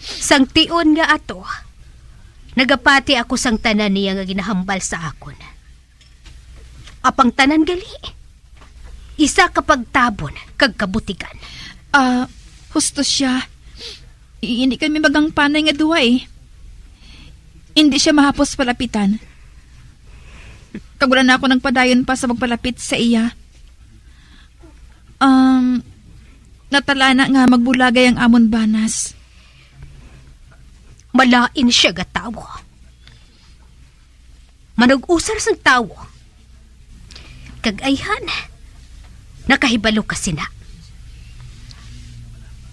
Sang tion nga ato, nagapati ako sang tanan niya nga ginahambal sa akon. Apang tanan gali, isa ka pagtabon kag kabutigan. Ah, husto siya. I-, hindi kami magangpanay nga duha, eh. Hindi siya mahapos palapitan. Kag wala na ako nagpadayon pa sa pagpalapit sa iya. Um, natalana nga magbulagay ang amon banas. Malain siya nga tawo. Manug-usar sang tawo. Kag ayhan, nakahibalo ka sina.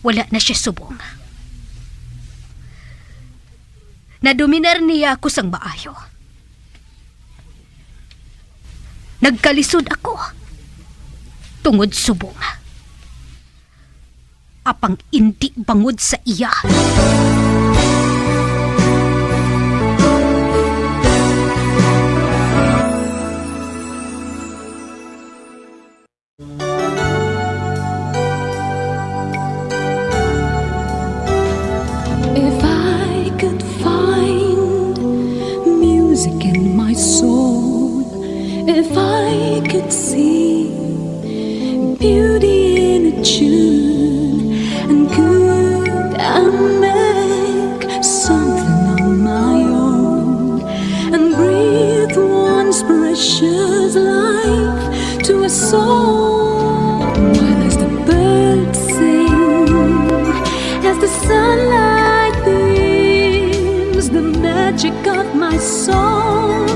Wala na siya subong. Nadominar niya ako sang maayo. Nagkalisod ako tungod subong. Apang indi bangod sa iya. If I could find music in my soul, if I could see beauty in a tune, and could I make something of my own, and breathe once precious life to a soul. While as the birds sing, as the sunlight beams, the magic of my song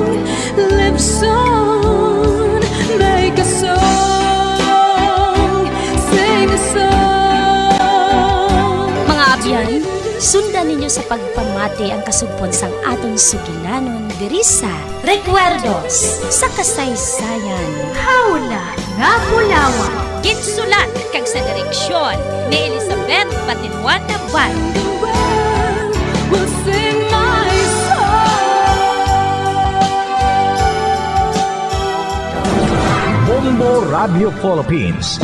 lives on. Make a song, sing a song. Mga abyan, sundan ninyo sa pagpamati ang kasugpon sang aton sugilanon diri sa Recuerdos sa Kasaysayan. Hawla nga Bulawan. Ginsulat kag sa direksyon ni Elizabeth Batiluan Nabay. Will sing my song. Bombo Radio Philippines.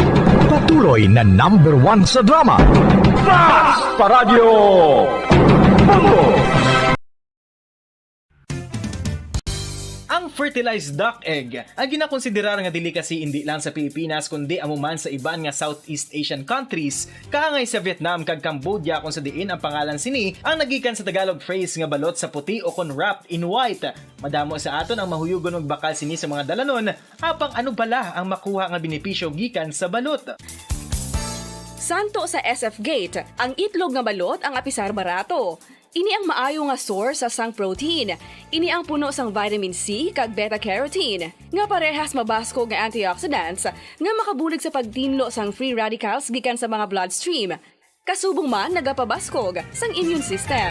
Patuloy na number one sa drama. Mas pa Radyo Bombo! Ang fertilized duck egg ang ginakonsiderar nga delicacy indi lang sa Pilipinas, kundi amo man sa iban nga Southeast Asian countries, kaangay sa Vietnam kag Cambodia, kung sa diin ang pangalan sini ang nagikan sa Tagalog phrase nga balot sa puti o kon wrapped in white. Madamo sa aton ang mahuyugon magbakal sini sa mga dalanon, apang ano bala ang makuha nga benepisyo gikan sa balot? Santo sa S F Gate, ang itlog nga balot ang apisar barato. Ini ang maayo nga source sang protein. Ini ang puno sang vitamin C kag beta-carotene, nga parehas mabaskog nga antioxidants nga makabulig sa pagtinlo sang free radicals gikan sa mga bloodstream. Kasubong man nagapabaskog sang immune system.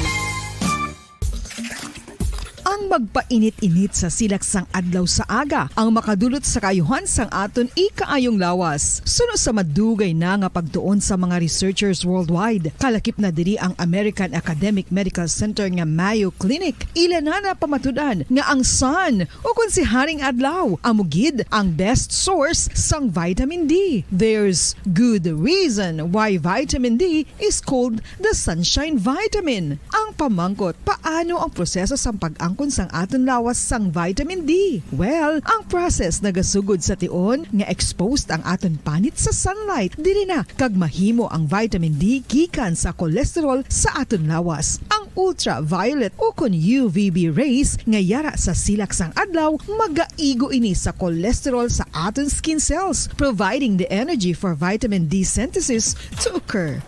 Ang magpainit-init sa silak sang adlaw sa aga ang makadulot sa kaayuhan sang aton ikaayong lawas. Suno sa madugay na nga pagtuon sa mga researchers worldwide, kalakip na diri ang American Academic Medical Center nga Mayo Clinic, ila na napamatud-an nga ang sun, o kon si Haring Adlaw, amo gid ang best source sang vitamin D. There's good reason why vitamin D is called the sunshine vitamin. Ang pamangkot, paano ang proseso sang pag-angkon sang aton lawas sang vitamin D? Well, ang process nagasugod sa tion nga exposed ang aton panit sa sunlight. Diri na kag mahimo ang vitamin D gikan sa cholesterol sa aton lawas. Ang ultraviolet o kon U V B rays nga yara sa silak sang adlaw magaigo ini sa cholesterol sa aton skin cells, providing the energy for vitamin D synthesis to occur.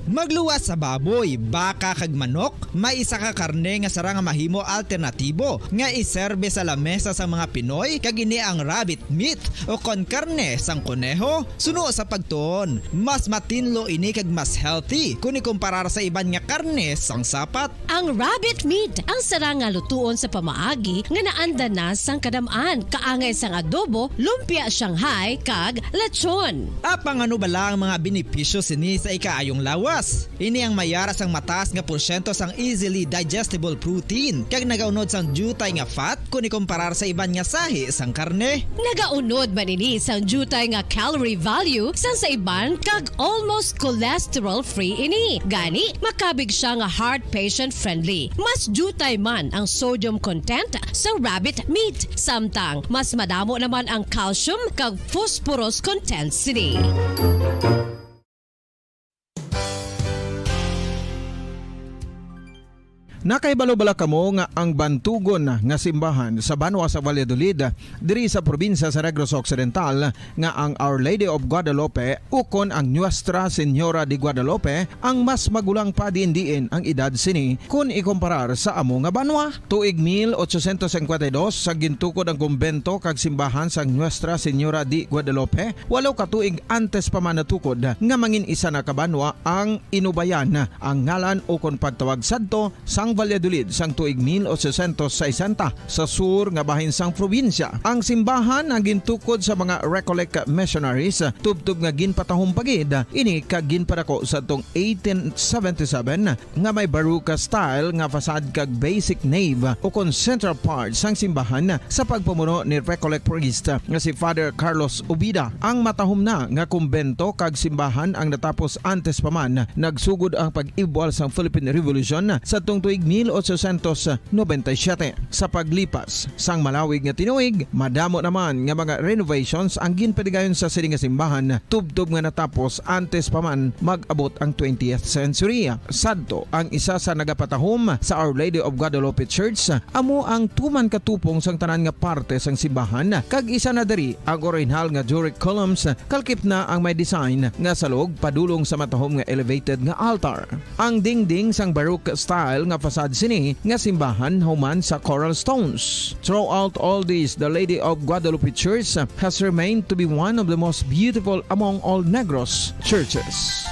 Magluwas sa baboy, baka, kag manok, may isa ka karne nga sarang nga mahimo alternatibo nga iserbe sa lamesa sang mga Pinoy, kag ini ang rabbit meat o kon karne sang koneho. Suno sa pagtuon, mas matinlo ini kag mas healthy kon ikumparar sa iban nga karne sang sapat. Ang rabbit meat ang sarang nga lutuon sa pamaagi nga naanda na sang kadam-an, kaangay sang adobo, lumpia Shanghai, kag lechon. Apang ano bala ang mga benepisyo sini sa ikaayong lawas? Ini ang mayara sang mataas nga porsyento sang easily digestible protein, kag nagaunod sang diutay nga fat kon ikumparar sa iban nga sahi sang karne. Nagaunod man ini sang diutay nga calorie value sang sa iban, kag almost cholesterol-free ini. Gani, makabig sia nga heart patient-friendly. Mas diutay man ang sodium content sa rabbit meat, samtang mas madamo naman ang calcium kag phosphorus content sini. Nakahibalo bala kamo nga ang bantugon nga simbahan sa banwa sa Valladolid, diri sa probinsya sa Negros Occidental, nga ang Our Lady of Guadalupe ukon ang Nuestra Señora de Guadalupe ang mas magulang pa diin-diin ang edad sini kon ikumparar sa amo nga banwa? Tuig mil ochocientos cincuenta y dos, sa gintukod ang kumbento kag simbahan sang Nuestra Señora de Guadalupe, walo ka tuig antes pa man natukod nga mangin isa na ka banwa ang Inubayan, ang ngalan ukon pagtawag sadto sang Valladolid sang tuig mil ochocientos sesenta sa sur nga bahin sang probinsya. Ang simbahan ang gintukod sa mga Recollect missionaries, tubtob nga ginpatahom pa gid ini kag ginpadako sadtong eighteen seventy-seven, nga may Baroque style nga facade kag basic nave ukon central part sang simbahan sa pagpamuno ni Recollect priest nga si Father Carlos Ubida. Ang matahom na nga kumbento kag simbahan ang natapos antes pa man nagsugod ang pag-ibwal sang Philippine Revolution sadtong tuig mil ochocientos noventa y siete. Sa paglipas sang malawig nga tinuig, madamo naman nga mga renovations ang ginpadigayon sa sini nga simbahan, tubtob nga natapos antes pa man mag-abot ang twentieth century. Sadto, ang isa sa nagapatahom sa Our Lady of Guadalupe Church amo ang tuman katupong sang tanan nga parte sang simbahan, kag isa na diri ang orihinal nga Doric columns, kalkip na ang may design nga salog padulong sa matahom nga elevated nga altar. Ang dingding sang Baroque style nga facade sini nga simbahan human sa coral stones. Throughout all this, the Lady of Guadalupe Church has remained to be one of the most beautiful among all Negros churches.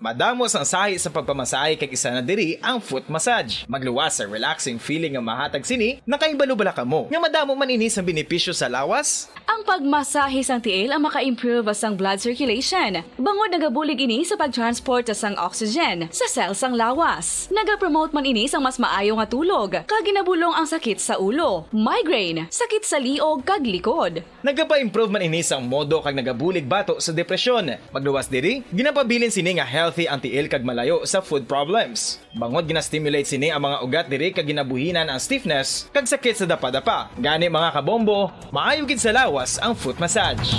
Madamo sang sahi sa pagpamasahe, kag isa na diri ang foot massage. Magluwas sa relaxing feeling nga mahatag sini. Nakahibalo bala kamo nga madamo man ini sang benepisyo sa lawas? Ang pagmasahe sang tiil ang maka-improve sang blood circulation, bangod nagabulig ini sa pag-transport sang oxygen sa cell sang lawas. Nagapromote man ini sang mas maayo nga tulog, kag ginabulong ang sakit sa ulo, migraine, sakit sa liog, kag likod. Nagapa-improve man ini sang modo kag nagabulig bato sa depresyon. Magluwas diri, ginapabilin sini nga healthy ang tiil kag malayo sa foot problems. Bangod gina-stimulate sini ang mga ugat diri kag ginabuhinan ang stiffness kag sakit sa dapadapa. Gani, mga kabombo, maayo gid sa lawas ang foot massage.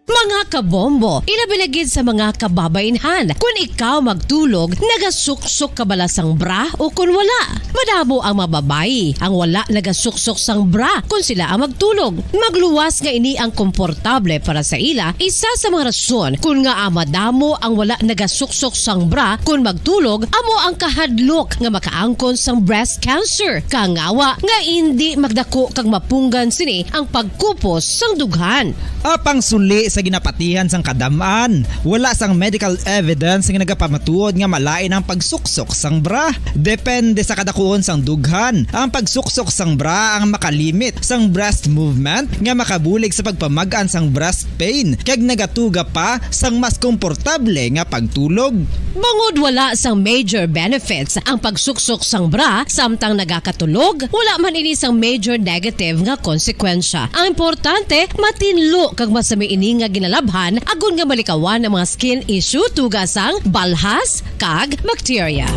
Mga kabombo, ilabi na gid sa mga kababainhan. Kon ikaw magtulog, nagasuksok ka bala sang bra o kon wala? Madamo ang mga babayi ang wala nagasuksok sang bra kon sila ang magtulog. Magluwas nga ini ang komportable para sa ila. Isa sa mga rason kon ngaa madamo ang wala nagasuksok sang bra kon magtulog amo ang kahadlok nga makaangkon sang breast cancer. Kangawa nga indi magdako kag mapunggan sini ang pagkupos sang dughan. Apang suli sa ginapatihan sang kadam-an, wala sang medical evidence nga nagapamatuod nga malain ang pagsuksok sang bra. Depende sa kadakuon sang dughan, ang pagsuksok sang bra ang makalimit sang breast movement nga makabulig sa pagpamag-an sang breast pain kag nagatuga pa sang mas komportable nga pagtulog. Bangod wala sang major benefits ang pagsuksok sang bra samtang nagakatulog, wala man ini sang major negative nga konsekwensya. Ang importante, matinlo kag masami ini nga ginalabhan agod nga malikawan ang mga skin issue tuga sang balhas kag bakterya.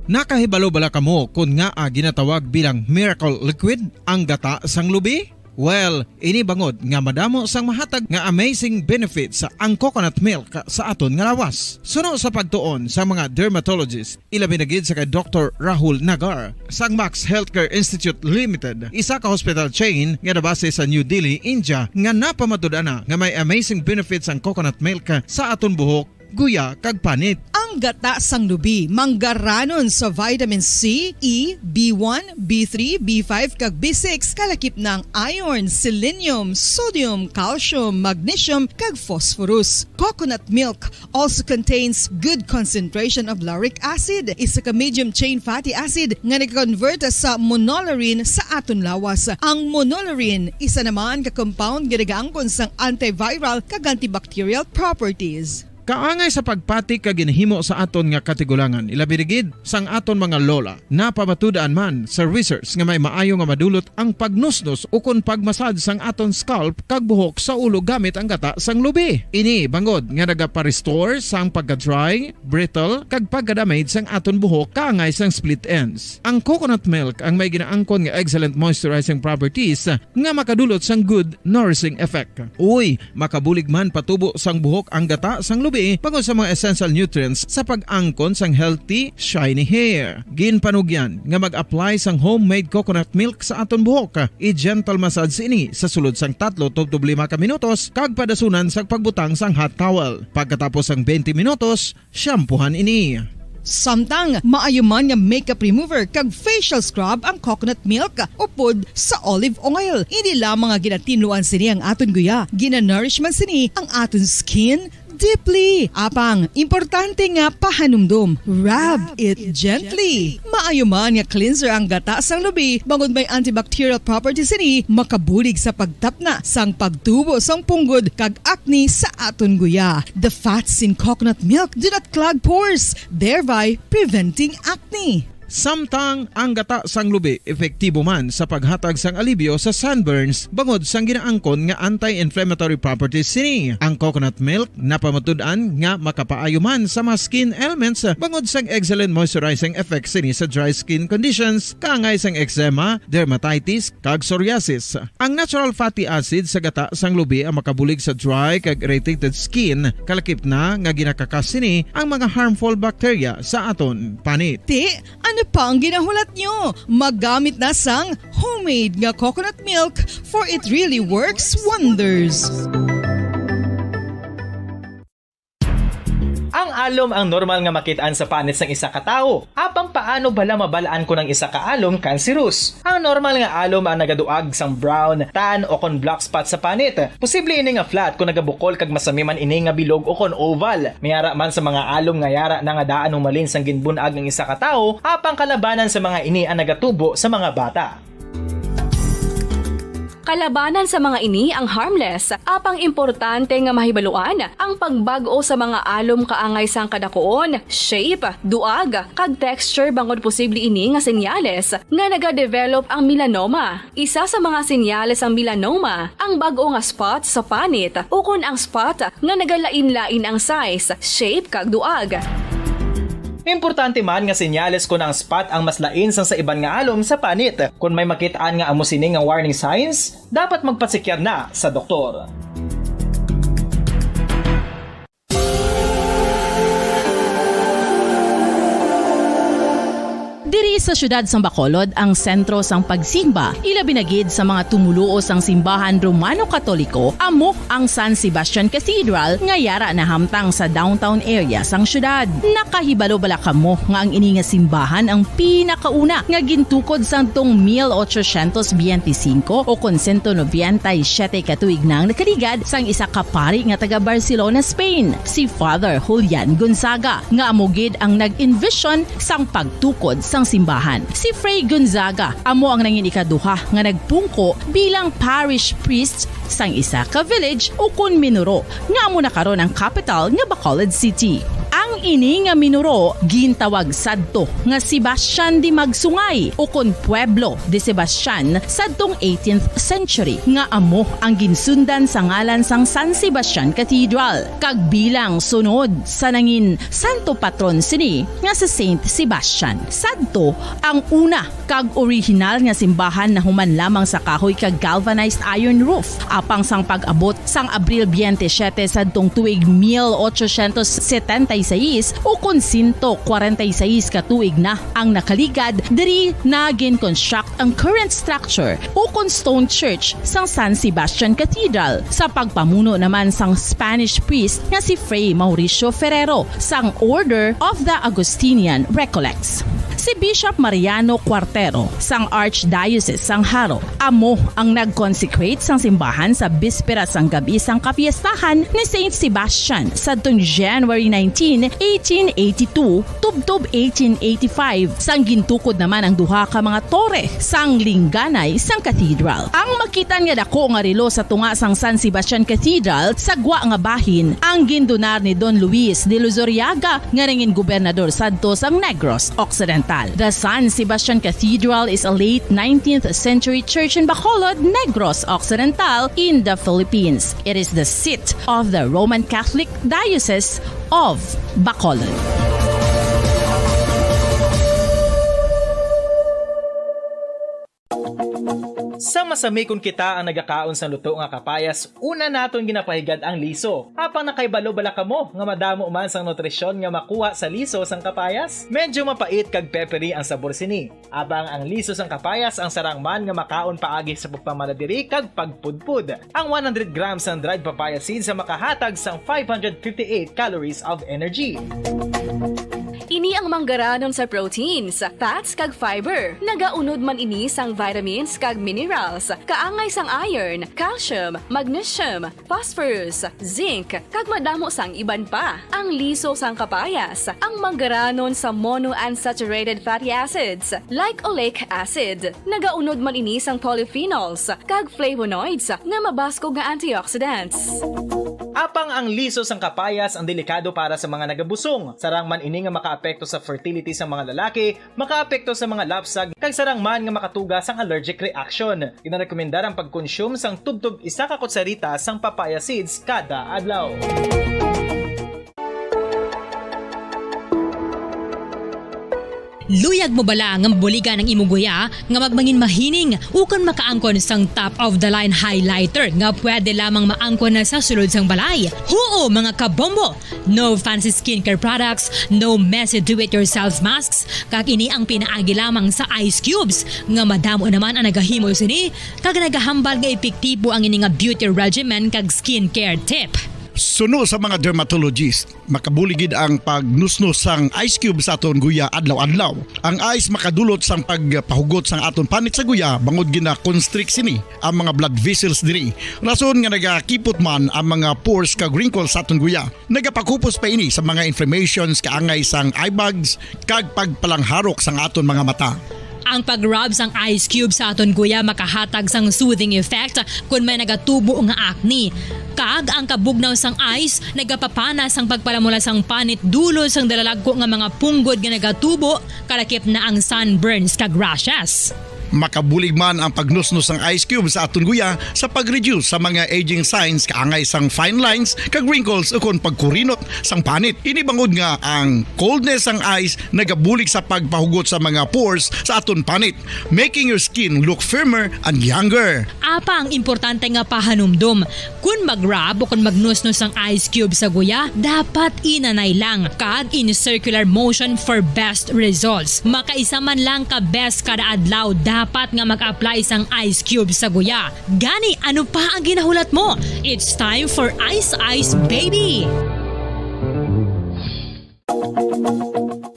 Nakahibalo bala kamo kon ngaa ginatawag bilang miracle liquid ang gata sang lubi? Well, ini bangod nga madamo sang mahatag nga amazing benefits ang coconut milk sa aton nga lawas. Suno sa pagtuon sa mga dermatologist, ilabi na gid sa kay Doktor Rahul Nagar sang Max Healthcare Institute Limited, isa ka hospital chain nga nabase sa New Delhi, India, nga napamatud-an na nga may amazing benefits ang coconut milk sa aton buhok, guya, kag panit. Ang gata sang lubi manggaranon sa vitamin C, E, B one, B three, B five, kag B six, kalakip na ang iron, selenium, sodium, calcium, magnesium, kag phosphorus. Coconut milk also contains good concentration of lauric acid, isa ka medium chain fatty acid nga nag-convert sa monolaurin sa aton lawas. Ang monolaurin isa naman ka compound nga nagaangkon sang antiviral kag antibacterial properties. Kaangay sa pagpati kag ginhimo sa aton nga katigulangan, ilabi na gid sang aton mga lola. Napamatud-an man sa research nga may maayo nga madulot ang pagnusnos ukon pagmasad sang aton scalp kag buhok sa ulo gamit ang gata sang lubi. Ini bangod nga nagapa-restore sang pagka-dry, brittle, kag pagka-damage sang aton buhok kaangay sang split ends. Ang coconut milk ang may ginaangkon nga excellent moisturizing properties nga makadulot sang good nourishing effect. Uy, makabulig man patubo sang buhok ang gata sang lubi bangod sa mga essential nutrients sa pag-angkon sang healthy, shiny hair. Ginpanugyan nga mag-apply sang homemade coconut milk sa aton buhok. I-gentle massage ini sa sulod sang tatlo tubtob lima ka minutos kag padasunan sa pagbutang sang hot towel. Pagkatapos sang twenty minutos, shampoohan ini. Samtang maayo man nga makeup remover kag facial scrub ang coconut milk upod sa olive oil. Hindi lamang nga ginatinluan sini ang aton guya, ginanourish man sini ang aton skin deeply. Apang, importante nga pahanumdom, rub it gently. Maayo man nga cleanser ang gata sang lubi, bangod may antibacterial properties sini, makabulig sa pagtapna sang pagtubo sang punggod kag acne sa aton guya. The fats in coconut milk do not clog pores, thereby preventing acne. Samtang ang gata sang lubi epektibo man sa paghatag sang alibyo sa sunburns bangod sang ginaangkon nga anti-inflammatory properties sini. Ang coconut milk napamatud-an nga makapaayo man sa mga skin ailments bangod sang excellent moisturizing effects sini sa dry skin conditions, kaangay sang eczema, dermatitis, kag psoriasis. Ang natural fatty acid sa gata sang lubi ang makabulig sa dry kag irritated skin, kalakip na nga ginakakas sini ang mga harmful bacteria sa aton panit. Ti, ano pa ang ginahulat nyo? Maggamit na sang homemade nga coconut milk, for it really works wonders. Ang alom ang normal nga makit-an sa panit sang isa ka tawo. Apang paano bala mabal-an kon ang isa ka alom kanserus? Ang normal nga alom ang nagaduag sang brown, tan, o kon black spot sa panit. Posible ini nga flat kon nagabukol kag masami man ini nga bilog o kon oval. May ara man sa mga alom nga yara na nga daan humalin sang ginbun-ag ang isa ka tawo, apang kalabanan sa mga ini ang nagatubo sa mga bata. Kalabanan sa mga ini ang harmless, apang importante nga mahibaluan ang pagbag-o sa mga alom kaangay sang kadakuon, shape, duag, kag texture, bangod posible ini nga senyales nga nagadevelop ang melanoma. Isa sa mga senyales sang melanoma ang bag-o nga spot sa panit ukon ang spot nga nagalain-lain ang size, shape, kag duag. Importante man nga senyales kon ang spot ang mas lain sang sa iban nga alom sa panit. Kon may makit-an nga amo sini nga warning signs, dapat magpasekyar na sa doktor. Diri sa siyudad sang Bacolod ang sentro sang pagsimba, ilabi na gid sa mga tumoluo sang simbahan Romano-Katoliko, amo ang San Sebastian Cathedral nga yara nahamtang sa downtown area sang siyudad. Nakahibalo bala kamo nga ang ini nga simbahan ang pinakauna nga gintukod sadtong mil ochocientos biyente singko o kon sento nobenta y siyete ka tuig na ang nakaligad sang isa ka pari nga taga Barcelona, Spain, si Father Julian Gonzaga, nga amo gid ang nag-envision sang pagtukod sang simbahan. Si Fray Gonzaga amo ang nangin ikaduha nga nagpungko bilang parish priest sang isa ka village ukon minuro nga amo na karon ang kapital nga Bacolod City. Ang ini nga minuro gintawag sadto nga Sebastian de Magsungay ukon Pueblo de Sebastian sadtong eighteenth century, nga amo ang ginsundan sa ngalan sang San Sebastian Cathedral, kag bilang sunod sa nangin santo patron sini nga si Saint Sebastian. Sadto ang una kag orihinal nga simbahan nahuman lamang sa kahoy kag galvanized iron roof, apang sang pag-abot sang Abril biyente siyete sadtong tuig mil ochocientos setenta y seis ukon sento kwarenta y seis ka tuig na ang nakaligad, diri na gin-construct ang current structure ukon stone church sang San Sebastian Cathedral sa pagpamuno naman sang Spanish priest nga si Fray Mauricio Ferrero sang Order of the Augustinian Recollects. Si Bishop Mariano Cuartero sang Archdiocese sang Jaro amo ang nag-consecrate sang simbahan sa bispera sang gab-i sang kapiestahan ni Saint Sebastian sadtong January nineteen, eighteen eighty-two, tubtob eighteen eighty-five, sang gintukod naman ang duha ka mga tore sang lingganay sang cathedral. Ang makit-an nga dako nga relo sa tunga sang San Sebastian Cathedral sa gwa nga bahin ang gindonar ni Don Luis de Luzuriaga nga nangin gobernador sadto sang Negros Occidental. The San Sebastian Cathedral is a late nineteenth century church in Bacolod, Negros Occidental, in the Philippines. It is the seat of the Roman Catholic Diocese of Bacolod. Sa masami kon kita ang nagakaon sang luto nga kapayas, una naton ginapahigad ang liso. Apang nakahibalo bala kamo nga madamo man sang nutrisyon nga makuha sa liso sang kapayas? Medyo mapait kag peppery ang sabor sini. Apang ang liso sang kapayas ang sarang man nga makaon paagi sa pagpamala diri kag pagpudpod. Ang one hundred grams sang dried papaya seeds ang makahatag sang five hundred fifty-eight calories of energy. Ini ang manggaranon sa proteins, fats, kag fiber. Nagaunod man ini sang vitamins kag minerals, kaangay sang iron, calcium, magnesium, phosphorus, zinc, kag madamo sang iban pa. Ang liso sang kapayas, ang manggaranon sa monounsaturated fatty acids, like oleic acid. Nagaunod man ini sang polyphenols kag flavonoids nga mabaskog nga antioxidants. Apang ang liso sang kapayas ang delikado para sa mga nagabusong. Sarang man ini nga makaapekto sa fertility sa mga lalaki, makaapekto sa mga lapsag, kag sarang man nga makatuga sang allergic reaction. Ginarekomendar ang pagkonsume sang tubtob isa ka kutsarita sang papaya seeds kada adlaw. Luyag mo bala nga mabuligan ang imo guya nga magmangin mahining ukon makaangkon sang top of the line highlighter nga pwede lamang maangkon na sa sulod sang balay? Huo, mga kabombo! No fancy skincare products, no messy do-it-yourself masks, kag ini ang pinaagi lamang sa ice cubes, nga madamo naman ang nagahimo sini, kag nagahambal nga epektibo ang ini nga beauty regimen kag skincare tip. Suno sa mga dermatologist, makabulig gid ang pagnusnos sang ice cube sa aton guya adlaw-adlaw. Ang ice makadulot sang pagpahugot sang aton panit sa guya, bangod gina-constrict sini ang mga blood vessels diri. Rason nga nagakipot man ang mga pores kag wrinkles sa aton guya. Nagapakupos pa ini sa mga inflammations kaangay sang eye bags kag pagpalangharok sang aton mga mata. Ang pag-rub sang ice cube sa aton guya makahatag sang soothing effect kon may nagatubo nga acne. Kag ang kabugnaw sang ice nagapapana sang pagpalamula sang panit dulot sang dalalagko nga mga punggod nga nagatubo, kalakip na ang sunburns kag rashes. Makabulig man ang pagnusnos sang ice cube sa aton guya sa pag-reduce sa mga aging signs kaangay sang fine lines kag wrinkles ukon pagkurinot sang panit. Ini bangod nga ang coldness sang ice nagabulig sa pagpahugot sa mga pores sa aton panit, making your skin look firmer and younger. Apang importante nga pahanumdom, kon mag-rub o kon magnusnos ang ice cube sa guya, dapat inanay lang kag in circular motion for best results. Makaisa man lang ka beses kada adlaw dapat nga mag-apply sang ice cube sa guya. Gani, ano pa ang ginahulat mo? It's time for Ice Ice Baby!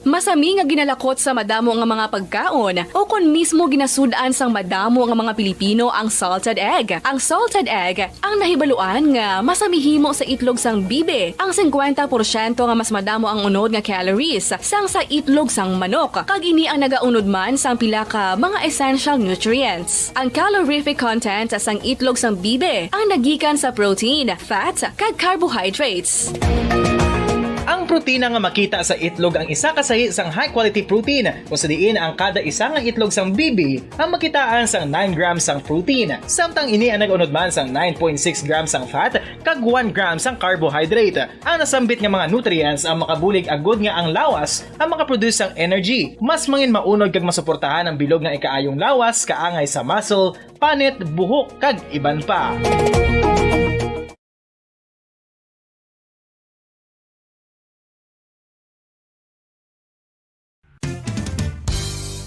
Masami nga ginalakot sa madamo nga mga pagkaon, o kon mismo ginasud-an sang madamo nga mga Pilipino ang salted egg. Ang salted egg ang nahibaluan nga masami himo sa itlog sang bibi. Ang singkwenta porsyento nga mas madamo ang unod nga calories sang sa itlog sang manok, kag ini ang nagaunod man sang pila ka mga essential nutrients. Ang calorific content sang itlog sang bibi ang nagikan sa protein, fat, kag carbohydrates. Ang protina nga makita sa itlog ang isa ka sahi sang high-quality protein, kung sa diin ang kada isa nga itlog sang bibi ang makitaan sang nine grams sang protein, samtang ini ang nag-unod man sang nine point six grams sang fat kag one gram sang carbohydrate. Ang nasambit nga mga nutrients ang makabulig agud nga ang lawas ang makaproduce sang energy. Mas mangin maunod kag masuportahan ang bilog nga ikaayong lawas kaangay sa muscle, panit, buhok, kag iban pa.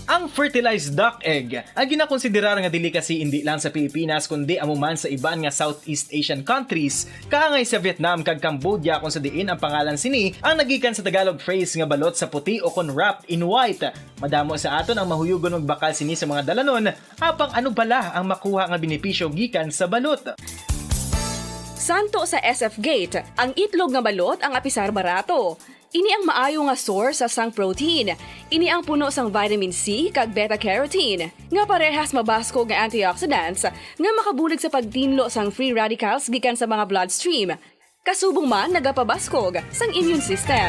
Ang fertilized duck egg ang ginakonsiderar nga delicacy indi lang sa Pilipinas, kundi amo man sa iban nga Southeast Asian countries, kaangay sa Vietnam kag Cambodia, kung sa diin ang pangalan sini ang nagikan sa Tagalog phrase nga balot sa puti o kon wrapped in white. Madamo sa aton ang mahuyugon magbakal sini sa mga dalanon, apang ano bala ang makuha nga benepisyo gikan sa balot? Santo sa S F Gate, ang itlog nga balot ang apisar barato. Ini ang maayo nga source sang protein. Ini ang puno sang vitamin C kag beta carotene, nga parehas mabaskog nga antioxidants nga makabulig sa pagtinlo sang free radicals gikan sa mga bloodstream. Kasubong man nagapabaskog sang immune system.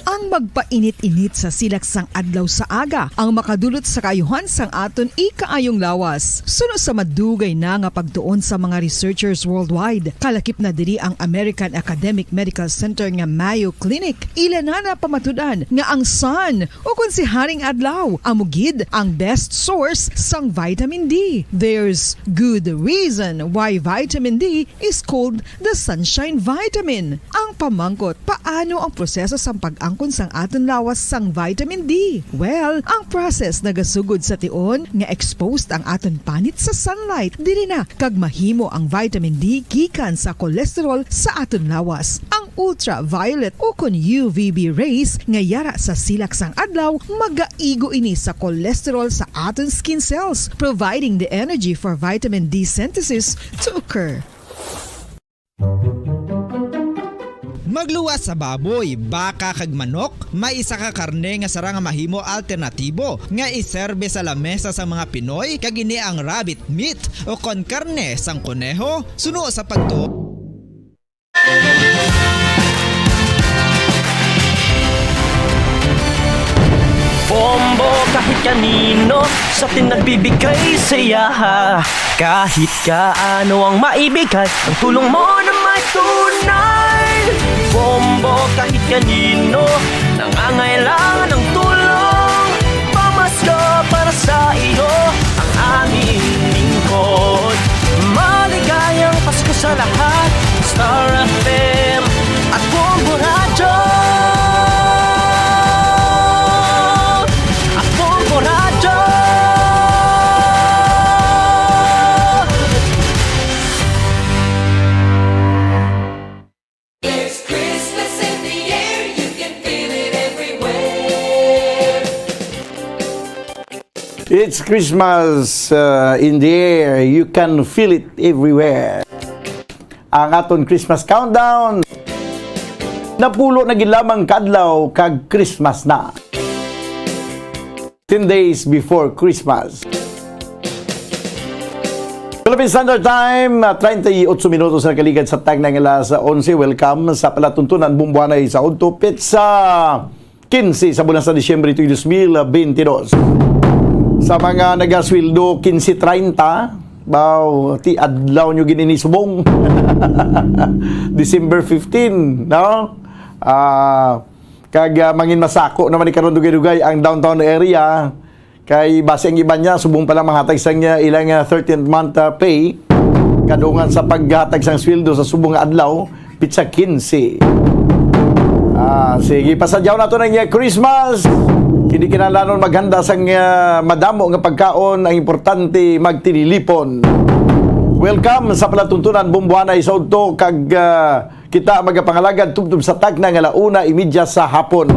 Ang magpainit-init sa silak sang adlaw sa aga ang makadulot sa kaayuhan sang aton ikaayong lawas. Suno sa madugay na nga pagtuon sa mga researchers worldwide, kalakip na diri ang American Academic Medical Center nga Mayo Clinic. Ila na napamatud-an nga ang sun, o kon si Haring Adlaw, amo gid ang best source sang vitamin D. There's good reason why vitamin D is called the sunshine vitamin. Ang pamangkot, paano ang proseso sang pag-angkon sang aton lawas sang vitamin D? Well, ang process nagasugod sa tion nga exposed ang aton panit sa sunlight. Diri na kag mahimo ang vitamin D gikan sa cholesterol sa aton lawas. Ang ultraviolet o kon U V B rays nga yara sa silak sang adlaw magaigo ini sa cholesterol sa aton skin cells, providing the energy for vitamin D synthesis to occur. Magluwas sa baboy, baka, kag manok, may isa ka karne nga sara nga mahimo alternatibo nga iserbe sa lamesa sang mga Pinoy, kag ini ang rabbit meat o kon karne sang koneho. Suno sa pagtuo. Bombo kahit kanino sa atin nagbibigay saya. Kahit kaano ang maibigay, ang tulong mo na may tunay. Bombo kahit kanino nangangailangan ng tulong. Pamasko para sa iyo ang aming lingkod. Maligayang Pasko sa lahat. Star F M at Bombo Radyo. At Bombo Radyo. There's Christmas in the air, you can feel it everywhere. It's Christmas, uh, in the air. You can feel it everywhere. Ang aton Christmas countdown. Napulo na gid lamang ka adlaw kag Christmas na. Ten days before Christmas. Philippine Standard Time, uh, treinta y ocho minutos na kaligad sa tagna nga alas onse. Welcome sa palatuntunan, Bomboanay sa Udto, Pizza. kinse sa bulan sa Disyembre tuig dos mil bentidós. Sa mga nagasweldo kinse treinta, baw, ti adlaw nyo gini ni subong. December fifteen, no? Ah, kag, ah, mangin masako naman ni karon dugay-dugay ang downtown area. Kay basi ang iban niya, subong pa lang manghatag sang, ah, ilang, ah, thirteenth month, ah, pay. Kadungan sa paghatag sang sweldo sa subong nga adlaw, pitsa kinse. Ah, sige, pasadyaw nato na niya Christmas. Hindi kinahanglanon maghanda sang, ah, madamo nga pagkaon. Ang importante, magtililipon. Welcome sa palatuntunan, Bombo Hanay sa udto, kag, ah, kita magapangalagad tubtob sa takna nga ala una imedya sa hapon.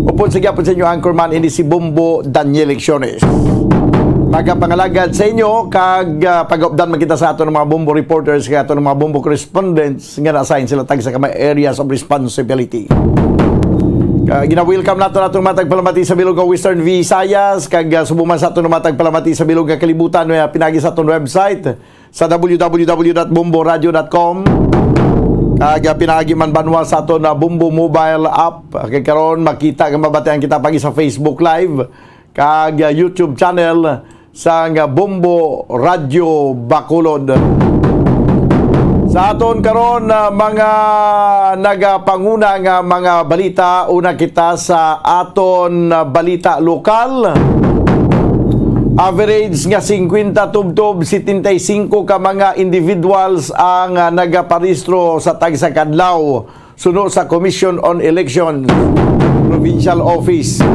Upod sa gyapon sa inyo anchorman, ini si Bombo Daniel Lecciones. Magapangalagad sa inyo, kag, ah, pag-updan man kita sa aton mga Bombo reporters, kag aton mga Bombo correspondents nga na-assign sila tag sa kamay areas of responsibility. Ah, gina-welcome nato naton mga tagpalamati sa bilog nga Western Visayas, kag, ah, subong man sa aton mga tagpalamati sa bilog nga kalibutan, may pinagi sa aton website sa w w w dot bombo radio dot com. Kag, ah, pinaagi man banwa sa aton, ah, Bombo mobile app. Kay karon makita nga mabatian kita pagi sa Facebook Live kag, ah, YouTube channel sang, ah, Bombo Radio Bacolod. Sa aton karon, ah, mga nagapanguna nga mga balita, una kita sa aton, ah, balita lokal. Average nga singkwenta tubtob setenta y cinco ka mga individuals ang, ah, nagaparehistro sa tagsa ka adlaw suno sa Commission on Elections Provincial Office.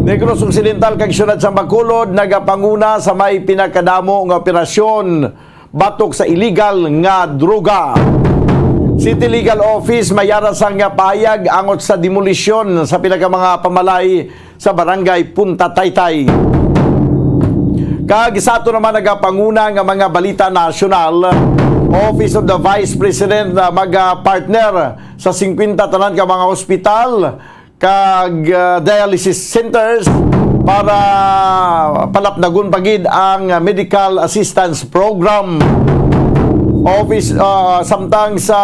Negros Occidental kag Siyudad sang Bacolod nagapanguna sa may pinakadamo nga operasyon batok sa iligal nga droga. City Legal Office may ara sang pahayag angot sa demolisyon sa pila ka mga pamalay sa Barangay Punta Taytay. Kag sa ato naman nagapanguna nga mga balita nasyonal, Office of the Vice President na mag-partner sa singkwenta tanan ka mga ospital kag, ah, dialysis centers para palapnagon pa gid ang Medical Assistance Program. Office, ah, samtang sa,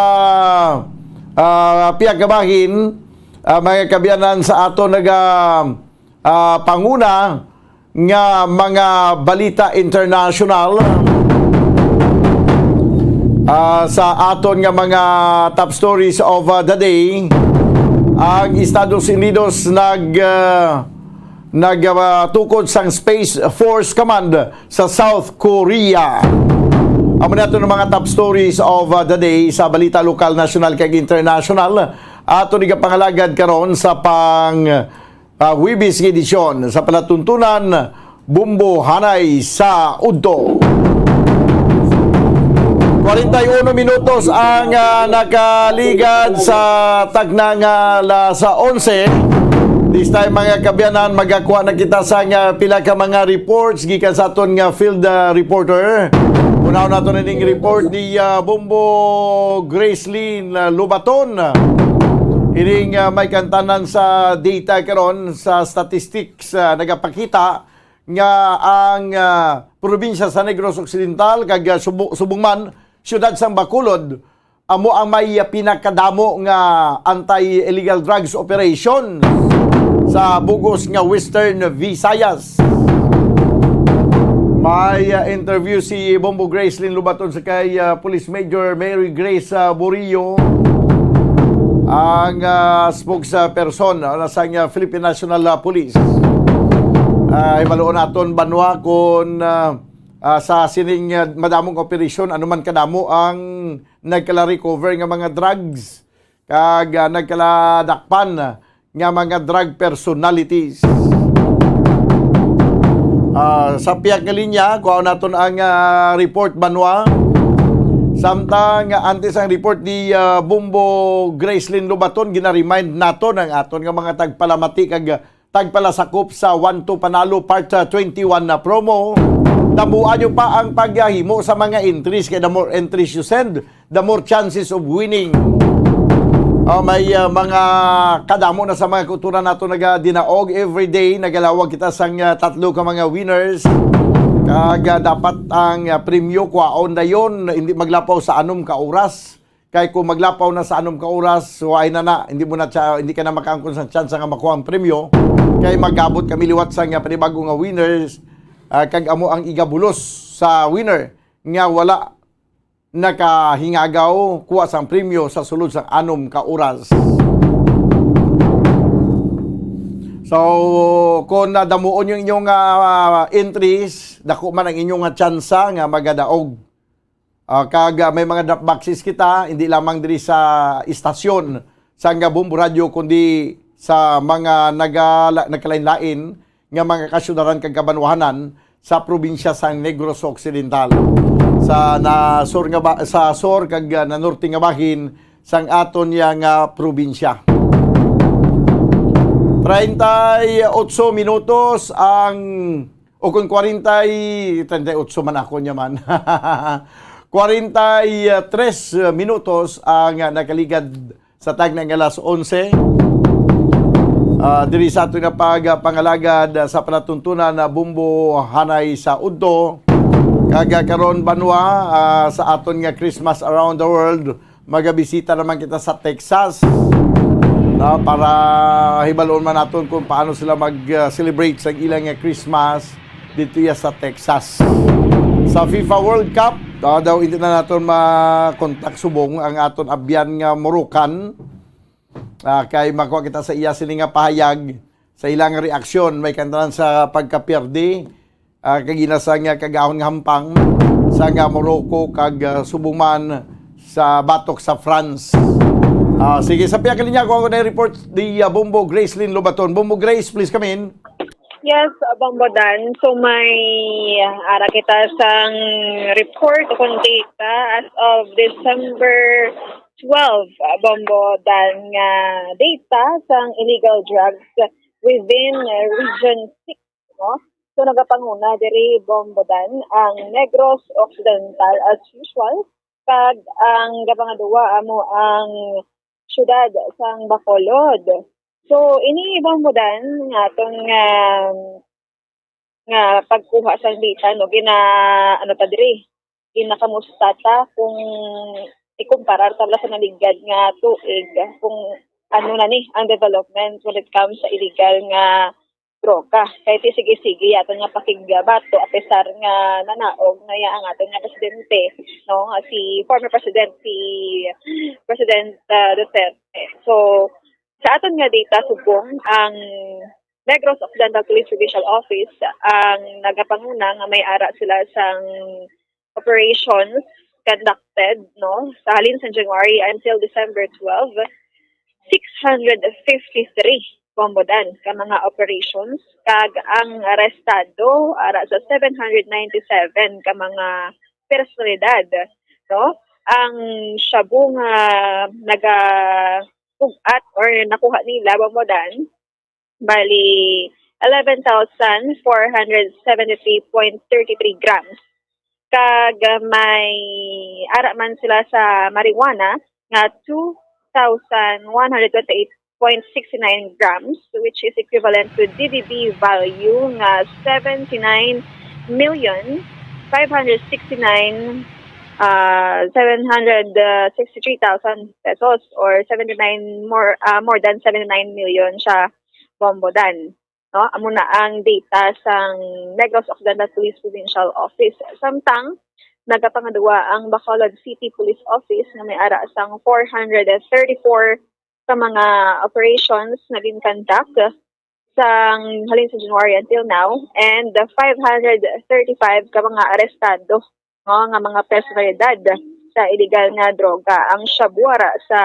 ah, pihak nga bahin, ah, mga kaabyanan, sa aton naga, ah, panguna nga mga balita international, ah, sa aton nga mga top stories of, ah, the day, ang Estados Unidos nag, ah, nag, ah, tukod sang Space Force Command sa South Korea. Amo ni aton mga top stories of, ah, the day sa balita lokal, nasyonal, kag international. Ato ni kapangalagad karon sa pang, ah, Huwebes nga edisyon sa palatuntunan, Bombo Hanay sa Udto. Kwarenta y uno minutos ang, ah, nakaligad sa tagna nga alas onse. This time, mga kaabyanan, magakuha na kita sa nga pila ka mga reports gikan sa aton nga field, ah, reporter. Unahon nato na ning report ni, ah, Bombo Gracelyn, ah, Lobaton. Ining, ah, may kantanan sa data karon sa statistics, ah, nagapakita nga ang, ah, probinsya sa Negros Occidental kag, ah, Subo-, subong man, siyudad sang Bacolod, amo ang may, ah, pinakadamo nga anti-illegal drugs operation sa bug-os nga Western Visayas. May, ah, interview si Bombo Gracelyn Lobaton sa kay, ah, Police Major Mary Grace, ah, Burillo, ang, ah, spokesperson, ah, sang, ah, Philippine National, ah, Police. Ah, hibaluon naton, banwa, kung, ah, ah, sa sining, ah, madamong operasyon, ano man kadamo ang nagkala-recover nga mga drugs kag, ah, nagkaladakpan nga mga drug personalities. Ah, sa pihak nga linya, kuhaon naton ang, ah, report, banwa. Samtang, ah, antes ang report ni, ah, Bombo Gracelyn Lobaton, gina-remind naton ang aton nga mga tagpalamati kag tagpalasakop sa One to Panalo Part, ah, twenty-one na promo. Tambuan nyo pa ang paghimo sa mga entries, kay the more entries you send, the more chances of winning. Oh, may, ah, mga kadamo na sa mga kultura nato nagadinaog. Every day, nagalawag kita sang, ah, tatlo ka mga winners. Kag, ah, dapat ang, ah, premyo kwaon dayon, hindi maglapaw sa anom ka oras. Kay kung maglapaw na sa anom ka oras, so ay na na, hindi mo na siya, hindi ka na makaangkon sa tsansa nga makuha ang premyo. Kay magabot kami liwat sa nga panibago nga winners, ah, kag amo ang igabulos sa winner nga wala nakahingagaw kuha sang premyo sa sulod sang anom ka oras. So, kung nadamuon yung inyong, ah, entries, dako man ang inyong, ah, tsansa nga magadaog. Ah, kag, ah, may mga drop boxes kita, hindi lamang diri sa istasyon sang Bombo Radio, kundi sa mga nagala-, nagkalain-lain nga mga kasyudaran kag kabanwahanan sa probinsya sang Negros Occidental, sa na sur nga ba-, sa sur kag, ah, na norte nga bahin sang aton ya nga probinsya. Treinta y ocho minutos ang, o kung kwarenta y, treinta y ocho man ako niya man. Kwarenta y tres minutos ang nakaligad sa tagna nga alas onse. Ah, diri sa aton nga pagpangalagad sa palatuntunan na Bombo Hanay sa Udto. Kag, ah, karon, banwa, ah, sa aton nga Christmas Around the World, magabisita naman kita sa Texas, no, para hibalon man naton kung paano sila mag, ah, celebrate sa ilang nga Christmas dito ya sa Texas. Sa FIFA World Cup, ah, daw hindi na naton makontak subong ang aton abyan nga Moroccan. Ah, kay makuha kita sa iya sini nga pahayag sa ilang reaksyon, may kantanan sa pagkapierde, ah, kag ginasa nga kagahon nga hampang sa nga Morocco kag, ah, subong man sa batok sa France. Ah, sige, sa pihak linya, kuha ko na report ni, ah, Bombo Gracelyn Lobaton. Bombo Grace, please come in. Yes, Bombo Dan. So may, ah, ara kita sang report o kung data as of December twelve, ah, Bombo Dan, nga data sang illegal drugs within, ah, Region six, no? So nagapanguna diri, Bombo Dan, ang Negros Occidental as usual, kag ang gapangadua amo ang siyudad sang Bacolod. So ini, Bombo Dan, nga aton nga, nga pagkuha sang data, no, gina-, ano ta diri, ginakamusta ta kung ikumparar ta bala sa naligad nga tuig, kung ano na ni ang development when it comes sa illegal nga droga. Kay ti sige-sige aton nga pakigbato, apisar nga nanaog na ya ang aton nga presidente, no, nga si former president, si President, ah, Duterte. So, sa aton nga data subong, ang Negros Occidental Police Provincial Office ang nagapanguna nga may ara sila sang operations conducted, no, sa halin sa January until December twelve, six hundred fifty-three, Bombo Dan, ka mga operations, kag ang arestado ara sa seven hundred ninety-seven ka mga personalidad, no? Ang shabu nga naga-, bug-at or nakuha nila, Bombo Dan, bali, eleven thousand four hundred seventy-three point thirty-three grams. Kag, ah, may ara man sila sa marijuana nga two thousand one hundred twenty-eight point six nine grams, which is equivalent to D V B value nga seventy-nine million five hundred sixty-nine, ah, seven hundred sixty-three thousand pesos, or seventy-nine, more, ah, more than seventy-nine million siya, Bombo Dan. No? Amo na ang data sang Negros Occidental Police Provincial Office. Samtang, nagapangadua ang Bacolod City Police Office nga may ara sang four hundred thirty-four ka mga operations nga gin-conduct sang halin sa January until now, and five hundred thirty-five ka mga arestado, no, nga mga personalidad sa illegal nga droga. Ang shabu ara sa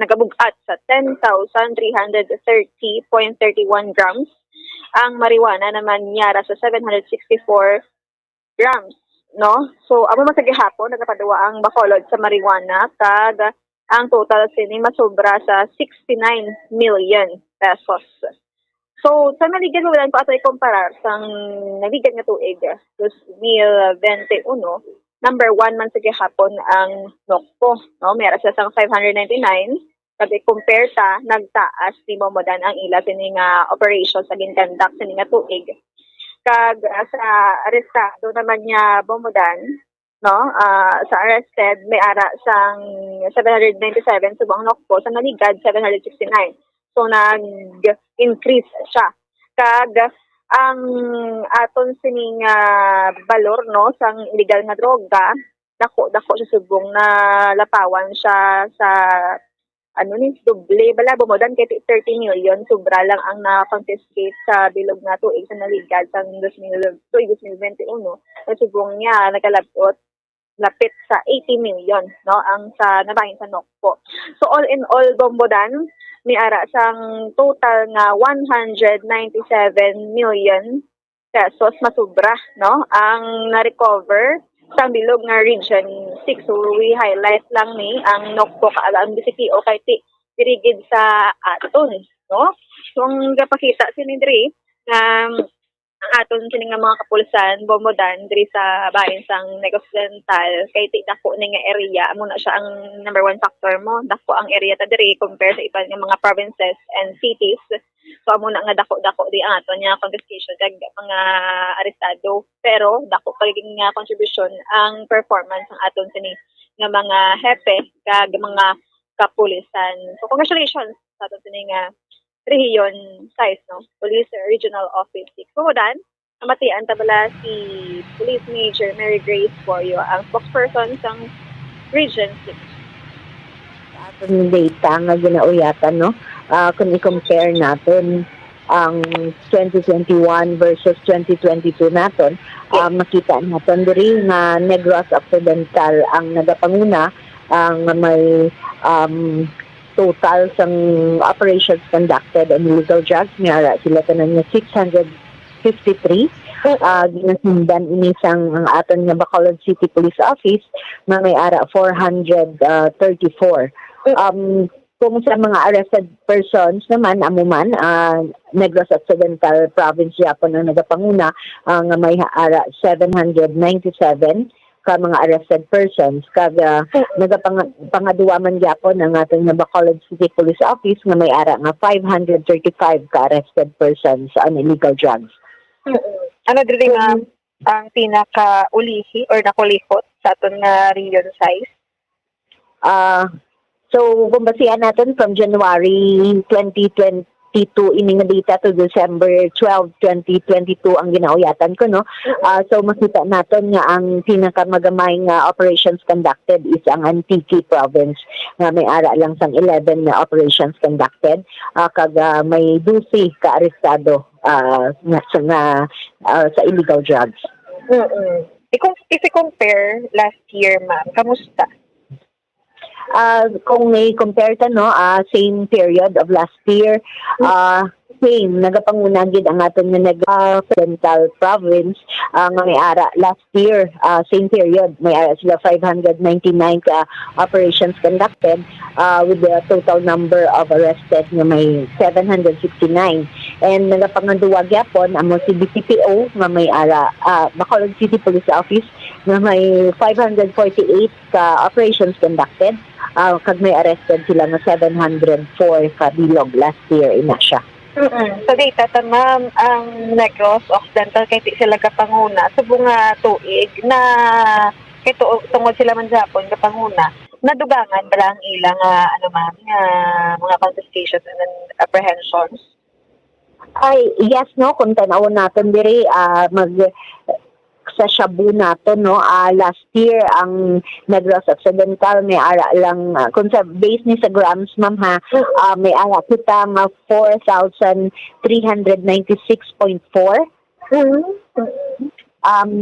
nagabug-at sa ten thousand three hundred thirty point thirty one grams. Ang marijuana naman niya ra sa seven hundred sixty-four grams, no? So, amo man sa gihapon, nagapadua ang Bacolod sa marijuana, kag ang total sini masobra sa sixty-nine million pesos. So, sa naligad, wala pa ato ikumparar sang naligad nga tuig, dos mil bente uno, number one man sa gihapon ang Nocpo, no? May ara sila sang five hundred ninety-nine, pag i-compare ta, nagtaas ni Bombo Dan ang ila sini nga operation sa gin-conduct sini nga tuig. Kag, ah, sa arestado naman niya Bombo Dan, no? Ah, sa arrested, may ara sang seven hundred ninety-seven, subong ang nokpo, sa naligad, seven hundred sixty-nine. So, nag-increase siya. Kag ang aton sining, ah, balor, no, sang illegal nga droga, dako-dako siya, subong nalapawan siya sa, ano ni, doble bala, bumudan kay thirty million, sobra lang ang na-confiscate sa bilog nga tuig sa naligad sang dos mil, tuig dos mil twenty-one, na subong niya nagalabot lapit sa eighty million, no, ang sa nabahin sa nokpo. So, all in all, Bombodan, may ara sang total nga one hundred ninety-seven million pesos masubra, no, ang na-recover sa bilog nga Region six. So, we highlight lang ni ang nokpo kag ang B C P O kay ti diri gid sa aton, no? So, ang gapakita sini diri nga ang aton sini nga mga kapulisan, Bombodan, diri sa bahin sang Negros Occidental, kay ti dako ni nga area, amo na siya ang number one factor mo. Dako ang area ta diri compare sa iban nga mga provinces and cities. So, amo na nga dako-dako di ang aton nga confiscation kag mga arestado. Pero dako pa gid nga kontribusyon ang performance sang aton sini nga mga hepe kag mga kapulisan. So, congratulations sa aton sini nga Region six, no? Police Regional Office six. Kumudan, namatian ta bala si Police Major Mary Grace Borio, ang spokesperson sang Region six. Sa aton data nga ginauyatan, no? Ah, kung i-compare natin ang twenty twenty-one versus twenty twenty-two naton, ah, makita naton diri nga Negros Occidental ang nagapanguna, ang may, um, total sang operations conducted on illegal drugs, may ara sila tanan nga six hundred fifty-three. Ah, ginasundan ini sang ang aton nga Bacolod City Police Office nga may ara four hundred thirty-four. Um, kung sa mga arrested persons naman, amo man, ah, Negros Occidental Province gyapon ang nagapanguna, ah, nga may ara seven hundred ninety-seven ka mga arrested persons, kag, ah, nagapang-, pangadua man gyapon ang aton nga Bacolod City Police Office nga may ara nga five hundred thirty-five ka arrested persons on illegal drugs. Mm-mm. Ano diri, ma'am, ang pinakaulihi or nakulihot sa aton nga Region six? Ah, so, kung basihan naton from January twenty twenty-two ini nga data to December twelve, twenty twenty-two ang ginauyatan ko, no? Ah, so, makita naton nga ang pinakamagamay nga operations conducted is ang Antique Province, nga may ara lang sang eleven na operations conducted, ah, kag, ah, may dose ka arestado, ah, nga, sa, nga, ah, sa illegal drugs. Mm-mm. I-com-, if i-compare last year, ma'am, kamusta? Ah, kung i-compare ta, no, ah, same period of last year, ah, same, nagapanguna gid ang aton nga nag-, ah, Occidental Province, ah, nga may ara last year, ah, same period, may ara sila five hundred ninety-nine ka operations conducted, ah, with the total number of arrested nga may seven hundred sixty-nine. And nagapangaduwa gyapon amo si B C P O nga may ara, ah, Bacolod City Police Office nga may five hundred forty-eight ka operations conducted, ah, kag may arrested sila nga seven hundred four ka bilog last year, ina siya. Mm-mm. Sa data ta, ma'am, ang Negros Occidental kay di sila gapanguna subong nga tuig na kay tu-, tungod sila man gihapon gapanguna. Nadugangan bala ang ila nga, ano, ma'am, nga mga confiscations and apprehensions? Ay, yes, no, kung tan-awon naton diri, ah, mag, sa shabu naton, no, ah, last year ang Negros Occidental may ara lang, ah, kung sa base ni sa grams, ma'am, ha, ah, may ara kita nga four thousand three hundred ninety-six point four. Mm. Um,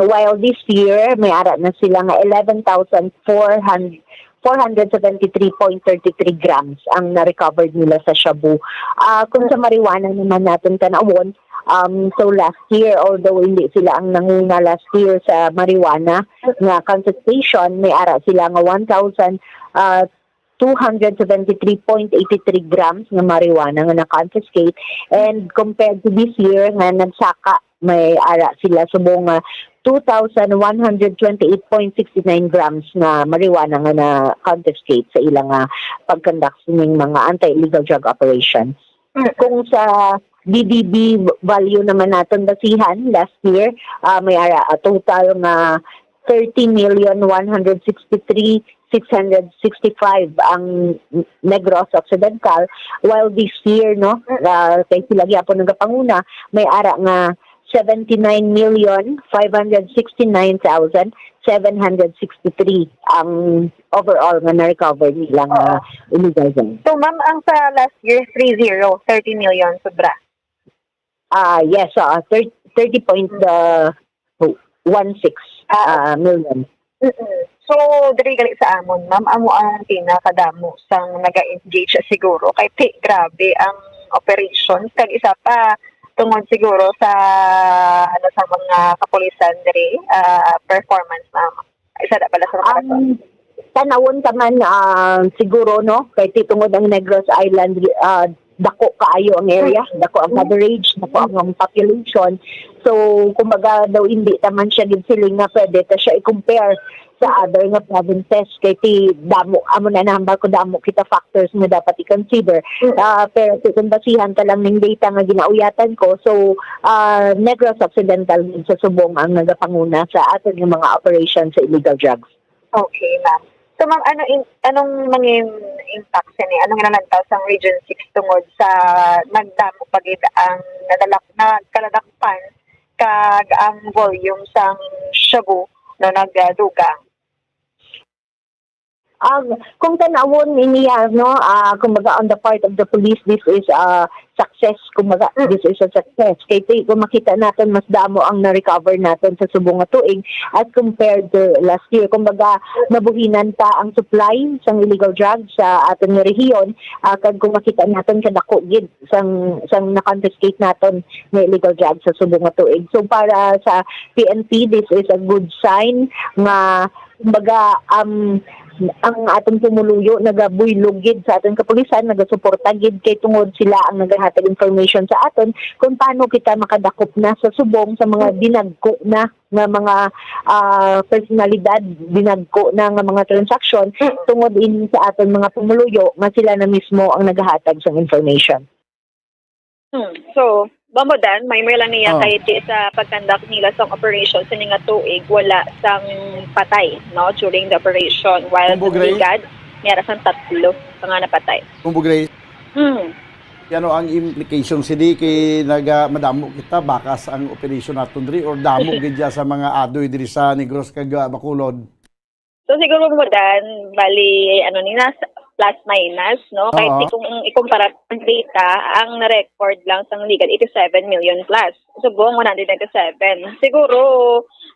while this year, may ara na sila nga eleven thousand four hundred, four hundred seventy-three point thirty-three grams ang na-recovered nila sa shabu. Ah, kung sa marijuana naman natin tanawon, um, so last year, although hindi sila ang nanguna last year sa marijuana nga confiscation, may ara sila nga one thousand, ah, two hundred seventy-three point eighty-three grams nga marijuana nga na-confiscate. And compared to this year nga nagsaka, may ara sila subong nga two thousand one hundred twenty-eight point six nine grams nga marijuana nga na-confiscate sa ilang, ah, pag-conduct sining mga anti-illegal drug operations. Mm. Kung sa D D B value naman naton basihan last year, ah, may ara, ah, total nga thirty million one hundred sixty-three six hundred sixty-five ang Negros Occidental, while this year, no, ah, kay sila gyapon nagapanguna, may ara nga seventy-nine million five hundred sixty-nine thousand seven hundred sixty-three ang overall nga na-recover nila nga illegal gun. So, ma'am, ang sa last year, three zero, thirty million sobra. Ah, yes, ah, thir-, thirty point, uh, one six, ah, million. Mm-mm. So, diri gali sa amon, ma'am, amo ang pinakadamo sang naga-engage siguro. Kay ti-, grabe ang operations. Kag isa pa, tungod siguro sa, ano, sa mga kapulisan diri, ah, performance, ma'am. Isa na pala sa mga rason. Ang tanawon ka man, ah, siguro, no? Kay ti-, tungod ang Negros Island, ah, dako kaayo ang area, dako ang coverage, dako ang population. So, kumbaga daw, hindi ta man siya gid siling nga pwede ta siya i-compare sa other nga provinces. Kay ti damo, amo na nahambal ko, damo kita factors nga dapat i-consider. Ah, pero ti-, kung basihan ka lang ning data nga ginauyatan ko, so, ah, Negros Occidental gid sa subong ang nagapanguna sa aton nga mga operation sa illegal drugs. Okay, ma'am. So, ma'am, ano in-, anong mangin impact sini? Anong nalantaw sang Region six tungod sa nagdamo pa gid ang nadalak-, nagkaladakpan kag ang volume sang shabu, no, nagdugang? Ang, kung tanawon niya, no, ah, kumbaga, on the part of the police, this is a success. Kumbaga, this is a success. Kay ti-, kung makita naton, mas damo ang na-recover naton sa subong nga tuig as compared to last year. Kumbaga, nabuhinan pa ang supply sang illegal drugs sa aton nga rehiyon, ah, kag kung makita naton, kadako gid sang, sang na-confiscate naton nga illegal drugs sa subong nga tuig. So, para sa P N P, this is a good sign nga, kumbaga, um, ang aton pumuluyo nagabuylog gid sa aton kapulisan, nagasuporta gid kay tungod sila ang nagahatag information sa aton kung paano kita makadakop na sa subong sa mga dinagko na nga mga, ah, personalidad, dinagko na nga mga transaksyon tungod ini sa aton mga pumuluyo nga sila na mismo ang nagahatag sang information. Hmm. So, Bombo Dan, may, may lang niya kay ti sa pagkandak nila sang operation sini nga tuig, wala sang patay, no, during the operation, while Bombo Grace? Brigad, may ara sang tatlo pa nga napatay. Bombo Grace? Hmm. Ano ang implication sini kay naga-, madamo kita, bakas ang operation naton diri, or damo gid siya sa mga adoy diri sa Negros kag, ah, Bacolod? So, siguro mo dan, bali, ano ni, nas-, plus minus, no? Kahit Oo. Di kung ikumpara ang data, ang na-record lang sa legal, eighty-seven million plus. Subong, one hundred ninety-seven. Siguro,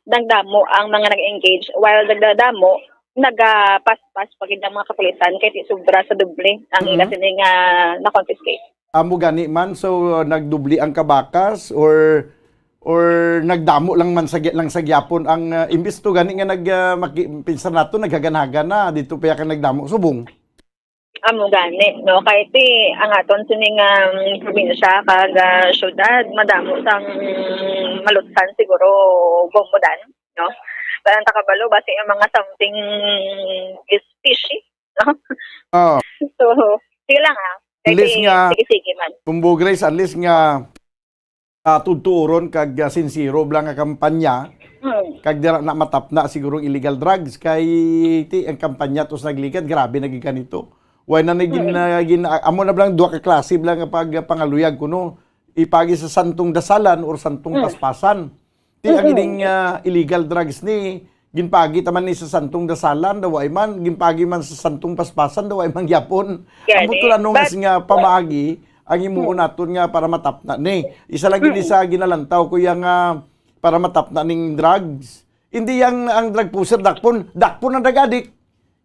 nagdamo ang mga nag-engage. While nagdadamo, nagapaspas pa gid ang mga kapulisan, kahit sobra sa doble ang ila Mhm. sini nga na-confiscate. Amo gani man, so, nagdubli ang kabakas, or, or nagdamo lang man sa gi-, lang sa gyapon ang, ah, imbis to gani nga nag, ah, maki-, pinsan nato, naghaganagan na, dito pa kang nagdamo subong. Amo gani, no? Kay ti, ang aton sining, um, probinsya kag, ah, syudad, madamo sang malutsan siguro, Bombo Dan, no? Parang takabalo, basi ang mga something is fishy, no? Oo. So, sige lang, ha? Kay Unless ti, nga, sige, sige man. Bombo Grace, unless nga, ah, tutuoron kag, ah, sinsero bala nga kampanya, Hmm. kag dira na matapna siguro ang illegal drugs, kay ti ang kampanya tos nagligad, grabe na gid kanito. Wala na gin-, Hmm. ah, gin-, ah, amo na bala ang duha ka klase bala nga pag-, pangaluyag kuno, ipagi sa santong dasalan or santong Hmm. paspasan. Ti ang Mm-mm. ining, ah, illegal drugs ni, ginpagi ta man ni sa santong dasalan, daw ay man, ginpagi man sa santong paspasan, daw ay man gyapon. Gani. Ang buto na nung But nga pamaagi, ang himuon Mm. naton nga para matapna ni. Isa lang gid Mm. sa ginalantaw ko yang, ah, para matapna ning drugs. Hindi yang ang drug pusher, dakpon, dakpon ang drug addict.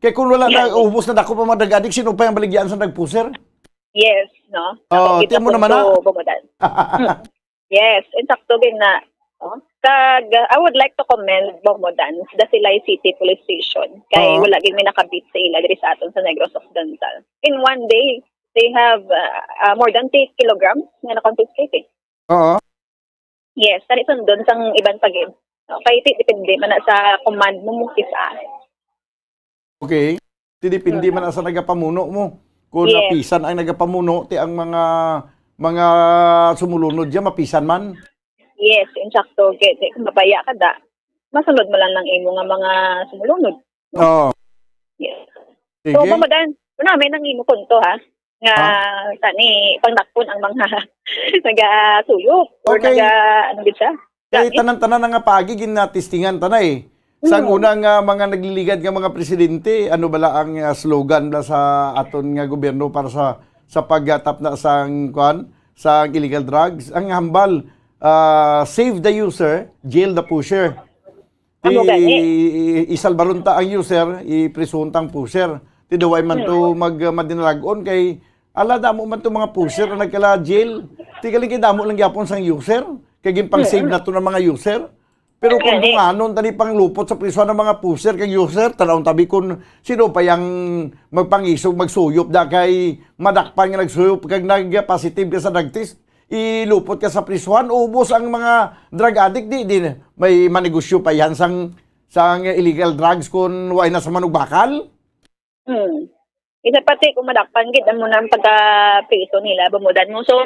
Kay kung wala na, Gani. ubos na dakpon ang mga drug addict, sino pa yung baligyan sa drug pusher? Yes, no? Oh, Ako, tiyan mo kita naman, punto, ah. Bumudan. Mm. Yes, insakto gid na. Oh. Kag, uh, I would like to commend Bombo Dan, the Silay City Police Station. Kay Oo. wala gid may nakabit sa ila diri sa aton sa Negros Occidental. In one day, they have, uh, uh, more than three kilograms nga na-confiscate, eh. Oo. Yes, tani sundon sang iban pa gid. No? Kay ti-, depende man na sa command mo mo kisa. Okay. Ti depende man na sa nagapamuno mo. Kung Yes. napisan ang nagapamuno, ti ang mga, mga sumulunod diya, mapisan man. Yes, insakto. Kay, kay kung mabaya ka da, masunod mo lang ang imo nga mga sumulunod. Oo. Yes. So, Sige. Ma'am Adan, una, may nang imo punto, ha, nga Ah. tani, pangdakpon ang mga nagasuyop or Okay. naga-, ano gid siya? Kay Gamit. tanan-tanan na nga paagi ginatistingan ta na, eh. Sa Mm. una nga mga nagliligad nga mga presidente, ano bala ang, ah, slogan bala sa aton nga gobyerno para sa, sa pagtapna sang, kuan, sang illegal drugs? Ang hambal, ah, "Save the user, jail the pusher." Amo gani. I-, i-, isalbaron ta ang user, iprisuhon ta ang pusher. Ti daw ay man to Hmm. mag-, madinalagon kay, ala, damo man to mga pusher ang nagkala jail. Ti galing kay damo lang gyapon sang user. Kay ginpang-save Hmm. na to ng mga user. Pero kung Gani. dunganon tani panglupot sa prisuhan ng mga pusher kay user, tanawon tabi kung sino pa yang magpangisog, magsuyop da kay madakpan nga nagsuyop kag nag-positive ka sa drug test. Ilupot ka sa prisuhan, ubos ang mga drug addict, di, di, may manegosyo pa yan sang, sang illegal drugs kung way na sa manugbakal? Hmm. Isa pati kung madakpan gid, amo na ang pagka-priso nila, bumudan mo. So,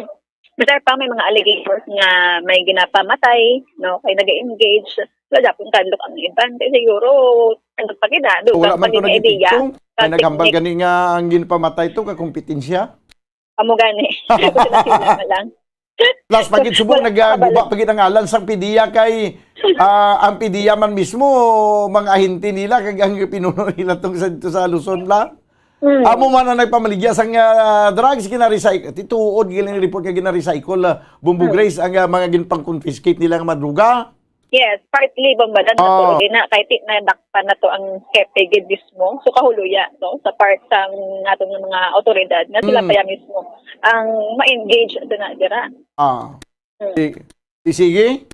masaya pa may mga allegations nga may ginapamatay, no, kay nag-engage. Wala gyapon kadlok ang iban. Kay siguro, ano pa gid, ah, So, wala dugang man pa to gid idea. nagtugtong. May Sa naghambal technique. gani nga ang ginpamatay to, kakumpetensya? Amo gani. Sila-sila na lang. Plus, pagit subong Wala, nagaguba wala. pagit ang alan sang pidiya kay, ah, ang pidiya man mismo, mga ahente nila, kag ang pinuno nila tong sa, sa Luzon lang. Hmm. Amo man ang nagpamaligya sang, ah, drugs, ginarecycle. Tituod, giling report nga ginarecycle, ah, Bombo Hmm. Grace, ang, ah, mga ginpang-confiscate nila nga madruga. Yes, partly, Bombo Adan, Ah. natuloy na, kahit di nadakpan na to ang hepe gid mismo. So, kahuluya, no, sa part sang aton nga mga awtoridad, na sila Mm. pa ya mismo ang ma-engage sa na dira. Ah. Mm. Si-, si-, sige?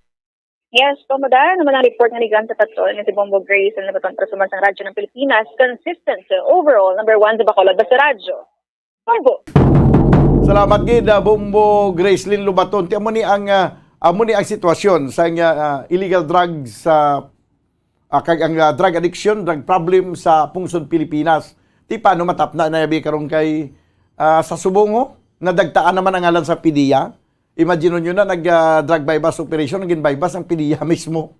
Yes, Bombo Adan, naman ang report nga ni Grant sa Patrol, nga si Bombo Grace, ang nabaton para sa Radyo ng Pilipinas, consistent, overall, number one sa Bacolod, basta radyo. Bombo. Salamat gid, ah, Bombo Gracelyn Lobaton. Ti amo ni ang, ah, amo ni ang sitwasyon sa, ah, illegal drugs sa, ah, kag ang, ah, drug addiction, drug problem sa pungsod Pilipinas. Ti paano matapna na yabi karon kay, ah, sa subong, oh, nadagtaan naman ang ngalan sa pidiya. Imagine nyo na, nag, ah, drug buy-bust operation, naging buy-bust ang pidiya mismo.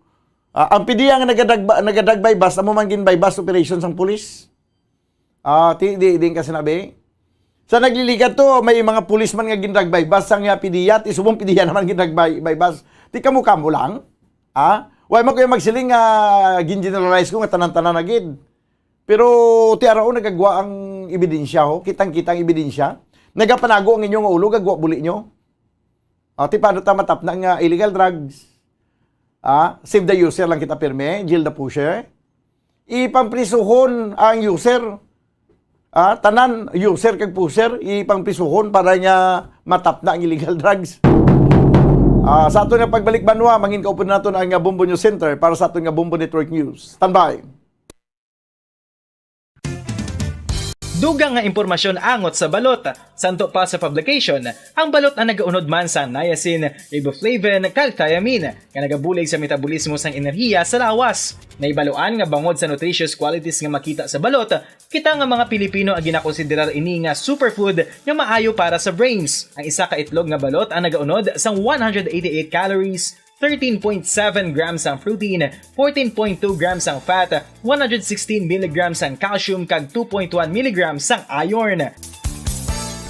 Ah, ang pidiya nga naga-drug ba-, naga-drug buy-bust, amo man gin buy-bust operation sang pulis. Ah, ti-, di, di ka sinabi. Sa nagliligad to, may mga pulis man nga gin-drug buy-bust sang, ah, pidiya, ti subong pidiya naman gin-drug buy-, buy-bust. Ti kamo-kamo lang. Ah, wala man ko yung magsiling nga gin-generalize ko nga tanan-tanan na gid. Pero ti araw nagagwa ang ebidensya, ho. Kitang-kita ang ebidensya. Nagapanago ang inyong ulo, gagwa buli nyo. Ah, ti paano ta matapna nga illegal drugs? Ah, save the user lang kita pirme, jail the pusher. Ipangprisuhon ang user. Ah, tanan, user kag pusher, ipangprisuhon para nga matapna ang illegal drugs. Ah, sa aton nga pagbalik banwa, mangin kaupunan naton ang, ah, Bombo News Center para sa aton nga Bombo Network News. Standby. Dugang nga impormasyon angot sa balot. Santo pa sa publication, ang balot ang nagaunod man sa niacin, riboflavin, kag thiamine, nga nagabulig sa metabolismo sang enerhiya sa lawas. Nahibaluan nga bangod sa nutritious qualities nga makita sa balot, kita nga mga Pilipino ang ginakonsiderar ini nga superfood nga maayo para sa brains. Ang isa ka itlog nga balot ang nagaunod sang one hundred eighty-eight calories, thirteen point seven grams ang protein, fourteen point two grams ang fat, one hundred sixteen milligrams ang calcium, kag two point one milligrams ang iron.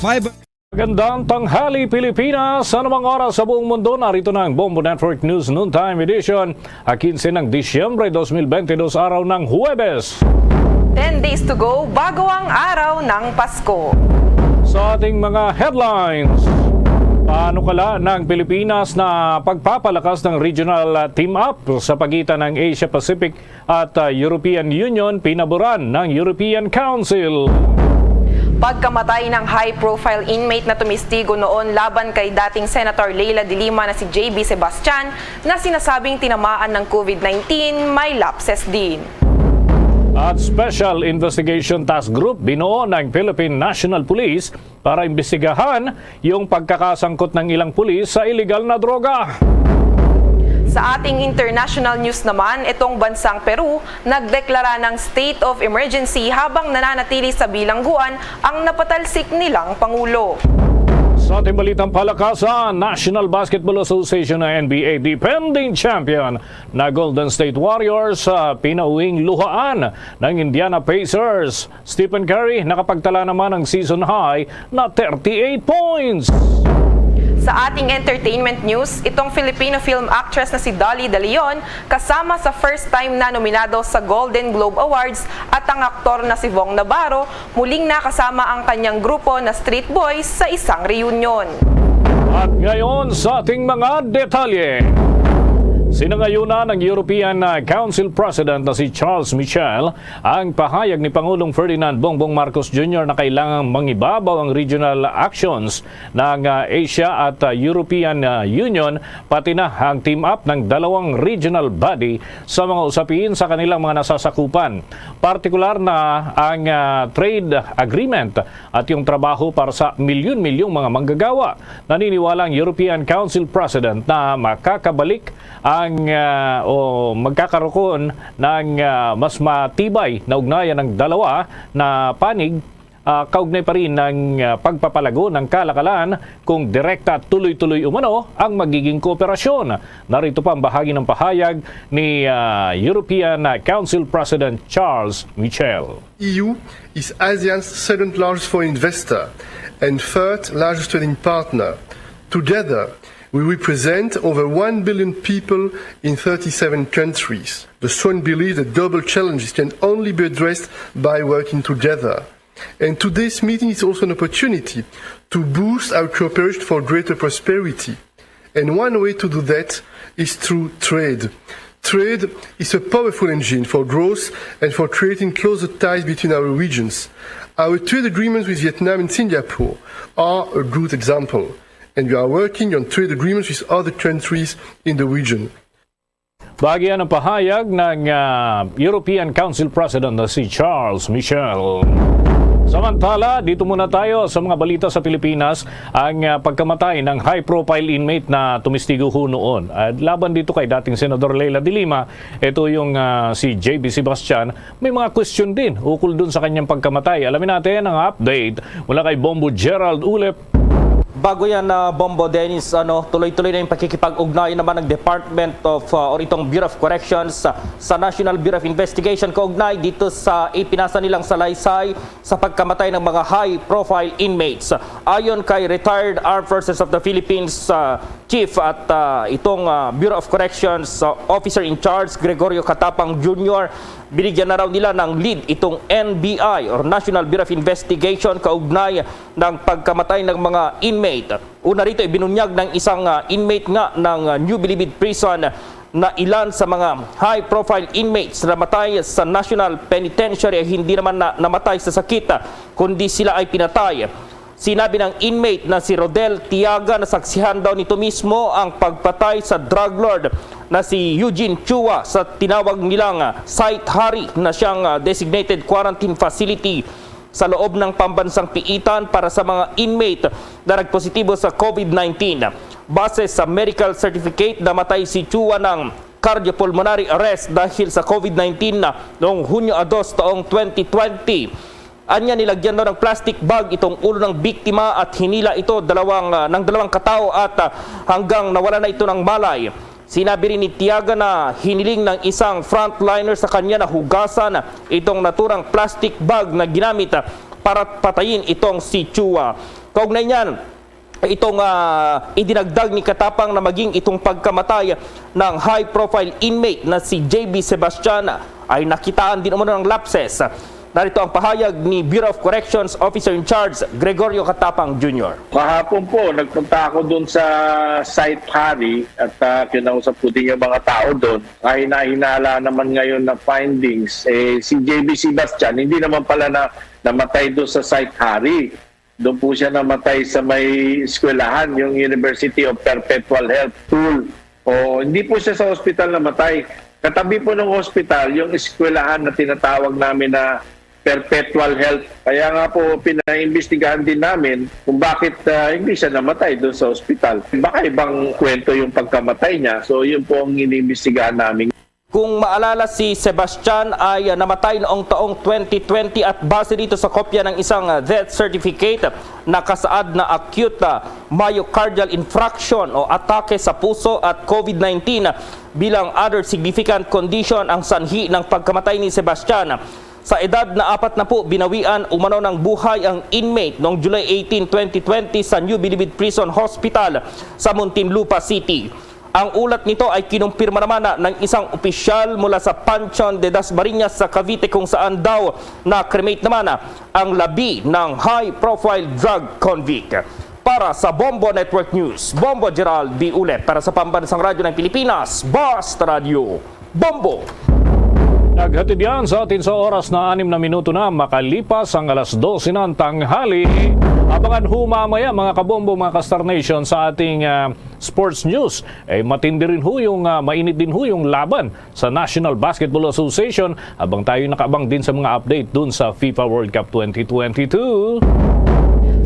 Fiber. Magandang tanghali, Pilipinas! Sa anumang oras sa buong mundo, narito na ang Bombo Network News Noontime Edition, ah, quince ng Disyembre dos mil bentidós, araw ng Huwebes. Ten days to go bago ang araw ng Pasko. Sa ating mga headlines, panukala ng Pilipinas na pagpapalakas ng regional, ah, team-up sa pagitan ng Asia-Pacific at, ah, European Union, pinaboran ng European Council. Pagkamatay ng high-profile inmate na tumistigo noon laban kay dating Senator Leila de Lima na si J B Sebastian, na sinasabing tinamaan ng COVID nineteen, may lapses din. At Special Investigation Task Group binuo ng Philippine National Police para imbestigahan yung pagkakasangkot ng ilang pulis sa iligal na droga. Sa ating international news naman, itong bansang Peru nagdeklara ng state of emergency habang nananatili sa bilangguan ang napatalsik nilang pangulo. Sa ating balitang palakasan, National Basketball Association na N B A defending champion na Golden State Warriors, ah, pinauwing luhaan ng Indiana Pacers. Stephen Curry nakapagtala naman ng season high na thirty-eight points. Sa ating entertainment news, itong Filipino film actress na si Dolly De Leon kasama sa first time na nominado sa Golden Globe Awards at ang aktor na si Vong Navarro muling nakasama ang kanyang grupo na Street Boys sa isang reunion. At ngayon sa ating mga detalye. Sinangayunan ng European, ah, Council President na si Charles Michel ang pahayag ni Pangulong Ferdinand Bongbong Marcos Junior na kailangang mangibabaw ang regional actions ng, ah, Asia at, ah, European, ah, Union, pati na ang team up ng dalawang regional body sa mga usapin sa kanilang mga nasasakupan, partikular na ang, ah, trade agreement at yung trabaho para sa milyon-milyong mga manggagawa. Naniniwala ang European Council President na makakabalik ang, ah, o magkakaroon ng, ah, mas matibay na ugnayan ng dalawa na panig, ah, kaugnay pa rin ng, ah, pagpapalago ng kalakalan kung direkta at tuloy-tuloy umano ang magiging kooperasyon. Narito pa ang bahagi ng pahayag ni, ah, European Council President Charles Michel. E U is ASEAN's second largest foreign investor and third largest trading partner. Together, we represent over one billion people in thirty-seven countries. The strong belief that global challenges can only be addressed by working together. And today's meeting is also an opportunity to boost our cooperation for greater prosperity. And one way to do that is through trade. Trade is a powerful engine for growth and for creating closer ties between our regions. Our trade agreements with Vietnam and Singapore are a good example, and we are working on trade agreements with other countries in the region. Bahagi yan ang pahayag ng, ah, European Council President na si Charles Michel. Samantala, dito muna tayo sa mga balita sa Pilipinas. Ang, ah, pagkamatay ng high-profile inmate na tumistigo ho noon, ah, laban dito kay dating Senador Leila de Lima, ito yung, ah, si J B Sebastian, may mga question din ukol dun sa kanyang pagkamatay. Alamin natin ang update mula kay Bombo Gerald Ulep. Bago yan, ah, Bombo Dennis, ano, tuloy-tuloy na yung pakikipag-ugnayan naman ng Department of, ah, or itong Bureau of Corrections, ah, sa National Bureau of Investigation kaugnay dito sa ipinasa nilang salaysay sa pagkamatay ng mga high-profile inmates. Ayon kay retired Armed Forces of the Philippines, ah, Chief at, ah, itong, ah, Bureau of Corrections, ah, Officer in Charge Gregorio Catapang Junior, binigyan na raw nila ng lead itong N B I or National Bureau of Investigation kaugnay ng pagkamatay ng mga inmate. Una rito, ibinunyag ng isang, ah, inmate nga ng, ah, New Bilibid Prison na ilan sa mga high-profile inmates na namatay sa National Penitentiary ay hindi naman na namatay sa sakit, ah, kundi sila ay pinatay. Sinabi ng inmate na si Rodel Tiaga na saksihan daw nito mismo ang pagpatay sa drug lord na si Eugene Chua sa tinawag nilang, ah, Site Hari na siyang, ah, designated quarantine facility sa loob ng pambansang piitan para sa mga inmate na nagpositibo sa COVID nineteen. Base sa medical certificate, namatay si Chua ng cardiopulmonary arrest dahil sa COVID nineteen na noong Hunyo dos taong twenty twenty. Anya, nilagyan daw ng plastic bag itong ulo ng biktima at hinila ito dalawang, ah, ng dalawang katao at, ah, hanggang nawala na ito ng malay. Sinabi rin ni Tiaga na hiniling ng isang frontliner sa kanya na hugasan itong naturang plastic bag na ginamit para patayin itong si Chua. Kaugnay niyan, itong, ah, idinagdag ni Katapang na maging itong pagkamatay ng high-profile inmate na si J B Sebastian ay nakitaan din umano ng lapses. Narito ang pahayag ni Bureau of Corrections Officer in Charge Gregorio Catapang Junior. Kahapon po, nagpunta ako doon sa Site Hari at, ah, kinausap ko din yung mga tao doon. Kahina-hinala naman ngayon na findings, eh, si J B Sebastian, hindi naman pala na namatay doon sa Site Hari. Doon po siya namatay sa may eskwelahan, yung University of Perpetual Health School. O, hindi po siya sa hospital namatay. Katabi po ng hospital, yung eskwelahan na tinatawag namin na Perpetual Health. Kaya nga po, pinaimbestigahan din namin kung bakit, ah, hindi siya namatay doon sa hospital. Baka ibang kwento yung pagkamatay niya. So, yun po ang iniimbestigahan namin. Kung maalala, si Sebastian ay, ah, namatay noong taong twenty twenty at base dito sa kopya ng isang, ah, death certificate, nakasaad na acute, ah, myocardial infarction o atake sa puso at COVID nineteen bilang other significant condition ang sanhi ng pagkamatay ni Sebastian. Sa edad na apat na po, binawian umano ng buhay ang inmate noong July eighteen, twenty twenty sa New Bilibid Prison Hospital sa Muntinlupa City. Ang ulat nito ay kinumpirma naman na ng isang opisyal mula sa Panteon de Dasmariñas sa Cavite, kung saan daw na-cremate naman ang labi ng high-profile drug convict. Para sa Bombo Network News, Bombo Gerald B. Ulep para sa Pambansang Radyo ng Pilipinas, Basta Radyo, Bombo! Naghatid yan sa atin sa oras na anim na minuto na makalipas ang alas dose ng tanghali. Abangan ho mamaya, mga kabombo, mga ka-Star Nation, sa ating, ah, sports news. Eh, matindi rin ho yung, ah, mainit din ho yung laban sa National Basketball Association, habang tayo nakaabang din sa mga update dun sa FIFA World Cup twenty twenty-two.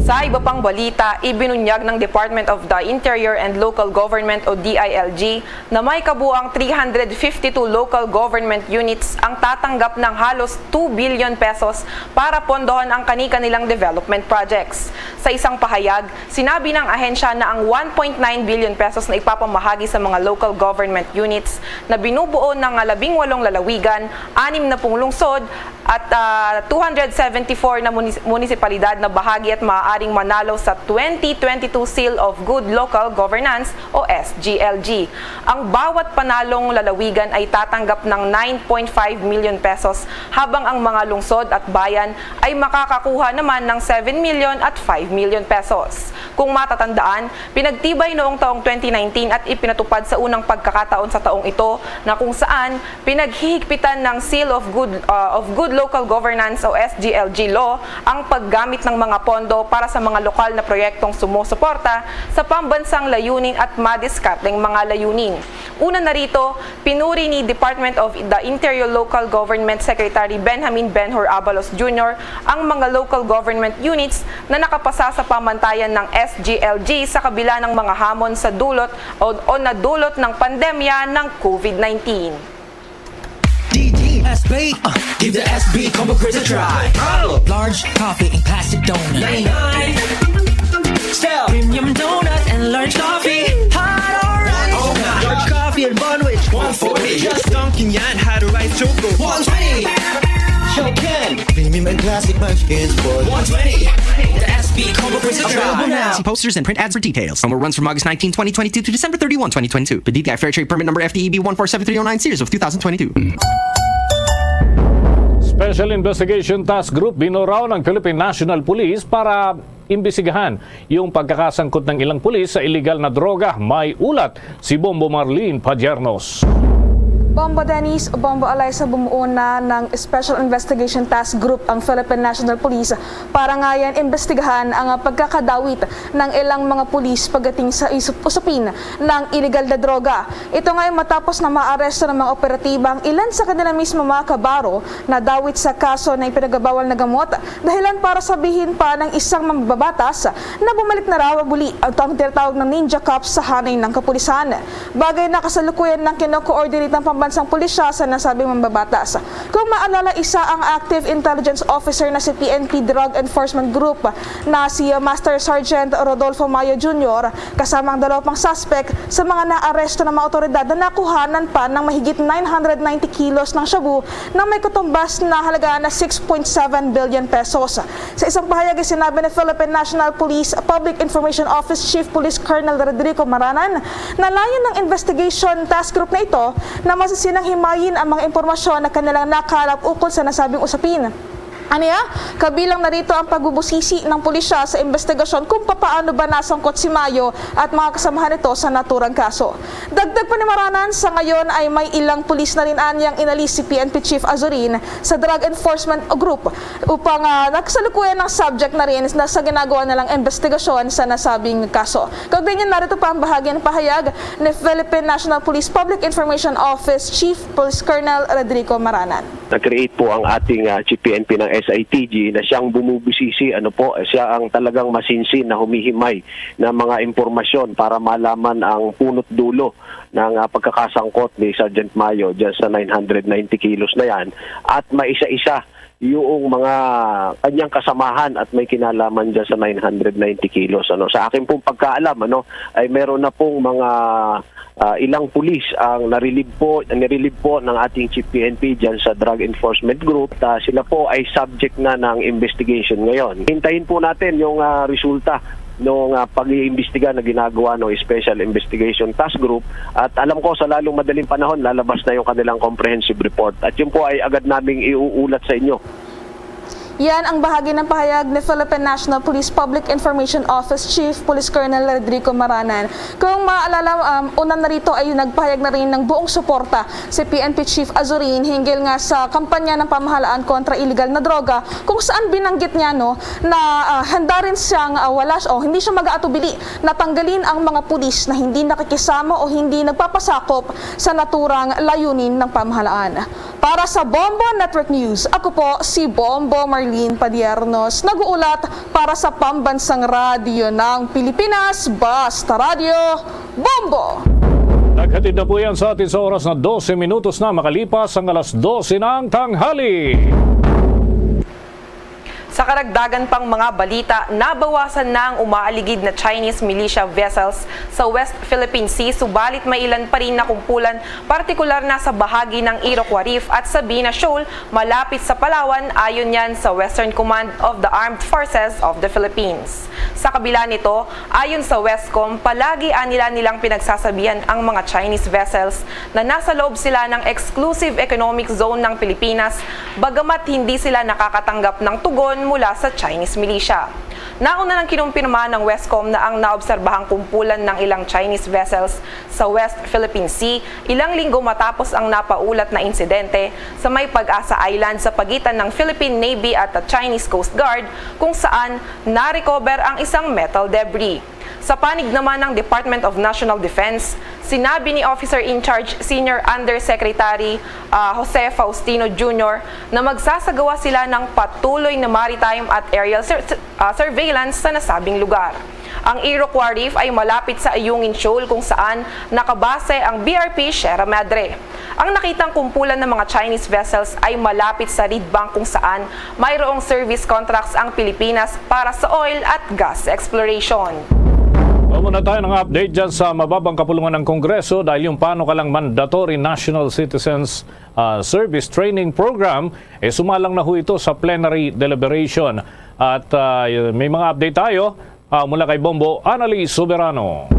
Sa iba pang balita, ibinunyag ng Department of the Interior and Local Government o D I L G na may kabuang three hundred fifty-two local government units ang tatanggap ng halos two billion pesos para pondohan ang kani-kanilang development projects. Sa isang pahayag, sinabi ng ahensya na ang one point nine billion pesos na ipapamahagi sa mga local government units na binubuo ng labing walong lalawigan, anim na pung lungsod, at, ah, two hundred seventy-four na munis-, munisipalidad na bahagi at maaaring manalo sa twenty twenty-two Seal of Good Local Governance o S G L G. Ang bawat panalong lalawigan ay tatanggap ng nine point five million pesos, habang ang mga lungsod at bayan ay makakakuha naman ng seven million at five million pesos. Kung matatandaan, pinagtibay noong taong twenty nineteen at ipinatupad sa unang pagkakataon sa taong ito na kung saan pinaghihigpitan ng Seal of Good, uh, of Good Local Governance o S G L G law ang paggamit ng mga pondo para sa mga lokal na proyektong sumusuporta sa pambansang layunin at madiskarteng mga layunin. Una na rito, pinuri ni Department of the Interior Local Government Secretary Benjamin Benhur Abalos Junior ang mga local government units na nakapasa sa pamantayan ng S G L G sa kabila ng mga hamon sa dulot o, o nadulot ng pandemya ng COVID nineteen. D D S B, uh, give the S B combo quiz a try. Large coffee in plastic donut. Style premium donut and large coffee. Hot or ice. Large coffee and bun which one forty. Just dunking yan, hot or ice choco. One twenty. Show can. Premium and plastic munchkins for one twenty. The S B combo quiz a try. Available now. See posters and print ads for details. Promo runs from August nineteen, twenty twenty-two to December thirty-one, twenty twenty-two. The D T I Fair Trade Permit Number F T E B one four seven three oh nine, series of two thousand twenty-two. Special Investigation Task Group binuraw ng Philippine National Police para imbestigahan yung pagkakasangkot ng ilang pulis sa iligal na droga. May ulat si Bombo Marlene Padiernos. Bombo Dennis, Bombo Alaysa, bumuo na ng Special Investigation Task Group ang Philippine National Police para ngayon imbestigahan ang pagkakadawit ng ilang mga pulis pagdating sa isup- usapin ng iligal na droga. Ito nga ay matapos na maaresto ng mga operatiba ang ilan sa kanila mismo mga kabaro na dawit sa kaso ng ipinagbabawal na gamot, dahilan para sabihin pa ng isang mambabatas na bumalik na raw muli ang, ang tinatawag ng ninja cops sa hanay ng kapulisan. Bagay na kasalukuyan ng kino-coordinate ng pambansang pulisya sa nasabing mambabatas. Kung maalala, isa ang active intelligence officer na si P N P Drug Enforcement Group na si Master Sergeant Rodolfo Mayo Junior kasama ang dalawa pang suspect sa mga naaresto ng mga otoridad na nakuhanan pa ng mahigit nine hundred ninety kilos ng shabu na may katumbas na halaga na six point seven billion pesos. Sa isang pahayag, sinabi ni Philippine National Police Public Information Office Chief Police Colonel Rodrigo Maranan na layon ng investigation task group na ito na masisinang himayin ang mga impormasyon na kanilang nakalap ukol sa nasabing usapin. Aniya, kabilang na rito ang pagbubusisi ng pulisya sa investigasyon kung papaano ba nasangkot si Mayo at mga kasamahan nito sa naturang kaso. Dagdag pa ni Maranan, sa ngayon ay may ilang pulis na rin anyang inalis si P N P Chief Azurin sa Drug Enforcement Group upang, ah, nagsalukuyan ng subject na rin na sa ginagawa nilang investigasyon sa nasabing kaso. Kaugnay niyan, narito pa ang bahagi ng pahayag ni Philippine National Police Public Information Office Chief Police Colonel Rodrigo Maranan. Nag-create po ang ating, ah, Chief P N P ng S I T G na siyang bumubusisi, ano po, siya ang talagang masinsin na humihimay ng mga impormasyon para malaman ang punot dulo ng, ah, pagkakasangkot ni Sergeant Mayo dyan sa nine hundred ninety kilos na yan at maisa-isa yung mga kanyang kasamahan at may kinalaman dyan sa nine hundred ninety kilos. Ano, sa akin pong pagkaalam, ano, ay meron na pong mga, ah, ilang pulis ang narilib po, nirelib po ng ating Chief P N P dyan sa Drug Enforcement Group. Ah, sila po ay subject na ng investigation ngayon. Hintayin po natin yung, ah, resulta ng, ah, pag-iimbestiga na ginagawa ng Special Investigation Task Group. At alam ko sa lalong madaling panahon, lalabas na yung kanilang comprehensive report. At yun po ay agad naming iuulat sa inyo. Yan ang bahagi ng pahayag ni Philippine National Police Public Information Office Chief Police Colonel Rodrigo Maranan. Kung maalala, um, una na rito ay nagpahayag na rin ng buong suporta si P N P Chief Azurin hinggil nga sa kampanya ng pamahalaan kontra iligal na droga, kung saan binanggit niya, no, na, ah, handa rin siyang, ah, wala siya, o hindi siya mag-aatubili na tanggalin ang mga pulis na hindi nakikisama o hindi nagpapasakop sa naturang layunin ng pamahalaan. Para sa Bombo Network News, ako po si Bombo Marlene Padiernos, nag-uulat para sa Pambansang Radyo ng Pilipinas, Basta Radyo, Bombo! Naghatid na po yan sa atin sa oras na dose minutos na makalipas ang alas dose ng tanghali. Sa karagdagan pang mga balita, nabawasan na ang umaaligid na Chinese militia vessels sa West Philippine Sea, subalit may ilan pa rin na kumpulan, partikular na sa bahagi ng Iroquois Reef at Sabina Shoal, malapit sa Palawan, ayon yan sa Western Command of the Armed Forces of the Philippines. Sa kabila nito, ayon sa Westcom, palagi anila nilang pinagsasabihan ang mga Chinese vessels na nasa loob sila ng exclusive economic zone ng Pilipinas, bagamat hindi sila nakakatanggap ng tugon mula sa Chinese militia. Nauna nang kinumpirma ng Westcom na ang naobserbahang kumpulan ng ilang Chinese vessels sa West Philippine Sea ilang linggo matapos ang napaulat na insidente sa may Pag-asa Island sa pagitan ng Philippine Navy at the Chinese Coast Guard, kung saan na-recover ang isang metal debris. Sa panig naman ng Department of National Defense, sinabi ni Officer in Charge Senior Undersecretary, ah, Jose Faustino Junior na magsasagawa sila ng patuloy na maritime at aerial sur- ah, surveillance sa nasabing lugar. Ang Iroquois Reef ay malapit sa Ayungin Shoal, kung saan nakabase ang B R P Sierra Madre. Ang nakitang kumpulan ng mga Chinese vessels ay malapit sa reed bank, kung saan mayroong service contracts ang Pilipinas para sa oil at gas exploration. Muna tayo ng update dyan sa mababang kapulungan ng Kongreso dahil yung panukalang Mandatory National Citizens, ah, Service Training Program, eh, sumalang na ho ito sa plenary deliberation. At, ah, may mga update tayo, ah, mula kay Bombo Anali Soberano.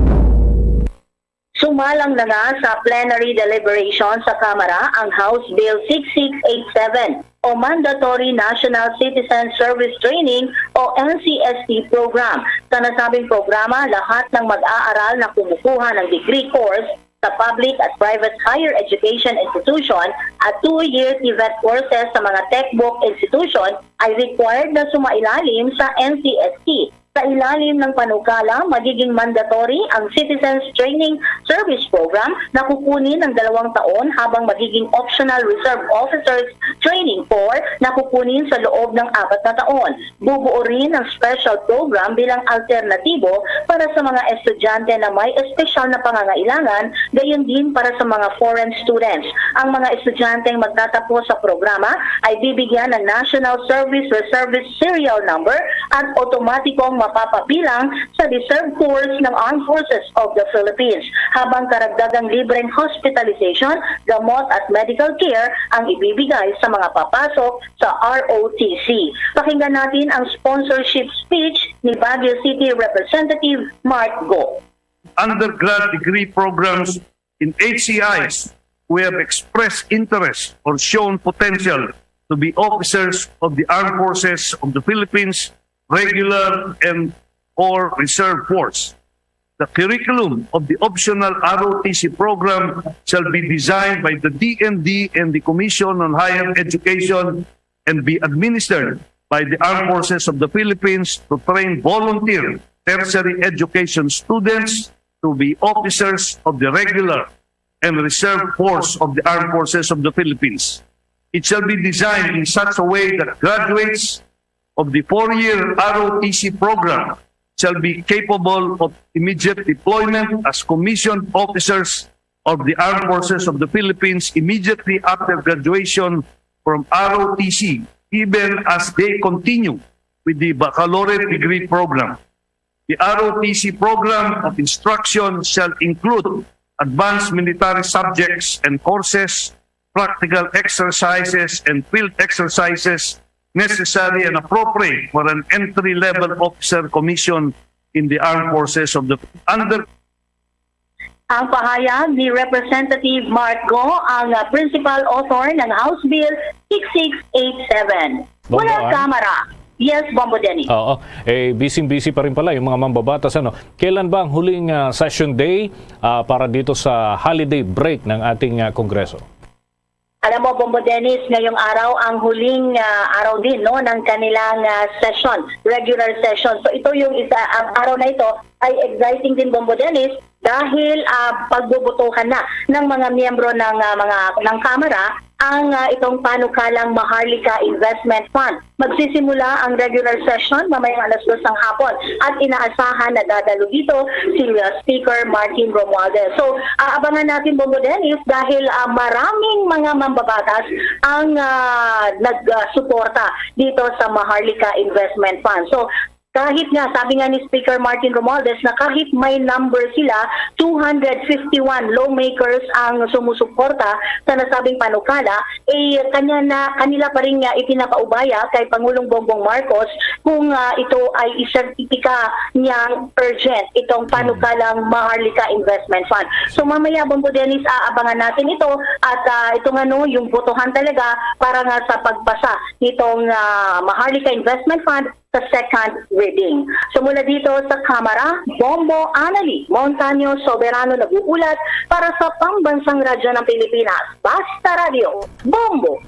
Sumalang na nga sa plenary deliberation sa Kamara ang House Bill six six eight seven o Mandatory National Citizen Service Training o N C S T program. Sa nasabing programa, lahat ng mag-aaral na kumukuha ng degree course sa public at private higher education institution at two-year TVET courses sa mga techbook institution ay required na sumailalim sa N C S T. Sa ilalim ng panukala, magiging mandatory ang Citizens Training Service Program na kukunin ng dalawang taon, habang magiging optional Reserve Officers Training Corps na kukunin sa loob ng apat na taon. Bubuo rin ang special program bilang alternatibo para sa mga estudyante na may espesyal na pangangailangan, gayon din para sa mga foreign students. Ang mga estudyanteng magtatapos sa programa ay bibigyan ng National Service Reservist Serial Number at otomatikong mapapabilang sa Reserve Corps ng Armed Forces of the Philippines, habang karagdagang libreng hospitalization, gamot at medical care ang ibibigay sa mga papasok sa R O T C. Pakinggan natin ang sponsorship speech ni Baguio City Representative Mark Go. Undergrad degree programs in H C Is who have expressed interest or shown potential to be officers of the Armed Forces of the Philippines, regular and or reserve force. The curriculum of the optional R O T C program shall be designed by the D N D and the Commission on Higher Education and be administered by the Armed Forces of the Philippines to train volunteer tertiary education students to be officers of the regular and reserve force of the Armed Forces of the Philippines. It shall be designed in such a way that graduates of the four-year R O T C program shall be capable of immediate deployment as commissioned officers of the Armed Forces of the Philippines immediately after graduation from R O T C, even as they continue with the baccalaureate degree program. The R O T C program of instruction shall include advanced military subjects and courses, practical exercises, and field exercises necessary and appropriate for an entry-level officer commission in the armed forces of the under Ang pahayag ni Representative Mark Go, ang, ah, principal author ng House Bill six six eight seven. Mula Kamara, yes, Bombo Dennis. Oo. Eh, busy-busy pa rin pala yung mga mambabatas. Ano? Kailan ba ang huling ah, session day ah, para dito sa holiday break ng ating ah, Kongreso? Alam mo, Bombo Dennis, ngayong araw ang huling ah, araw din, no, ng kanilang ah, session, regular session. So ito yung isa, ang araw na ito ay exciting din, Bombo Dennis, dahil ah, pagbubutuhan na ng mga miyembro ng ah, mga ng Kamara ang ah, itong panukalang Maharlika Investment Fund. Magsisimula ang regular session mamayang alas dos ng hapon at inaasahan na dadalo dito si uh, Speaker Martin Romualdez. So, aabangan natin, Bombo Dennis, dahil uh, maraming mga mambabatas ang uh, nagsuporta dito sa Maharlika Investment Fund. So, kahit nga, sabi nga ni Speaker Martin Romualdez na kahit may number sila, two hundred fifty-one lawmakers ang sumusuporta sa nasabing panukala, eh, kanya na, kanila pa rin nga ipinapaubaya kay Pangulong Bongbong Marcos kung ah, ito ay isertipika niyang urgent itong panukalang Maharlika Investment Fund. So mamaya, Bombo Dennis, aabangan natin ito at ah, ito nga no, yung botohan talaga para nga sa pagpasa nitong ah, Maharlika Investment Fund sa second reading. So mula dito sa Kamara, Bombo Anali Montaño Soberano nag-uulat para sa Pambansang Radyo ng Pilipinas, Basta Radyo, Bombo!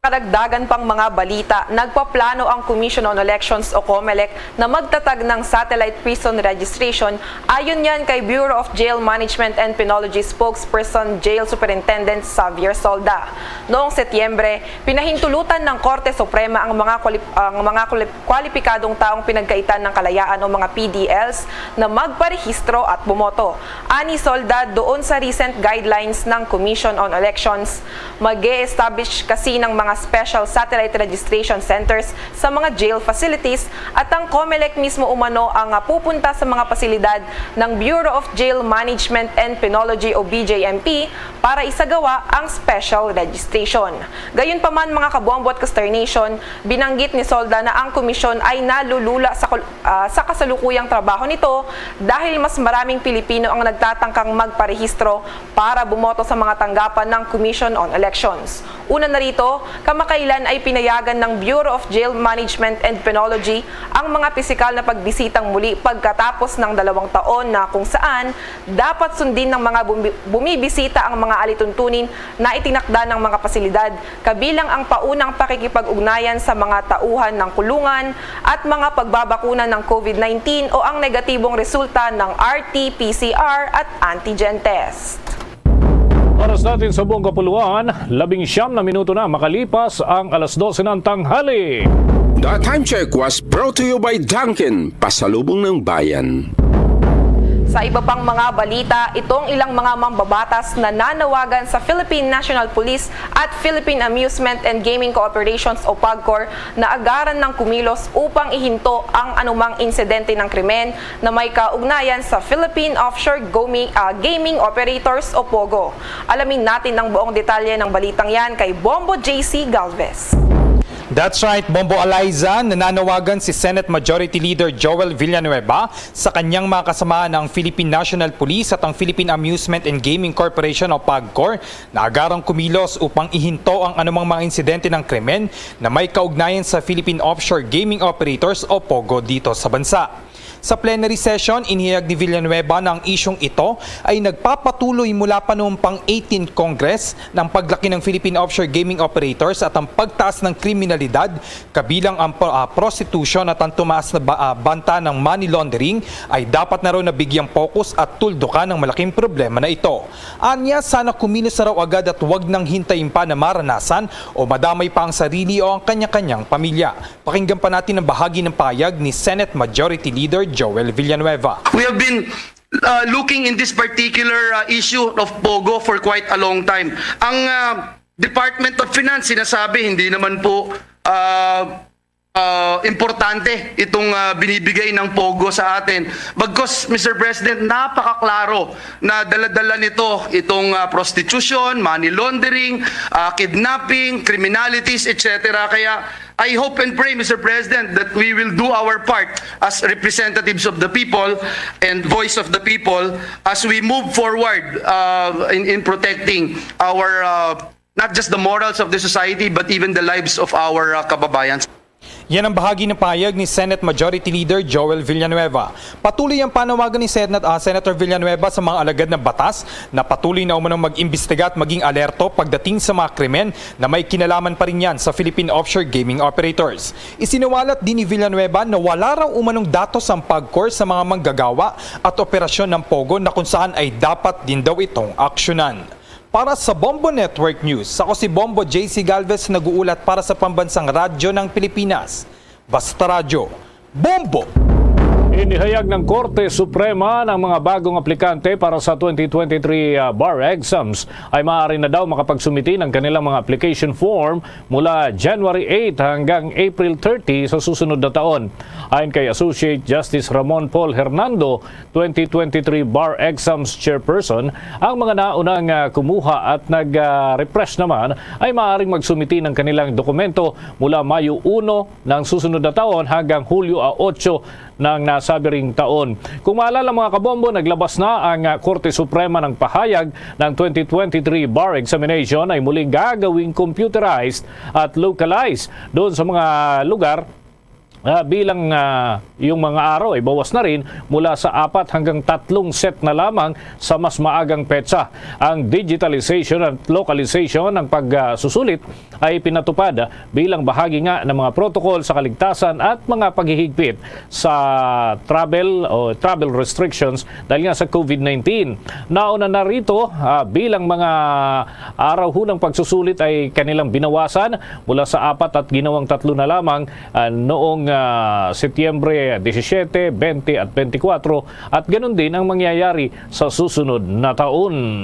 Karagdagan pang mga balita, nagpaplano ang Commission on Elections o COMELEC na magtatag ng satellite prison registration, ayon yan kay Bureau of Jail Management and Penology spokesperson Jail Superintendent Xavier Solda. Noong Setyembre, pinahintulutan ng Korte Suprema ang mga kwalip- ang mga kwalip- kwalipikadong taong pinagkaitan ng kalayaan o mga P D Ls na magparehistro at bumoto. Ani Solda, doon sa recent guidelines ng Commission on Elections, mag-e-establish kasi ng mga special satellite registration centers sa mga jail facilities at ang COMELEC mismo umano ang ah, pupunta sa mga pasilidad ng Bureau of Jail Management and Penology o B J M P para isagawa ang special registration. Gayunpaman, mga kabombo at Kaster Nation, binanggit ni Solda na ang komisyon ay nalulula sa, kul- ah, sa kasalukuyang trabaho nito dahil mas maraming Pilipino ang nagtatangkang magparehistro para bumoto sa mga tanggapan ng Commission on Elections. Una na rito, kamakailan ay pinayagan ng Bureau of Jail Management and Penology ang mga pisikal na pagbisitang muli pagkatapos ng dalawang taon na kung saan dapat sundin ng mga bumi- bumibisita ang mga alituntunin na itinakda ng mga pasilidad, kabilang ang paunang pakikipag-ugnayan sa mga tauhan ng kulungan at mga pagbabakuna ng COVID nineteen o ang negatibong resulta ng R T P C R at antigen test. Oras natin sa buong kapuluan, labing siyam na minuto na makalipas ang alas dose ng tanghali. The time check was brought to you by Dunkin, Pasalubong ng Bayan. Sa iba pang mga balita, itong ilang mga mambabatas na nanawagan sa Philippine National Police at Philippine Amusement and Gaming Corporations o PAGCOR na agaran ng kumilos upang ihinto ang anumang insidente ng krimen na may kaugnayan sa Philippine Offshore Gomi- ah, Gaming Operators o POGO. Alamin natin ang buong detalye ng balitang yan kay Bombo J C Galvez. That's right, Bombo Eliza, nananawagan si Senate Majority Leader Joel Villanueva sa kanyang mga kasamahan na ang Philippine National Police at ang Philippine Amusement and Gaming Corporation o PAGCOR na agarang kumilos upang ihinto ang anumang mga insidente ng krimen na may kaugnayan sa Philippine Offshore Gaming Operators o POGO dito sa bansa. Sa plenary session, inihayag ni Villanueva na ang isyung ito ay nagpapatuloy mula pa noong pang eighteenth Congress, ng paglaki ng Philippine offshore gaming operators at ang pagtaas ng kriminalidad, kabilang ang pro-, ah, prostitution at ang tumaas na ba-, ah, banta ng money laundering, ay dapat na raw nabigyang focus at tuldukan ang malaking problema na ito. Anya, sana kumilos na raw agad at wag nang hintayin pa na maranasan o madamay pa ang sarili o ang kanya-kanyang pamilya. Pakinggan pa natin ang bahagi ng pahayag ni Senate Majority Leader Joel Villanueva. We have been uh, looking in this particular uh, issue of POGO for quite a long time. Ang uh, Department of Finance sinasabi hindi naman po uh, uh, importante itong uh, binibigay ng POGO sa atin. Bagkus, Mister President, napakaklaro na dala-dala nito itong uh, prostitution, money laundering, uh, kidnapping, criminalities, et cetera. Kaya I hope and pray, Mister President, that we will do our part as representatives of the people and voice of the people as we move forward uh, in, in protecting our uh, not just the morals of the society but even the lives of our uh, kababayan. Yan ang bahagi ng pahayag ni Senate Majority Leader Joel Villanueva. Patuloy ang panawagan ni Senat-, ah, Senator Villanueva sa mga alagad ng batas na patuloy na umanong mag-imbestiga at maging alerto pagdating sa mga krimen na may kinalaman pa rin yan sa Philippine offshore gaming operators. Isiniwalat din ni Villanueva na wala raw umanong datos ang POGCOR sa mga manggagawa at operasyon ng POGO na kung saan ay dapat din daw itong aksyonan. Para sa Bombo Network News, ako si Bombo J C Galvez, nag-uulat para sa Pambansang Radyo ng Pilipinas. Basta Radyo, Bombo! Inihayag ng Korte Suprema ng mga bagong aplikante para sa twenty twenty-three, ah, bar exams ay maaari na daw makapagsumiti ng kanilang mga application form mula January eight hanggang April thirty sa susunod na taon. Ayon kay Associate Justice Ramon Paul Hernando, twenty twenty-three bar exams chairperson, ang mga naunang, ah, kumuha at nag-refresh naman ay maaaring magsumiti ng kanilang dokumento mula Mayo uno ng susunod na taon hanggang Hulyo a otso ng nasabi ring taon. Kung maalala, mga kabombo, naglabas na ang, ah, Korte Suprema ng pahayag ng twenty twenty-three bar examination ay muling gagawing computerized at localized doon sa mga lugar, ah, bilang, ah, yung mga araw ay bawas na rin mula sa apat hanggang tatlong set na lamang sa mas maagang petsa. Ang digitalization at localization ng pagsusulit ay pinatupad bilang bahagi nga ng mga protocol sa kaligtasan at mga paghihigpit sa travel o travel restrictions dahil nga sa COVID nineteen. Nauna na rito, ah, bilang mga araw hunang pagsusulit ay kanilang binawasan mula sa apat at ginawang tatlo na lamang, ah, noong, ah, Setyembre disisiete, bente at bente kwatro, at ganun din ang mangyayari sa susunod na taon.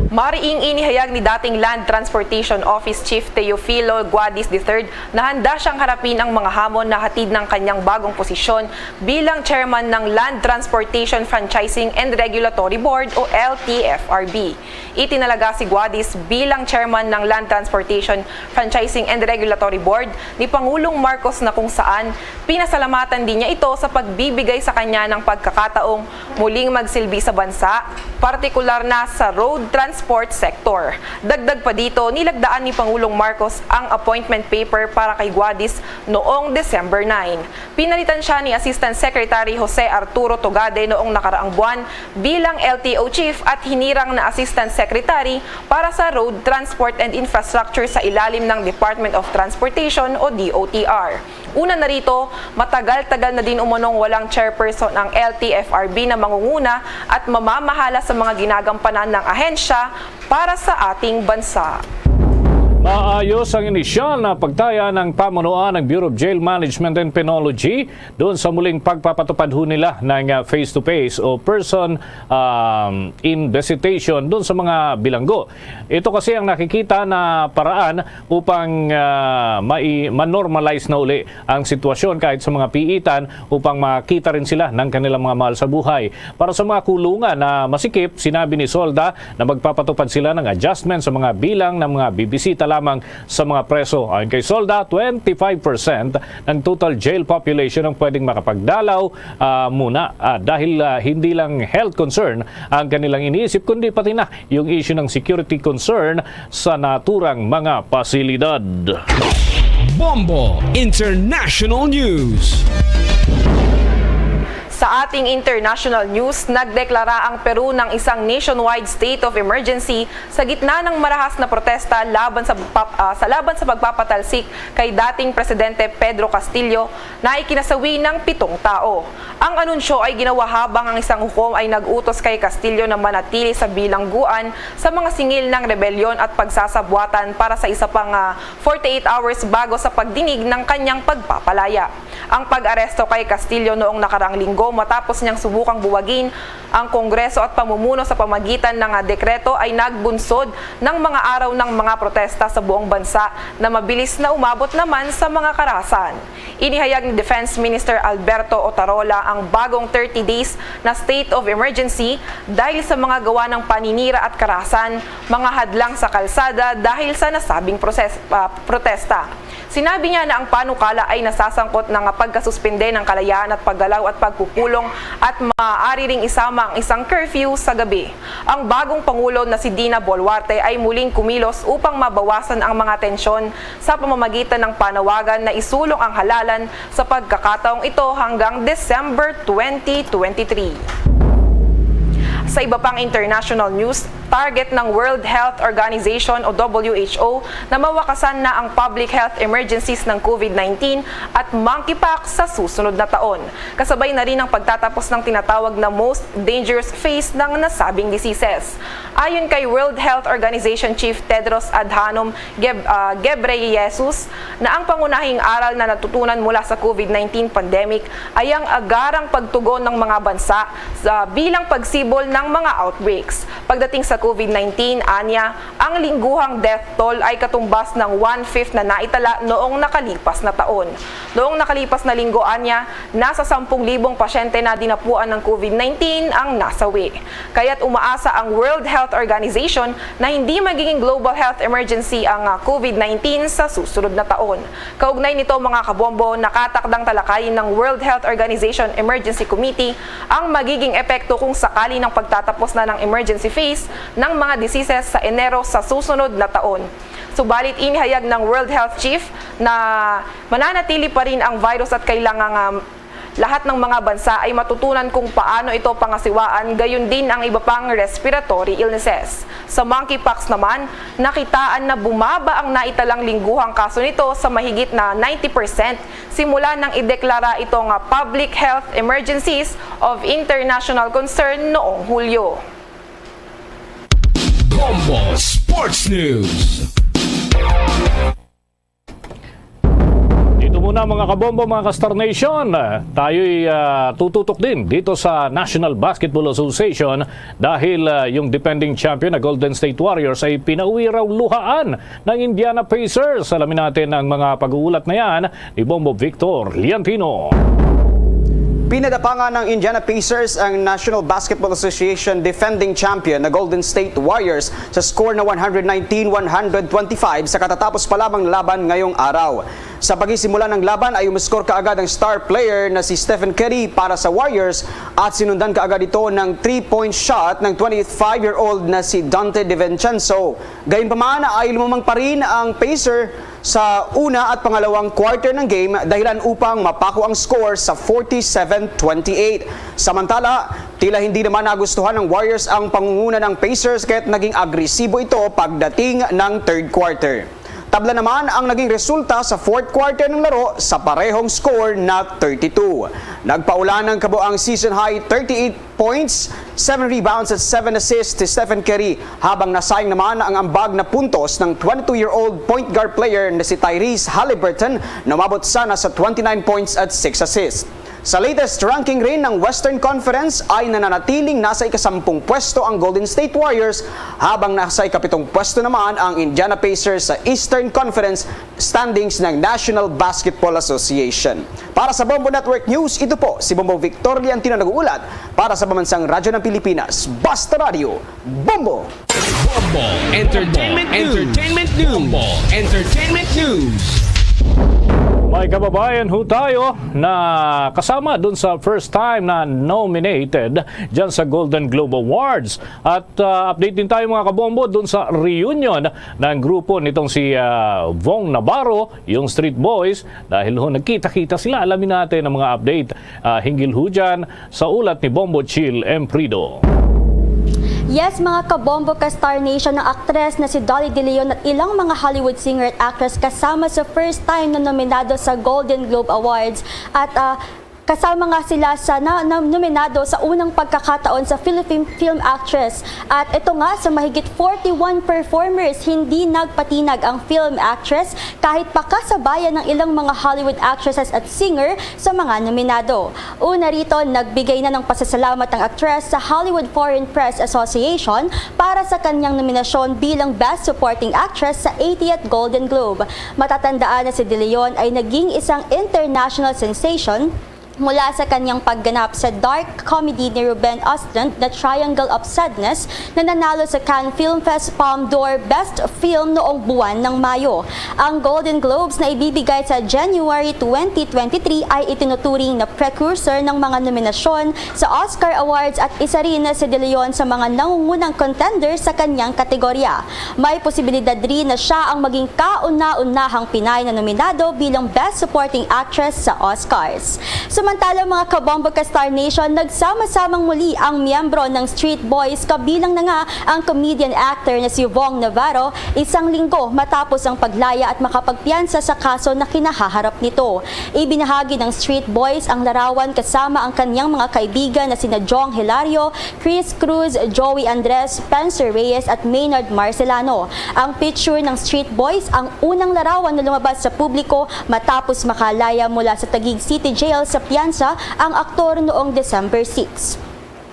Mariing inihayag ni dating Land Transportation Office Chief Teofilo Guadis the third na handa siyang harapin ang mga hamon na hatid ng kanyang bagong posisyon bilang chairman ng Land Transportation Franchising and Regulatory Board o L T F R B. Itinalaga si Guadis bilang chairman ng Land Transportation Franchising and Regulatory Board ni Pangulong Marcos na kung saan pinasalamatan din niya ito sa pagbibigay sa kanya ng pagkakataong muling magsilbi sa bansa, partikular na sa road transport sector. Dagdag pa dito, nilagdaan ni Pangulong Marcos ang appointment paper para kay Guadis noong December nine. Pinalitan siya ni Assistant Secretary Jose Arturo Togade noong nakaraang buwan bilang L T O Chief at hinirang na Assistant Secretary para sa Road Transport and Infrastructure sa ilalim ng Department of Transportation o D O T R. Una na rito, matagal-tagal na din umanong walang chairperson ang L T F R B na mangunguna at mamamahala sa mga ginagampanan ng ahensya para sa ating bansa. Maayos ang inisyal na pagtaya ng pamunuan ng Bureau of Jail Management and Penology doon sa muling pagpapatupad ho nila ng, ah, face-to-face o person, um, in visitation doon sa mga bilanggo. Ito kasi ang nakikita na paraan upang, ah, mai-, ma-normalize na uli ang sitwasyon kahit sa mga piitan upang makita rin sila ng kanilang mga mahal sa buhay. Para sa mga kulungan na masikip, sinabi ni Solda na magpapatupad sila ng adjustment sa mga bilang ng mga bibisita lamang sa mga preso. Ayon kay Solda, twenty-five percent ng total jail population ang pwedeng makapagdalaw, ah, muna, ah, dahil, ah, hindi lang health concern ang kanilang iniisip, kundi pati na yung issue ng security concern sa naturang mga pasilidad. Bombo International News. Sa ating international news, nagdeklara ang Peru ng isang nationwide state of emergency sa gitna ng marahas na protesta laban sa pagpap-, ah, sa laban sa pagpapatalsik kay dating Presidente Pedro Castillo na ikinasawi ng pitong tao. Ang anunsyo ay ginawa habang ang isang hukom ay nag-utos kay Castillo na manatili sa bilangguan sa mga singil ng rebelyon at pagsasabwatan para sa isa pang, ah, forty-eight hours bago sa pagdinig ng kanyang pagpapalaya. Ang pag-aresto kay Castillo noong nakarang linggo matapos niyang subukang buwagin ang Kongreso at pamumuno sa pamagitan ng, ah, dekreto ay nagbunsod ng mga araw ng mga protesta sa buong bansa na mabilis na umabot naman sa mga karahasan. Inihayag ni Defense Minister Alberto Otarola ang bagong thirty days na state of emergency dahil sa mga gawa ng paninira at karahasan, mga hadlang sa kalsada dahil sa nasabing proses-, ah, protesta. Sinabi niya na ang panukala ay nasasangkot na nga pagkasuspende ng kalayaan at paggalaw at pagpupulong at maaari ring isama ang isang curfew sa gabi. Ang bagong pangulo na si Dina Boluarte ay muling kumilos upang mabawasan ang mga tensyon sa pamamagitan ng panawagan na isulong ang halalan sa pagkakataong ito hanggang December twenty twenty-three. Sa iba pang international news, target ng World Health Organization o W H O na mawakasan na ang public health emergencies ng COVID nineteen at monkeypox sa susunod na taon. Kasabay na rin ang pagtatapos ng tinatawag na most dangerous phase ng nasabing diseases. Ayon kay World Health Organization Chief Tedros Adhanom Geb-, ah, Ghebreyesus, na ang pangunahing aral na natutunan mula sa COVID nineteen pandemic ay ang agarang pagtugon ng mga bansa sa bilang pagsibol ng mga outbreaks. Pagdating sa COVID nineteen, anya, ang lingguhang death toll ay katumbas ng one-fifth na naitala noong nakalipas na taon. Noong nakalipas na linggo, anya, nasa sampung libong pasyente na dinapuan ng COVID nineteen ang nasawi. Kaya't umaasa ang World Health Organization na hindi magiging global health emergency ang, ah, COVID nineteen sa susunod na taon. Kaugnay nito, mga kabombo, nakatakdang talakayin ng World Health Organization Emergency Committee ang magiging epekto kung sakali ng pagtatapos na ng emergency phase ng mga diseases sa Enero sa susunod na taon. Subalit, inihayag ng World Health Chief na mananatili pa rin ang virus at kailangang, um, lahat ng mga bansa ay matutunan kung paano ito pangasiwaan, gayon din ang iba pang respiratory illnesses. Sa monkeypox naman, nakitaan na bumaba ang naitalang lingguhang kaso nito sa mahigit na ninety percent simula nang ideklara ito nga Public Health Emergencies of International Concern noong Hulyo. Bombo Sports News. Dito muna, mga kabombo, mga ka-Star Nation. Tayo'y, ah, tututok din dito sa National Basketball Association dahil, ah, yung defending champion na Golden State Warriors ay pinauwi raw luhaan ng Indiana Pacers. Alamin natin ang mga pag-uulat na yan ni Bombo Victor Liantino. Pinadapangan ng Indiana Pacers ang National Basketball Association defending champion na Golden State Warriors sa score na one hundred nineteen one hundred twenty-five sa katatapos pa lamang na laban ngayong araw. Sa pagisimula ng laban ay umiskor kaagad ang star player na si Stephen Curry para sa Warriors at sinundan kaagad ito ng three-point shot ng twenty-five-year-old na si Dante DiVincenzo. Gayunpaman ay lumamang pa rin ang Pacer sa una at pangalawang quarter ng game dahilan upang mapako ang score sa forty-seven twenty-eight. Samantala, tila hindi naman nagustuhan ng Warriors ang pangunguna ng Pacers kaya't naging agresibo ito pagdating ng third quarter. Tabla naman ang naging resulta sa fourth quarter ng laro sa parehong score na thirty-two. Nagpaulan ng kabuang season high thirty-eight points, seven rebounds at seven assists si Stephen Curry, habang nasayang naman ang ambag na puntos ng twenty-two-year-old point guard player na si Tyrese Halliburton na umabot sana sa twenty-nine points at six assists. Sa latest ranking rin ng Western Conference ay nananatiling nasa ikasampung pwesto ang Golden State Warriors, habang nasa ikapitong pwesto naman ang Indiana Pacers sa Eastern Conference standings ng National Basketball Association. Para sa Bombo Network News, ito po si Bombo Victor Liantino nag-uulat para sa Pambansang Radyo ng Pilipinas, Basta Radyo, Bombo! Bombo Entertainment News. Entertainment News. Bombo Entertainment News. May kababayan ho tayo na kasama dun sa first time na nominated dyan sa Golden Globe Awards. At, ah, update din tayo, mga kabombo, dun sa reunion ng grupo nitong si, ah, Vong Navarro, yung Street Boys, dahil ho nagkita-kita sila. Alamin natin ang mga update, ah, hinggil ho dyan sa ulat ni Bombo Chill Emprido. Yes, mga kabombo ka Star Nation, ang aktres na si Dolly De Leon at ilang mga Hollywood singer at actress kasama sa first time na nominado sa Golden Globe Awards. At ah, kasama nga sila sa na, na- nominado sa unang pagkakataon sa Philippine Film Actress. At ito nga, sa mahigit forty-one performers, hindi nagpatinag ang film actress kahit pakasabayan ng ilang mga Hollywood actresses at singer sa mga nominado. Una rito, nagbigay na ng pasasalamat ang aktres sa Hollywood Foreign Press Association para sa kanyang nominasyon bilang Best Supporting Actress sa eightieth Golden Globe. Matatandaan na si De Leon ay naging isang international sensation mula sa kanyang pagganap sa dark comedy ni Ruben Östlund na Triangle of Sadness na nanalo sa Cannes Film Fest Palme d'Or Best Film noong buwan ng Mayo. Ang Golden Globes na ibibigay sa January twenty twenty-three ay itinuturing na precursor ng mga nominasyon sa Oscar Awards at isa rin si De Leon sa mga nangungunang contender sa kanyang kategorya. May posibilidad rin na siya ang maging kauna-unahang Pinay na nominado bilang Best Supporting Actress sa Oscars. Samantala, mga kabombo ka Star Nation, nagsama-samang muli ang miyembro ng Street Boys, kabilang na nga ang comedian actor na si Vong Navarro, isang linggo matapos ang paglaya at makapagpiyansa sa kaso na kinahaharap nito. Ibinahagi ng Street Boys ang larawan kasama ang kanyang mga kaibigan na sina Jong Hilario, Chris Cruz, Joey Andres, Spencer Reyes at Maynard Marcelano. Ang picture ng Street Boys ang unang larawan na lumabas sa publiko matapos makalaya mula sa Taguig City Jail sa piyansa ang aktor noong December six.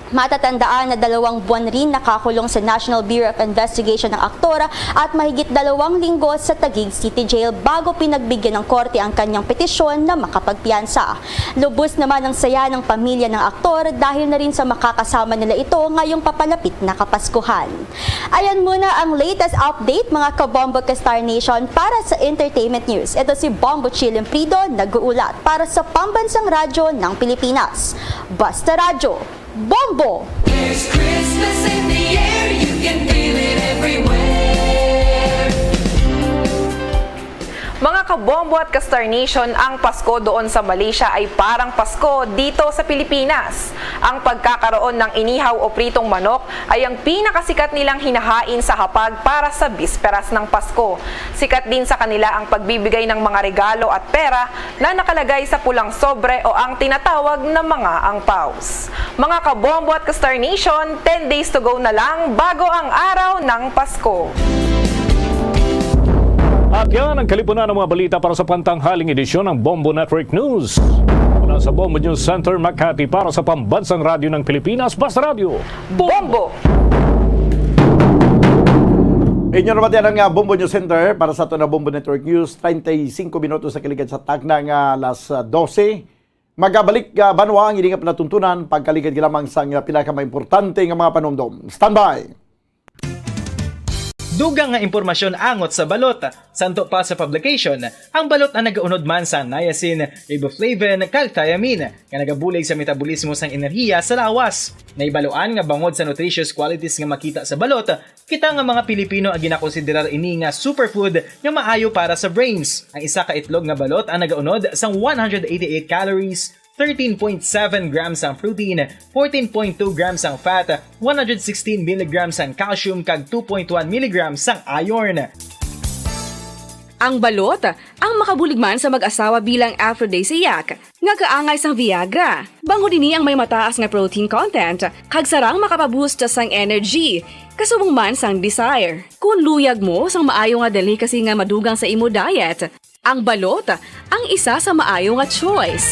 Matatandaan na dalawang buwan rin nakakulong sa National Bureau of Investigation ang aktor at mahigit dalawang linggo sa Taguig City Jail bago pinagbigyan ng korte ang kanyang petisyon na makapagpiyansa. Lubos naman ang saya ng pamilya ng aktor dahil na rin sa makakasama nila ito ngayong papalapit na Kapaskuhan. Ayan muna ang latest update, mga kabombo ka Star Nation, para sa entertainment news. Ito si Bombo Chill Emprido, nag-uulat para sa Pambansang Radyo ng Pilipinas. Basta Radyo, Bombo! There's Christmas in the air, you can feel it everywhere. Mga kabombo at ka-Star Nation, ang Pasko doon sa Malaysia ay parang Pasko dito sa Pilipinas. Ang pagkakaroon ng inihaw o pritong manok ay ang pinakasikat nilang hinahain sa hapag para sa bisperas ng Pasko. Sikat din sa kanila ang pagbibigay ng mga regalo at pera na nakalagay sa pulang sobre o ang tinatawag na mga angpaws. Mga kabombo at ka-Star Nation, ten days to go na lang bago ang araw ng Pasko. At yan ang kalipunan ng mga balita para sa pantanghaling edisyon ng Bombo Network News. Mula sa Bombo News Center, Makati, para sa Pambansang Radyo ng Pilipinas, Basta Radyo, Bombo! Bombo! Inyo naman yan ang ah, Bombo News Center para sa ato na Bombo Network News. treinta y cinco minutos sa kaligad sa takna nga alas ah, doce. Magabalik ka, banwa, ang ining panatuntunan, pagkaligad ka lamang sa nga pinakamaimportante nga mga panumdom. Standby! Dugang nga impormasyon angot sa balot. Santo pa sa publication, ang balot ang nagaunod man sang niacin, riboflavin, kag thiamine, nga nagabulig sa metabolismo sang enerhiya sa lawas. Naibaluan nga bangod sa nutritious qualities nga makita sa balot, kita nga mga Pilipino ang ginakonsiderar ini nga superfood nga maayo para sa brains. Ang isa ka itlog nga balot ang nagaunod sang one hundred eighty-eight calories, thirteen point seven grams ang protein, fourteen point two grams ang fat, one hundred sixteen milligrams ang calcium, kag two point one milligrams ang iron. Ang balot, ang makabulig man sa mag-asawa bilang aphrodisiac, nga kaangay sang Viagra. Bangod ini ang may mataas nga protein content, kag sarang makapaboost sang energy, kasubong man sang desire. Kung luyag mo sang maayo nga delicacy nga madugang sa imo diet, ang balot, ang isa sa maayo nga choice.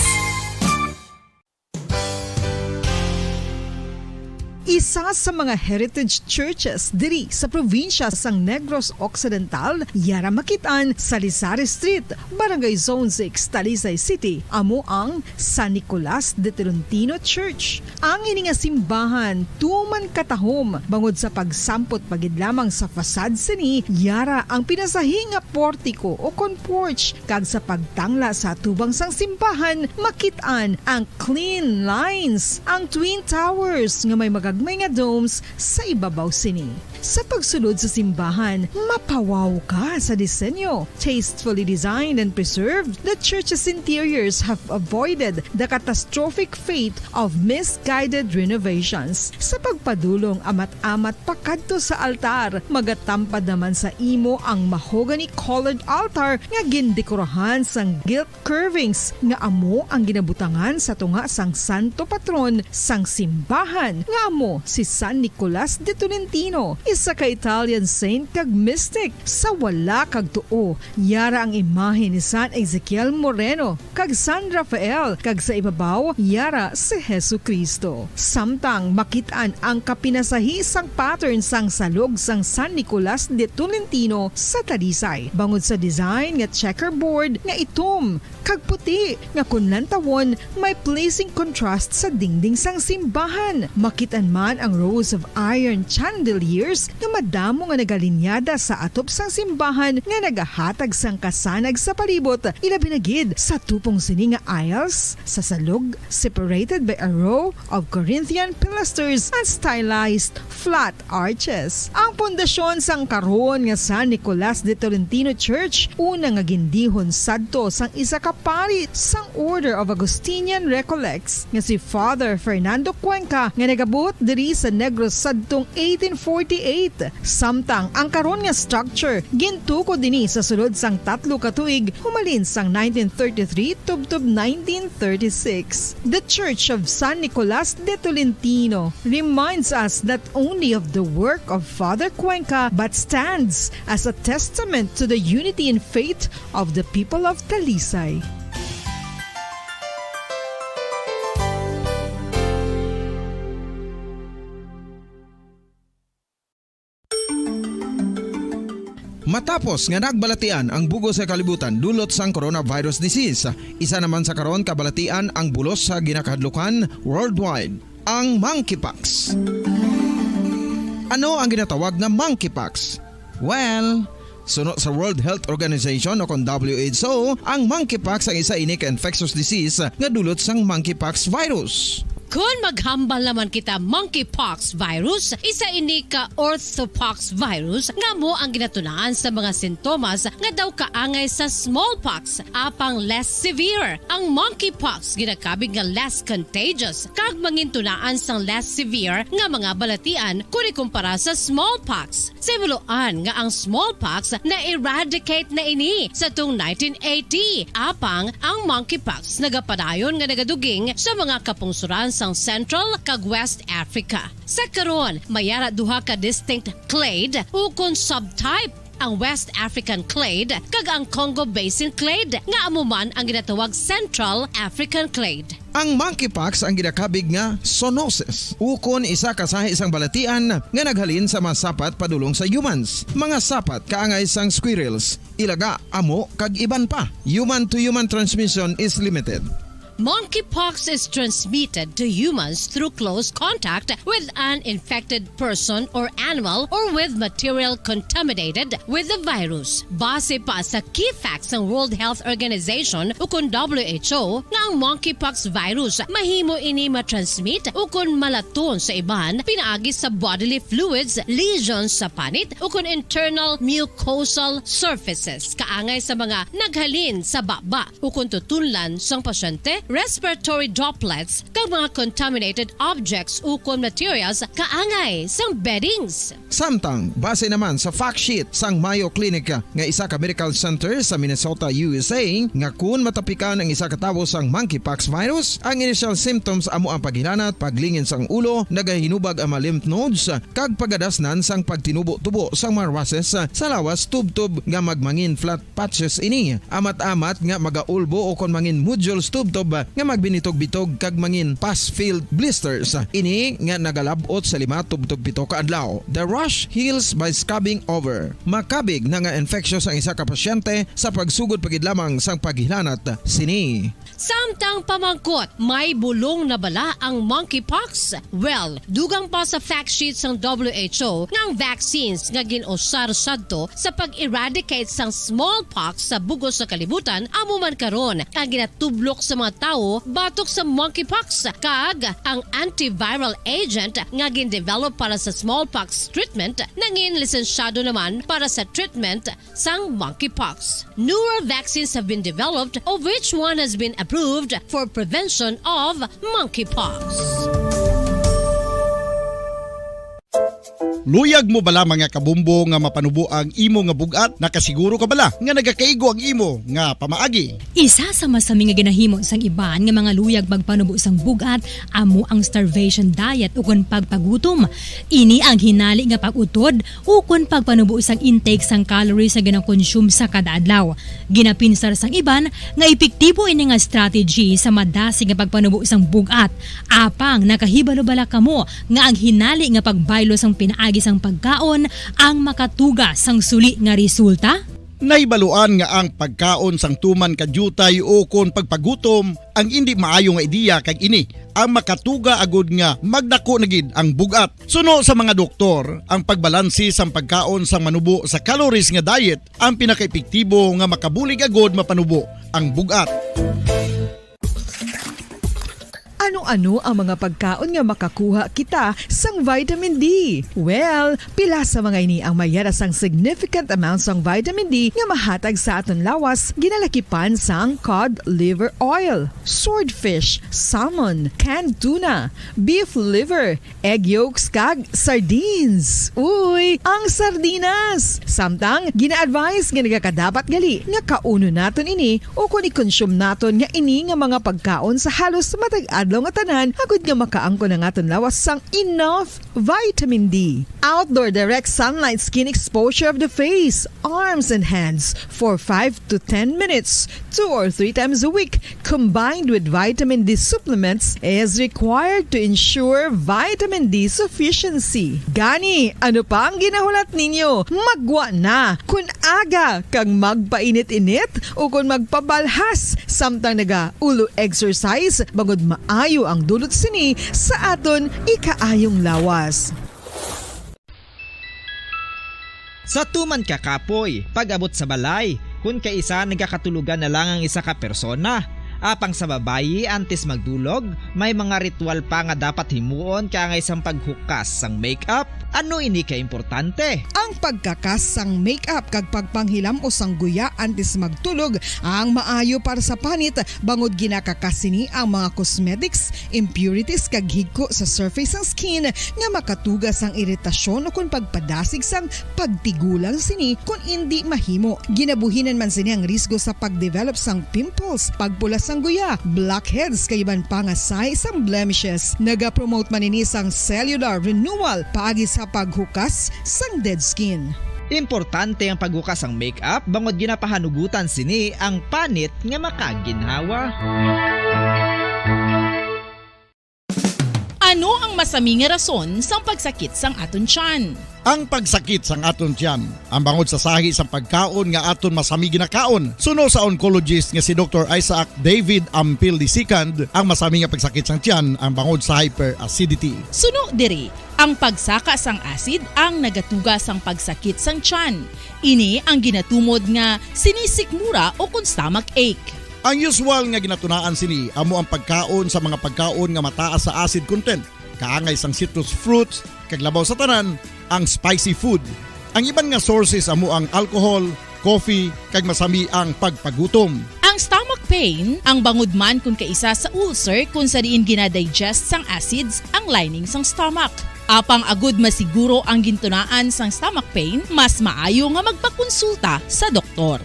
Isa sa mga heritage churches diri sa probinsya sang Negros Occidental, yara makit-an sa Lisari Street, Barangay Zone six, Talisay City, amo ang San Nicolas de Tolentino Church. Ang ini nga simbahan tuman katahom bangod sa pagsampot pa gid lamang sa facade sini, yara ang pinasahi nga portiko o kon porch, kag sa pagtangla sa atubang sang simbahan, makit-an ang clean lines, ang twin towers nga may magagmay nga domes sa ibabaw sini. Sa pagsulod sa simbahan, mapawaw ka sa disenyo. Tastefully designed and preserved, the church's interiors have avoided the catastrophic fate of misguided renovations. Sa pagpadulong amat-amat pakadto sa altar, magatampad naman sa imo ang mahogany-colored altar nga gindekorahan sang gilt curvings nga amo ang ginabutangan sa tunga sang santo patron sang simbahan, nga amo si San Nicolas de Tolentino, isa ka Italian saint kag mystic. Sa wala kag tuo, yara ang imahe ni San Ezekiel Moreno kag San Rafael, kag sa ibabaw, yara si Jesu-Cristo. Samtang makit-an ang kapinasahi sang pattern sang salog sang San Nicolas de Tolentino sa Talisay, bangod sa design nga checkerboard nga itom kag puti nga kon lantawon may pleasing contrast sa dingding sang simbahan. Makit-an man ang rows of iron chandeliers nga madamo nga nagalinyada sa atop sang simbahan nga nagahatag sang kasanag sa palibot, ilabi na gid sa tupong sini nga aisles sa salog, separated by a row of Corinthian pilasters and stylized flat arches. Ang pundasyon sang karon nga San Nicolas de Tolentino Church, una nga gindihon sadto sang isa ka pari sang Order of Augustinian Recollects nga si Father Fernando Cuenca, nga nagabot diri sa Negros sadtong eighteen forty-eight. Samtang ang karon nga structure gintukod dinhi sa sulod sang tatlo ka tuig, humalin sang nineteen thirty-three tubtob nineteen thirty-six. The Church of San Nicolas de Tolentino reminds us not only of the work of Father Cuenca, but stands as a testament to the unity in faith of the people of Talisay. Matapos nga nagbalatian ang bug-os nga kalibutan dulot sang coronavirus disease, isa naman sa karon kabalatian ang bulos sa ginakahadlukan worldwide, ang monkeypox. Ano ang ginatawag nga monkeypox? Well, suno sa World Health Organization o kon W H O, ang monkeypox ang isa ini ka infectious disease nga dulot sang monkeypox virus. Kon maghambal naman kita monkeypox virus, isa ini ka orthopox virus nga amo ang ginatunaan sa mga sintomas nga daw kaangay sa smallpox, apang less severe. Ang monkeypox ginakabig nga less contagious kag mangintunaan sang less severe nga mga balatian kon ikumpara sa smallpox. Sa himuloan nga ang smallpox na-eradicate na ini sa tung nineteen eighty, apang ang monkeypox nagapadayon nga nagaduging sa mga kapungsoran sang Central kag West Africa. Sa karon, may ara duha ka distinct clade ukon subtype, ang West African clade kag ang Congo Basin clade, nga amo man ang ginatawag Central African clade. Ang monkeypox ang ginakabig nga zoonosis, ukon isa ka sahi sang balatian nga naghalin sa mga sapat padulong sa humans. Mga sapat kaangay sang squirrels, ilaga, amo, kag iban pa. Human-to-human transmission is limited. Monkeypox is transmitted to humans through close contact with an infected person or animal or with material contaminated with the virus. Base pa sa key facts sang World Health Organization ukon W H O, nga ang monkeypox virus mahimo ini matransmit ukon malaton sa iban pinaagi sa bodily fluids, lesions sa panit, ukon internal mucosal surfaces kaangay sa mga naghalin sa baba ukon tutunlan sang pasyente, respiratory droplets, kag mga contaminated objects ukon materials kaangay sang beddings. Samtang, base naman sa fact sheet sang Mayo Clinic nga isa ka medical center sa Minnesota, U S A, nga kun matapikan ang isa ka tawo sang monkeypox virus, ang initial symptoms amo ang paghilanat, paglingin sang ulo, nagahinubag ang mga lymph nodes, kag pagadasnan sang pagtinubo-tubo sang mga rushes sa lawas tubtob nga magmangin flat patches ini, amat-amat nga magaulbo ukon mangin nodules tubtob nga magbinitog-bitog kag mangin pus-filled blisters. Ini nga nagalab-ot sa lima tubtob pito ka adlaw. The rash heals by scabbing over. Makabig na nga infectious ang isa ka pasyente sa pagsugod pa gid lamang sang paghilanat sini. Samtang pamangkot, may bulong na bala ang monkeypox? Well, dugang pa sa fact sheet sang W H O nga ang vaccines nga gin-usar sadto sa pag-eradicate sang smallpox sa bug-os nga kalibutan amo man karon ang ginatublok sa mga tawo batok sa monkeypox, kag ang antiviral agent nga gin-develop para sa smallpox treatment nangin lisensyado naman para sa treatment sang monkeypox. Newer vaccines have been developed, of which one has been approved for prevention of monkeypox. Luyag mo bala, mga kabumbo, nga mapanubo ang imo nga bug-at? Nakasiguro ka bala nga nagakaigo ang imo nga pamaagi? Isa sa masami nga ginahimo sang iban nga mga luyag magpanubo sang bug-at amo ang starvation diet ukon pagpagutom. Ini ang hinali nga pag-utod ukon pagpanubo sang intake sang calories nga ginakonsume sa kada adlaw. Ginapinsar sang iban nga epektibo ini nga strategy sa madasig nga pagpanubo sang bug-at. Apang nakahibalo bala kamo nga ang hinali nga pagbaylo sang pinaagi sang pagkaon ang makatuga sang suli nga resulta? Nahibaluan nga ang pagkaon sang tuman ka diutay ukon pagpagutom ang indi maayo nga ideya, kag ini ang makatuga agud nga magdako na gid ang bug-at. Suno sa mga doktor, ang pagbalanse sang pagkaon sang manubo sa calories nga diet ang pinakaepektibo nga makabulig agud mapanubo ang bug-at. Ano-ano ang mga pagkaon nga makakuha kita sang vitamin D? Well, pila sa mga ini ang mayara sang significant amount sang vitamin D nga mahatag sa aton lawas, ginalakipan sang cod liver oil, swordfish, salmon, canned tuna, beef liver, egg yolks, kag sardines. Uy, ang sardinas! Samtang gina-advise nga nagakadapat gali nga kaunon naton ini ukon i-consume naton nga ini nga mga pagkaon sa halos matag adlaw nga tanan, agud nga makaangkon ang aton lawas sang enough vitamin D. Outdoor direct sunlight skin exposure of the face, arms, and hands for five to ten minutes, two or three times a week, combined with vitamin D supplements, is required to ensure vitamin D sufficiency. Gani, ano pa ang ginahulat ninyo? Maggwa na! Kun aga kag magpainit-init ukon magpabalhas samtang naga-ulo exercise, bangod maayo ang dulot sini sa aton ikaayong lawas. Sa tuman ka kapoy, pag-abot sa balay, kun kaisa nagakatulogan na lang ang isa ka persona. Apang sa babayi, antes magdulog, may mga ritual pa nga dapat himuon kaangay sang paghukas sang makeup. Ano ini ka importante? Ang pagkakas sang makeup kag pagpanghilam-os sang guya antes magtulog ang maayo para sa panit, bangod ginakakas sini ang mga cosmetics, impurities, kag higko sa surface sang skin nga makatuga sang iritasyon ukon pagpadasig sang pagtigulang sini kon indi mahimo. Ginabuhinan man sini ang risgo sa pagdevelop sang pimples, pagpula sang guya, blackheads, kag iban pa nga sahi sang blemishes. Nagapromote man ini sang cellular renewal paagi sa paghukas sang dead skin. Importante ang paghukas sang makeup bangod ginapahanugutan sini ang panit nga makaginhawa. Ano ang masami nga rason sang pagsakit sang aton tiyan? Ang pagsakit sang aton tiyan ang bangod sa sahi sang pagkaon nga aton masami ginakaon. Suno sa oncologist nga si Doktor Isaac David Ampil the second, ang masami nga pagsakit sang tiyan ang bangod sa hyperacidity. Suno diri, ang pagsaka sang acid ang nagatuga sang pagsakit sang tiyan. Ini ang ginatumod nga sinisikmura ukon stomach ache. Ang usual nga ginatunaan sini amo ang pagkaon sa mga pagkaon nga mataas sa acid content, kaangay sang citrus fruits, kag labaw sa tanan, ang spicy food. Ang iban nga sources amo ang alcohol, coffee, kag masami ang pagpagutom. Ang stomach pain ang bangod man kun kaisa sa ulcer, kun sa diin ginadigest sang acids ang lining sang stomach. Apang agud masiguro ang gintunaan sang stomach pain, mas maayo nga magpakonsulta sa doktor.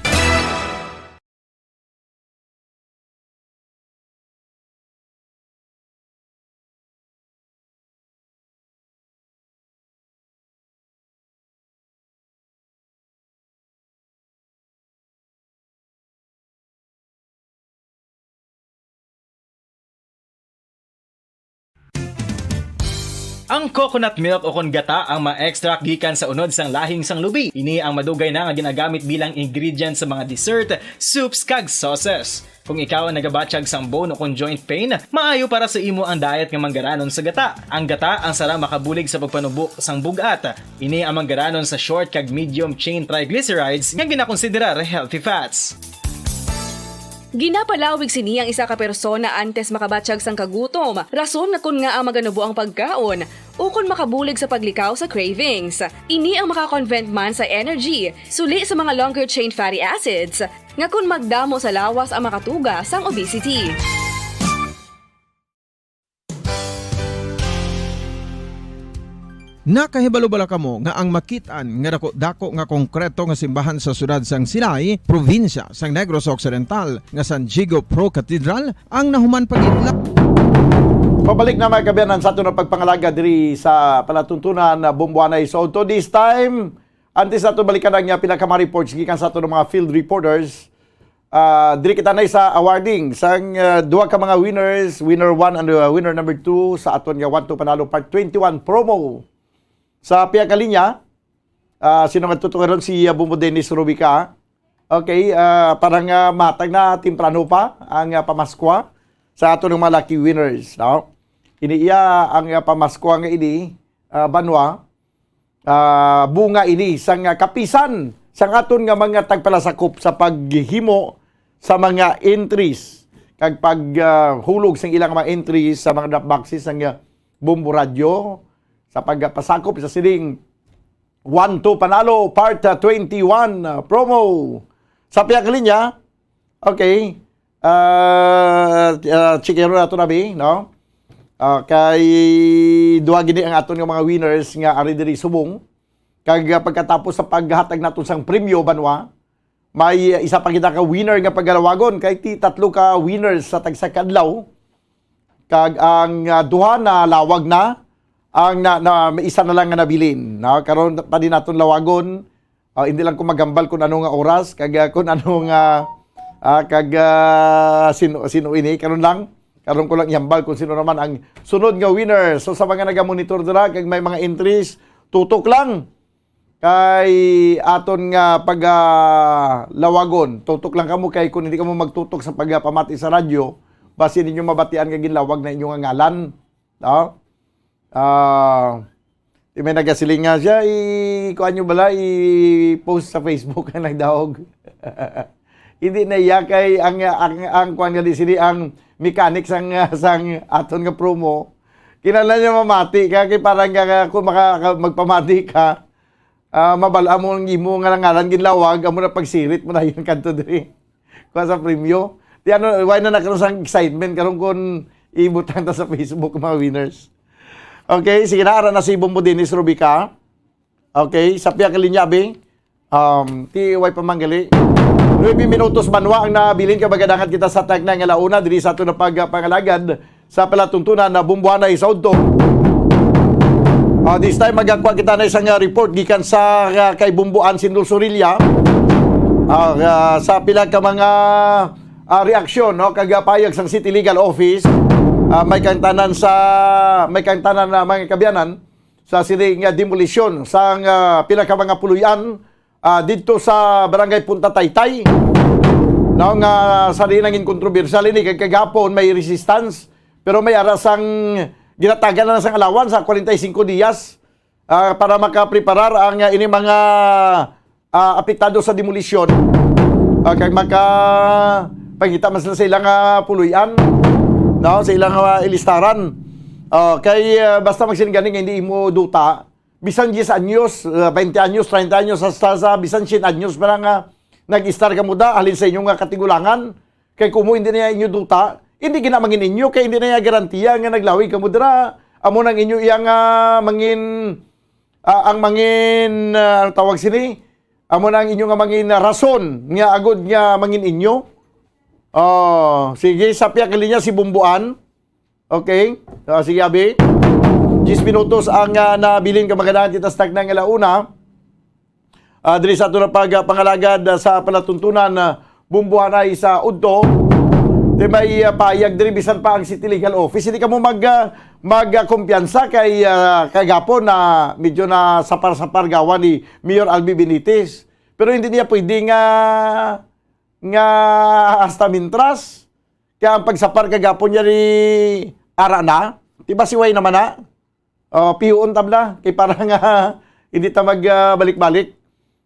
Ang coconut milk o kon gata ang ma-extract gikan sa unod sang lahing sang lubi. Ini ang madugay na nga ginagamit bilang ingredient sa mga dessert, soups, kag sauces. Kung ikaw ang nagabatyag sang bone o kon joint pain, maayo para sa imo ang diet nga manggaranon sa gata. Ang gata ang sara makabulig sa pagpanubo sang bug-at. Ini ang manggaranon sa short kag medium chain triglycerides nga ginakonsiderar healthy fats. Ginapalawig sini ang isa ka persona antes makabatyag sang kagutom, rason nga kon ngaa maganubo ang pagkaon, ukon makabulig sa paglikaw sa cravings. Ini ang maka-convert man sa energy, suli sa mga longer chain fatty acids, nga kon magdamo sa lawas ang makatuga sang obesity. Nakahibalo bala kamo nga ang makit-an nga dako-dako nga konkreto nga simbahan sa siyudad sang Sinay, probinsya sang Negros Occidental, nga San Diego Pro Cathedral, ang nahuman pag-idlak? Pabalik na, mga kaabyanan, sa aton nga pagpangalaga diri sa palatuntunan na Bumbuanay sa Udto. This time, antes nato balikan ang, ah, pila ka mga reports gikan sa aton mga field reporters, ah, diri kita na sa awarding sang, ah, duha ka mga winners, winner one and, ah, winner number two sa aton nga One to Panalo Part twenty-one promo. Sa pihak nga linya, ah, sino nga tutukaron? Si, ah, Bumbo Dennis Rubica. Okay, ah, parang, ah, matag na, temprano pa ang, ah, pamaskwa sa aton nga mga lucky winners, no? Ini iya ang, ah, pamaskwa nga ini, ah, banwa, ah, bunga ini sang, ah, kapisan sang aton nga mga tagpalasakop sa paghimo sa mga entries kag pag, ah, hulog sang ilang mga entries sa mga drop boxes sang, ah, Bombo Radyo sa pagpasakop sa sining One to Panalo Part, ah, twenty-one, ah, promo. Sa pihak linya, okay, ah, ah, chikero nato na, bi, no? Ah, kay duha gini ang aton nga mga winners nga ari diri subong. Kag, ah, pagkatapos sa paghatag naton sang premyo, banwa, may, ah, isa pa kita ka winner nga pagalawagon. Kay ti tatlo ka winners sa tagsa ka adlaw. Kag ang, ah, duha na lawag na, ang na, na, may isa na lang nga nabilin, no? Karon pa din naton lawagon. Ah, hindi lang ko maghambal kung ano nga oras, kag, ah, kung ano nga, ah, kag, ah, sino, sino ini. Karon lang, karon ko lang ihambal kung sino naman ang sunod nga winner. So, sa mga nagamonitor dira, kag may mga entries, tutok lang kay aton nga pag, ah, lawagon. Tutok lang kamo, kay kung hindi kamo magtutok sa pagpamati sa radyo, basi ninyo mabatian nga ginlawag na inyo nga ngalan, no? Ah, di may nagasiling nga siya, i-, kuan nyo bala, i-post sa Facebook ang nagdaog. Hindi na iya kay ang, ang, ang kuan nga di sini ang mechanic sang, sang aton nga promo. Kinahanglan niya mamati ka, kay parang ka, kung maka, ka- magpamati ka, ah, mabal-a mo ang imo nga ngalan ginlawag, amo na pagsirit mo na yung kanto diri. Kuha sa premyo. Di ano, why na nagkaroon sa excitement karon kung ibutang ta sa Facebook, mga winners. Okay, sige na, ara na si Bombo Dennis Rubica. Okay, sa pihak linya, abi. Um, ti way pa manggali. Nuebe minutos banwa ang nabilin kay magadangat kita sa tagna nga launa diri sa ato na pagpangalagad sa palatuntunan na Bumbuanay sa Udto. Ah, this time, magkakuha kita na isang, ah, report gikan sa, ah, kay Bumbuan Sindol Sorilla. Ah, ah, sa pila ka mga, ah, reaksyon, no, kag, ah, payag sang City Legal Office, ah, may kangtanan sa, may kangtanan na mga kaabyanan sa sini nga demolisyon sang, ah, pila ka mga puloy-an, ah, didto sa Barangay Punta Taytay, no, nga sa diin nangin kontrobersyal ini kay kagapon may resistance, pero may ara sang ginatagan na sang allowance sa kwarenta y singko diyas, ah, para makapreparar ang, ah, ini mga, ah, apektado sa demolisyon, ah, kag maka pangita man sila sa ilang, ah, puloy-an, no, sa ilang, ah, ilistaran. Ah, kay, ah, basta magsinggani nga hindi imo duta, bisan diyes anyos, ah, baynte anyos, treinta anyos, hasta sa bisan syen anyos pa nga nag-istar kamo da, halin sa inyo nga katigulangan, kay kumo hindi na inyo duta, hindi gina mangin inyo, kay hindi na iya garantiya nga naglawig kamo dira. Amo nang inyo iya nga mangin, ah, ang mangin, ah, ano tawag sini? Amo na ang inyo nga mangin rason nga agod nga mangin inyo. Oh, sige, sa pihak linya si Bumbuan. Okay? Ah, sige, abi. Diyes minutos ang, ah, nabilin ka maganahan kita sa tagna nga launa. Ah, diri sa ato na pag, ah, pangalagad, ah, sa palatuntunan, ah, Bumbuanay sa Udto. Di may, ah, payag diri, bisan pa ang City Legal Office. Hindi ka mo mag, ah, mag, ah, kumpiyansa kay, ah, kagapon na medyo na sapar-sapar gawa ni Mayor Albi Benitez. Pero hindi niya pwede nga, nga hasta mintras. Kaya ang pagsapar kagapon niya ni ara na, di ba si Way naman na? Oh, pihuon tabla kay para nga hindi ta mag, ah, balik-balik.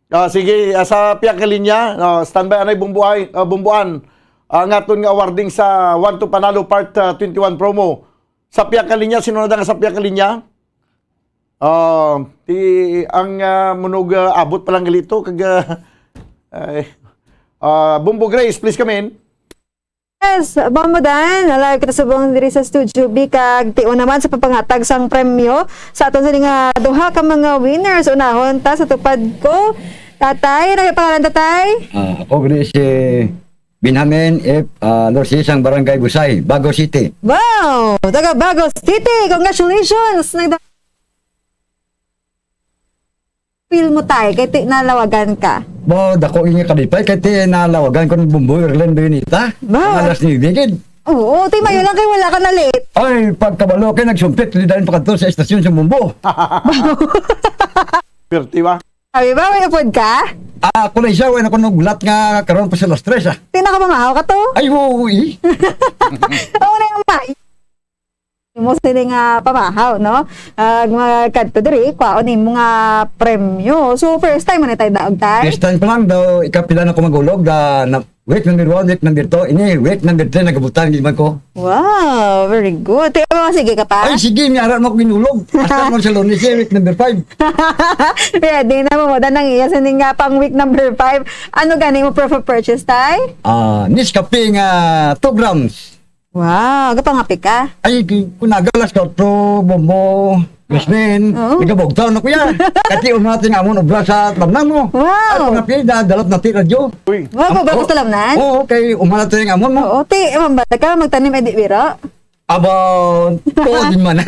Ah, sige, ah, sa pihak nga linya, oh, standby anay bumbuay, ah, bumbuan. Ang aton nga awarding sa One to Panalo Part, ah, twenty-one promo. Sa pihak nga linya, sino na nga sa pihak nga linya? Ah, ti ang, ah, munog, ah, abot pa lang galito kag, ah, ay, ah, Bumbo Grace, please come in. Yes, Bombo Dan, live kita subong diri sa Studio B, kag tion naman sa pagpanghatag sang premyo sa aton sini nga duha ka mga winners. Unahon ta sa tupad ko. Tatay, ano yung pangalan, Tatay? Ah, ako gani si Benjamin F, ah, Lorsi sang Barangay Busay, Bago City. Wow! Taga Bago City! Congratulations! Nagda- Feel mo, tay, kay ti nalawagan ka? Ba, dako nga kalipay kay ti nalawagan ko ng Bumboy Erlen Benita. Ba? Mga alas nuebe gid. Oo, ti mayo lang kay wala ka na late. Ay, pagkabalo kay nagsumpit, di dahil pakadto sa estasyon sa Bumbo. Perti ba? Sabi ba, may upod ka? Ah, ako na isa, wala ko naggulat nga karon pa sa alas tres, ah. Ti nakapamahaw ka to? Ay, oo, eh. Oo na yung may. Mo sini nga pamahaw, no? Ah, magkadto diri, kwaon imo nga premyo. So, first time mo na tayo daog, tay? First time pa lang daw, ikapila na ko magulog, da, na, week number one, week number two, ini, week number three, nagabutan, di man ko. Wow, very good. Ti, ano, sige ka pa? Ay, sige, may aral mo ko ginulog. Hasta mo sa Lunes, eh, week number five. Ready na mo, da nang iya, sini nga pang week number five. Ano gani mo prefer purchase, tay? Ah, Nescafe nga two grams. Wow, gapangapi ka? Ay, ki-, kung nagalas ka to, Bombo, Jasmine, Oo. Nagabugtaw na ko yan. Kati umating amon obra sa tamnan mo. Wow. Ay, pangapi, na, dalat na ti radyo. Uy. Wow, bago Oo. Sa lamnan? Oo, kay umana to yung amon mo. Oo, ti, mambalik ka, magtanim, eh, di biro? Aba, tuod din man.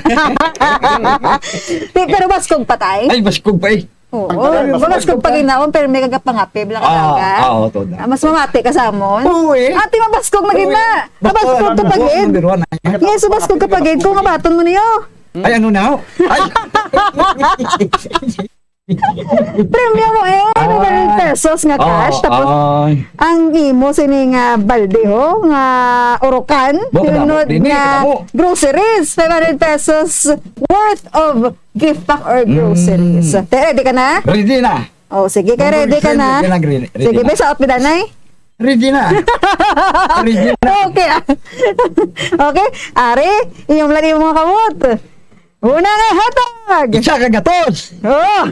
Ti, pero baskog pa, tay? Ay, baskog pa, eh. Oo, ang tagal, mas bagas kag paginaon, pero may kagapangapib lang Ah, ka. Ah, oo, to na. Ah, mas mamati ka sa amon? Oo, eh. Ate, mabaskog na gid Oo, na. Eh. Basta Mabaskog ang ka pa buhok, gid. Number one, eh. Yes, mabaskog ka pa gid. Kung abaton mo niyo. Ay, ano na? Ay. Premyo mo eh, five hundred pesos nga cash. Oo, Tapos, ay. Ang imo sini nga balde, ho, nga urukan, Bo, kadamo. Yunod Dini, nga kadamo. Groceries, five hundred pesos worth of gift pack or Mm. groceries. Te, ready ka na? Ready na. Oh, sige, kay ready ka na. Ready na, ready, ready Sige, na. Be, sa outfit, anay? Ready na. Ready na. Okay. Okay, ari, iyong lagi mga kamot. Una nga hatag. Isa ka gatos. Oh.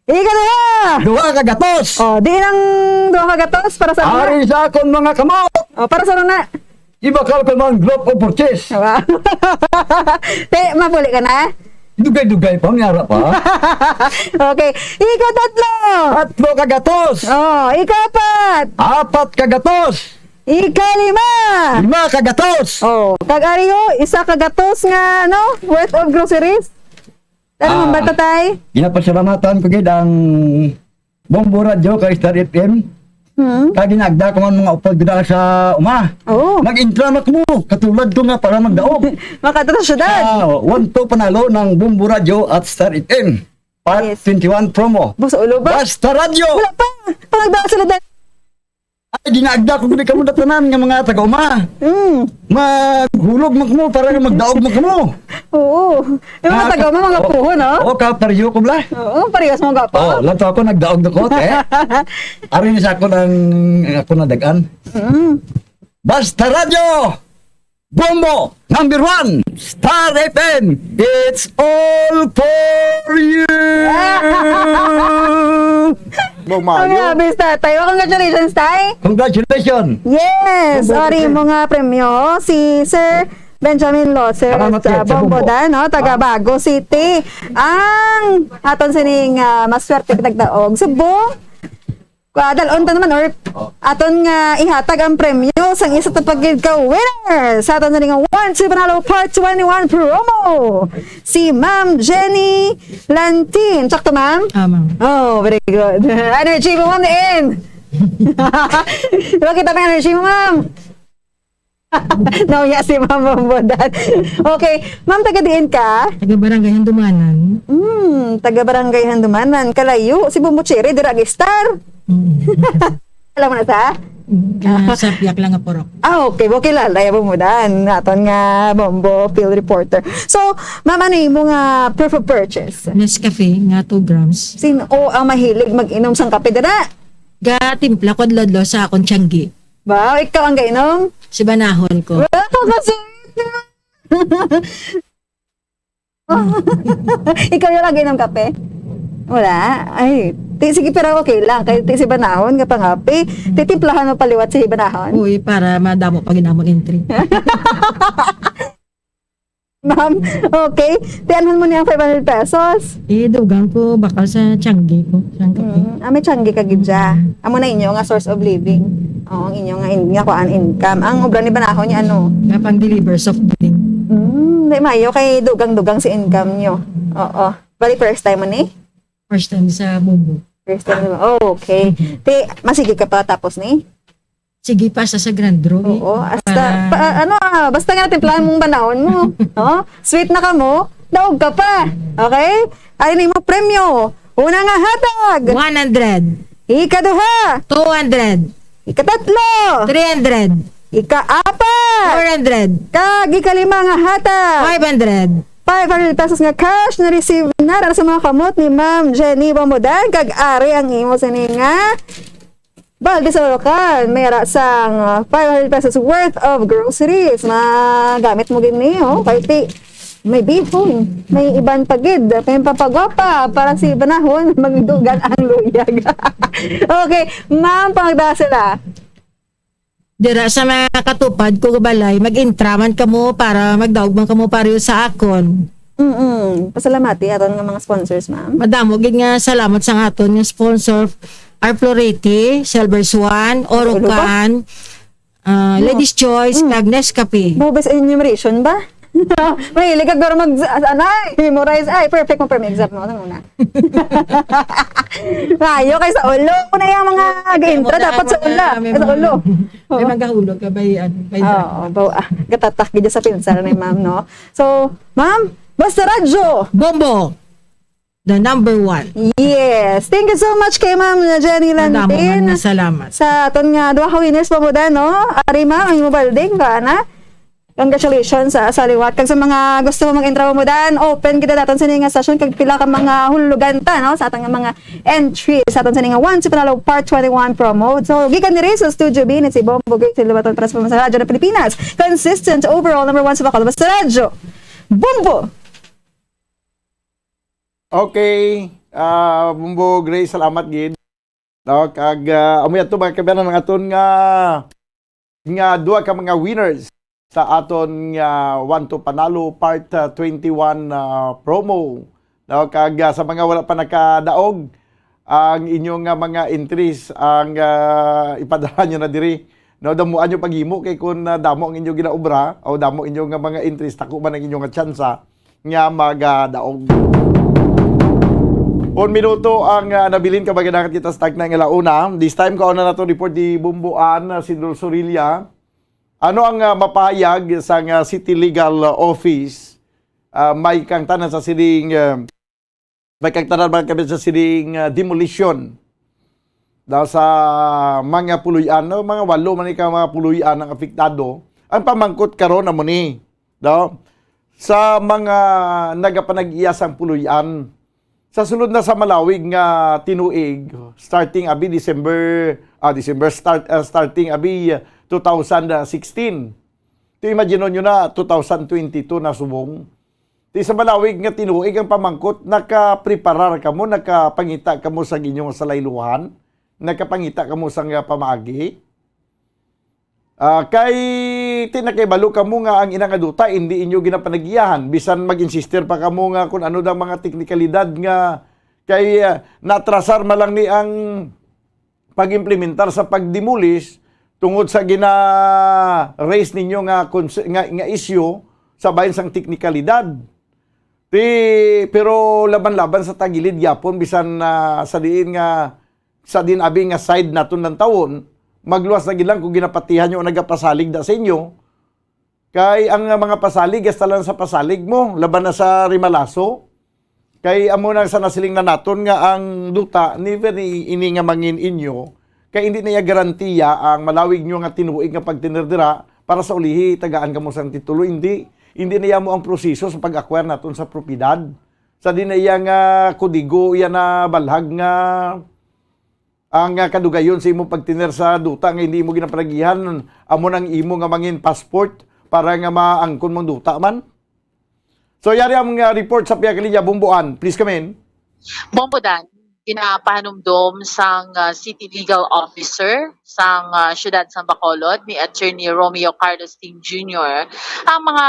Ikaduha. Duha ka gatos. Oh, di lang duha ka gatos para sa una. Ari sa akon mga kamot. Oh, para sa una. Ibakal ko man group of purchase. Wow. Te, mapuli ka na? Dugay-dugay pa, may ara pa. Okay. Ikaw tatlo. Tatlo ka gatos. Oh, ikapat. Apat ka gatos. Ikalima. Lima ka gatos. Oh, kag ariyo, isa ka gatos nga, ano, worth of groceries. Ano man Ah, ba, tatay? Ginapasalamatan ko gid ang Bombo Radyo kay Star F M. Hmm. Kag ginagda ko man mga upod gid sa uma. Oo. Nag-intra na ko mo, katulad ko nga para magdaog. Makadto sa syudad. Ah, one to panalo ng Bombo Radyo at Star F M. Part Yes. twenty-one promo. Boss, ulo ba? Basta Radyo! Wala pa! Pangagda sila dahil Ay, ginaagda ko gid kamo na tanan nga mga taga-uma. Mm. Maghulog man kamo para magdaog man kamo. Oo. Yung mga Ah, taga-uma, mga oo. Puho, no? Oo, kapareho ko, bla. Oo, parehas mo gwapo. Oh, lang to ako, nagdaog na ko, te. Ari ni sa ako ng, ako na dagan. Mm. Basta Radyo! Bombo, number one, Star F M, it's all for you! Bo, Ang mayo. Habis, tatay. Well, congratulations, tay. Congratulations! Yes! Congratulations. Ori mo nga premyo, si Sir Benjamin Loser Salamat, sa Sir. Sa Bombo. Bombo Dan, no? Taga Ah. Bago City. Ang aton sining, ah, maswerte nagdaog. Subong, Kwa, dalon ta naman, or Oh. aton nga ihatag ang premyo sang isa ta pa gid ka winner sa aton nga One Two Panalo Part twenty-one promo, si Ma'am Jenny Lantin. Sakto, ma'am? Ah, ma'am. Oh, very good. Energy mo, ma'am, diin. Diba kita may energy mo, ma'am? Nauya si Ma'am Bombodan. Okay. Ma'am, taga diin ka? Taga Barangay Handumanan. Hmm, taga Barangay Handumanan. Kalayo. Si Bombo Cherry, dira gistar. Mm. Alam mo na sa? Mm, ah, sa Piak lang nga purok. Ah, okay. Okay, kilala ya Bombodan. Naton nga Bombo field reporter. So, ma'am, ano imo nga proof of purchase? Nescafe nga two grams. Sin-o ang mahilig mag-inom sang kape dira? Gatimpla ko adlaw-adlaw sa akon tiyanggi. Ba, ikaw ang gainom? Si banahon ko. Wow, kasweet mo. Ikaw yung lagi ng kape? Wala? Ay, ti, sige, pero okay lang. Kay ti si banahon nga pangape, titimplahan mo paliwat si banahon. Uy, para madamo pa ginamon entry. Ma'am, okay. Tianhan mo niya ang five hundred pesos. Eh, dugang ko, bakal sa tiyanggi ko, sang kape. Mm. Ah, may tiyanggi ka gid siya. Mm. Amo na inyo nga source of living. Oo, ang inyo nga in-, nga kuan, income. Ang obra ni banahon niya, ano? Nga pang deliver soft drink. Mm, di mayo kay dugang-dugang si income nyo. Oo. Bali, first time mo ni? First time sa Bombo. First time mo. Oh, okay. Mhm. Ti, masigi ka pa tapos ni? Sige pa sa, sa Grand Draw, eh. Oo, hasta, Para pa, ano, ah, basta nga natimplahan mong banahon mo, no? Sweet na ka mo, daog ka pa. Okay? Ano ni mo premyo? Una nga hatag. One hundred. Ikaduha. Two hundred. Ikatatlo. Three hundred. Ikaapat. Four hundred. Kag ikalima nga hatag. Five hundred. Five hundred pesos nga cash na receive na para sa mga kamot ni Ma'am Jenny Bombodan. Kag ari ang imo sini nga balde sa Bulacan, may ara sang, ah, five hundred pesos worth of groceries. Magamit mo gid ni, oh, kay ti, may bihon, may iban pa gid, may papagwapa para si banahon, magdugan ang luyag. Okay, ma'am, pangagda sila. Dira sa mga katupad ko balay, mag-intraman kamo para magdaog man kamo pareho sa akon. Mm-mm. Pasalamati aton nga mga sponsors, ma'am. Madamo gid nga salamat sa aton nga sponsor, Arflorete, Silver Swan, Orocan, ah, No. Ladies Choice, Mm. kag Nescafe. Mao ba sa enumeration ba? Mahilig ka guro mag, anay, memorize. Ay, perfect mo, permi exam mo. Ano muna? Mayo kay sa ulo. Kung na yung mga ga-intra, Kaya mo dapat sa na, ula. may Sa mga, ulo. may Oo. mga hulog ka, bay, ano, bay, Oo, bawa, ah, gatatak gid sa pinsar ni ma'am, no? So, ma'am, basta radyo. Bombo, the number one. Yes. Thank you so much kay Ma'am Jenny Madamo Landin. man nga salamat. Sa aton nga duha ka winners pa mo da, no? Ari, ma'am, ang imo balding, ba, na? Congratulations sa, sa liwat. Kag sa mga gusto mo mag-intra mo dan, open kita daton sa nga session kag pila ka mga hulugan ta, no, sa atong mga entries sa aton sa nga Once Panalo Part twenty-one promo. So, gikan diri sa Studio B, ni si Bombo Gate sa Lubaton para sa mga sa Radyo ng Pilipinas. Consistent overall number one sa Bacolod sa radyo. Bombo! Okay. Ah, Bombo Gray, salamat gid. No, kag, ah, amo yato, mga kabayan, ang aton nga, nga duha ka mga winners sa aton nga One to Panalo Part, ah, twenty-one, ah, promo. No, kag, ah, sa mga wala pa nakadaog, ang inyo nga mga entries, ang, ah, ipadala nyo na diri. No, damuan nyo paghimo kay kung, ah, damo ang inyo ginaobra o damo inyo nga mga entries, tako man ang inyo nga tsansa nga magadaog. Un minuto ang, ah, nabilin ka, maganakat kita sa tagna nga launa. This time, kauna nato report di Bumbuan, ah, si Dulce Orilla. Ano ang, ah, mapahayag sang, ah, City Legal Office? Ah, may kang tanan sa sining, ah, may kang tanan, mga kabit, sa sining, ah, demolition. Daw sa mga puloy-an, no? Mga walo man ka mga puloy-an ang apektado. Ang pamangkot karon amo ni, no? Sa mga nagapanag-iya sang puloy-an, sa sulod na sa malawig nga tinuig, starting abi December, ah, December start, ah, starting abi two thousand sixteen. To imagine nyo na, two thousand twenty-two na subong. Ti sa malawig nga tinuig ang pamangkot, nakapreparar kamo, nakapangita kamo sa inyong salayluhan, nakapangita kamo sa nga pamaagi? Ah, kay ti nakahibalo kamo nga ang ina nga duta hindi inyo ginapanagiyahan, bisan mag-insister pa kamo nga kung ano daw mga teknikalidad nga kay, ah, natrasar man lang ni ang pag-implementar sa pag-demolish tungod sa gina-raise ninyo nga cons-, nga, nga issue sa bahin sang teknikalidad. Ti, pero laban-laban sa tagilid gyapon, bisan na sa diin nga, sa diin abi nga side naton lantawon, magluwas na gid lang kung ginapatihan nyo o nagapasalig da sa inyo, Kay ang, ah, mga pasalig, hasta lang sa pasalig mo, laban na sa rimalaso. Kay amo na sa nasiling na naton nga ang duta, never ni ini nga mangin inyo, kay hindi na iya garantiya ang malawig nyo nga tinuig nga pagtiner dira para sa ulihi tagaan kamo sang titulo. Hindi, hindi na iya mo ang proseso sa pag-acquire naton sa propiedad. Sa di na iya nga kodigo, iya na balhag nga ang, ah, kadugayon sa imong pagtiner sa duta nga hindi mo ginapanagihan, amo nang imo nga mangin passport para nga maangkon mong duta man. So, yari ang, ah, report sa pihak linya, Bumbuan. Please come in. Bombodan, ginapahanumdom sang, ah, City Legal Officer sang, ah, Siyudad sang Bacolod, ni Attorney Romeo Carlos Ting Junior, ang mga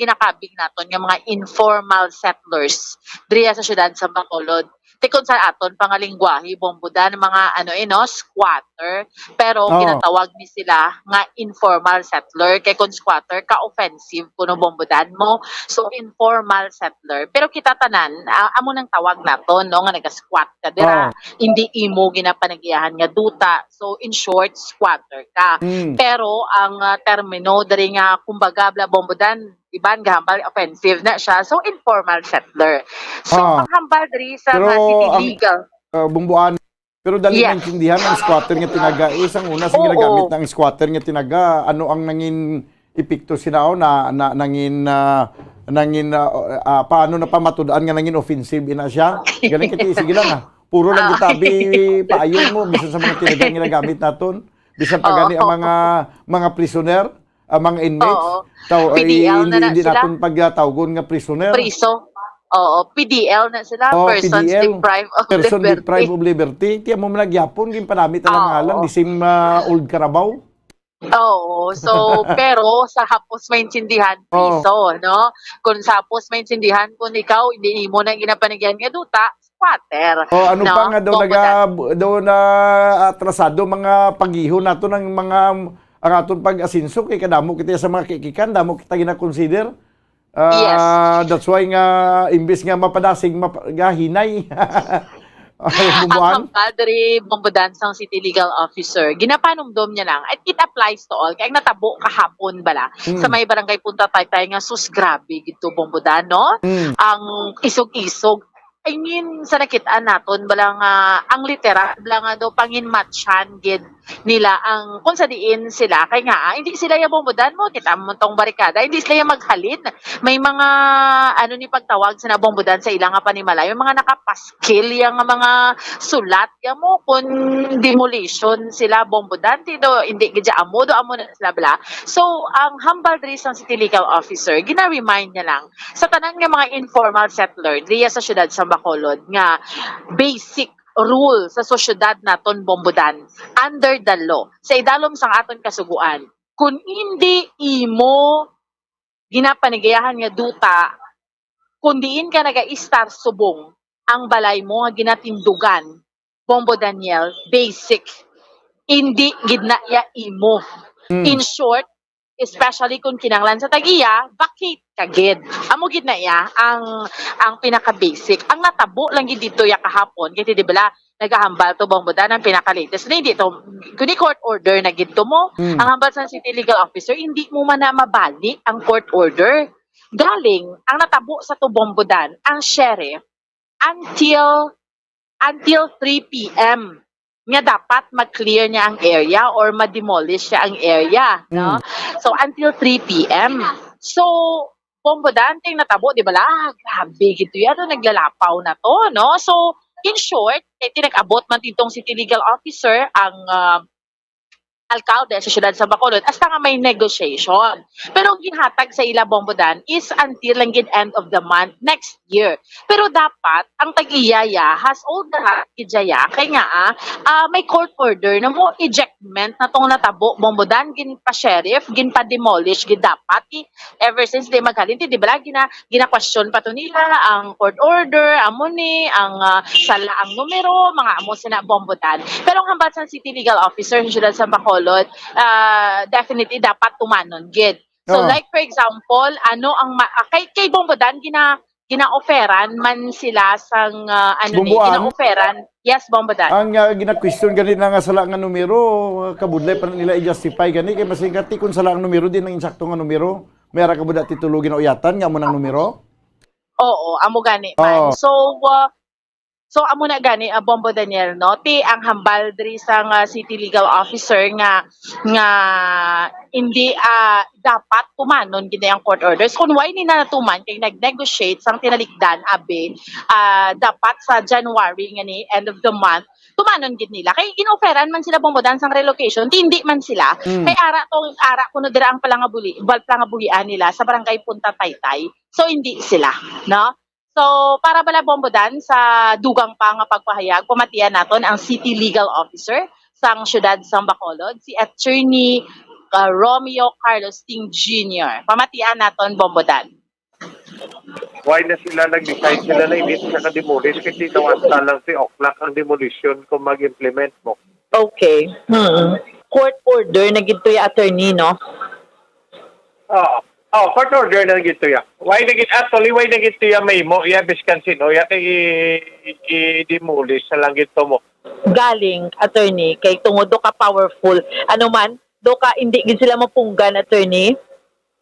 ginakabig naton nga mga informal settlers diriya sa Siyudad sang Bacolod. Ti kung sa aton pangalingwahe, Bombodan, mga ano, eh, no, squatter. Pero Oo. ginatawag ni sila nga informal settler. Kay kung squatter ka, offensive kuno, Bombodan, mo. So, informal settler. Pero kita tanan, ah, amo nang tawag naton, no, nga naga-squat ka dira, Oo. hindi imo ginapanagiyahan nga duta. So, in short, squatter ka. Mm. Pero ang, ah, termino diri nga, kumbaga, bla, Bombodan, iban gahambal offensive na siya. So, informal settler. So, Ah. ang hambal diri sa Pero mga city ang, legal. ah, Bumbuan, pero dali Yes. maintindihan ang squatter nga tinaga. Eh, sang una, sa Oo. ginagamit na ang squatter nga tinaga, ano ang nangin epekto sinaw na, na nangin, ah, nangin, ah, ah, paano na pamatud-an nga nangin offensive ina siya? Galing kiti, sige lang, ah. Puro lang Ah. gitabi paayon mo, bisan sa mga tinaga nga ginagamit naton, bisan pa gani ang Oo. mga, mga prisoner, ang mga inmates, Oo. taw-, P D L hindi, na na hindi sila. naton pagtawgon nga prisoner. Priso. Oo, P D L na sila, Oh, persons P D L. Deprived of Person Liberty. Deprived of liberty. Tiyan mo man nagyapon, ginpanamit na lang Oo. ngalan, the same, ah, old Carabao. Oo, so, pero sa hapos maintindihan, Oo. priso, no? Kung sa hapos maintindihan, kung ikaw, hindi mo na ginapanagyan nga duta, squatter. O ano No? pa nga daw Bombo naga, daw na atrasado mga pag-ihon nato ng mga ang aton pag-asenso kay kadamo kita sa mga kikikan, damo kita gina-consider. Ah, Yes. That's why nga imbis nga mapadasig, map gahinay. Ay, Ang Bumbuan? hambal diri, Bombodan, sang City Legal Officer, ginapanumdom niya lang, it, it applies to all. Kaya ang natabo kahapon bala, Mm. sa may barangay Punta Taytay nga, sus, grabe gid to, Bombodan, no? Mm. Ang isog-isog. I mean, sa nakit-an naton bala nga, ang literal bala nga daw panginmatchan gid nila ang kung sa diin sila. Kay nga, ah, hindi sila ya, Bombodan, mo, kita mo tong barikada, hindi sila ya maghalin. May mga, ano ni pagtawag sa na, Bombodan, sa ila nga panimalay, may mga nakapaskil ya nga mga sulat ya mo kung demolition sila, Bombodan, ti do, hindi gid ya amo, do amo na sila bala. So, ang hambal diri sa City Legal Officer, gina-remind niya lang sa tanan nga mga informal settler diriya sa siyudad sa Bacolod nga basic rule sa sosyedad naton, Bombodan, under the law, sa idalom sang aton kasugoan, kung hindi imo ginapanigayahan nga duta, kung diin ka nagaistar subong ang balay mo nga ginatindugan, Bombo Daniel, basic, hindi gid na iya imo. Mm. In short, especially kung kinahanglan sa tag-iya, vacate ka gid. Amo gid na iya ang, ang pinaka-basic. Ang natabo lang gid dito ya kahapon, kay di bala, nagahambal to, Bombo Dan, ang pinaka-latest. Na hindi to, kuni court order na gid to mo. Mm. Ang hambal sa city legal officer, hindi mo man na mabalik ang court order. Galing, ang natabo sa to, Bombo Dan, ang sheriff, until, until three P M nga dapat mag-clear niya ang area or ma-demolish siya ang area, no? Mm. So, until three P M. So, Bombo Dan, ting natabo, di bala? Ah, grabe gid to yan, no? Naglalapaw na to, no? So, in short, kay ti nag-abot man titong city legal officer, ang, ah, alkalde sa siyudad sa Bacolod, hasta nga may negotiation. Pero ang ginhatag sa ila, Bombo Dan, is until lang gid end of the month next year. Pero dapat, ang tag-iya ya, has all the rights gid ya, kay nga, ah, ah, may court order na mo ejectment na tong natabo, Bombo Dan, ginpa-sheriff, ginpa-demolish gid dapat, eh, ever since di maghalin, ti, di bala, gina-, gina-question pa to nila ang court order, amo ni, ang, ah, sala ang numero, mga amo sina, Bombo Dan. Pero ang hambal sa city legal officer sa siyudad sa Bacolod, ah, definitely dapat tumanon gid. So, Oo. Like, for example, ano ang ma-, ah, kay, kay Bombo Dan, gina-, gina-offeran man sila sang, ah, ano ni, Bumbuan? Gina-offeran. Yes, Bombo Dan. Ang, ah, gina-question gani na nga sala nga numero, ah, kabudlay pa nila i-justify gani kay masingkati kung sala ang numero, di nang insakto nga numero. May ara ka buda titulo ginauyatan nga amo nang numero? Oo, amo gani man. Oo. So, ah, so amo na gani, ah, Bombo Daniel, no? Ti ang hambal diri sang, ah, city legal officer nga, nga hindi, ah, dapat tumanon gid ang court orders. Kung why ni na natuman kay nag-negotiate sang tinalikdan, abi, ah, dapat sa January nga ni, end of the month, tumanon gid nila. Kay inoferan man sila, Bombo Dan, sang relocation, ti hindi man sila. Mm. Kay ara to, ara kuno dira ang palangabuli-, bal-, palangabuhian nila sa barangay Punta Taytay. So, hindi sila, no? So, para bala, Bombo Dan, sa dugang pa nga pagpahayag, pamatian naton ang City Legal Officer sang Siyudad sang Bacolod, si Attorney, uh, Romeo Carlos Ting Junior. Pamatian naton, Bombo Dan. Why na sila nag-decide sila na init sa ka-demolish? Kasi tawasta lang si Oklak ang demolition kung mag-implement mo. Okay. Hmm. Court order na gid to ya, attorney, no? Oo. Oh, court order na gid to ya. Why na gid, actually, why na gid to ya may mo? Ya, biskan sino, ya kay i-, i-, i-demolish na lang gid to mo. Galing, attorney, kay tungod do ka powerful. Ano man, do ka, hindi gid sila mapunggan, attorney.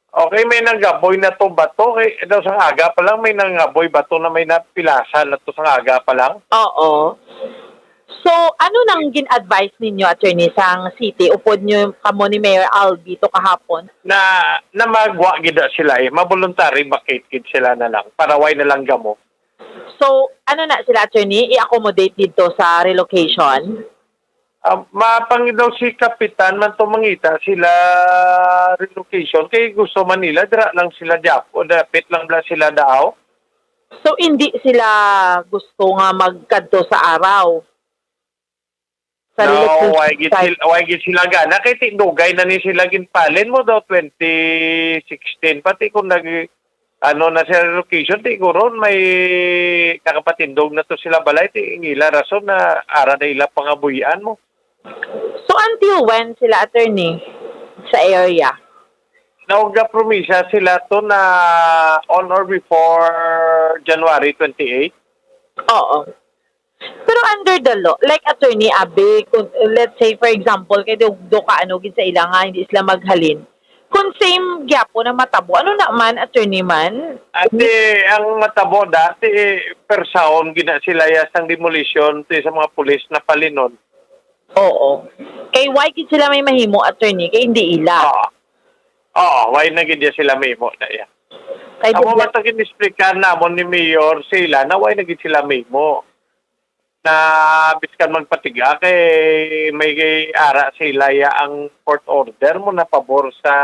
Okay, may nanggaboy na to bato. Kay, daw sa aga pa lang, may nanggaboy bato na may napilasan na to sa aga pa lang. Oo. So, ano nang gin-advise ninyo, attorney, sang city? Upod nyo kamo ni Mayor Albi to kahapon? Na, na magwa gid na sila eh. Mavoluntary vacate gid sila na lang. Para why na lang gamo? So, ano na sila, attorney? I-accommodate dito sa relocation? Ah, mapang daw si Kapitan man to mangita sila relocation. Kay gusto man nila, dira lang sila diapo. Dapit lang bala sila daaw. So, hindi sila gusto nga magkadto sa araw? Sa No, relocation why gid site? Sila, why gid sila gana? Kay tindugay na ni sila ginpalin mo daw twenty sixteen. Pati kung nag, ano na sa relocation, ti guro may nakapatindog na to sila balay, ti ang ila rason na ara na ila pangabuhian mo. So, until when sila, attorney, sa area? Nagapromisa sila to na on or before January twenty-eight. Oo. Pero under the law, like, attorney, abi, kung, let's say, for example, kay do, do ka, ano, gid sa ila nga, hindi sila maghalin. Kung same gyapon ang matabo, ano na man, attorney man? Ate, ang matabo dati, eh, persaon gina sila ya sang demolition, ti sa mga pulis na palinon. Oo. Kay why gid sila may mahimo, attorney? Kay hindi ila. Oo. Oo, why na gid ya sila mahimo na ya? Kay Amo bigla- man to gin-explicar namon ni Mayor sila na why na gid sila mahimo. Na biskan magpatiga kay may ara sila ya ang court order mo na pabor sa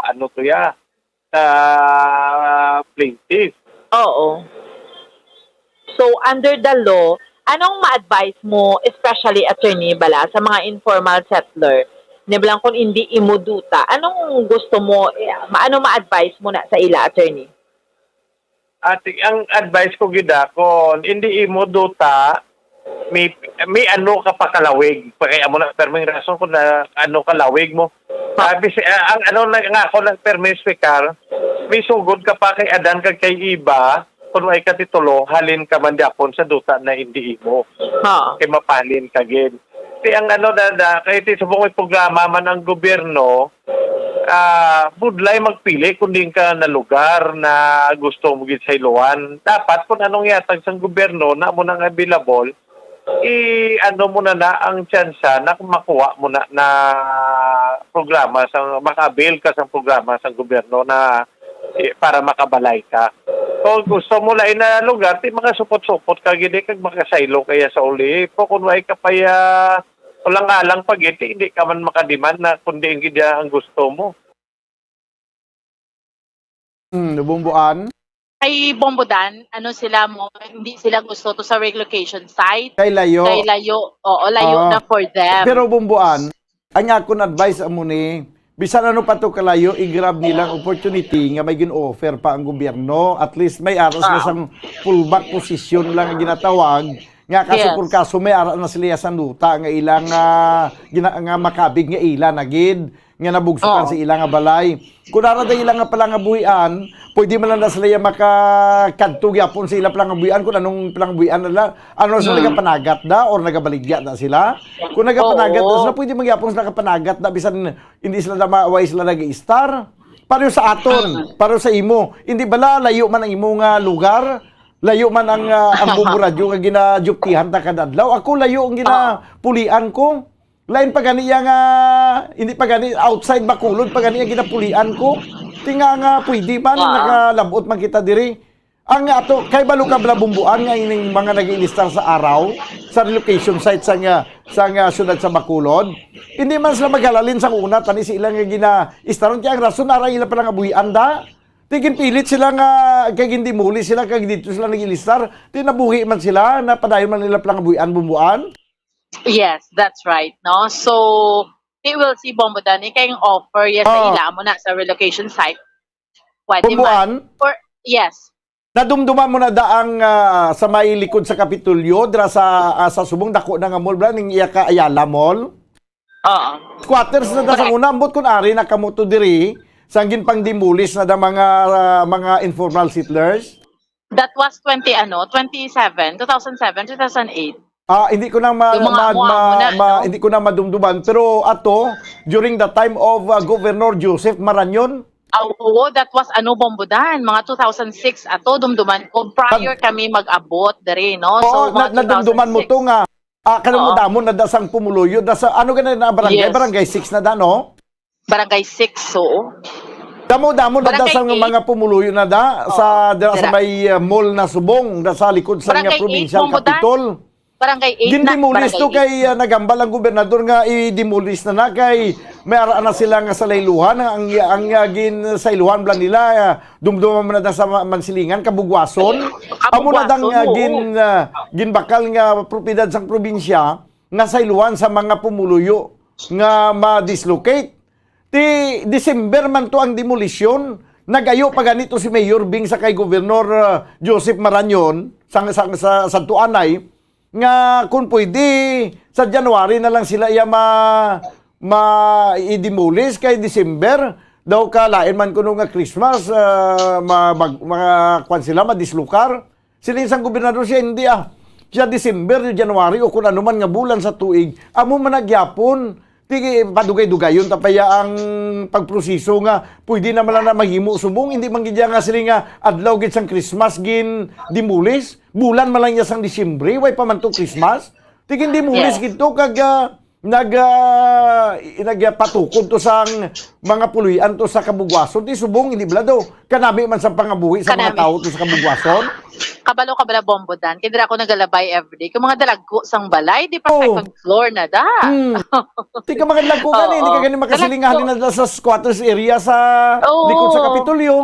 ano to ya, sa plaintiff. Oo. So, under the law, anong ma-advise mo, especially, attorney, bala, sa mga informal settler? Ni bilang kung hindi imo duta, anong gusto mo, eh, ma-, ano ma-advise mo na sa ila, attorney? Ate, ang advice ko gid, ah, kung hindi imo duta, may, may ano ka pa kalawig. Pa kay amo na, pero may rason kung na, ano kalawig mo. Ah, bis-, ah, ang ano na nga ako lang, pero may speaker, may sugod ka pa kay Adan kag kay Eva, kung may katitulo, halin ka man gyapon sa duta na hindi imo. Ha. Kay mapalin ka gid. Ti ang ano, da, da, kay ti subong may programa man ang gobyerno, ah, budlay magpili kung diin ka na lugar na gusto mo gid sayloan. Dapat kung anong yatag sang gobyerno na mo nang available, i-ano mo na na ang tsansa na makuha mo na, na programa sa, maka-avail ka sa programa sa gobyerno na, eh, para makabalay ka. Kung gusto mo lain na lugar, ti makasupot-supot ka gid, eh, kag makasaylo kaya sa uli. Pero kung way ka pa ya, alang-alang pa gid, ti hindi ka man makadiman na kung diin gid ya ang gusto mo. Hmm, Bombo An? Kay Bombo Dan, ano sila mo, hindi sila gusto to sa relocation site. Kay layo. Kay layo, oo, layo Ah, na for them. Pero Bombo An, ang akon advice amo ni, bisan ano pa to kalayo, i-grab nila ang opportunity nga may gin-offer pa ang gobyerno. At least may ara sila Ah. sang fallback position lang ang ginatawag. Nga kaso Yes. por kaso may ara na sila sang duta nga ilang, ah, gina-, nga makabig nga ila na gid, nga nabugsukan Oo. sa ila nga balay. Kung ara da ila nga palangabuhian, Pwede man lang na sila yung makakadto gyapon sa ila palangabuhian kung anong palangabuhian nila. Ano sila, hmm, nagapanagat na or nagabaligya na sila? Kung nagapanagat na, oo, sila, pwede man gyapon sila kapanagat na bisan hindi sila na ma-, way sila nag-i-star. Pareho sa aton, mm, pareho sa imo. Hindi bala layo man ang imo nga lugar? Layo man ang, ah, ang Bombo Radyo nga ginaduptihan ta kada adlaw? Ako layo ang, oo, ginapulian ko. Lain pa gani iya nga, hindi pa gani, outside Bacolod pa gani ang ginapulian ko. Tinga nga pwede man, ah, nakalabot man kita diri. Ang ato, kay balo ka bala, Bomboan, nga ining mga nag-ilistar sa araw, sa relocation site sa nga, sa nga siyudad sa Bacolod, hindi man sila maghalalin sa una, tani sa ilang nga gina-istaron. Kaya ang rason, ara ila palangabuhian da. Ti ginpilit sila nga, kay gindimuli sila, kay dito sila nag-ilistar. Ti nabuhi man sila, napadayon man nila palangabuhian, Bomboan. Yes, that's right, no? So, ti we'll see, Bombo Dan, kay ang offer, yes, sa, oh, ila mo na sa relocation site. Pwede man. Bomboan? Or, yes. Nadumduman mo na da ang, ah, sa may likod sa Kapitolyo, dira sa, ah, sa subong dako na nga mall, bala, ning iya ka Ayala Mall? Oo. Squatters na da sa, correct, una, ambot kun ari na kamo to diri, sang ginpang-demolish na da mga, ah, mga informal settlers? That was twenty, ano, twenty seven, two thousand seven, two thousand eight. Ah, hindi ko na ma-, yung mga ma-, amo-amo ma-, na, ma-, no? Hindi ko na madumduman. Pero ato, during the time of, ah, Governor Joseph Marañon? Ah, oo, that was, ano, Bombo Dan, mga two thousand six ato, dumduman ko. Prior kami mag-abot diri, no? Oo, so, mga na-, nadumduman mo two thousand six to nga, ah, kanang, oo, madamo na da sang pumuluyo, da sa, ano gani na barangay? Yes. Barangay six na da, no? Barangay six, oo. Damo-damo na da. Barangay sa eight. Mga pumuluyo na da, oo, sa, dira sa dira may, uh, mall na subong, da sa likod sa, barangay nga eight, provincial Bombo Dan. Capitol. Barangay eight na, gindemolish to barangay eight. Kay, uh, nagambal ang gobernador nga i-demolish na na kay may ara na sila nga salayluhan, ang, ang, uh, ginsayluhan bala nila, uh, dumduma man na da sa ma-, Mansilingan, Kabugwason. Amo na dang, uh, kabugwason, oo, gin-, uh, ginbakal nga propiedad sang probinsya nga sayluhan sa mga pumuluyo nga ma-dislocate. Ti December man to ang demolisyon. Nagayo pa ganito si Mayor Bing sa kay Gobernador, ah, Joseph Marañon sang, sang, sa Santuanay nga kung pwede sa January na lang sila iya ma-, ma-i-demolish kay December daw ka lain man kuno nga Christmas, ah, ma-, mag-, ma-, kwan sila, madislokar. Siling sang gobernador siya, hindi, ah. Siya December, January, o kung ano man nga bulan sa tuig, amo man na gyapon. Ti, padugay-dugayon ta pa ya ang pagproseso nga pwede na man lang na mahimo subong, hindi man gid ya nga siling nga adlaw gid sang Christmas gin-demolish. Bulan man lang ya sang Disyembre, way pa man to Christmas. Ti gin-demolish, yes, gid to kag, ah, nag, ah, i-, nagpatukod to sang mga puloy-an to sa Kabugwason. Ti subong, hindi bala daw kanami man sa pangabuhi sa mga, kanami, tawo to sa Kabugwason. Kabalo ka bala, Bombo Dan? Kay dira ako nagalabay everyday. Kung mga dalagko sang balay, di pa, oh, second floor na da. Hmm. Ti ka mga dalagko gani, hindi ka, oo, gani makasiling nga dalagko. Halin na da sa squatters area sa, oo, likod sa Kapitolyo.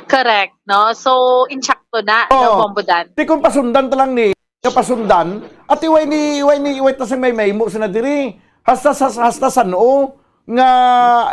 Correct, no? So, insakto na, no, oh, Bombo Dan? Ti kung pasundan ta lang ni, nga pasundan, ati way ni, way ni, way ta sa may mahimo sina diri. Hasta sa, hasta san-o nga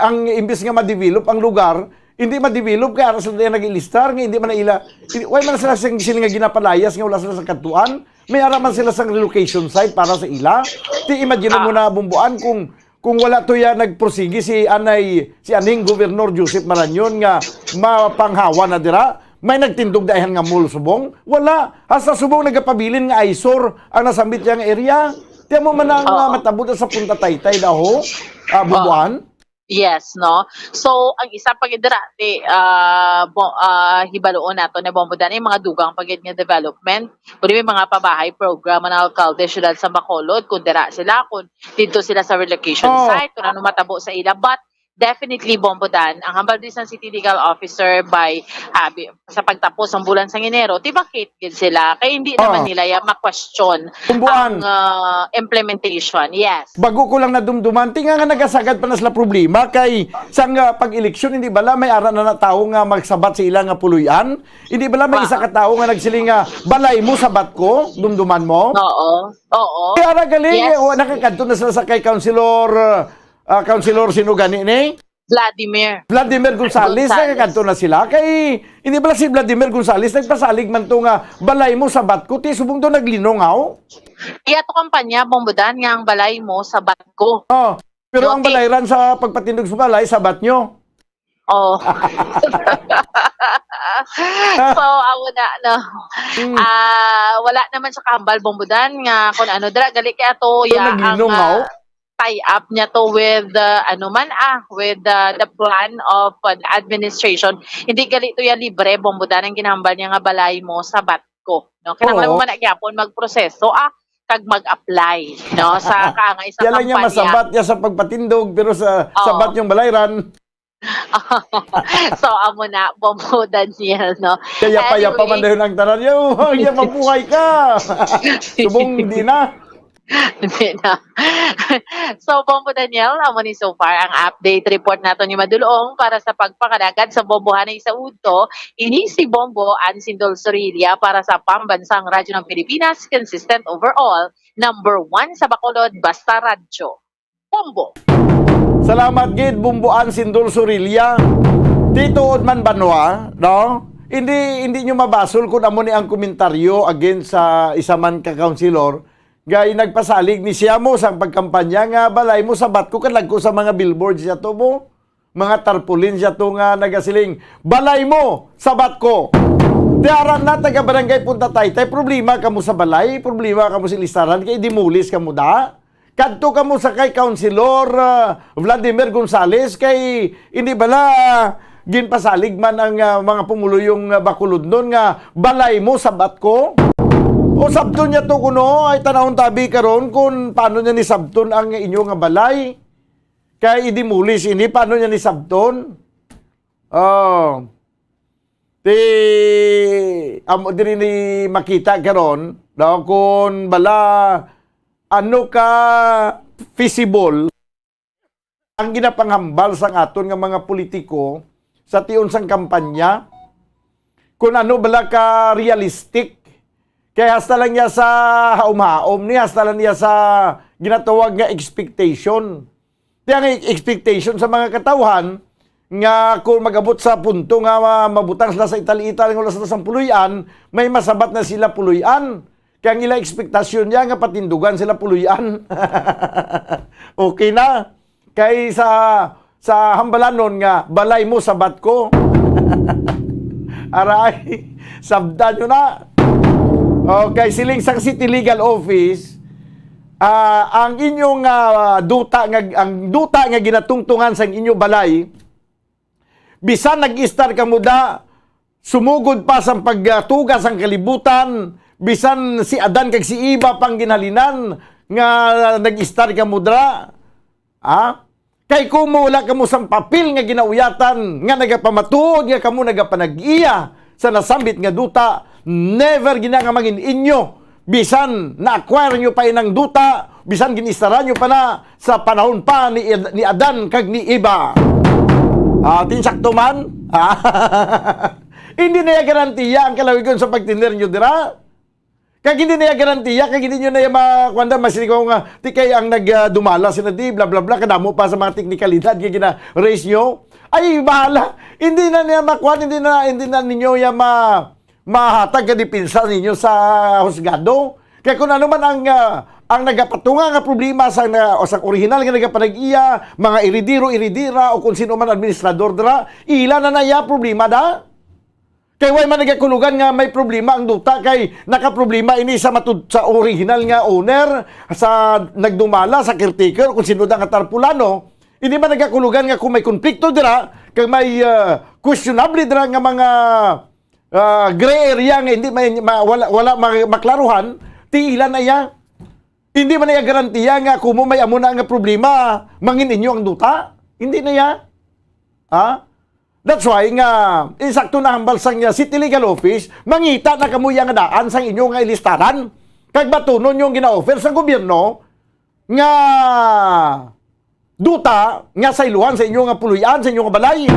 ang imbis nga ma-develop ang lugar, hindi ma-develop kay ara sila diyan nag-ilistar, nga hindi man na ila, hindi, way man sila sing, sila nga ginapalayas nga wala sila sa kadtuan, may ara man sila sang relocation site para sa ila. Ti imagine mo, ah, na, Bomboan, kung kung wala to ya nagprosige si anay, si aning Gobernador Joseph Marañon nga mapanghawa na dira, may nagtindog daihan nga mall subong? Wala. Hasta subong nagapabilin nga eyesore ang nasambit ya nga area. Ti amo man ang, ah, oo, matabo sa Punta Taytay daho, ah, Bomboan. Yes, no? So, ang isa pa gid dira, ti, ah, bo-, ah, hibaluon nato ni Bombo Dan, yung mga dugang pa gid nga development, kundi may mga pabahay program ang alkalde siyudad sa Bacolod, kung dira sila, kung dito sila sa relocation, oh, site, kung ano matabo sa ila. But definitely, Bombo Dan, ang hambal din sa City Legal Officer by, ah, bi-, sa pagtapos ang bulan sa Enero, ti-vacate gid sila. Kay hindi naman, oh, nila ya ma-question, Bomboan, ang, ah, implementation. Yes. Bago ko lang nadumduman, ti nga, nga nagasagad pa na sila problema kay sang, ah, pag-eleksyon, hindi bala may ara na na tawo nga magsabat sa ila nga puloy-an? Hindi bala may, ah, isa ka tawo nga nagsiling nga, "Balay mo, sabat ko"? Dumduman mo? Oo. Oo. Kaya ara gali, yes, wa, nakakadto na sila sa kay Councilor, ah, Councilor sino gani ni? Vladimir. Vladimir Gonzales, Gonzales. Nakakadto na sila. Kay, hindi bala si Vladimir Gonzales, nagpasalig man to nga, "Balay mo, sabat ko," ti subong to naglinongaw? Iya to kampanya, Bombo Dan, nga ang balay mo, sabat ko. Oh, pero ang, no, ti-, balayran sa pagpatindog sa balay, sabat nyo. Oh. So, amo na, no? Mm. Ah, wala naman sa kahambal, Bombo Dan, nga kung ano, dira, gali kay ato, So, ya, ang, naglinaw, ah, oh. Tie up niya to with, uh, ano man, ah, with, uh, the plan of, uh, the administration. Hindi gali to ya libre, Bombo Dan, ang ginahambal niya nga balay mo, sabat ko, no? Kinahanglan mo Oo. man na gyapon magproseso, ah, kag mag-apply, no, sa kaangay sa Yan lang niya kampanya. Masabat niya sa pagpatindog, pero sa Oo. sabat yung balayran. So, amo na, Bombo Daniel, no? Kaya pa, ya pa man Anyway. Dahil ang tanan, yo, ya mabuhay ka. Subong di na. Hindi na. So, Bombo Daniel, amo ni so far ang update report nato ni Madulong para sa pagpangalagad sa Bombo Hanay sa Udto. Ini si Bombo Ansindol Sorilla para sa Pambansang Radyo ng Pilipinas, consistent overall, number one sa Bacolod, basta radyo. Bombo. Salamat gid, Bombo Ansindol Sorilla. Tito Odman Banwa, no? Hindi, hindi nyo mabasol kung amo ni ang komentaryo against sa isa man ka councilor. Gay nagpasalig ni siya mo sang pagkampanya nga balay mo sabat ko, kadagko sa mga billboard siya to mo. Mga tarpaulin siya to nga nagasiling, "Balay mo, sabat ko." Tiaran na taga Barangay Punta Taytay, problema kamo sa balay, problema kamo sa listaran, kay dimulis kamo da. Kadto kamo sa kay Councilor, ah, Vladimir Gonzales, kay hindi bala ginpasalig man ang, ah, mga pumuluyong, ah, Bacolodnon nga, "Balay mo, sabat ko." O sabton niya to kuno, ay tanawon tabi karon kung paano niya ni sabton ang inyo nga balay. Kay i-demolish ini, paano niya ni sabton? Oh. Ti, amo diri ni makita karon, no, kung bala, ano ka feasible ang ginapanghambal sang aton nga mga politiko sa tion sang kampanya? Kung ano bala ka realistic? Kay hasta lang niya sa haom-haom ni, hasta lang niya sa ginatawag nga expectation. Ti ang expectation sa mga katawhan nga kung mag-abot sa punto nga ma-, mabutang sila sa ital-ital nga wala sila sang puloy-an, may masabat na sila puloy-an. Kaya ang ila ekspektasyon niya nga patindugan sila puloy-an. Okay na. Kay sa, sa hambalanon nga, "Balay mo, sabat ko." Aray, sabdan nyo na. Okay, siling sang City Legal Office, ah, ang inyong, ah, duta nga, ang duta nga ginatungtungan sang inyo balay, bisan nag-istar kamo da, sumugod pa sang pagtuga sang kalibutan, bisan si Adan kag si Eva pang ginhalinan nga nag-istar kamo dra. Ha? Kay kung wala kamo sang papel nga ginauyatan nga nagapamatuod nga kamo nagapanag-iya sa nasambit nga duta, never gina nga mangin inyo. Bisan na-acquire nyo pa inang duta, bisan gin-istara nyo pa na sa panahon pa ni Ed-, ni Adan kag ni Eva. Ah, tinsakto man? Ah, hindi na iya garantiya ang kalawigon sa pagtiner nyo dira. Kag hindi na iya garantiya, kag hindi nyo na iya ma-, kuwan da, masiling ko nga, ti kay ang nag, ah, dumala sila di, bla, bla, bla, kadamo pa sa mga teknikalidad nga gina-raise nyo. Ay, bahala. Hindi na niya makuwan, hindi na, hindi na ninyo iya ma-, mahatag ka depensa ninyo sa husgado. Kaya kung ano man ang, ah, ang nagapatunga nga problema sa, na, o sa original nga nagapanag-iya, mga eredero, eredera, o kung sino man administrador dira, ila na na iya problema da. Kay way man nagakulugan nga may problema ang duta, kay nakaproblema ini sa matud-, sa original nga owner, sa nagdumala, sa caretaker, kung sino da nga tarpulano. Hindi man nagakulugan nga kung may konflikto dira, kag may, ah, questionable dira nga mga, ah, gray area nga hindi may, ma-, wala, wala ma-, maklaruhan, tiilan na iya. Hindi man iya garantiya nga kung mo may amo na nga problema, mangin inyo ang duta. Hindi na iya. Ha? That's why nga, insakto na hambal sang, uh, City Legal Office, mangita na kamo iya nga daan sang inyo nga ilistaran. Kag batunon yung gina-offer sa gobyerno nga duta nga sa iluhan sa inyo nga puloy-an, sa inyo nga balay.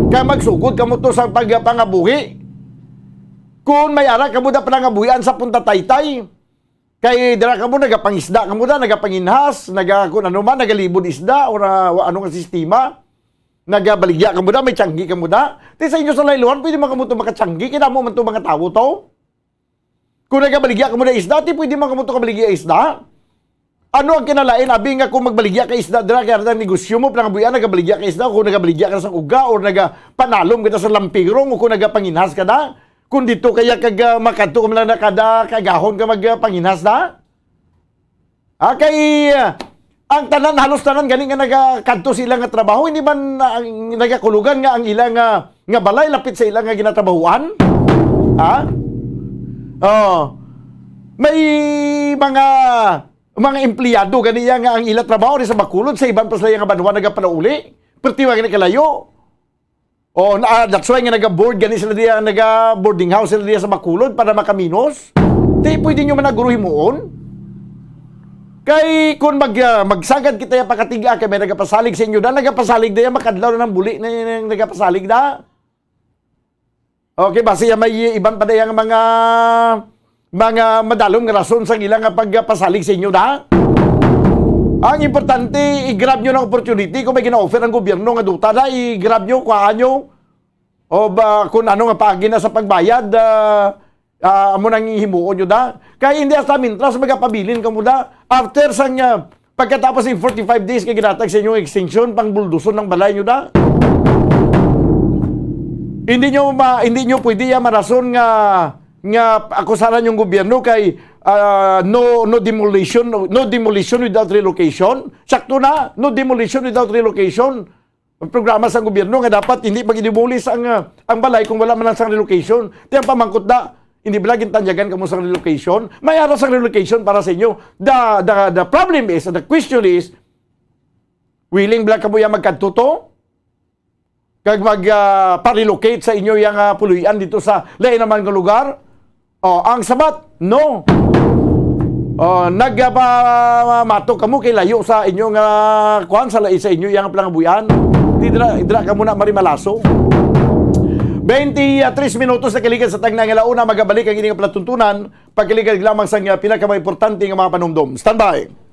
Kay magsugod kamo to sa pagpangabuhi. Kung may ara kamo da panangabuhian sa Punta Taytay, kay dira kamo nagapangisda kamo da, nagapanginhas, naga, kung ano man, nagalibod isda, o na, ano nga sistema. Nagabaligya kamo da, may tiyanggi kamo da. Ti sa inyo sa layluhan, pwede man kamo to makatiyanggi, kay damo man to mga tawo to. Kung nagabaligya kamo da isda, ti pwede man kamo to kabaligya isda. Ano ang kinalain, abi, nga kung magbaligya ka isda dira, kay ang negosyo mo, panangabuhian, nagabaligya ka isda, o kung nagabaligya ka sa uga, or nagapanalom ka sa lampirong, o kung nagapanginhas ka na? Kung dito kaya kag, ah, makadto ka man lang na kada kaagahon ka magpanginhas na? Ah, kay, ah, ang tanan, halos tanan gani nga nagakadto sa ila nga trabaho, hindi man, ah, ang nagakulugan nga ang ila nga, nga balay lapit sa ila nga ginatrabahuan? Ha? Oh. May mga, mga empleyado gani iya nga ang ila trabaho rin sa Bacolod, sa iban pa sila nga banwa nagapalauli. Perti man gani kalayo. Oh, na, ah, that's why nga naga-board gani sila diya, naga-boarding house sila diya sa Bacolod para makaminos. Di pwede nyo man na guro himuon. Kay kung mag, ah, magsagad kita ya pakatiga, kay may nagapasalig sa inyo da, nagapasalig diya, makadlaw na ng buli na yung nagapasalig da. Okay, basi ya may iban pa dayang mga, mga madalom nga rason sa ila nga pagpasalig sa inyo da. Ang importante, i-grab nyo ng opportunity kung may gina-offer ang gobyerno nga duta da, i-grab nyo, kuhaan nyo. O ba, kung ano nga paagi na sa pagbayad, ah, ah, amo nang himuon nyo da. Kay hindi hasta mintras magapabilin ka mo da. After sang, ah, pagkatapos ng forty-five days kay ginatag sa inyong extension, pang bulduson ng balay nyo da. Hindi nyo ma-, hindi nyo pwede ya marason nga, nga akusaran yung gobyerno kay, ah, no, no demolition, no, no demolition without relocation. Sakto na, no demolition without relocation. Ang programa sa gobyerno nga dapat hindi mag-demolish ang, ah, ang balay kung wala man lang sang relocation. Ti ang pamangkot da, hindi ba gintanyagan kamo sang relocation? May ara sang relocation para sa inyo. The, the, the problem is, the question is, willing ba kamo ya magkadto to? Kag mag, ah, pa-relocate sa inyo yang, ah, puloy-an dito sa lain naman nga lugar? Oh, ang sabat, no. Oh, nagpamato kamo kay layo sa inyo nga, kuwan, sa lai sa inyo yang panangabuhian. Di dira, dira kamo na marimalaso. Twenty-three minutos na kalikan sa tagna nga launa, magabalik ang ining palatuntunan, pagkalikan lamang sa nga pinakamaiportante nga mga panumdom. Standby.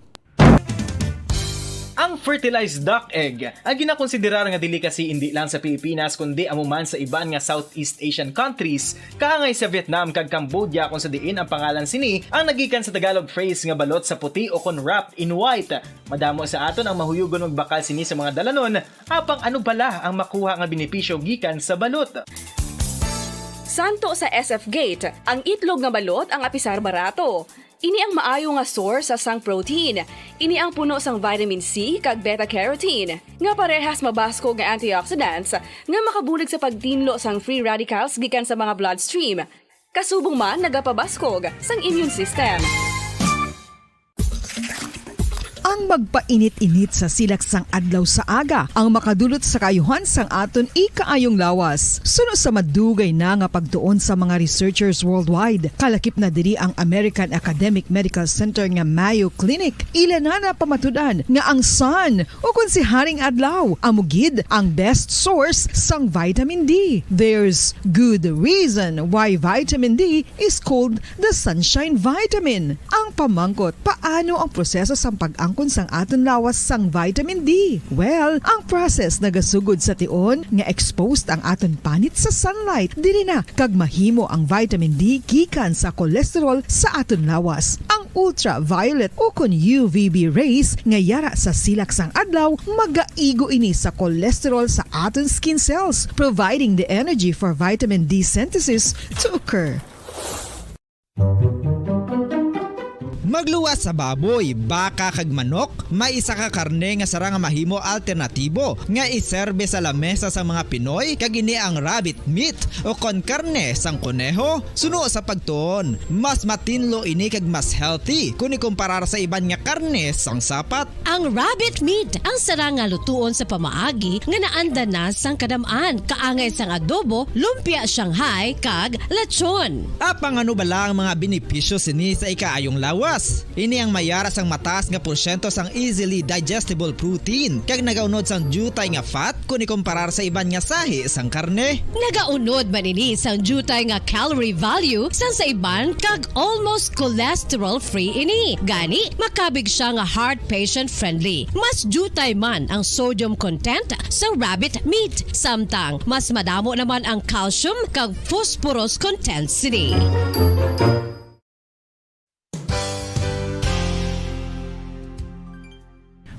Ang fertilized duck egg, ang ginakonsiderar nga delicacy indi lang sa Pilipinas, kundi amo man sa iban nga Southeast Asian countries, kaangay sa Vietnam kag Cambodia, kung sa diin ang pangalan sini ang nagikan sa Tagalog phrase nga balot sa puti o kon wrapped in white. Madamo sa aton ang mahuyugon magbakal sini sa mga dalanon, apang ano bala ang makuha nga benepisyo gikan sa balot? Santo sa S F Gate, ang itlog nga balot ang apisar barato. Ini ang maayo nga source sa sang protein. Ini ang puno sang vitamin C kag beta carotene, nga parehas mabaskog nga antioxidants nga makabulig sa pagtinlo sang free radicals gikan sa mga bloodstream. Kasubong man nagapabaskog sang immune system. Ang magpainit-init sa silak sang adlaw sa aga ang makadulot sa kaayuhan sang aton ikaayong lawas. Suno sa madugay na nga pagtuon sa mga researchers worldwide, kalakip na diri ang American Academic Medical Center nga Mayo Clinic. Ila na napamatud-an nga ang sun, o kon si Haring Adlaw, amo gid ang best source sang vitamin D. There's good reason why vitamin D is called the sunshine vitamin. Ang pamangkot, paano ang proseso sang pag-angkon sang aton lawas sang vitamin D? Well, ang process nagasugod sa tion nga exposed ang aton panit sa sunlight. Diri na kag mahimo ang vitamin D gikan sa cholesterol sa aton lawas. Ang ultraviolet o kon U V B rays nga yara sa silak sang adlaw, magaigo ini sa cholesterol sa aton skin cells, providing the energy for vitamin D synthesis to occur. Magluwas sa baboy, baka, kag manok, may isa ka karne nga sarang nga mahimo alternatibo nga iserbe sa lamesa sang mga Pinoy, kag ini ang rabbit meat o kon karne sang koneho. Suno sa pagtuon, mas matinlo ini kag mas healthy kon ikumparar sa iban nga karne sang sapat. Ang rabbit meat ang sarang nga lutuon sa pamaagi nga naanda na sang kadam-an, kaangay sang adobo, lumpia Shanghai, kag lechon. Apang ano bala ang mga benepisyo sini sa ikaayong lawas? Ini ang mayara sang mataas nga porsyento sang easily digestible protein, kag nagaunod sang diutay nga fat kon ikumparar sa iban nga sahi sang karne. Nagaunod man ini sang diutay nga calorie value sang sa iban, kag almost cholesterol-free ini. Gani, makabig siya nga heart patient-friendly. Mas diutay man ang sodium content sa rabbit meat, samtang mas madamo naman ang calcium kag phosphorus content sini.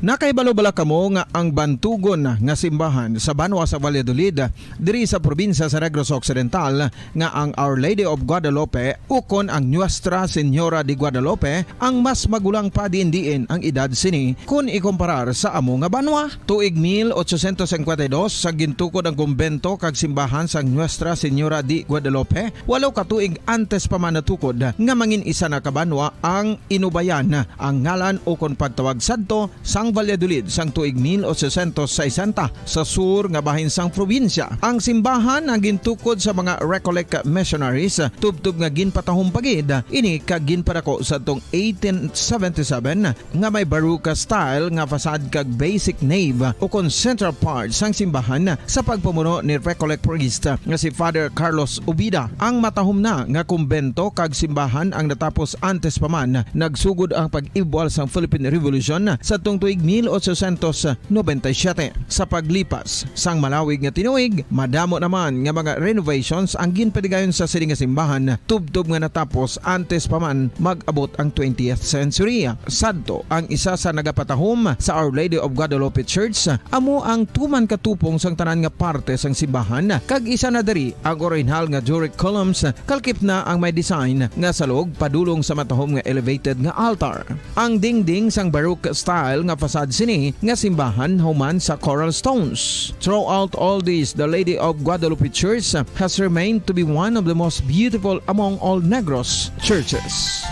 Nakahibalo bala kamo nga ang bantugon nga simbahan sa banwa sa Valladolid, diri sa probinsya sa Negros Occidental, nga ang Our Lady of Guadalupe ukon ang Nuestra Señora de Guadalupe ang mas magulang pa diin-diin ang edad sini kon ikomparar sa amo nga banwa? Tuig mil ochocientos cincuenta y dos, sa gintukod ang kumbento kag simbahan sang Nuestra Señora de Guadalupe, walo ka tuig antes pa man natukod nga mangin isa na ka banwa ang Inubayan, ang ngalan ukon pagtawag sadto sang Valladolid sang tuig mil ochocientos sesenta, sa sur nga bahin sang probinsya. Ang simbahan ang gintukod sa mga Recollect missionaries, tubtob nga ginpatahom pa gid ini kag ginpadako sadtong eighteen seventy-seven, nga may Baroque style nga facade kag basic nave ukon central part sang simbahan sa pagpamuno ni Recollect priest nga si Father Carlos Ubida. Ang matahom na nga kumbento kag simbahan ang natapos antes pa man nagsugod ang pag-ibwal sang Philippine Revolution sadtong tuig mil ochocientos noventa y siete. Sa paglipas sang malawig nga tinuig, madamo naman nga mga renovations ang ginpatigayon sa sini nga simbahan, tubtob nga natapos antes pa man mag-abot ang twentieth century. Sadto, ang isa sa nagapatahom sa Our Lady of Guadalupe Church amo ang tuman katupong sang tanan nga parte sang simbahan, kag isa na diri ang orihinal nga Doric columns, kalkip na ang may design nga salog padulong sa matahom nga elevated nga altar. Ang dingding sang Baroque style nga facade sini nga simbahan human sa coral stones. Throughout all this, the Lady of Guadalupe Church has remained to be one of the most beautiful among all Negros churches.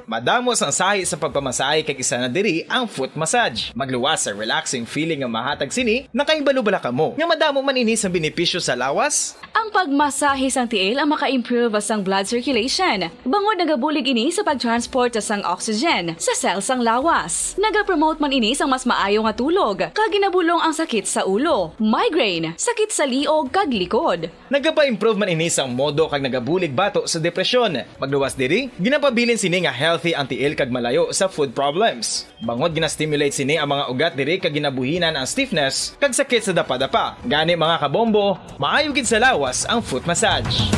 Madamo sang sahi sa pagpamasahe kag isa na diri ang foot massage. Magluwas sa relaxing feeling nga mahatag sini, nakahibalo bala kamo nga madamo man ini sang benepisyo sa lawas? Ang pagmasahe sang tiil ang maka-improve sang blood circulation, bangod nagabulig ini sa pag-transport sang oxygen sa cell sang lawas. Nagapromote man ini sang mas maayo nga tulog, kag ginabulong ang sakit sa ulo, migraine, sakit sa liog, kag likod. Nagapa-improve man ini sang modo kag nagabulig bato sa depresyon. Magluwas diri, ginapabilin sini nga healthy ang tiil kag malayo sa foot problems. Bangod gina-stimulate sini ang mga ugat diri kag ginabuhinan ang stiffness kag sakit sa dapadapa. Gani, mga kabombo, maayo gid sa lawas ang foot massage.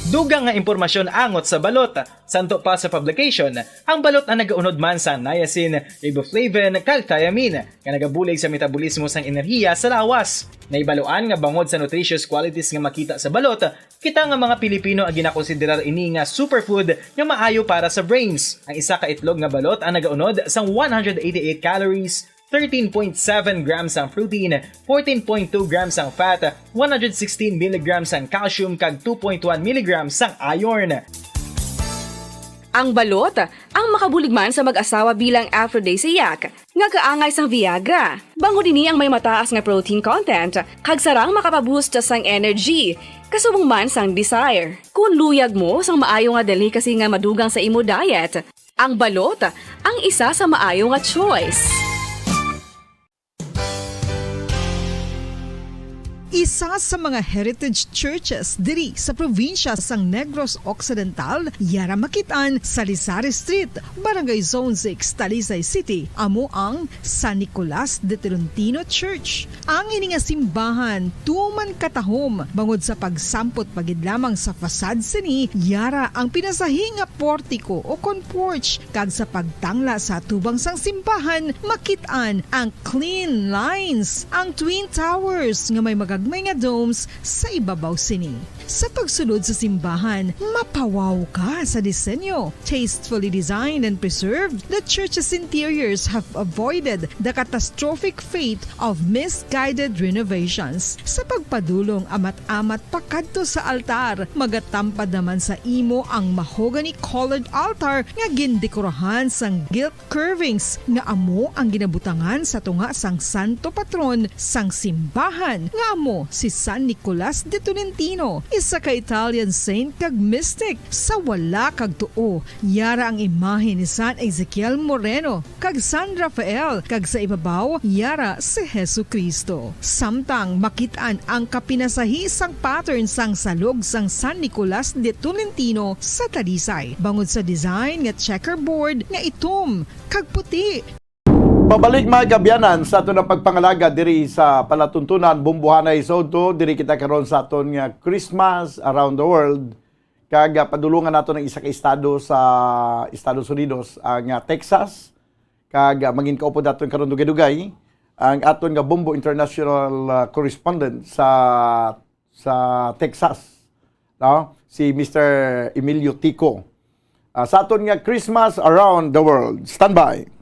Dugang nga impormasyon angot sa balot. Santo pa sa publication, ang balot ang nagaunod man sang niacin, riboflavin, kag thiamine, nga nagabulig sa metabolismo sang enerhiya sa lawas. Nahibaluan nga bangod sa nutritious qualities nga makita sa balot, kita nga mga Pilipino ang ginakonsiderar ini nga superfood nga maayo para sa brains. Ang isa ka itlog nga balot ang nagaunod sang one hundred eighty-eight calories, thirteen point seven grams ang protein, fourteen point two grams ang fat, one hundred sixteen milligrams ang calcium, kag two point one milligrams ang iron. Ang balot ang makabulig man sa mag-asawa bilang aphrodisiac, nga kaangay sang Viagra. Bangod ini ang may mataas nga protein content, kag sarang makapaboost sang energy, kasubong man sang desire. Kung luyag mo sang maayo nga delicacy nga madugang sa imo diet, ang balot ang isa sa maayo nga choice. Isa sa mga heritage churches diri sa probinsya sang Negros Occidental, yara makit-an sa Lizares Street, Barangay Zone six, Talisay City, amo ang San Nicolas de Tolentino Church. Ang ini nga simbahan tuman katahom bangod sa pagsampot pa gid lamang sa facade sini, yara ang pinasahi nga portiko o kon porch, kag sa pagtangla sa atubang sang simbahan makit-an ang clean lines, ang twin towers nga may magagmay nga domes sa ibabaw sini. Sa pagsulod sa simbahan, mapawaw ka sa disenyo. Tastefully designed and preserved, the church's interiors have avoided the catastrophic fate of misguided renovations. Sa pagpadulong amat-amat pakadto sa altar, magatampad naman sa imo ang mahogany-colored altar nga gindekorahan sang gilt curvings nga amo ang ginabutangan sa tunga sang santo patron sang simbahan, nga amo Si San Nicolas de Tolentino, isa ka Italian saint kag mystic. Sa wala kag tuo, yara ang imahe ni San Ezekiel Moreno kag San Rafael, kag sa ibabaw yara si Jesu-Cristo. Samtang makit-an ang kapinasahi sang pattern sang salog sang San Nicolas de Tolentino sa Talisay, bangod sa design nga checkerboard nga itom kag puti. Pabalik, mga kaabyanan, sa aton nga pagpangalagad diri sa palatuntunan Bumbuhanay sa Udto. Diri kita karon sa aton nga Christmas Around the World, kag, ah, padulungan nato ang isa ka estado sa Estados Unidos, ang, ah, Texas, kag, ah, mangin kaupod naton karon dugay-dugay ang aton nga Bombo International, ah, correspondent sa, sa Texas, no? Si Mister Emilio Tico. Ah, sa aton nga Christmas Around the World. Standby.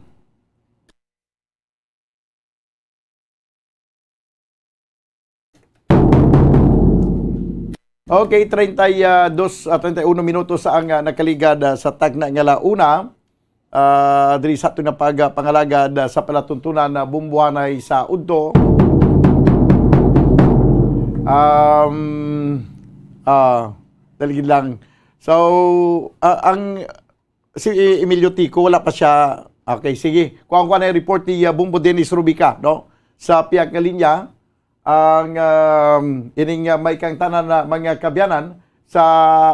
Okay, treinta y dos, ah, treinta y uno minutos ang, ah, nakaligad, ah, sa tagna nga la una. Ah, diri sa aton nga pagpangalagad, ah, sa palatuntunan na Bumbuhanay sa Udto. Um, ah, daligid lang. So, ah, ang si Emilio Tico, wala pa siya. Okay, sige. Kuha ko na yung report ni, ah, Bombo Dennis Rubica, no? Sa pihak nga linya, ang, um, ining, ah, may kang tanan na mga kaabyanan sa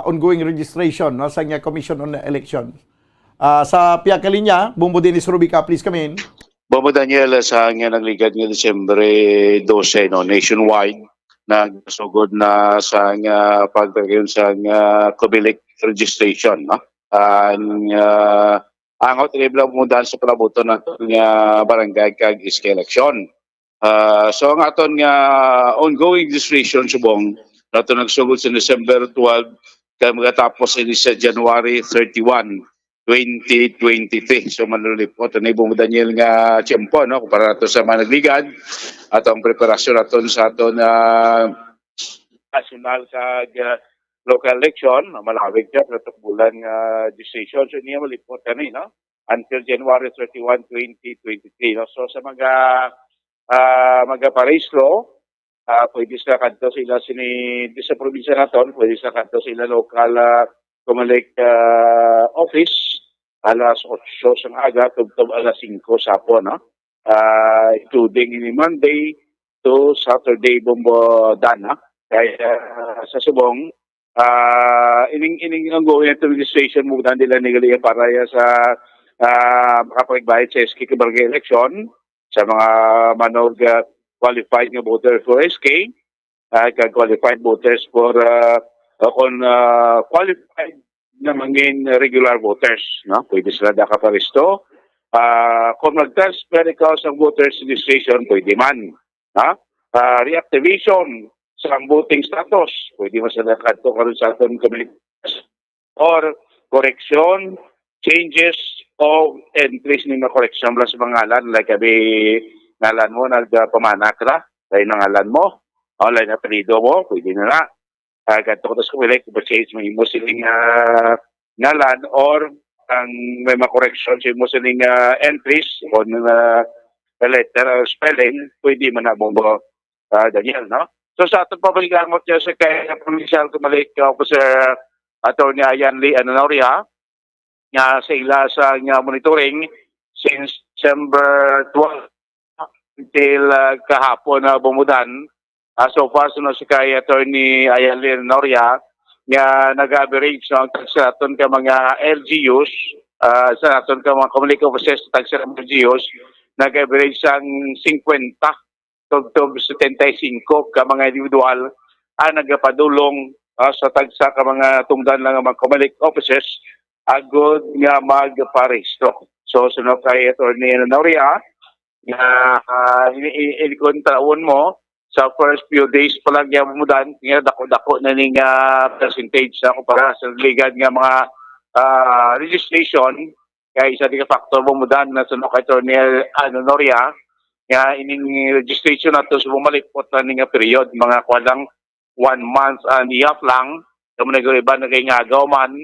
ongoing registration, no, sa nga Commission on Elections. Ah, sa pihak nga linya, Bombo Dennis Rubica, please come in. Bombo Daniel, sa nga nagligad nga Disyembre dose, no, nationwide, nagsugod na sa nga pagpagayon sa nga Comelec registration, no? Ang, ah, angot ini lang mo daan sa palabuton nato nga barangay kag S K election. Ah, so ang aton nga ongoing registration subong nato nagsugod sa December twelve kag magatapos ini sa January thirty-one, twenty twenty-three. So manulipot ani Bombo Daniel nga tiyempo, no, kumpara nato sa mga nagligad, ato ang preparasyon naton sa aton, ah, national kag, ah, local election, malawig siya, pero tukbulan nga registration. So niya malipot kani, no? Until January thirty-one, twenty twenty-three, no? So sa mga, ah, mga parehistro, ah, pwede sila kadto sa ila sini di sa probinsya naton, pwede sila kadto sa ila local, ah, Comelec, ah, office alas otso sang aga tubtob alas singko sa hapon, no? Ah, including ini Monday to Saturday, Bombo Dan, ha? Kay, ah, sa subong, ah, ining, ining ongoing registration mo dan dila ni gali para ya sa, ah, makapagbayad sa S K kag barangay election, sa mga manog, ah, qualified nga voter for S K, ah, kag qualified voters for, ah, o kon, ah, qualified na mangin regular voters, no? Pwede sila nakaparesto. Ah, kung nag-transfer ikaw sa voters registration, pwede man, ha? Ah, reactivation sa voting status, pwede man sila kadto karon sa aton community, or correction, changes of entries ni mga correction lang sa mga ngalan, like abi ngalan mo nagpamanak ra, lain na ngalan mo, o lain na apelyido mo, pwede na na. Ah, kadto ka sa Comelec, kung change mo imo sining, ah, ngalan or ang may mga correction sa imo sining, ah, entries o, ah, letter or spelling, pwede man na mo, ah, Daniel, no? So sa aton pabalikangot niya sa kay Provincial Comelec Officer Attorney Ayan Lee Ananoria, nga sa ila sa nga monitoring since December twelve until, ah, kahapon na Bombo Dan. Ah, so far, suno si kay Attorney Ayan Lee Ananoria, nga nag-average, no, ang tagsa naton ka mga L G Us, ah, sa naton ka mga Comelec offices, tagsa ka mga L G Us, nag-average sang singkwenta tubtob setenta y cinco ka mga individual ang nagapadulong, ah, sa tagsa ka mga tungdan lang nga mga Comelec offices agud nga magparehistro. So, suno kay Attorney Ananoria, nga, ah, ini, ini, ini, kung tarawon mo, sa first few days pa lang niya Bombo Dan, nga dako-dako na ning, ah, percentage na kumpara sa ligad nga mga, ah, registration, kay isa di ka factor Bombo Dan na suno kay Attorney Ananoria, nga ining registration nato sa bumalipot na ning period, mga kuwan lang, one month and a half lang, kamo na iba nagay nga agaw man,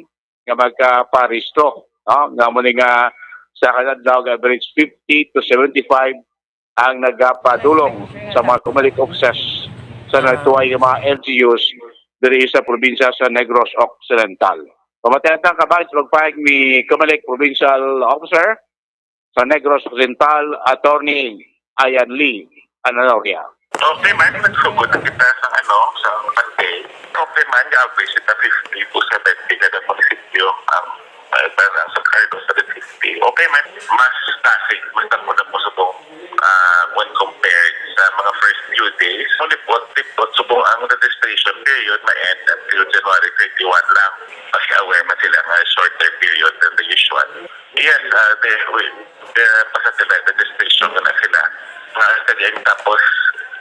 nga magkaparehistro, no? Nga mo ni nga sa kada adlaw, average fifty to seventy-five ang nagapadulong sa mga Comelec offices. sa Ah. natuway nga mga L G Us diri sa probinsya sa Negros Occidental. Pamatian ta ang kabahin sa pagpahayag ni Comelec Provincial Officer sa Negros Occidental, Attorney Ian Lee Ananoria. Okay man, nagsugod na kita sa, ano, sa Monday. Okay man, ga-average kita fifty to seventy kada munisipyo ang, uh, para sa Carlos sa fifty. Okay man, mas tasig, mas damo na mo subong, ah, when compared sa mga first few days. So, lipot, lipot, subong ang registration period ma-end until January thirty-one lang. Kasi aware man sila nga shorter period than the usual. Yes, uh, the, we, the pasatila registration na sila. Nga, kaya tapos,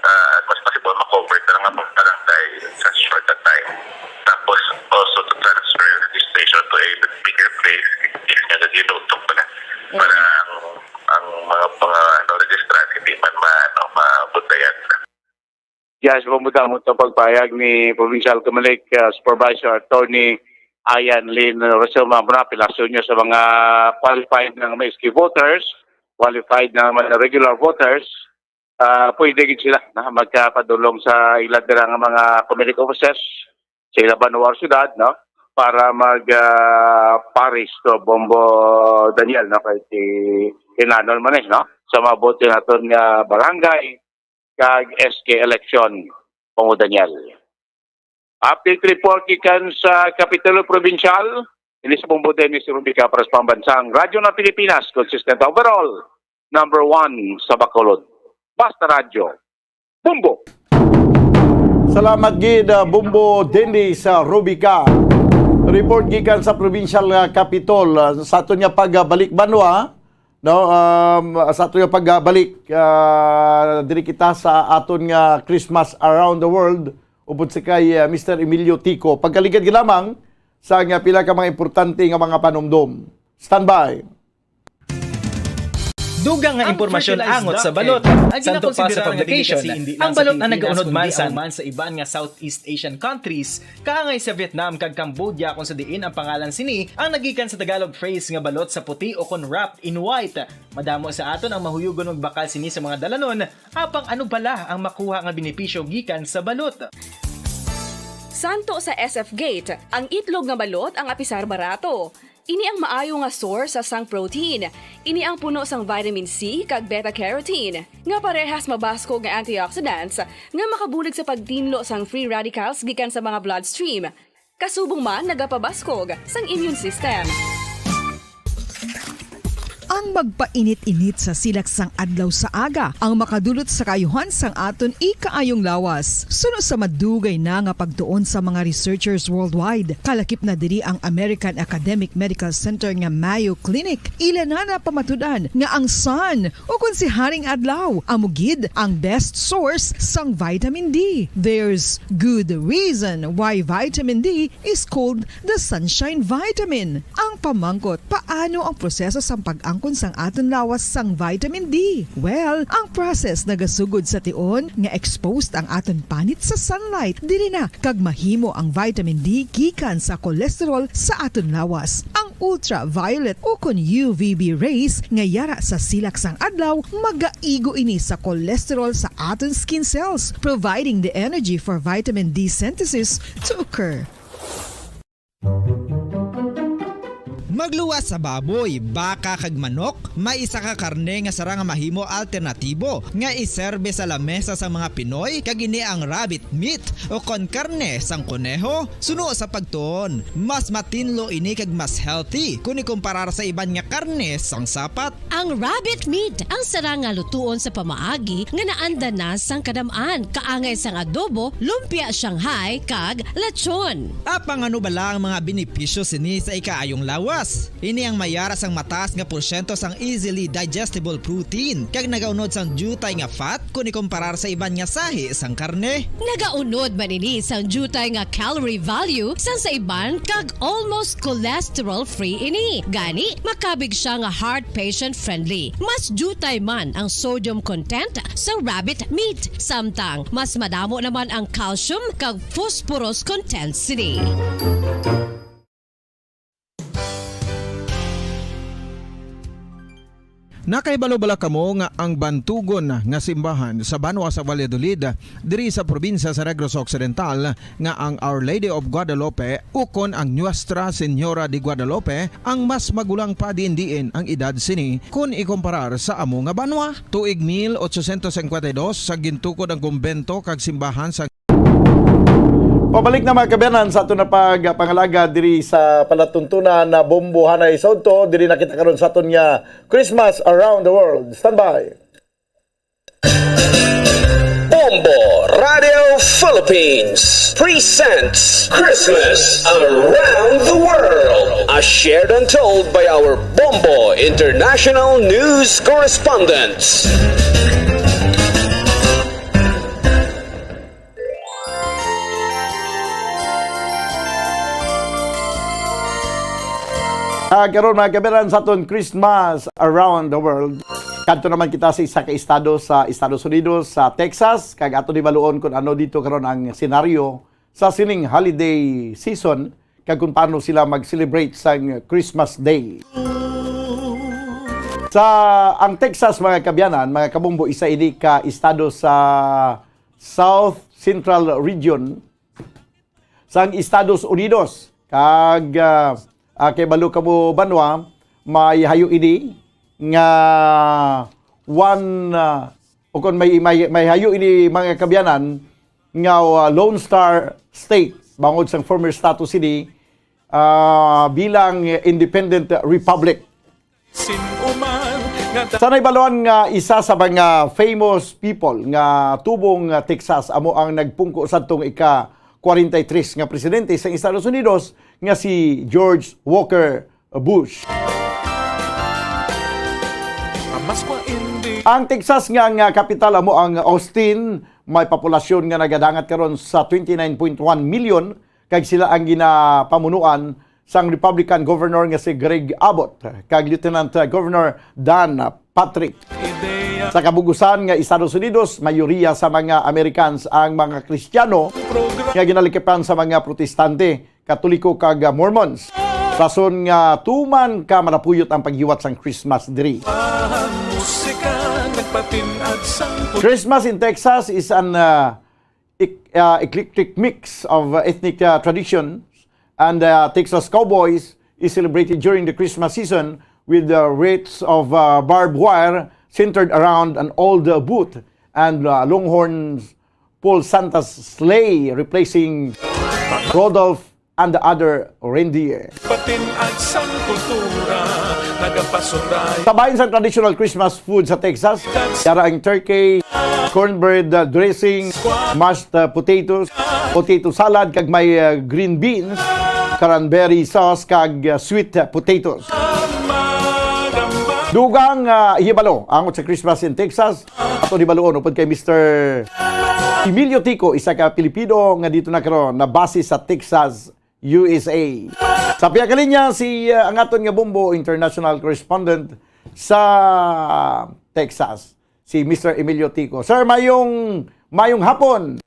uh, mas possible ma-cover na nga mga barangay sa short time. Tapos, also to transfer registration to a bigger place if nga nag-inutok pala. Para ang, ang mga, mga, ano, registrante di man ma-, ano, mabuntayan. Yes, pamudamot ang pagpayag ni Provincial Comelec, uh, Supervisor Attorney Ian Lynn Rosoma. Muna, pilaso nyo sa mga qualified ng M S K voters, qualified na mga regular voters, uh, pwede gid sila na magkapadulong sa ila dira nga mga Comelec offices sa ila banwa o syudad, no? Para mag, uh, pares to Bombo Daniel, no? Kay si Inanon man eh, no? Sa mabuti naton nga barangay, kag S K election, Pangulo Daniel. Update report gikan sa Kapitulo Provincial, ini si Bombo Dennis Rubica para sa Pambansang Radyo ng Pilipinas, consistent overall, number one sa Bacolod. Basta Radyo, Bombo! Salamat gid, ah, Bombo Dennis, ah, Rubica. Report gikan sa provincial, ah, capitol. Ah, sa aton nga pagbalik banwa, no, um, sa aton nga pagbalik, ah, diri kita sa aton nga Christmas Around the World, upod sa kay, ah, Mister Emilio Tico. Pagkaligad gid lamang sa nga pila ka mga importante nga mga panumdom. Standby. Dugang nga impormasyon angot sa balot. Ang ginakonsidera nga dili kasi hindi lang sa Pilipinas, kundi man sa iban nga Southeast Asian countries, kaangay sa Vietnam kag Cambodia, kung sa diin ang pangalan sini ang nagikan sa Tagalog phrase nga balot sa puti o kon wrapped in white. Madamo sa aton ang mahuyugon magbakal sini sa mga dalanon, apang ano bala ang makuha nga benepisyo gikan sa balot? Santo sa S F Gate, ang itlog nga balot ang apisar barato. Ini ang maayo nga source sa sang protein. Ini ang puno sang vitamin C kag beta carotene, nga parehas mabaskog nga antioxidants nga makabulig sa pagtinlo sang free radicals gikan sa mga bloodstream. Kasubong man nagapabaskog sang immune system. Ang magpainit-init sa silak sang adlaw sa aga ang makadulot sa kaayuhan sang aton ikaayong lawas. Suno sa madugay na nga pagtuon sa mga researchers worldwide, kalakip na diri ang American Academic Medical Center nga Mayo Clinic, ila na napamatud-an nga ang sun, o kon si Haring Adlaw, amo gid ang best source sang vitamin D. There's good reason why vitamin D is called the sunshine vitamin. Ang pamangkot, paano ang proseso sang pag-angkon sang aton lawas sang vitamin D? Well, ang process nagasugod sa tion nga exposed ang aton panit sa sunlight. Diri na kag mahimo ang vitamin D gikan sa cholesterol sa aton lawas. Ang ultraviolet o kon U V B rays nga yara sa silak sang adlaw magaigo ini sa cholesterol sa aton skin cells, providing the energy for vitamin D synthesis to occur. Magluwas sa baboy, baka kag manok, may isa ka karne nga sarang nga mahimo alternatibo nga iserbe sa lamesa sa mga Pinoy, kag ini ang rabbit meat o kon karne sang koneho. Suno sa pagtuon, mas matinlo ini kag mas healthy kon ikumparar sa iban nga karne sang sapat. Ang rabbit meat ang sarang nga lutuon sa pamaagi nga naanda na sang kadam-an, kaangay sang adobo, lumpia Shanghai, kag lechon. Apang ano bala ang mga benepisyo sini sa ikaayong lawas? Ini ang mayara sang mataas nga porsyento sang easily digestible protein, kag nagaunod sang diutay nga fat kon ikumparar sa iban nga sahi sang karne. Nagaunod man ini sang diutay nga calorie value sang sa iban, kag almost cholesterol-free ini. Gani, makabig sia nga heart patient-friendly. Mas diutay man ang sodium content sa rabbit meat, samtang mas madamo naman ang calcium kag phosphorus content sini. Nakahibalo bala kamo nga ang bantugon nga simbahan sa banwa sa Valladolid, diri sa probinsya sa Negros Occidental, nga ang Our Lady of Guadalupe ukon ang Nuestra Señora de Guadalupe ang mas magulang pa diin-diin ang edad sini kon ikumparar sa amo nga banwa? Tuig mil ochocientos cincuenta y dos sa gintukod ang kumbento kag simbahan sa Pabalik na, mga kaabyanan, sa aton na pagpangalaga diri sa palatuntunan na Bombo Hanay sa Udto. Diri na kita karon sa aton nga Christmas Around the World. Standby. Bombo Radio Philippines presents Christmas Around the World, as shared and told by our Bombo International News correspondents. Ah, karon, mga kaabyanan, sa aton Christmas Around the World, kadto naman kita sa isa ka estado sa Estados Unidos, sa Texas, kag ato ni baluon kung ano dito karon ang senaryo sa sining holiday season, kag kung paano sila mag-celebrate sang Christmas Day. Sa ang Texas, mga kaabyanan, mga kabombo, isa ini ka estado sa South Central Region sang Estados Unidos. Kag, ah, ah, kay balo kamo banwa, may hayo ini nga one, ah, o kon may, may, may hayo ini, mga kaabyanan, nga, ah, Lone Star State, bangod sang former status ini, ah, bilang independent republic. Sa naibaluan nga isa sa mga famous people nga tubong, ah, Texas, amo ang nagpungko sadtong ika-kwarenta y tres nga presidente sa Estados Unidos, nga si George Walker Bush. Ang Texas nga, nga kapital amo ang Austin, may populasyon nga nagadangat karon sa twenty-nine point one million, kag sila ang ginapamunuan sang Republican Governor nga si Greg Abbott kag Lieutenant Governor Dan Patrick. Sa kabug-usan nga Estados Unidos, mayoriya sa mga Americans ang mga Kristiyano nga ginalikipan sa mga Protestante, Katoliko, kag, ah, Mormons. Rason nga tuman ka malapuyot ang paghiwat sang Christmas diri. Christmas in Texas is an, ah, ec-, uh, eclectic mix of, uh, ethnic, uh, traditions, and, uh, Texas Cowboys is celebrated during the Christmas season with the wreaths of, uh, barbed wire centered around an old, uh, booth and, uh, Longhorns pull Santa's sleigh, replacing Rudolph and the other reindeer. Patin-ad sang kultura, nagapasuday. Sa bahin sang traditional Christmas food sa Texas, yara ang turkey, cornbread, uh, dressing, mashed, uh, potatoes, potato salad, kag may, uh, green beans, cranberry sauce, kag, uh, sweet, uh, potatoes. Dugang, uh, hibalo angot sa Christmas in Texas. Ato ni baluon upod kay Mister Emilio Tico, isa ka Pilipino nga dito na karon, nabase sa Texas, U S A. Sa pihak linya, si, uh, ang aton nga Bombo international correspondent sa Texas, si Mister Emilio Tico. Sir, mayong, mayong hapon.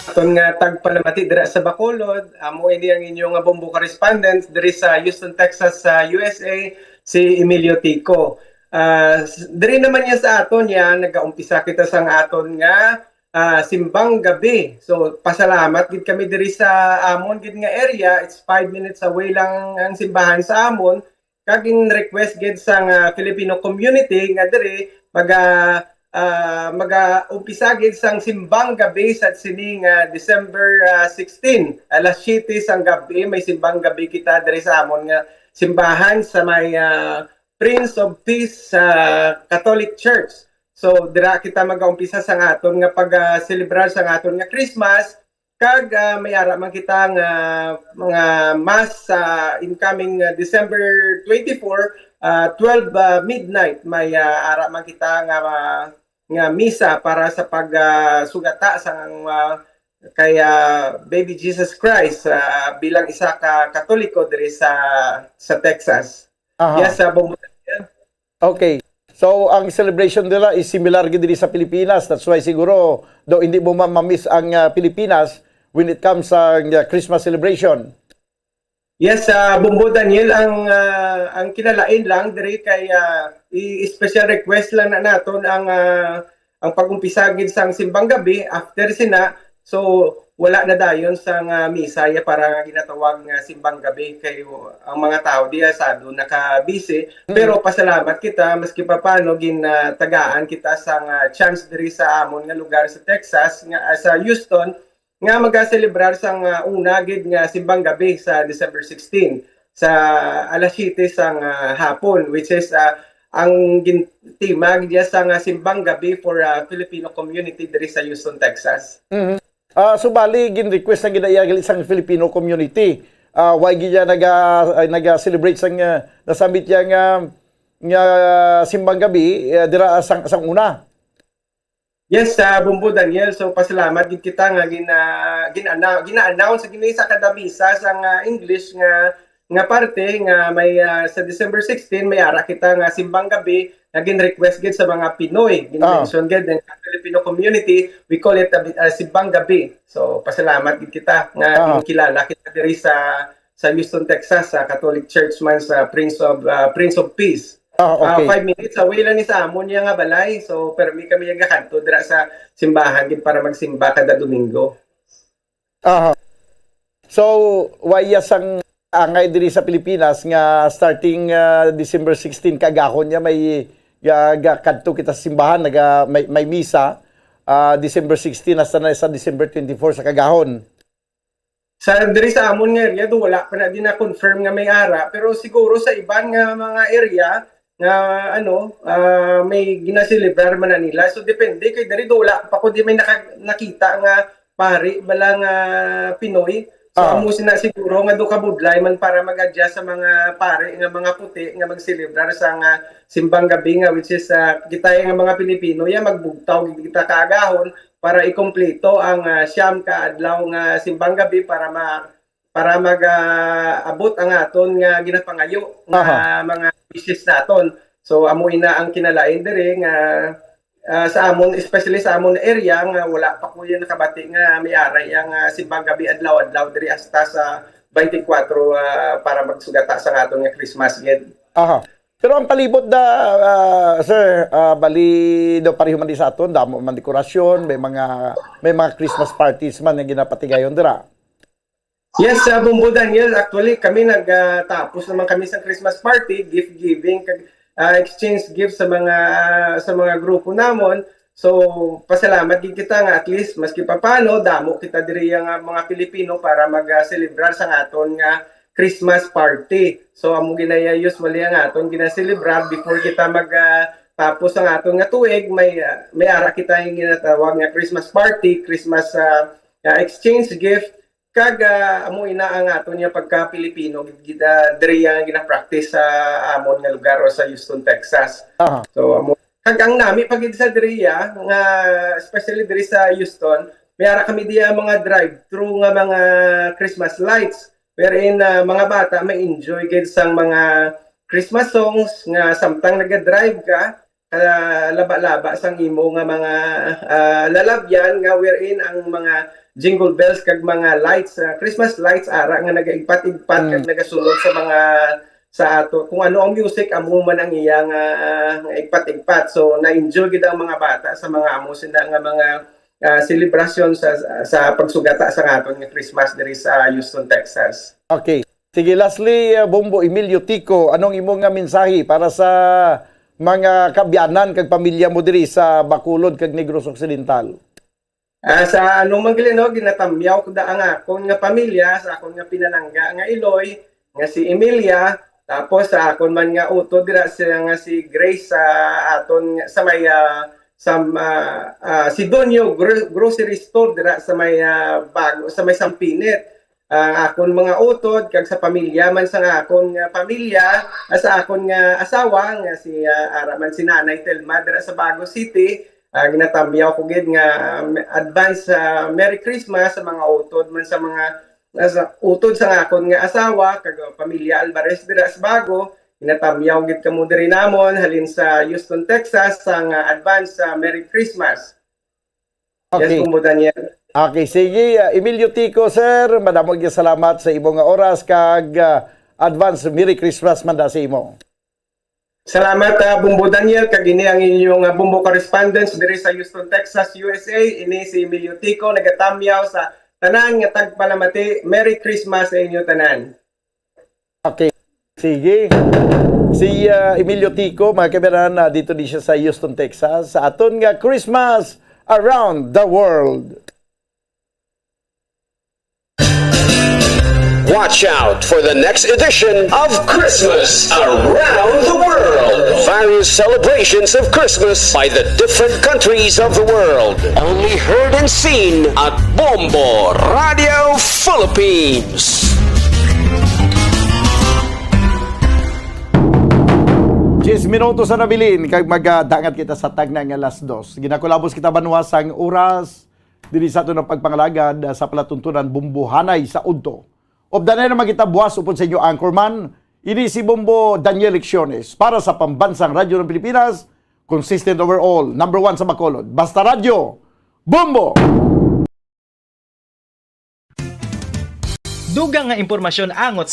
Aton nga tagpalamati dira sa Bacolod, amo ini ang inyo nga Bombo correspondent diri sa Houston, Texas, sa U S A, si Emilio Tico. Ah, s-, diri naman niya sa aton niya, nagaumpisa kita sang aton nga, ah, simbang gabi. So, pasalamat gid kami diri sa amon gid nga area. It's five minutes away lang ang simbahan sa amon. Kag in-request gid sang, ah, Filipino community nga diri maga-, ah, maga-umpisa gid sang simbang gabi sa sining, ah, December, ah, sixteen, alas siyete sang gabi, may simbang gabi kita diri sa amon nga simbahan sa may, ah, Prince of Peace, ah, Catholic Church. So, dira kita magaumpisa sang aton nga pag, ah, celebrar sang aton nga Christmas. Kag, ah, may ara man kita nga mga mass sa incoming, ah, December twenty-four, ah, twelve, ah, midnight. May, ah, ara man kita nga, ah, nga misa para sa pag, ah, sugata sang, ah, kay, ah, Baby Jesus Christ, ah, bilang isa ka Katoliko diri sa, sa Texas. Aha. Yes, sa Bombo. Okay. So, ang celebration nila is similar gid diri sa Pilipinas. That's why siguro, do hindi mo ma-, ma-miss ang, ah, Pilipinas when it comes sa, ah, Christmas celebration. Yes, ah, Bumbo Daniel, ang, ah, ang kinalain lang diri kay, ah, i-, special request lang na naton ang, ah, ang pag-umpisa gid sang simbang gabi. After sina, so wala na dayon sang, ah, misa ya para nga ginatawag nga simbang gabi kay ang mga tao diya sado naka-busy. Pero pasalamat kita, maski papaano, ginatagaan kita sang, ah, chance diri sa amon nga lugar sa Texas, nga, ah, sa Houston, nga magaselebrar sang, ah, una gid nga simbang gabi sa December sixteen sa alas siyete sang, ah, hapon, which is, ah, ang gintima gid sang, ah, simbang gabi for, ah, Filipino community diri sa Houston, Texas. Mhm. Ah, so bali, gin-request na gid iya sang Filipino community. Ah, why gid iya naga-, ay, naga-celebrate sang, ah, nasambit iya nga, nga simbang gabi, eh, dira sang, sang una? Yes, sa Bumbo Daniel. So, pasalamat gid kita nga gina-, gina-, gina-announce gini sa kada misa sang, ah, English nga, nga parte nga may, ah, sa December sixteen, may ara kita nga simbang gabi nga gin-request gid sa mga Pinoy. Ah. Gin-mention gid ng Filipino community, we call it a, a simbang gabi. So, pasalamat gid kita nga Ah. ginkilala kita diri sa, sa Houston, Texas, sa Catholic Church man sa Prince of, ah, Prince of Peace. Ah, Ah, okay. Five minutes away lang ni sa amon iya nga balay. So, permi kami nagakadto dira sa simbahan gid para magsimba kada Domingo. Aha. So, why iya sang angay diri sa Pilipinas nga starting, ah, December sixteen, kaagahon niya may, ah, gakadto kita sa simbahan, naga-, may, may misa, ah, December sixteen hasta na sa December twenty-four sa kaagahon? Sa, diri sa amon nga area, do wala pa na din na-confirm nga may ara, pero siguro sa iban nga mga area nga, ano, ah, may ginaselebrar man na nila. So, depende kay diri do wala pa ko di may naka-, nakita nga pari bala nga Pinoy. So, Ah. amo sina siguro nga do kabudlay man para mag-adjust sa mga pari nga mga puti nga magselebrar sa nga simbang gabi nga, which is, ah, kita nga mga Pilipino, ya magbugtaw gid kita kaagahon para ikumpleto ang, ah, siyam ka adlaw nga simbang gabi para ma-, para mag, ah, abot ang aton nga ginapangayo nga Aha. mga wishes naton. So, amo ina ang kinalain diri nga, ah, sa amon, especially sa amon area nga wala pa ko yan nakabati nga may aray ang, ah, simbang gabi adlaw-adlaw diri hasta sa twenty-four, ah, para magsugata sa aton nga Christmas gid. Aha. Pero ang palibot da, ah, sir, ah, bali daw pareho man di sa aton, damo man dekorasyon, may mga, may mga Christmas parties man nga ginapatigayon dira. Yes, ah, Bumbo Daniel, actually kami nag, ah, tapos naman kami sa Christmas party, gift giving, kag, ah, exchange gift sa mga, sa mga grupo namon. So, pasalamat gid kita nga at least maski papano damo kita diri nga mga Pilipino para mag, ah, celebrar sa aton nga Christmas party. So, amo ginaya usually ang aton ginaselebrar before kita mag, ah, tapos ang aton nga tuig, may, ah, may ara kita yung ginatawag nga Christmas party, Christmas, ah, ah, exchange gift, kag, ah, amo ina ang aton nga pagka-Pilipino gid, ah, diri ang gina-practice sa amon nga lugar o sa Houston, Texas. Aha. So, amo, kag ang nami pa gid sa diri, ah, nga especially diri sa Houston, may ara kami diya mga drive-through nga mga Christmas lights, wherein, ah, mga bata may enjoy gid sang mga Christmas songs nga samtang naga-drive ka, ah, laba-laba sang imo nga mga, ah, lalabyan nga wherein ang mga jingle bells kag mga lights, ah, Christmas lights ara nga nagaigpat-igpat kag Mm. nagasunod sa mga, sa ato. Kung ano ang music, amo man ang iya nga, ah, nga igpat-igpat. So, na-enjoy gid ang mga bata sa mga amo sila nga mga, ah, selebrasyon sa, sa pagsugata sa aton nga Christmas diri sa Houston, Texas. Okay. Sige, lastly, uh, Bombo Emilio Tico, anong imo nga mensahe para sa mga kaabyanan kag pamilya mo diri sa Bacolod kag Negros Occidental? Ah, sa anong man gali, no, ginatamyaw ko da ang akon nga pamilya, sa akon nga pinalangga nga iloy, nga si Emilia, tapos sa akon man nga utod dira siya nga si Grace, sa aton nga, sa may, ah, sa, ah, ah, Sidonio Gro-, Grocery Store dira sa may, ah, Bago, sa may Sampinit. Ang akon mga utod kag sa pamilya man sa akon nga pamilya, ah, sa akon nga asawa nga si, ah, ara man si Nanay Telma dira sa Bago City, ah, ginatamyaw ko gid nga, um, advance, ah, Merry Christmas sa mga utod man sa mga, ah, sa utod sa akon nga asawa kag, ah, pamilya Alvarez dira sa Bago. Ginatamyaw gid kamo diri namon halin sa Houston, Texas, sa nga advance, ah, Merry Christmas. Yes, Okay. Bombo Daniel. Okay, sige. Ah, Emilio Tico, sir, madamo nga salamat sa imo nga oras kag, ah, advance Merry Christmas man da sa imo. Salamat, ah, Bumbo Daniel, kag ini ang inyong, ah, Bumbo correspondence diri sa Houston, Texas, U S A. Ini si Emilio Tico, nagatamyaw sa tanan nga tagpalamati. Merry Christmas sa inyo tanan. Okay. Sige. Si, ah, Emilio Tico, mga kaibigan, ah, dito di siya sa Houston, Texas, sa aton nga Christmas Around the World. Watch out for the next edition of Christmas Around the World. Various celebrations of Christmas by the different countries of the world. Only heard and seen at Bombo Radio Philippines. Diyes minutos na nabilin kag magadangat kita sa tagna nga alas dos. Ginakulabos kita banwa sang oras diri sa aton nga pagpangalagad, ah, sa palatuntunan Bumbuhanay sa Udto. Updanay naman kita buwas upod sa inyo anchorman, ini si Bombo Daniel Lecciones para sa Pambansang Radyo ng Pilipinas, consistent overall, number one sa Bacolod. Basta Radyo, Bombo! Dugang nga impormasyon angot sa